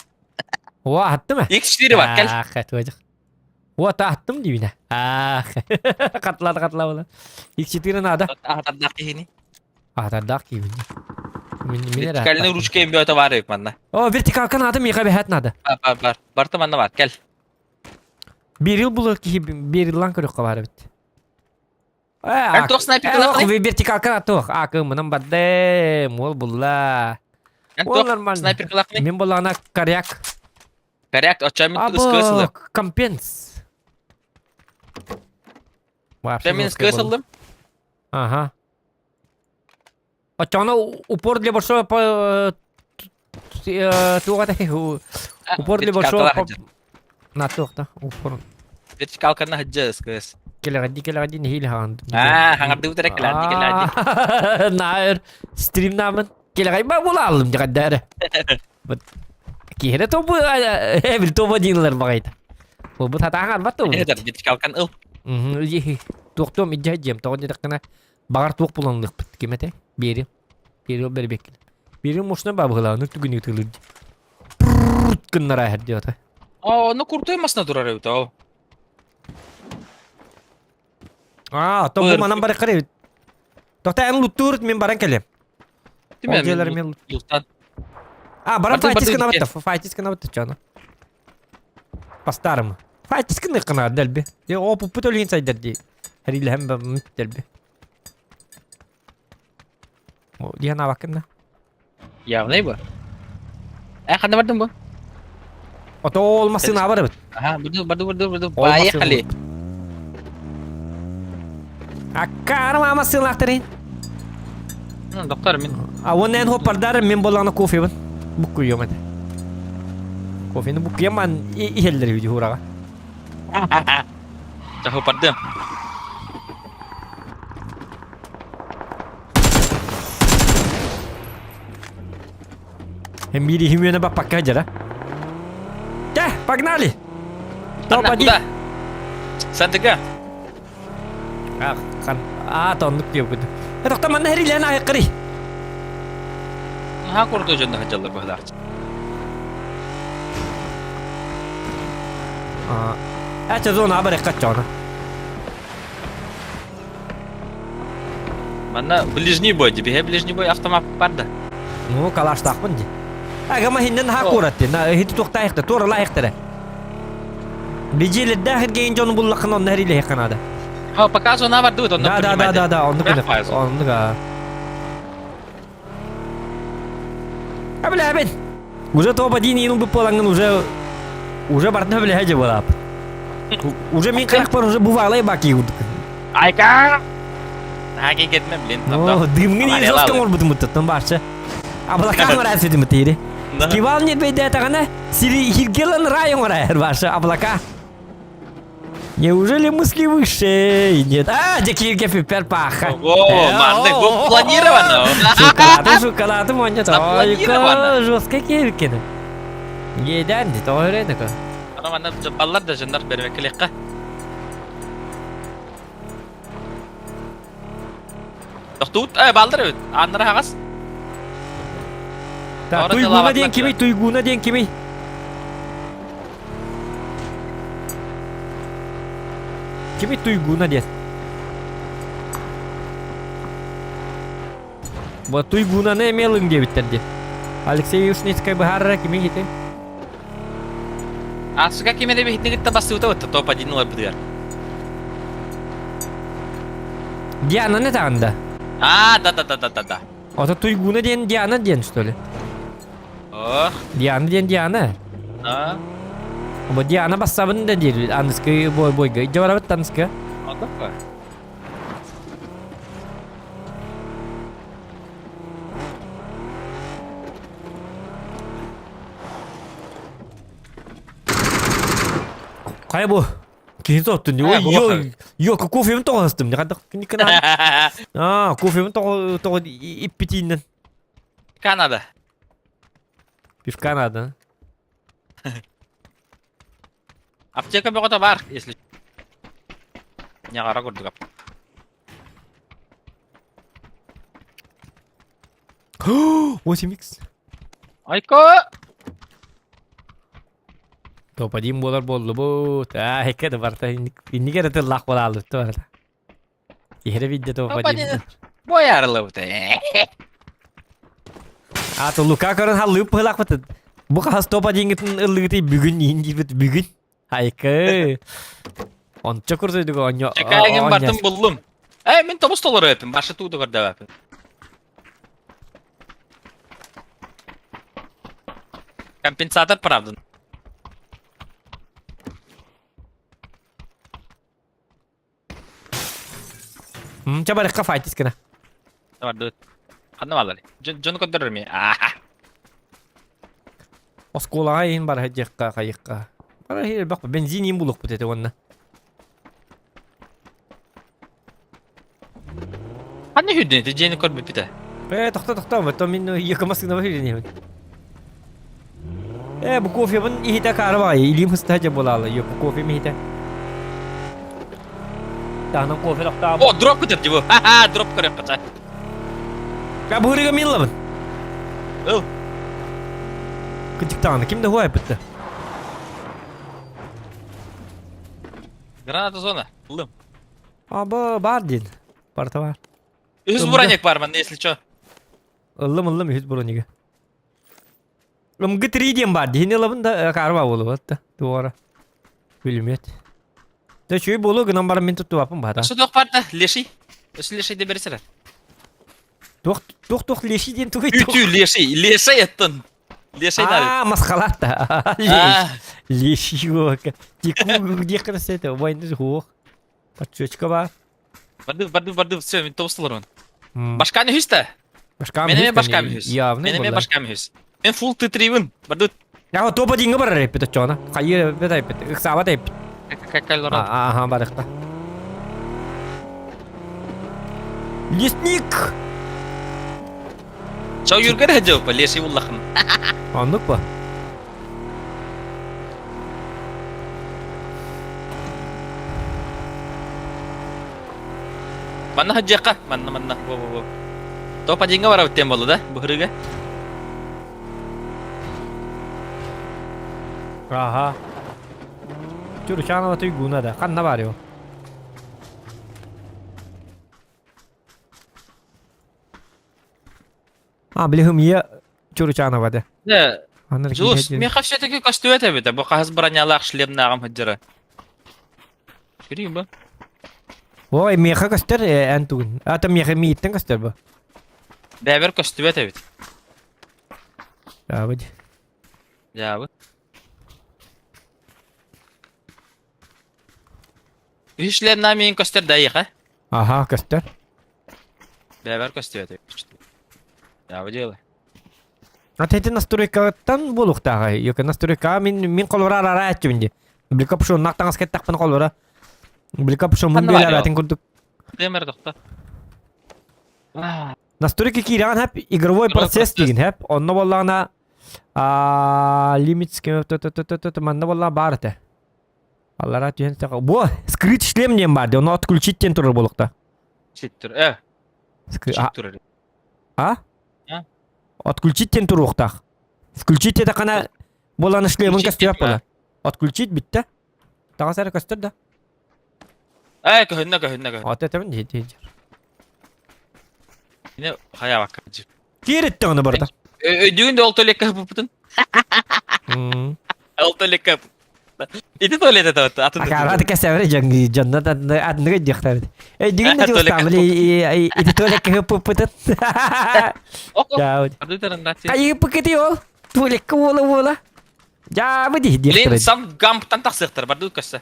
О, аһаттым э. X4 бар, кэл. Ах, этвэдих. О, аһаттым диибинэ. Ах. Катлады, катлабыла. X4 надо. Аһатардаах киһини. Аһатардаах киһини. Вертикальный ручка эмбиота бар эбит манна. О, вертикалка надо, миэхэ бэһэт надо. Бар, бар, бар. Барта манна бар, кэл. Берил булар киһи бериллан көрүөххэ баар эбит. Эн туох снайперкалааххыный? Вертикалка туох. А, кымынан барды. Мол булла. Эн Ол туох нормально. снайперкалааххыный? Мин буллаҕына коряк. Коряк, оччо мин ыскыы сылым. Абы, компенс. Вообще Мен жесткая ыскыы была. сылдым. Ага. Оччоҕуна упор для большого по туох этэй упор для большого на туох да упор Вертикалканы хаддьа СКС. Кэлэҕэдди кэлэҕэдди нэһиилэ хаҕан. Аа, хаҥардыбыт эрэ кэлэҕэдди кэлэҕэдди. Наар стримнаамын кэлэҕэй ба булаалым дьаҕаддаары. Киһирэ тобу эбил тобу дииллэр баҕайда. Бу татааҥ арбат тобу. Вертикалкан ыл. Туохтуом идьэ дьиэм тоҕо диэтэххинэ Баҕар туох буланныахпыт ким этэ? Биэри. Биир бэрбеккин. Биир мушна бабыгылааны түгүнү тылыр. Гыннара хердиота. А, ону куртой масына турар эбит ол. А, то бу манан бары карай. Тохта эн луттуур мен баран келем. Тиме Ол мен луттан. А, баран файтис гына бытта, файтис гына бытта чана. По-старому. Файтис гына кына дәлби. Е, о, пупут өлген сайдар ди. Хәриләһәм бә дәлби. О, диэн абаккын да. Явный бу. Э, ханна бардым бу? Ото ол массыына бар эбит. Аха, барды, барды, барды, барды. Поехали. Аккар мама сыйлахтырын. Ну, доктор, мен... А он эн хоппардар мен болланы кофебин. Буккуйом это. Кофени буккуйом ман иһеллер види хурага. Хоппардым. Мири химена баппакка дьара. Кэ, погнали! Топ-1. Сантыга. А, хан. А, тоннук диэбит. Тохто манна хэрилээн айыккырый. Наһаа курдук дьонно сылдьаллар быһылаах. А, это зона абарекка чоно. Манна ближний бой, дебиһэ ближний бой автомат барда. Ну, калаштаахпын ди. Агама хиннен ха куратты. На хити туохтаахта, туора лаахтара. Бижиэлэрдээх иргэйин дьону буллаххына онно хэрилэһиэххэ наада. А, пока зона бардыбыт, онно Да, да, да, да, да, оннук Бэх баайы. Оннук а. А бля, бен. Уже топ-1 иин ылбыт буолаҥҥын уже уже бартына билэһэ дьэ буолаап. Уже мин харахпар уже бувалай баки курдук. Айка! Наһаа кетме, блин. О, дымҥын иин жестко оҥорбутум буттаттан баарча. Облака оҥорар ситим тири. Кивал не бейдэтаҕына сири хиргелан рай оҥорар баарча облака. Неужели мысли выше? Нет. А, дикие пипер паха. О, маннык, бу планировано. Шоколады, шоколады монет. Запланировано. Жестко киркин. Еден, тоҕо такой. Ана манна баллар да жындар бербеккелекка. Тохтуут, э, баллар эбит. Аннара хагас. Так, Туйгуна диэн кимий? Туйгуна диэн кимий? Кими Туйгуна диэн? Бу Туйгунаны эмиэ ылыҥ диэбиттэр дии. Алексей Юшницкай быһаарара кими ити? Асыга ким эрэ биһитини кытта бассыбыта бытта топ-1 ыларбытыгар. Диананы таҕында. А, да-да-да-да-да. Ото Туйгуна диэн Диана диэн что ли? Ох. Диана диэн Диана. А? Бу Диана бассабын да диир аныскы бой бойга. Дьэ барабыт таныска. Отоппа. Хайа бу? Киһи тоттун. Э, Ой, ё, ё, кофемин тоҕостум. Ханна киникана. Аа, кофемин тоҕо тоҕо иппитииннен. Канада. Пивка надо. Аптека бөҕөтө бар, если Ньаҕара курдук. 8x. Айко! Топ-1 буолар буоллубут. Аа, экке да барта инник эрэ тыллаах буолааллыбыт барта. Иһэрэ видде топ-1. Боярылыбыт. Аты Лука көрөн халлыып быһылаахпыт. Бу хас топ-1-гитин ыллыгыты бүгүн иин диибит бүгүн. Айкы. Ончо курсуйдук онньо. Чекайгын бартым буллум. Э, мин тобус толору эпим, башы тууду көрдөбөпүн. Компенсатор правда. Ча барыкка файтис гына. Барды. Ханна балар. Дьону көрдөрөр ми. Аа. Оскуолаҕа иһин бар дьиэххэ хайыхха. Бара элбэх бензин иин булуохпут этэ уонна. Ханна хүрдүн ити дьиэни көрбүппүтэ. Э, тохто тохто, то мин екі массыына хүрдүн Э, бу кофебын иһитэ каары баҕайы, илиим хыстаһа дьэ буолаалы, бу кофем иһитэ. Таһынан кофе тохтообут. О, дроп көтөр дии бу. Ха-ха, дроп көрүөххэ ча. Бу мин ылабын. Ыл. Кытыктаҕына ким да хуайбытта. Граната зона. Ылым. Аба бар дин. Барта бар. Үһүс броник бар манна, если чё. Ыллым ыллым үһүс бронига. МГ3 диэн бар дии. Ылабын да карба буолуот да. Туора. Пулемет. Да чүй болу гынан баран мин туттубаппын бата. Өссө туох бар да? Леший. Өссө леший де бересер. Туох туох туох леший диэн тугуй Үтүү леший. Леший аттын. Леший А, масхалат да. Леший гока. Тику где красота, войны хуох. Подсвечка бар. Барды, барды, барды, все, мен тобустулар он. Башканы хүс та? Башкам Мен эме башкам хүс. Явный Мен эме башкам хүс. Мен фул Т3-бин. Барды. Я вот тоба динге бар репет очона. Хайы бет айпет. Ыксаба тайпет. Какайлар. Ага, барыкта. Лесник! Чау юргер хадьопа, леший уллахын. Аннык ба? Манна хадьяка, манна манна, во во во. Топа динге барабыт тем болду да, быһырыга. Ага. Чурчанова туйгуна да. Ханна бар его. А, билихым е Чурчанова да. Да. Дьулус, миэхэ все-таки көстүбэт эбит, бу хаһыс бронялаах шлемнааҕым сылдьара. Көрүү бу. Ой, миэхэ көстөр эн тугун. Ата миэхэ мииттен көстөр бу. Бэбэр көстүбэт эбит. Дьаабы. Дьаабы. Үһүс шлемнаа миин көстөр да эйиэхэ. Аха, көстөр. Бэбэр көстүбэт эбит. Дьаабы дьыала. Ата ити настройкаттан буолуохтааҕай. Йока настройкаҕа мин мин холобура арара этчибин дии. Блика пшоннаах таҥас кэттэхпин холобура. Блика пшоммун Ханна бар бүөлээбэтин курдук. Тыам эрэ тохто. Настройка киирэҕин хэп игровой процесс диигин хэп. Онно буоллаҕына а лимит манна буоллаҕа баар этэ. Аллара түһэн саха. Бу скрыть шлем диэн баар дии. Ону отключить диэн турар буолуохта. Ситтер. Э. Турар. А? Отключить диэн туруохтаах. Включить диэтэххинэ буолан шлемын көстүөх буолар. Отключить бүттэ. Таҥас эрэ көстөр да. Ээ, көһүннэ, көһүннэ, көһүннэ. Ата этэбин дии дии. Ine хайаабакка дьи. Киириттэ оны барда. Өйдүүгүн да ол туалекка ыппытын. Ол туалекка Ити туалет это вот атын. Акара кэсэбэр дьоҥ дьонно атыныга диэхтэр. Өйдүүгүн да дьустаамыл ити туалекка ыппытын. Хайы ыппыкыты ол? Туалекка уола уола. Дьаабы дии Блин, диэхтэр. сам гамптан тахсыахтар, барды көссө.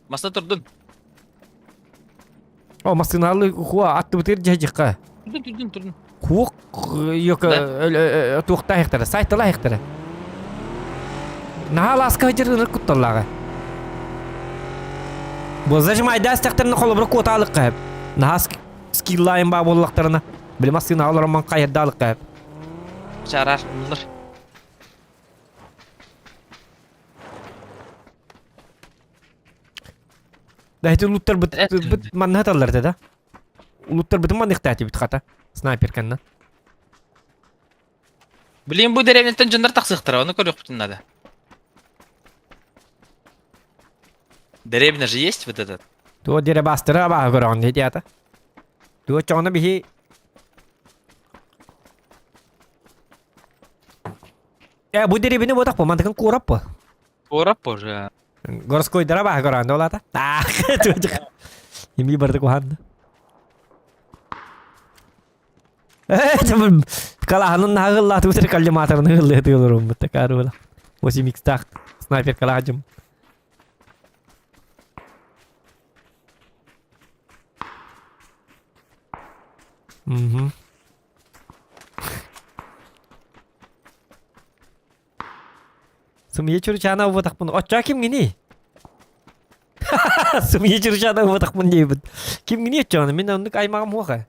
Маста турдун. О, массынаалы хуа аттыбытыр дьэжикка. Турдун, турдун, турдун. Хуок йока туохтаахтара, сайталаахтара. Наһаа лааска сылдьар ынырык кутталлааҕа. Бу зажимайдаас тэхтэрин холобура куотаалыкка хэп. Наһаа скиллайын баа буоллахтарына, били массыына олороммон хайырдаалыкка хэп. Чарар, ыллар. Да ити улуттарбыт быт манна сыталлар этэ да. Улуттарбытын манныктаатибит хата снайперканна. Блин, бу дэриэбинэттэн дьоннор тахсыахтара, ону көрүөхпүтүн надо. Дэриэбинэ же есть вот этот? Туо дире бастыра абааһы көрөҕүн дии ата. Туо чоҕуна биһи Э, бу дэриэбинэ буотах бу, мантыкын куорап бу. Куорап уже. Городскойдара баһа көрөөн олата. Ими барды куһанна. Калаһанын наһыгыллааты бутер коллиматорын ыһыллыаты олорум бутта карула. 8 икстах снайпер калаһажым. Угу. Сымыйа чурчаана убатахпын. Оччоо кимҥиний? Сымыйа чурчаана убатахпын диэбит. Кимҥиний оччоҕуна? Мин оннук аймаҕым суох ээ.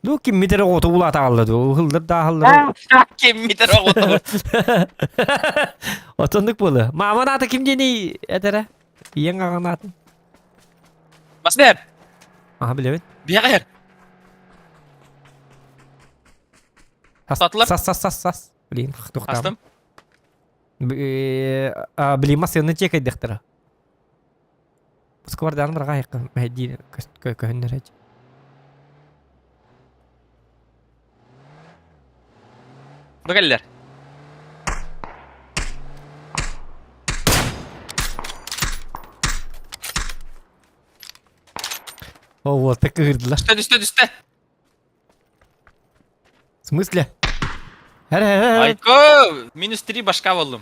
Ну киммит эрэ оҕото улаатаҕалла дуу, ыһыллар да аһыллар. Киммит эрэ оҕото. Отоннук буолуо. Мааман аата ким диэний этэрэ? Ийэҥ аҕаҥ аатын? Бас бэр. Аха билэбин. Биһиэхэ иһэр. Сас сас сас сас. Блин, тухтаам. Блин, массыына чекайдыхтара. Сквардан барга айыкка мәһдии көһүннэр эч. Бу кэллэр. О, вот так кыырдылар. Түстэ, түстэ, түстэ. В смысле? Айко, минус 3 башка болдум.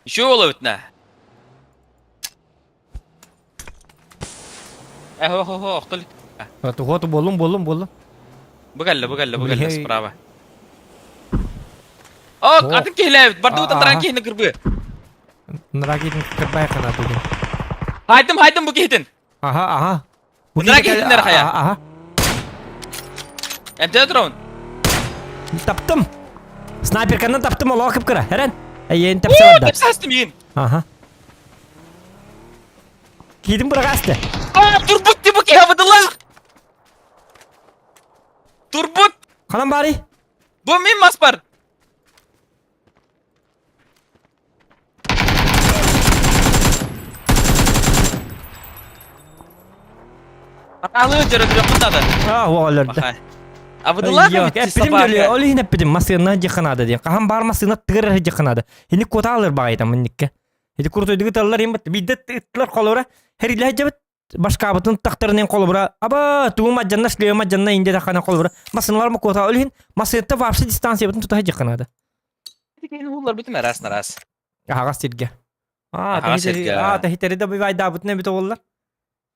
Еще олобут на. Э, хо, хо, хо, охтол. Туготу боллум, боллум, боллум. Бу кэллэ, бу кэллэ, бу кэллэ справа. О, атын киһилээбит. Барды утан киһини кырбы. Нрагитин кырбай кана бүгүн. Хайдым, хайдым бу киһитин. Аха, аха. Нра киһитин хайа. Аха. Эмтэ турабын. Таптым. Снайперканан таптым олоо кыпкыра. Эрен. Эйен тапса барда. Тапса миин. Аха. Киитин быраҕаасты. А, турбут ти бу киһи быдылах. Турбут. Ханан баарый? Бу мин мас бар. Алы дөрөтүрөххүн надо. А, оҕолорда. Абыдылаах Эппитим дөлү, ол иһин эппитим массыына дьыханаада диэн. Хаһан баар массыына тыгыр дьыханаада. Ини куотаалыр баҕайытам инникке. Ити куртуйдугу таллар им биирдэ ыттылар холобура хэрилэһэ дьабыт башкаабытын тахтарынан холобура аба тугу мадьанна шлею мадьанна инде тахана холобура массыыналар куота ол иһин массыынта вообще дистанциябытын тутаһа дьыханаада. Ити ууллар бүтүм араас нараас. Аһаҕас сиргэ. Аа, Аһаҕас сиргэ. Аа, тэһитэри да бывайдаабытын эбит оллар.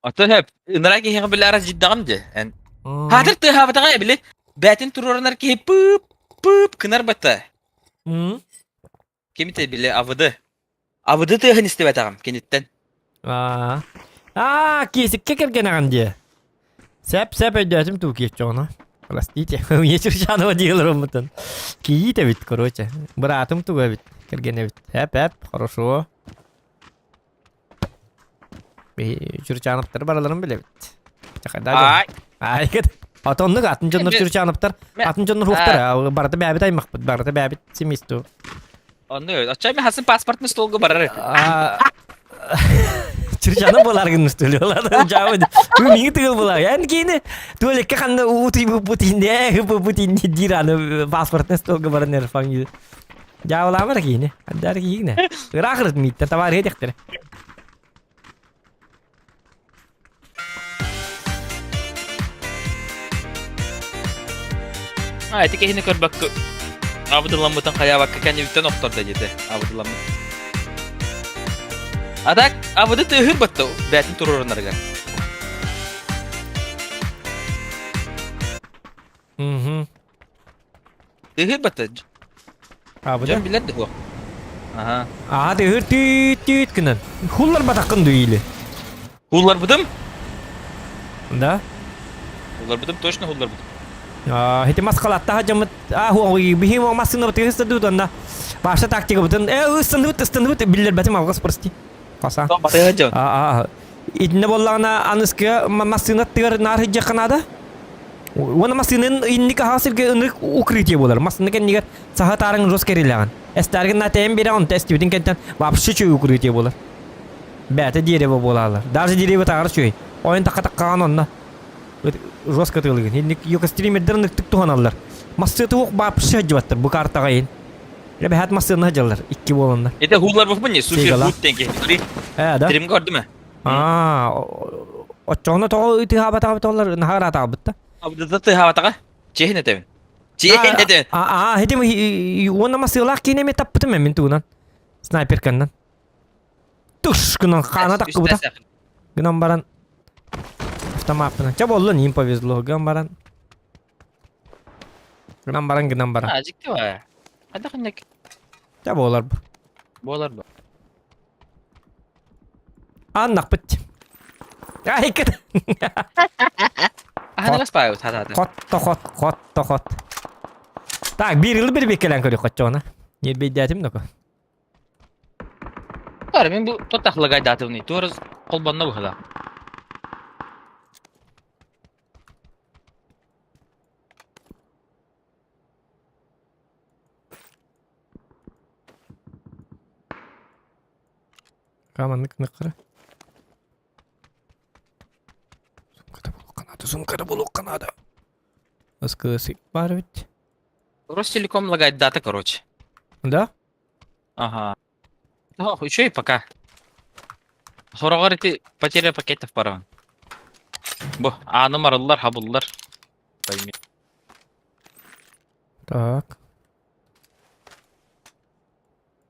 Ото хөп, ынара киһиэхэ били арас дьиддаҕым дии. Эн. Хаатыр тыаһаабатаҕа били бээтин туруоранар киһи пыып пыып кынар батта. Ким били АВД. АВД тыаһын истибэтэҕим киниттэн. Аа. Аа, киэсиккэ кэргэнэҕин дии. Сэп, сэп өйдөөтүм туу киэччоҕуна. Простите, мне Чурчанова диэлэр Кийиит эбит, короче. Быраатым туга эбит, кэргэн эбит. Эп, эп, хорошо. Чурчановтар бараларын билэбит. Ай. Ай, Атын атын дьоннор Чурчановтар, атын дьоннор хуохтар, барыта бэбит аймахпыт, барыта бэбит семейство. Онну оччо мен хасын паспортны столга барар. Чурчаны болар гын устулюлар. Жабы. Миңи тыгыл болар. Ян кийини туалекке ханна ути бутинде, бутинде дир аны паспортны столга баран эрфаң. Жабыламар кийини. Андар кийине. Ырахырыт митте товар этектер. А, ити киһини көрбөккө абыдыламмытын хайаабакка кэннибиттэн охтордо диэтэ абыдыламмыт. А так абыды тыаһыыр батта бээтин туруорунарыгар. Мгм. Тыаһыыр батта. Абыда? Дьон билэр да суох. Аха. Аа, тыаһыыр түүт түүт гынан. Хуллар батаккын дуу Хулларбытым? Да? Хулларбытым, точно хулларбытым. Аа, хити маскалатта дьоммут аа биһи массыына тыһыста дуу тонна. Баша тактикабытын э ыстандыбыт ыстандыбыт биллэрбэтим алгас прости. Хаса. Аа, итинне боллаҕына аныскы массыына тыгар наар сылдьыахха наада. Уонна массыынын инник аһаҕас сиргэ ынырык укрытие буолар. Массыына кэннигэр саха таарыҥ жестко эрилэҕин. Эстээргин наатайан биэрэ онто эстибитин кэнтэн вообще чүй укрытие буолар. Бээтэ дерево буолаалар. Даже дерево таҕар үчүгэй. Ойон тахха таххаҕан онно жестко тыылыгын. Инник юкостримердер ынырыктык туһаналлар. Массыына туох вообще сылдьыбаттар бу картаҕа иһин. Эбэһээт массыына сылдьаллар икки буоланнар. Это хуулларбыппын не супер Сейгала. гуд тенки. Э, да? Тримге көрдүм э. Аа, оччоҕуна тоҕо ытыһаабатаҕа толлар наһаа ыраатаабыт да. Абдыда тыһаабатаҕа. Чиэһин этэбин. Чиэһин этебин. Аа, хитим уонна массыылаах киинэ эми таппытым мен тугунан. Снайперканнан. Туш гынан хаана таккыбыта. Гынан баран автоматпынан. Ча боллун им повезло. Гынан баран. Гынан баран гынан баран. А, дьикти баа. Хайдах инник Ча буолар бу. буолар бу. Аннахпыт. Ай кет. Аһыныгас баайбыт хатаата. Хот тохот, хот тохот. Так, биир ылы бир кэлэн көрү хоччоҕуна. Ньирбэйдээтим доку. Тары мен бу тотахлыгайдаатыбыный. Туорыз холбонно быһыла. Каманнык ныккара. Сумкада булуохха наада, сумкада булуохха наада. Ыскысы бар ведь. Ростелеком лагает дата, короче. Да? Ага. Ну, еще и пока. Сороҕор ити потеря пакетов баран. Бу, ааны марыллар, хабыллар. Пойми. Так.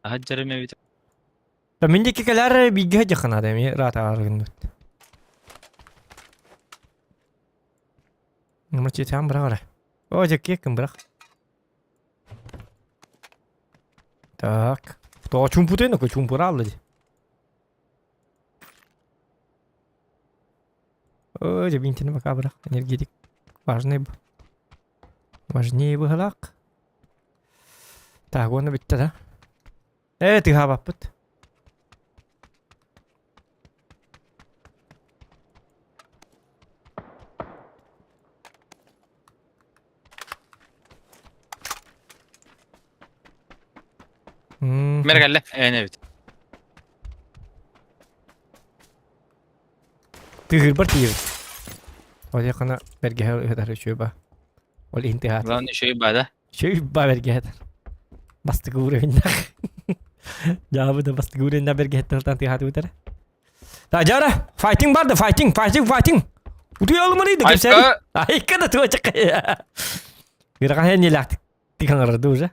Аһат дьарым эбит. Та мин диэки кэлээр бииргэ сылдьыахха наада эмиэ ыраата арыгынныбыт. Нума читаан бырах эрэ. О, дьэккиэккин бырах. Так. Тоҕо чуумпутуй нөкө чуумпураалла дии. О, дьэ бинтини бака бырах. Энергетик важный бу. Важнее быһалаах. Так, уонна бүттэ да. Э, тыһаабаппыт. Мэргэллэ, ээн эбит. Тыһыырбар тиийэбит. Ол якына бэргэһэ ыһытар үчүгэй ба. Ол иһин тыһаат. Главное үчүгэй ба да. Үчүгэй ба бэргэһэ. Бастакы уровеннах. Дьаабы да бастакы уровеннах бэргэһэттэн ылтан тыһаатыбытара. Да, жара, файтинг бар да, файтинг, файтинг, файтинг. Утуйалымарый да кэпсээри. Айка да туочакка. Ырахан нелахтик тикаңарады уже.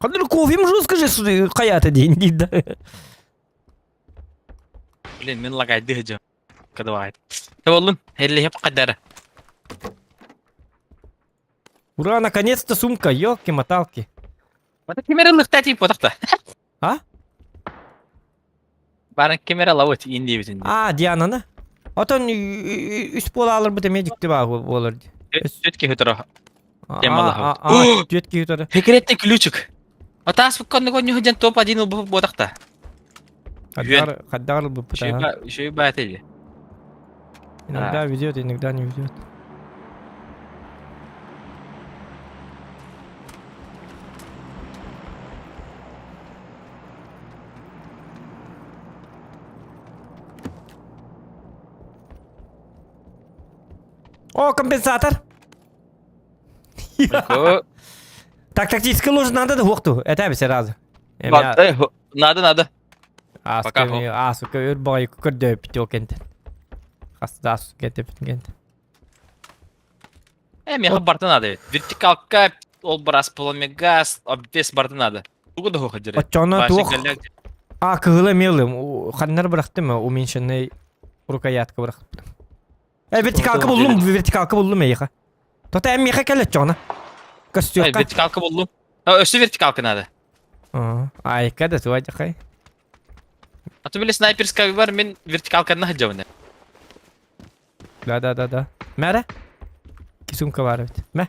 Ханыр кофем жестко же хаята дейін дейді. Блин, мен лагайды хыжым. Кадавайт. Таболлун, хеллехеп кадара. Ура, наконец-то сумка, елки-моталки. Вот кемера лыхта тип потахта. А? Барын кемера лавыт инди битин. А, Диананы? Отон үс буола алырбыт эмиэ дьикти баа буолар дии. Түт киһи тура. Түөт киһи тура. Секретный ключик. Атаас букканны конню ден топ один ылбы буотахта. Хаддар хаддар ылбыппыт. Еще и баатели. Иногда везет, иногда не везет. О, компенсатор! Так, тактический луж надо да хукту. Это все сразу. Надо, надо. Пока. А, сука, өр бай көрдө питок кентен. Хастас кетеп кент. Э, меха барты надо. Вертикалка, ол брас поломегаз, обвес барты надо. Тугу да хоха дирек. Оччоно туох А, кыһыла мелым. Ханнар бырахтым, уменьшенный рукоятка бырахтым. Э, вертикалка буллум, вертикалка буллум эйха. Тота эм меха кэлэ оччоно. Костюмка. Вертикалка буллум. Өссө вертикалка надо. Айка да туа жахай. А то били снайперская бар, мен вертикалканы хадьабын. Да, да, да, да. Мәрэ? Сумка бар эбит. Мэ.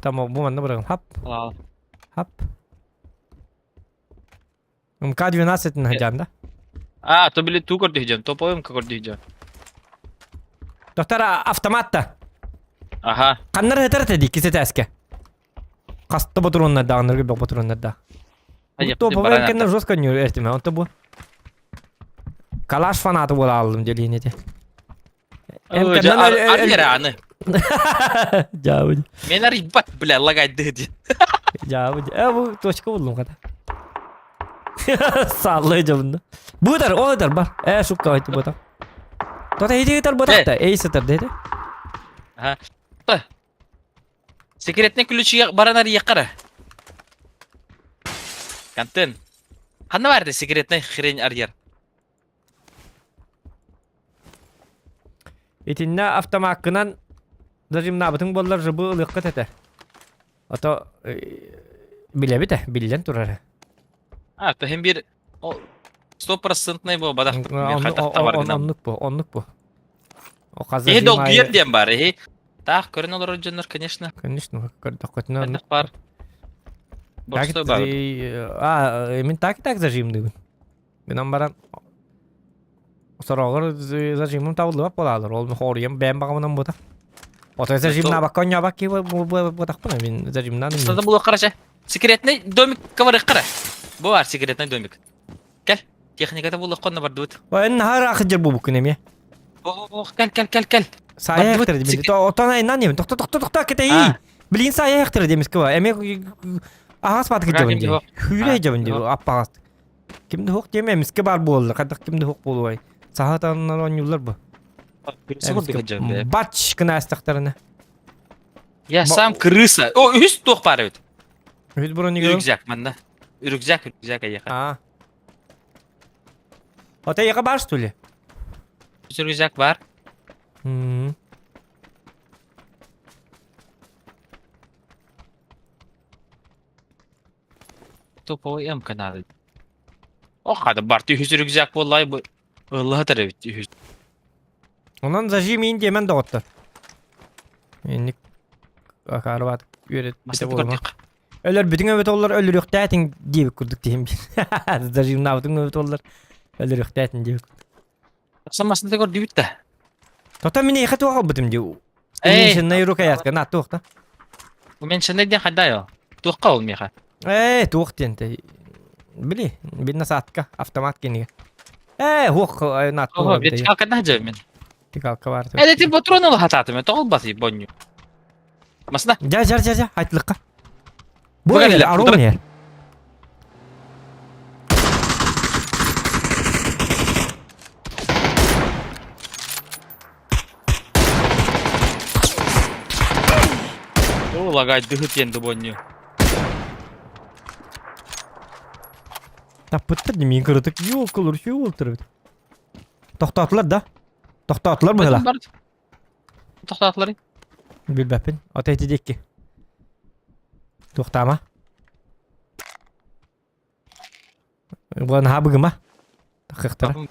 Там бу манна бырагым. Хап. Хап. МК-12 наһадьаан да? А, то били ту көрдүһүдьэн, топовым көрдүһүдьэн. Доктор, автомат да. Аха. Ханнар ытар этэ дии кисэтээскэ. Хаста ботуруоннардаах, ныргы бөх ботуруоннардаах. Топовый кэннэ жестко ньүр эртиме, онто бу. Калаш фанаты буола аллым делиин ити. Аны. Дьаабы. Мен арыйбат, бля, лагайды ди. Дьаабы. Э, бу точка буллум хата. Саллы дьабында. Бу ытар, ол ытар бар. Э, шупка айтты бу Тота ити ытар бу тахта, эй сытар деди. Ага. Секретный ключи баран арыйаккара. Контент. Ханна барды секретный хрень арьер. Итиннэ автомаккынан зажимнаабытыҥ буоллар жыбы ылыаххыт этэ. Ото билэбит ээ, биллэн турар. А, то һин биир стопроцентный бу бадах Оннук бу, оннук бу. Киһи долгуйар диэн баар, иһи. Таах көрөн олорор дьоннор, конечно. Конечно, көрдөххүтүнэ оннук. баар. Борстой баар. А, мин так и так зажимныыбын. Гынан баран сороҕор зажимым табыллыбат буолаалар. Ол хоруйам бэйэм баҕабынан буотах. Отой зажимнаабакка оонньообот киһи буотахпын мин зажимнаан Что-то булуоххара чэ. Секретный домик барыаххара. Бу бар секретный домик. Кэл. Техниката буллахха онно бардыбыт. Эн наһаа ыраах сылдьар буолбуккун эмиэ. Ох, кэл, кэл, кэл, кэл. Саайа яхтара димин. Отон айнан диэмин. Тохто, тохто, тохто, кэтэйии. Билигин саайа яхтара диэмискэ ба. Эмиэ аһаас баатык дьабын дии. Хүүрэ дьабын дии аппаҕас. Ким да хуох диэме эмискэ баар буолла. Хайдах ким да хуох буолуой. Саха таннар оонньууллар бу. Бач гына астахтарына. Я сам крыса. О, үһүс туох баар эбит. Үһүс бронига. Рюкзак манна. Рюкзак, рюкзак эйиэхэ. А. Ота эйиэхэ баар что ли? Үс рюкзак бар. М. Топовый М каналы. О, хада бар үһүс рюкзак буоллай бу. Ыллаһытар эбит үһүс. Онон зажим диэмэн доҕоттор. Инник акаарбаат үөрэтпитэ Маста буолума. көрдөх. Өлөрбүтүҥ эбит оллар өлөрүөхтээтиҥ диэбит курдук тиһим биир. Зажимнаабытыҥ эбит оллар өлөрүөхтээтиҥ диэбит курдук. Тахсан массыына көрдүбүт да. Тота мин эйиэхэ туох албытым дии. Эй! Уменьшенный рукоятка на туох да. Уменьшенный диэн хайдай ол? Туохха ол миэхэ? Ээ, туох диэн тэ. Били, бинна саатка, автомат кинигэ. Ээ, хуох на Ого, туох. вертикалка да мен. Вертикалка бар. Э, ти патрон ыл хатаатым, тоҕол басы бонню. Масна. Жа, жа, жа, жа, айтылыққа. Бу Бу эр, кэллэ, арон эр. О, лагай дыхыт енді бонню. Таппыттар дии, миин кырытык ёлкалар үчүгэй буолтар эбит. Тохтоотулар да? Тохтоотулар быһыла. Тохтоотулар. Билбэппин. Ото ити диэки. Туохтаама. Була наһаа быгыма. Тахыахтара.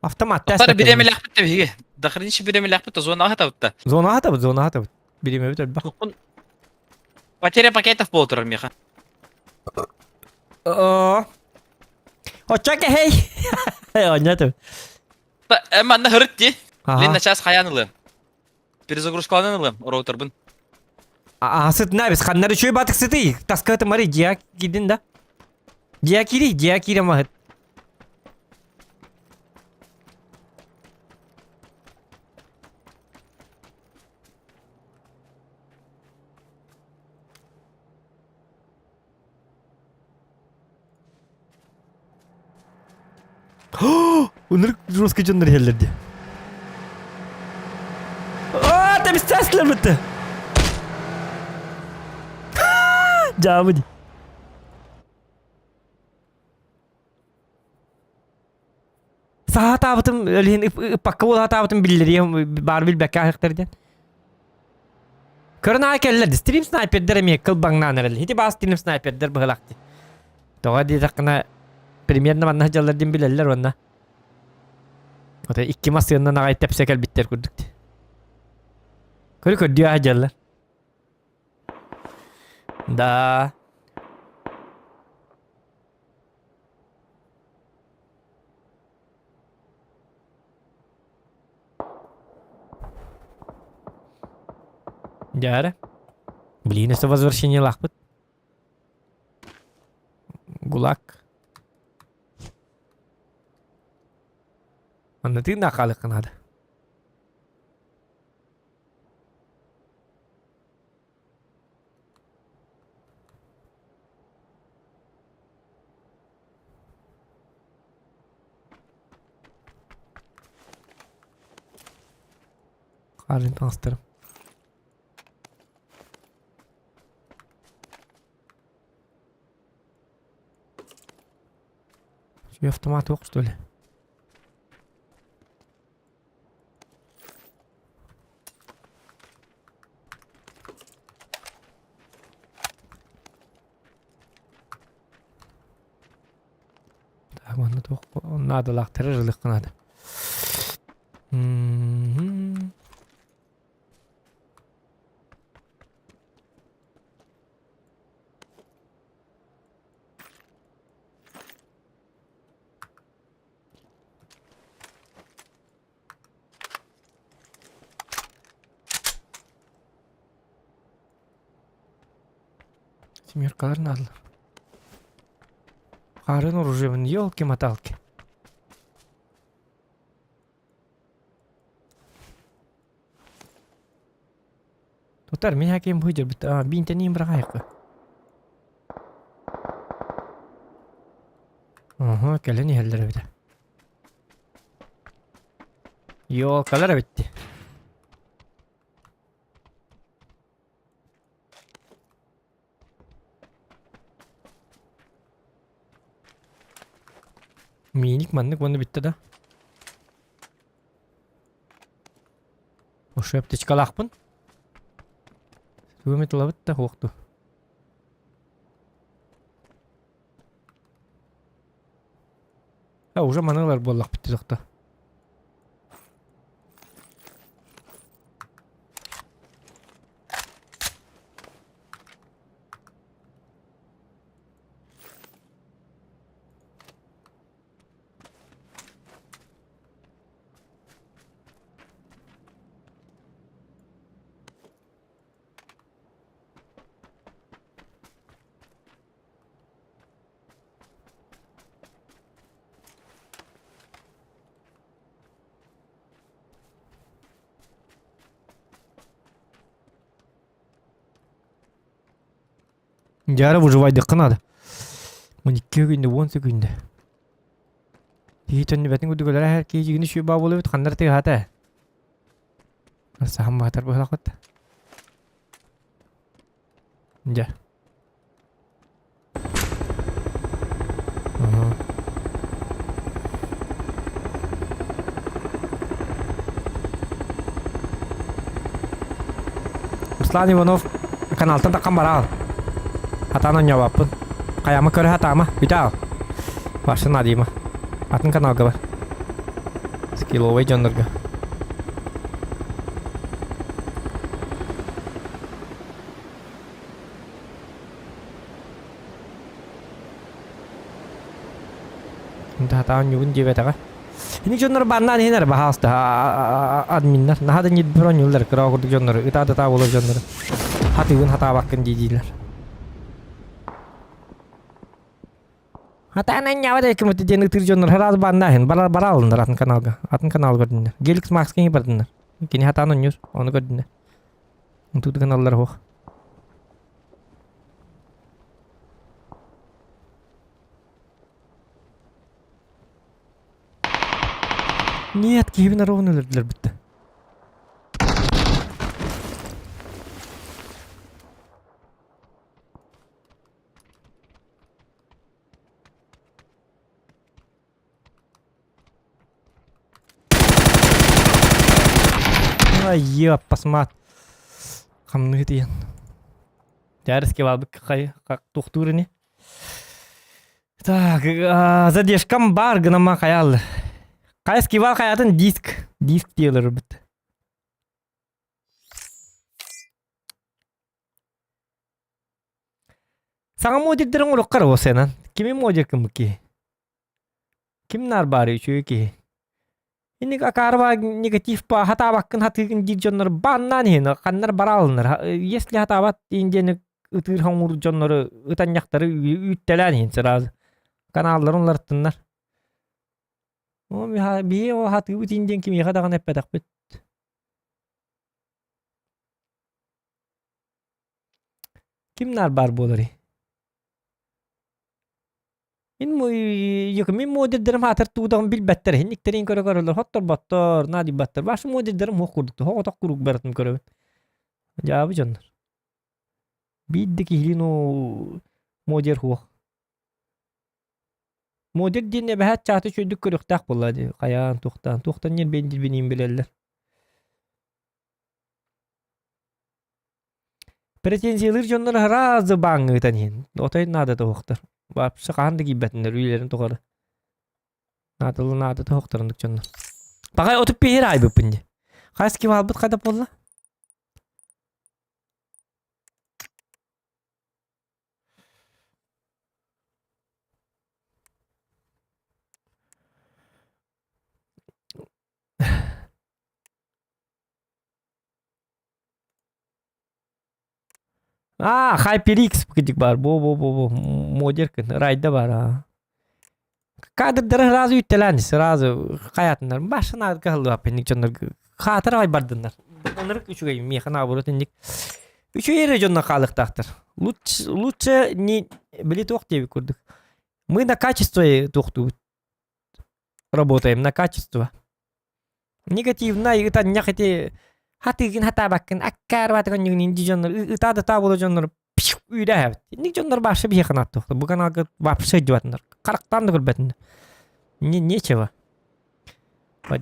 Автомат Тохтар бириэмэлээхпит да биһиги. Дахринчи бириэмэлээхпит да зонаҕа хатабытта. Зонаҕа хатабыт, зонаҕа хатабыт. Бириэмэбит элбэх. Потеря пакетов буола турар миэхэ. Оччо кэһэй. Онньоту. Манна һырыт дии. Мин начаас хайаан ылыам. Перезагрузкаланан ылыам роутербын. Сытына бис ханнар үчүгэй батык сытый. Таска тымары дьиэ киирдин да. Дьиэ киири, дьиэ киирэн маһыт. Ынырык жесткий дьоннор иһэллэр дии. Аа, тэбистэстилэр бытты. Дьаабы дии. Саатаабытым, өлүһүн ыппакка буолаатаабытым биллэриэм баар билбэккэ аһыктар диэн. Көрөн аҕай кэллэр стрим снайпердэр эмиэ кылбаҥнаан эрэллэр. Ити баас стрим снайпердэр быһылаах дии. Тоҕо диэтэххинэ примерно манна сылдьаллар диэн билэллэр уонна Ото икки массыынанан аҕай тэпсэ кэлбиттэр курдук дии. Көрү көрдүү сылдьаллар. Да. Дьэ Блин, это возвращение лахпыт. Гулаг. Манна тыыннаах хаалыахха наада. Хаарын таҥастарым. Тебе автомат ох, что ли? Так, манна туох наадалаахтары ырылыахха наада. Мм. Семеркалар наадалар. Харын оружиебын елки-моталки. Тутар, мин хаким быйдыр бит. Бинтенин бырахайықпы. Ага, кэлэн иһэллэр эбит. Ёлкалар эбит. Миник маннык уонна бүттэ да. Ошо аптечкалаахпын. Тугу эмит ылабыт да суох дуу. А уже маны ылар буоллахпыт тохто. Дьара выживайдыкка надо. 12 күндө, 10 күндө. Киһи төннүбэтин курдук өлөр эһэр киһи дьигини сүө баа буолабыт ханнар тыаһата. Саһан баатар быһалахпыт. Дьэ. Руслан Иванов каналтан таххан бараал. Хатаан онньообоппун. Хайама көрө хатаама, бүтэ аал. Барсын наадыйма. Атын каналга бар. Скилловай дьоннорго. Хатаан ньугун диэбэтэҕэ. Ини дьоннор баннаан иһинэр баһаалыста админнар. Наһаа да ньирбир оонньууллар кыра курдук дьоннору, ытаа-датаа буолар дьоннору. Хатыыбын хатаабаккын дии-дииллэр. Хатаан анньаабат экимити диэн ытыыр дьоннор сразу баннааһын бара бара алыннар атын каналга. Атын канал көрдүннэр. Геликс Макс кини бардыннар. Кини хатаан онньуур, ону көрдүннэр. Тут каналлар суох. Нет, киһибин ровно өлөрдүлэр бүттэ. Ай, ёппасмаат. Хамныгы тиийэн. Дьаарыски баалбыт хай туохтуур ини. Так, задержкам бар гынама хайааллы. Хайа скивал хаятын диск. Диск диэлэр бит. Саҥа модердерин оҥоруоххар осенан. Кими модер кыммыт Ким наар баары үчүгэй киһи. Инник акаарба негатив па хатаабаккын хатыыгын диир дьоннор бааннаан иһин ханнар бараалыннар. Если хатаабат диэн ытыыр хоҥуур дьоннору ытанньахтары үүттэлээн иһин сразу. Каналларын уларыттыннар. Биһи о хатыыбыт иин диэн кимиэхэ даҕаны эппэтэхпит. Ким наар баар буоларый? Мин модердерим хаатар туудаҕын билбэттэр, иһинниктерин көрө көрөлөр, хотторботтор, наадыйбаттар. Башы модердерим хуох курдук, хоҕотох куруук барытын көрөбүн. Дьаабы дьоннор. Биирдэ киһилиин уу модер хуох. Модер диэн эбэһээт чааты үчүгэйдик көрүөхтээх буолла дии. Хайаан, туохтаан, туохтан ньирбиэн дирбиниин билэллэр. Претензиялыыр дьоннор сразу бааҥҥа ыытан иһин. Отой наадата суохтар. Вообще хаһан да киирбэтиннэр үйэлэрин тухары. Наадалы наадата суохтар оннук дьоннор. Паҕай отуп биир айбыппын дии. Хас ким албыт хайда буолла? А, HyperX кыдык бар. Бу бу бу бу модеркин райда бар. А. Кадрдары сразу үттэлээн сразу хайатыннар. Башына кыһаллыбаппын инник дьоннор хаатыр аҕай бардыннар. Оннук үчүгэй миэхэ наоборот инник үчүгэй эрэ дьоннор хаалыктаахтар. Лучше лучше не били туох диэбит курдук. Мы на качество туохтуубут. Работаем на качество. Негативнай ытанньах ити хатыгын хатаабаккын аккаарбатыгын ньүгүн дьоннор ытаа да таа буола дьоннор үүрээбит. Инник дьоннор вообще биһиэхэ нааттуохтар. Бу каналга вообще дьыбатыннар. Харахтаан да көрбөтүннэр. Не нечего. Под,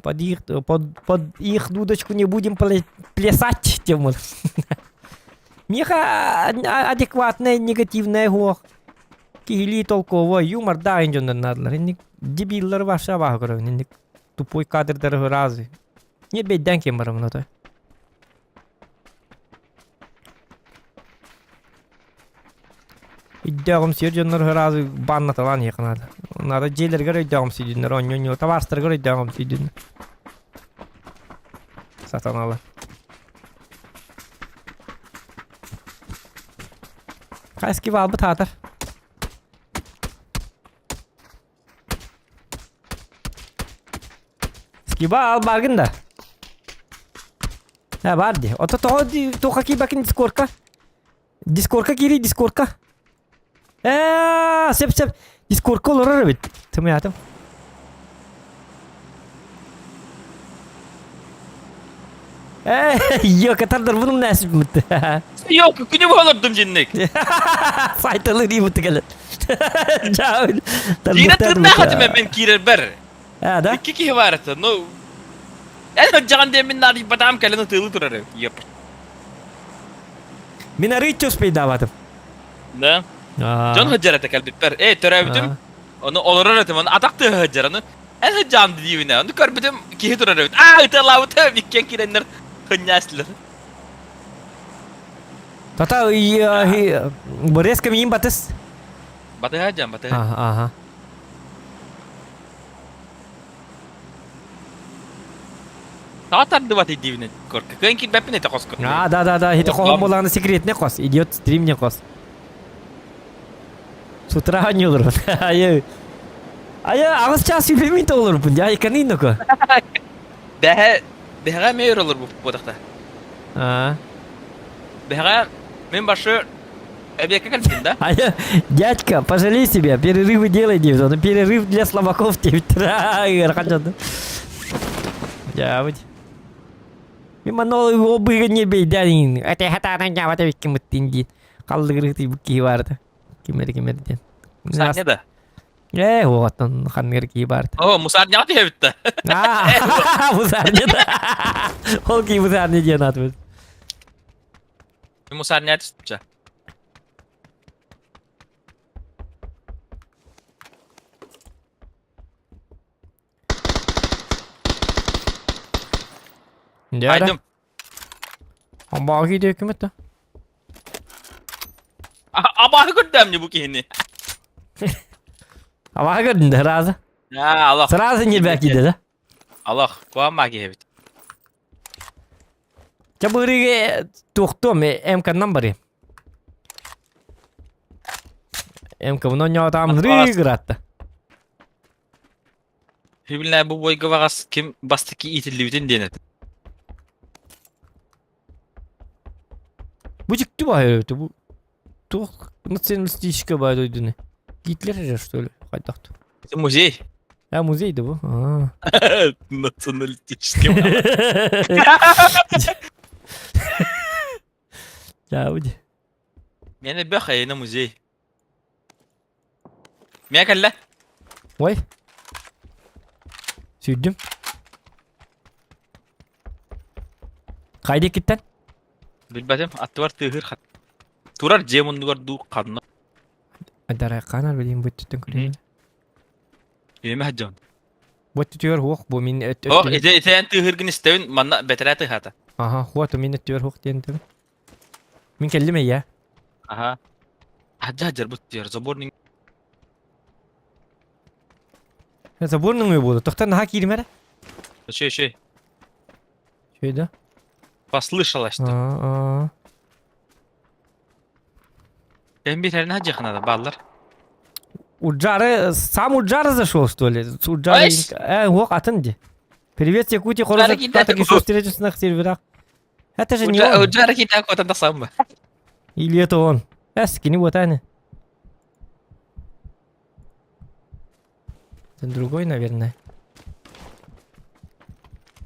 под их, под, под их дудочку не будем плясать, тем Миха адекватная негативная хуох. Киһилии толковой юмордаах дьоннор наадалар. Инник дебиллары вообще абааһы көрөбүн. Инник тупой кадрдары разы. Не бэйдээн ким барамын отой. Өйдөөҕүм сиэр дьоннор разы баннаталаан иһиэхэ наада. Наада дьиэлэригэр өйдөөҕүм сүйдүннэр, онньу-онньу, табаарыстарыгар өйдөөҕүм сүйдүннэр. Сатаналар. Хаски баалбыт аатар. Скиба ал баргын да. Ha бар ди. Ото тоҕо туохха киирбэккин дискордка? Дискордка киирий дискордка. Ээ, сеп сеп. Дискордка олорор эбит. Тымыятым. Ээ, йока тардар bunun näsi bitti. Yok, күнү болордум жинник. Сайталы дии кэлэн. Киирэ тыыннаах этим мен киирэрбэр. А, да? Икки киһи баар этэ. Ну, эн сылдьаҕын диэн мин наадыйбатаҕым кэлэн ытыылыы турар. Еп. Мин арыычча успейдаабатым. Да. Дьон сылдьар этэ кэлбиппэр. Эй, төрөөбүтүм. Ону олорор этим, ону атах тыаһа сылдьар. Ону эн сылдьаҕын диибинэ. Ону көрбүтүм киһи турар эбит. Аа, ытыалаабытым. Иккиэн киирэннэр хынньаастылар. Тата Борис миин батыс. Батыһа дьан, батыһа. Ага, ага. Таға тардыбат идиибинэ корка. Кыайан киирбэппин этэ хоско. А, да, да, да, ити хоһон буолаҕына секретный хос, идиот стримне хос. С утра не олорбут. Айы. Айы, аҕыс час сүүрбэ минут олорбун, дьэ, айканыйын ноко. Бэһэ, бэһэҕэ эмиэ өр олорбут буотахта. А. Бэһэҕэ мин башы эбиэккэ кэлбитим да. Айы, дядька, пожалей себя, перерывы делай дейбит, оны перерыв для слабаков дейбиттер. Ыарахан дьон. Дьаабыт. Мин манна ол быыга не бейдэн, эте хатаанан дьаабат эбиккин мыттын диин. Халлыгырык киһи баарда. Кимери кимери диэн. Мусарня да. Ээ, уоттан ханныгар киһи баарда. О, мусарняҕа түһэбит да. Мусарня да. Ол киһи мусарня диэн аатыбыт. Мусарня түстүчэ. Айдым. Абааһы диэким это. Абааһы көрдөм бу киһини. Абааһы көрдүн да сразу. Аллах. Сразу ньирбэк киирдэ да. Аллах, куама киһибит. Чэ бырыга туохтуом МК-нан барыам. МК-бын оонньоотаам рыгыратта. Хибилнэ бу бойга баҕас ким бастакы иитиллибитин диэн этэ. Бу дьикти баайы бу туох националистическай баай дойдуну. Гитлер же что ли хайдах Это музей. А музей да бу? Националистический. Дьаабыт. Мені бөх айына музей. Мия кэллэ. Ой. Сүүрдүм. Хайда иккиттэн? Билбэтим, аттыбар тыаһыыр хат. Турар дьиэ муннугар дуу ханна. Адарай хаанар билим бу өттүттэн көрейін. Үөмэ сылдьабын. Бу өттүтүгэр хуох бу мин өт Ох, ити ити эн тыаһыыргын истэбин, манна бэтэрээ тыаһаата. Аха, хуа мин өттүгэр хуох диэн этим. Мин кэллим эйэ. Аха. Хадьа дьарбыт диэр, заборник. Забор нөҥүө буолу. Тохтон наһаа кииримэ эрэ. Үчү, үчү. Үчүгэй да? Послышалось. Аа. Эн биир хадьыханада бааллар. Уджары, сам Уджары зашел, что ли? Уджары, э, ох, атын ди. Привет, Якутия, хорошо, так еще встретимся на серверах. Это же не он. Уджары кита кота да сам. Или это он? Э, скини вот они. Это другой, наверное.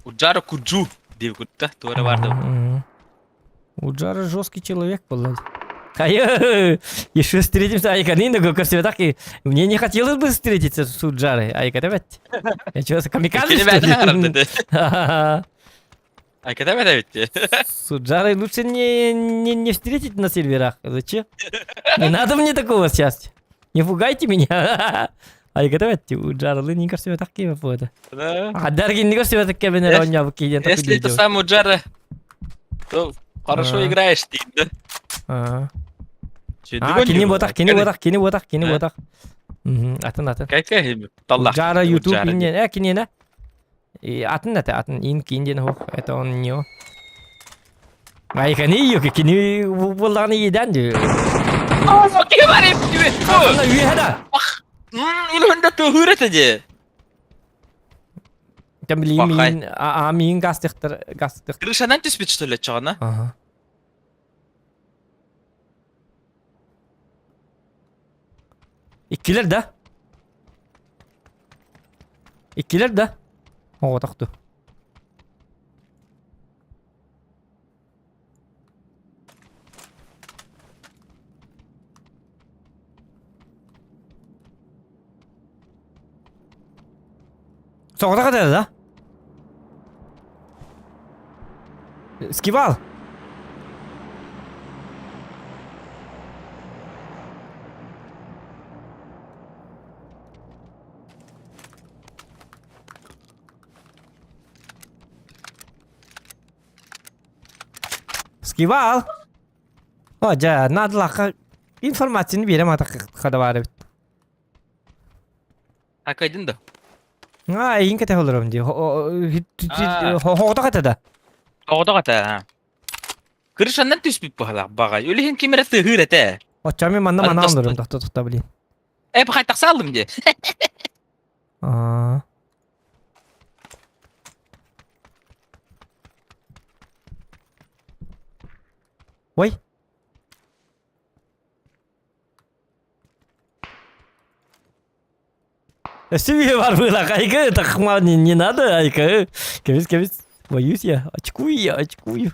Уджара Куджу дип кутта, туара барды. Уджара жесткий человек был. А еще встретимся, Айка, не так и мне не хотелось бы встретиться с Уджарой, Айка, давайте. Я что, камикадзе, что ли? Айка, давай, давайте. С Уджарой лучше не, не, не встретить на серверах. Зачем? Не надо мне такого сейчас. Не пугайте меня. Айка, давайте, Уджара, не кажется, так кем это. Да. А дарги не кажется, так кем Если это сам Уджара, то хорошо играешь ты, да? А, кини ботах, кини ботах, кини ботах, кини ботах. Атын, атын. Какая Таллах. Уджара YouTube инен, э, кини на. Атын это, атын ин кин ден хох, это он не. Ай, кини yok, кини булланы еден ди. Окей, барып, Атын үйәдә. Үлгәндә төхүр ите Там блин, мин, а мин гастыктыр, гастык. Крышанан түспүт что ли чагына? Ага. Иккилер да? Иккилер да? Ого, тохту. Соҕотох этэ да? Скивал! Скивал! О, дьэ, наадалаахха информацияны биэрэ маата хада баар эбит. Акайдын да. А, эйин кэтэ олором дии. Хоҕотох этэ да? Оҕотох этэ. Крышаннан түспүт баһалаах баҕай. Үлэһин ким эрэ тыһыыр этэ. Оччо мен манна манаан олорум тохто тохто блин. Э, бахай тахса алдым дии. Аа. Ой. Өссө бар было, айка, так не, не надо, айка. Кебис, кебис. Боюсь я, очкую я, очкую.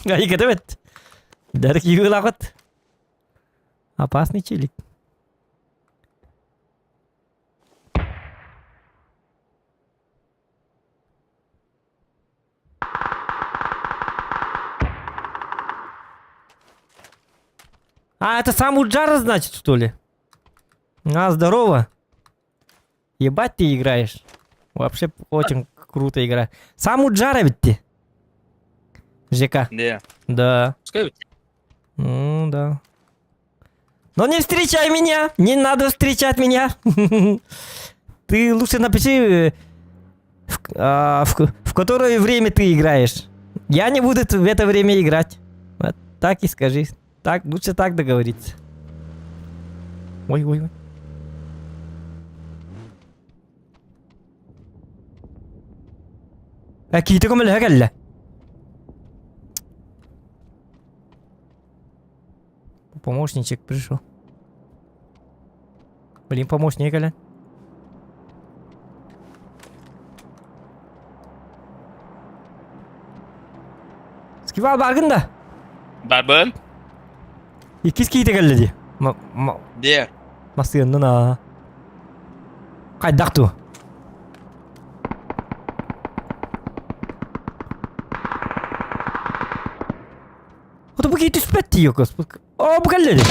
Айка, давай. Дәрік юылағыт. Опасный челик. А, это сам Уджара, значит, что ли? А, здорово. Ебать ты играешь. Вообще очень круто игра. Сам Уджара ведь ты. ЖК. Да. Да. Ну, да. Но не встречай меня! Не надо встречать меня! Ты лучше напиши, в, а, в, в которое время ты играешь. Я не буду в это время играть. Вот так и скажи. Так, лучше так договориться. Ой, ой, ой. Киһитэ көмөлөһө кэллэ. Помощничек пришел. Блин, помощник кэлэн. Скивал баргын да? Барбын. Иккис киһитэ кэллэ дии. Де. Массыыннан аа. Хайдах ту? Ото бу киһи түспэт дии О, бу кэллэ дии.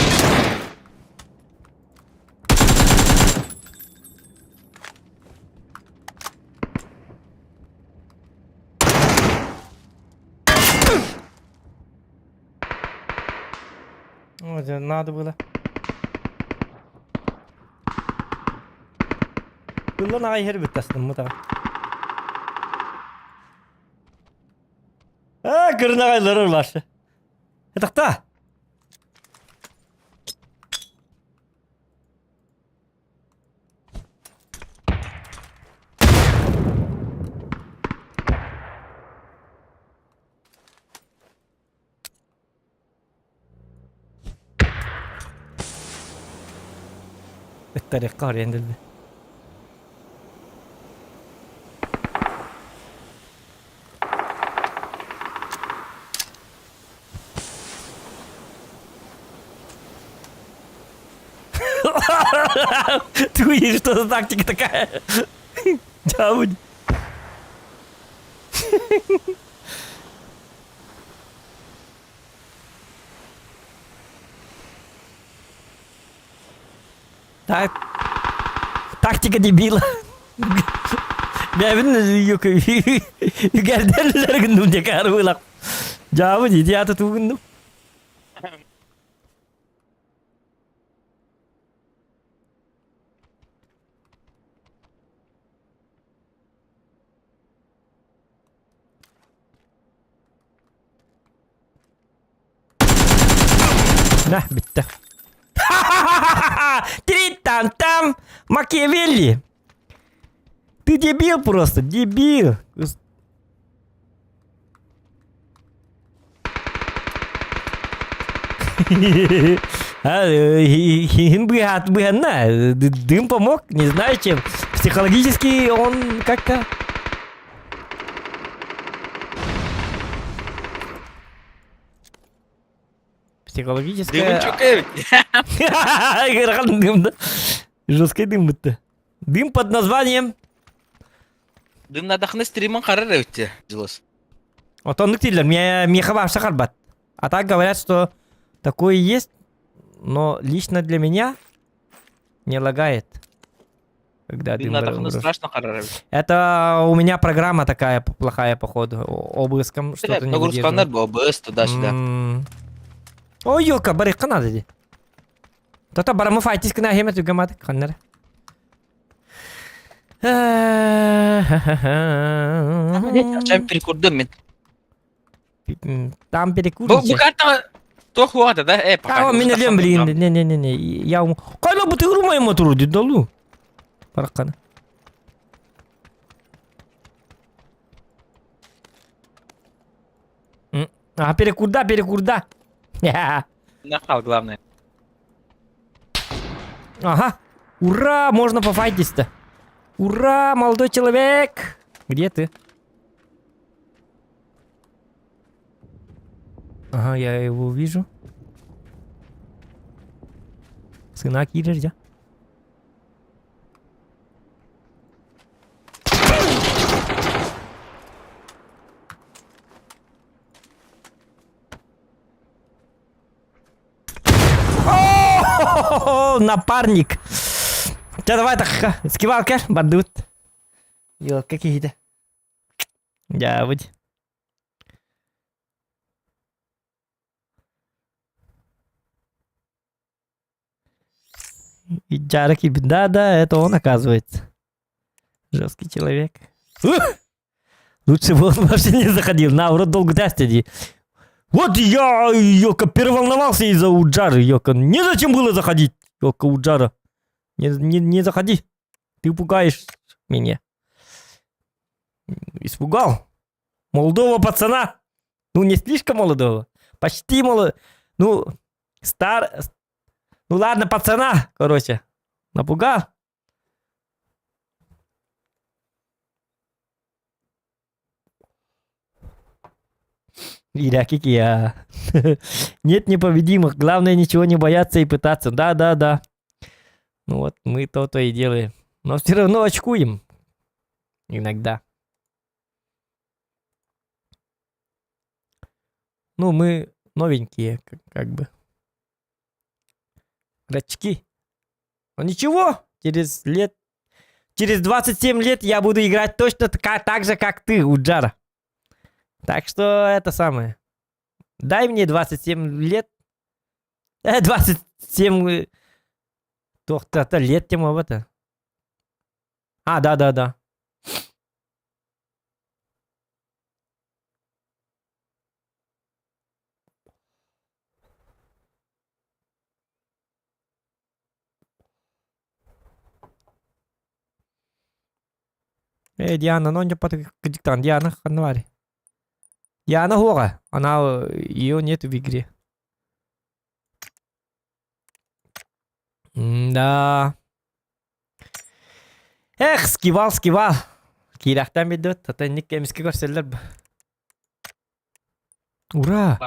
Ой, надо было. Ыллан аҕай иһэр бүттастым мутаҕа. Аа, кырнаҕайлар улашы. Этахта. Ыттарыахха орыйан дэлби. Ты что за тактика такая? Дявунь. Так, тактика дебила. Бэбин үгэрдэллэр гынным декар вылак. Жабы диди аты тугуннум. На, бүттэ. Три там там Макиавелли. Ты дебил просто, дебил. Хин быһанна, дым помог, не знаю чем. Психологически он как-то... Психологическая... Дым дым, да? Жесткий дым будто. Дым под названием... Дым надахны стримын қарар өтте, Джилос. Отоннук дииллэр, миэхэ вообще харбат. А так говорят, что такое есть, но лично для меня не лагает. Когда Дым надахны страшно қарар эбит. Это у меня программа такая плохая, походу. Обыском что-то не выдерживает. ОБС туда-сюда. Ой, елка, барыхха надо ди. Тата барамы файтис кына хемет үгемат ханнар. Чем перекурдым мен. Там перекур. Бу бу карта тох уата да? Э, пока. А, мен өлем, блин. Не-не-не, я Кайла бу тыгырмай мотору ди долу. Бараккана. А, перекурда, перекурда. Нахал, главное. Ага. Ура, можно пофайтиться-то. Ура, молодой человек. Где ты? Ага, я его вижу. Сына кирер, да? О, напарник! Чэ, давай так, скивалка, бардыбыт. Елка киһитэ. Дьаабыт. Иджара киирбит. Да, да, это он оказывается. Жесткий человек. Ух! Лучше бы он вообще не заходил. На, урод долго дии. Вот я, ёка, переволновался из-за Уджары, ёка. Незачем было заходить, ёка, Уджара. Не, не, не заходи. Ты пугаешь меня. Испугал. Молодого пацана. Ну, не слишком молодого. Почти молодого. Ну, стар... Ну ладно, пацана, короче. Напугал. Иряки я. Нет непобедимых. Главное ничего не бояться и пытаться. Да, да, да. Ну вот мы то-то и делаем. Но все равно очкуем. Иногда. Ну, мы новенькие, как, как бы. Рачки. Но ничего, через лет... Через 27 лет я буду играть точно так же, как ты, Уджара. Так что это самое. Дай мне 27 лет. 27... Тохта лет тем об это. А, да, да, да. Э, Диана, ну не диктант. Диана Ханвари. Диана Гора. Она, ее нет в игре. Да. Эх, скивал, скивал. Киирэхтэн билдибит, ата инник эмискэ көрсөллөр бу. Ура!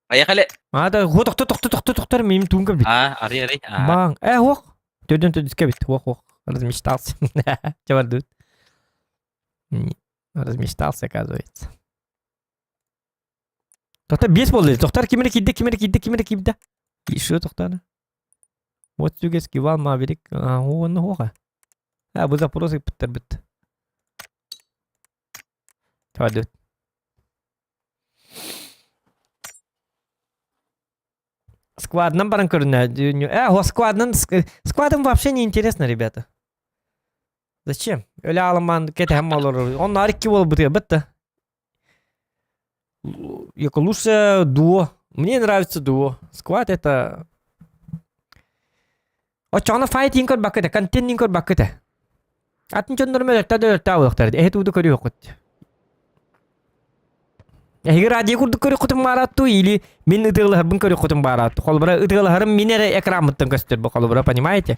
Поехали. А, да, хо, тохто, тохто, тохто, тохтор, мим туун кэлбит. А, ари, ари. А. Баң. Э, ох. Төрдөн төрдүскэ бит. Ох, ох. Размечтался. Чабардут. Размечтался, оказывается. Тохтор бес болды. Тохтор ким эрэ киирдэ, ким эрэ киирдэ, ким эрэ киирдэ. Еще тохтоно. Вот сүгэ скивал Маверик. А, онно хоха. А, бу запрос ыппыттар бит. Чабардут. Сквадынан баран көрүнэ. Э, сквадынан сквадом вообще не интересно, ребята. Зачем? Өлө аламан кэтэһэн олорор. Онно арикки буолбут бытта. Яко лучше дуо. Мне нравится дуо. Сквад это... Оччоҕуна файтинг көрбөккүтэ, контентинг көрбөккүтэ. Атын дьоннорум өлөртө да өлөртө буолуохтара. Эһи тууду көрүөххүт. Эһиги радио курдук көрүөххүтүн баараттуу или мин ытыалаһарбын көрүөххүтүн баараттуу. Холобура ытыалаһарым мин эрэ экраммыттан көстөр бу холобура, понимаете?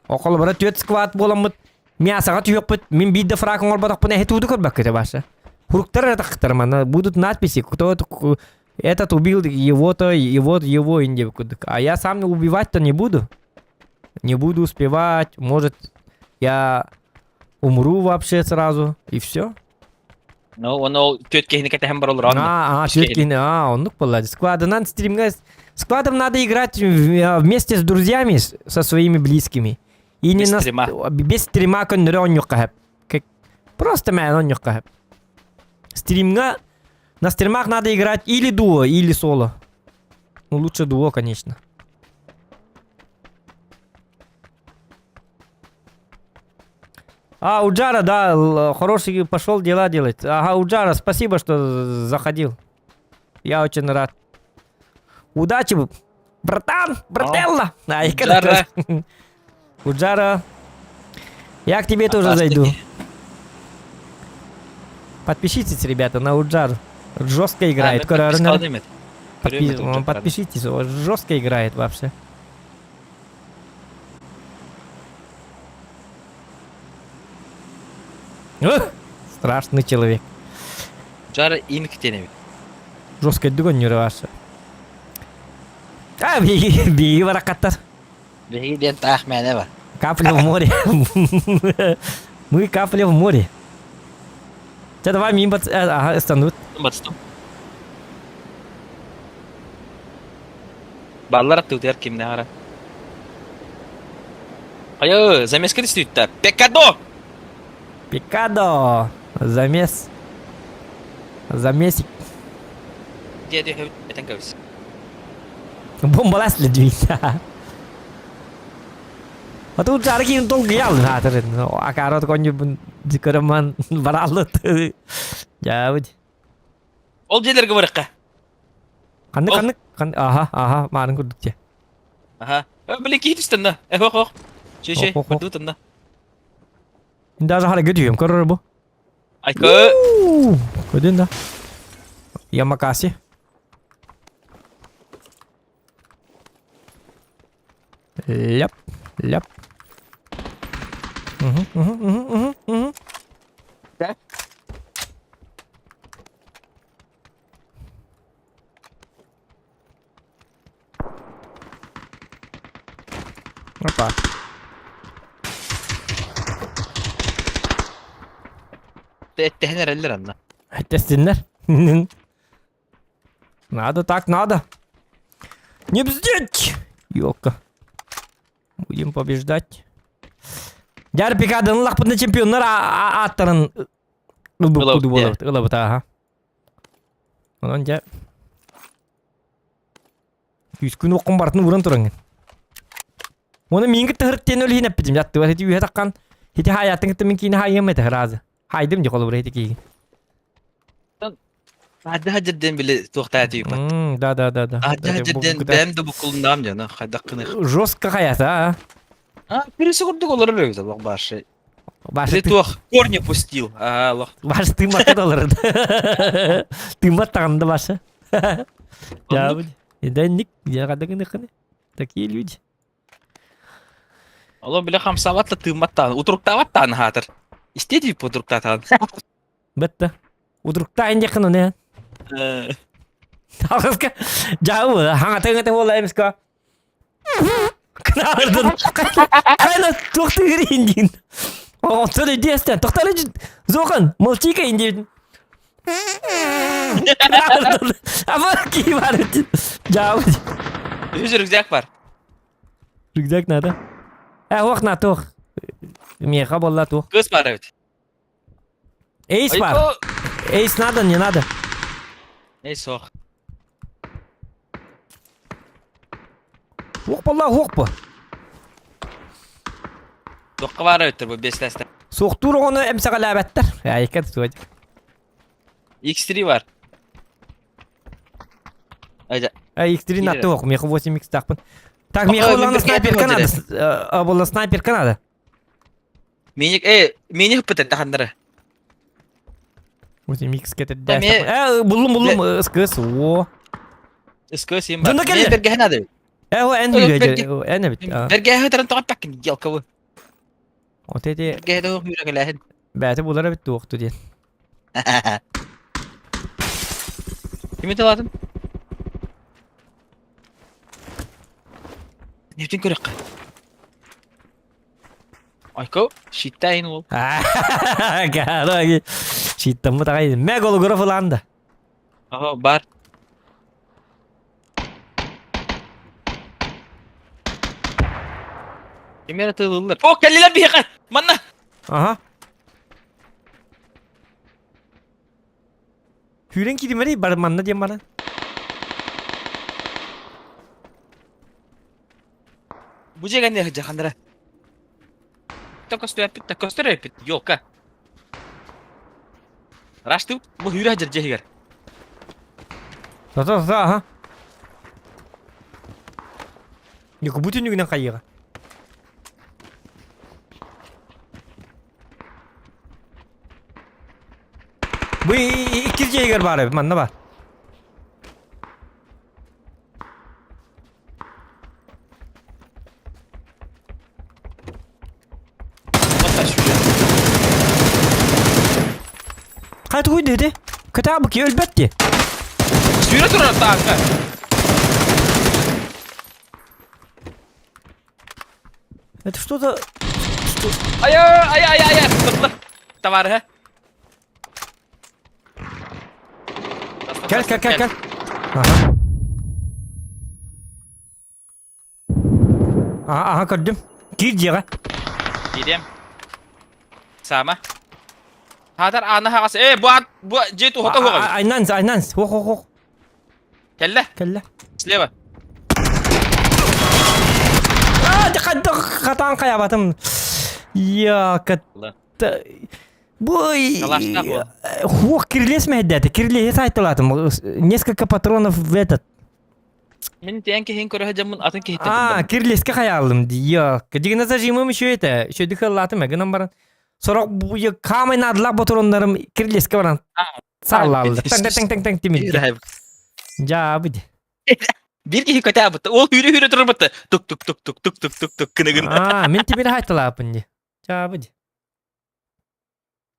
О холобура түөрт сквад буоламмыт мясоҕа түһүөхпүт мин биир да фраг оҥорботохпун эһи тууду көрбөккүтэ баша. Хуруктар эрэ тахтар манна будут надписи кто этот убил его-то его его инде курдук. А я сам убивать-то не буду. Не буду успевать, может я умру вообще сразу и все. Ну, он ол түөрт киһини кэтэһэн бар олорон. А, а, түөрт киһини, а, оннук буолла. Сквадынан стримҥэ сквадом надо играть вместе с друзьями, со своими близкими. И не Без на стрима. без стрима көннөрү оонньуохха сөп. Просто мээн оонньуохха сөп. Стримҥа на стримах надо играть или дуо, или соло. Ну, лучше дуо, конечно. А, Уджара, да, хороший пошел дела делать. Ага, Уджара, спасибо, что заходил. Я очень рад. Удачи, братан, брателла. А, Уджара. Уджара. Я к тебе тоже зайду. Подпишитесь, ребята, на Уджар. Жестко играет. Подпишитесь, он жестко играет вообще. Эх, страшный человек. Жара инк тенеби. Жестко дүгөн нюрвашы. А, биги, биги баракаттар. Биги диэн таах мээнэ бар. Капля в море. Мы капля в море. Чэ, давай мин бат... Ага, ыстанут. Батыстым. Баллар аттыытыгар кимнээх эрэ. Хайа, замеска түстүүттэ. Пекадо! Пикадо! Замес. Замесик. Дьиэ түһэбит этэн кэбис. Бомбалас ледвин. А тут жаркин долгуйал хаатырын. Акарот коньюбун дикөрөман баралыт. Жабыт. Ол дьиэлэргэ барыахха. Ханнык ханнык аха аха маарын курдук дьэ. Аха. Блин, киһи түстэн да. Эх, ох, ох. Чэ, чэ, бардыбыт онно. Даже хара көтүйөм көрөр бу. Айка. Көдүн да. Ямакаси. Ляп, ляп. Угу, угу, угу, угу, угу. Да? Опа. Эттэһэн эрэллэр анна. Эттэстиннэр. Надо так, надо. Не бздеть! Ёлка. Будем побеждать. Дьар пикадын лахпытны чемпионнар ааттарын ылбыт буолабыт, ылабыт, аха. Онон дьэ Үскүн оккун барытын ууран тураҥҥын. Оны миин кытта хырыттиэн өлүһүн эппитим жаттыбар ити үһэ таххан ити хаайааттын кытта мин киини хаайыам этэ разы. Хайдым ди холобура ити киигин. Адда дьэрден били туохтаа тиийбат. Да да да да. Адда дьэрден бэм да букулуннаам дьоно хайдах гыныах. Жестко хаята а. А, бирisi курдук олорор эбит олох башы. Башы туох корни пустил. Аа, олох. Башы тыыммакка да олорор. Тыыммат таҕанда башы. Да, да, ник, я рада Такие люди. Оло биле хамсаабат да тыыммат таан, утуруктаабат таан хаатыр. Истиэ дип утуруктаатаан. Бытта. Утуруктаан диэххин ону. Алҕаска дьаабы хаҥата буола эмискэ. Кынаардын. Хайна туох тыгырын диин. Оҕонтон өйдүөстэн. Тохтор Зохан, молчи-ка индиэн. Аба кии бар. Дьаабы. Үс рюкзак бар. Рюкзак надо. Э, ох на туох. Миэхэ буолла туох. Кыс бар эбит. Эйс бар. Эйс надо, не надо. Эйс ох. Уох болла, уох бу. Туохха баар эбиттэр бу бестәстер. Суохтуур оҕону эмсэҕэлээбэттэр. Айка суох. X3 бар. Айда. Э, X3 на туох, меха 8X тахпын. Так, меха буллана снайперка надо. Була снайперка надо. Миник, э, миник пытын тахандары. 8X кетердэ. Э, буллум, буллум, СКС, о. СКС им бар. Мен берге надо. Э, о, эн үйрәде, эн бит. Берге хөтөрөн тоҕот таккин, елкабы. Вот эти... Берге тоҕот үйрәгеләһин. Бәте булар бит туохту диэн. Кими тылатын? Нефтин көрөккө. Айко, щиттайын ол. Кара, щиттаммыт аҕай. Мэ голограф ылаан да. Ага, бар. Кимер тылылар. О, кэллилэр биһиэхэ! Манна! Ага. Күүрэн кииримэрий бар манна диэн баран. Бу дьиэгэнне сылдьаханнара. Та көстөр эппит, та көстөр эппит, елка. Рашты, бу хүрэ сылдьар дьиэһигэр. Та-та, та, ага. Ньуку бу түннүгүнэн хайыаҕа. Бу иккис дьиэгэр баар эбит, манна баар. Хайа тугуй диэти? Көтөө бу өлбөт дии. Сүүрэ турар тааска. Это что за... Что? Ая, ая, ая, ая, тутла. Товарищ. Кел, кел, кел, кел. Ага. Ага, ага, көрдүм. Киир дьиэҕэ. Киириэм. Сама. Хаатар аана хаҕас. Э, бу ат, бу дьиэ туһата уһуҕа. Айнанс, айнанс. Хох, хох, хох. Кэллэ. Кэллэ. Слева. А, хатаан хайабатым. Я, кат... Бу хуох кирилес мэһэддээтэ. Кирилеһи сайталаатым. Несколько патронов в этот. Мин тиэн киһин көрө сылдьаммын атын киһиттэн А, кирилеске хайаалым дии. Дигина зажимым еще это. Еще дыхаллаатым гынан баран. Сорок камай наадылаах ботуроннарым кирилеске баран Сааллааллар. Таҥ таҥ таҥ таҥ тимиргэ. Дьаабы ди. Биир киһи көтөөбүт. Ол үүрэ-үүрэ турбут. Тук тук тук тук тук тук тук тук гына Аа, мин тимир хайталаапын ди. Дьаабы ди.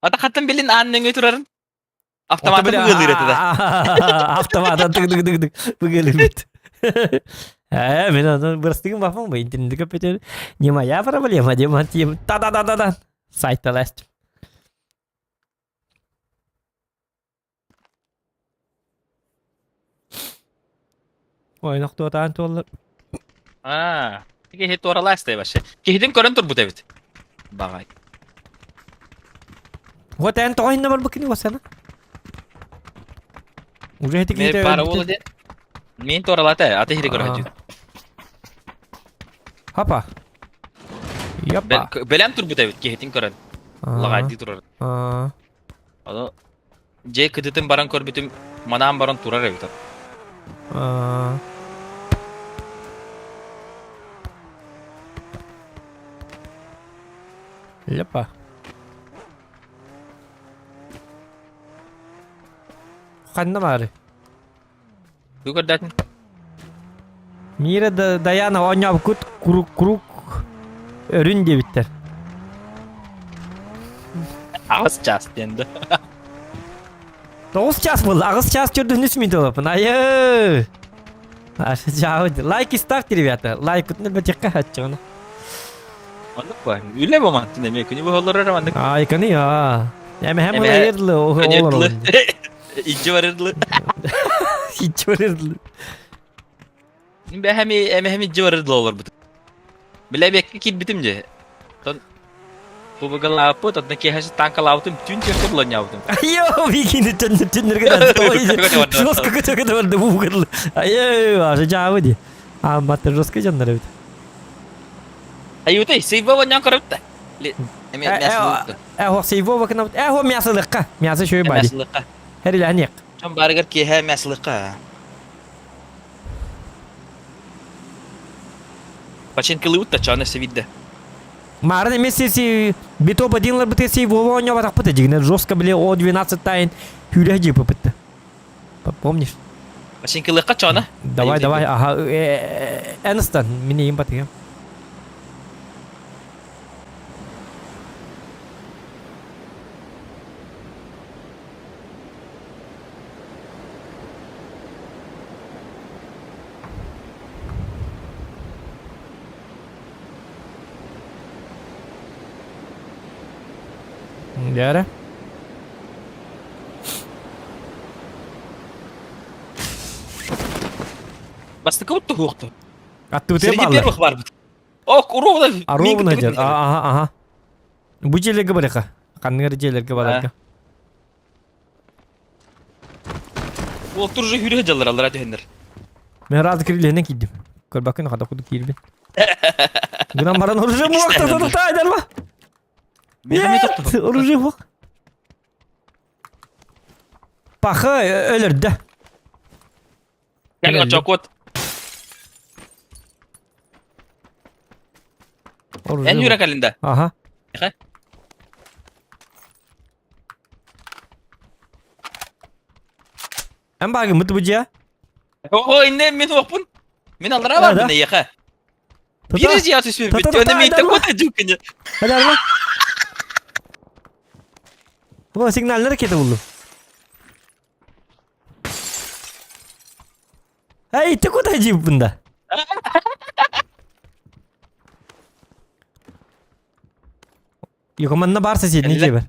Ата хаттан билин аан нөҥүө турарын. Автоматы быгылыыр этэ да. Автомата тык тык тык тык быгылыыр. Э, мен аны бырастыгым бафам бу интернетте көпөтөр. Не моя проблема, дима тием. Та-да-да-да-да. Сайталаст. Ой, нохтуотаан туолла. Аа, киһи туоралаастай вообще. Киһитин көрөн турбут эбит. Багай. Вот эн тоҕо иһиннэ барбыккын уосана? Уже эти Мен пара уола диэн. Мин туоралаата, аты иһири көрө Хапа. Япа. Бэлэм турбут эбит киһитин көрөн. Лагайдыы турар. Аа. Ону дьиэ кытытын баран көрбүтүм, манаан баран турар эбит. Аа. Лепа. Ханна баары? Ту көрдөтүн? Мира да Даяна оонньообуккут круг круг. Өрүн диэбиттэр. Аҕыс час диэн да. 9 час был, 8 час 403 минут олоппун. Айы! Лайки ставьте, ребята. Лайк кутун бэтихка хатчыгына. Оннук ба. Үлэ бу мантын эмиэ күнү бу олорор маннык. Ай, каны я. Эме хем ырырлы, олор. Иччи барырлы. Иччи барырлы. Бэхэми эмэхэми иччи барырлы олорбут. Билэ бекке киирбитим же. Тон Кубыгалааппыт, онно киэһэ танкалаабытым, түүн түөркэ буланньаабытым. Айо, бикини төннөр төннөргө Жестко көтө барды бу Айо, аже жаабы ди. А маттар жестко жаннар эбит. Аютай, сейвова нян көрөптө. Эме мясылыкка. Э, хо сейвова кына. Э, хо мясылыкка. Мясы шөй бади. Мясылыкка. Хериләнек. Чон барыгар киэһэ мясылыкка. Починкалыбыт да чоон өссө биирдэ. Марын эмес си бито бадинлар быты си вова оñо дигне жестко биле О12 тайын хүрэ жипы Помнишь? Починкалыакка чоона. Давай, давай, ага, Энстон, мине им батыгым. Дәрі. Бастакы бутта хуохту. Аттыбыты Среди баллар. первых барбыт. Ок, ровно. А ровно дер. Ага, ага. Бу жерлерге барыха. Канныгар жерлерге барарга. Ол тур же хүрэ жаллар аллара түһэннэр. Мен разы кирилиһинен киирдим. Көрбөккүн хата кудук киирбин. Гынан баран оружие муакта тутта айдарма. Нет, оружие муак. Паха өлөрдө. Кэл очокот. Эн юра калинда. Ага. Эн багы мыты бу О, инне мен опун. Мен аллара бар мен яха. Бир жия түспүн бүт. Өне мен такой жүкүнө. Адарма. Бу сигналны ракета булду. Эй, ты куда жип бunda? Юкоманна бар соседний жебер.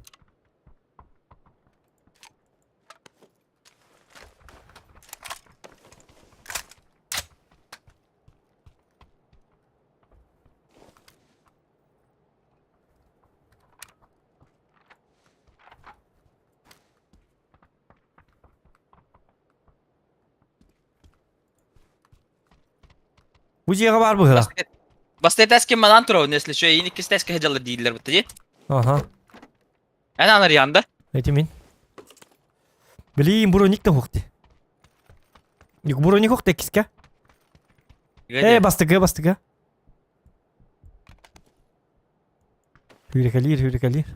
Бу жиэҕэ баар быһыла. Баста тәске манан турабын, если что, ини кис тәске хеджалар дииллер бутта ди. Ага. Эн анар янда. Эти мин. Блин, броник та хохти. Юк броник хохти киске. Э, бастыгы, бастыгы. Хүрекалир, хүрекалир.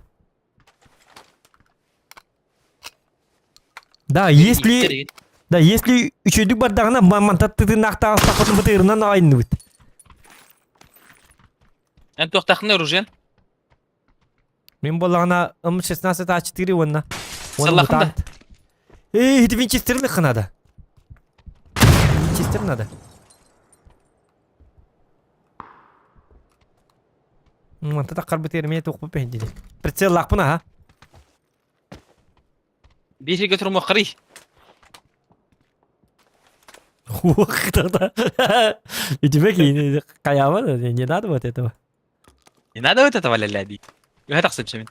Да, если... Да, если үчөйдүк бардаҕына мантаттытын ахтаҕастахпытын бытыырынан айныбыт. Эн туохтахны оружиен? Мин боллаҕына М16 А4 уонна. Уонна Саллахын да. мутант. Эй, ити винчестерли надо. Винчестер надо. Манта таққар бытыр мен тоқпы пәндеді. Прицел лақпын аха. Биһиге турмуоххарый. Ух, да-да. И тебе каяма, не надо вот этого. Не надо вот этого ля-ля ди. Үһэ тахсым шемин.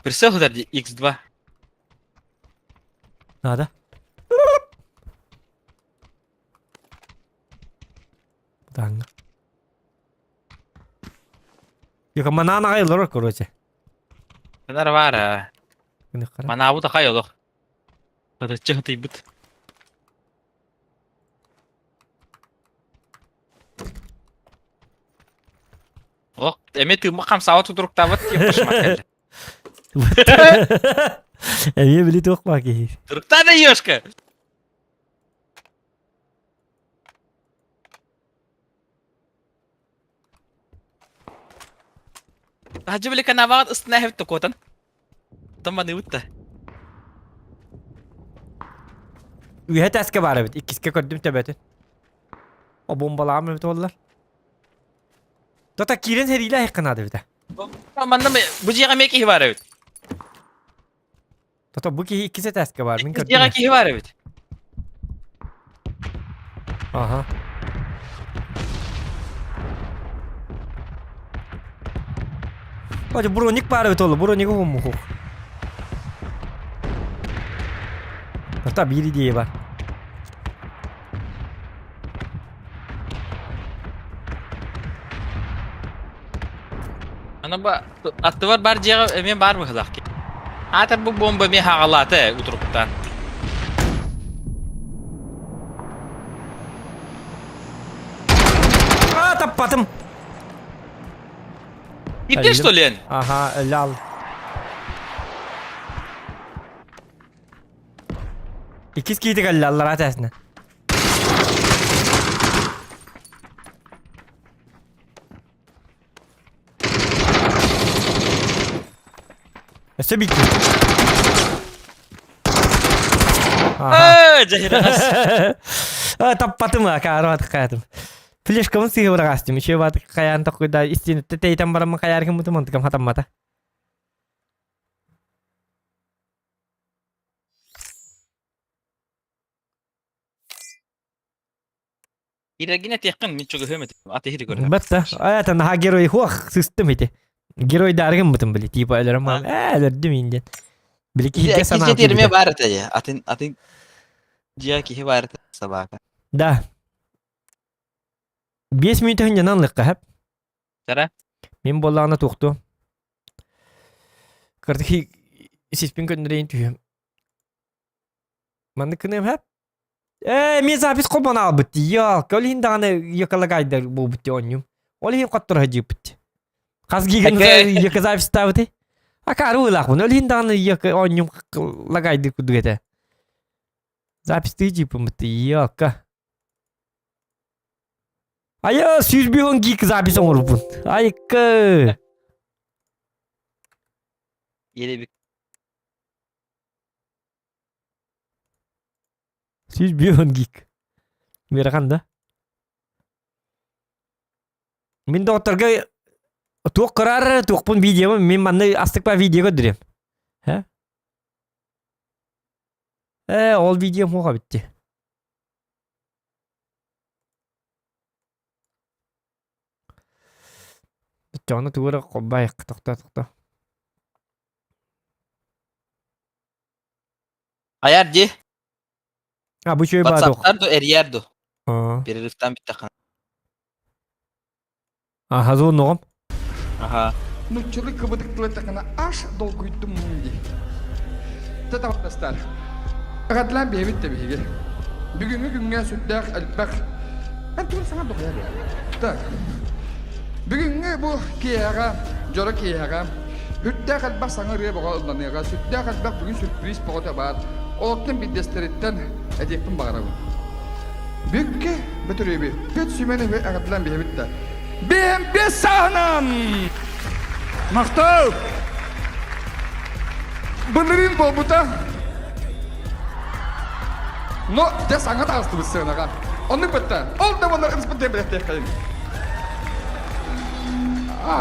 Прицел хытар ди X2. Надо. Данга. Юка манана гайлор, короче. Манар баар. Манаабут ахай олох. Хатыччы хатыйбыт. Ох, эме тыымма хамсаабат тутуруктаабат тиэм пашмак кэллэ. Эмиэ били туох баа киһи. Туруктаа да ёшка! Таһдьа били канаваҕыт ыстына эһэбит токуотан. Оттон маныыбыт да. Үһэ таска баар эбит. Иккискэ көрдүм төбөтүн. О бомбалаам эбит оллар. Тота киирэн сэриилэ айыкка наада эбит. Манна бу дьиэҕэ эмиэ киһи баар эбит. Тото бу киһи иккис этээскэ баар. Мин Иккис дьиэҕэ көрдүм. киһи баар эбит. Аха. Hadi броник баар эбит ол. Бронига хоммухук. Та биир идея бар. Аны ба аттыбар бар дьиэҕэ эмиэ баар быһыылаах киһи. Аатар бу бомба эмиэ хаҕалаата ээ утуруктаан. А, таппатым. Кирдэ что ли? Ага, лял. Иккис киити кэллэ аллараа тээсинэ. Өссө биир Ээ, дьэһирэҕэс. Таппатым акаары хаятым. Флешкабын сыыһа быраҕаастым. Еще баат хайаан токуйда истиэнэтте тэйтэн бараммын хайаар гыммытым онтукам хатаммата. Ирэгин этиэххин мин чугаһыам этим. Аты иһири көрөм. Батта. Это наха герой хуах сыстым ити. Герой дарыгым бутум били. Типа өлөрөм мам. Ээ өлөрдүм инден. Били киһигэ санаам Киһи киирбитэ. бар этэ дьэ. Атын атын дьиэ киһи бар этэ собака. Да. 5 мүнөт хынньанан лыкка хэп. Тара. Мин буоллаҕына туохту. Кырдыхи сиспин көннөрейин түһүм. Маннык кыныам хэп. Ээ, мен запись холбон албыт Йоо, ол иһин даҕаны екологайдар буолбут дии оонньуум. Ол иһин хотторо сылдьыбыт. Хас гиганы ека записьтаабыты? Акаары ыылаахпын. Ол иһин даҕаны ека оонньуум лагайдыр курдук этэ. Записьтыы дьииппыммыт Йока. Айа, 101 гиг запись оҥорбун. Айка. Еле 101 гиг. Үөрэхэн да? Мин доҕотторго туох кыраар туохпун видеобун мин манна астыкпа видео көрдүрүм. Э? Э, ол видеом хуха битти. Оччоҕуна тугу эрэ холбоойох тохтоо тохтоо. Айар дии. А бу үчүгэй баа туох? Ватсаптар ду, эрийэр ду. Аа. Перерывтан бүттэххэ. Аха, зонноҕум. Аха. Нуччалыы кыбытык тыл эттэххинэ аш долгуйдум дии. Татабаттастар. Агатлаан бэйэбит да биһиги. Бүгүҥҥү күҥҥэ сүрдээх элбэх Эн тугун саҥа дохуйар Так. Бүгүҥҥү бу киэһэҕэ, дьоро киэһэҕэ сүрдээх элбэх саҥа ырыа бөҕө ылланыаҕа, сүрдээх элбэх бүгүн сюрприз бөҕөтө баар. Олортон биирдэстэриттэн этиэхпин баҕарабын. Бүккэ бөтүрүөбү, Пет Семеновы эҕэрдэлээн биһэбит да. Биэм бес сааһынан! Махтал! Былырыын буолбута. Но дьэ саҥа таҕыстыбыт сыанаҕа. Оннук бытта. Ол да буоллар ыныспыт диэн билэхтиэххэйин.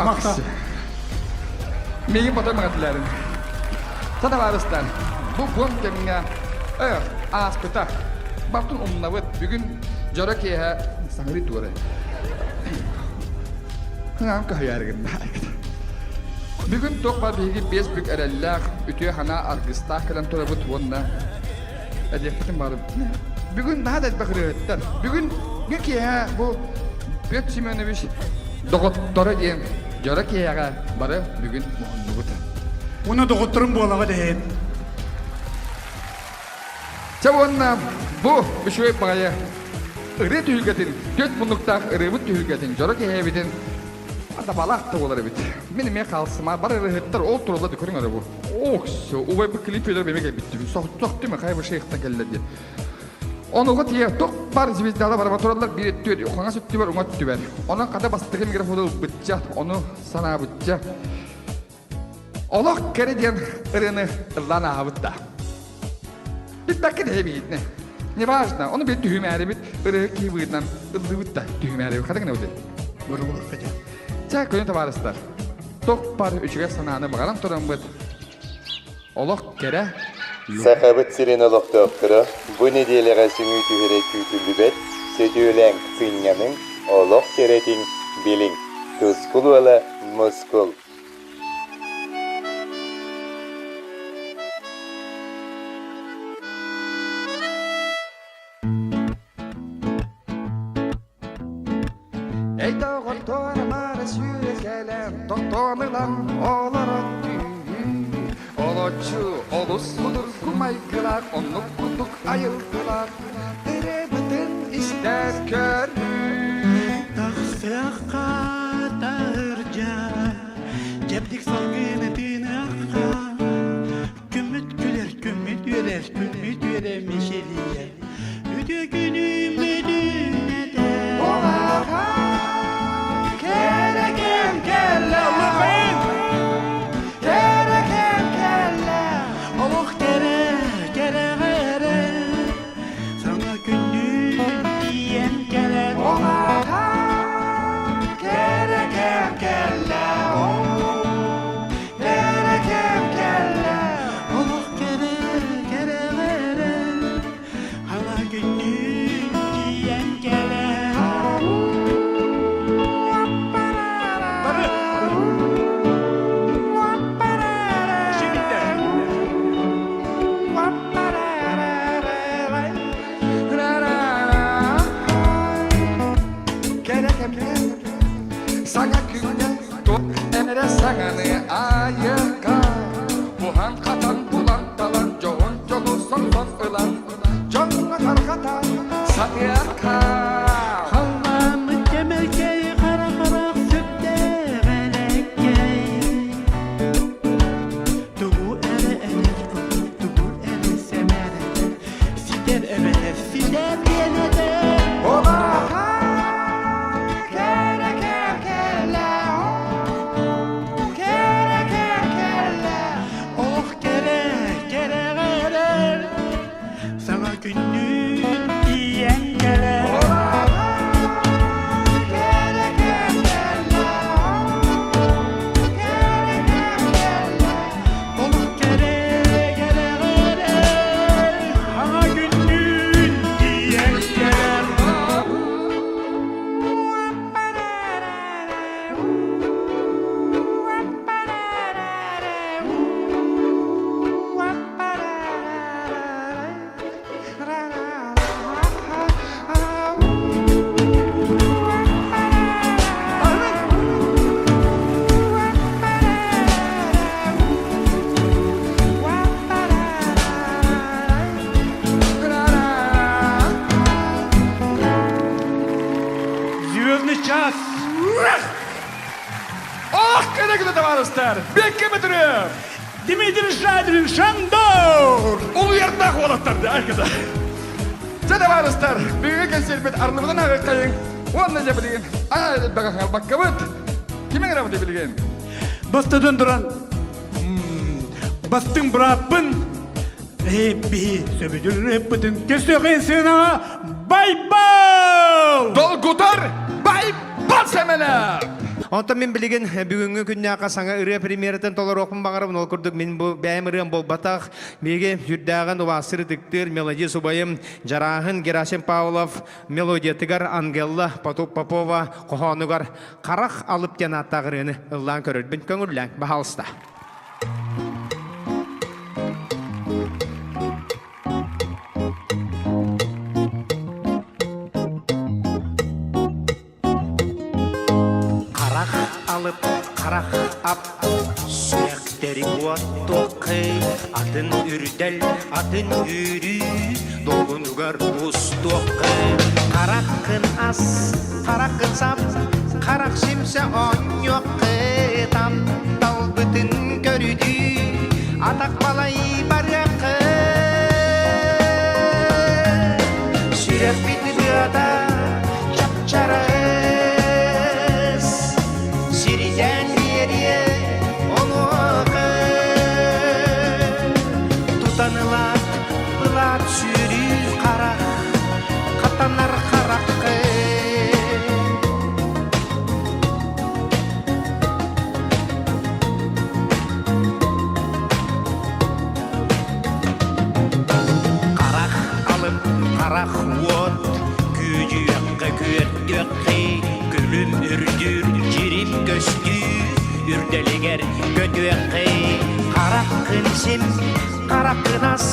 Махтал. Миигин бата мөҕөтүлээрин. Сатабаарыстар, бу буом кэмҥэ өр ааспыта. Бартын умнабыт. Бүгүн дьоро киэһэ саҥарыы туора. Кыҥаан көһүйээр гынна. Бүгүн туох баар биһиги биэс бүк эрэллээх, үтүө санаа аргыстаах кэлэн турабыт уонна этиэхпитин баҕарабыт. Бүгүн наһаа да элбэх ырыаһыттар. Бүгүн киэһэ бу Петр Семенович доҕотторо диэн дьоро киэһэҕэ бары бүгүн муһуннубут. Уонна доҕотторум буолаҕа дэһэн. Чэ уонна бу үчүгэй баҕайы ырыа түһүлгэтин, түөрт муннуктаах ырыабыт түһүлгэтин дьоро киэһэбитин. Табалаах да буолар эбит. Мин эмиэ хаалсыма бар ырыһыттар ол туралла да көрүҥ эрэ бу. Ох, все, убай бу клип үөлэр бэймэ кэлбиттим. Сохтохтум, хайа бу шейхтан кэллэ диэн. Онуга тиийэ туох бар звездалар бараба тураллар биир өттүгэр, хаҥас өттүгэр, уҥа өттүгэр. Онон хата бастакы микрофону ылбычча, ону санаабычча. Олох кэрэ диэн ырыаны ыллаан ааһабыт да. Билбэккэ да эбиитинэ. Неважно, ону били түһүмээрибит, ырыа киһи быһыытынан ыллыыбыт да түһүмээрибит. Хата гына бутын. Чэ, күнү табаарыстар. Туох бар үчүгэй санааны баҕаран тураммыт, олох кэрэ. Сахабыт сирин олохтоохторо бу нэдиэлэҕэ сөҥүү түһэрэ күүтүллүбэт, сөтүөлээҥ, сынньаныҥ, олох кэрэтин билиҥ. Тускул уола Мускул. Эй доҕоттоор, маары сүүрэ кэлэн, тохтоон ылан олорон түүн. Олоччу олус судургу майгылаах, оннук курдук айылгылаах, ырыабытын истэн көрүү. Тахсыахха таһырдьа, чэбдик салгыны тыыныахха, Күммүт күлэр, күммүт үөрэр, күммүт үөрэ мичилийэр. Үтүө күнүм бүтүн этэр. Улахан кэрэ кэм кэллэ, улахан кэрэ кэм кэллэ. Олох кэрэ, кэрэҕэ эрэ, саҥа күннүүн тиийэн кэлэр. Улахан кэрэ кэм кэллэ, кэрэ кэм кэллэ. Олох кэрэ, кэрэҕэ эрэ, саҥа күннүүн тиийэн кэлэр. Кэрэ кэмҥэ саҥа күҥҥэ туох эрэ саҥаны айыка буһан-хатан булан-талан дьоһун дьолу сорсон ылан дьоҥҥо тарҕата сатыахха Халлааммыт кэмэлкэй хара-харах сүрдээх элэккэй Тугу эрэ этэр курдук, тугу эрэ сэмээр этэр Ситэр эбэтэр ситэр диэн этэр Улахан кэрэ кэм кэллэ кэрэ кэм кэллэ Олох кэрэ, кэрэҕэ эрэр Саҥа күннүүн тиийэн кэлэр Кэрэ кэм кэллэ кэрэ кэм кэллэ Олох кэрэ, кэрэҕэ эрэр Саҥа күннүүн тиийэн кэлэр Звездный час! Ох, кэрэ күнэ табаарыстар! Бекке Бөтүрүөп! Дмитрий Шадрин, Шандор! Улуйардаах уолаттар айгыда. Чэ табаарыстар, бүгүҥҥү кэнсиэрбит арныбытын аҕыаххайыҥ уонна дьэ билигин аа элбэҕи хаалбаккабыт. Кимиҥ эрэ билигин? Бастатан туран, бастыҥ бырааппын биһи сөбүдүр ыппытын көсөҕүн сыанаҕа байбал! Долгутар байбал сэмэлэ! Онтон мин билигин бүгүҥҥү күннээххэ саҥа ырыа премьератын толоруохпун баҕарабын. Ол курдук мин бу бэйэм ырыам буолбатах. Биһиги сүрдээҕин убаастыр ытыктыыр мелодист убайым Дьарааһын Герасим Павлов мелодиятыгар Ангелла Попова хоһоонугар Харах алып диэн ааттаах ырыаны ыллаан көрөрбүн көҥүллээҥ, баһаалыста. Харах алып, харах ап, сүрэхтэри уоттуоххай, атын үрдэл, атын үөрүү, долгунугар устуоххай. Хараххын ас, хараххын сап, Харах симсэ оонньуоххы Тапталбытын көрүдүү Атах балай барыаххы Сүрэхпит быата чапчарыс Сирийэн биэриэ онуоха Тутан ылаат былаат сүүрүү харах Хатанар хараххы Харах алып харах уот Күдьүөххэ күөртүөххэ Күлүм үрдүүр дьирим көстүү Үрдэлигэр көтүөххэ Хараххын сим хараххын ас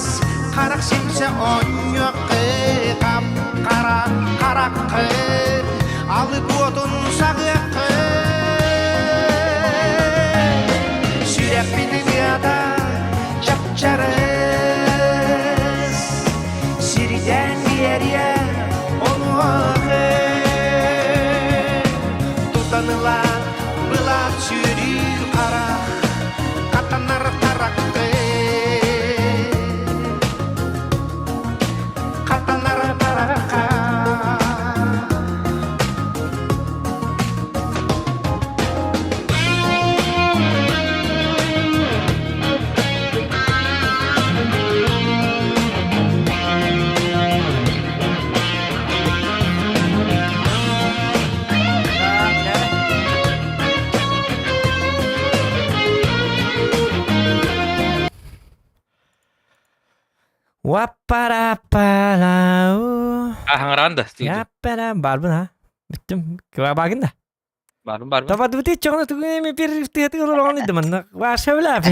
Харах симсэ оонньуоххэ Хап-хара хараххы Алып уотун саҕыаххы Сүрэхпит ырыата чапчарыс Сирдээн биэриэ онуоха Тутан ылаат былаат сүүрүү харах Хатанар харахты Хатанар харахха Ваппараппалау. Аһаҥараан да. Яппара барбын ha. Бүттүм. Кыбабагын да. Барбын барбын. Табадыбыт чоҕуна тугун эми перерывтыгы олорон идим манна. Ваша бля.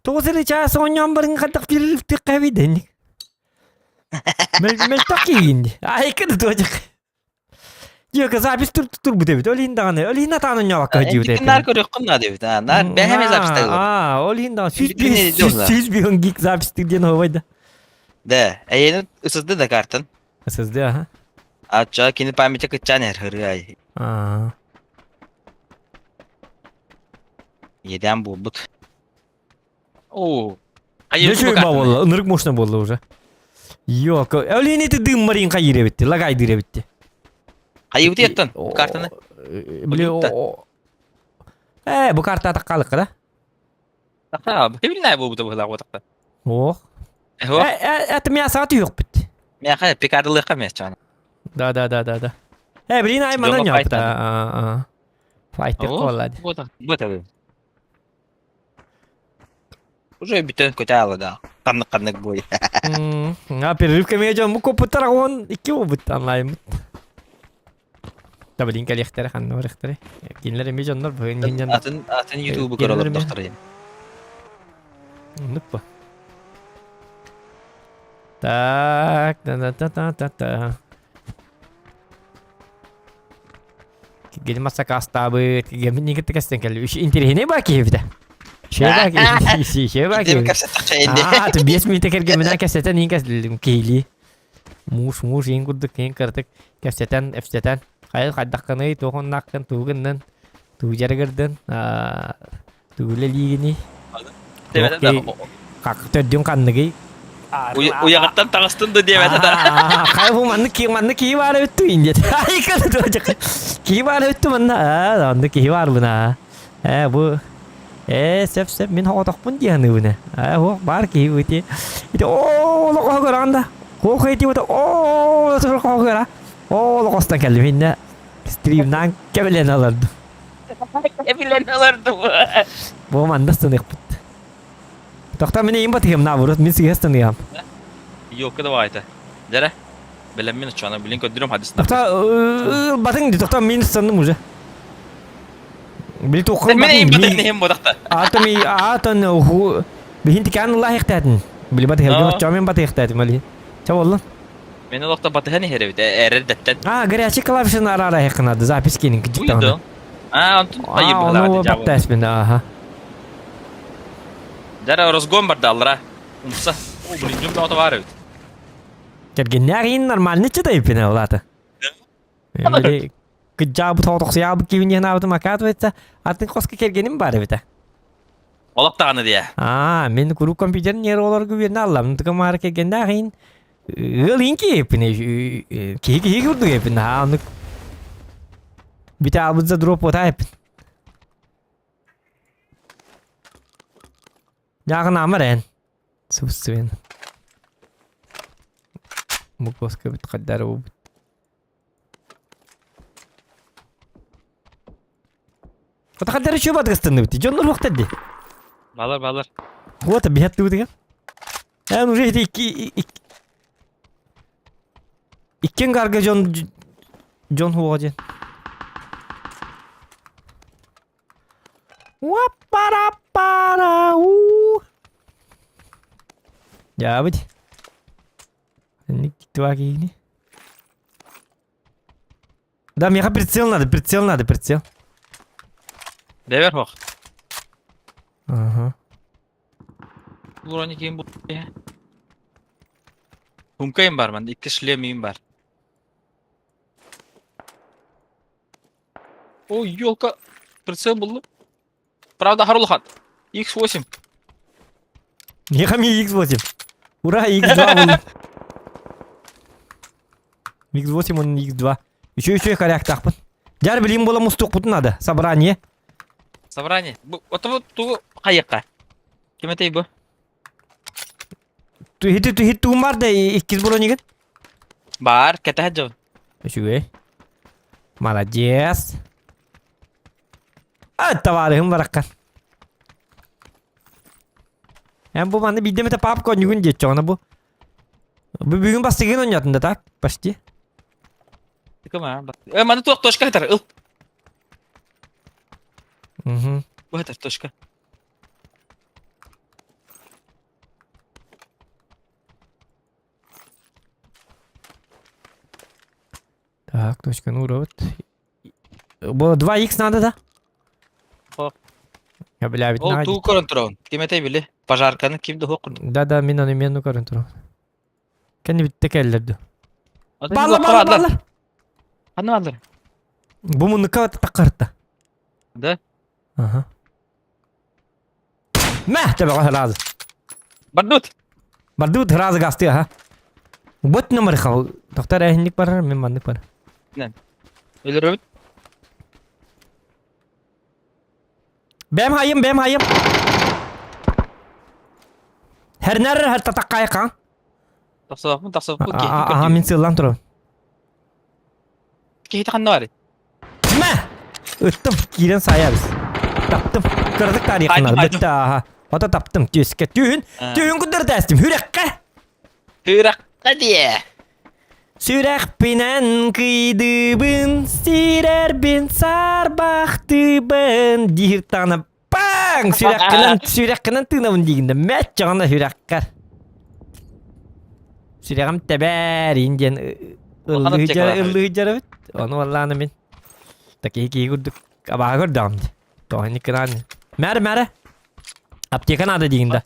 Тоҕус чаас оонньоон барын хаттах перерывтык кабиден. Мел такиин. Айка да туожак. Дьиэкэ запись тур турбут эбит. Ол иһин даҕаны, ол иһин атаан онньообакка дьиэбит эбит. Наар көрүөххүн наада эбит. А, наар бэһэми запись Аа, ол иһин даҕаны 105 гиг запись диэн оһобайда. Да, эйени ысызды да картан. Ысызды, аха. Ача кини памяти кытчан эр хырыай. Аа. Еден буолбут. Оо. Нече буолла, ынырык мощно буолла уже. Йоко, ол иһин ити дыыммар хайыр эбитти, лагайдыр эбитти. Хайыбыты еттен картаны. Били Э, бу карта атаккалыкка да? Таха, билнай буолбута быһылаах буотахта. Ох. Это мясо түйөкпүт. Мяха пикардылыхха мясчана. Да, да, да, да, да. Э, блин, ай манан япта. Файтер коллады. Вот, вот. Уже бүтэн көтө да. Ханнык ханнык бой. А перерыв кэмиэ дьон бу коппуттар он икки буолбут онлайн. Да блин кэлиэхтэрэ ханна барыахтарай. Кинилэр эмиэ дьоннор быһын дьон. Атын атын ютубу көрө олордохторой. Оннук бу. Так, та та та та та. Кигелим сакаастаабыт, кигэмин нигитте кэстен кэлли. Интириһинэй баа киһибитэ. Шеба киһи, шеба киһи. Аа, ту 5 минута кэргэминэн кэпсэтэн иин кэслилим киһилии. Муус муус иин курдук иин кыратык кэпсэтэн, эпсэтэн. Хайыл хайдаххыный, туох оннааххын, тугу гыннын, тугу дьарыгырдын, тугу үлэлиигиний. Төрдүн ханныгый? Уйаҕыттан таҕыстын да диэбэтэ да. Хайа бу маннык киһи маннык киһи баар эбит туин диэт. Киһи баар эбит манна. Аа, оннук киһи баар буна. Ээ бу ээ сөп сөп мин хоҕотохпун дии саныыбын. Ээ хуох баар киһи бу ити. Ити оо олоҕо көрөҕүн да. Хуох ити бу оо олоҕо көрө. Оо олоҕостон кэллим иннэ стримнаан кэбилэн алардым. Кэбилэн алардым. Бу манна станыахпыт. Тохтоо мин эйим батыһым наоборот мин сыыһа станыам. Ёлка давай-то. Дәрэ. Билэммин оччоҕуна билин көрдүрүм хадыстан. Тохтоо батыҥ ди тохтоо мин станным уже. Били туохха Мин эйим батыһым иһим бодахта. Атом аатон уху биһин тикаан ыллаах ихтаатын. Били батыһым оччоҕо мин батыһыхтаатым али. Ча болла. Мен олохто батыһан иһэр эбит эрэр дэттэн. А, горячий клавишаны арара ихканады запись кинин кыжыктаҕына. А, онтун хайыр А, ону баттаспин, аха. Дара разгон барда аллара. Умса. О, блин, дьум тоҕото баар эбит. Кэргэннээх иин нормальный чытайыппин олата. Били. Кыдьаабыт тоҕотохсуйаабыт киһибин диэн аабытым, оказывается, атын хоско кэргэним баар эбитэ. Олох даҕаны диэ. Аа, мин куруук компьютер нерволорго үөрэнэ аллам. Тыка маары кэргэннээх иин ыал иин киһиппин, киһи киһи курдук эппин. Аа, оннук бүтэ албыт за дроп уотаа эппин. Дьааҕынаама эрэн. Субсуен. Бу бит хаддары бу. Хаддары чуба адгастынныбыт. Дьоннор хуохтар ди. Балар, балар. Вот биһаттыбытыгар. Эн уже ити икки иккен гарга дьон дьон хуоҕа диэн. Уаппара-пара-у. Дьаабыт. Киһини. Да, меха прицел надо, прицел надо, прицел. Бэбэр хох. Ага. Брони ким бу? Хумкайым бар манда, икки шлемим бар. Ой, елка. Прицел был. Правда, Харлухан. X8. Меха ми X8. Ура, X2 был. X8 он X2. Еще еще харяктахпын. Дяр билим бола мустукпутун надо. Собрание. Собрание. Вот вот ту хайыкка. Ким этэй бу? Хит хит туум бар да иккис бронигин. Бар, кэтэһэ дьон. Үчүгэй. Молодец. А, товарыһым бараккан. Эн бу манны биирдэ эмэтэ папка онньугун диэччи оҕоно бу. Бу бүгүн бастыгын онньотун да так, почти. Тыкыма. Э, маны туох точка хатар, ыл. Угу. Бу хатар точка. Так, точка, ну вот. Было 2х надо, да? Хо. Я, бля, ведь Ол надо. туу көрөн турабын. Ким этэй били? Пожарканы ким да хуох курдук. Да, да, мен аны мен көрөн турабын. Кэнни битте кэллэрди. Ата Балла, туох балла, аллар. балла. Ханна баллар? Бу муннукка таккарта. Да? Ага. Мә, табаға сразу. Бардут. Бардут сразу гасты, ага. Вот номер хал. Доктор әһинник барар, мен маннык бар. Нен. Өлөрөбүт. Бэм хайым, бэм хайым. Хәрнәр хәр татаккай кан. Тахсыбаппын, тахсыбаппын. Ага, мин сыллан турам. Киһити ханна бар? Мә! Ыттым, киирэн саайабыз. Таптым. Кыратык тарихынан Хайдым, бітті, аха. Ото таптым, түске. Түүн, түүн күддер тәстим, хүрекке. Хүрекке дие. Сүрэхпинэн кыйдыбын, сирэрбин сарбахтыбын диир тана паң! Сүрэхкинэн, сүрэхкинэн тыынабын диигинде мэт чоҕуна сүрэхкэр. Сүрэҕим тэбээр диэн ыллыы дьарабыт. Ону валлааны мин. Такие кии курдук абааһы көрдөҕүм дии. Тоҕо кынаан. Мәрі, мәрі. Аптека надо диигин да.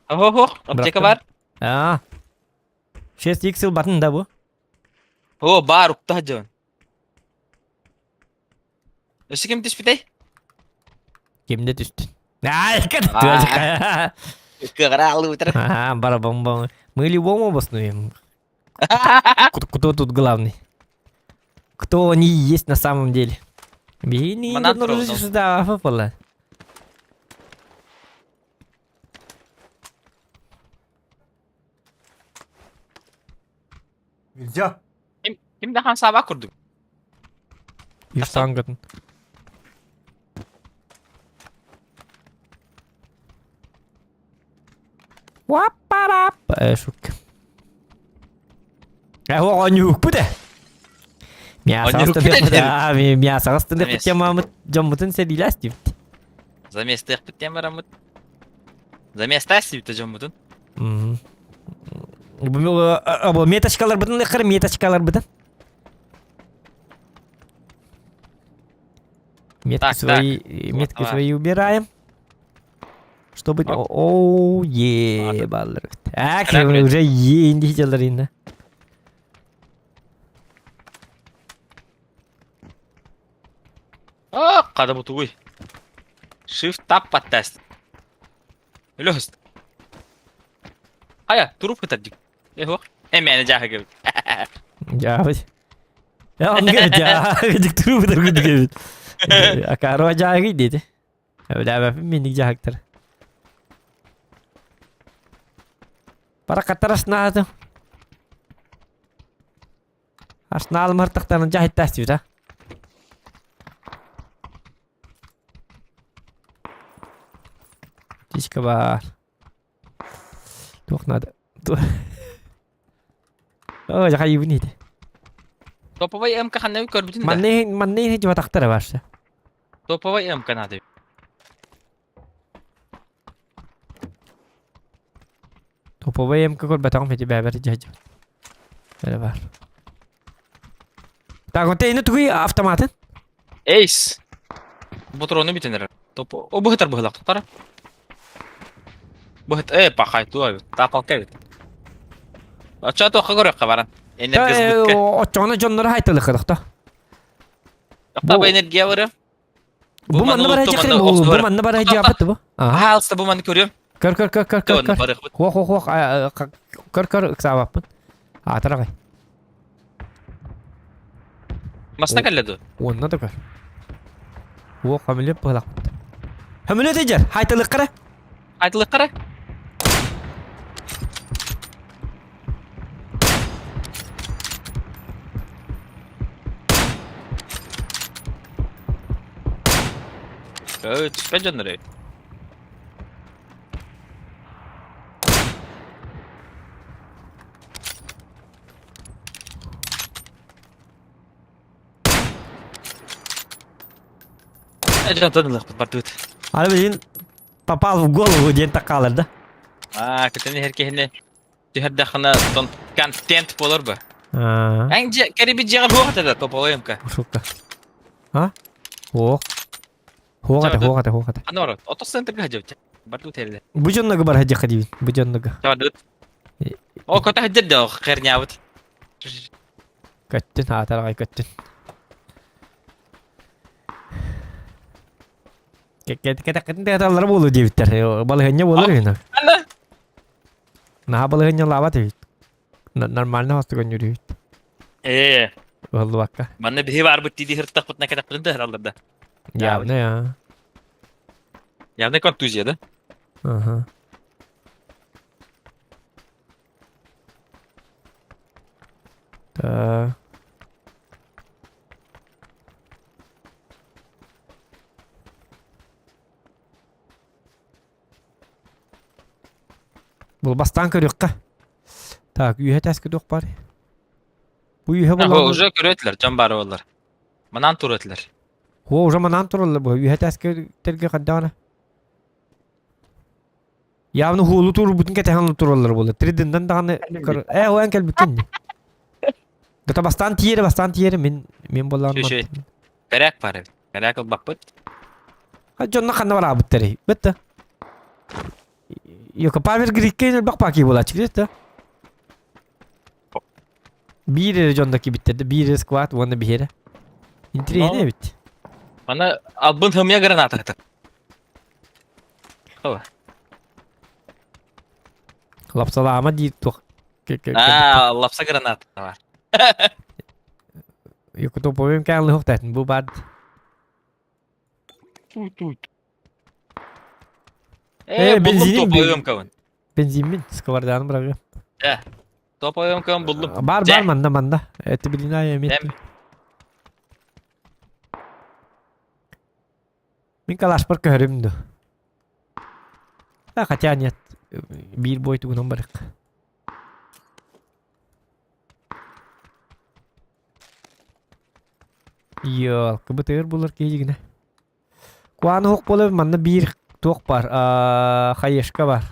Хо-хо, аптека бар. А. 6 х батын да бу. О, бар укта дьон. Өссө ким түспүтэй? Кимде түстүн? Ай, кет. Кыгыра алып утыр. А, бара бомба. Мы любому обоснуем. Кто тут главный? Кто они есть на самом деле? Бини, Манан ну, турабын. да, попала. Нельзя. Ким ким да хан саба курдук. Юстангатын. Ваппарап. Шук. Оонньуукпут э. Оонньуукпут э. Мясо Замес. темамыт дьоммутун сэлиилээс диэбит. Заместыахпыт диэн бараммыт. Заместас диэбит дьоммутун. Бу меточкаларбытын ыккар меточкаларбытын. Метки Так, свои, так. метки Вот, свои убираем. Чтобы... О, ебалыр. А, уже енди жаларында. Хада бутугуй. Shift tab подтест. Өлөһөс. Хайа, туруп кытардик. Эхох. Эмэне жааһыгыбыт. Жаабыт. Я онга жааһыгы туруп кытардик. Акаро жааһыгы диэти. Эбилээбэппин минник жааһыктар. Баракаттар аснаатым. Аснаалым артактарын жааһыттаастыбыт а. Птичка бар. Туох надо? Ой, жахайыбын ити. Топовай МК ханна көрбүтүн да. Манны манны жыбатактара барсы. Топовай МК надо. Топовай МК көрбөтөҕүм ити бэбэр дьаһдьы. Эрэ бар. Так, вот энэ тугуй автоматын? Эйс. Ботрону бүтэн эрэр. Топ о быһытар быһылак тутара. Быһыт э пахай туа тапалка эбит. Оччо туохха көрүөххэ баран. Энергия Оччоҕуна дьоннору хайтылыххыдах то. Бу энергия барыам. Бу манна бар хajja бу бу манна бар хajja аппыт бу. Аха, бу манны көрүөм. Көр көр көр көр көр көр. Хуох хуох хуох көр көр ыксаабаппын. Аатарагай. Масна кэллэ дуо? Уонна да көр. Хуох хамилеп быһалакпыт. Хамилет эжер, хайтылыккара. Хайтылыккара. Өө, түспэ дьоннор эбит. Дьонтон ылыахпыт бардыбыт. Аны билин попал в голову диэн таккаалар да. Аа, көтөн иһэр киһини түһэрдэххинэ тон контент буолар бы. Эн дьэ кэриби дьиэҕэр хуох этэ да тополойумка. Шутка. А? Хуох. Хуох этэ, хуох этэ, хуох этэ. Аны орот. Ото центрга хадьабыт. Бардыбыт эле. Бу дьоннога бар хадьахха диибин. Бу дьоннога. Бардыбыт. О, көтө хадьар да хернябыт. Көттүн, аатар аҕай көттүн. Кэтэххитин тыаталлара буолуо диэбиттэр. Балыһынньа буолар үһүнэ. Наһаа балыһынньалаабат эбит. Нормально хостук өнньүрүһүт. Ээ. Ыһыллыбакка. Манна биһи баарбыт дии сырыттахпытына кэтэхпитин тыһараллар да. Явно я. Явно контузия, да? Ага. Так. Бұл бастан көрүөххэ. Так, үөһэ тааска туох баар? Бу үөһэ буолла. Уже көрөтүлэр, дьон баар буоллар. Манаан туруотулар. О, уже манаан тураллар бу. Үөһэ тааска тэргэ хаддаҕына. Явно хуолу туурбутун кэтэһэн тураллар буолла. Тридендан даҕаны э оэн кэлбиккин. Дата бастаан тиэрэ, бастаан тиэрэ мин мен боллаан. Үчүгэй. Бэрээк бар эбит. Бэрээк ылбаппыт. А дьонно ханна бараабыттарый? Бытта. Йока Павел Грикке элбэх паки буолааччы да? Биир эрэ дьонно кибиттэр да, биир эрэ сквад уонна биһиэрэ. Интириэһинэй эбит. Мана албын хымья граната хатар. Хова. Лапсалаама диир туох Аа, лапса граната бар. Йокутоповым каалы хохтатын бу баар. Э, буллум топовым кабын. Бензинмин, сковорданым бырагы. Э, топовым кабын буллум. Бар бар манда манда. Это билина я имею. Мин калашпар көһөрүм ду. А, хотя нет. Биир бой тугунан барык. Йоо, бытыгыр булар киһигинэ. Куаны хук болор манна биир туох бар, хаешка бар.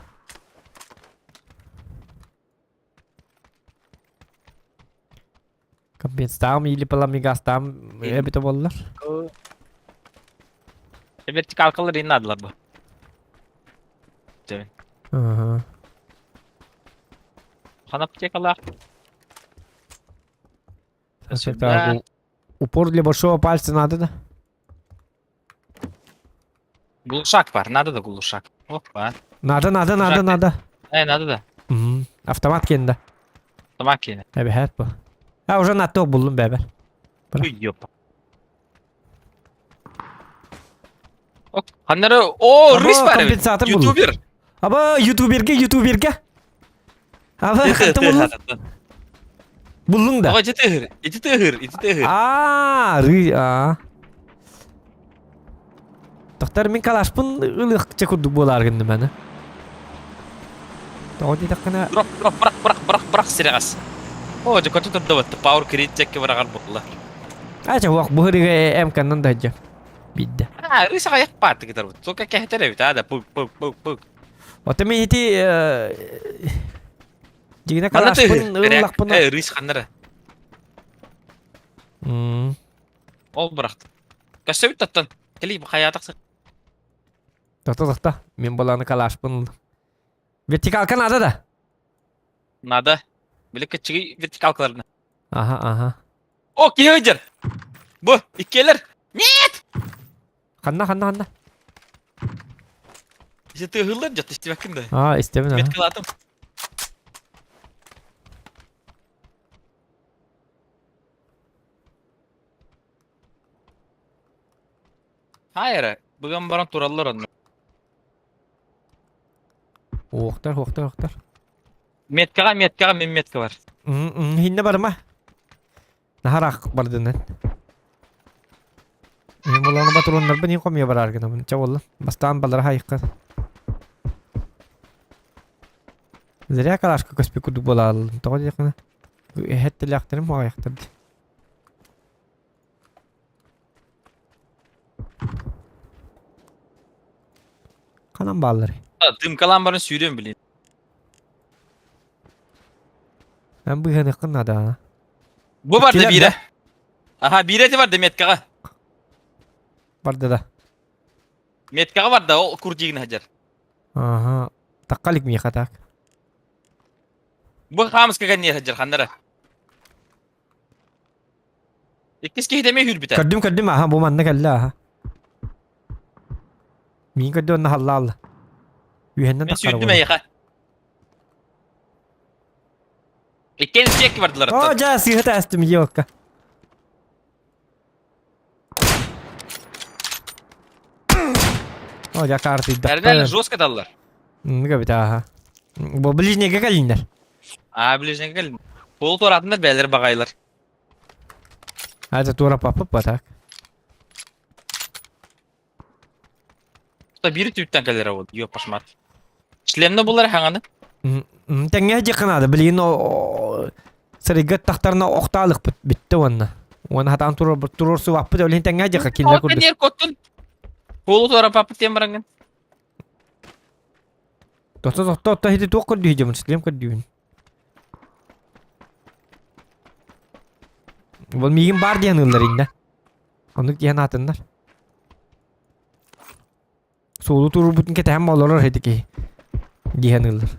Компенстаам или паламигастаам эбитэ буоллар. Вертикалкалар инна адылар бу. Дьэбин. Ага. Хан аптекалаах. Так, упор для большого пальца надо, да? Глушак бар, надо да глушак. Опа. Надо, надо, надо, надо. Э, надо да. Автомат киэнэ. Автомат киэнэ. Эбэһээт бу. А, уже на то буллум бэбэр. Уй, ёпа. Ханнары, о, рыс бар эбит. Компенсатор буллум. Ютубер. Аба, ютуберге, ютуберге. Аба, ханта буллум. Буллуң да. Ого, ити тыһыр, ити тыһыр, ити тыһыр. Аа, ры, аа. Тохтор мин калашпын ылыахча курдук буолаар гынным аны. Тоҕо диэтэххинэ... Бырах, бырах, бырах, бырах, бырах, бырах сирэҕэс. О, дьэ көтө турда батта, Power Creed дьэкки быраҕар буолла. Ача уох бу ырыга эм каннан да дьэ. Бидде. А, рыс аҕайах пааты кытарбыт. Сука кэһэтэр эбит, а да, пык, пык, пык, пык. Ота мен ити дьигинэ Манна калашпын тыһыр, ыллахпына. э, рыс ханнара. Ол бырахты. Көстөбүт таттан. Кели хайаатах Тохта тохта. Мен баланы калашпын ылдым. Вертикалка надо да? Надо. Били кыччыгый вертикалкаларына. Ага, ага. О, киһи ыдьар. Бу, иккиэлэр. Нет! Ханна, ханна, ханна? Ити тыаһыыллар дьэ, истибэккин да. А, истэбин, ага. Меткалаатым. Хайра, быган баран тураллар онно. Уохтар, уохтар, уохтар. Меткаҕа, меткаҕа мин метка бар. Хинне барма. Наһараах бардынын. Мен буланы патроннарбын иин хомуйа барар гынабын. Ча болла. Бастаан балара хайыкка. Зря калашка көспүт курдук буолааллым. Тоҕо диэххинэ эһэттэлээхтэрим хоҕайахтар дии. Ханан бааллар? Дымкалаан баран сүүрүөм билин. Эн быыһаныаххын наада. Бу барда Иккилэр биирэ. да? Аха, биирэ ити барда меткаҕа. Барда да. Меткаҕа барда, ол курдигин сылдьар. Аха. Таккалик миэхэ так. Бу хаамыска кэнниэ сылдьар ханнара. Иккис киһи эмиэ үүрбүтэ. Көрдүм көрдүм аха бу манна кэллэ аха. Миин көрдү онно халлаалла. Үһэннэн Мен таххара сүүрдүм буолла. эйиэхэ. Иккиэн чек бардылар. О, дьэ, сыыһа тээстим елка. О, дьэ, картыйда. Эрнel жестко даллар. Нга бит аха. Бу ближнеге кэлиннэр. А, ближнеге кэлин. Пол туоратыннар бээлэр багайлар. А это туора папа так. Тута биир түүттэн кэлэр ол, ёп пашмат. Шлемне булар хаҥаны. Тэҥҥэ дьиэххэ наада. Билигин сырыйга тахтарына охтаалыкпыт бүттэ уонна. Уонна хатаан туруорсубаппыт ол иһин тэҥҥэ дьиэххэ кинилэр курдук. Нер коттун. Полу туора паппыт тиэн бараҥҥын. Тохто тохто тохто хити туох көрдүү дьомун шлем көрдүүбүн. Ол миигин баар диэн ыллар иннэ. Оннук диэн аатыннар. Суолу туруорбутун кэтэһэн олорор ити киһи. Диэн ыллар.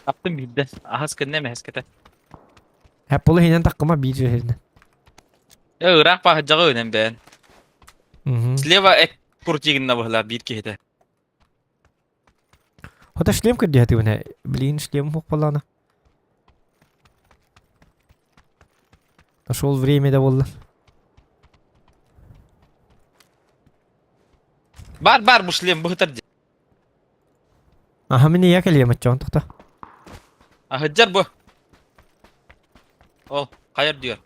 Таптым биирдэ. Аһас кэннэ мэһэскэтэ. Apple иһинэн таккыма биир иһинэн. Э ыраах паһыдьаҕа үнэн бээн. Мгм. Слева эк куртигинна быһыла биир киһитэ. Хата шлем көрдүһэтибинэ. Блин, шлем хук балана. Нашел время да болла. Бар бар бу шлем быһытар дии. Аха мин ийэ кэлиэм оччоон тохто. Аһыдьар бу. Ол хайар диyor.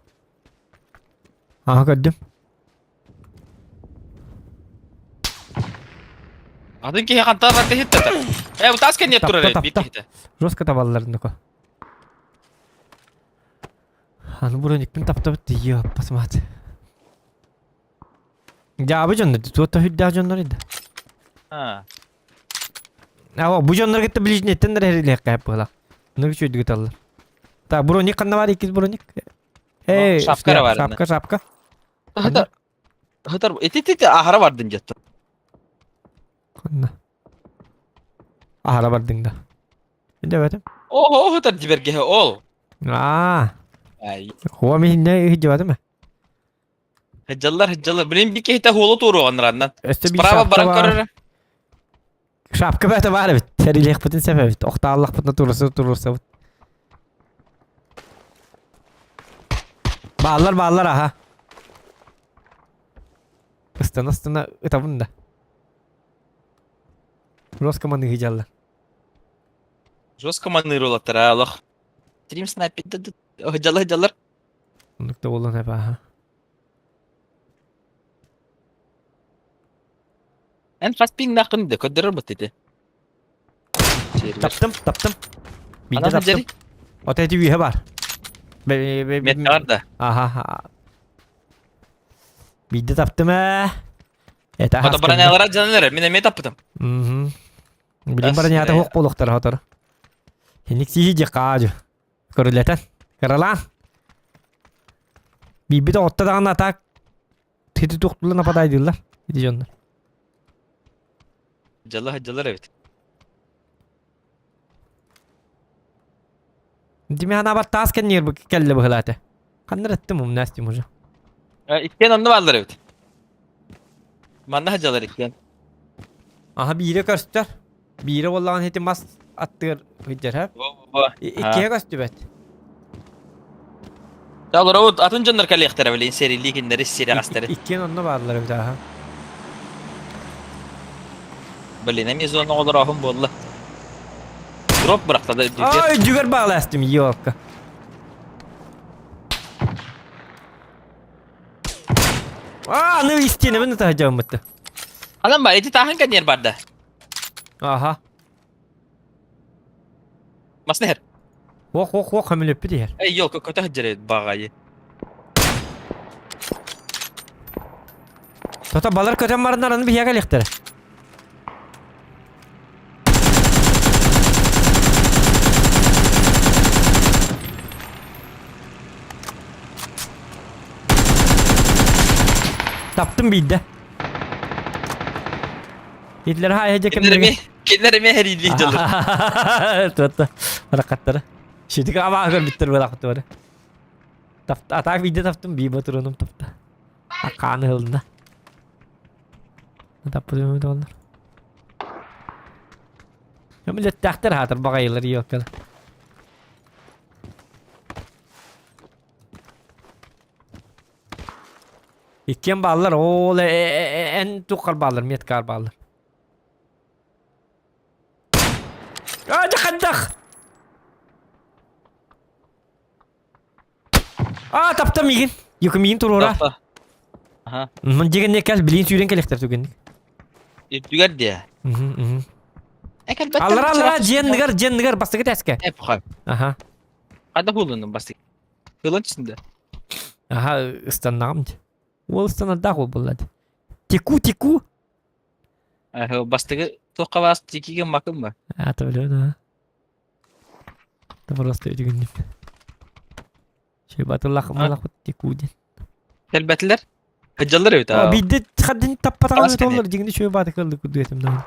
Аха көрдүм. Атын киһи хантан барда иһиттэтэ. Э, бу таас кэнниэ турар Тапта биир тапта. киһитэ. Жестко табаллар нука. Аны броникпин таптабыт тиийэ посмат. Дьаабы дьоннор, туотта хүрдээх дьоннор ида. А. А, бу дьоннор кытта ближнеттен эрэрилиэххэ быһылах. Ну үчүгэй гыталлар. Так, броник ханна бар иккис броник? Эй, шапка эрэ бар Шапка, шапка. Хатар. Хатар. Ити ити ахара бардын дьетте. Ханна? Ахара бардың да. Дебетим. О, хатар диберге ол. Аа. Ай. Хуа миһинне иһдибатым. Хыдьаллар, хыдьаллар. Блин, би киһитэ хуолу туруоҕан раннан. Өстө би Справа шапка баран бар. көрөр. Шапка бэйэтэ баар эбит. Сэрилиэхпитин сөп эбит. Охтааллахпытына туруорса туруорсабыт. Бааллар бааллар аха. Ыстана ыстана ытабын да. Жестко маныһы дьалла. Жестко маныыр уолаттара олох. Стрим снайпер дьаллар дьаллар. Оннук да буолан эбэ аха. Эн хас пиҥнааххын да көрдөрөр бат ити. Таптым, таптым. Биирдэ таптым. Ото эти үөһэ бар. Метр да. Аха. Биирдэ таптым ээ. Это Ото бронялара дьаналар, мин эмиэ таппытым. Мм. Билин бронята хуох буолуохтара хотор. Хинник сиһи дьэ хаажу. Көрүлэтэн. Кыралаан. Биирбит оҕотто даҕаны атаак Хити туохтулла нападайдыыллар ити дьоннор. Дьалла дьаллар эбит. Дими ханаабар таас кэннигэр бу кэллэ быһылаата. Ханна эттим умнаастым уже. Иккиэн онно бааллар эбит. Манна сылдьаллар иккиэн. Аха биирэ көстөр. Биирэ буоллаҕына ити мас аттыгар сылдьар һэ. Иккиһэ көстүбэт. Олоробут атын дьоннор кэлиэхтэрэ билин сэрилии кинилэри сирэҕэстэри. Иккиэн онно бааллар эбит аха. Блин, эмиэ зона олороохун буолла. Дроп бырахта да Ай, дьүгэр баалаастым, елка. Аа, аны истиэнэбин ытаһдьаммытты. Анан бар, ити тааһын кэнниэр барда. Аха. Масна иһэр. Ох, ох, ох, көмөлөппүт иһэр. Эй, елка, көтө сылдьар эбит баҕайы. Тото балар көтөн бараннар аны биһиэхэ кэлиэхтэрэ. Таптым биирдэ. Итлер хай хэ Кинилэр эмиэ кинилэр эмиэ хэриилии дьаллар. Туотта баракаттара. Шитик абаа көрбүттэр баракаттара. Тафта атаак биирдэ таптым бии батыронум тапта. Акааны ылына. Таппытым доллар. Милеттээхтэр хаатыр баҕайылар иоккала. Иккиэн бааллар, ол эн туххар бааллар, меткаар бааллар. А, дьахаддах! А, тапта мигин. Юка мигин туруора. Аха. Мын дегенне кэл билин сүүрен кэлэхтэр түгенник. Үрдүгэр диэ. Мгм, Аллара аллара дьиэн ныгар дьиэн ныгар бастакы тэскэ. Э, пухай. Аха. Қайда хулунун бастык? Хылын түсінде. Аха, ыстаннаҕым дии. Уол ыстанардаах уол буолла дии. Теку, теку. Аха, бастыгы туохха баас тикиге макын ба? А, то билэбин, аа. Это просто үтүгүннүм. Чуйбатыллах малахут теку диэн. Кэлбэтилэр. Кыдьаллар эбит О, аа. биирдэ хаддин таппатаҕын Таас толлар дьиҥни чуйбааты кылды курдук этим да.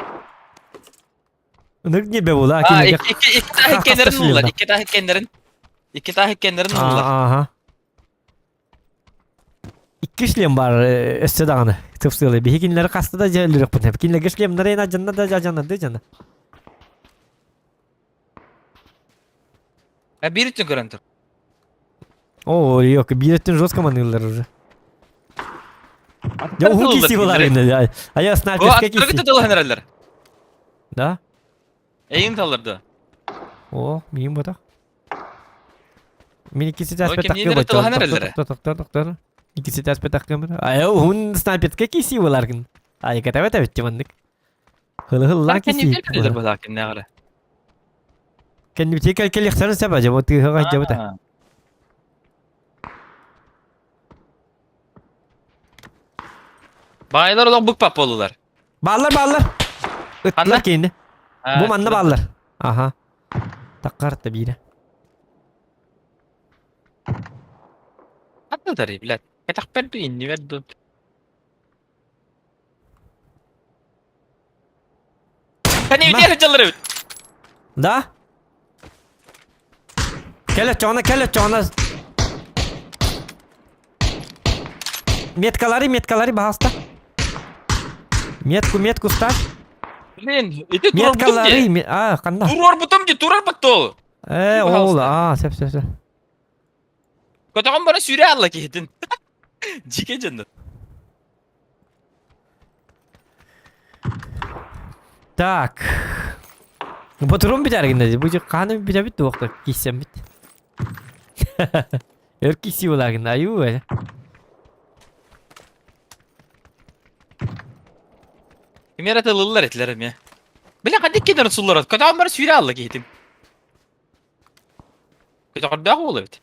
Ынырык небе була А, кинилерге икки икки икки тааһы кеннерин уллар, икки тааһы кеннерин. Икки тааһы кеннерин уллар. Ааха. Икки шлем бар өссө даҕаны тупсыылы. Биһи кинилэри хаста да дьэллирөхпүт. Кинилэргэ шлемнары эн адьанна да дьанна да дьанна. А биир өттүн көрөн тур. О, ёк, биир өттүн жестко маныыллар уже. Я уһун киси болар инде. А я снайперская киси. киси. Аттары тылы Да? Эйин талларды. О, миин ботах. Мин иккиси тәспе Ой, таккы кимнилер бочон. тылаһан эрэллэрэ? Токтор, токтор, токтор. Иккиси тәспе таккы бир. Ай, уһун снайперская киси боларгын. Ай, кәтәбә тәбит мандык. Хылы-хылла киси. Кеннилер бала кеннәгәре. Кеннибити кәл-кәл сәбә жабы тыһыга жабыта. Байлар олох букпап болдулар. Баллар баллар. Ыттылар кейинде. Бу манна баллар. Аха. Таккарта бире. Хатта тари, блядь. Кэтэх берду инни берду. Кани үтер жаллар эбит. Да? Келе чоғына, келе чоғына. Меткалары, меткалары бағаста. Метку, метку ставь. Блин, ити туруорбутум Меткалары, дии. а, ханна? Туруорбутум дии, турарбат ол. Э, ол, а, сөп, сөп, сөп. Көтөҕөн бара сүүрэ алла киһитин. Дьике дьоннор. Так. Ботурум бүтәргин Бу хааны бүтәбит туохта киссэммит. Өр кисси булагын аю э. Кимер атылылар этилер эме. Биле хадик кенер суллар. Көтөҕөн бара сүүрэ алла киһитин. Көтөҕөрдөөх уол эбит.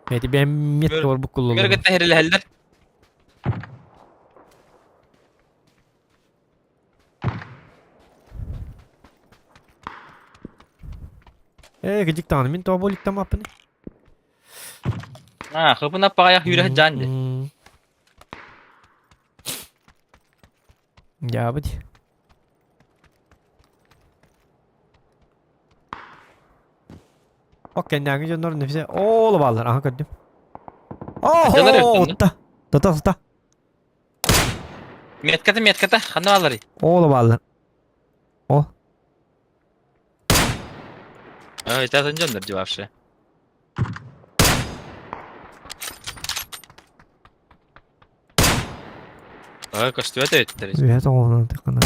Эти бэм метка бар буккуллар. Көр кытта хэрилэһэллэр. Э, кыдьык даҕаны мин тоҕо буолуктаммаппыный? А, хыпын аппаҕайах үүрэх дьаан дии. Дьаабыт. Ок кэннээҥи дьоннор нефсе ооло бааллар аха көрдүм. Дьалар Оо, өттүн. отта. Тота тота. Метката метката ханна баалларый? Ооло бааллар. О. Ой, это дьоннор дии вообще. Ой, көстүбэт эбиттэр. Үһэ тоҕуһунан тыккана.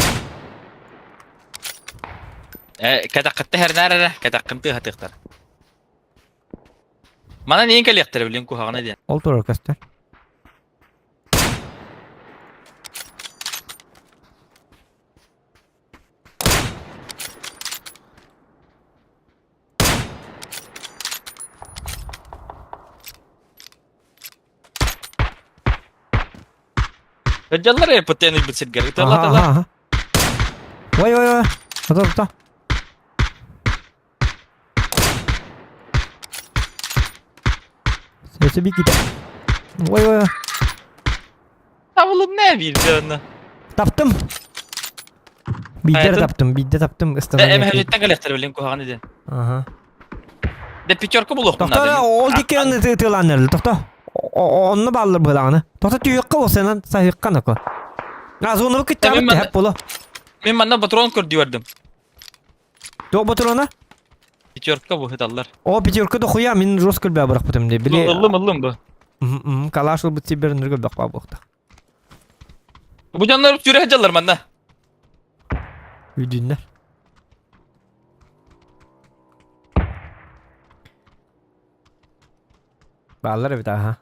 Э, кэтэххитте хэрнээр эрэ, кэтэххин тыаһатыахтар. Манан иин кэлиэхтэрэ билин куһаҕана диэн. Ол турар көстөр. Сылдьаллар ээ пытыан ыйбыт сиргэр. Ытыалла Аха, ытыалла. аха, аха. Ой, ой, ой. Ото, ото. Сөсө биките. Ой, ой, ой. Табылын нэ биирдэ онно. Таптым. Биирдэ эрэ Хайатын? таптым, биирдэ таптым Дэ ыстанан. эмэһэлиттэн кэлиэхтэрэ билин куһаҕан диэн. Аха. Дэ пятерка булуохпун Тохто наада. ол диэки ытыалаан эрэллэр. Тохто. Онно бааллар быһылаҕына. Тохто түһүөххэ уосанан саһыахха нако. А зонабы кыттаабыт тэһэп боло. Мин манна патрон көрдүү бардым. Туох патрона? Пятерка бу ыталлар. О, пятерка дохуя мин жестко өлбө бырахпытым дии. Били Ыллым ыллым бу. Калаш ылбыт сибер ныргы бөх баабыахта. Бу дьоннор сүрэ сылдьаллар манна. Үйдүннэр. Бааллар эбит аха.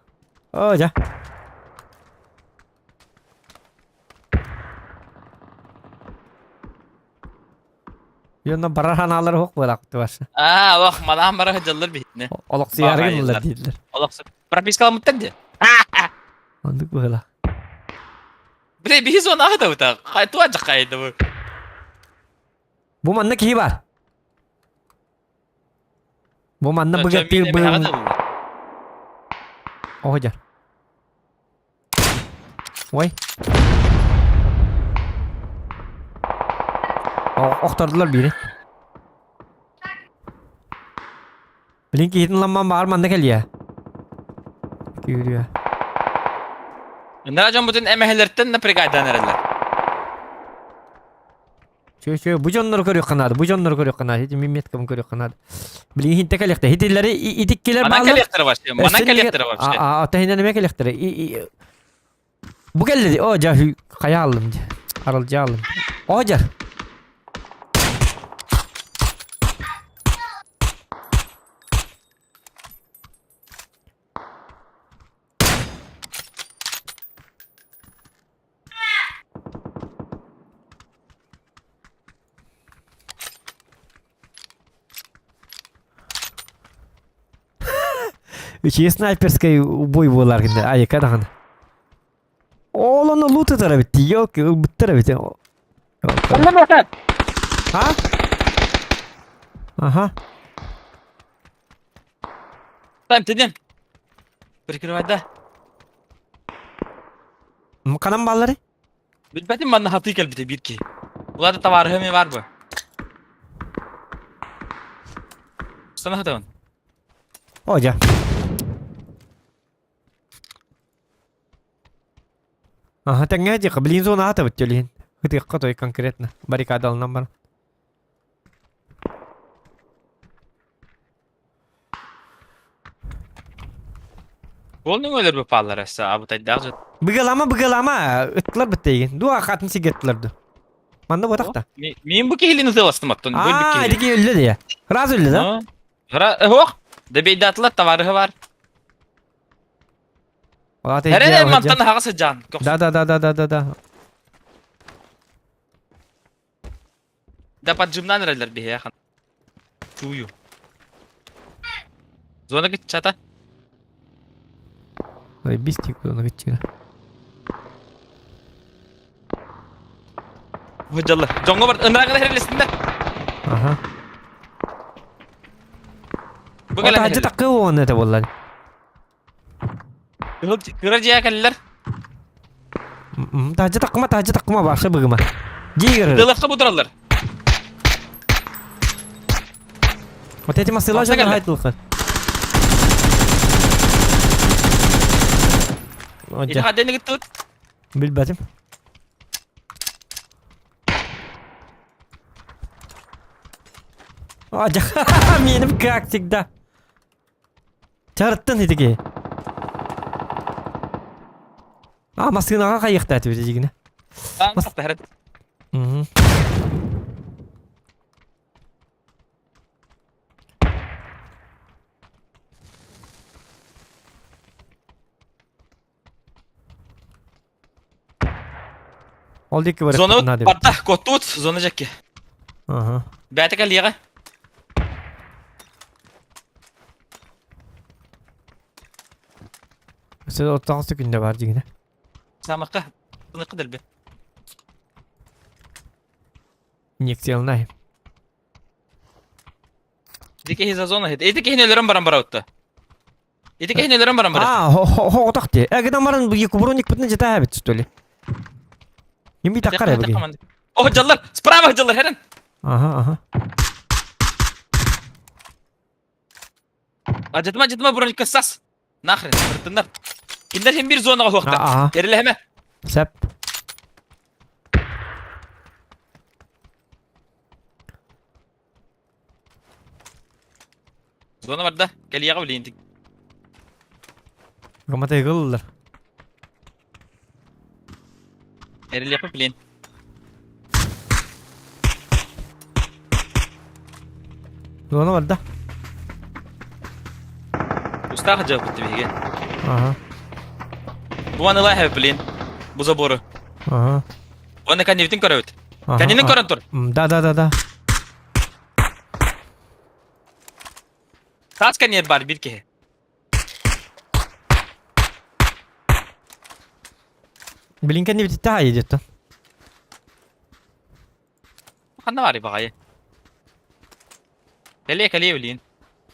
О, дьэ. Йонно барар ханаалар ох буолаахты барса. Аа, ох, манаан бара сылдьаллар биһитинэ. Олохсуйаары гыналлар дииллэр. Олохсу. Пропискаламмыттар дии. Оннук быһыла. Бile биһи зона аһытабыта. Туа жаккайда бу. Бу манна киһи бар. Бу манна быгаттыыр быһын. Оһодьар. Ой. Охтордулар бири. Билин киһитин ламман баар манна кэлиэ. Күүрүө. Ынара дьон бутун эмэһэлэртэн напрягайдан эрэллэр. Чө чө бу дьоннору көрүөххэ наада, бу дьоннору көрүөххэ наада. Ити мин меткабын көрүөххэ наада. Билигин хинтэ кэлиэхтэ. Хитиллэри итиккилэр Манан бааллар. кэлиэхтэрэ вообще. Манан кэлиэхтэрэ вообще. А таһынан эмэ кэлиэхтэрэ. Бу кэллэ. О жа хайа аллым дьэ. Аралдьа аллым. О жар. Үчүгэй снайперскай убой буолар гинэ айыка даҕаны. Ол ону лут ытар эбит ёлки ылбыттар эбит. А? Ага. Там тедем. Прикрывай, да. Ханан бааллары? Билбэтим манна хатыы кэлбитэ биир киһи. Улаата табаарыһым эмиэ баар буо. Устана сатабын. О, дьэ. Аха, тэҥҥэ диэххэ, блин зона аата бит төлүһүн. Ытыахха той конкретно. Баррикадалынан баран. Ол нөҥөлөр бапааллар өссө абытайдаах дьон. Быгалама, быгалама, ыттылар бит Дуа хатын сигэттилэр ду. Манна ботах та. Мин бу киһилин ытыаластым оттон. Аа, дики өллө дия. Раз өллө да? Ра, ох, добейдатылар товарыһы бар. Эрэ мантан аһаҕас сыдьаан. Да, да, да, да, да, да, да. Да поджимнан эрэллэр биһиэхэ. Чую. Зона кыччата. Ой, бистик зона кыччыра. Выдалла. Дьоҥҥо бар ынырааҕы эрэллэстиннэр. Аха. Бу кэлэн Отаһдьы таккы уон это буоллар. Кыра дьиэ кэллэр. Таһдьы таккыма, таһдьы таккыма, башы быгыма. Дигер. Дылахха будыраллар. Вот эти масыла же хайтылхы. Ити хадден гыттыбыт. Билбэтим. А, меним как всегда. Чарыттан итиги. А, массыынаҕа хайыахта этибит дигинэ. Мгм. Ол диэки барыахпытын Зона наада эбит. барда, куоттубут, зона дьэкки. Аха. Бэйэтэ кэлиэҕэ. Өссө оттоҕос күндэ бар дигинэ. Самакка, тыныкка дэлби. Инъекциялнай. Ити киһи за зона хит. Ити киһини өлөрөн баран барабытта. Ити киһини өлөрөн баран барар. А, хоҕотох дии. Э, гынан баран якубруник пытны жета эбит, что ли? Им таккар эбит. О, дьаллар, справа дьаллар, херен. Ага, ага. Ажатма, ажатма броникка сас. Нахрен, быртыннар. Киндер хем бир зонаға хуақтар. Эрилэһэмэ. Сәп. Зона барда. Кэлиэҕэ билиинтик. Гамата ыгыллар. Эрилиэхпит билиэн. Зона барда. Устаах дьыалбыт биһиги. Ага. Бу аны лайх билиэн. Бу забору. Ага. Уонна кэннибитин көрөбүт. Кэннинин көрөн тур. Да, да, да, да. Таас кэнниэр бар бир киһи. Билин кэннибититте хаайы диэттэн. Ханна баарый баҕайы? Кэлиэ кэлиэ билин.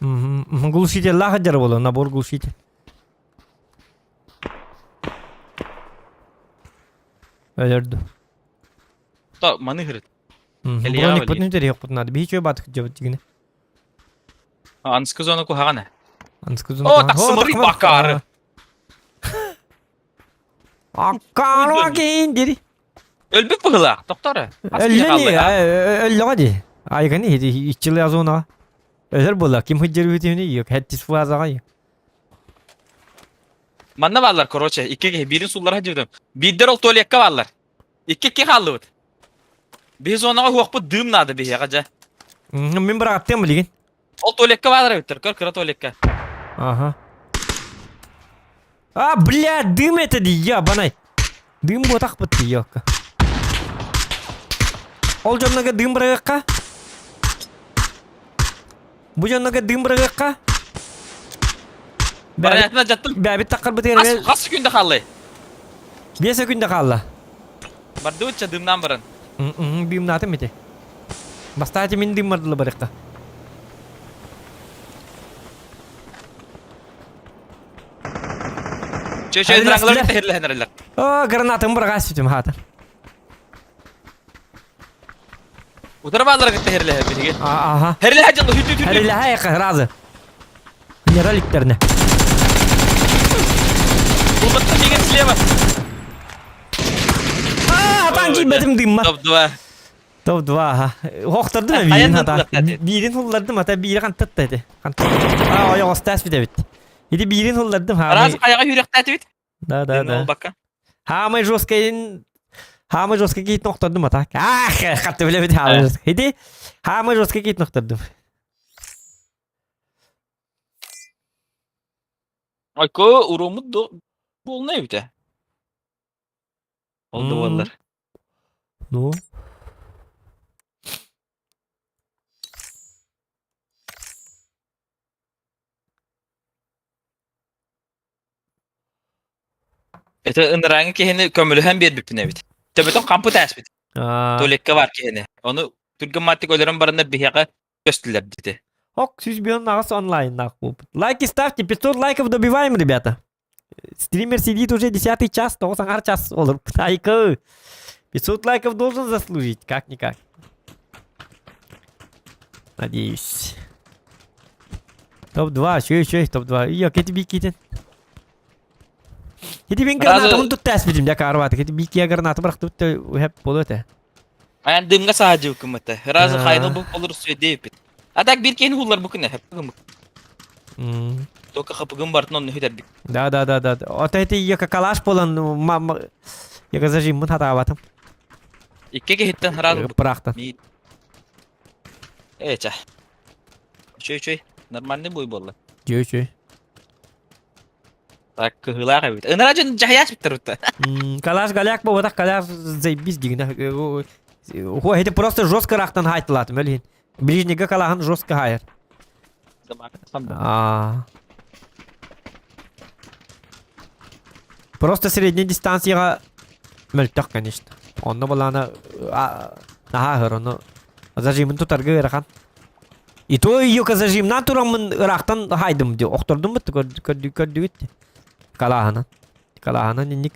Глушитель лаах дьара буолуо, набор глушитель. Өлөрдү. То маны хырыт. Броникпытын үтэриэхпит наада. Биһи чүө баатык дьабыт дигини. Анскы зона куһаҕана. Анскы зона О, тахсымырый бакары. Аккаро кейин дири. Өлбүт быһылаах, тохтор. Өллөни, өллөҕө ди. Айганы иччилэ зона. Өлөр була, ким хыджыр үтүнү yok, хеттис фуазаҕа. Манна бааллар, короче, икки киһи биирин суллара дьүдүм. Биирдэр ол туалекка бааллар. Икки икки хааллыбыт. Биһи зонаҕа уһуохпут дыым наада биһиэхэ дьэ. Мин бырааттыам билигин. Ол туалекка бааллар эбиттэр, көр кыра туалекка. Ага. А, бля, дым это ди, ябанай. Дым буотахпыт ди, ёкка. Ол дьоннорго дым бырагыахха? Бу дьоннорго дым бырагыахха? Бараятына жаттым. Бэбит таххарбытыгар Хас күндэ хааллай? Биэс күндэ хаалла. Бардыбытча дымнаан баран. Дымнаатым ити. Бастаати мин дым бардылы барыхха. Чө-чө дрангалар тэһирлэһэн эрэллэр. О, гранатым бырагаас сүтүм хаата. Утары бааллара кытта хэрлэһэ биһиги. Аха. Хэрлэһэ дьылы хүтү түтү. Хэрлэһэ разы. Нера ликтерне. Улбатта миигин слева. тиийбэтим дымма. Топ-2. Топ-2, аха. Хохтордум э биирин хата. Биирин хуллардым ата биири хантатта эти. А, ойоҕостаас бит Ити биирин хуллардым. Раз хайаҕа үүрөхтаатыбит? Да, да, да. Хаамай жесткайын Хаамай жесткай киитин охтордум ата. Ах, хатты билебит хаамай жесткай. Ити хаамай жесткай киитин охтордум. Айко урумут до полный эбитэ. Ол да буоллар. Ну? Это ынырааҥы киһини көмөлөһөн биэрбиппин эбит. Төбөтүн хампыт ааспыт. Туалекка бар киһини. Ону түргэн маттык өлөрөн бараннар биһиэхэ көстүлэр дити. Ок, 108 онлайн нахуй. Лайки ставьте, 500 лайков добиваем, ребята. Стример сидит уже десятый час, тоҕус аҥар час олор. Айкы. 500 лайков должен заслужить, как-никак. Надеюсь. Топ-2, еще, еще, топ-2. Йо, кети бикитин. Ити мен гранатамын тутта әспитим, дя карваты. Кети бикия граната бірақ тутта уһеп болу эте. Аян дымга саажы кымыты. Разы хайны бу болur сөйдейпит. А так бир кейин хуллар бу күнэ хапыгым. Только хапыгым бартын онны хүдәрбик. Да, да, да, да. Ото эти яка калаш болан, яка зажиммын хатаабатым. Икки киһиттен сразу Пырахтан. Э, ча. Үчүй, үчүй. Нормальный бой болла. Үчүй, үчүй. Так, кыһыылаах эбит. Ынара дьон дьаһайаас биттэр утта. Калаш голяк буолбатах, калаш заебись дигинэ. Хо, это просто жестко рахтан хайтылатым, өлүһүн. Ближнего калаһын жестко хайар. А. Просто средней дистанцияга мөлтөх, конечно. Онно балана наһаа ыһыр, ону зажимын тутарга ыарахан. И то ее зажимнан тураммын ыраахтан хайдым ди охтордум бит көрдүгүт калааһынан. Калааһынан инник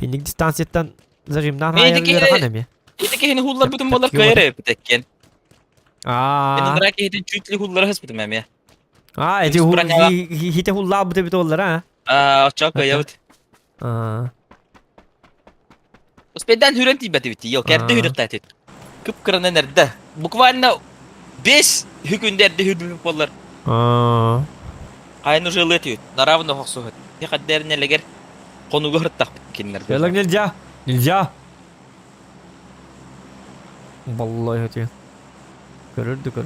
инник дистанцияттан зажимнан хайар ыарахан эмиэ. Ити киһини хулларбытым болар кыайар эбит Аа. Мен ыныраа киһитин чуть ли хуллара сыспытым эмиэ. Аа, эти хите хуллаабыт эбит оллар, а? Аа, оччоо кыайабыт. Аа. Успейдан хүрэн тиийбэт эбит Йо, кэрдэ хүрүхтээт. Кып-кыранан эрдэ. Буквально 5 хүкүндэ эрдэ хүрбүпүт боллар. Аа. Хайын уже ылыат үт. Наравно хохсуһут. Хаддерин элегер хонуга хырттахпыт кинилерге. Ялак нельзя. Нельзя. Баллай өтү. Көрөрдү көр.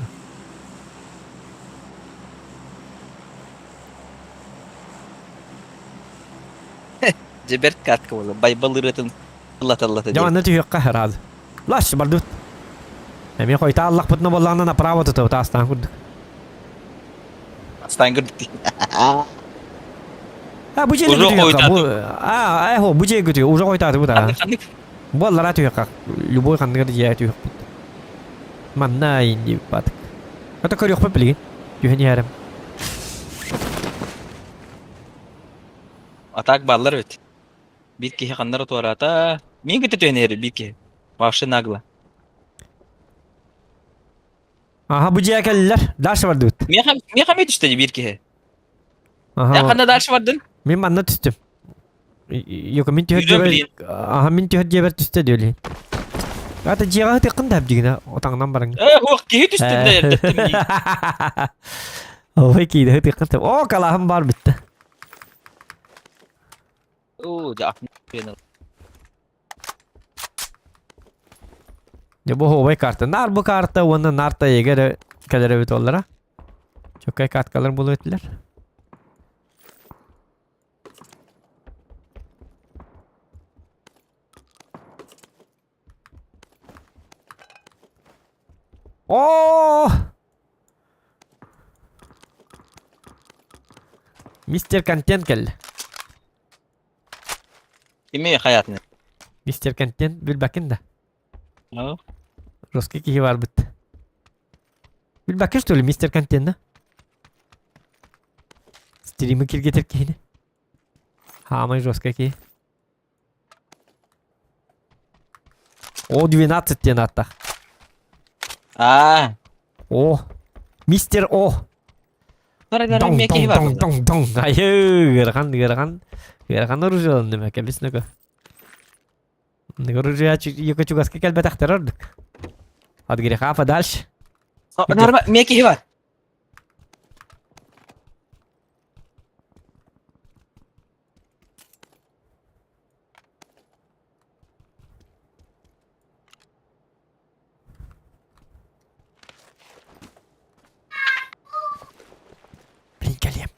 Дьэ катка буолла. Байбал ырыатын ыллата-ыллата Дьэ манна түһүөххэ рад. Лаш бардыбыт. Эмиэ хойта аллахпытына буоллаҕына направо тутабыт астаан курдук. Астаан курдук. А бу дьиэ күтүөххэ. Бу а а бу дьиэ күтүө уже хойутаатыбыт а. Бу аллара түһүөххэ. Любой ханныгар дьиэ түһүөхпүт. Манна инди батык. Это көрүөхпүт билигин. Түһэн иһэрим. Атак бааллар эбит. Биир киһи ханнара туораата. Мин кытта түһэн иһэр биир киһи. Вообще нагло. Аха бу дьиэ кэллилэр. Дальше бардыбыт. Миэхэ миэхэ эмиэ түстэ биир киһи. Аха. Эн ханна дальше бардын? Мин манна түстүм. Йока мин түһэр Үйрөн дьиэбэр билин. аха мин түһэр дьиэбэр түстэ диэли. Ата дьиэҕэ ытыаххын да дигинэ отаҥнан бараҥ. Э, хуох киһи түстүм да эрдэттим дии. Ой кииде ытыаххын да. О, калаһым бар битте. Оо, дьэ, охуенно. Дьэ бу оһуобай карта. Нар бу карта уонна нарта егер кэлэр эбит оллара. Чөккөй карткалар буолуо этилэр. О! Мистер Контент кэллэ. Кими хайатыны? Мистер Контент билбэккин да. Ну? Русский киһи барбыт. Билбэккин что ли, мистер Контент да? Стримы киргетер киһини. Хаамай жесткий киһи. О 12 диэн ааттаах. Аа. О. Мистер О. Дong дong дong дong дong. Айы, ыарахан, ыарахан. Ыарахан оружиеланным эке, бис нөкө. Оружие чугаска кэлбэтэхтэр ордук. От греха подальше. Норма, мне киһи бар. Блин, кэлиэм.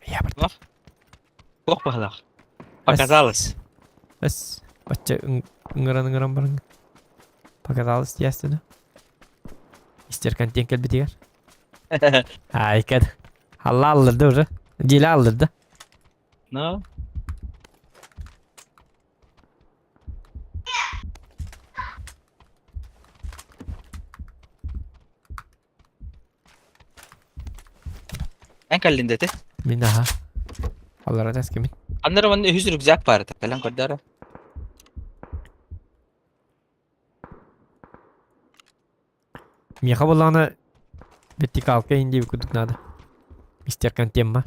Я Туох? Туох баһылаах? Показалось. Эс, бачча ыҥыран-ыҥыран баран. Показалось диэстини. Истер контент кэлбитигэр. Айкад. Алла аллырды уже. Диле аллырды. Ну? Эн кэллин дэтэ. Мин аха. Аллара тэскимин. Аннары манна үһүс рюкзак баар этэ. Кэлэн көрдөөрө. Миэхэ буоллаҕына вертикалка иһин диэбит курдук наада. Мистер контент бар.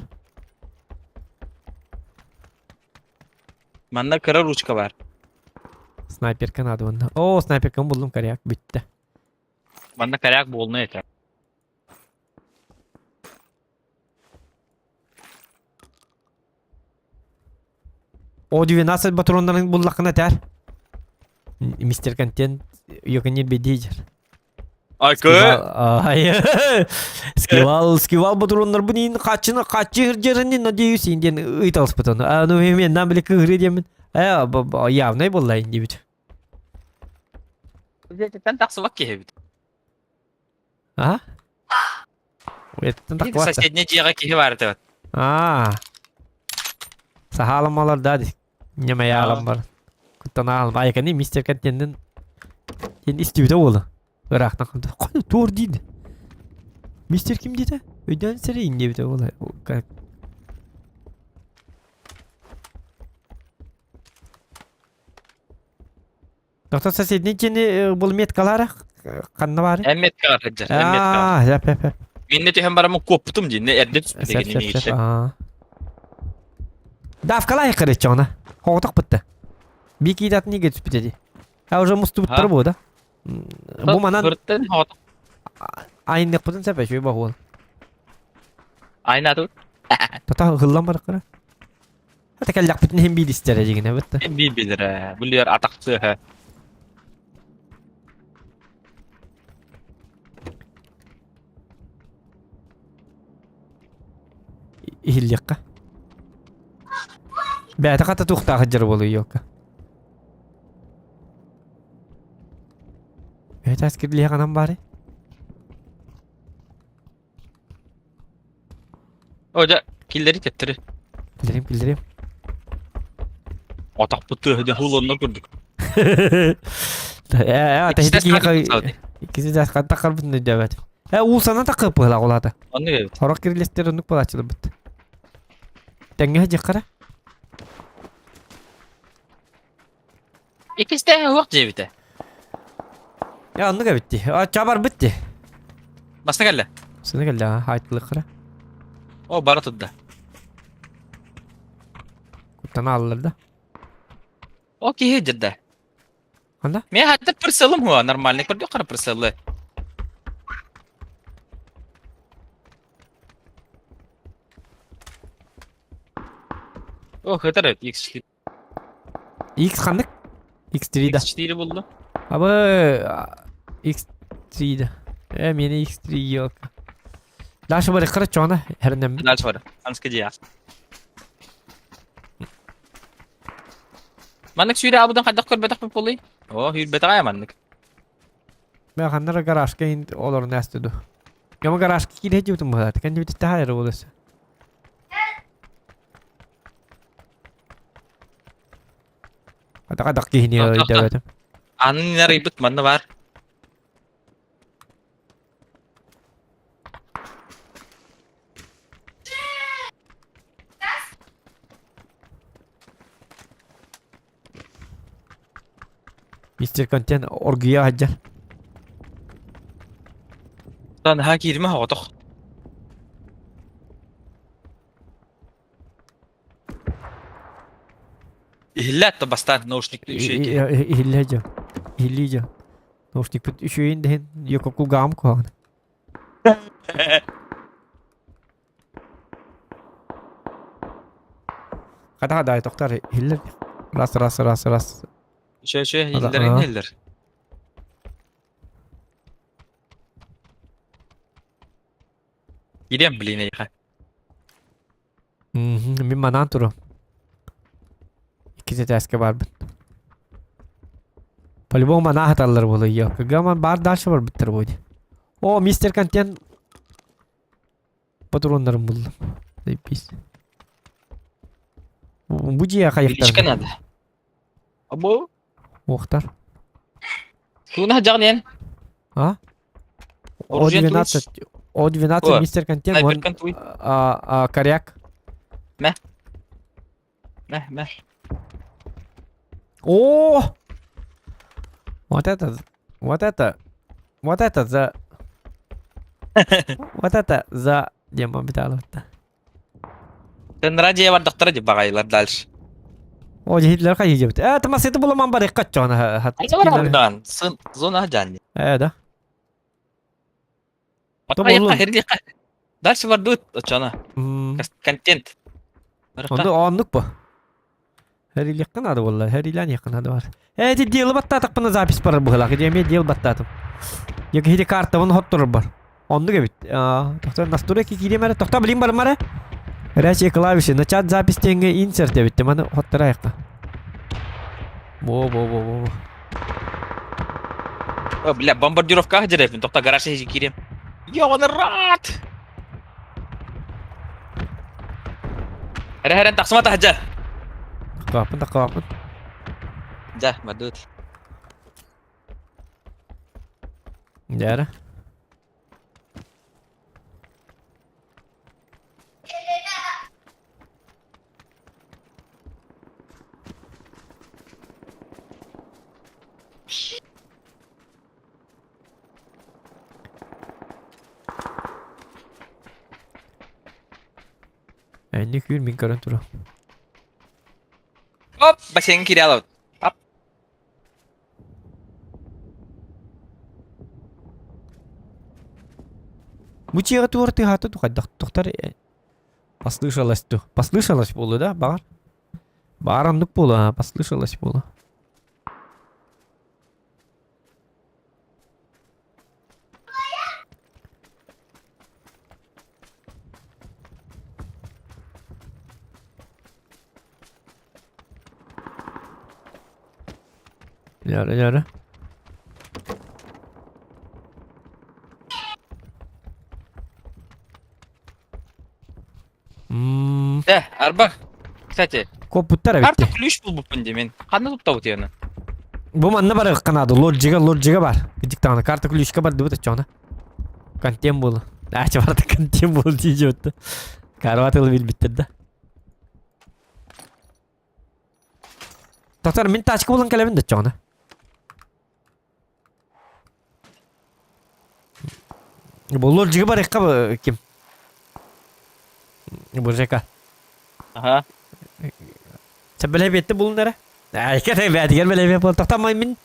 Манна кыра ручка бар. Снайперка наада уонна. Оо, снайперканы буллум коряк бүттэ. Манна коряк буолна этэ. О 12 патроннарын буллаххына этэр. Мистер Контент йоканир бедейдер. Айкы! Скивал, скивал патроннар бу нин хаччыны хаччы хырдьарынин надеюсь инден ыйталыспытын. А ну мен нам биле кыһыры диэмин. Э явный булла индибит. Тэн тахсыбак киһи эбит. А? Эттен тахсыбат. Соседний дьиэҕэ киһи баар этэ. Аа. Сахаалам да ди. Ньамайаалам бар. Куттанаалым. Айкани мистер Контентин ден истибите буолла. Ыраахтан қоны туор дейді. Мистер ким дейді? Өйдөн сэрейин диэбитэ буола. Доктор соседний дьиэни бұл меткалара ханна баары? Эн меткаҕа сылдьар, эн меткаҕа. Аа, сөп, сөп, сөп. Минне түһэн бараммын куоппутум дии, эрдэ түспүт Сөп, дэгини сөп, сөп. миигиттэн. Аа. Давкалай кырыччоҕуна. Хоҕотох бытта. Бикидатын иге түспүтэ дии. А уже мустубуттар бу да. Бу манан Бырттан хоҕотох. айынныхпытын сөп эчүй баһуол. Айна тут. Тата хыллан барыккара. Хата кэллэхпитин иһин биир истэрэ дьигинэ бытта. Би билэр. Буллар атах сыаһа. Иһиллиэххэ. Бэйэтэ хата туохтаах дьар буолуй ёлка. Бэйэтэ аскирлиһэ ханан баары? О, дьэ, киллэри тэптери. Киллэрим, киллэрим. Атахпыт тыаһа дьэ хулонна курдук. Э, э, Иккис тэһити хатык киһиэхэ иккиси да хантах харбытын өйдөөбөт. Э, уулсанан такып быһылаах улаата. Оннук эбит. Хорох кирилестер оннук буолааччыларбыт. Тэҥҥэ дьиххара. Иккистээн уох диэбитэ. Э, оннук эбит дии. А, чабарбыт дии. Баста кэллэ. Сыны кэллэ, а, хаайтылыххара. О, бара турда. Куттана аллар да. О, киһи дьирдэ. Ханда? Мен хатта прицелым хуа, нормальный көрдүк қара прицелы. О, хытар X4. X ханнык? X3 да. X4 булду. Абы X3 да. Э, мени X3 yok. Дальше бар кара чона, хернем. Дальше бар. Анска дия. Маннык сүүрэ абыдан хайдах көрбөтөх буолуй? О, үүрбэтэх ая маннык. Мен ханнара гаражка ин олор нэстү. Яма гаражка кире жутум баат. Кенди бит тахайр болос. Атака дакки хини өйдөбөтүм. Анын арыйбыт манна бар. Мистер Контент оргуя хаджар. Тан ха киирмэ хоҕотох. Иһиллээт да бастаан наушникты үчүгэй киһи. Иһиллээ дьэ. Иһиллии дьэ. Наушникпыт үчүгэйин да иһин йоко кулгааҕым куһаҕан. Хата дай тохтар иһиллэр. Раз раз раз раз. Үчүгэй үчүгэй иһиллэр иһиллэр. Кириэм блин эйиэхэ. Мин манаан туру. Иккис этээскэ барбыт. По-любому манаа хаталлар буолуо. Гаман бар дальше барбыттар буолуо. О, мистер Контент патроннарын буллум. Заебись. Бу дьиэ Величка хайыктар. надо. Або. Уохтар. Туна жагнен. А? Оружие О12, О12 мистер Контент, он а, а, коряк. Мэ. Мэ, мэ. О! Вот это, вот это, вот это за... Вот это за... Дима Металловта. Тенра дьиэ бардахтара дии баҕайылар дальше. О, дьиһитлер хайыы дьэбит. Э, тымасыты буламан барык каччоона. Айда сын зона жан. Э, да. Дальше бардут очона. Контент. Онду оннук бу. Хэрилиэххэ наада буолла. Хэрилээн наада бар. Э, ити дело баттаатахпына запись барар быһылаах. Ити эмиэ дел баттаатым. Я киһи картабын хотторор бар. Оннук эбит. Тохтоо настройки киириэм эрэ. Тохтоо билим барым эрэ. Горячие клавиши. Начать запись диэҥҥэ инсерт эбит. Маны хоттарайыққа. Во во во во. О, бля, бомбардировка деревин. Тохтоо гараж иһи киириэм. Ёбаный рот! Эрэ-эрэн тахсыма таһдьа. Тахтааппын, тахтааппын. Дьэ, бардыбыт. Дьэ Энни күүр мин көрөн тура. Оп, бассейн кире алабыт. Ап. Бу чиэҕэ туор тыаһаата тухайдах тохтор послышалось ту. Послышалось буолуо да баҕар. Баар оннук буолуо, послышалось буолуо. Яра, яра. Э, арба. Кстати, Коппуттар эбит. карта ключ булбуппун дии мин. Ханна туттабыт яны? Бу манна бар канада, лоджига, лоджига бар. Диктана карта ключка бар дыбыт очона. Контент было. А, чеварта контент был дии Карват ылы билбиттер да. Токтор, мин тачка булан кэлэбин да чоҕуна. Бу лоджига барыахха ким? Бу Жека. Ага. Сэ бэлэбиэтте булун эрэ. Айка бээтигэр бэлэбиэ буол. Тохтомой мин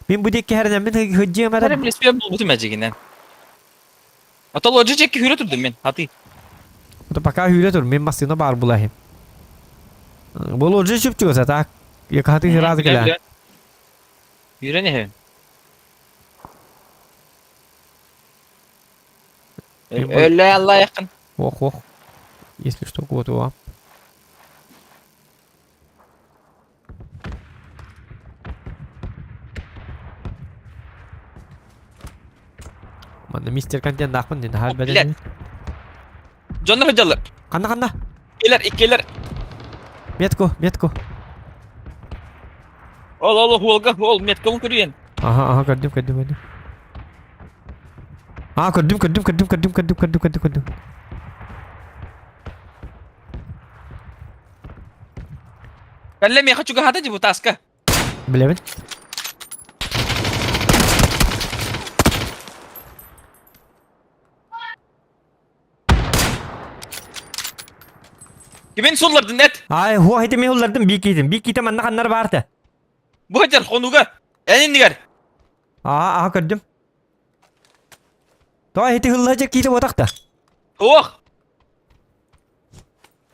мин бу диэки хэрэнэн мин хыдьыам эрэ. Эрэ билеспиэ булбутум эдьигинэн. Ото лоджи чекки хүрэ турдум мин. Хаты. Ото пока хүрэ тур, мен массыына баар булаһым. Бу лоджи чүп-чүгөсө так. Якахаты сразу кэлэ. Хүрэн иһэбин. Өлө Алла якын. Ох, ох. Если что, вот его. Манна мистер контент ахпын дин хал бәден. Дьоннор сылдьаллар. Ханна ханна? Иккилэр, иккилэр. Метку, метку. Ол ол уолга ол меткабын көрүйэн. Ага, ага, көрдүм, көрдүм, көрдүм. А, көрдүм, көрдүм, көрдүм, көрдүм, көрдүм, көрдүм, көрдүм, көрдүм. Кэллэ миэхэ чугаһаата дии бу тааска. Билэбин. Кимин суллардын эт? Ай, хуа хитим hullardым бии киитим. Бии киитим манна ханнар баарта. Бу хатер хонуга. Эн иннигэр. Аа, аа көрдүм. Тоҕо ити хыллаһа киитэ буотахта. Ох.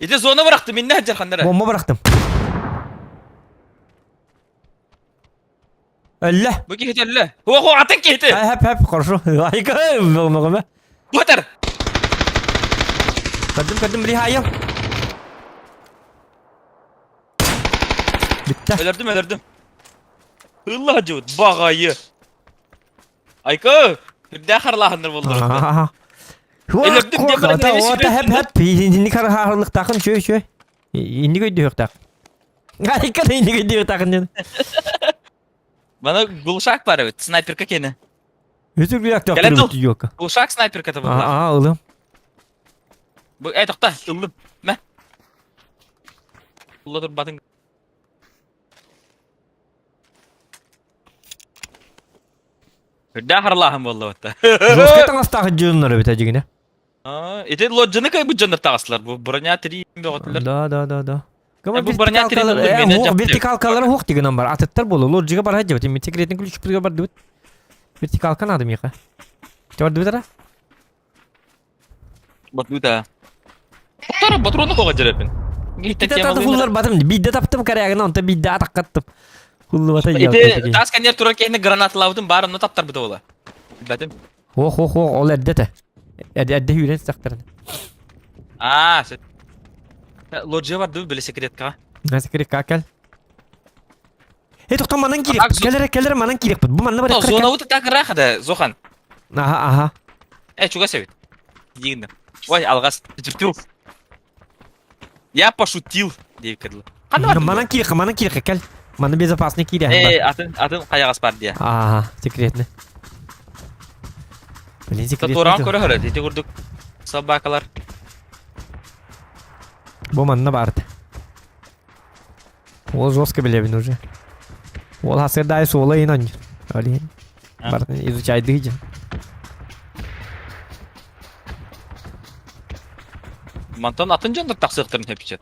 Ити зона бырахтым, инне хатер ханнара. Бомба бырахтым. Өллө. Бу киһи өллө. Ох, ох, атын киһити. Ай, хэп, хэп, хорошо. Айка, болмагама. Бу хатер. Көрдүм, көрдүм, били хайым. Бүттэ. Өлөрдүм, өлөрдүм. Ылла хадьыбыт, бағайы. Айка, үрдээх харлааһыннар буоллар. Өлөрдүм диэн баран эмиэ Ота хэп хэп инник харахаарлыктаахын үчүгэй үчүгэй. Инник өйдүөхтаах. Айка да инник өйдүөхтаахын диэн. Мана глушак бар эбит, снайперка кene. Өтүр бүйәк Кэлэн тыл. түйөккө. Глушак снайперка табылла. Аа, ылым. Бу э тохта, ыллым. Мэ. Улла турбатын. Үрдээх харлааһын буолла батта. Жестко таҥастаах дьоннор эбит дьигинэ. Ити лоджаны кайбыт дьоннор таҕыстылар. Бу броня три бөҕөтүлэр. Да, да, да, да. Бу броня три Вертикалкалары хуох дигинэн бар. Атыттар болу. Лоджига бар хадьыбыт. Мен секретный ключ бардыбыт. Вертикалка надо миха. Бардыбыт ара? Батута. Тора патроны хоға жерепин. Ите хуллар батым. Бидде таптым корягына, онта бидде атаққаттым. Хуллу бата Ити тас конер тура кehне гранаталабытын барын но таптар быта ола. Билбэтим. Ох, ох, ох, ол эрдете. Эрде хүрен сақтарын. А, лоджия бар дуу биле секретка. На секретка кел. Э, тоқтам манан керек. Келер, келер манан керек. Бу манна бар. Зона вот так рахада, Зохан. Аха, аха. Э, чуга себит. Дигинде. Ой, алгас. Жүртү. Я пошутил, деп кирди. Манан керек, манан керек, кел. Мана безопасный кире. Э, атын, атын каягас бар дия. Аха, секретный. Блин, секретный. Туран көрө хөрө, ити курдук собакалар. Бу манна барды. Ол жестко билебин уже. Ол хасырдай суола инон. Олин. Барды изучайды жин. Мантан атын жондар тақсықтырын хепчет.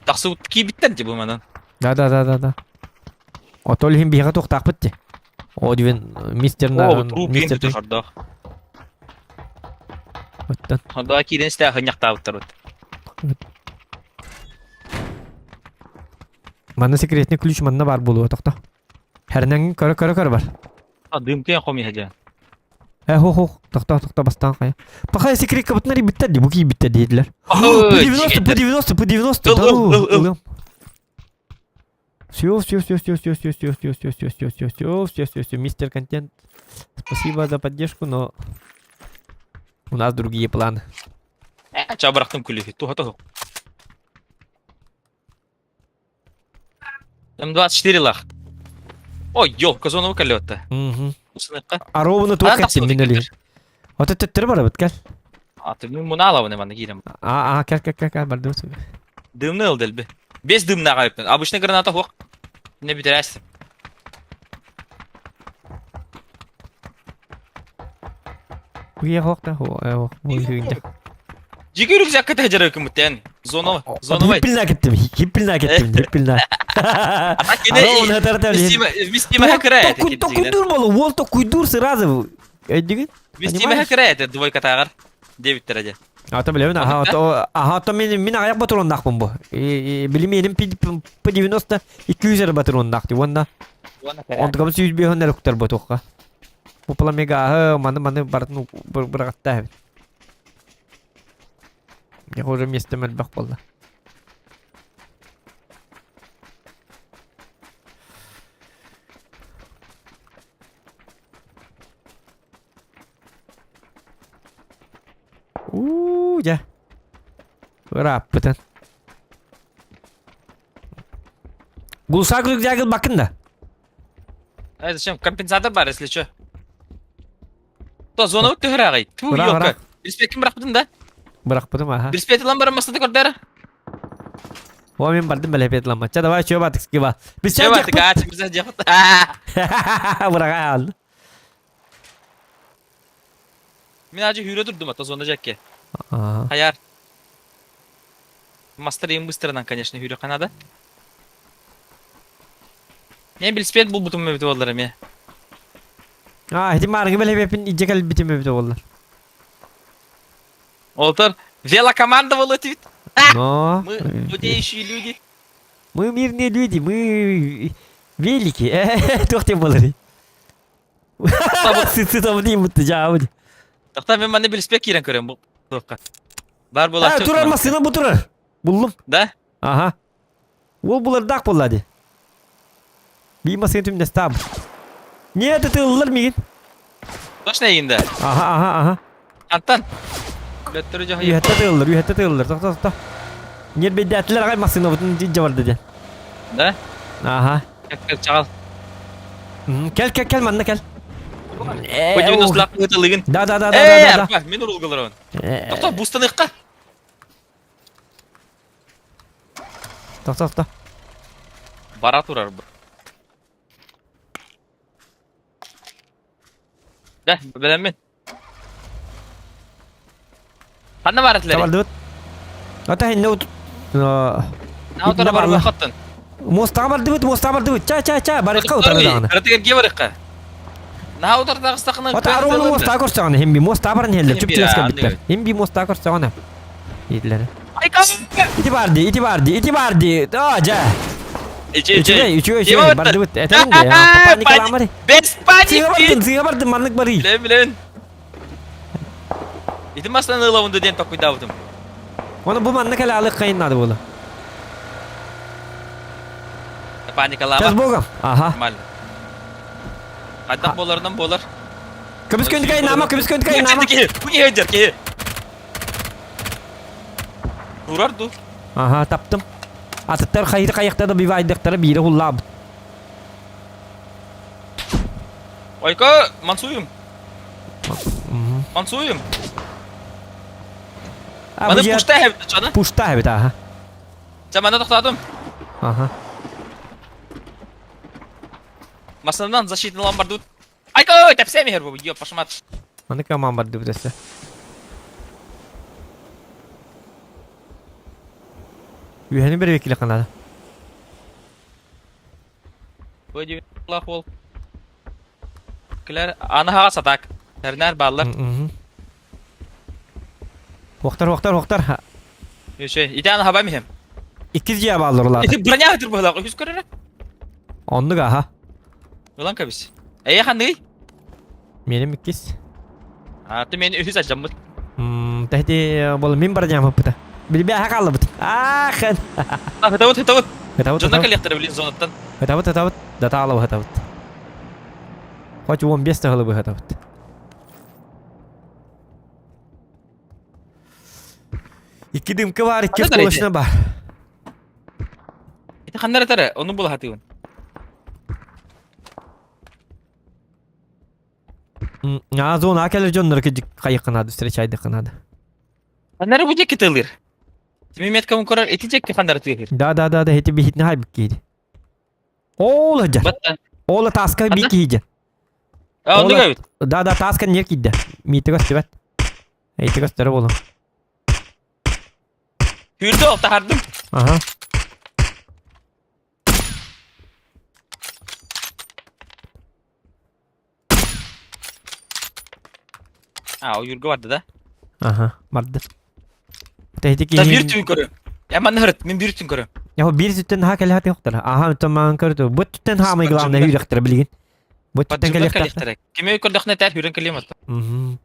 Тақсы кийбиттер ди бу манан. Да, да, да, да, да. Отол хим бига тоқтақ бітті. О дивен мистер О, труп мистер мистер хардах. Оттан. Ханда кирен стә хыняктабыттар бит. Манна секретный ключ манна бар болуа тоқта. Хәрнәң көрө көрө көрө бар. А дым кен хоми хәҗә. Э хо хо тоқта тоқта бастан кая. Пахай секретка бутнар битте ди буки битте диделер. П90 П90 П90 Ыл, ыл, ыл, ыл. Все, все, все, все, все, все, все, все, все, все, все, все, все, все, все, все, мистер Контент. Спасибо за поддержку, но у нас другие планы. Э, чабырактым күлү. Туха туха. М24 лах. Ой, ёлка, зона выколёта. Угу. Усыныкка. А ровно Ана туох тахсыбыт кеттим мин кеттер. эле. Ото төттөрү бар бит кел. А ты мин муна алабын эманы кирем. А, а, кел, кел, кел, кел, барды. Дымны ыл делби. Без дымна кайыптын. Обычный граната хук. Не битерәсің. Куя хокта, хо, э, хо, бу хүндэ. Жеке рюкзакка тәжірі үкіміттен. Зона, зоновай. Хиппилна кеттим, хиппилна кеттим, хиппилна. А кене вместимая кірә. То куйдур болу, ол то куйдур сразу. Эдиген? Вместимая кірә, это двойка тағар. Девять тәрәде. Ата билебин, аха, ато, аха, ато мен мен аяк батыроннакпын бу. Билим П 90 200 батыроннак ди. Онда. Онда кым 105 хоннер уктар бу токка. Бу пламега, маны маны бартын бір атта. Я уже место мэлбэх болду. Уу, дьэ. Ырааппытын. Гулсак рюкзагыл бакын да. Э, зачем? Компенсатор бар, если что. То зона өтті хырағай. Ту, Ыра, ёлка. ыра. Респектім бірақпытын да? Бырахпытым, аха. Респект лан барам мастады көрдәрі. О, мен бардым бәле петлама. Ча, давай, чё батык скиба. Біз Че батык, а, біз жақыт. Быраға алды. Мен ажы хүрі тұрдым ата зона жәкке. Аха. Хаяр. Мастар ең быстырынан, конечно, хүрүөххэ наада. Мен велосипед булбутум эбит буоллар эмиэ. А, ити маарыгы бэлэбэпин идже кэлбитим эбит буоллар. Олтор велокоманда буолуо этибит. Но... Мы худеющие люди. Мы мирные люди, мы велики. Туох диэн буоларый? Сытабы деймитти жаабы. Тохта мен манна велосипед киирэн көрөм бу туохха. Бар буолааччы. Э, турар массыына бу турар. Буллум. Да? Ага. Ол булардаах буолла ди. Бии массыына түмнэстаам. Нет, это ыллар мигин. Точно эйигин да? Ага, ага, ага. Антан. Бөттөрү дьоһуйа. Үһэтте тыыллар, үһэтте тыыллар. Тохто, тохто. Ньирбэйдээтилэр аҕай массыынабытын дьэ барда диэн. Да? Ага. Кэл чаҕал. Кэл, кэл, кэл, манна кэл. Бу 90-лаах ыытылыгын. Да, да, да, да, да, да. Мин урулгаларабын. Тохто, бустаныахха. Тохто, тохто. Бара турар бу. Да, бэлэммин. Ханна бар этилери? Табардыбыт. Ата хинне ут. Наутара бар хаттын. Мостаға бардыбыт, мостаға бардыбыт. Ча, ча, ча, барыкка утары даҕаны. Кыратыгар ге барыкка. Наһаа утардагыстакына Ата аруны мостаға көрсөҕүнэ, химби мостаға баран иһэллэр, чүп-чүгэс кэлбиттэр. Химби мостаға көрсөҕүнэ. Иилэр. Ити бар ди, ити бар ди, ити бар ди. Аа, жа. Үчүгэй, үчүгэй, үчүгэй. Бардыбыт. Этэн де. Паникаламари. Без паники. Сыга бардым, сыга бардым, маннык барый. Билен, билен. Ити масланы ылабынды диэн токуйдаабытым. Оны бу маннык эле алык кайын надо было. Паникалаама. Сейчас богом. Ага. Нормально. Хайдах буоларынан буолар. Көмүс көндү кайын нама, көмүс көндү кайын нама. Бу киһи өйдер киһи. Турар ду. Ага, таптым. Атыттар хайыты хайыктар да бивайдыктары биири хуллаабыт. Ойко, мансуем. Мансуем. Маны пушта хэбит чана. Пушта хэбит, ага. Ча маны тоқтадым. Ага. Масынан защитный ломбардут. Айко, тэпсэми хэр бу, ёп, пашмат. Маны коман барды бүтәсе. Үһәни бер векиле канада. Бу дивилах ол. Килер аны хаға сатак. Тэрнэр бааллар. Уохтар, уохтар, уохтар. Үчүй, ити аны хаба миһем. Иккис дьиэ бааллар улаата. Ити броня өтүр быһылаах үһүс көрөрө. Оннук аха. Ылан кэбис. Эйэ ханныгый? Меним иккис. А, ты мен үһүс ажаммыт. Тэхти бол мин баржам хыппыта. Билбе аха каллыбыт. Ах. Хытабыт, хытабыт. Хытабыт. Дьонно кэлиэхтэрэ билин зонаттан. Хытабыт, хытабыт. Датаалабы хытабыт. Хоть 15 тахылыбы хытабыт. Икки дымка бар, икки сколочна бар. Ити ханнар этэрэ, ону була хатыыбын. А зона кэлэр дьоннор хайыхха надо, встречайдыхха надо. Ханнары бу диэки тылыр. Тими меткабын көрөр, ити диэки ханнары тыыһыр. Да, да, да, да, ити бихитне хайбык киһи. Ол ыдьар. Ол таска би киһи А, оннук эбит. Да, да, таска не киирдэ. Миитэ көстүбэт. Эйти көстөрө буолуо. Күүрдү ол таһардым. Ага. А, ойуурга барда да? Аха, барды. Тэһити Да киһи... биир түн көрө. Я манна хырыт, мин биир түн көрө. Я биир сүттэн хаһа кэлэ хатыахтара. Аха, оттон маан көрдө. Бу түттэн хаамай главное үүрөхтөрө билигин. Бу түттэн Подземный кэлиэхтээхтэр. кэлиэхтэрэ. Кими көрдөхүнэ тээр хүрэн кэлиэм отто. Мгм.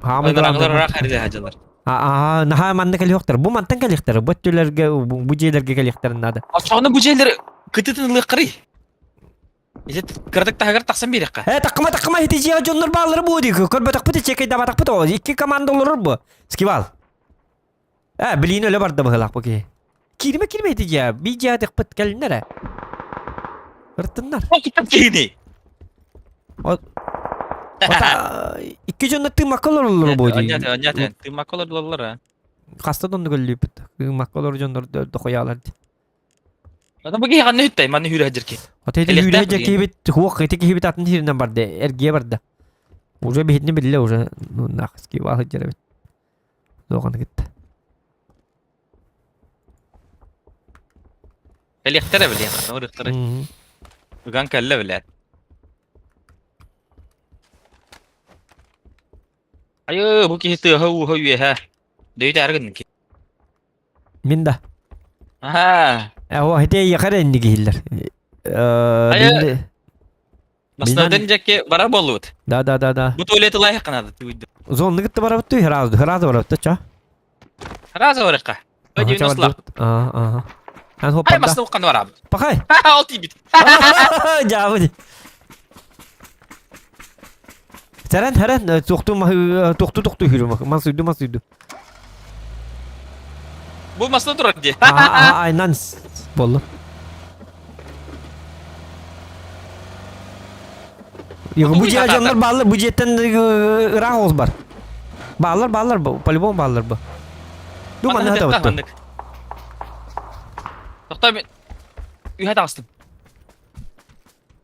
Хаамай Ынараҥылар главное. ыраах хэрдэ хаджалар. Аа, наһаа манна кэлиэхтэр. Бу мантан кэлиэхтэр. Бу өттүлэргэ, бу дьиэлэргэ кэлиэхтэрин наада. Оччоҕуна бу дьиэлэр кытытын ылыаххарый. Ити кыратык таһыгар тахсан биэриэххэ. Э, таккыма, таккыма, ити дьиэҕэ дьоннор бааллара буо дии. Көрбөтөхпүт, чекэйдабатахпыт оо. Икки команда олорор бу. Скивал. Э, билиин өлө барда быһылаах бу киһи. Киирмэ, киирмэ ити дьиэ. Би дьиэҕэ тыкпыт кэлиннэр ээ. Ыртыннар. Киһини. От Икки дьонно тыымакка олороллор буо дии. Онньата, онньата. Тыымакка олороллор а. Хаста да оннук өллүүпүт. Тыымакка олорор дьоннор дохуйаалар дии. Ону бу киһи ханна үттэй, манна хүүрэ сылдьар киһи. Ото ити Элэхтээх хүүрэ дьэ киһибит хуох ити киһибит атын сиринэн барда, эргийэ барда. Уже биһитини биллэ уже ну нах скивал сылдьар эбит. Суоҕаны кытта. Кэлиэхтэрэ билиэн, ырыхтары. Ыган кэллэ билээт. Айыы, бу киһи тыаһа-ууһа үөһэ. Дөйүтээри гынным ки. Мин да. Аха. Э, о, хите яхар энни киһиллэр. Э, Айы, Бастатан дьэкки барар буоллубут. Да, да, да, да. Бу туалеты лайық қанады түйді. Зонны кытта барабыт tuy, хразы, хразы барабыт ча. Хразы барыққа. Девяносто Ага, ага. Ан хоп. Ай, масны оққаны барабыт. Пахай. Ол тибит. Жабы. Сәрән, сәрән, тоқту, тоқту, тоқту хүрүм. Мас үйді, мас үйді. Бу масны турар ди. Айнан болду. Yok bu diğer canlar bağlı bu cihetten Irak oğuz бар. Bağlar bağlar bu. Полигон bağlar bu. Ду манна хата баттı. Тоқта мен үйе тағыстым.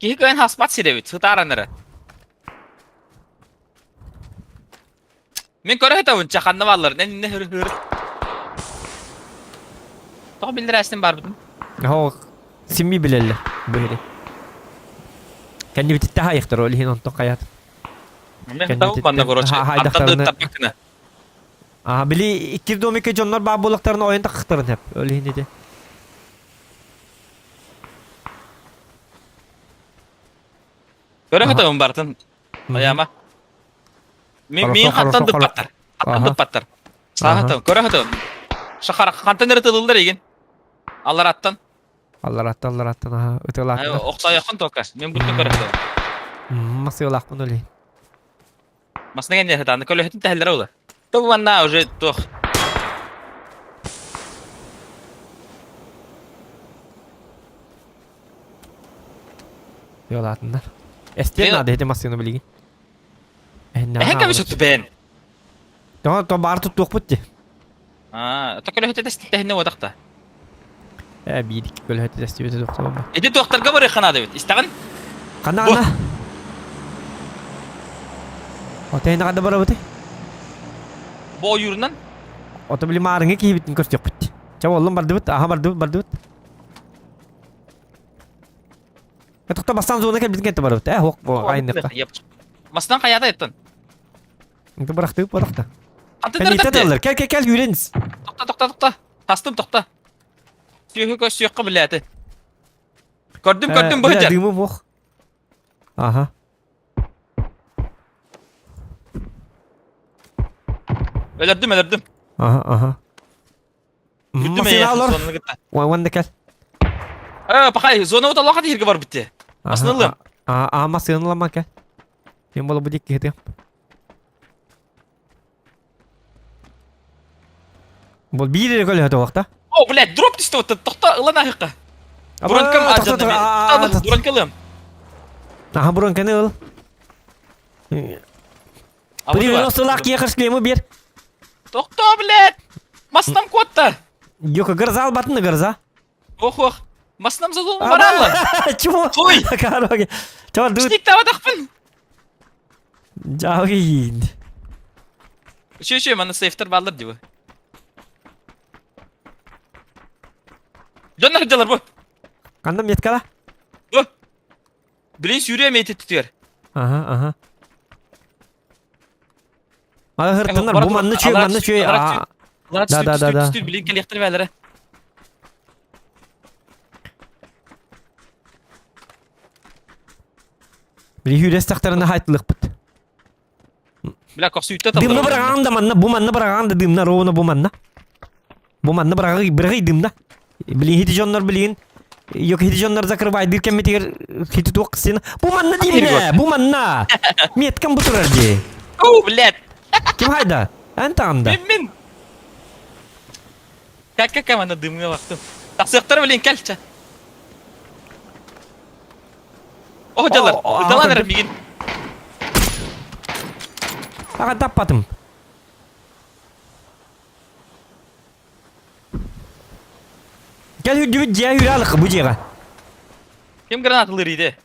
Киһи кыайан хаспат сирэбит, сытаараннара. Мин көрө сытабын, чаханна бааллар, нэ хыр хыр. Тоҕо биллэрээстин барбытым. Оо, симми билэллэр бу Кэннибититте хайыхтар ол иһин онтон хайаат. Манна короче, аттан таппаккына. Аа, били иккир домика дьоннор баа буоллахтарына ойон таххахтарын хэп. Ол иһин ити. Көрө сытабын бартын. Аяма. Мин мин хантан дыппаттар. Хантан дыппаттар. Саахатым, көрө сытабын. Шахара хантан эрэ тылылдар игин. Аллараттан. Аллараттан, аллараттан, аха, ытылааттар. Охсайахын тока. Мен бүтүн көрө сытабын. Масыылаахпын ол иһин. Масна гэнне сытааны көлөһөтүн тэһэллэрэ ула. Тубанна уже туох. Йолаатыннар. Эстиэн наада ити массыына билигин. Эһэн кэбис оту бэйэн. Тоҕо то баар туттуохпут дии. Аа, то көлөһөтө тэститэһинне уотахта. Э, биир икки көлөһөтө тэстибитэ туохта Ити туохтарга барыахха наада эбит. Истэҕин? Ханна ханна? Отейна ханна барабыты? Бу ойуурунан? Ото били маарыҥы киһибитин көрсүөхпүт. Чэ боллум бардыбыт, аха бардыбыт, бардыбыт. Тохто бастан зона кэлбитин кэнтэ барыбыт. Э, хуох айныкка. Мастан хайата еттен. Инте бырахтыып барахта. Кэлиитэ даллар. Кэл кэл кэл үүрэн. Тохто тохто тохто. Тастым тохто. Сүйөхө көс сүйөхкө билээти. Көрдүм көрдүм бу сылдьар. Дымым ох. Аха. Өлөрдүм өлөрдүм. Аха аха. Бүттүм Масына олор. Уонна кэл. Э, пахай, зона уталаха диирге бар битте. Масына ылыам. Аа, масына ылама кэл. Мен бола бу дикки хытыам. Бол биир эрэ көлөһө туохта. О, блядь, дроп түстэ вот тохто ылан аһыкка. Бронкам ажанна. Бронка ылыам. Аха, бронканы ыл. Привез ылах киэхэ шлему бер. Тохто, блядь! Маснам куотта! Йока, гроза албатын гроза. Ох, ох. Маснам задум баралла. Чего? Ой! Короче. Чего, дуд? Штик таватахпын. Жауин. Үчү үчү манна сейфтер баалар дии бу. Дьоннор дьалар бу. Ханна меткала? Бу. Билин сүүрүө мэйти түтүөр. Аха, аха. Ага хыртыннар бу манны чүй, манны чүй. Да, да, да, да. Билин кэлиэхтэр бээлэрэ. Били хүрес тахтарына хайтылыкпыт. Бля, кохсуйтта Дымна быраҕаан да манна, бу манна быраҕаан да дымна, ровно бу манна. Бу манна быраҕы быраҕый дымна. Билин хити дьоннор билин Yok хити дьоннор закрывайдыр кэммитигэр хити туох сен. Бу манна диимнэ, бу манна. Меткам бу турар дии. О, блядь. Ким хайда? Эн таҕында. Мин мин. Как как манна дымҥа бахтым. Тахсыахтара билин кэлчэ. О, дьалар. Ыталаан эрэр мигин. Аға таппатым. Кел үрдүбүт дьиэ үрэ алых бу дьиэҕэ. Ким гранаталыыр иде?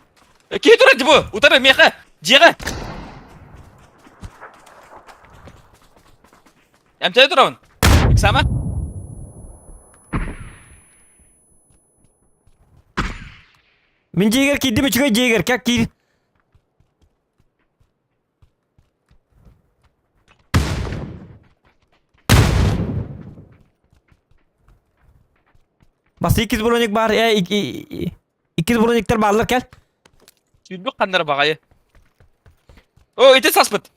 Киһи турар бу! Утары миэхэ! Дьиэҕэ! Эмтэнэ турабын. Иксама. Мин дьиэгэр киирдим үчүгэй дьиэгэр, как киир. Бас иккис броник бар, э, иккис брониктар бааллар кэл. Сүүрбүк ханнара баҕайы. О, ити саспыт.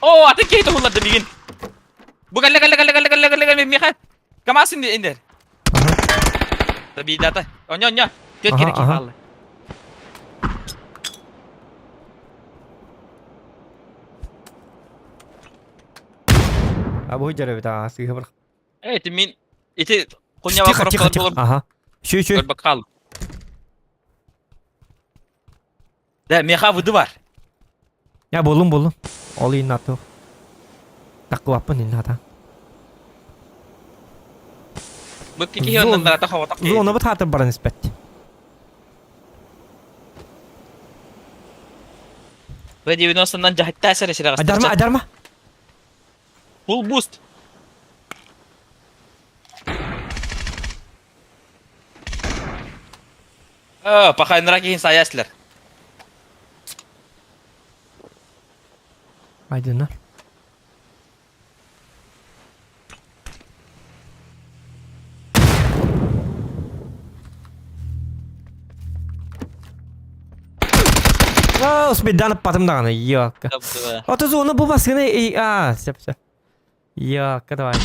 О, атын киһи туһулларды мигин. Бу кэллэ кэллэ кэллэ кэллэ кэллэ кэллэ кэллэ миэхэ. КамАЗ инде индер. Табидата. Оньо оньо. Түөрт киһи хаалла. А бу дьарыбыт аа сыыһа бар. Э, ити мин ити куньява Тихо, тихо, тихо. Ага. Еще, еще. Көрбөк Да, меха выды бар. Я болум болум. Ол иннаты. Таккыбаппын инната. Бу киһи оннан барата хоботок. Зона бут хатыр баран испэт. В90-нан жахитта сәрі сірі Адарма, адарма. Full boost. Э, пахайныра киһин саяслер. Айдыннар. Успейдан патым даҕаны, ёкка. Ото зона бу баскыны а, сөп сөп. Ёкка давай.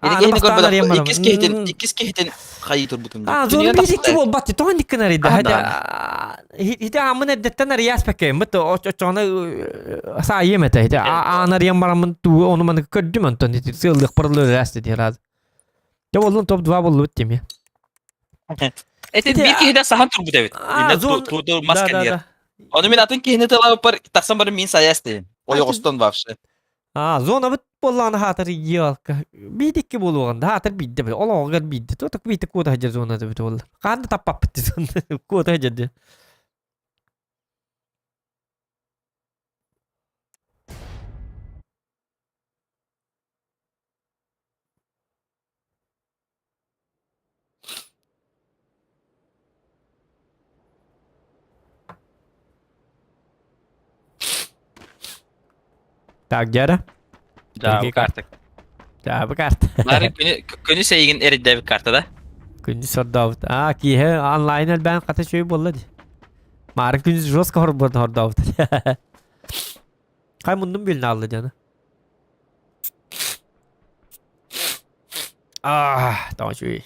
Иккис киһитин, иккис киһитин хайыы турбутум. А, зона биир буолбат, тоҕо никкин арыйда. Ити ааммын эрдэттэн арыйаас бэккэйим бит оччоҕуна саайыам этэ. Ити аан арыйан бараммын туу ону маны көрдүм онтон ити сыаллыахпар өлөрөөс диye разы. Дьэ боллун топ-2 боллубут тиме. Эти биир киһидэ саһан турбут эбит. Инне мас кэннигэр. Ону мин атын киһини тылабыппар тахсан баран мин саяс дейм. Ойоҕостон вообще. А, зонабыт буоллаҕына хаатар елка. Биир икки буолуоҕун да хаатар биирдэ били. Олоҕугар биирдэ. Туох биирдэ куота сылдьар зоната эбит буолла. Хаан да таппаппыт дии куота сылдьар дии. Так, дьара. Да, бу карта. Да, бу карта. Лары күнү сейигин эриддээбит карта да? Күнү сордообут. А, киһи онлайн элбээн хата үчүгэй буолла дии. Марын күнүс жестко хорбордон хордообут. Хай муннум билин алды дьону. А, тоҕо үчүгэй.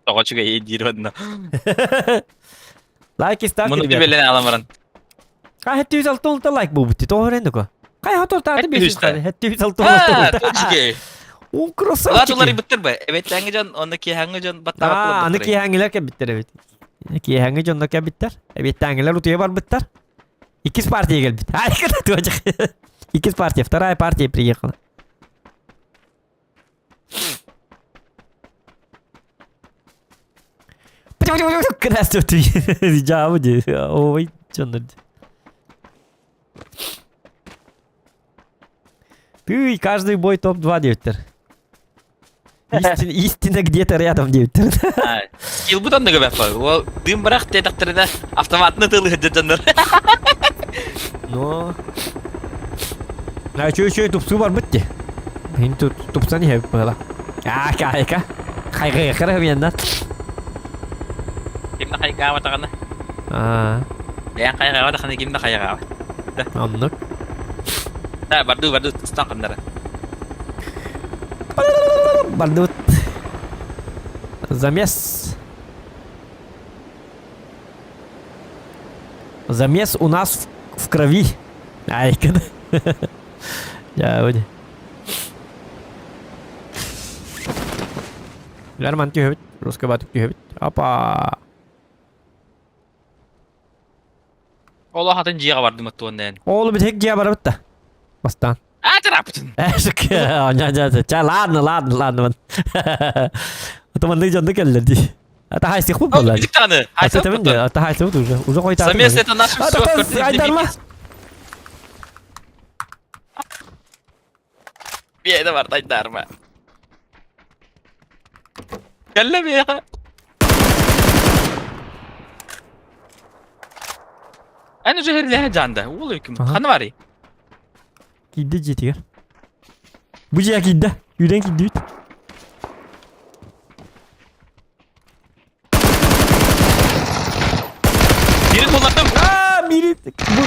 Тоҕо үчүгэй диир онно. Лайк и ставьте, Муну ребята. түбэлэн алан баран. Хай 706 лайк буолбут. Тоҕо өрен дуко? Хай хотор тааты 500 хай 706 А, үчүгэй. У красавчики. Латулар быттыр ба. Эбеттээҥи дьон, онно киэһээҥи дьон баттаабат Аа, аны киэһээҥилэр кэлбиттэр эбит. Киэһээҥи дьонно кэлбиттэр. Эбиэттээҥилэр утуйа барбыттар. Иккис партия кэлбит. Ай, Иккис партия, вторая партия приехала. Здравствуйте. Дьаабы Ой, дьоннор. Ты каждый бой топ-2 диэбиттэр. Истина, истина где-то рядом диэбиттэр. Скилбут оннуга бэппэ. Ол дым бырах диэтэхтэринэ автоматны тылы дьоннор. Но... А чё чё тупсуу барбыт ти. Мин тут тупсан иһэбит быһыла. Аа, каайка. Хайгыйакара хабияннар. Ким да хайгаабатаҕына. Аа. Бэйэн хайгаабатахына ким да хайгаабат. Оннук. Да, барду барду тустан ханнара. Бардыбыт. Замес. Замес у нас в крови. Айкын. Дьэ, бу Лерман түһэбит. Русский батык түһэбит. Опа. Ол атын дьиэҕэ бардым оттуон Ол бит дьиэ барабыт да. Бастаан. А, тарапытын. Ча, ладно, ладно, ладно. А то маннык дьонно кэллэр дии. А то хайсыхпыт буолла. Диктаны. А то хайсыхпыт уже. Уже хойта. Замес это наше все. Айдарма. Биэдэ бар айдарма. Кэллэ биэхэ. Эн уже херлэһэ жаанда. Уол өйкүм. Хана барый? Киирдэ дьиэтигэр. Бу дьиэ киирдэ. Үүрэн киирдибит. Бирин буллардым. Аа, бири. Бу,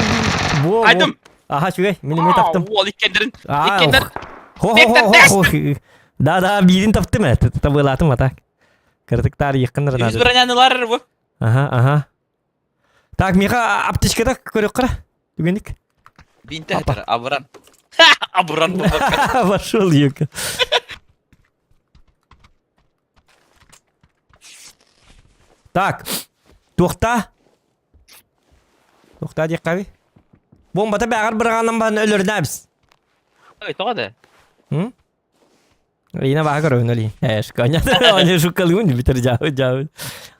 бу. Айдым. Аха, үчүгэй. Мин эмиэ таптым. Уол иккендерин. Аа, Иккендер. Хо хо хо хо. Да, да, биирин таптым э. Табылаатым а так. Кырдык таарыйыххын Үс бронянылар бу. Аха, аха. Так, Миха аптечкада көрөккара. Түгенник. Бинте хатар, абыран. Абыран бу. Вошел юка. Так, туохта? Туохта диэххэ Бомбата бэҕэр быраҕанан баһан өлөрүнэбис. Ой, тоҕо да? М? Рина баҕа көрөбүн оли. Э, шконя. Они шукалыын битер жаабы жаабы.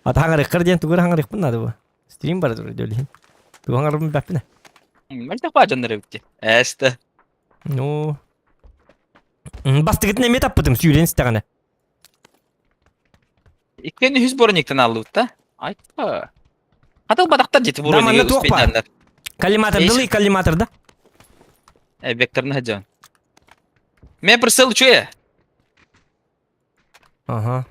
Ата хаҥарыккар диэн тугур хаҥарыкпын наада бу. Стрим бара турар диэн. Тугу хаҥарбын бэппинэ. Мэлтэх баа дьоннор эбитти. Эстэ. Ну. Бастыгытын эмиэ таппытым сүүрэн истэҕинэ. Иккиэн үһүс брониктан аллыбыт да. Айтта. Хатыл батахтар дьити Да, манна брониги туох баар? успейданнар. Коллиматордылый, коллиматорда. Э, векторны хаджан. Мен прицел үчүгэй. Ага.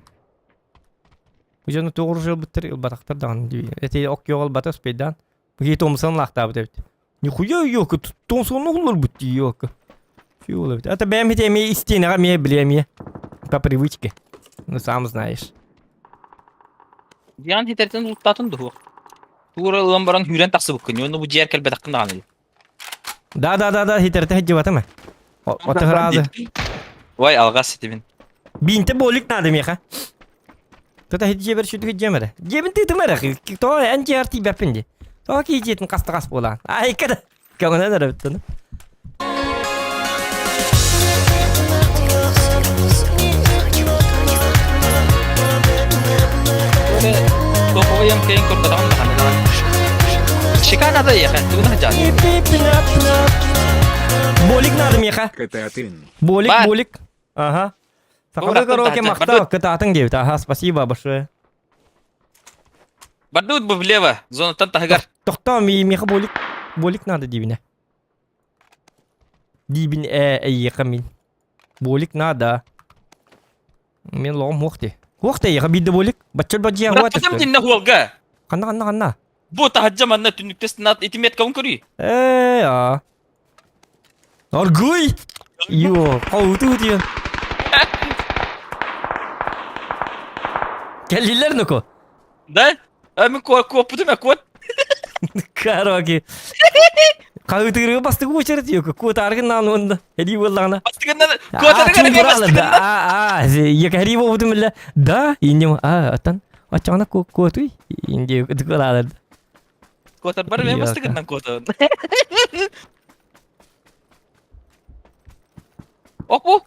Бу дьону туох оружие ылбатахтар даҕаны дии. Эти ок бата успейдаан. Бу Томсон лаахтаабыт эбит. Нихуя ёка, Томсону уларбыт дии ёка. Фью эбит. Это бэм хите эмиэ истиэнэҕэ эмиэ билиэ эмиэ. По привычке. Ну сам знаешь. Диан хитертен улуттаатын дуһуох. Тура ылан баран хүүрэн тахсыбыккын. Онно бу дьиэр кэлбэтэххин даҕаны. Да да да да хитерте хиджибатым. Оты разы. Ой, алгас ситибин. Бинте болик надо меха. Тута хиджибер шүтү хиджемере. Жебин тытымере. То эн жер тибеппин ди. То ки жетин кастыгас буолан. Ай када. Көңүнэн эрэ бүттүн. Топовый МК-н көрбөтөҕүм даҕаны даҕаны. Чикагода ехать, тугуна сылдьаҕын? Болик надо меха. Кытаатын. Болик, болик. Ага. Сахалыы караоке махтал, кытаатын диэбит. Ага, спасибо большое. Бардыбыт бу влево, зонаттан таһыгар. Тохтоо, миэхэ болик, болик надо диибинэ. Диибин ээ эйиэхэ мин. Болик надо. Мен лоҕум хуох дии. Хуох да эйиэхэ биирдэ болик. Баччар бадьыйа хуа Быраппытым диннэ хуолга. Ханна ханна ханна. Бу таһырдьа манна түннүктэ сынат ити меткабын көрүй. Ээ аа. Аргуй! Йо, қауыту диэн. Кэллилэр нуку. Да? А мен куоппутум куот. Караоке. Қауытыры бастыгы очередь йоку. Куотаргын наан онда. Эди боллағына. Бастыгыннан куотаргын бастыгыннан. А, а, екі болбутум биле. Да, индем, а, аттан. Ачана куотуй. Инде дукалалар. Куотар бар мен бастыгыннан куотабын. Ок бу.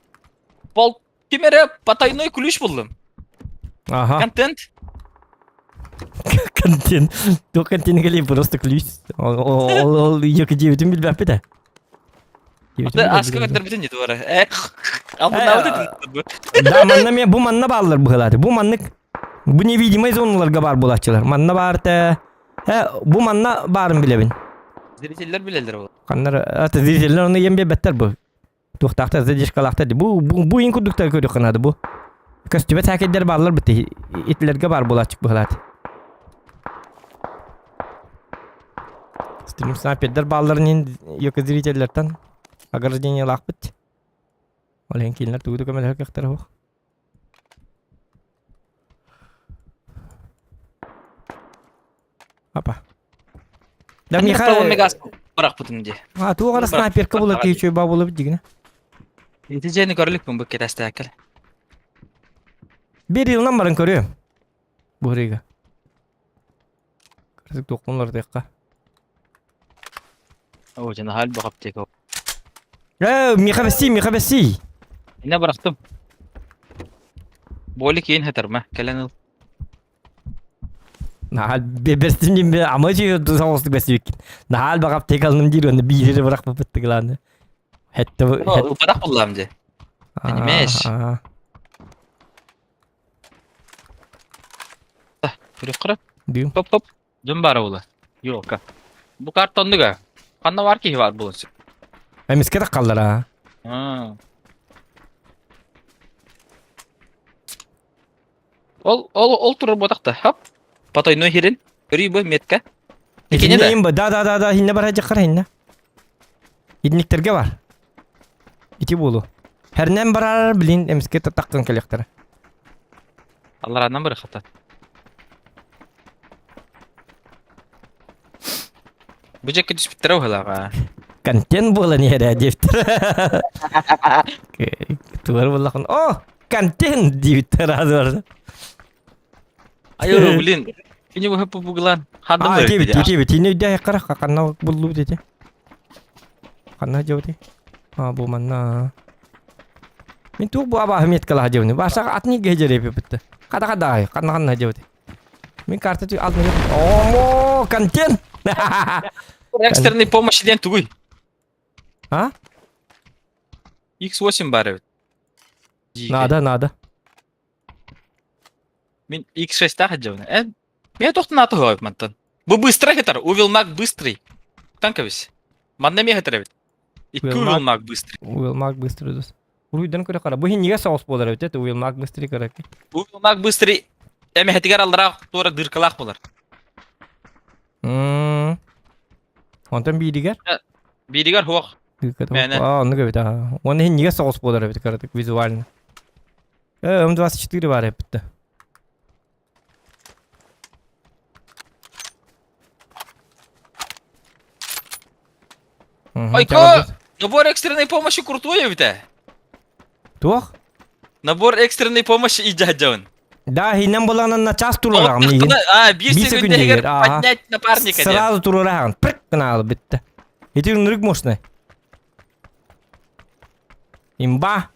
Пол кимере потайной ключ булдум. Ага. Контент. Контент. Туох контент кэлиэ просто ключ. Ол ол екі девятин билбэппит ээ. Аты аска көрдөрбүтүн дии бара. Эх, албыннаабыт этим. Да, манна мен бу манна бааллар быһылааты. Бу маннык бу невидимый зоналарга баар буолааччылар. Манна баарта э бу манна баарын билэбин. Зрительлер билэллэр ол. Ханнар аты зрительлер оны ем бэттэр бу. Туохтаахтар задержкалаахтар бу бу бу ин курдуктар көрүөххэ наада бу. Көстүбэт хакердер бааллар бит итилерге баар буолааччык быһылаат. Стрим снайпердер баалларын ёка зрительлертэн ограждениелаахпыт. Ол иһин кинилэр тугу да көмөлөһөр кыахтара суох. Апа. Да Михаил Мегас бырахпытым дии. А туох ара снайперка буолар киһи үчүгэй баа буолабыт дигинэ. Ити дьиэни көрүлүкпүн бу кэтэстээккэл. Биир йылынан баран көрүөм. Буһарыыга. Кырдьык туохпун уларытыахха. Оо, дьэ наһаа элбэх аптека. Э, миэхэ бэссий, миэхэ бэссий. Инэ бырахтым. Боли киин хатарма, кэлэн ыл. Наһаа бэстим диэн ама соҕустук бэстибиккин. Наһаа элбэх аптека ылным диир уонна биири эрэ бырахпыппыт главное. Хэтте Ылбатах буллаам дии. Понимаешь? Күрүк кыра. Дым. Топ топ. Дым бара була. Елка. Бу карта оннуга. Ханна бар киһи бар булун сөп. Эмискэ да қаллара. Аа. Ол ол ол турар буотахта. Хоп. Потойной хирин. Көрүй бу метка. Икини да. Итинне да да да да хинне бар хажаккар хинне. Идниктерге бар. Ити болу. Хәрнен барар билин эмиске таттаккын келектер. Алларанан бір хата. Бу жекке түспүттэр уһалаға. Контент буолан иһэрэ диэбиттэр. Тугар буоллахын, о, контент диэбиттэр азыр. Айо, блин. Кини бу хөппү бугулан. Ханна А, диэбит, диэбит, ини өйдөөх кара ханна буллубут ити. Ханна дьэбити? А, бу манна. Мин туох бу абааһы меткалаха дьэбини. Бааса атын игэ дьэрэпиппит. Хада хада ханна ханна дьэбити. Мин карта түү алдым. Омо, контент! Экстренный помощи диэн тугуй? А? X8 бар эбит. Надо, надо. Мин X6-таах дьэбин. Э, мен тохтун аты хоп мантан. Бу быстро хитар, Увилмак быстрый. Танковис. Манна ме хитар эбит. Икки Увилмак быстрый. Увилмак быстрый дос. Уруйдан көрө кара. Бу хинниге соус болар эбит, это Увилмак быстрый көрөк. Увилмак быстрый эмэхэтигэр аллара туора дыркалаах болар. Мм. Онтон бииригэр? Бииригэр хуох. Мээнэ. Аа, оннук эбит, аа. Уонна иһиннигэ соҕус буолар эбит кыратык визуально. Э, М24 баар эппитте. Ойко, набор экстренной помощи крутой эбит ээ. Туох? Набор экстренной помощи идьдьаһдьабын. Да, хиннен буланан на час турураҕым миигин. А, биир секунда поднять напарника. Сразу турураҕын. Прыг гына битте. Ити ынырык мощный. Имба.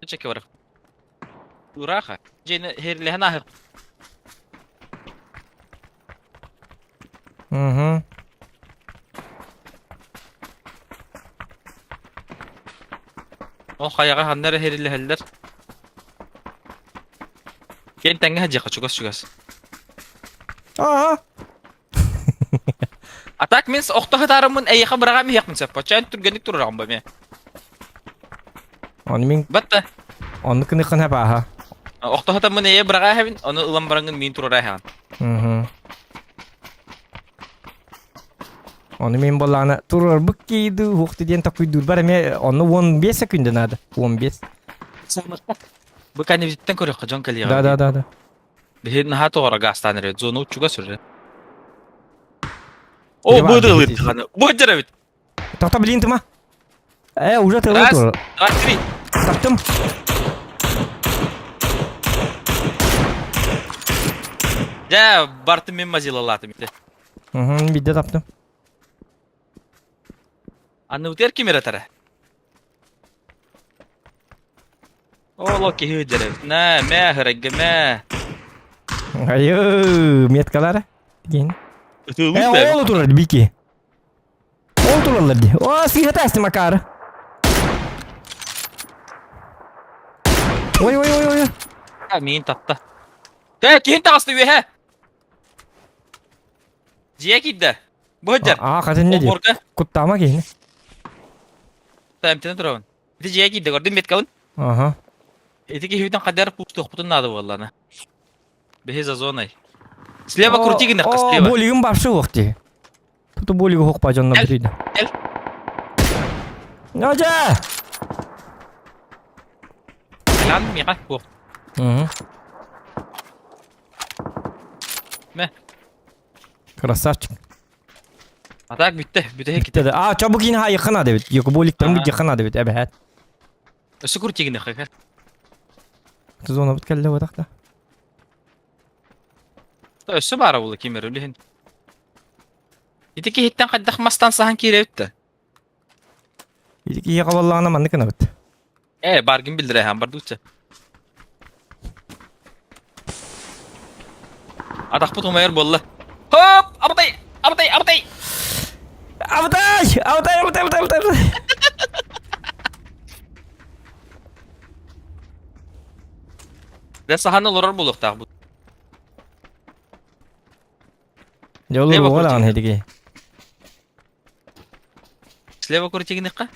Чеке бар. Ураха. Жени херлehen ахыр. Угу. Ол хайаҕа ханна эрэ хэрилэһэллэр. Киэн тэҥҥэ сылдьыахха чугас-чугас. Аа. А так мин охто сытаарыммын эйиэхэ быраҕам иһиэхпин сөп. Оччоон түргэнник турураҕын ба эмиэ. Ону мин Батта. Онну кыныххын хапааха. Охто сытаммын эйэ быраҕа иһэбин, ону ылан бараҥҥын миин турура иһэҕин. Мгм. Ону мин буоллаҕына турарбыт кииду уохту диэн токуйдуурбар эмиэ онно 15 секунда надо. 15. Бу кэннибититтэн көрүөххэ дьон кэлиэҕэ. Да да да да. Биһи наһаа тоҕоро гаастаан эрэ зона учуга сүрэ. О, бу ылыттыханы. Бу эбит. Тоқта блин тыма. Э, уже тылы Раз, тур. два, три. Таптым. Дьэ, бартым мен мазилалаатым ити. Угу, бидде таптым. Анны утер ким эратара? Оло киһи дьэрэ. Нэ, мэ, хырайга мэ. Айы, меткалары. Деген. Э, ол турар бики. Ол тураллар ди. О, сыыһа тасты Макар. Ой, ой, ой, ой. А, миин татта. Тэ, киһин таҕыста үөһэ. Дьиэ киирдэ. Бу сылдьар. Аа, хатын не ди? Олбуорга. Куттаама киһини. Тэмтэнэ турабын. Ити дьиэ киирдэ, көрдүм меткабын. Аха. Ити киһибитин хайдар пустуохпутун наада буоллана. Биһи за зоной. Слева крути гынахха, слева. Болигым бапшы уох ди. Туту болиги хокпа дьонно бүтүйдэ. Кэл. Ножа! Лан миха хуох. Угу. Мэ. Красавчик. А так бүттэ, бүтэһик Бүттэ. А, чо бу киин хайыххана дебит. Йоку боликтарын бүддеххана дебит, эбэһэт. Өссө крути гынахха кэл. Зона бут кэллэ батахта. Өссө баара була ким эрэ үлэһин. Ити киһиттэн хайдах мастан саһан киирэбит да? Ити киһи хабаллаҕына маннык гынабыт. Э, баргын билдире хаан бардуучча. Атахпыт умайар буолла. Хоп! Абатай! Абатай! Абатай! Абатай! Абатай! Абатай! Абатай! Абатай! Дэ саһан олорор буолуохтаах бу. Дьэ ол Слева уола крути. даҕаны хитиги. Слева крути гыныхха.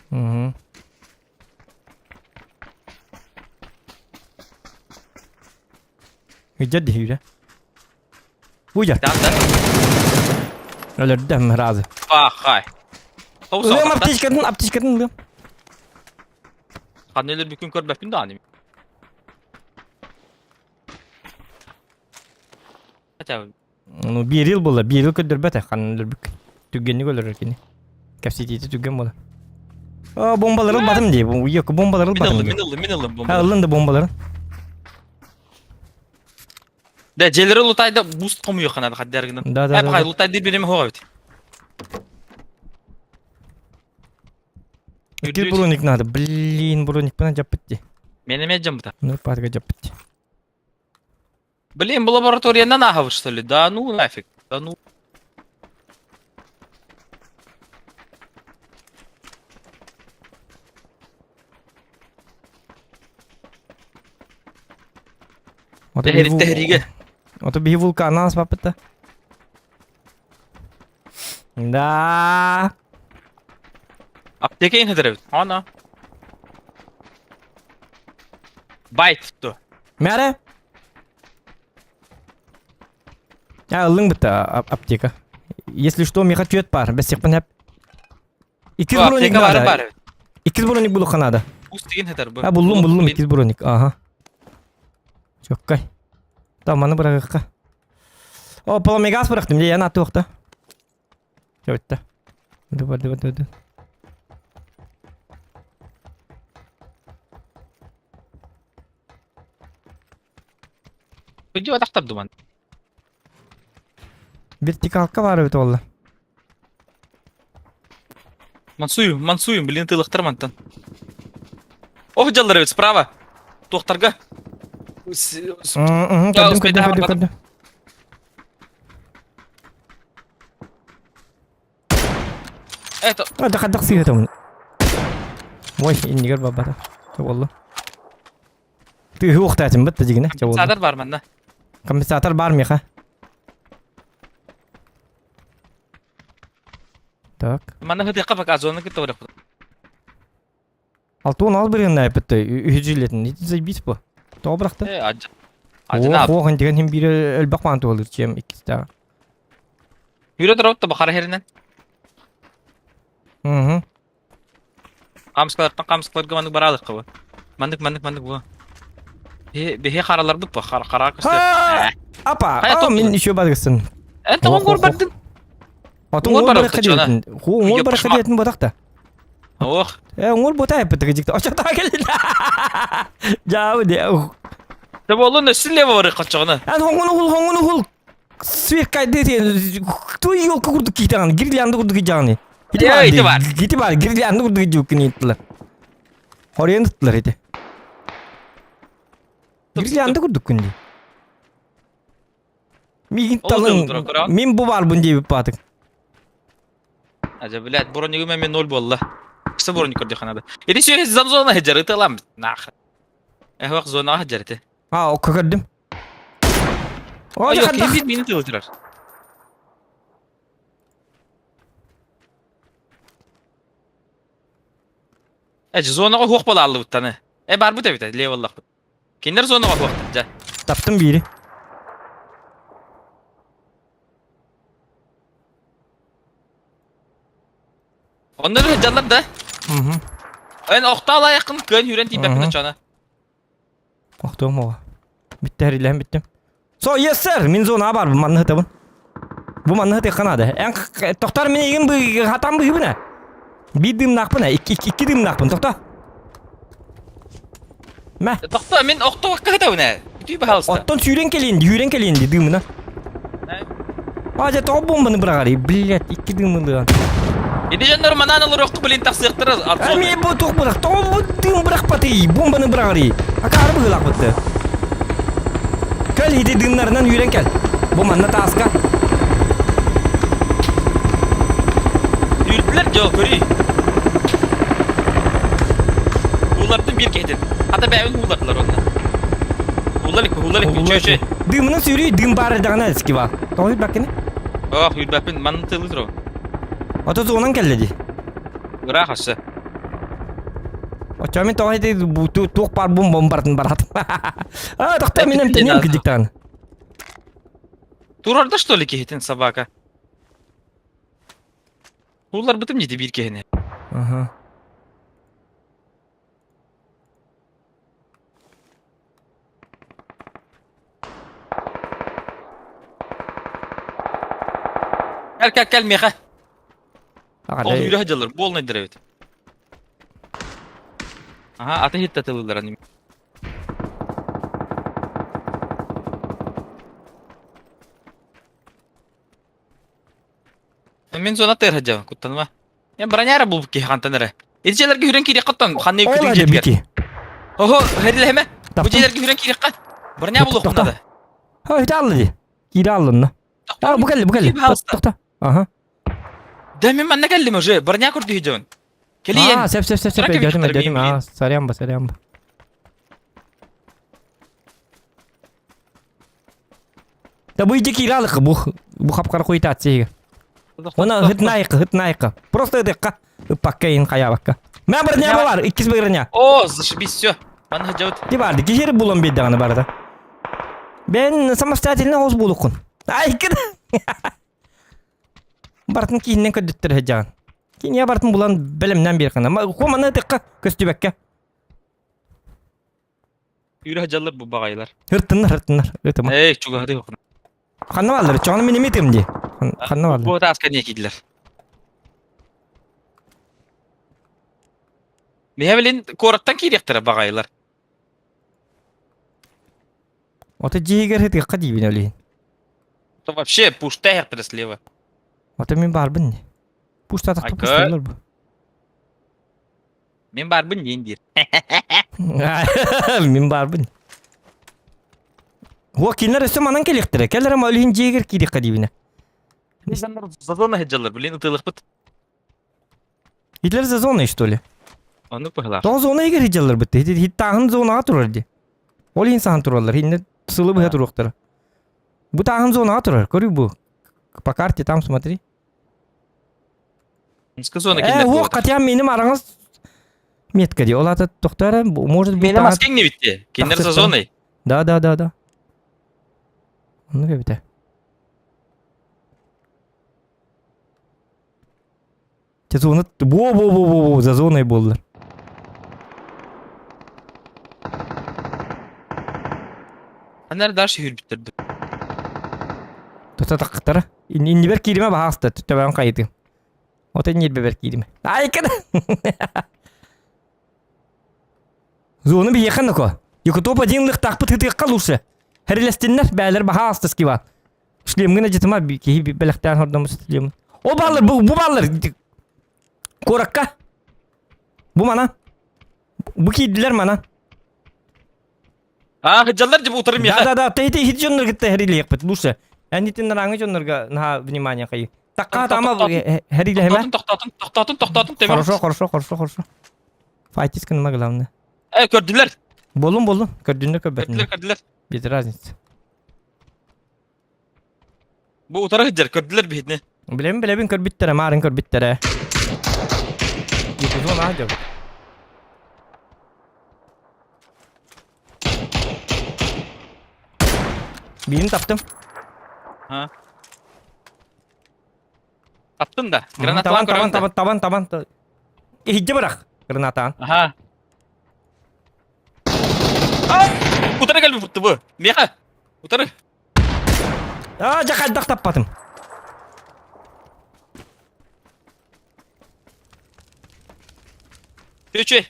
Угу. Үдьэр дии Уйа. Да, да. Өлөрдөм разы. Пахай. Ылыам аптечкатын, аптечкатын ылыам. Ханна өлөрбүккүн көрбөппүн даҕаны. Хотя бы. Ну, биир ил буолла, биир ил көрдөрбөтө, ханна өлөрбүк. Түргэнник өлөрөр кини. Кэпсэтиитэ түргэн буолар. А, бомбалары ылбатым дии. Уйа, бомбалары Мин ылбатым ыллым, дии. мин ыллым, мин ыллым Ha, бомбалары. ыллын да бомбаларын. Да, дьиэлэри лутайда буст хомуйуохха наада хаддар гынан. Да, да, Э, да, пахай, да. лутайды бириме хоҕа бит. Икки броник надо. Блин, броник пана жаппыт дии. Мен эме жамбыта. Ну, парга жаппыт дии. Блин, бу лабораториянан ааһабыт что ли? Да ну нафиг. Да ну. Ото Тэһэрит тэһэриигэ. Ото биһи вулканнан аспаппыт да. Да. Аптека иһитэр эбит. Ана. Байт ту. Мәрэ. А, ыллың бітті аптека. Если что, меха түйет бар. Бәс секпін әп. Иккис Бу броник аптека бары надо. бар эбит. Иккис броник булуққа надо. Ус деген хетер бу. А, буллум, буллум, иккис броник. Ага. Чоккай. Таманы бырағыққа. О, поломегас бырақтым, де, яна туақта. Өтті. Ды бар, ды бар, ды бар. Видео тахтар думан. Вертикалка бар бит олла. Мансую, мансую, блин, тылыктар мантан. Ох, жаллар эбит справа. Туохтарга. Көрдүм, көрдүм, көрдүм, көрдүм. Это... А, хаддак сыгытым. Ой, иннигер бабата. Болду. Ты уқтатым бітті дегені. Компенсатор бар манна. Компенсатор бар меха. Так. Манна хытыqqa пока зона кытта барах. Алтуын ал бірген әпітті. Үхі жилетін. Заебись бу. Тоғы бырақты. Э, ажа. Ажына. Ох, ох, деген хем бири өлбақ манты болыр чем иккisi Хүрө турабыт бахара херинен. Угу. Камскалартан камскаларга маннык баралык кыбы. Маннык маннык маннык бу. Бе бе харалар бу хар хара көстөр. Апа, а мен еще баргысын. Э, тоғын гор бардын. Атын оңор баракка диэтин. Ху, оңор баракка диэтин ботакта. Ох. Э, оңор бота эппит гижикте. Ошо та келди. Жабы де. Да болун өссүн лево бары качыгына. Ан хоңгону хул, хоңгону хул. Свет кайды тен. Туй елка курдук китаган, гирлянды курдук жаганы. Ити бар. Ити бар, гирлянды курдук жуккин иттилер. Хорен туттулар ити. Гирлянды курдук күнди. Мигин талын, мен бу бар бун деп батык. Ажа, блядь, бронигу мен ноль болла. Кысы броник көрдө ханада. Иди сүйе зам зона хеджер ыталам. Нах. Эхвак зона хеджер ите. А, о көрдүм. О, yok, ким мени тылдырар. Эжи зонага хуак бола алды буттаны. Э бар бут эбит, левеллах. Киндер зонага хуак жа. Таптым бири. Онда жаллар да. Угу. Эн охтала якын көн хүрен типепин чана. Охтуом ога. Битте хәриләһен биттем. So, yes sir, мин зона бар, бу манны хытабын. Бу манны хыты канады. Эн токтар мен еген бу хатам бу бина. Би дым нақпын, икки икки дым нақпын, токта. Мә. Токта, мен охто кахта Бүтүй бахалыста. Оттон сүйрен келейин, сүйрен келейин дымына. А, же топ бомбаны бырагары, блядь, икки дымылыган. Иди жандар манан алыр оқты блин тақсықтыр. А мен бу тоқ бырақ, тоқ бу дым бырак баты, бомбаны бырагары. Акары быгылак бытты. Кел иди дымнарынан үйрен кел. Бу манна таска. Үрділер жол көрей. Улардын bir кетин. Ата бәйін улардылар онда. Улар ик, улар ик, чөй чөй. Дымынан сүйрүй, дым бары дагана эски ба. Тоғыз баккene. Ох, үүрбэппин, манна тылы турабын. Ото зонан кэллэ дии. Ыраах өссө. Оччо мин тоҕо ити туох баар бум бомбардын барат. А, тохтоо мин эмтэниэм кидиктаан. Турарда что ли киһитин собака? Уларбытым дии биир киһини. Ага. Кэл, кэл, кэл миэхэ. Ол үүрэ сылдьаллар, буолнайдар эбит. Аха, аты хитта тылылар аны. Мин зона тыыр сылдьабын, куттаныма. Я броняра булбут киһи хантан эрэ. Ити дьиэлэргэ хүрэн киириэххэ оттон ханна Ол күтүҥ ade дьиэтигэр. бити. Оһо, хэрилэһэмэ. Бу Таптым. дьиэлэргэ хүрэн киириэххэ. Броня булуохпун надо. Ha, ити алла ди. Киирэ аллынна. А, бу кэлли, бу кэлли. Киир, пожалуйста. Тохто. Аха. Да мен манна кэллим уже. Броня көрдүү дьон. Кэлиэн. А, сеп, сеп, сеп, сеп, Срака өйдөөтүм, Виктор өйдөөтүм. миин. А, сорян ба, сорян ба. Да бу иди киирэ алыкы, бу бу хапкара хуйтаат сиһигэ. Она хытнайкы, хытнайкы. Просто ыдыкка ыппакка иин хаябакка. Мэ броня бар, иккис броня. О, зашибись, все. Манна сылдьабыт. Ти барды, киһи булан биэрдэҕинэ барыта. Бэн самостоятельно оҕус буолуккун. Айкын. Бартын кииннен көрдөттөр сылдьаҕын. Киниэ бартын булан бэлэмнэн биэрхана. Куоманы ытыкка көстүбэккэ. Үүрэ сылдьаллар бу баҕайылар. Ыртыннар, ыртыннар. Ытыма. Эй, чугаһатыы хохна. Ханна бааллар? Чоҕону мин эмиэ дии. Ханна бааллар? Бу тааска не киирдилэр. Миһэ билин куораттан киириэхтэрэ баҕайылар. Ото дьиигэр ытыахха диибин олиһин. То вообще пушта эхтэрэ слева. Ото мин баарбын не. Пушта тахта Айка. пушталлар бу. Мин баарбын диэн диир. Мин баарбын. Уо кинилэр өссө манан кэлиэхтэрэ. Кэлэр ама олиһин дьиэгэр киириэххэ диибинэ. Зазона сылдьаллар, блин, ытыылахпыт. Итилэр за зоной, что ли? Оннук быһылаах. Тоҕо зона игэр сылдьаллар бытты. Хиттааһын зонаҕа турар ди. Ол иһин саһан тураллар. Хинне сылы быһа туруохтара. Бу тааһын зонаҕа турар. Көрүй бу. По карте там смотри. Зона Э, кинилэр уох, буолбатах. хотя минем араңыз метка ди. Ол аты тоқтара, может быть... Мене маскең не битте. Кинилэр за зоной. Да, да, да, да. Ну, бите. Те зона... Во, во, во, во, во, за зоной болдылар. Анар дальше хүрбүттэрди. Тута таққыттара. Иннибер киириме баһааста, төбөөн хайытым. Ота ньирбэбэр киириме. Айкын! Зону биһиэхэ ноко. Якутоп один лыхтаахпыт ытыахха лучше. Хэрилэстиннэр бээлэр баһааста скива. Шлемгин ажытыма киһи бэлэхтээн хордоммут шлемин. О баллар, бу, бу баллар. Куоракка. Бу мана. Бу киирдилэр мана. А, хыдьаллар дьэ утары миэхэ. Да, да, да, тэйти хит дьоннорга тэһэрилиэхпит, лучше. Энитин раңы дьоннорга наһаа внимание хайы. Такка тама хэрилэһэмэ. Тохтотун, тохтотун, тохтотун, тохтотун, төбөм. Хорошо, хорошо, хорошо, хорошо. Файтис гыныма главное. Э, көрдүлэр. Болун, болун. Көрдүннэр көрбөтүннэр. Көрдүлэр, көрдүлэр. Без разницы. Бу утары сылдьар, көрдүлэр биһитини. Билэбин, билэбин көрбүттэрэ, маарын көрбүттэрэ. Дикузон аа дьон. Биирин таптым. А. Таптын да. Граната Гранаталаан табан, көрөм табан, да. табан, табан. Иһирдьэ бырах гранатаан. Аха. А! Утары кэлбит бу. Миэхэ. Утары. Аа, дьэ хайдах таппатым. Үчү.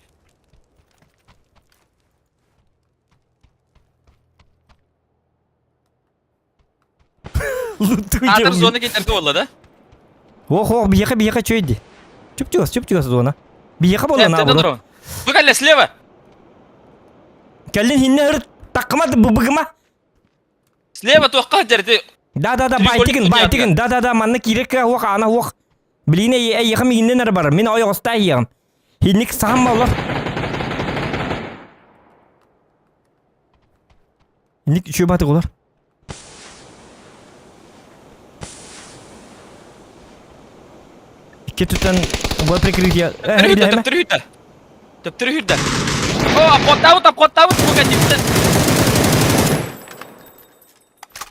Аатыр зона кетерге болла да? Ох, ох, биһиэхэ биһиэхэ чөйди. Чуп-чугас, чуп-чугас зона. Биһиэхэ болла наоборот. Бу кэллэ слева. Кэллин хинне ырыт таккыма быбыгыма. Слева туохха дьэрди. Да, да, да, байтигин, байтигин, да, да, да, манна киирекке уох, ана уох. Билине эйиэхэ миигиннэн эрэ барар, мин ойоҕостой иһиэҕим. Хинник саһан боллар. Инник үчүгэй баатык олор. Икки түтэн бу прикрытие. Төптөрү төптөрү хүрдэ. Төптөрү хүрдэ. О, обходтаабыт, обходтаабыт, сука, дипсен.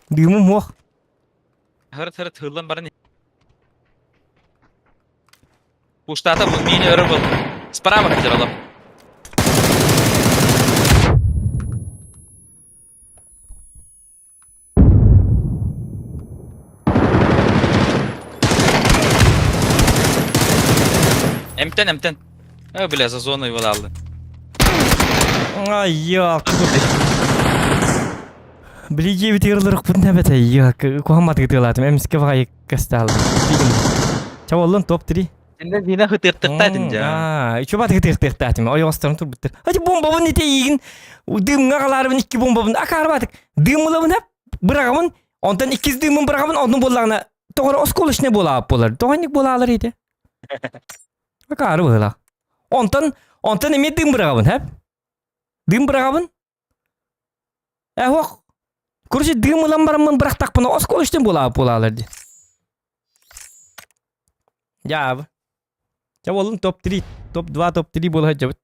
Дымым муох. Хырыт хырыт хыллан баран. Пуштата бу мини өрө был. Справа хотел. Эмтэн, эмтэн. Э, бля, за зону его алды. Ай, я, Били дьиэбит ырлырыкпын эбэтэ, я, куһамматыгы тыалаатым, эмискэ баҕайы кастаалым. Чаболлон топ-3. Сенден дина хытыртыктаатын жа. Аа, үчү батыгы тыыртыктаатым, ойоҕосторун турбуттар. Ати бомбабын ите иигин, дымҥа галаарбын икки бомбабын акаарбатык. Дымылабын хап, быраҕабын, онтон иккис дымын быраҕабын, оннун буоллаҕына, тоҕор осколочный буолаап буолар. Тоҕонник буолаалар ити. Акаары быһыылаах. Онтон, онтон эмиэ дым быраҕабын, хэп? Дым быраҕабын. Э, ох. Короче, дым ылан бараммын бырахтахпына осколочный буолаап буолаалар ди. Дьаабы. Чэ буоллун топ-3, топ-2, топ-3 буола сылдьабыт.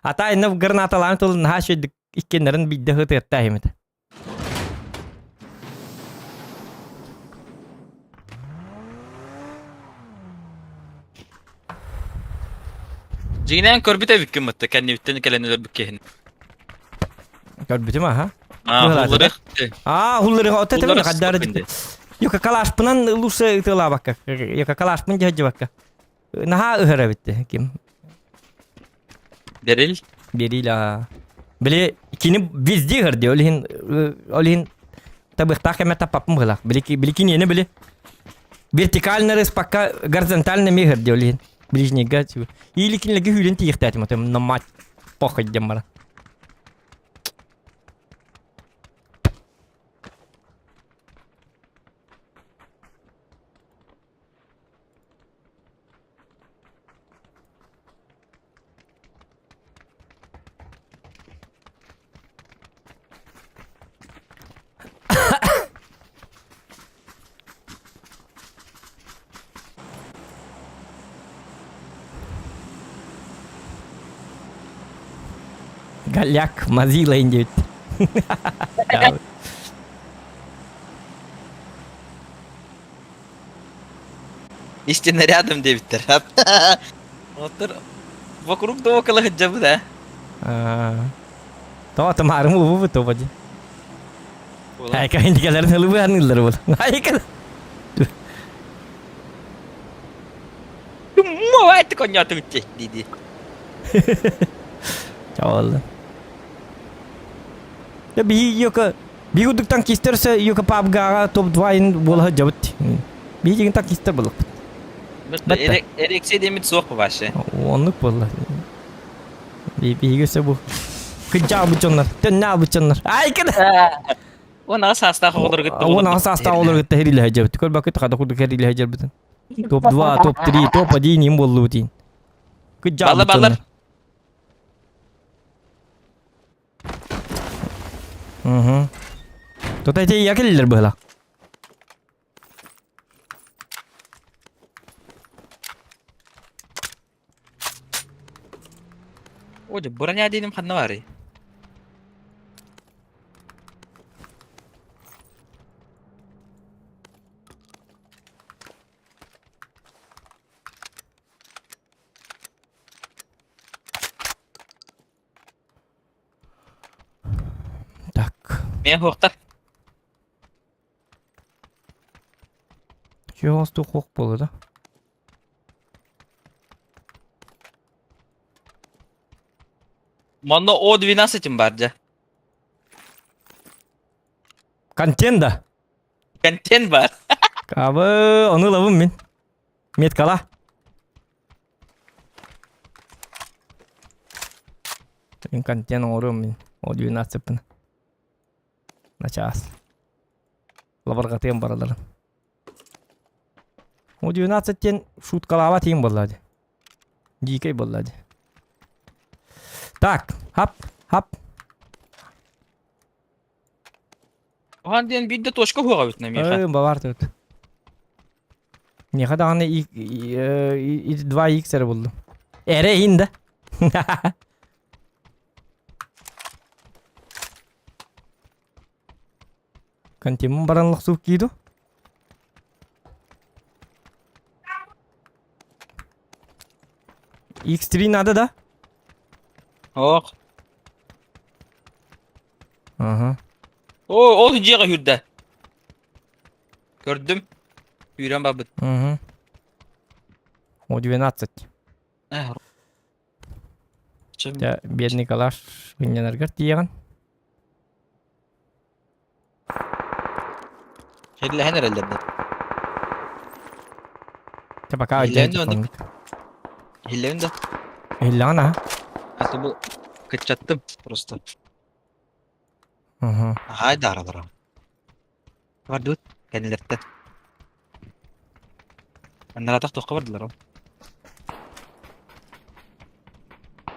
Ата инна гранаталаан тылын наһаа үчүгэйдик иккиэннэрин биирдэ ытыаттаа иһимит. Дьиҥинэн көрбүт эбиккин мытты кэннибиттэн кэлэн өлөрбүт киһини. Көрбүтүм аха. Аа, хулларых. Аа, хулларых. Ота тэбин хаддары. Йока калашпынан лучше ытылаабакка. Йока калашпын дьаһдьыбакка. Наһаа ыһар эбит ким. Берил. Берил аа. Били кини везде ыһар дии. Ол иһин ол иһин табыхтаах кэмэ таппаппын быһылаах. Били били киниэни били вертикально рыспакка горизонтально эмиэ ыһар дии ол иһин. Ближнийга или кинилэргэ хүүлэн тиийиэхтээтим отом на мать похуй диэн баран. Голяк мазила индивит. Истина рядом диэбиттэр. Оттор вокруг да около сылдьабыт ээ. Тоҕо тымаарым уубу тоба ди. Айка индикаларын ылыбы аныллар бол. Айка. Муайты коньятын диди. Чаолла. Я би йока би курдук танкистер йока пабгаға топ-2 ин буола жабыт. Би деген танкистер болуп. Эрексе демит суох вообще. Оннук буолла. Би биһиги өссө бу. Кыдьаа бучоннар, төннаа бучоннар. Ай кын. Уон аҕыс саастаах оҕолору кытта 16 саастаах оҕолору кытта хэрилэһэ дьэбит. Көрбөккүт хата курдук хэрилэһэ дьэрбитин. Топ-2, топ-3, топ-1 им буоллубут иин. Кыдьаа Баллар баллар. Угу. Тут эти якеллер было. О, броня диэним ханна баарый? Так. Мен хуохтар. Чего хуох буолла да? Манна О12 бар дьэ. Контент да? Контент бар. Кабы, ону ылабын мин. Меткала. Мин контент оҥоруом мин. О12-пын. Начаас. Лабаргатыам бараларын. О12 диэн шуткалаабат иин буолла дии. Дикэй буолла дии. Так, хап, хап. Охан диэн биирдэ точка хуоҕа эбит миэхэ. Ыы, бабар тут. Миэхэ даҕаны 2x эрэ буллум. Эрэ иһин да. Контимун баран лохсук кииду. X3 надо, да? Ох. Ага. О, ол дьиэҕэ үрдэ. Көрдүм. Үүрэн барбыт. Угу. О, 12. Дьэ, бедный калаш гынньанаргар тиийэҕин. Хиллэһэн эрэллэр да. Чэ, пока Иһиллээн да оннук. Иһиллэбин да. Иһиллэҕин аха. А то бу кыччаттым просто. Угу. Аһай дааралара. Бардыбыт кэннилэртэн. Аннаратах туохха бардылар ол?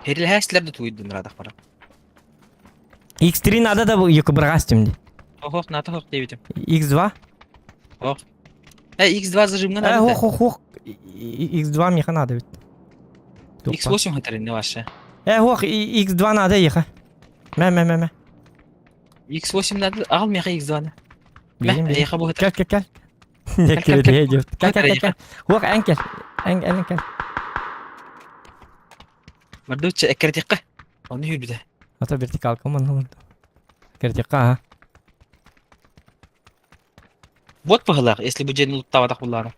Херилэһээстилэр да тугуйдун ыраатах баран. X3 надо да бырҕаас дии. Ох, ната хох диэбитим. X2? Ох. Э, X2 зажимҥа Э, надо. хох, хох, хох. X2 миэхэ надо ведь. X8 хатаринне вообще. Э, хох, X2 надо еха. Мэ, мэ, мэ, мэ. X8 надо, аҕал миэхэ X2-ны. Мэ, Билим, билим. эйиэхэ бу Кэл, кэл, кэл. Не Кэл, кэл, кэл, кэл. Кэл, кэл, кэл, кэл. Хох, эн кэл. Эн, эн кэл. Бардучча эккирэтиэххэ. Ону үүрбүтэ. Ата вертикалка манна олорду. Эккирэтиэххэ, аха. Вот быһылаах, если бу дьиэни луттаабатах буллаана.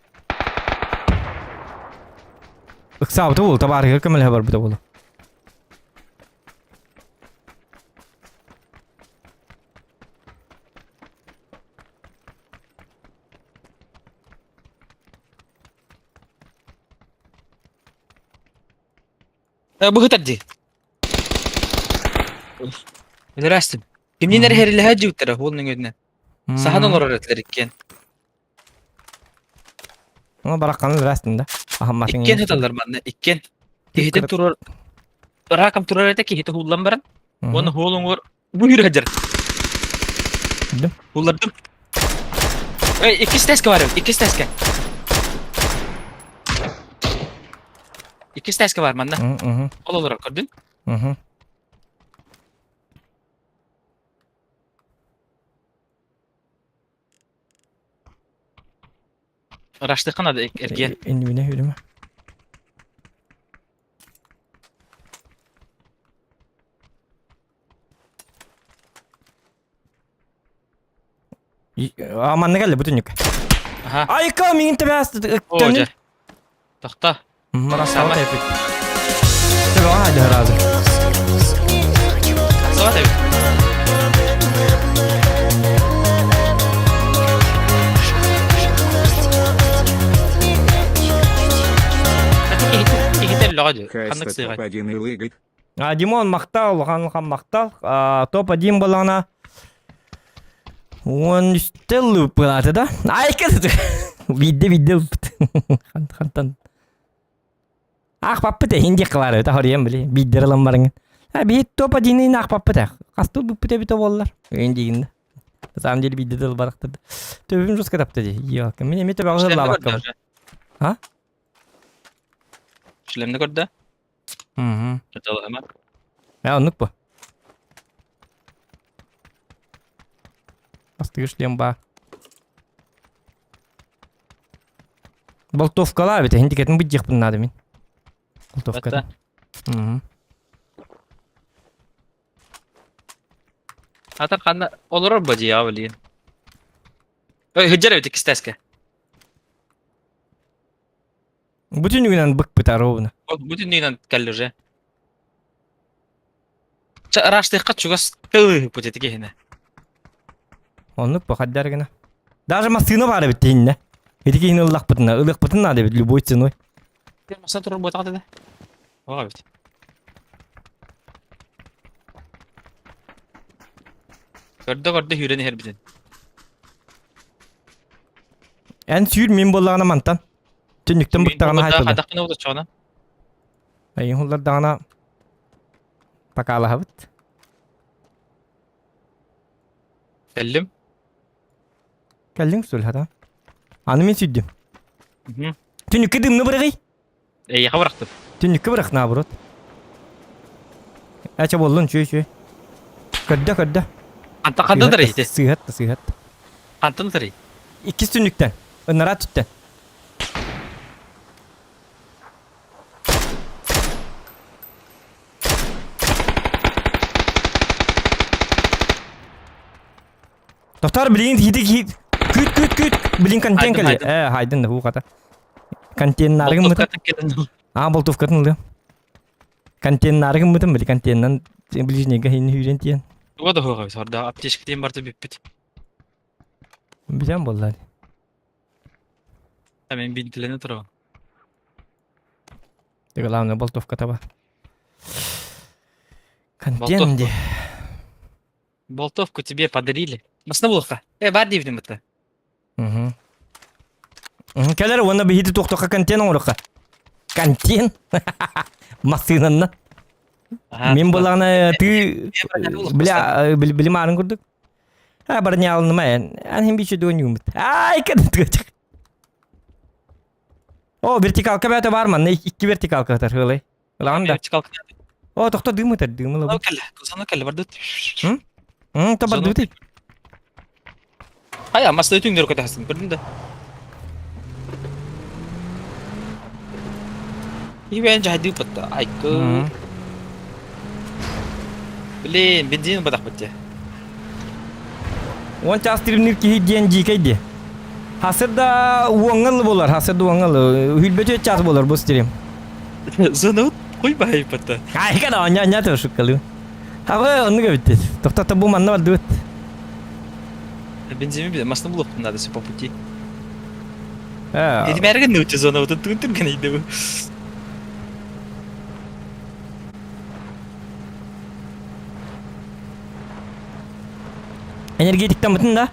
Ыксаабыта буолу, табаарыгар көмөлөһө барбыта буолу. Э, быһытар дии. Өлөрөөстүм. Кимниин эрэ хэрилэһэ дьиуттара уол нөҥүөтүнэн. Саһан олорор этилэр иккиэн. Ну, баракканы өлөрөөстүм да. Аһамматын Иккиэн сыталлар манна, иккиэн. Киһитин турар раком турар этэ киһити хууллан баран. Уонна хуол оҥор бу үрэ дьар. Хууллардым. Эй, иккис тэскэ бар, иккис тэскэ. Иккис тэскэ бар манна. Ол олорор көрдүн? Ыраштыхха надо эргиэн. Иннибинэ үрүмэ. Манна кэллэ бүтүннүк. Айка миин тэбээс О, дьэ. Тохто. Марасава тэпит. Тэбэ аа разы. Сава тэпит. Хаста топ-1 илыгыт. А, Димон, махтал, улахан улахан махтал. Топ-1 балана Он үстэ ылыппынааты да? Айка Бидде бидде ылбыт. Хантан. Ах паппыт эһин диэх кылаары та хориен били биддер ылан барыңын. А бит топа динин ах паппыт ах. Хастыл буппут эбит боллар. Өйүн дигин да. На самом деле бидде дыл барахтыр. Төбүм жестко тапты ди. Йо, мен эми төбө ыллабакка. А? Шлемни көрдө? Мм. Чаталыма. Э, оннук бу. Бастыгы шлем баар. Болтовкалаа эбит, иһин быдьыахпын наада мин. Болтовката. Мм. Атар ханна олорор бу дьиэҕэ билигин. Ой, сылдьар эбит иккистэскэ. Бу түнүгүнэн быкпыта ровно. Бу түнүгүнэн кэлли уже. Ча ыраастыахха чугас тылы путети киһине. Оннук бу хаддар гына. Даже массыына баар эбит тиһиннэ. Ити киһини ыллахпытына, ылыахпытын наада эбит любой ценой. Маса турар буотаҕа да. Оҕо эбит. Көрдө көрдө сүүрэн иһэрбитин. Эн сүүр мин буоллаҕына мантан. Түннүктэн быктаҕына хайпылы. Хайдахпына утуччоҕуна. Айын хуллардаҕына покалаһабыт. Кэллим. Кэллиҥ сүл хата. Аны мин сүрдүм. Түнүккэ дымны бырагый? Эйиэхэ бырахтым. Түннүккэ бырах наоборот. Эчэ боллун чүй чүй. Көрдө көрдө. Хантан хантан тарый ити? Сыыһат да сыыһат. Хантан тарый? Иккис түннүктэн. Ынара түттэн. Тохтор билигин хити хит күт күт күт билин контент кэлиэ. Э хайдын да хата. Контейннары гыммытым. Аа болтовкатын ылыам. Контейннары гыммытым били контейннан ближнийга хин хүрен тиен. Туга да хуга сорда аптечка диэн барда бүппүт. Билен болла. Мен бинтилене турабын. Ты главное болтовка таба. Контент ди. Болтовку тебе подарили. Масна булха. Э, бар дейбин бата. Угу. Кэлэр уонна биһиги туохтуохха контент оҥоруохха. Контент? Массыынанна. Мин буоллаҕына тыы бля билим аарын курдук. А барня алыныма эн. Эн хим бичи дуон юмут. Ай кадыт О, вертикалка бээтэ бар манна икки вертикалка ытар хылай. Ылаҕын да. Вертикалка. О, тохто дым ытар, дым ылабыт. Кэллэ, кусана кэллэ бардыт. М, то бардыбыт. Хайа, масты түңдер көтәсің, көрдүң да. Ибен жайды пытта. Айкы. Блин, бензин бадах бітте. Он час тиринир киһи диэн дьиикэй дии. Хасыр да уоҥҥа болар, хасыр да уоҥҥа Хүлбөтү час болар бу стрим. Зонут хуй баһыйпата. Айка да оня оня шуккалыы. Хабы оннук эбиттит. Тохтото бу манна бардыбыт. Бензин бит масны булып надо все по пути. Э. Эти мәрген нөтө зона вот түн түрген иде бу. Энергетиктен бутун да?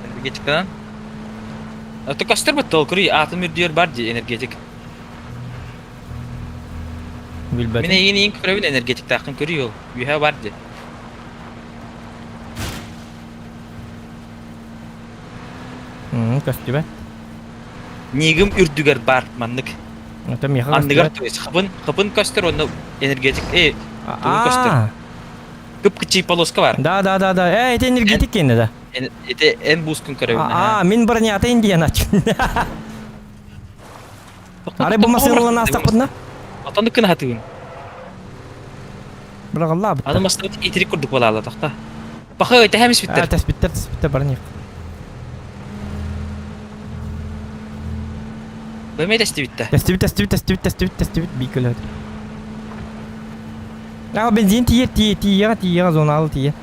Энергетиктен. А то костер бит толкури атом үрдүөр бар ди энергетик. Билбэтим. Мин эйин эйин көрөбүн энергетиктаахын көрүү ол. Үһэ бар ди. Көстүбэт. Нигим үрдүгэр бар маннык. Это меха Анныгар то есть хабын хабын көстөр онно энергетик э тугун көстөр. Кып-кычый полоска бар. Да, да, да, да. Э, это энергетик кенде да. Это эн бускун көрөбүн. А, мин бронята индиян ач. Арай бу масыналан астақпытна? Отон кын хатыгын. Брагалла Аны масына итирик курдук балаала тахта. Баха өтө хэмис биттер. Тэс биттер, тэс биттер баран Бэмэ тэстибитте. Тэстибит, тэстибит, тэстибит, тэстибит, тэстибит бикөлөт. А бензин тиер, тиер, тиер, тиер, зоналы тиер.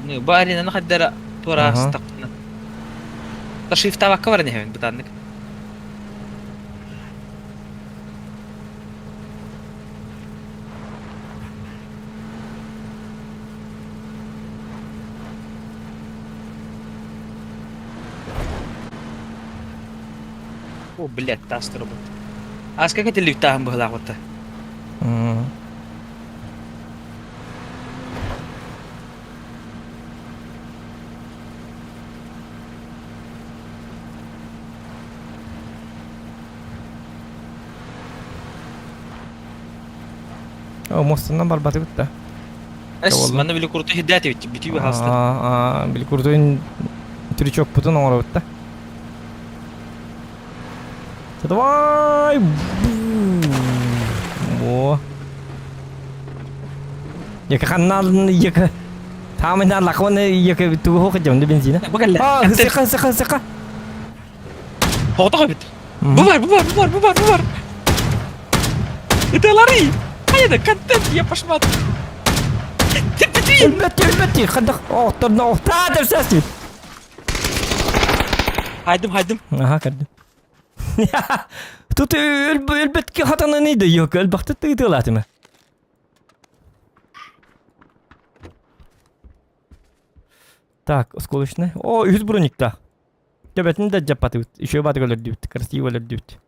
Аны баринаны хаддара тура астақпына. Ташифтабакка баран иһэбин бытаннык. О, блядь, тас турбут. Аска кэтилибиттааһын быһылаах батта. О, мостунан барбатыбыт да. Эс, манна били курту хиддәти бит, битүү хаста. Аа, били куртуин трючок путун оҥоробут да. Давай! О. Яка ханнал яка Таамына лакваны яка тугу хожам бензина. А, сыка сыка сыка. Тоҕото бит. Бу бар, бу бар, бу бар, бу бар, бу бар. Это лары. Хайда контент я пошмат. Өлбөттү, өлбөттү. Хадах, оохторно, оохтаа деп сәстит. Хайдым, хайдым. Аха, көрдүм. Тут өлбөткө хатананы да yok, өлбөктө тыытылатыма. Так, осколочный. О, үс броникта. Төбөтүн да жаппатыбыт. Еще батык өлөрдүбүт, красиво өлөрдүбүт.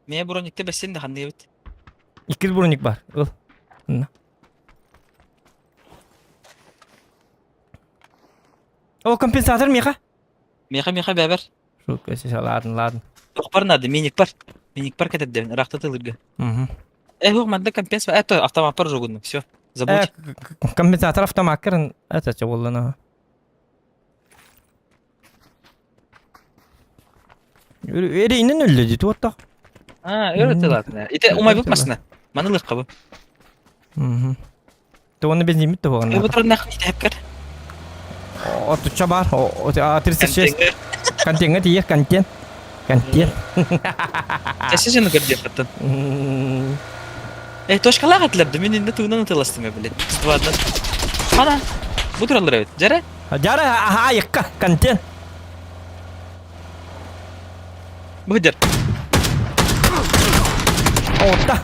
Мэ броникте бэссин да ханныыбыт. Иккис броник бар. Ыл. Онно. О, компенсатор меха. Меха, меха бэбэр. Шутка, ладно, ладно. Тохпар надо, миник бар. Миник бар кэтэрдэбин, ыраахта тылырга. Мгм. Э, хух, манна компенс, это автомат жогунну, все, забудь. Э, компенсатор автомаккарын, это че боллана. Эрейинен өллө дии туоттах. А, өрө тылаатына. Ите умайбыт масына. Маны лыкка бу. Мгм. То оны бензин бит болған. Бу туран нахуй итеп кер. Отуча бар. 36. Контентге тиер контент. Контент. Чашы жаны көрдеп баттан. Э, точкалар атларды. Мен инде туунан атыластым, блядь. Ствадна. Ана. Бу туралар эбит. Жара? Жара, аха, айыкка, контент. Бу жер. Отта.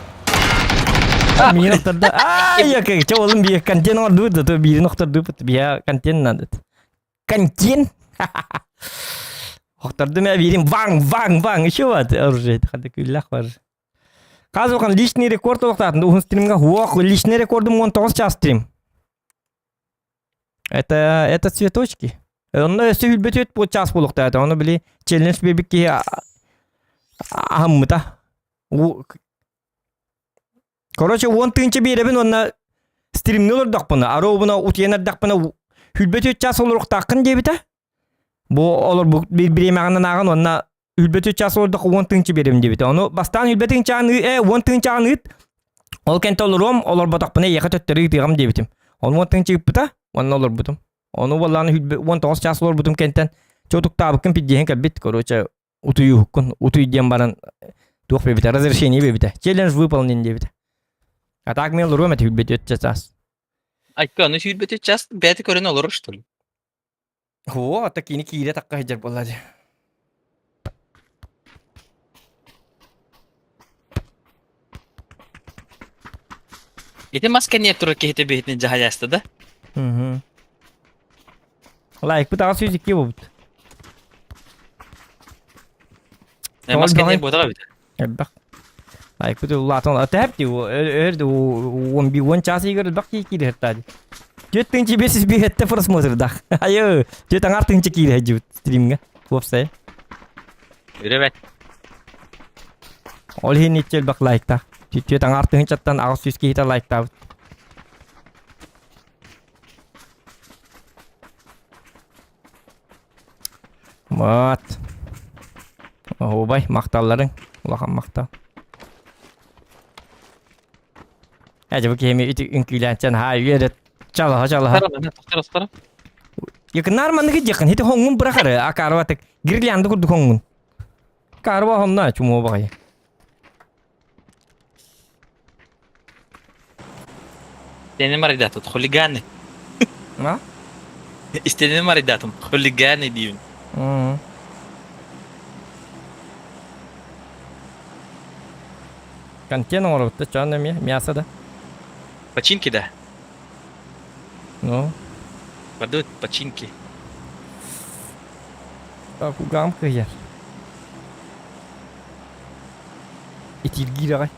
Миин охторду. Ай, окей, че олым бие контент оңордубут, зато биирин охтордубут. Бия контент надо. Контент? Охтордум я биирин ваң, ваң, ваң. Еще вот оружие. Хады күллах бар. Қазір оған личный рекорд олықтатын. Уһун стримга хуох, личный рекордум 19 час стрим. Это, это цветочки. Онно өссө хүлбөтүөт бу час буолуохтаата. Ону били челлендж биэрбит киһи аһыммыта. Короче, уон тыынча биэрэбин уонна стримни олордохпуна, арообуна утуйан эрдэхпинэ хүлбөтүөт час олоруохтааххын диэбитэ. Бу олор бу биир бириэмэҕинэн ааҕан уонна хүлбөтүөт час олордоххо уон тыынча биэрэбин диэбитэ. Ону бастаан хүлбэ тыынчаҕын э уон тыынчаҕын ыыт. Ол кэнтэ олоруом, олорботохпуна эйиэхэ төттөрү ыытыаҕым диэбитим. Ону уон тыынча ыыппыта, уонна олорбутум. Ону буоллаҕына хүлбэ уон тоҕус чаас олорбутум кэнтэн чэ утуктаабыккын пиддиэһин кэлбит, короче, утуйуһуккун, утуй диэн баран туох биэбитэ, разрешение биэбитэ. Челлендж выполнен диэбитэ. А так мен олоруом этэ хүлбэ түөрт чаас. Айка, аны сүүрбэтэ час бэйэтэ көрөн олорор что ли? Оо, ата кини киирэ такка сылдьар буолла дии. Ити мас кэнниэ турар киһитэ биһитин дьаһайааста да? Мгм. Лайкпыт 802 буолбут. Э, мас кэнниэ буотаҕа эбит. Элбэх. Лайкпыт улаатан тэп ди өр он би он час игер элбэх кии киирэр тади. Түөт тыынчы бес жүз биэхэтте просмотрдах. Айы, түөт аңар тыынчы киирэ дьибит стримҥэ. Уопсай. Үребет. Ол иһин иччи элбэх лайктаах. Түөт аҥаар тыһыынчаттан 800 киһитэ лайктаабыт. Вот. Оһуобай, махталларыҥ. Улахан махтал. Ээ, дьэ бу киһи ити үҥкүүлээнчэн haa үөрэ чалаха чалаха. Тахтар, Якыннар манныгы диэххин, ити хоҥҥун бырахары, акаарбатык гирлянда курдук хоҥҥун. Карба хонна чумуо баҕайы. Истиэнэ марайдаатым, хулиганы. А? Истиэнэ марайдаатым, хулиганы диибин. Контент оҥоробут чоон эмиэ мясо да. Починки да. Ну. Падут починки. Так, угам кыйар. Итиргиир аҕай.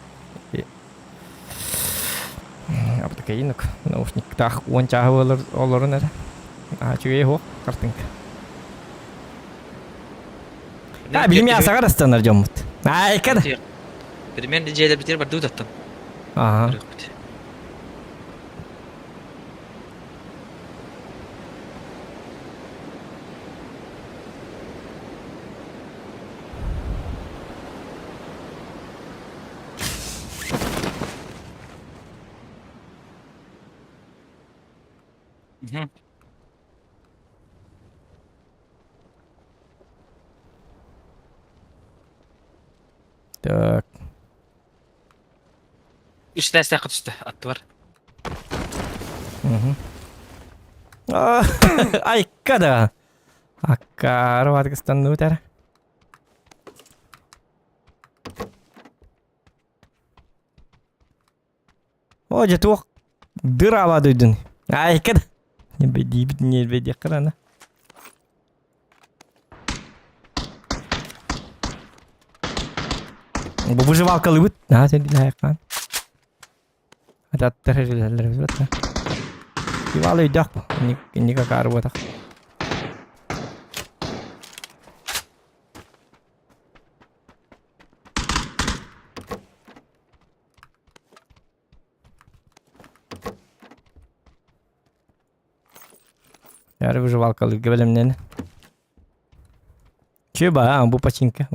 Абдыкайынок наушниктаах уон чааһы буолар олорон эрэ. Аа, үчүгэй суох картинка. А, билим ясаҕар астанар дьоммут. Айка да. Примерно дьиэлэрбитигэр бардыбыт оттон. Ага. Мгм. Так. Үс тээстээх түстэ аттыбар. Айка да. Аккаары ватгыстанныбыт эрэ. О, дьэ туох дыраба дойдун. Айка да. Небедиибит небедиэххэ даҕаны. Бу выживалкалыыбыт. Наһаа сэргиир айаххаан. Ататтар эрэлэлэр эбит Ивал өйдөөх бу. Инник акаары буотах. Яра выживалкалыырга бэлэмнэн. Че ба, бу починка.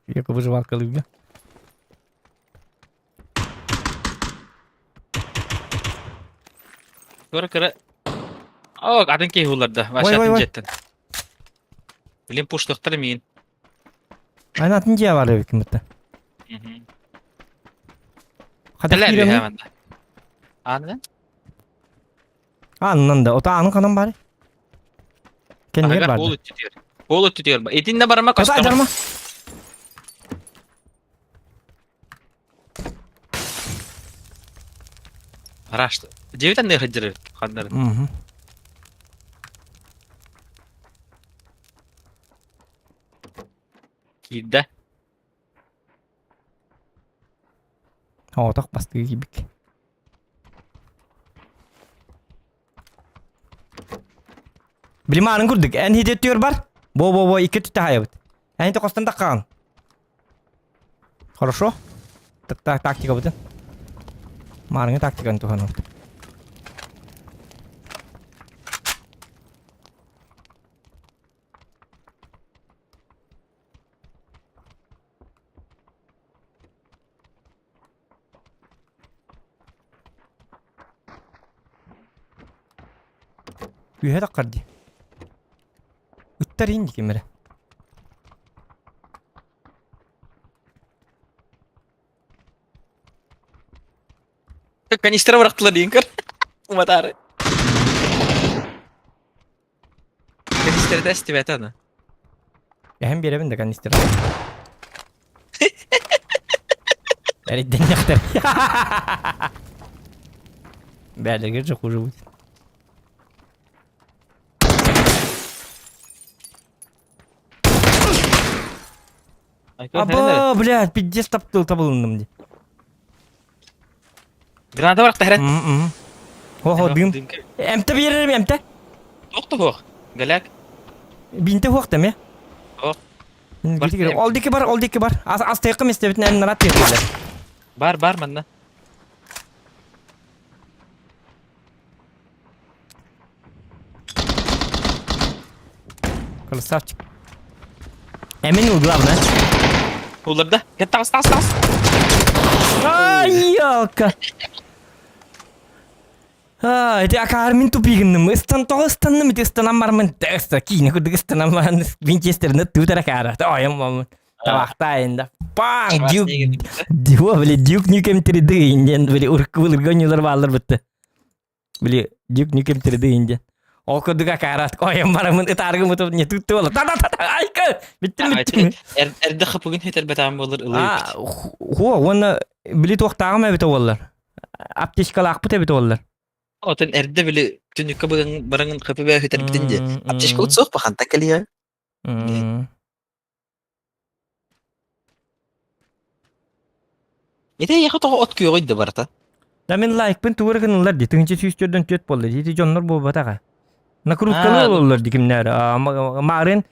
Яка выживалкалыырга. Кыра кыра. О, атын киһи уларда. Ой, Вообще ой, атын ой. дьиэттэн. Блин, пуштуохтар миин. Аны атын дьиэ бар эбит ким бутта. Хата Тэлэр киирэҥий? үһэ манна. Ааны? Аанынан да. Ото аанын ханан баары? Кэннигэр Аһыгар баар уол да. өттүтүгэр. Уол өттүтүгэр ба. Итиннэ барыма Ото көстөҕүн. айдарма. Гараж. Дьиэбит анныга сылдьар эбит. Ханнары. Мгм. Киирдэ. Оҕотох бастыы киирбит. Билимаанын курдук, эн хите түөр бар. Бо-бо-бо, икки түттэ хайабыт. Эн хите костон таккаан. Хорошо. Так, так, тактика бутын. Маарыңы тактиканы туһанабыт. Үөһэ таххар дии. Ыттар иин дии ким эрэ. Канистра бырахтылар диин көр. Уматаары. Канистрата эстибэтэ аны. Эһэм биэрэбин да канистра. Эриддэннэхтэр. Бээлэргэ же хуже будет. Аба, блядь, пиздец таптыл табылынным ди. Граната барахта хэрэн. Хо-хо, дым. Эмте биэрэрим эмте. Туох да суох. Галяк. Бинте хуох да ме. Суох. Ол дики бар, ол дики бар. Ас ас тыйкым истебитин эн нарат тиэтилер. Бар, бар манна. Красавчик. Эмин главное. Уларда. Кет тас тас тас. Ай, елка. А, ити акаар мин тупигынным. Ыстан тоҕо ыстанным, ити ыстанан бармын. Ыста киинэ курдук ыстанан баран винчестерини тыытара каара. Ойом мамын. Табахтаайын да. Паң! Дюк, Дюк, били, Дюк Нюкем 3D диэн, били, урукку былыргы оонньуулар бааллар бытты. Били, Дюк Нюкем 3D диэн. Ол курдук акаарат ойон бараммын ытааргым утум не тут буола. Та та та та айка! Бүттүм бүттүм. Эрдэ хапыгын хэтэрбэтаан буолар ылыы. А, хуо, уонна били туохтааҕым эбитэ буоллар. Аптечкалаахпыт эбитэ буоллар. Отон эрдэ били түнүккэ бараҥын хапы бээ хэтэрбитин дии. Аптечка суох баханта кэлиэ. Ити эйиэхэ тоҕо от күөҕүй да барыта? Да мин лайкпын тугу эрэ гыныллар дии, тыһыынча сүүс төрдөн түөрт буолла дии, ити дьоннор буолбатаҕа. Накруткалыы олороллор дии кимнээр. Маарыын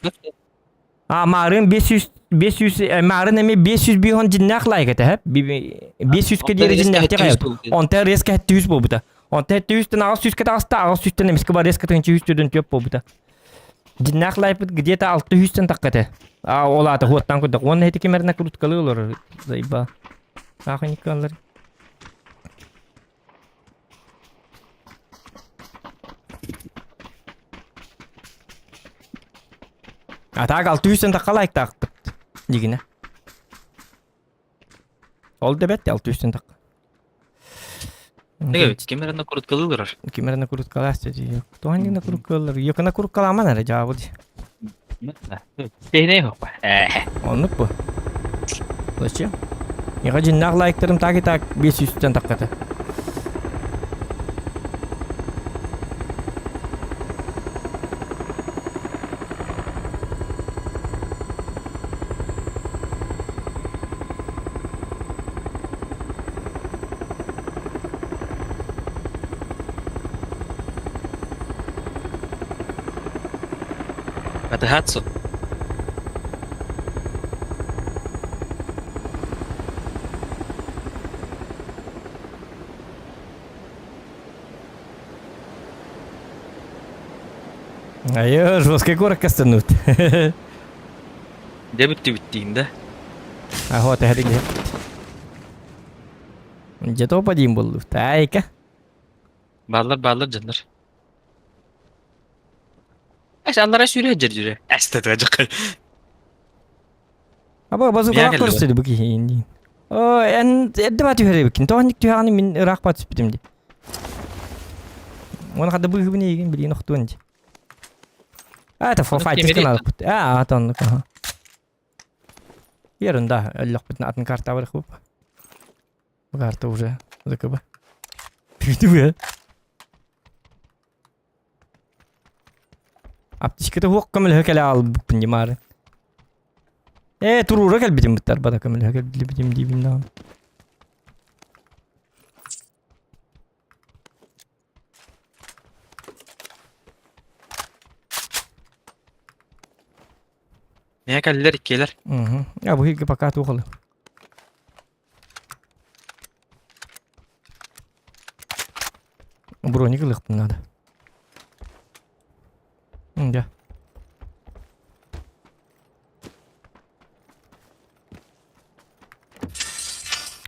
А маарыын 500 500 маарыын эмиэ 500 дьиннээх лайк этэ һэп. 500-ке диэри дьиннээхтик айабыт. Онтон резко 700 буолбута. Онтон 700-тэн 800-ке таҕыста, 800-тэн эмискэ бар резко 1104 буолбута. Дьиннээх лайпыт где-то 600-тэн тахха этэ. А ол аата хуоттаан курдук. Уонна ити ким эрэ накруткалыы олорор. Заеба. Аахынньыккаллар. А так 600-тэн тахха лайктаахпыт. Дигинэ. Ол да бэрт 600-тэн тахха. Эбит, ким эрэ накруткалыы олорор. Ким эрэ накруткалаас дии. Туһан накруткалар. Йока накруткаламан эрэ дьаабыл дии. Пehне хоппа. Оннук бу. Зачем? Миэхэ дьиннээх лайктарым так и так 500-тэн таххата. Атыһаатсу. Айы, жесткий город кастанут. Дьэ бүттүбүт диин да. Аһо, тэһэрин Дьэ топа диин буллу. Таайка. Бааллар бааллар дьоннор. Эс аллара сүүрэ дьэр дьүрэ. Эс тэтэ дьыккай. Аба базукалаах көрсөдү бу киһи диин. О, эн эрдэ ба түһэребиккин. Тоҕо түһэҕин мин ыраах ба түспүтүм ди. Уон хада быыһыбын эйигин билигин охтуон ди. А, это фофайтис каналпыт. А, атоннук. Ерунда, өллөхпүтүн атын карта бар хуп. Бу карта уже ЗКБ. Бүтүбү. Аптечката хуох көмөлөһө кэлэ аалбыппын димаары. Ээ, туруура кэлбитим быттар бада көмөлөһө кэлбитим диибин даҕаны. Миэхэ кэллилэр иккиэлэр. Угу. А бу иһиргэ пока туох Броник ылыахпын наада. Дьэ.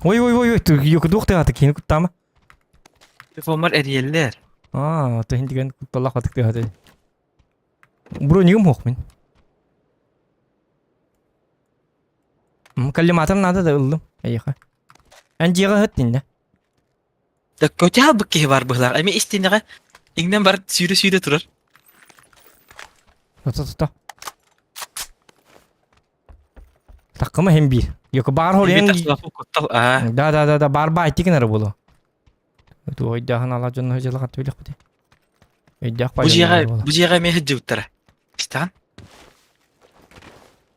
Ой ой ой ой, юкудуох тыаата киһини куттаама. Телефоммар эрийэллэр. Аа, то хин деген кутталлах батык тыаата. Бронигым суох мин. Коллиматор надо да ыллым эйиэхэ. Эн дьиэҕэ ыһыт иннэ. Да көтө албыт киһи бар быһылаах. Эми истинэҕэ иҥнэн бар сүүрэ-сүүрэ турар. Тута тута. Таккыма хем биир. Йоко баар хориен. Да да да да бар баай тигин буолу. Туойдааһын ала дьонно дьылаҕат билэхпит. Өйдөөх Бу дьиэҕэ бу дьиэҕэ эмиэ сылдьыбыттара. Истэҕин?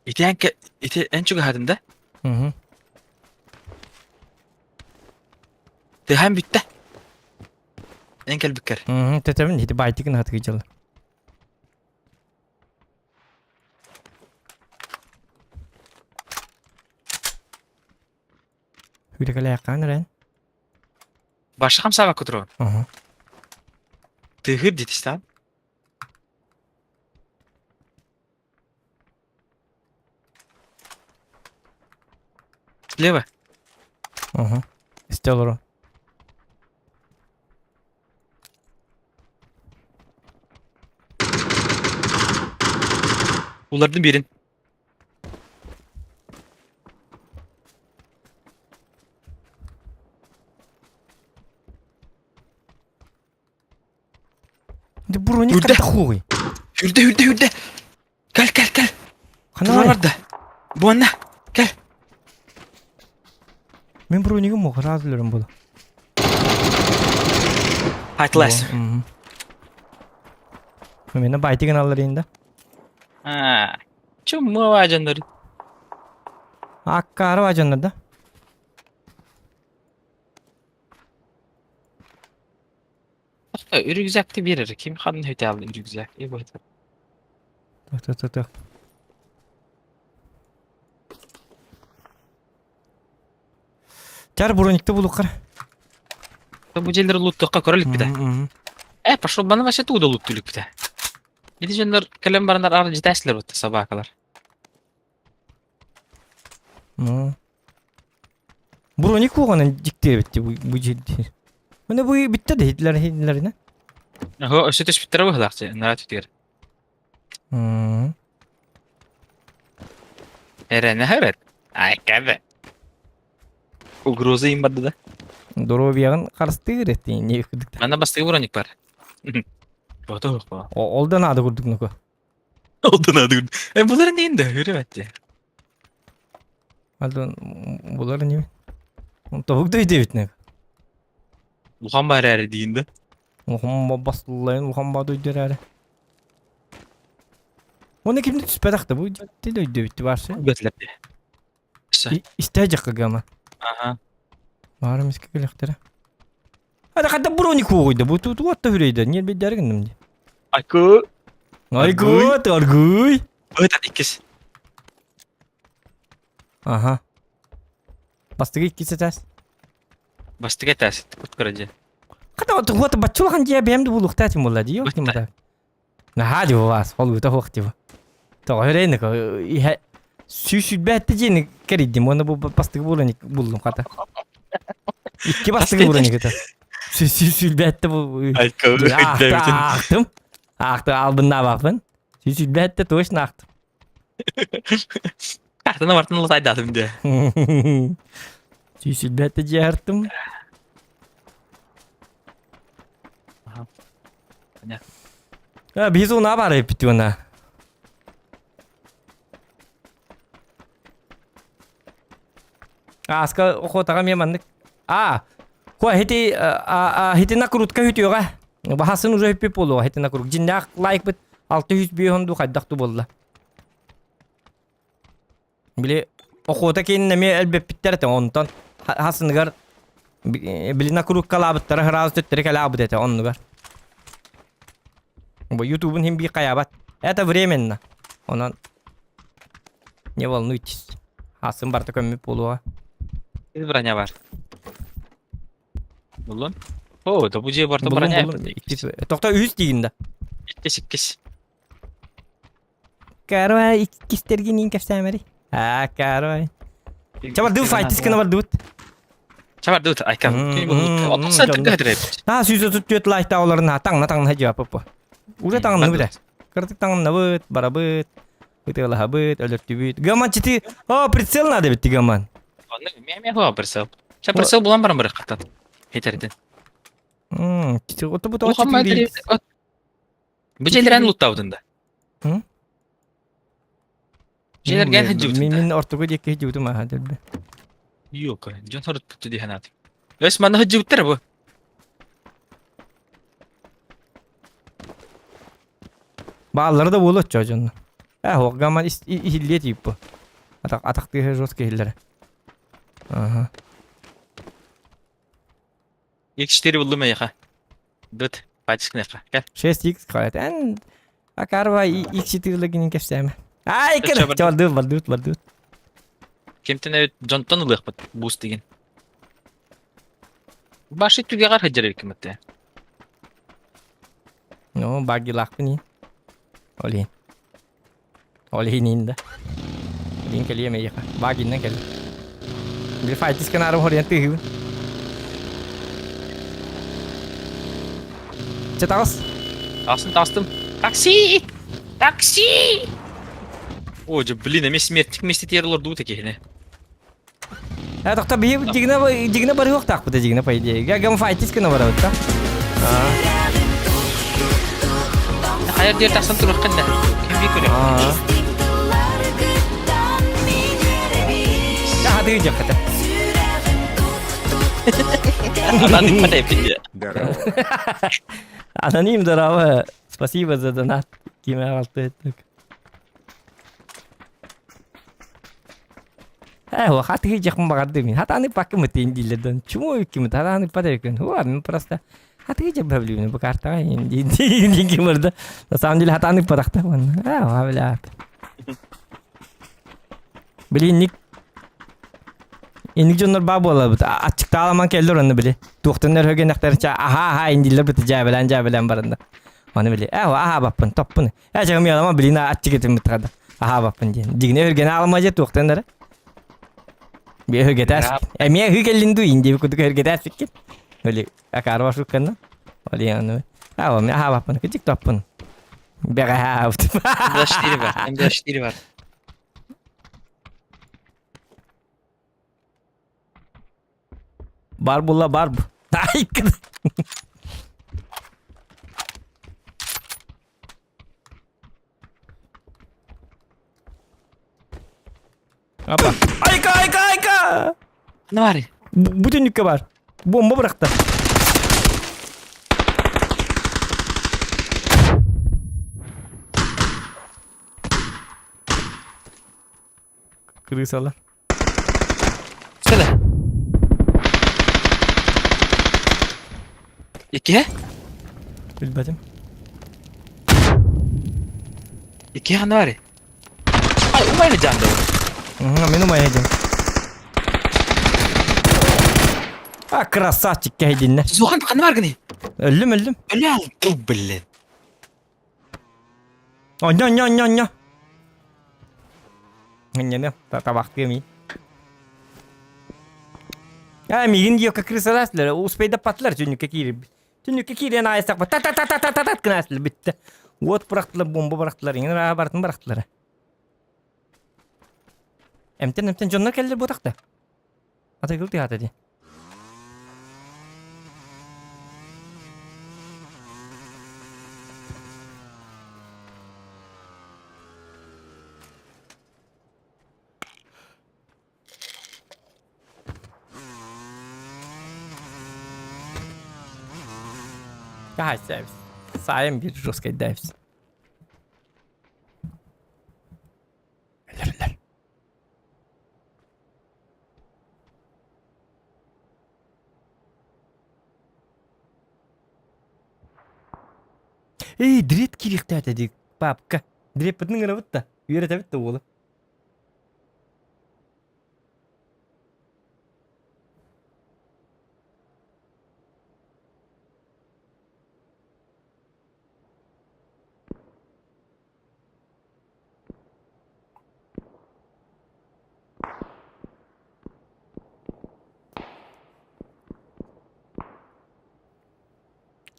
Ити эн ити эн чугаһаатын да? Мгм. Тыһаан бүттэ. Эн кэлбиккэр. Мгм. Тэтэбин ити баайтыгын хатыгы дьыла. Хүрекэлээххаан эрэн. Баша хамсаабакка турабын. Аха. Тыһыыр диэтистаан. Слева. Аха. Истэ олоро. Улардым биэрин. Ди броник Үрдэ. хатта хуой. Үрдэ, үрдэ, үрдэ. Кэл, кэл, кэл. Хана барда. Буонна. Кэл. Мен бронигым мох сразу өлөрөм буолу. Атлас. Мен байтыгын аллар инде. А, чумма дьоннор. Аккаары бажаннар да. Рюкзакты берер. Ким ханын хөтэ алды рюкзак? И вот. Так, так, так, так. Тяр броникты булуккар. Бу жерлер луттукка көрөлүк бите. Э, пошел баны вообще туда луттулук бите. Ити дьоннор кэлэн баранар ар житээсилер бутта собакалар. Ну. Броник куоҕанан дьиктиэбитти бу бу жерди. Міне бу битте да хитлер хитлерine. Аһы өссө түспүттэрэ быһылаах дьэ, нара түтүгэр. Эрэнэ хэрет. Ай кэбэ. Угроза им барды да. Доруобуйаҕын харыстыыр эти не курдук. Манна бастыгы броник бар. Ото хо. Ол да наада курдук нуку. Ол да наада курдук. Э булар нейин да хүрэ бәтте. Алдын булар не? Тобук да өйдөбүт не. Улахан бар әрі дейін да. Улахан басылайын, улахан ба дөйдөр әрі. Оны кимди түспәдәк да бу дил өйдөбүт барсы. Бөтләп. Истә жакка гама. Ага. Бары миске келехтере. Ада када броник хугуйда бу ту туатта хүрейде. Не бедер гинним ди. Айку. Айку, торгуй. Бөтәт иккис. Ага. Бастыгы иккис этәс. Бастыгы этәс. Кут көрәҗе. Када туата бачулхан дия бәм ду булукта тим була ди. Yok тим да. Наһаа дьыбы баас, холута суох дьыбы. Тоҕо өрейник иһэ сүүсүлбээтти дьиэни кэрийдим уонна бу бастакы буолан буллум хата. Икки бастакы буолан кыта. Сүүсүлбээтти бу аахтым. Аахтым албыннаабаппын. Сүүсүлбээтти точно аахтым. Картаны бартын латайдатым де. Сүүсүлбээтти дьиэхартым. А, биһиз уна бар эппит уна. Ааска охотаҕа эмиэ маннык. А, хуа хити а хити накрутка хүтүөҕэ. Баһасын уже хүппүт буолуоҕа хити накрут. Дьиннээх лайкпыт 605 ду хайдах ту буолла. Били охота киинин эмиэ элбэппиттэр этэ онтон хасыныгар били накрууткалаабыттара сразу төттөрү кэлээбит этэ оннугар. Бу ютубун хим бии хайаабат. Это временно. Онон не волнуйтесь. Хасын барта көммүт буолуоҕа. Броня бар. Буллун? О, да бу дьиэ барта броня. Тохто үс диигин да. Иккис иккис. Карвай иккистэргин кэпсээмэри. Аа, карвай. Чабардыы файтис гына бардыбыт. Чабардыбыт, айка. Отусан түрдө хатырайбыт. Аа, 134 лайкта оларын таңна таңна жааппы. Уже таңны биле. Кырдык таңнабыт, барабыт, ытыалаһабыт, өлөртүбүт. Гаман чити, о, прицел надо битти гаман. Онны мэ мэ прицел. Ча прицел булан баран бары катат. Хетерден. Мм, чити оту бу тоҕо Бу дьиэлэрэн луттаабытын да. Дьиэлэргэ сылдьыбытын Мин мин ортоку диэки сылдьыбытым аха дөлбө. Юка, дьон хорутпут дии санаатым. Өс манна сылдьыбыттар бу. Бааллары да буолуо оччо дьонно. Э, хоҕгаман иһиллиэ тиип бу. Атах атах тыаһа жестко иһиллэрэ. Ага. X4 буллум эйиэхэ. Дыт, пачкнеха. Кэл. 6x хайат. Эн Акарва X4 лэгинин кэпсээмэ. Ай, кэр. Чалдыр, бардыбыт, бардыбыт. Кимтэн эбит дьонтон ылыахпыт буст деген. Башы түгэҕэр сылдьар эбиккин бытты. Ну, багилаахпын иин. Ол иһин. Ол иһин иин да. Илин кэлиэм эйиэхэ. Багиннан кэлли. Били файтис канарым хоруйан тыыһыбын. Чэ таҕыс. Таҕыстым, таҕыстым. Такси! Такси! О, дьэ, блин, эмиэ смертник миэстэтигэр олордубут киһини. Э, тохто биһи дигинэ дигинэ барыахтаахпыт дигинэ по идее. Гам файтис гына барабыт да. Хайар диэр тахсан туруоххын да. Ким бии көрүөх. Хатыы дьахата. Аноним патайпин Аноним здорово. Спасибо за донат. Киме алты Э, хатыы дьахмын баҕардым мин. Хатааны паккым ытыйын дииллэр дон. Чуму икким хатааны патайкын. Хуа, мен просто хатыы дьах бөблүүнү бу картаҕа диин ким барда. На самом деле хатааны патахта вон. А, бля. Блин, ник Инник дьоннор баа буолабыт. Аччыктааламан келлер онно били. Туохтан өрһөгөнөхтөр ча аха аха индиллер бит жабелан жабелан барында. Оны били. Э, аха баппын, топпун. Э, чагым ялама билин аччык этим бит Аха баппын диэн. Дигне өргене алма же туохтан эрэ. Би өргетәс. Эмиэ хы келлин ду инди кудук өргетәс иккин. Оли акар башукканна. Оли аны. Аа, мен аха баппын, кичик топпун. Бэҕэһээ М24 бар, М24 бар. Бар була бар. Ай, Апа. Айка, айка, айка! Ne var? Бу түннүккэ бар. Бомба бырахта. Крысалар. Söyle. Икки? Билбэтим. Икки ханна бар? Ай, умайны жанды. Мин умайдым. А, красавчик кэйдинне. Зухан ханна бар гыны? Өллүм, өллүм. Өлө алды, блин. Онньо, онньо, онньо, онньо. Онньону табахтыам и. А, мигин диэкка крысаласлар, успейдаппатылар түннүккэ киирбит. Түннүккэ киирэн аайыстахпыт та-та-та-та-та-та гынаслар бүттэ. Уот бырахтылар, бомба бырахтылар, иҥин арааһа барытын бырахтылар. Эмтэн эмтэн дьоннор кэллэр буотахта. Атыгыл тыаата дии. Каһайсабис. Сайын бир жесткайдайбыз. Өлөр-өлөр. Эй, дрет кириэхтээтэ дии, папка. Дреппитин ыҥырабыт да, үөрэтэбит да уолу.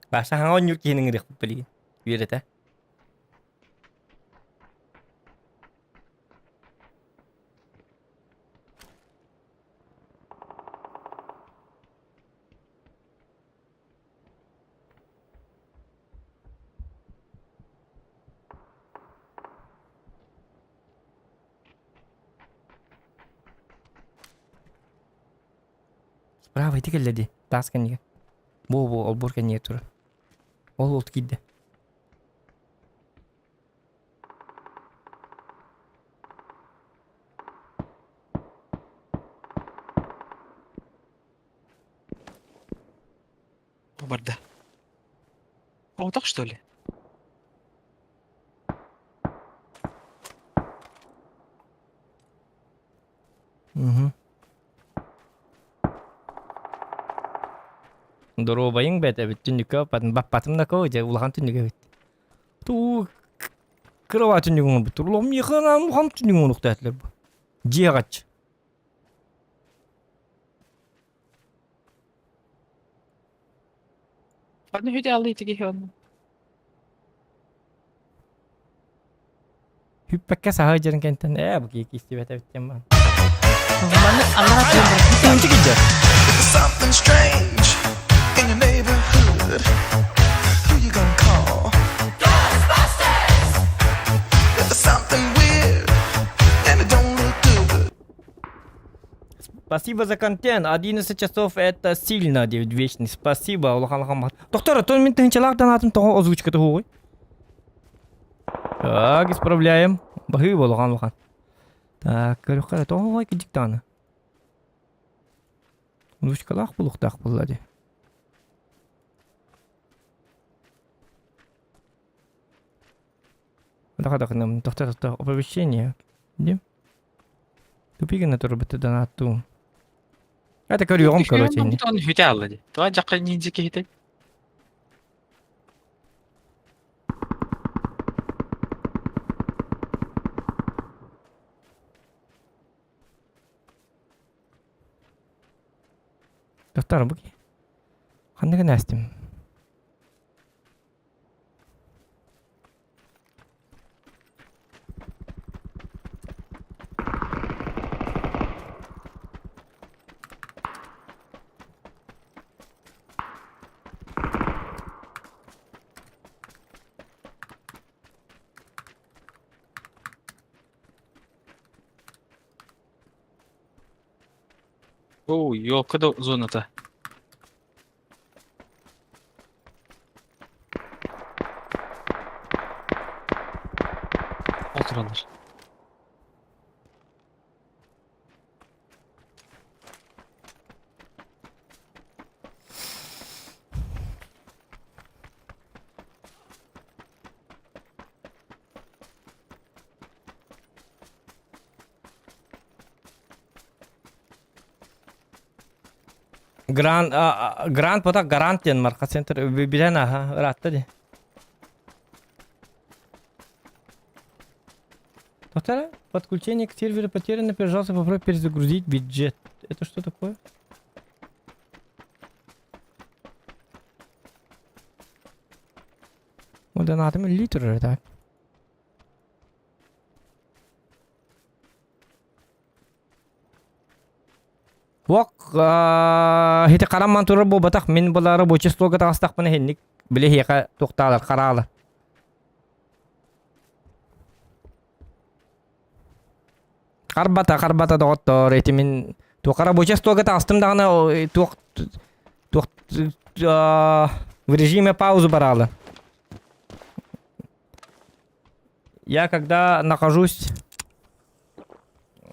Баша хаҥа оонньуур киһини ыҥырыахпыт билигин. Үөрэтэ. Справа ити кэллэ дии, таас кэннигэр. Бу бу олбуор кэннигэр турар. Ол ол киирдэ. Барда. Оҕотох что ли? Угу. Доруобайыҥ бэт эбит түннүккэ баппатым баппатым да коо дьэ улахан түннүк эбит. Туу кырабаа түннүгүн оҥорбуттар. Улам миэхэ анаан улахан түннүгүн оҥоруохтаатылар бу. Дьиэ аҕач. Аны хүдэ алыы тиги онно. Хүппэккэ саһа дьэрин кэнтэн ээ бу кии кистибэт эбит диэн баан. Маны аллара Тыынчы килдэ. Something strange in your neighborhood. Who you gonna call? Ghostbusters! If there's something weird and it don't look good. Спасибо за контент. 11 часов это сильно, девять вечный. Спасибо, улахан улахан. Доктор, то мин тыһынчалаах донатым тоҕо озвучка туһугуй? Так, исправляем. Баһыыба улахан улахан. Так, көрүөххэ тоҕо ой кидик даҕаны. Озвучкалаах булуохтаах буолла дии. Даха-даха, тохто тохто оповещение. Где? Тупик на турбута донаттуу. Это көрүөҕүм короче инни. Он хүтэ алла ди. Туа жакка ниндзя киһитэ. Доктор, бу ханныгы нэстим? Оу, елка да зоната. Oturalım. Гранд, Гранд пота Гарант диэн марка центр билэн аха ыраатта дии. Повторяю, подключение к серверу потеряно, пожалуйста, попробуй перезагрузить бюджет. Это что такое? Вот донатом литр так. Уок, ити харамман турар буолбатах, мин была рабочий столга таҕыстахпына иһинник били эһиэхэ туохтаалар хараалар. Харбата, харбата доҕоттоор, ити мин туох рабочий столга таҕыстым даҕаны туох туох в режиме паузу бараалы. Я когда нахожусь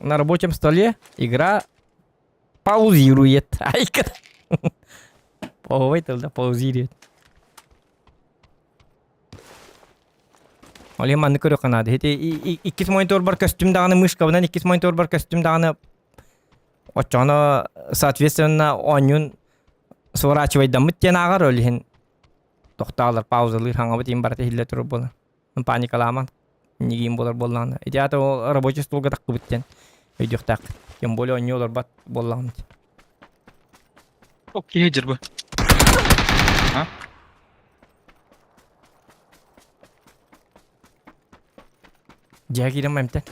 на рабочем столе, игра паузирует. Айка. Ой, да, паузирует. Ол иһин маннык көрүөххэ наада. Ити иккис мониторбар көстүм даҕаны мышкабынан иккис мониторбар көстүм даҕаны оччоҕуна соответственно оонньуун сворачивайдаммыт диэн ааҕар ол иһин тохтоолор паузалыыр хаҥабыт иһин барыта иһиллэ турар буолан паникалааман нигиин буолар буоллаҕына ити аата ол рабочий столга таххыбыт диэн өйдүөхтээх тем более оонньуу олорбот буоллаҕым Окей, дьырбы. А? Дьиэ киирэн эмтэн.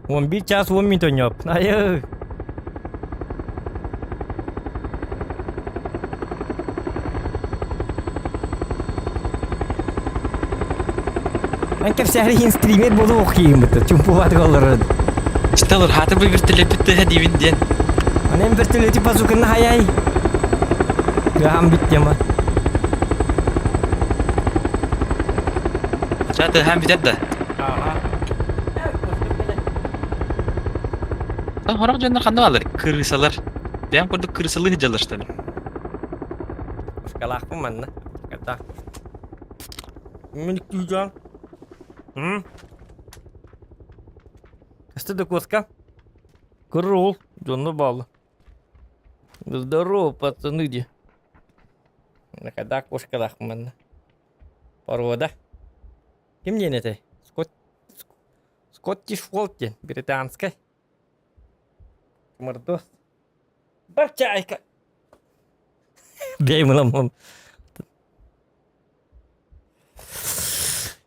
11 час 10 минут ойнооп. Айы. Эн кэпсээри иһин стример буолуох киһиммит. Чумпулаатык олорор. Читалыр хаты бы вертолет диибин диэн. Анен вертолети базуканна хаяй. Тыаһам бит тема. Ча тыаһаан бүтэр да. Хорох дьоннор ханна бааллар? Кырыысалар. Бэйэм курдук кырыысалыы сылдьаллар что ли? Пушкалаахпын манна. Катаах. Мин күүжан. М? Кысты да куоска. Кырыл, дьонно баалла. Здорово, пацаны, где? Накада кошкалаах манна. Порода. Ким диэн этэй? Скот... Скоттиш Фолд диэн, британскай. Мордос. Барчайка. Бей мыламон.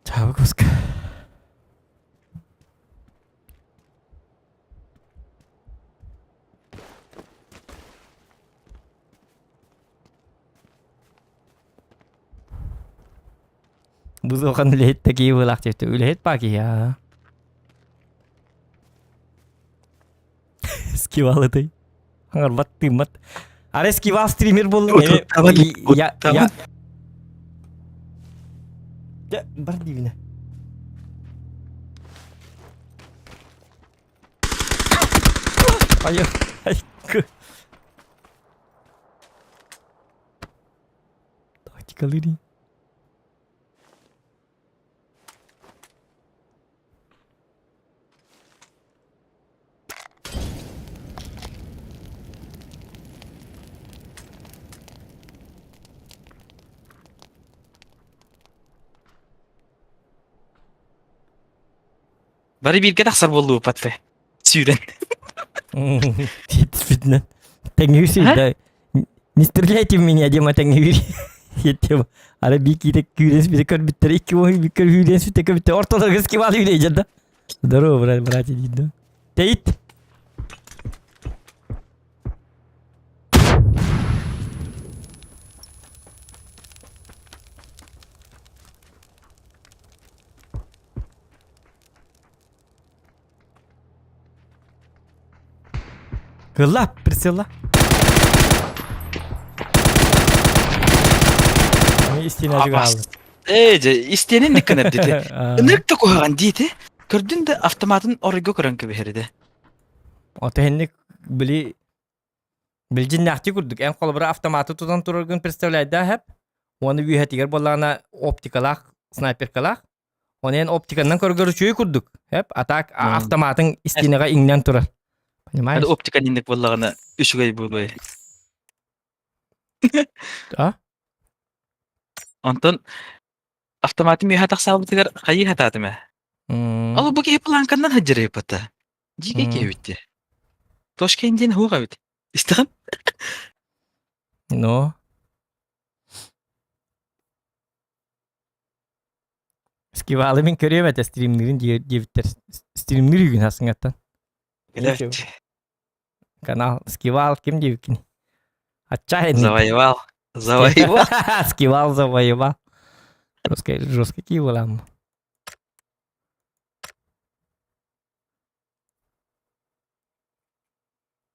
Чао, куска. Бузухан үлэһит такие былаах диэбитэ. Үлэһит баа киһи аа. Скивал этэй. Хаҥарбат тыыммат. Ары скивал стример буоллун. Я я Дьэ, бар диибинэ. Айы, айкы. Тактикалыри. Бары бииргэ тахсар буоллубуппат бэ. Сүүрэн. Действительно. Тэҥҥэ да. Не стреляйте в меня, Дима тэҥҥэ Тема. Ара би киирэ күүрэн сүтэ көрбүттэр, икки уон күүрэн сүтэ көрбүттэр, ортолорго скивал үүрэй да. Здорово, брат, братья, дейді. Тейт. Кылла, прицелла. Истине ажыгаалды. Ээ, дьэ, истиэнин диккэнэр дите. Ынырык да куһаҕан диите. Көрдүн да автоматын оройго көрөн кэбиһэридэ. Отоһинник били билдьиннээхти курдук эн холобура автоматы тутан тураргын представляйда хэп. Уонна үөһэтигэр буоллаҕына оптикалаах, снайперкалаах. Онон оптиканнан көргөр үчүгэй курдук. Эп, а так автоматың истиэнэҕэ иҥнэн турар. Понимаешь? Оптика инник буоллаҕына үчүгэй буолуой. А? Онтон автоматым үөһэ тахсаабытыгар хайыы хатаатым ээ. Ол бу киһи планканнан сылдьар Дьиикэй киһи эбит Тошкин диэн суох эбит. Истэҕин? Ну? Скивалы мин көрүөм этэ стримнирин диэбиттэр. Стримнир үгүн асыҥаттан. Канал Скивал ким диэбиккин? Отчаянный. Завоевал. Завоевал. Скивал завоевал. Жесткий, жесткий киевалам.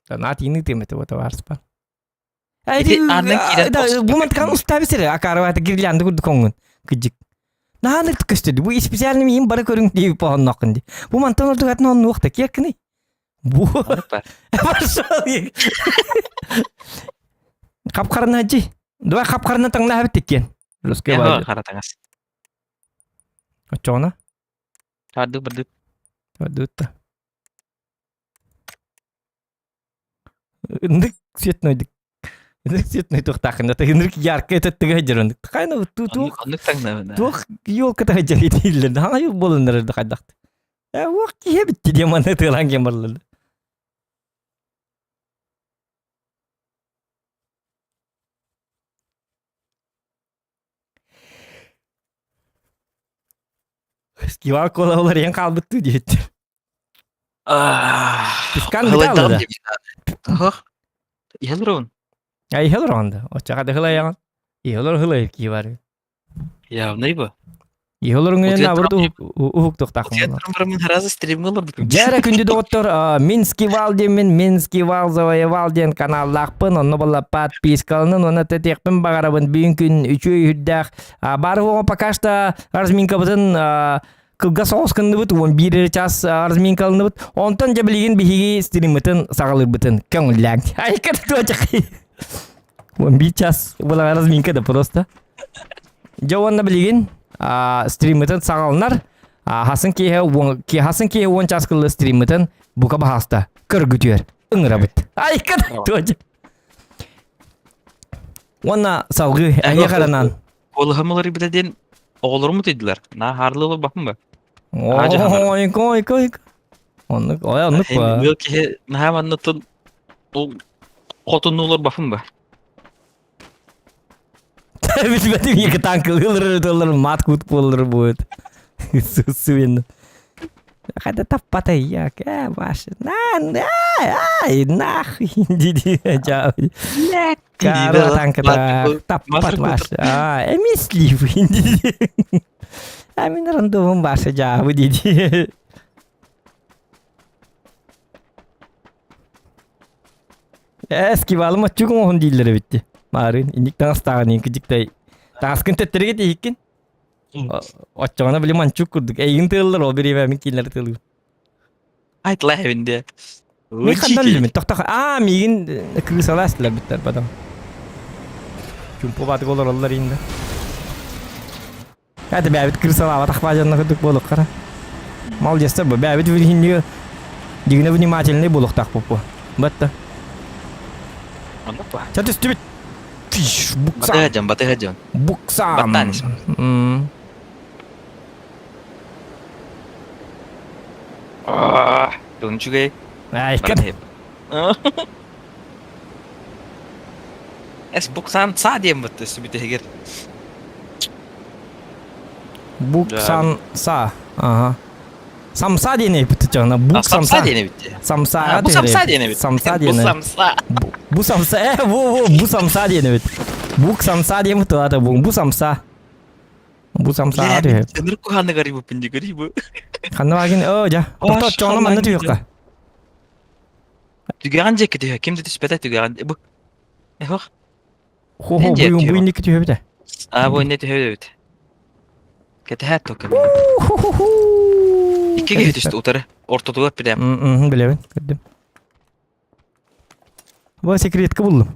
Наат иини тиэмэтэ бу табаарыспар. Бу мантыкан устаабис эрэ акаарыбаата гирлянда курдук оҥун кыдьык. Наһаа көстөдү. Бу специально миин бары көрүҥ дии поһонноххун ди. Бу мантан ордук атын оннуох да киэккиний. Бу Хапхарына дьи. Давай хапхарына таҥнаһа биттиккен. Русский бар. Хара таҥас. Оччоҕуна? Бардык бардык. Бардык Ындык цветнойдук. Ындык цветной туохтаахын да ындык яркай төттүгэ сылдьар Хайна туох Оннук таҥнабын. Туох елка сылдьар дииллэр. Хаҥа юл буоланнар да хайдахты. Э уох киһи битти диэн манна тыалаан кем барлар. Скивал кола уларыйан хаалбыттыы диэбиттэр. Пискан Ылайдаҕым диэбит. Иһэл олоробун. А иһэл олороҕун да. Оччоҕо да ылайаҕын. Иһэл олор ылайыр кии бар. Явный бу. Иһэл олоруҥ наоборот уһуктуохтаахпын. Барамын харазы стримҥэ олорбутум. Дьэ күндү доҕоттор, Минский вал диэммин, Минский вал завоевал диэн каналлаахпын, онно буолла подпискаланын уонна тэтиэхпин баҕарабын. Бүгүн күн үчүгэй үрдээх. Бары оҕо пока что разминкабытын кылгас соҕус гынныбыт, 11 эрэ час разминкаланныбыт. Онтон дьэ билигин биһиги стриммытын саҕалыырбытын көҥүллээҥ. Айка туочахи. 11 час была разминка да просто. Дьэ уонна билигин стриммытын саҕаланар. Хасын киэһэ хасын киэһэ 10 час кылы стриммытын бука баһааста көргүтүөр ыҥырабыт. Айка туоча. Уонна салгыы эйиэхэ анаан Куолаһым уларыйбыта диэн оҕолорум утуйдулар. Наа хаарлыы олорбаппын ба. Ой, ой, ой. Оннук, ой, оннук ба. Ыал киһи наһаа манна тун хотунну олорбаппын ба. Билбэтим екі танкылыылар ыталар мат кут буолар будет. Суен. Хада таппата як, э, ваша. На, на, ай, нахуй. Диди, жау. Кара танката таппат ваша. А, эмислив. А мин рандомом ваша жабы диди. Эски балым отчук оҥоһун дииллэр эбитти. Маарыын инник таҥастааҕын иҥки дьиктэй. Таҥаскын төттөрүгэ тиһиккин. Оччоҕуна били манчук курдук. Эйигин тыаллар ол бириэмэ мин кинилэри тыалыым. Айтлаһабын диэ. Мин ханна өллүмүн тохтох. Аа миигин кыысалаас бүттэр потом. Чумпу батык олороллор инде. Это бэбит кырсалаабатах баажанна курдук буолуоххара. Молодецтар бу бэбит билиһиннигэ дигинэ внимательный буолуохтаах бу. Батта. Оннук ба. Ча түстүбүт. Буксам. Батыһа дьон, батыһа дьон. Буксам. Баттаан ис. Дьон үчүгэй. Ай, кэп. Эс буксан са диэн бытты сүбүтүһүгэр. Буксан са. Ага. Самса диэн эбит чана. Бук самса диэн эбит. Самса. Бу самса диэн эбит. Самса диэн. Бу самса. Бу самса. Э, бу бу бу самса диэн эбит. Бук самса диэн бу бу бу самса. Бу самса түһэ. Ынырык куһаныгар ибуппун дигэр ибу. Ханна багин оо жа. Тохто чоҥно манна түһүөххэ. Түгэҕин дьиэкки түһэ. Ким да түспэтэ түгэҕин. Бу. Эхох. Хо-хо, бу бу инники түһэбитэ. А, бу инне түһэбит. Кэтэһээт тока. Икки киһи түстэ утары. Ортотугар прям. Мм, билэбин, көрдүм. Бу секретка буллум.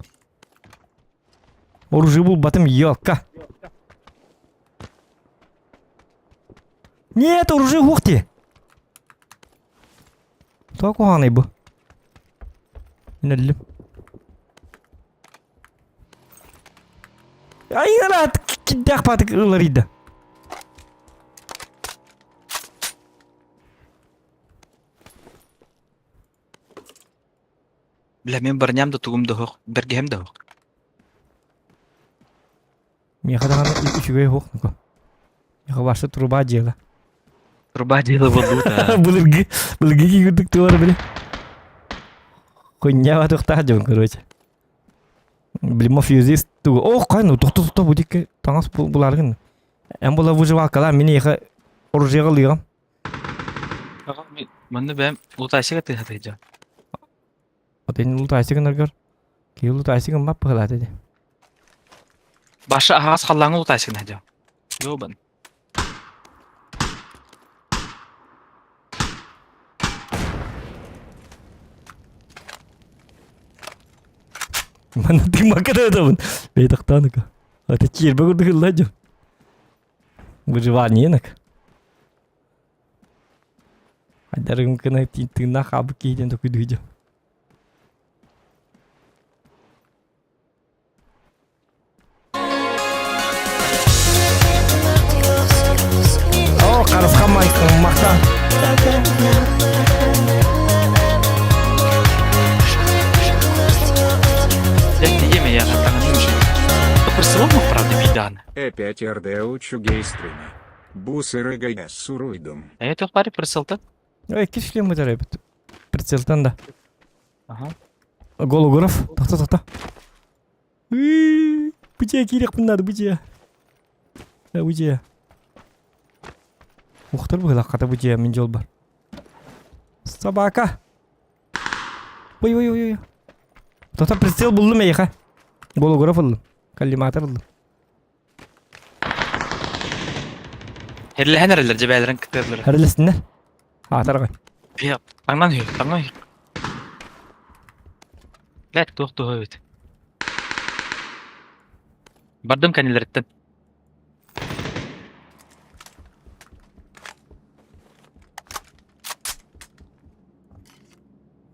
Оружие булбатым, елка. Нет, оружие ух ты! Тоқ куһаҕаный бу? Мин өллүм. Айыра киддэх патык ыларыйда. Бля, мен барням да тугум да хоқ, бергеһем да хоқ. Миэхэ даҕаны үчүгэй суох нуку. Миэхэ барса труба дьыала. Труба дьыала буолбута. Былыргы былыргы киирдик туар били. Хуйня тухтаах дьон короче. Блин, мафиозист тугу. Ох, кайну, тохто тохто бу дикке таҥас буларгын. Эн була выживалкалар мин эйиэхэ оружиега ылыаҕым. Манна бэм лутайсыга тыһатыйдьа. Отын лутайсыгынаргар киһи лутайсыгын бап быһылаат ити. Баша аһаҕас халлааҥҥа лутайсыгын хадьа. Ёбан. Манна тыыммакка да ытабын. Бэйдахтааныка. Ата киирбэ курдук ылла дьон. Выживание нак. Айдарым кына тыыннаах хаалбыт киһи диэн токуйдуу О, Харысхан махтан. Тиеме я правда бидан. Опять РД учугей стриме. Бусырыга суруйдум. Э, туох бары прицелтан? Ой, кишлем бит. Прицелтан да. Ага. Голограф. Тохто, тохто. Бутия киириэхпин наада, бутия. Бутия. Ухтар быһылах хата бутия мин дьол бар. Собака. Ой, ой, ой, ой. Тохто прицел буллум эйиэхэ. Голограф ыллым. Коллиматор ыллым. Херлэһэн эрэллэр дьэбээлэрин кытыаллара. Херлэсиннэр. Аатарга. Бия, таҥнан үһү, таҥнан үһү. Лэт туох туһа эбит. Бардым кэннилэриттэн.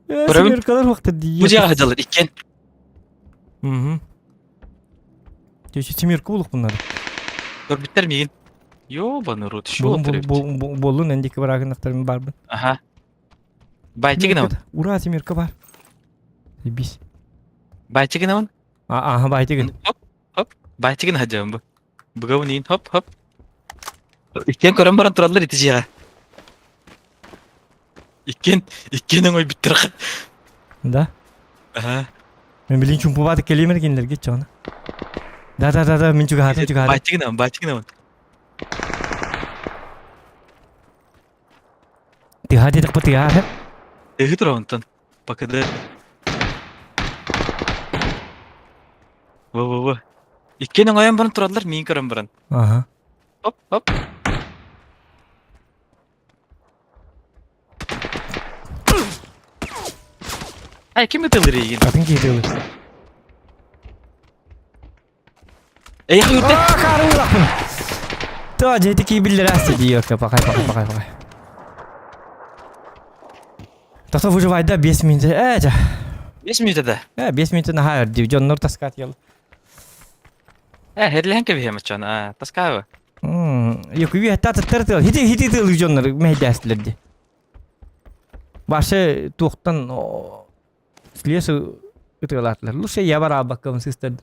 Көрөбүн. Калар дии. Бу дьиэҕэ сылдьаллар иккиэн. Мгм. Течи Тимирку булук bunları. Көрбүттэр миигин. Ёбаный рот, еще Болун болун эндики барагынактарым барбын. Ага. Байтигин Ура, Тимирка бар. Бис. Байтигин он? Ага, байтигин. Хоп, хоп. Байтигин хаджам бу. Бугавын хоп, хоп. Иккен көрөн баран тураллар ити жиэҕэ. Иккен, иккен оҥой бүттэр. Да? Ага. Мен билин чумпубаты келемер кинилерге чоҕуна. Да да да да мин чугаһатым чугаһатым. Байтигин байтигин Тыһа диэтэх бу тыһа. Тыһы тура онтон. Пока да. Во-во-во. Иккен оҥойон баран тураллар, миин көрөн баран. Ага. Хоп, хоп. Ай, ким ытылыр эйигин? Атын киһи ытылыр. Эй, үрдэ. Карыллахпын. Та, дьэти киибиллэр асты диэккэ, пакай, пакай, пакай, пакай. Тото выживайда 5 минут. Э, жа. 5 минут да. Э, 5 минут наһаа өрдүү. Дьоннор таскаат ел. Э, херлэһэн кэбиһиэм оччоон. А, таскаабы. Йокуби хатта таттар тыл. Хити хити тыл дьоннор мэйдээстилэр ди. Башы туохтан слез ытыалаатылар. Лучше я бараабаккабын сыстар.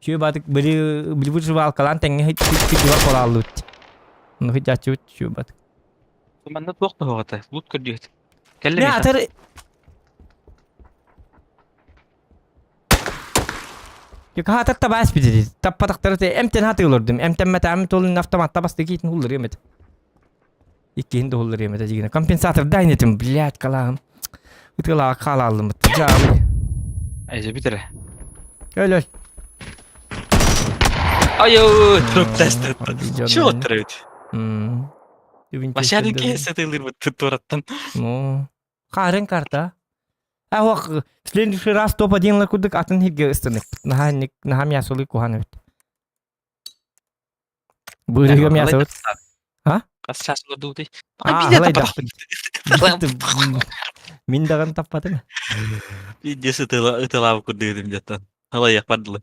Чүө батык били били выживалкалаан тэҥҥэ хитигэр холааллыбыт. Ону хитяччыбыт чүө батык. Манна туох тоһоҕото? Лут көрдүгүт. Кэллэ Не атар Юкаатар табаас бидири. Таппатахтары те эмтен хатыылырдым. Эмтемметаам тулун автоматта басты киитин хуллар эмет. Иккиһин да хуллар эмет дигине. Компенсатор дайнетим, блядь, калаам. Ытылаа хаалааллымыт. Жаалы. Айжа битере. Өл өл. Айо, труп тест. Чего оттырабыт? Башарын кессе тылыр туораттан. Ну, Харын карта. А ох, в следующий раз топ-1 лакудык атын хирге ыстынык. Наха наха мясолы кухан эбит. Бырыга мясо. А? Хас чаас олордубутуй? А, Мин даҕаны таппатым. Пиздец ытылаабыт курдук дьаттан. Халайах бардылы.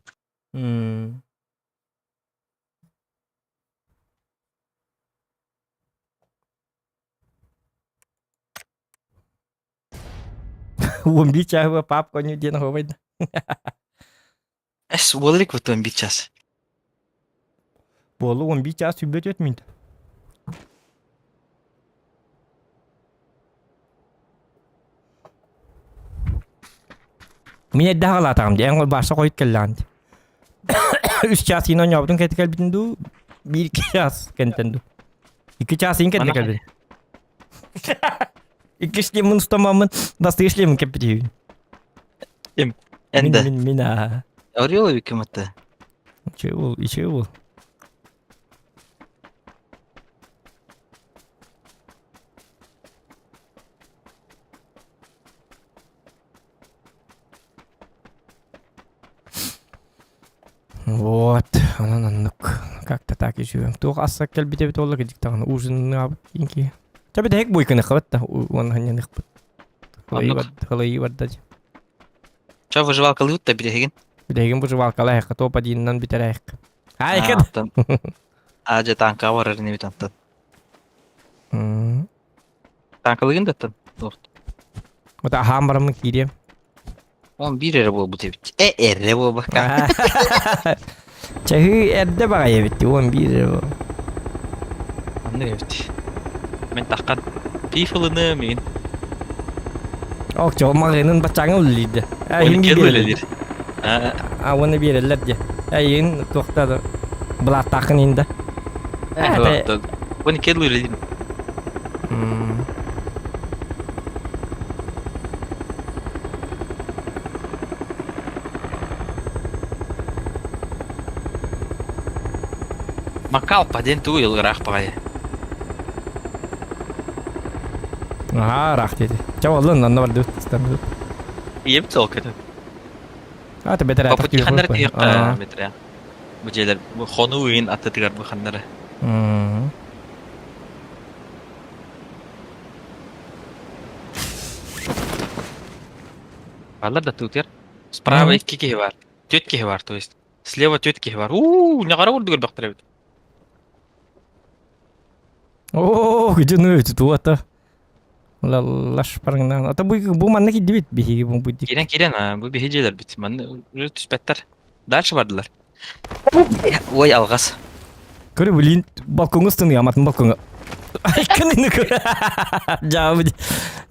Уон биир чааһы пап коню диэн оһуобайда. Эс, уоллик вот 11 час. Буолу 11 час 24 минут. Мин эрдэ хаалаатаҕым дии, эн барса хойут кэллэҕин дии. Үс чаас иин оонньообутун кэннэ кэлбитин дуу, биир чаас кэнтэн дуу. Икки чаас иин кэннэ кэлбитин. Икки шлеммин устамаммын, бастыы шлемин кэппитиһибин. Ким? Мин Энде. мин мин аа. Орел ким это? Үчүгэй буол, үчүгэй буол. Вот, онон оннук. Как-то так үчүгэй. Туох ассак кэлбит эбит буолла кырдьык даҕаны ужиннаабыт диэн Чэ бүтэһик буйкыныххабыт да уонна ханньаныхпыт. Халайыы барда дии. Чэ выживалкалыыбыт да бүтэһигин. Бүтэһигин выживалкалаайахха топ одинынан бүтэрээххэ. Айка. Аа дьэ танка барар инибит антан. Танкалыгын да аттан. Вот аһаан бараммын киириэм. Он биир эрэ буолбут эбит. Э эрэ буолбакка. Чаһыы эрдэ баҕайы эбит, он биир эрэ буол. Оннук эбит. Мен таххан пиф ылыны мин. Ок, чо маҕынын баччааҥа үлэлиирдэ. Эйин үлэлиир. А, уонна биэрэллэр дии. Эйин туохта да былааттааххын иин да. Уонна кел үлэлиир. Макалпа диэн тугу ыраах баҕайы. Аһаа, ыраах диэти. Чэ, оллун, онно бардыбыт, ыстандыбыт. Ийэбит сол көтөн. А, ты бэтэрээ Попутти ханнары тиһиэххэ бэтэрээ. Бу дьиэлэр бу хонуу ыйын аттытыгар бу ханнары. Балар да тутер. Справа икки киһи бар. Түөрт киһи бар, то есть. Слева түөрт киһи бар. Уу, ньаҕара курдук элбэхтэр эбит. Оо, күдьүнү туата. Лаш парыңнан. Ата бу бу манна кидибит биһиги бу бу. Кирен кирен, а, бу биһи дьиэлэрбит. Манна уже түспэттэр. Дальше бардылар. Ой, алҕас. Көрө блин, балкоҥҥа ыстаныам, атын балкоҥҥа. Айкын Жабы.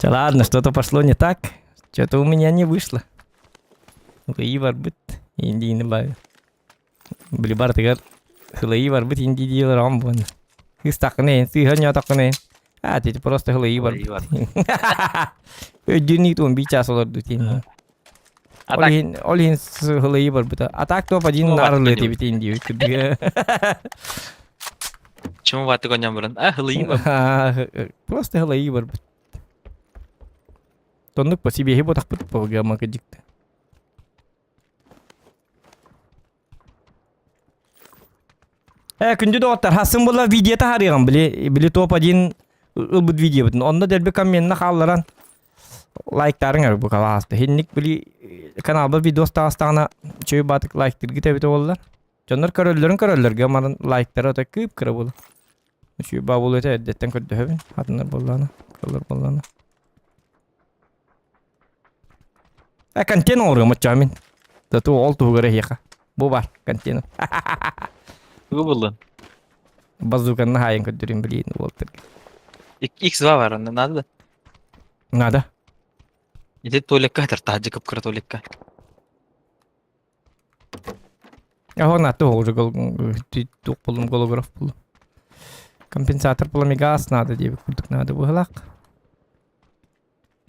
Ладно, что-то пошло не так. Что-то у меня не вышло. Ылыйы барбыт, индиини бар. Били бартыгар хылайы барбыт инди диилэр он буон. Кыстаккын сыыһа ньоотоккун А, ти просто хылайы барбыт. Өйдүүн туун бии чаас олорду тиин. Ол иһин ол иһин хылайы барбыта. А так топ один нарылы тибит инди күрдүгэ. Чему ваты гоням баран? А, хылайы барбыт. Просто хылайы барбыт. Тоннук по себе ботахпыт программа кыдьыкты. Э, күндү доҕоттор, хасын була видео таһаарыаҕым, били, били топ-1 ылбыт видеобытын. Онно дэлби комменна хаалларан лайктарың эр бу калааста. Хинник били каналба видос таҕыстаҕына чөй баатык лайктыргыт эбитэ буоллар. Дьоннор көрөллөрүн көрөллөргө манан лайктара ото кыып кыра буолар. Үчүгэй баа буолуо этэ эрдэттэн көрдөһөбүн. Атыннар буоллаҕына, кылар буоллаҕына. Э, контент оҥоруом оччоҕо мин. Тату ол туһугар эһиэхэ. Бу бар, контент. Тугу буллун? Базуканна хаайан көрдөрүм билиин уолтарга. X2 бар, онно надо да? Надо. Ити туалекка хатар, таһырдьа кып-кыра туалекка. Ага, то уже туох буллум голограф буллум. Компенсатор пламегаз надо диэбит курдук надо быһылаах.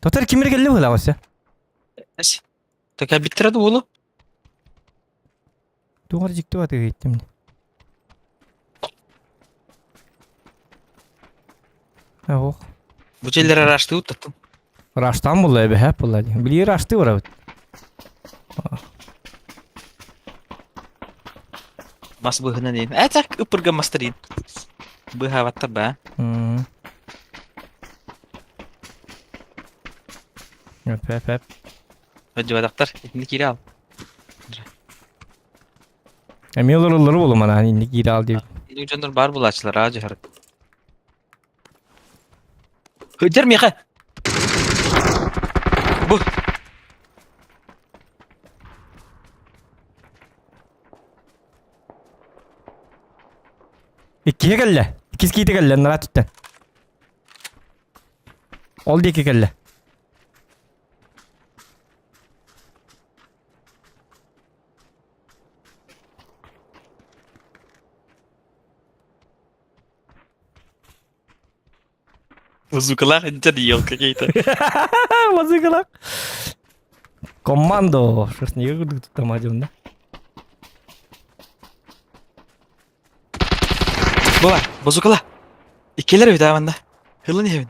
Тотар кимир кэллэ быһылаах өссө? Эс. Тэкэбиттэрэ да уолу. Туох эрэ дьикти баты иһиттим. Ох. Бу дьиэлэр араштыы уттаттым. Раштан булла эбэһэ булла дии. Били рашты барабыт. Мас быһынан иин. Э так ыпырга мастар иин. Быһаабаттар ба. Өп, өп, өп. Өддүбатахтар, итини киирэ ал. Эмиэ олороллору буолуман аан инник киирэ ал диэбит. Инник дьоннор баар булааччылар аа дьаһар. Хыдьар миэхэ! Бу! Иккиһэ кэллэ. Иккис киитэ кэллэ, нара түттэн. Ол диэки кэллэ. Музыкалаах инчэ диел какие-то. Музыкалаах. Коммандо. Шерстнига курдук туттама да? Була, базукала. Иккилер эбит ааманда. Хылын иһэбин.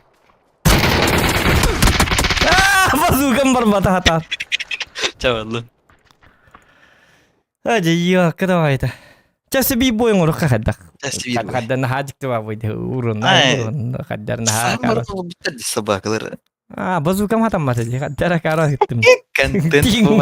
Базукам барбата хатаан. Чабаллын. Ажа йыакка давай-та. Часы би бойын урукка хайдах. Часы би бой. Хаддар наһаа дьикти бар бойды. Урун, Ай. хаддар наһаа Самар бүттер ди собакалар. А, базукам хатаммата ди. Хаддар акара гыттым. Контент бу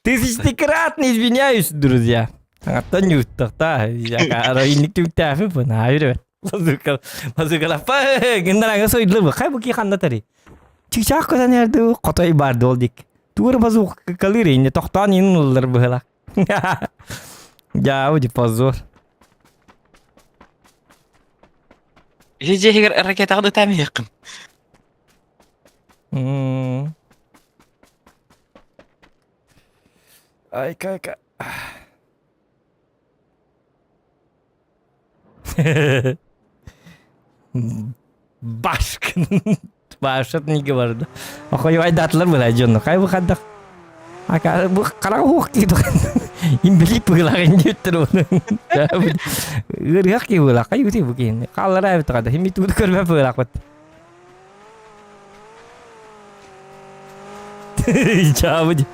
Тысячнократно извиняюсь, друзья. Аттан юттахта. Акара инник түктәфи бу. Наһаа Базука, базукала па, гындараҥа сойдулар бу. Хай бу ки ханна тари. Чычаах көтөн эрди хотой барды ол дик. Тугар базукалыр инне тохтоон ин ыллар быһыла. Дьаа, ди позор. Ити дьиэһигэр ракетаҕа да таамиһыаххын. Айка, айка. Башкын. Башат не говорда. Охойвайдаатылар была дьонно. Хай бу хаддах. Ака бу кара хуох киит. Имбили пыгылар индиттер оны. Ырыах ки була. Кай үти бу кин. Каллара бит када. Хими туд көрбө пыгылак бат. Чабы.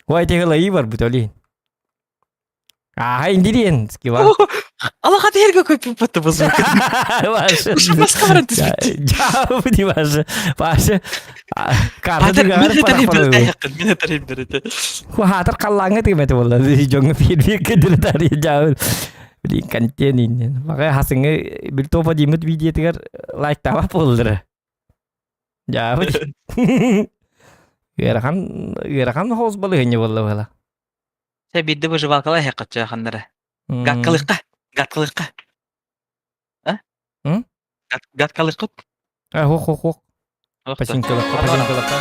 Вай тегела и бар бутолин. Ааһа индириэн скива. Алаха тиһэргэ көппүт базука. Ваше. Ушу баска баран түспүт. Жаабы ди ваше. Ваше. Карта Хатыр мен этер химдер мен этер химдер эте. Хатыр қаллаңы тигмете болла. Жоңы фирбир кедир тари жаабы. Блин, контент иннен. Бага хасыңы бир топа димит видеотигер лайк таба болдыр. Жаабы. Ыарахан, ыарахан хоос балыгыньы болла бала. Сэ биирдэ выживалкала эһэ ханнара. Гаткалыкка, гаткалыкка. А? Гаткалыккыт? А, хох, хох, хох. Пасинкалыкка, пасинкалыкка.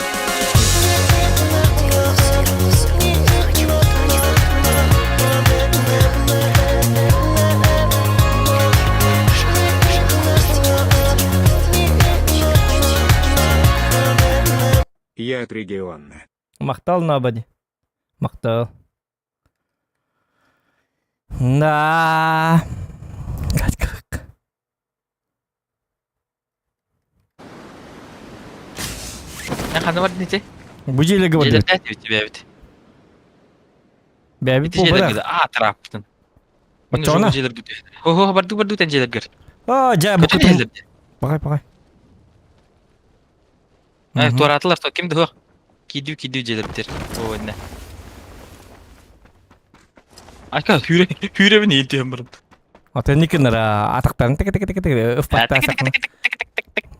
Я от региона. Махтал набади. Махтал. Да. Катькалык. Эн ханна бардын ити? Бу дьиэлэргэ бардыбыт. Дьиэлэрдээх диэбит бэйэбит. Бэйэбит Ити дьиэлэргэ буолбатах. аа тарааппытын. Мин уже Оччоҕуна? бу дьиэлэргэ түһэн. Хо-хо бардык бардык тэн дьиэлэргэр. Аа, дьэ, бу Көтөн кутум. иһэллэр. Пахай, пахай. Э, туораатылар, то ким да суох. Киирдүү киирдүү дьиэлэрбитигэр. Оо, иннэ. Айка, хүүрэ, хүүрэбин иилтиһэн баран. Атын никынара атактарын тик тик тик тик ыфпатта сакна.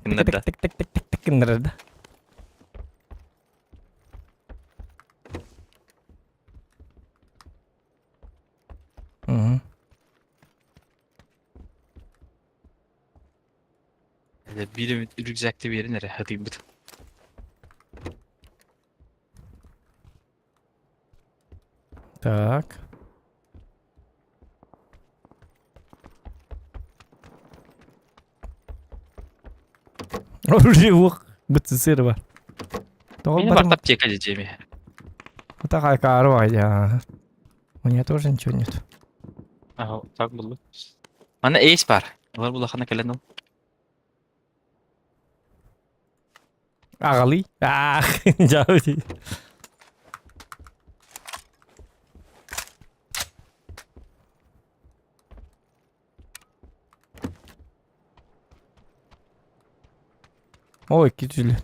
Гыннарда. Тик тик тик тик тик гыннарда. Мгм. Биир эмит рюкзакты биэрин эрэ хатыйбыт. Так. Оружие уох бытсысыр бар. Тоҕо Мин барым- барта аптека дьиэми. Такая корова, я. У меня тоже ничего нет. Ага, так булду. Манна эйс бар. Олар булахана кэлэн ол. Аҕалый. Ах, дьаабы. Ой, китили.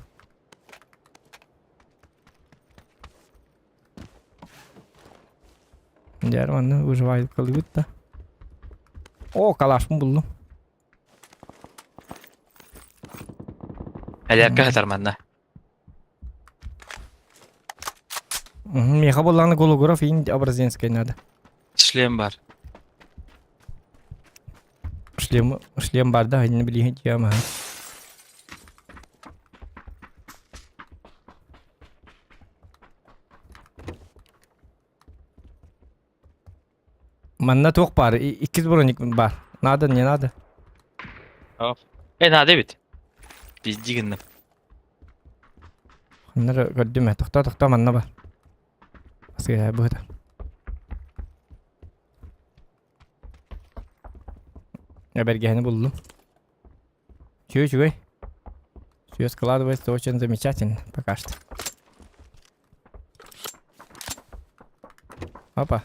Дьэ, манна выживает кылыбыт да. О, калашпын буллум. Элэркэ хатар манна. Миэхэ буоллаҕына голограф иин образенскай надо. Шлем бар. Шлем, шлем бар да, инне билиһин тиэмэ. Манна туох баар? Иккис броник баар. Надо, не надо. Э, надо эбит. Пизди гынным. Ханнары көрдүм ээ. Тохтоо, тохтоо, манна бар. Сыа быһыта. Эбэргэһини буллум. Үчүгэй, үчүгэй. Все складывается очень замечательно пока что. Опа.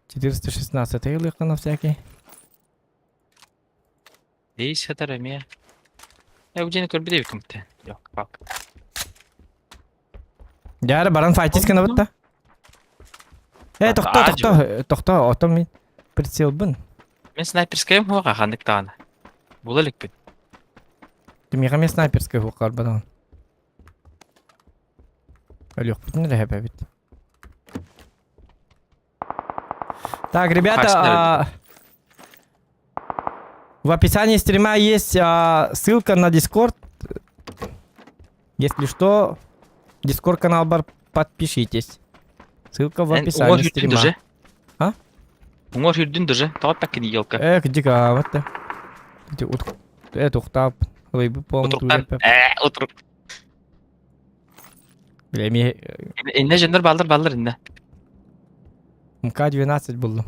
416 ылыахха на всякий. Бейс хатар эмиэ. Э, бу дьиэни көрбүт эбиккин битэ. Yok, bak. Дьаары баран файтис гынабыт да. Э, тохтоо, тохтоо, тохтоо, отон мин прицелбын. Мен снайперскайым хуаха ханнык даҕаны. Була иликпин. Миэхэ эмиэ снайперскай хуоххар бадаҕын. Өлүөхпүтүн эрэ эбит. Так, ребята, а, в описании стрима есть а, ссылка на Discord. Если что, Discord канал бар, подпишитесь. Ссылка в описании стрима. А? Уҥуор үрдүн даже, тоҕо таккин елка. Эх, дико, вот ты. Э, тухтап. Ой, Утуруктан, э, утурук. Бля, ми... Инне жөндөр баллар баллар инне. МК-12 буллум.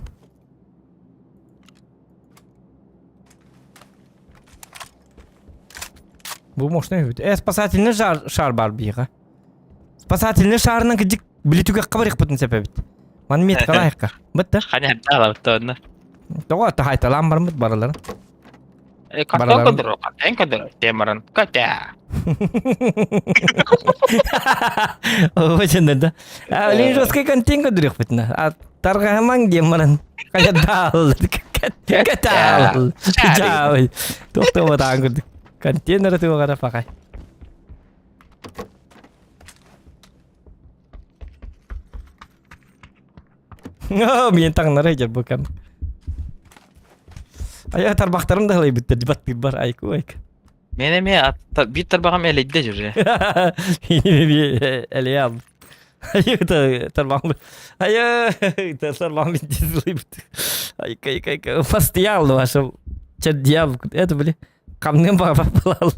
Бу мощный үт. Э, спасательный шар, шар бар биха. Спасательный шарынан кыдик билитүгэ кабарыхпытын сэпэбит. Ман мет калайыкка. Бытта. Хани хаддаалабыттаанна. Тоҕо тахайталаан бармыт бараларын. Э, картон көдөрө, картон көдөрө, темаран, катя. Очень да. Лин жесткий контент көдөрөхпүтүнэ. А таргаһамаң диэн баран. Катал. Катал. Чао. Тохто батаан көрдүк. Контейнер тугара пакай. Миэн таҥнара дьэ бу кэм. Айа тарбахтарым да ылайбыттар баттыырбар айку айк. Мен эмиэ биир тарбаҕым элэйдэ дьүрэ. Элэйэ Айы тарбаҕым айы тарбаҕым ылайбыт. Айка айка айка постоял ваша чердьял это были камным баҕа балал.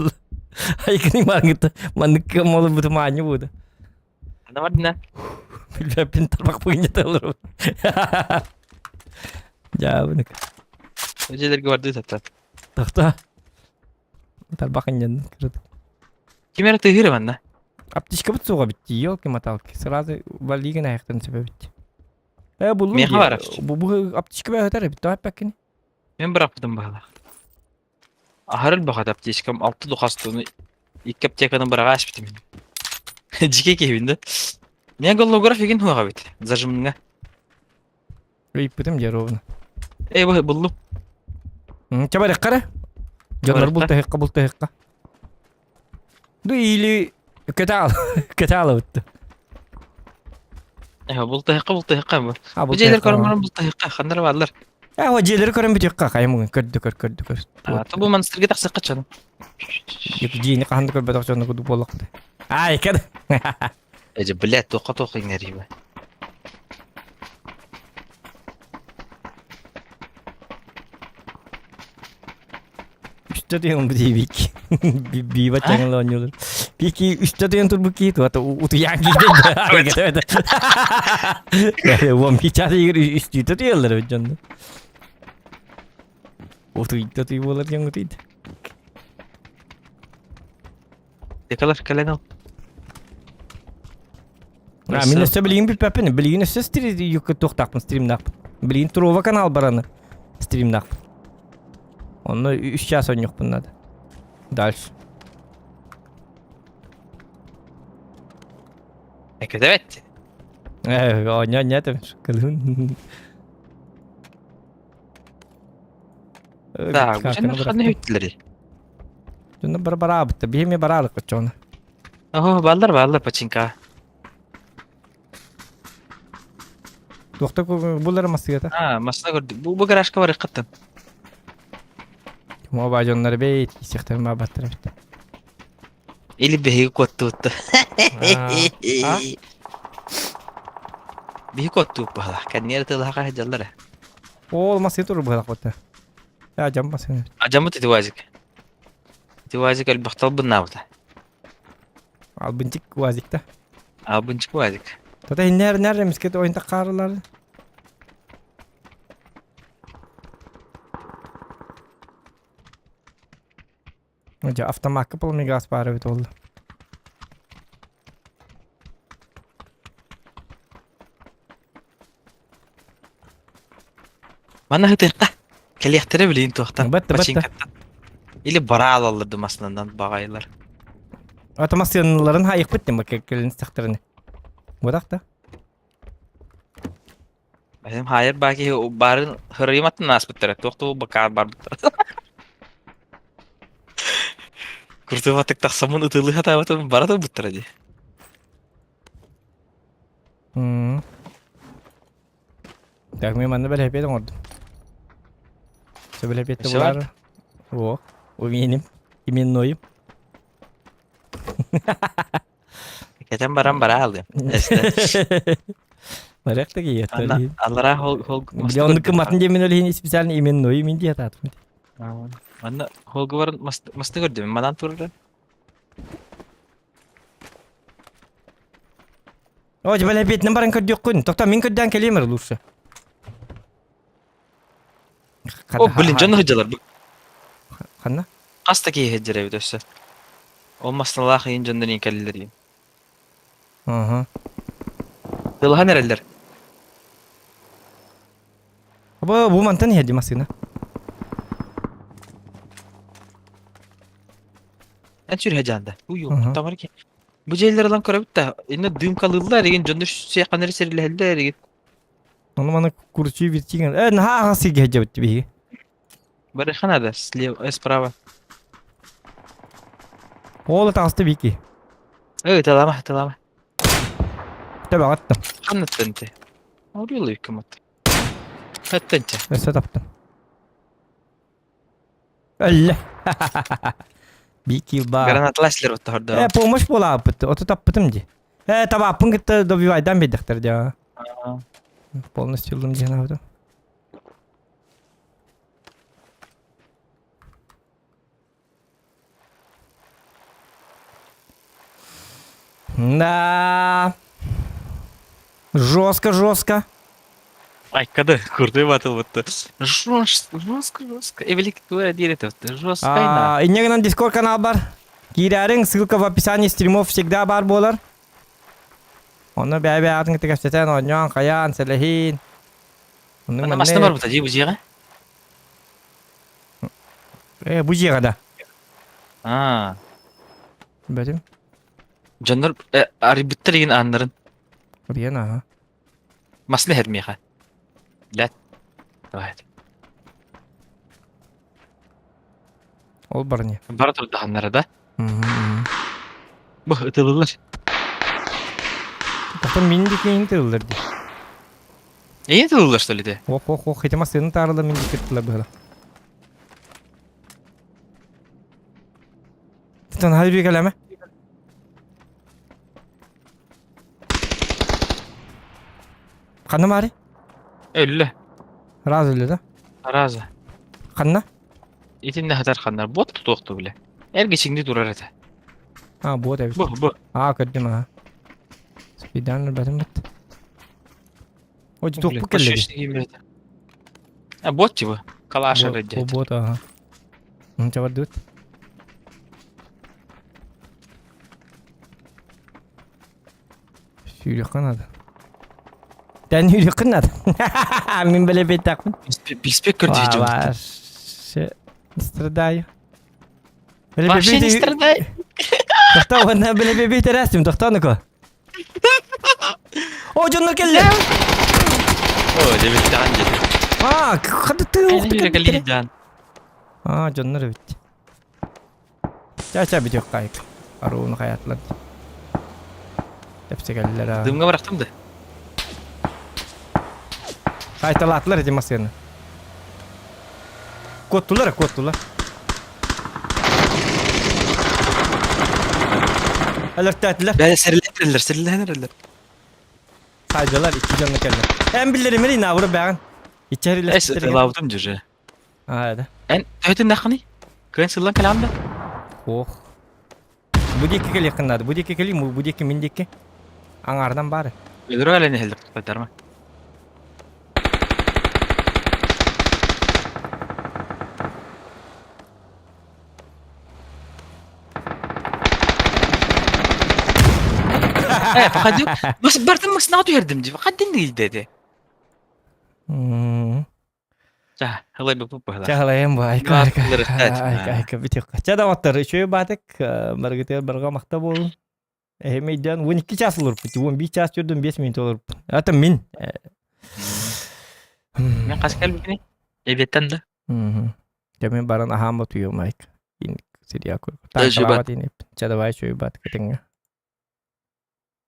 Айкыны мангыта маннык молубут маанньы буду. Ана Билбэппин тарбах пыгынньата олорбут. Дьаабынык. Дьиэлэргэ бардыы саттат. Тохто. Тарбах инньэн кырытык. Ким эрэ тыһыыр манна? Аптечкабыт суоҕа битти, елки-моталки. Сразу валигин айахтан сөбөбүт. Э, буллум Миэхэ дии. барар. Бу бу аптечка бөһөтөр эбит, тоҕо эппэккин? Мин быраппытым баһылаах. Аһар элбэх аптечкам алты духастыны икки аптеканы быраҕа аспытым. Дьикэ киһибин да. Мен голограф игин хуаҕа бит. Зажимҥа. Ыйыппытым дьэ ровно. Эй, бу буллум. Чабарыкка эрэ. Дьоннор бултаһыкка бултаһыкка. Ду или көтө көтө алабытты. Э, бултаһыкка бултаһыкка бу. Бу дьиэлэр көрөн баран бултаһыкка ханнара бааллар. Э, о дьиэлэри көрөн бүтүөххэ хайым көрдө көр көрдө көр. А, бу монстрга тахсыкка чону. Дьиэни хаһан да көрбөтөх дьону курдук буоллахпыт. Ай, кэд. Эже, блядь, туохха туох иҥэриибэ. Үстэ тыйын бу диэбик. Биба чаҥыл оонньуулар. Пики үстэ тыйын турбут киһи туата утуйаан киирдэ. Уон пичат игр үстүүтэ тыйаллар эбит дьонно. Утуйда туй буолар дьон утуйда. Декалар кэлэн ол. А, мин өссө билигин бүппэппин. Билигин өссө стрим туохтаахпын стримнаахпын. Билигин Трова канал бараны стримнаахпын. Онно үс час оонньуохпун надо. Дальше. Экөдөбөт. Э, оонньоо нет, кылын. Так, бу дьоннор ханна үттүлэри? Дьоннор бара бараабытта, биһи эмиэ бараалык оччоҕуна. Оһо, баллар баллар пачинка. Туохта буллара массыгата? А, массына көрдүк. Бу бу гаражка бар ыккаттан. Мо ба дьоннор бейт, исехтер ма баттар эбит. Или биһиги куоттубутта. А? Биһи куоттубут баһала. Кэнниэр тылаха хаһдьаллар. Ол массыга туру быһалак бутта. Я жам массыга. Ажамыт ити уазик. Ити уазик элбэхтал быннаабыта. Албынчик уазикта. Албынчик уазик. Тата иннер нер эмискет ойын таққарылар. Дьэ, автомакка полный газ баар эбит буолла. Манна хытыахха. Кэлиэхтэрэ билигин туохтан. Бэтте, бэтте. Бачыҥкаттан. Или бара алаллар да массыынанан баҕайылар. Ата массыыналарын хайыппыт дим кэлин истэхтэринэ. Бодах да. Бэйэм хаайар баа киһи баарын хырыйыматтан ааспыттара. Туох да буолбакка барбыттара. Куртубатык тахсаммын ытылыы сатаабытым бара турбуттара дии. М. Так, мен манна бэлэпиэт оҥордум. Сөбүлэпиэттэ Өссө бар? булар. О, умеем. Именнойум. Кэтэн баран бара алыам. Барыах да киһи Анна аллараа хол хол Бля, оннук кыматын диэмин олиһин специально именной мин диэ таатым. Манна холгу баран масты көрдүм. Манан турар. О, бля, бетинен баран көрдүөххүн. Тохто, мин көрдөөн кэлиэм эрэ лучше. О, блин, дьон сылдьалар. Ханна? Хас да киһи сылдьар эбит өссө. Ол массыналаах иин дьоннор иин кэллилэр иин. Ага. Тылаһан эрэллэр. Бу бу мантан иһэрди массыына. Эн сүрһэ дьаанда. Уй, тамар ки. Бу дьиэлэр ылан көрөбүт да, инне дымкалыыллар игин дьоннор сиэхханары сэрилэһэллэр игин. Ону маны курчуу вертиген. Э, наһаа аҕас сиргэ сылдьабыт биһиги. Барыха надо, слева, э, справа. Ол таҕыста бики. Эй, талама, талама. Төбөҕөттüm. Ханныттан те. Орыйлы кымат. Хэттен те. Өссө таптым. Өллө. Бики ба. Гранаталаслер оттохордо. Э, помощь буолааппыт. Оту таппытым ди. Э, табааппын кытта добивайдан биэрдэхтэр дии. Полностью ыллым диэн аабытым. Да. Жестко, жестко. Айкады, курдуй батыл бутты. Жестко, жестко, жестко. Эвелик тура диэри Жестко А, Инньэ гынан Дискорд канал бар. Киирээриҥ, ссылка в описании стримов всегда бар буолар. Онно бэйэ-бэйэ аатын кытта кэпсэтэн, оонньоон, хайаан, сэлэһиин. Оннук Манна массыына манна барбыта дии бу дьиэҕэ. Э, бу дьиэҕэ да. Аа. Бэтим. Дьоннор э, арыйбыттар игин ааннарын. Арыйан аха. Массыына иһэр миэхэ. Блядь. Давай. Ол барыня. Бара турдаһаннара да. Бу ытылылар. Потом мин дикейин тыллар ди. Эйе тылылар что ли те? Ох, ох, ох, хитема сыны таарыла мин дикет тыла быһыла. Тан хайры кэлэмэ. Ханна мари? Өллө. Раз өллө да? Раза. Ханна? Итиннэ хатар ханнар бот тутуохту биле. Эргичиҥни турар этэ. А, бот эбит. Бу, бу. А, көрдүм аа. Спидан өлбөтүм бит. Ой, туохпу кэллэ. А бот типа. Калаша Бу бот, ага. Ну, чабардыбыт. Сүүрүөххэ наада. Тэн сүүрүөххэ наада. Мин бэлэбиэттэхпин. Биспек көрдү Вообще не страдаю. Вообще не страдай. Тохтоо, уонна билэ тэрээстим, тохтоо нуко. О, дьоннор кэллэ. О, дебиттаан дьэ. А, хады ты Охты кэлли жан. А, дьоннор эбит. Ча-ча бүтүөх кайык. Аруун хаятлар. Тэпсэгэллэр. Дымга барахтым да. Хайталаатылар эти массыны. Куоттулар, куоттулар. Алертаатылар. Бәле сэрилээн сэрилээн эрэллэр. Хайдалар икки дьонно кэллэ. Эн биллеримери наабыры бэҕин. Иччэрилэр. Эс ытылаабытым дьүрэ. Аа да. Эн төһөтүн даххыный? Кыан сыллан кэлэҕин да? Ох. Бу диэки кэлиэххин наада. Бу диэки кэлиим, бу диэки мин диэки. Аҥаарынан баары. Өлөрө кэлэн иһэллэр туппайдарма. Э, походу, бас бартын масынаға түһэрдим дии. Хаддин диде. Ча, халай бу бу Чаһалайым бу айка айка айка айка бүтүөххэ. Ча доҕоттор үчүгэй баатык баргытыгар барҕа махта буолун. Эһэмэйдээн 12 час олорпут, 11 час түрдүн 5 минут олорпут. Это мин. Мен хас кэлбитини? Эбиэттэн да? Дьэ мен баран аһаан батуйуом айк. Сирия кур. Таанкалаабат инip. Ча давай үчүгэй баатык этиҥҥэ.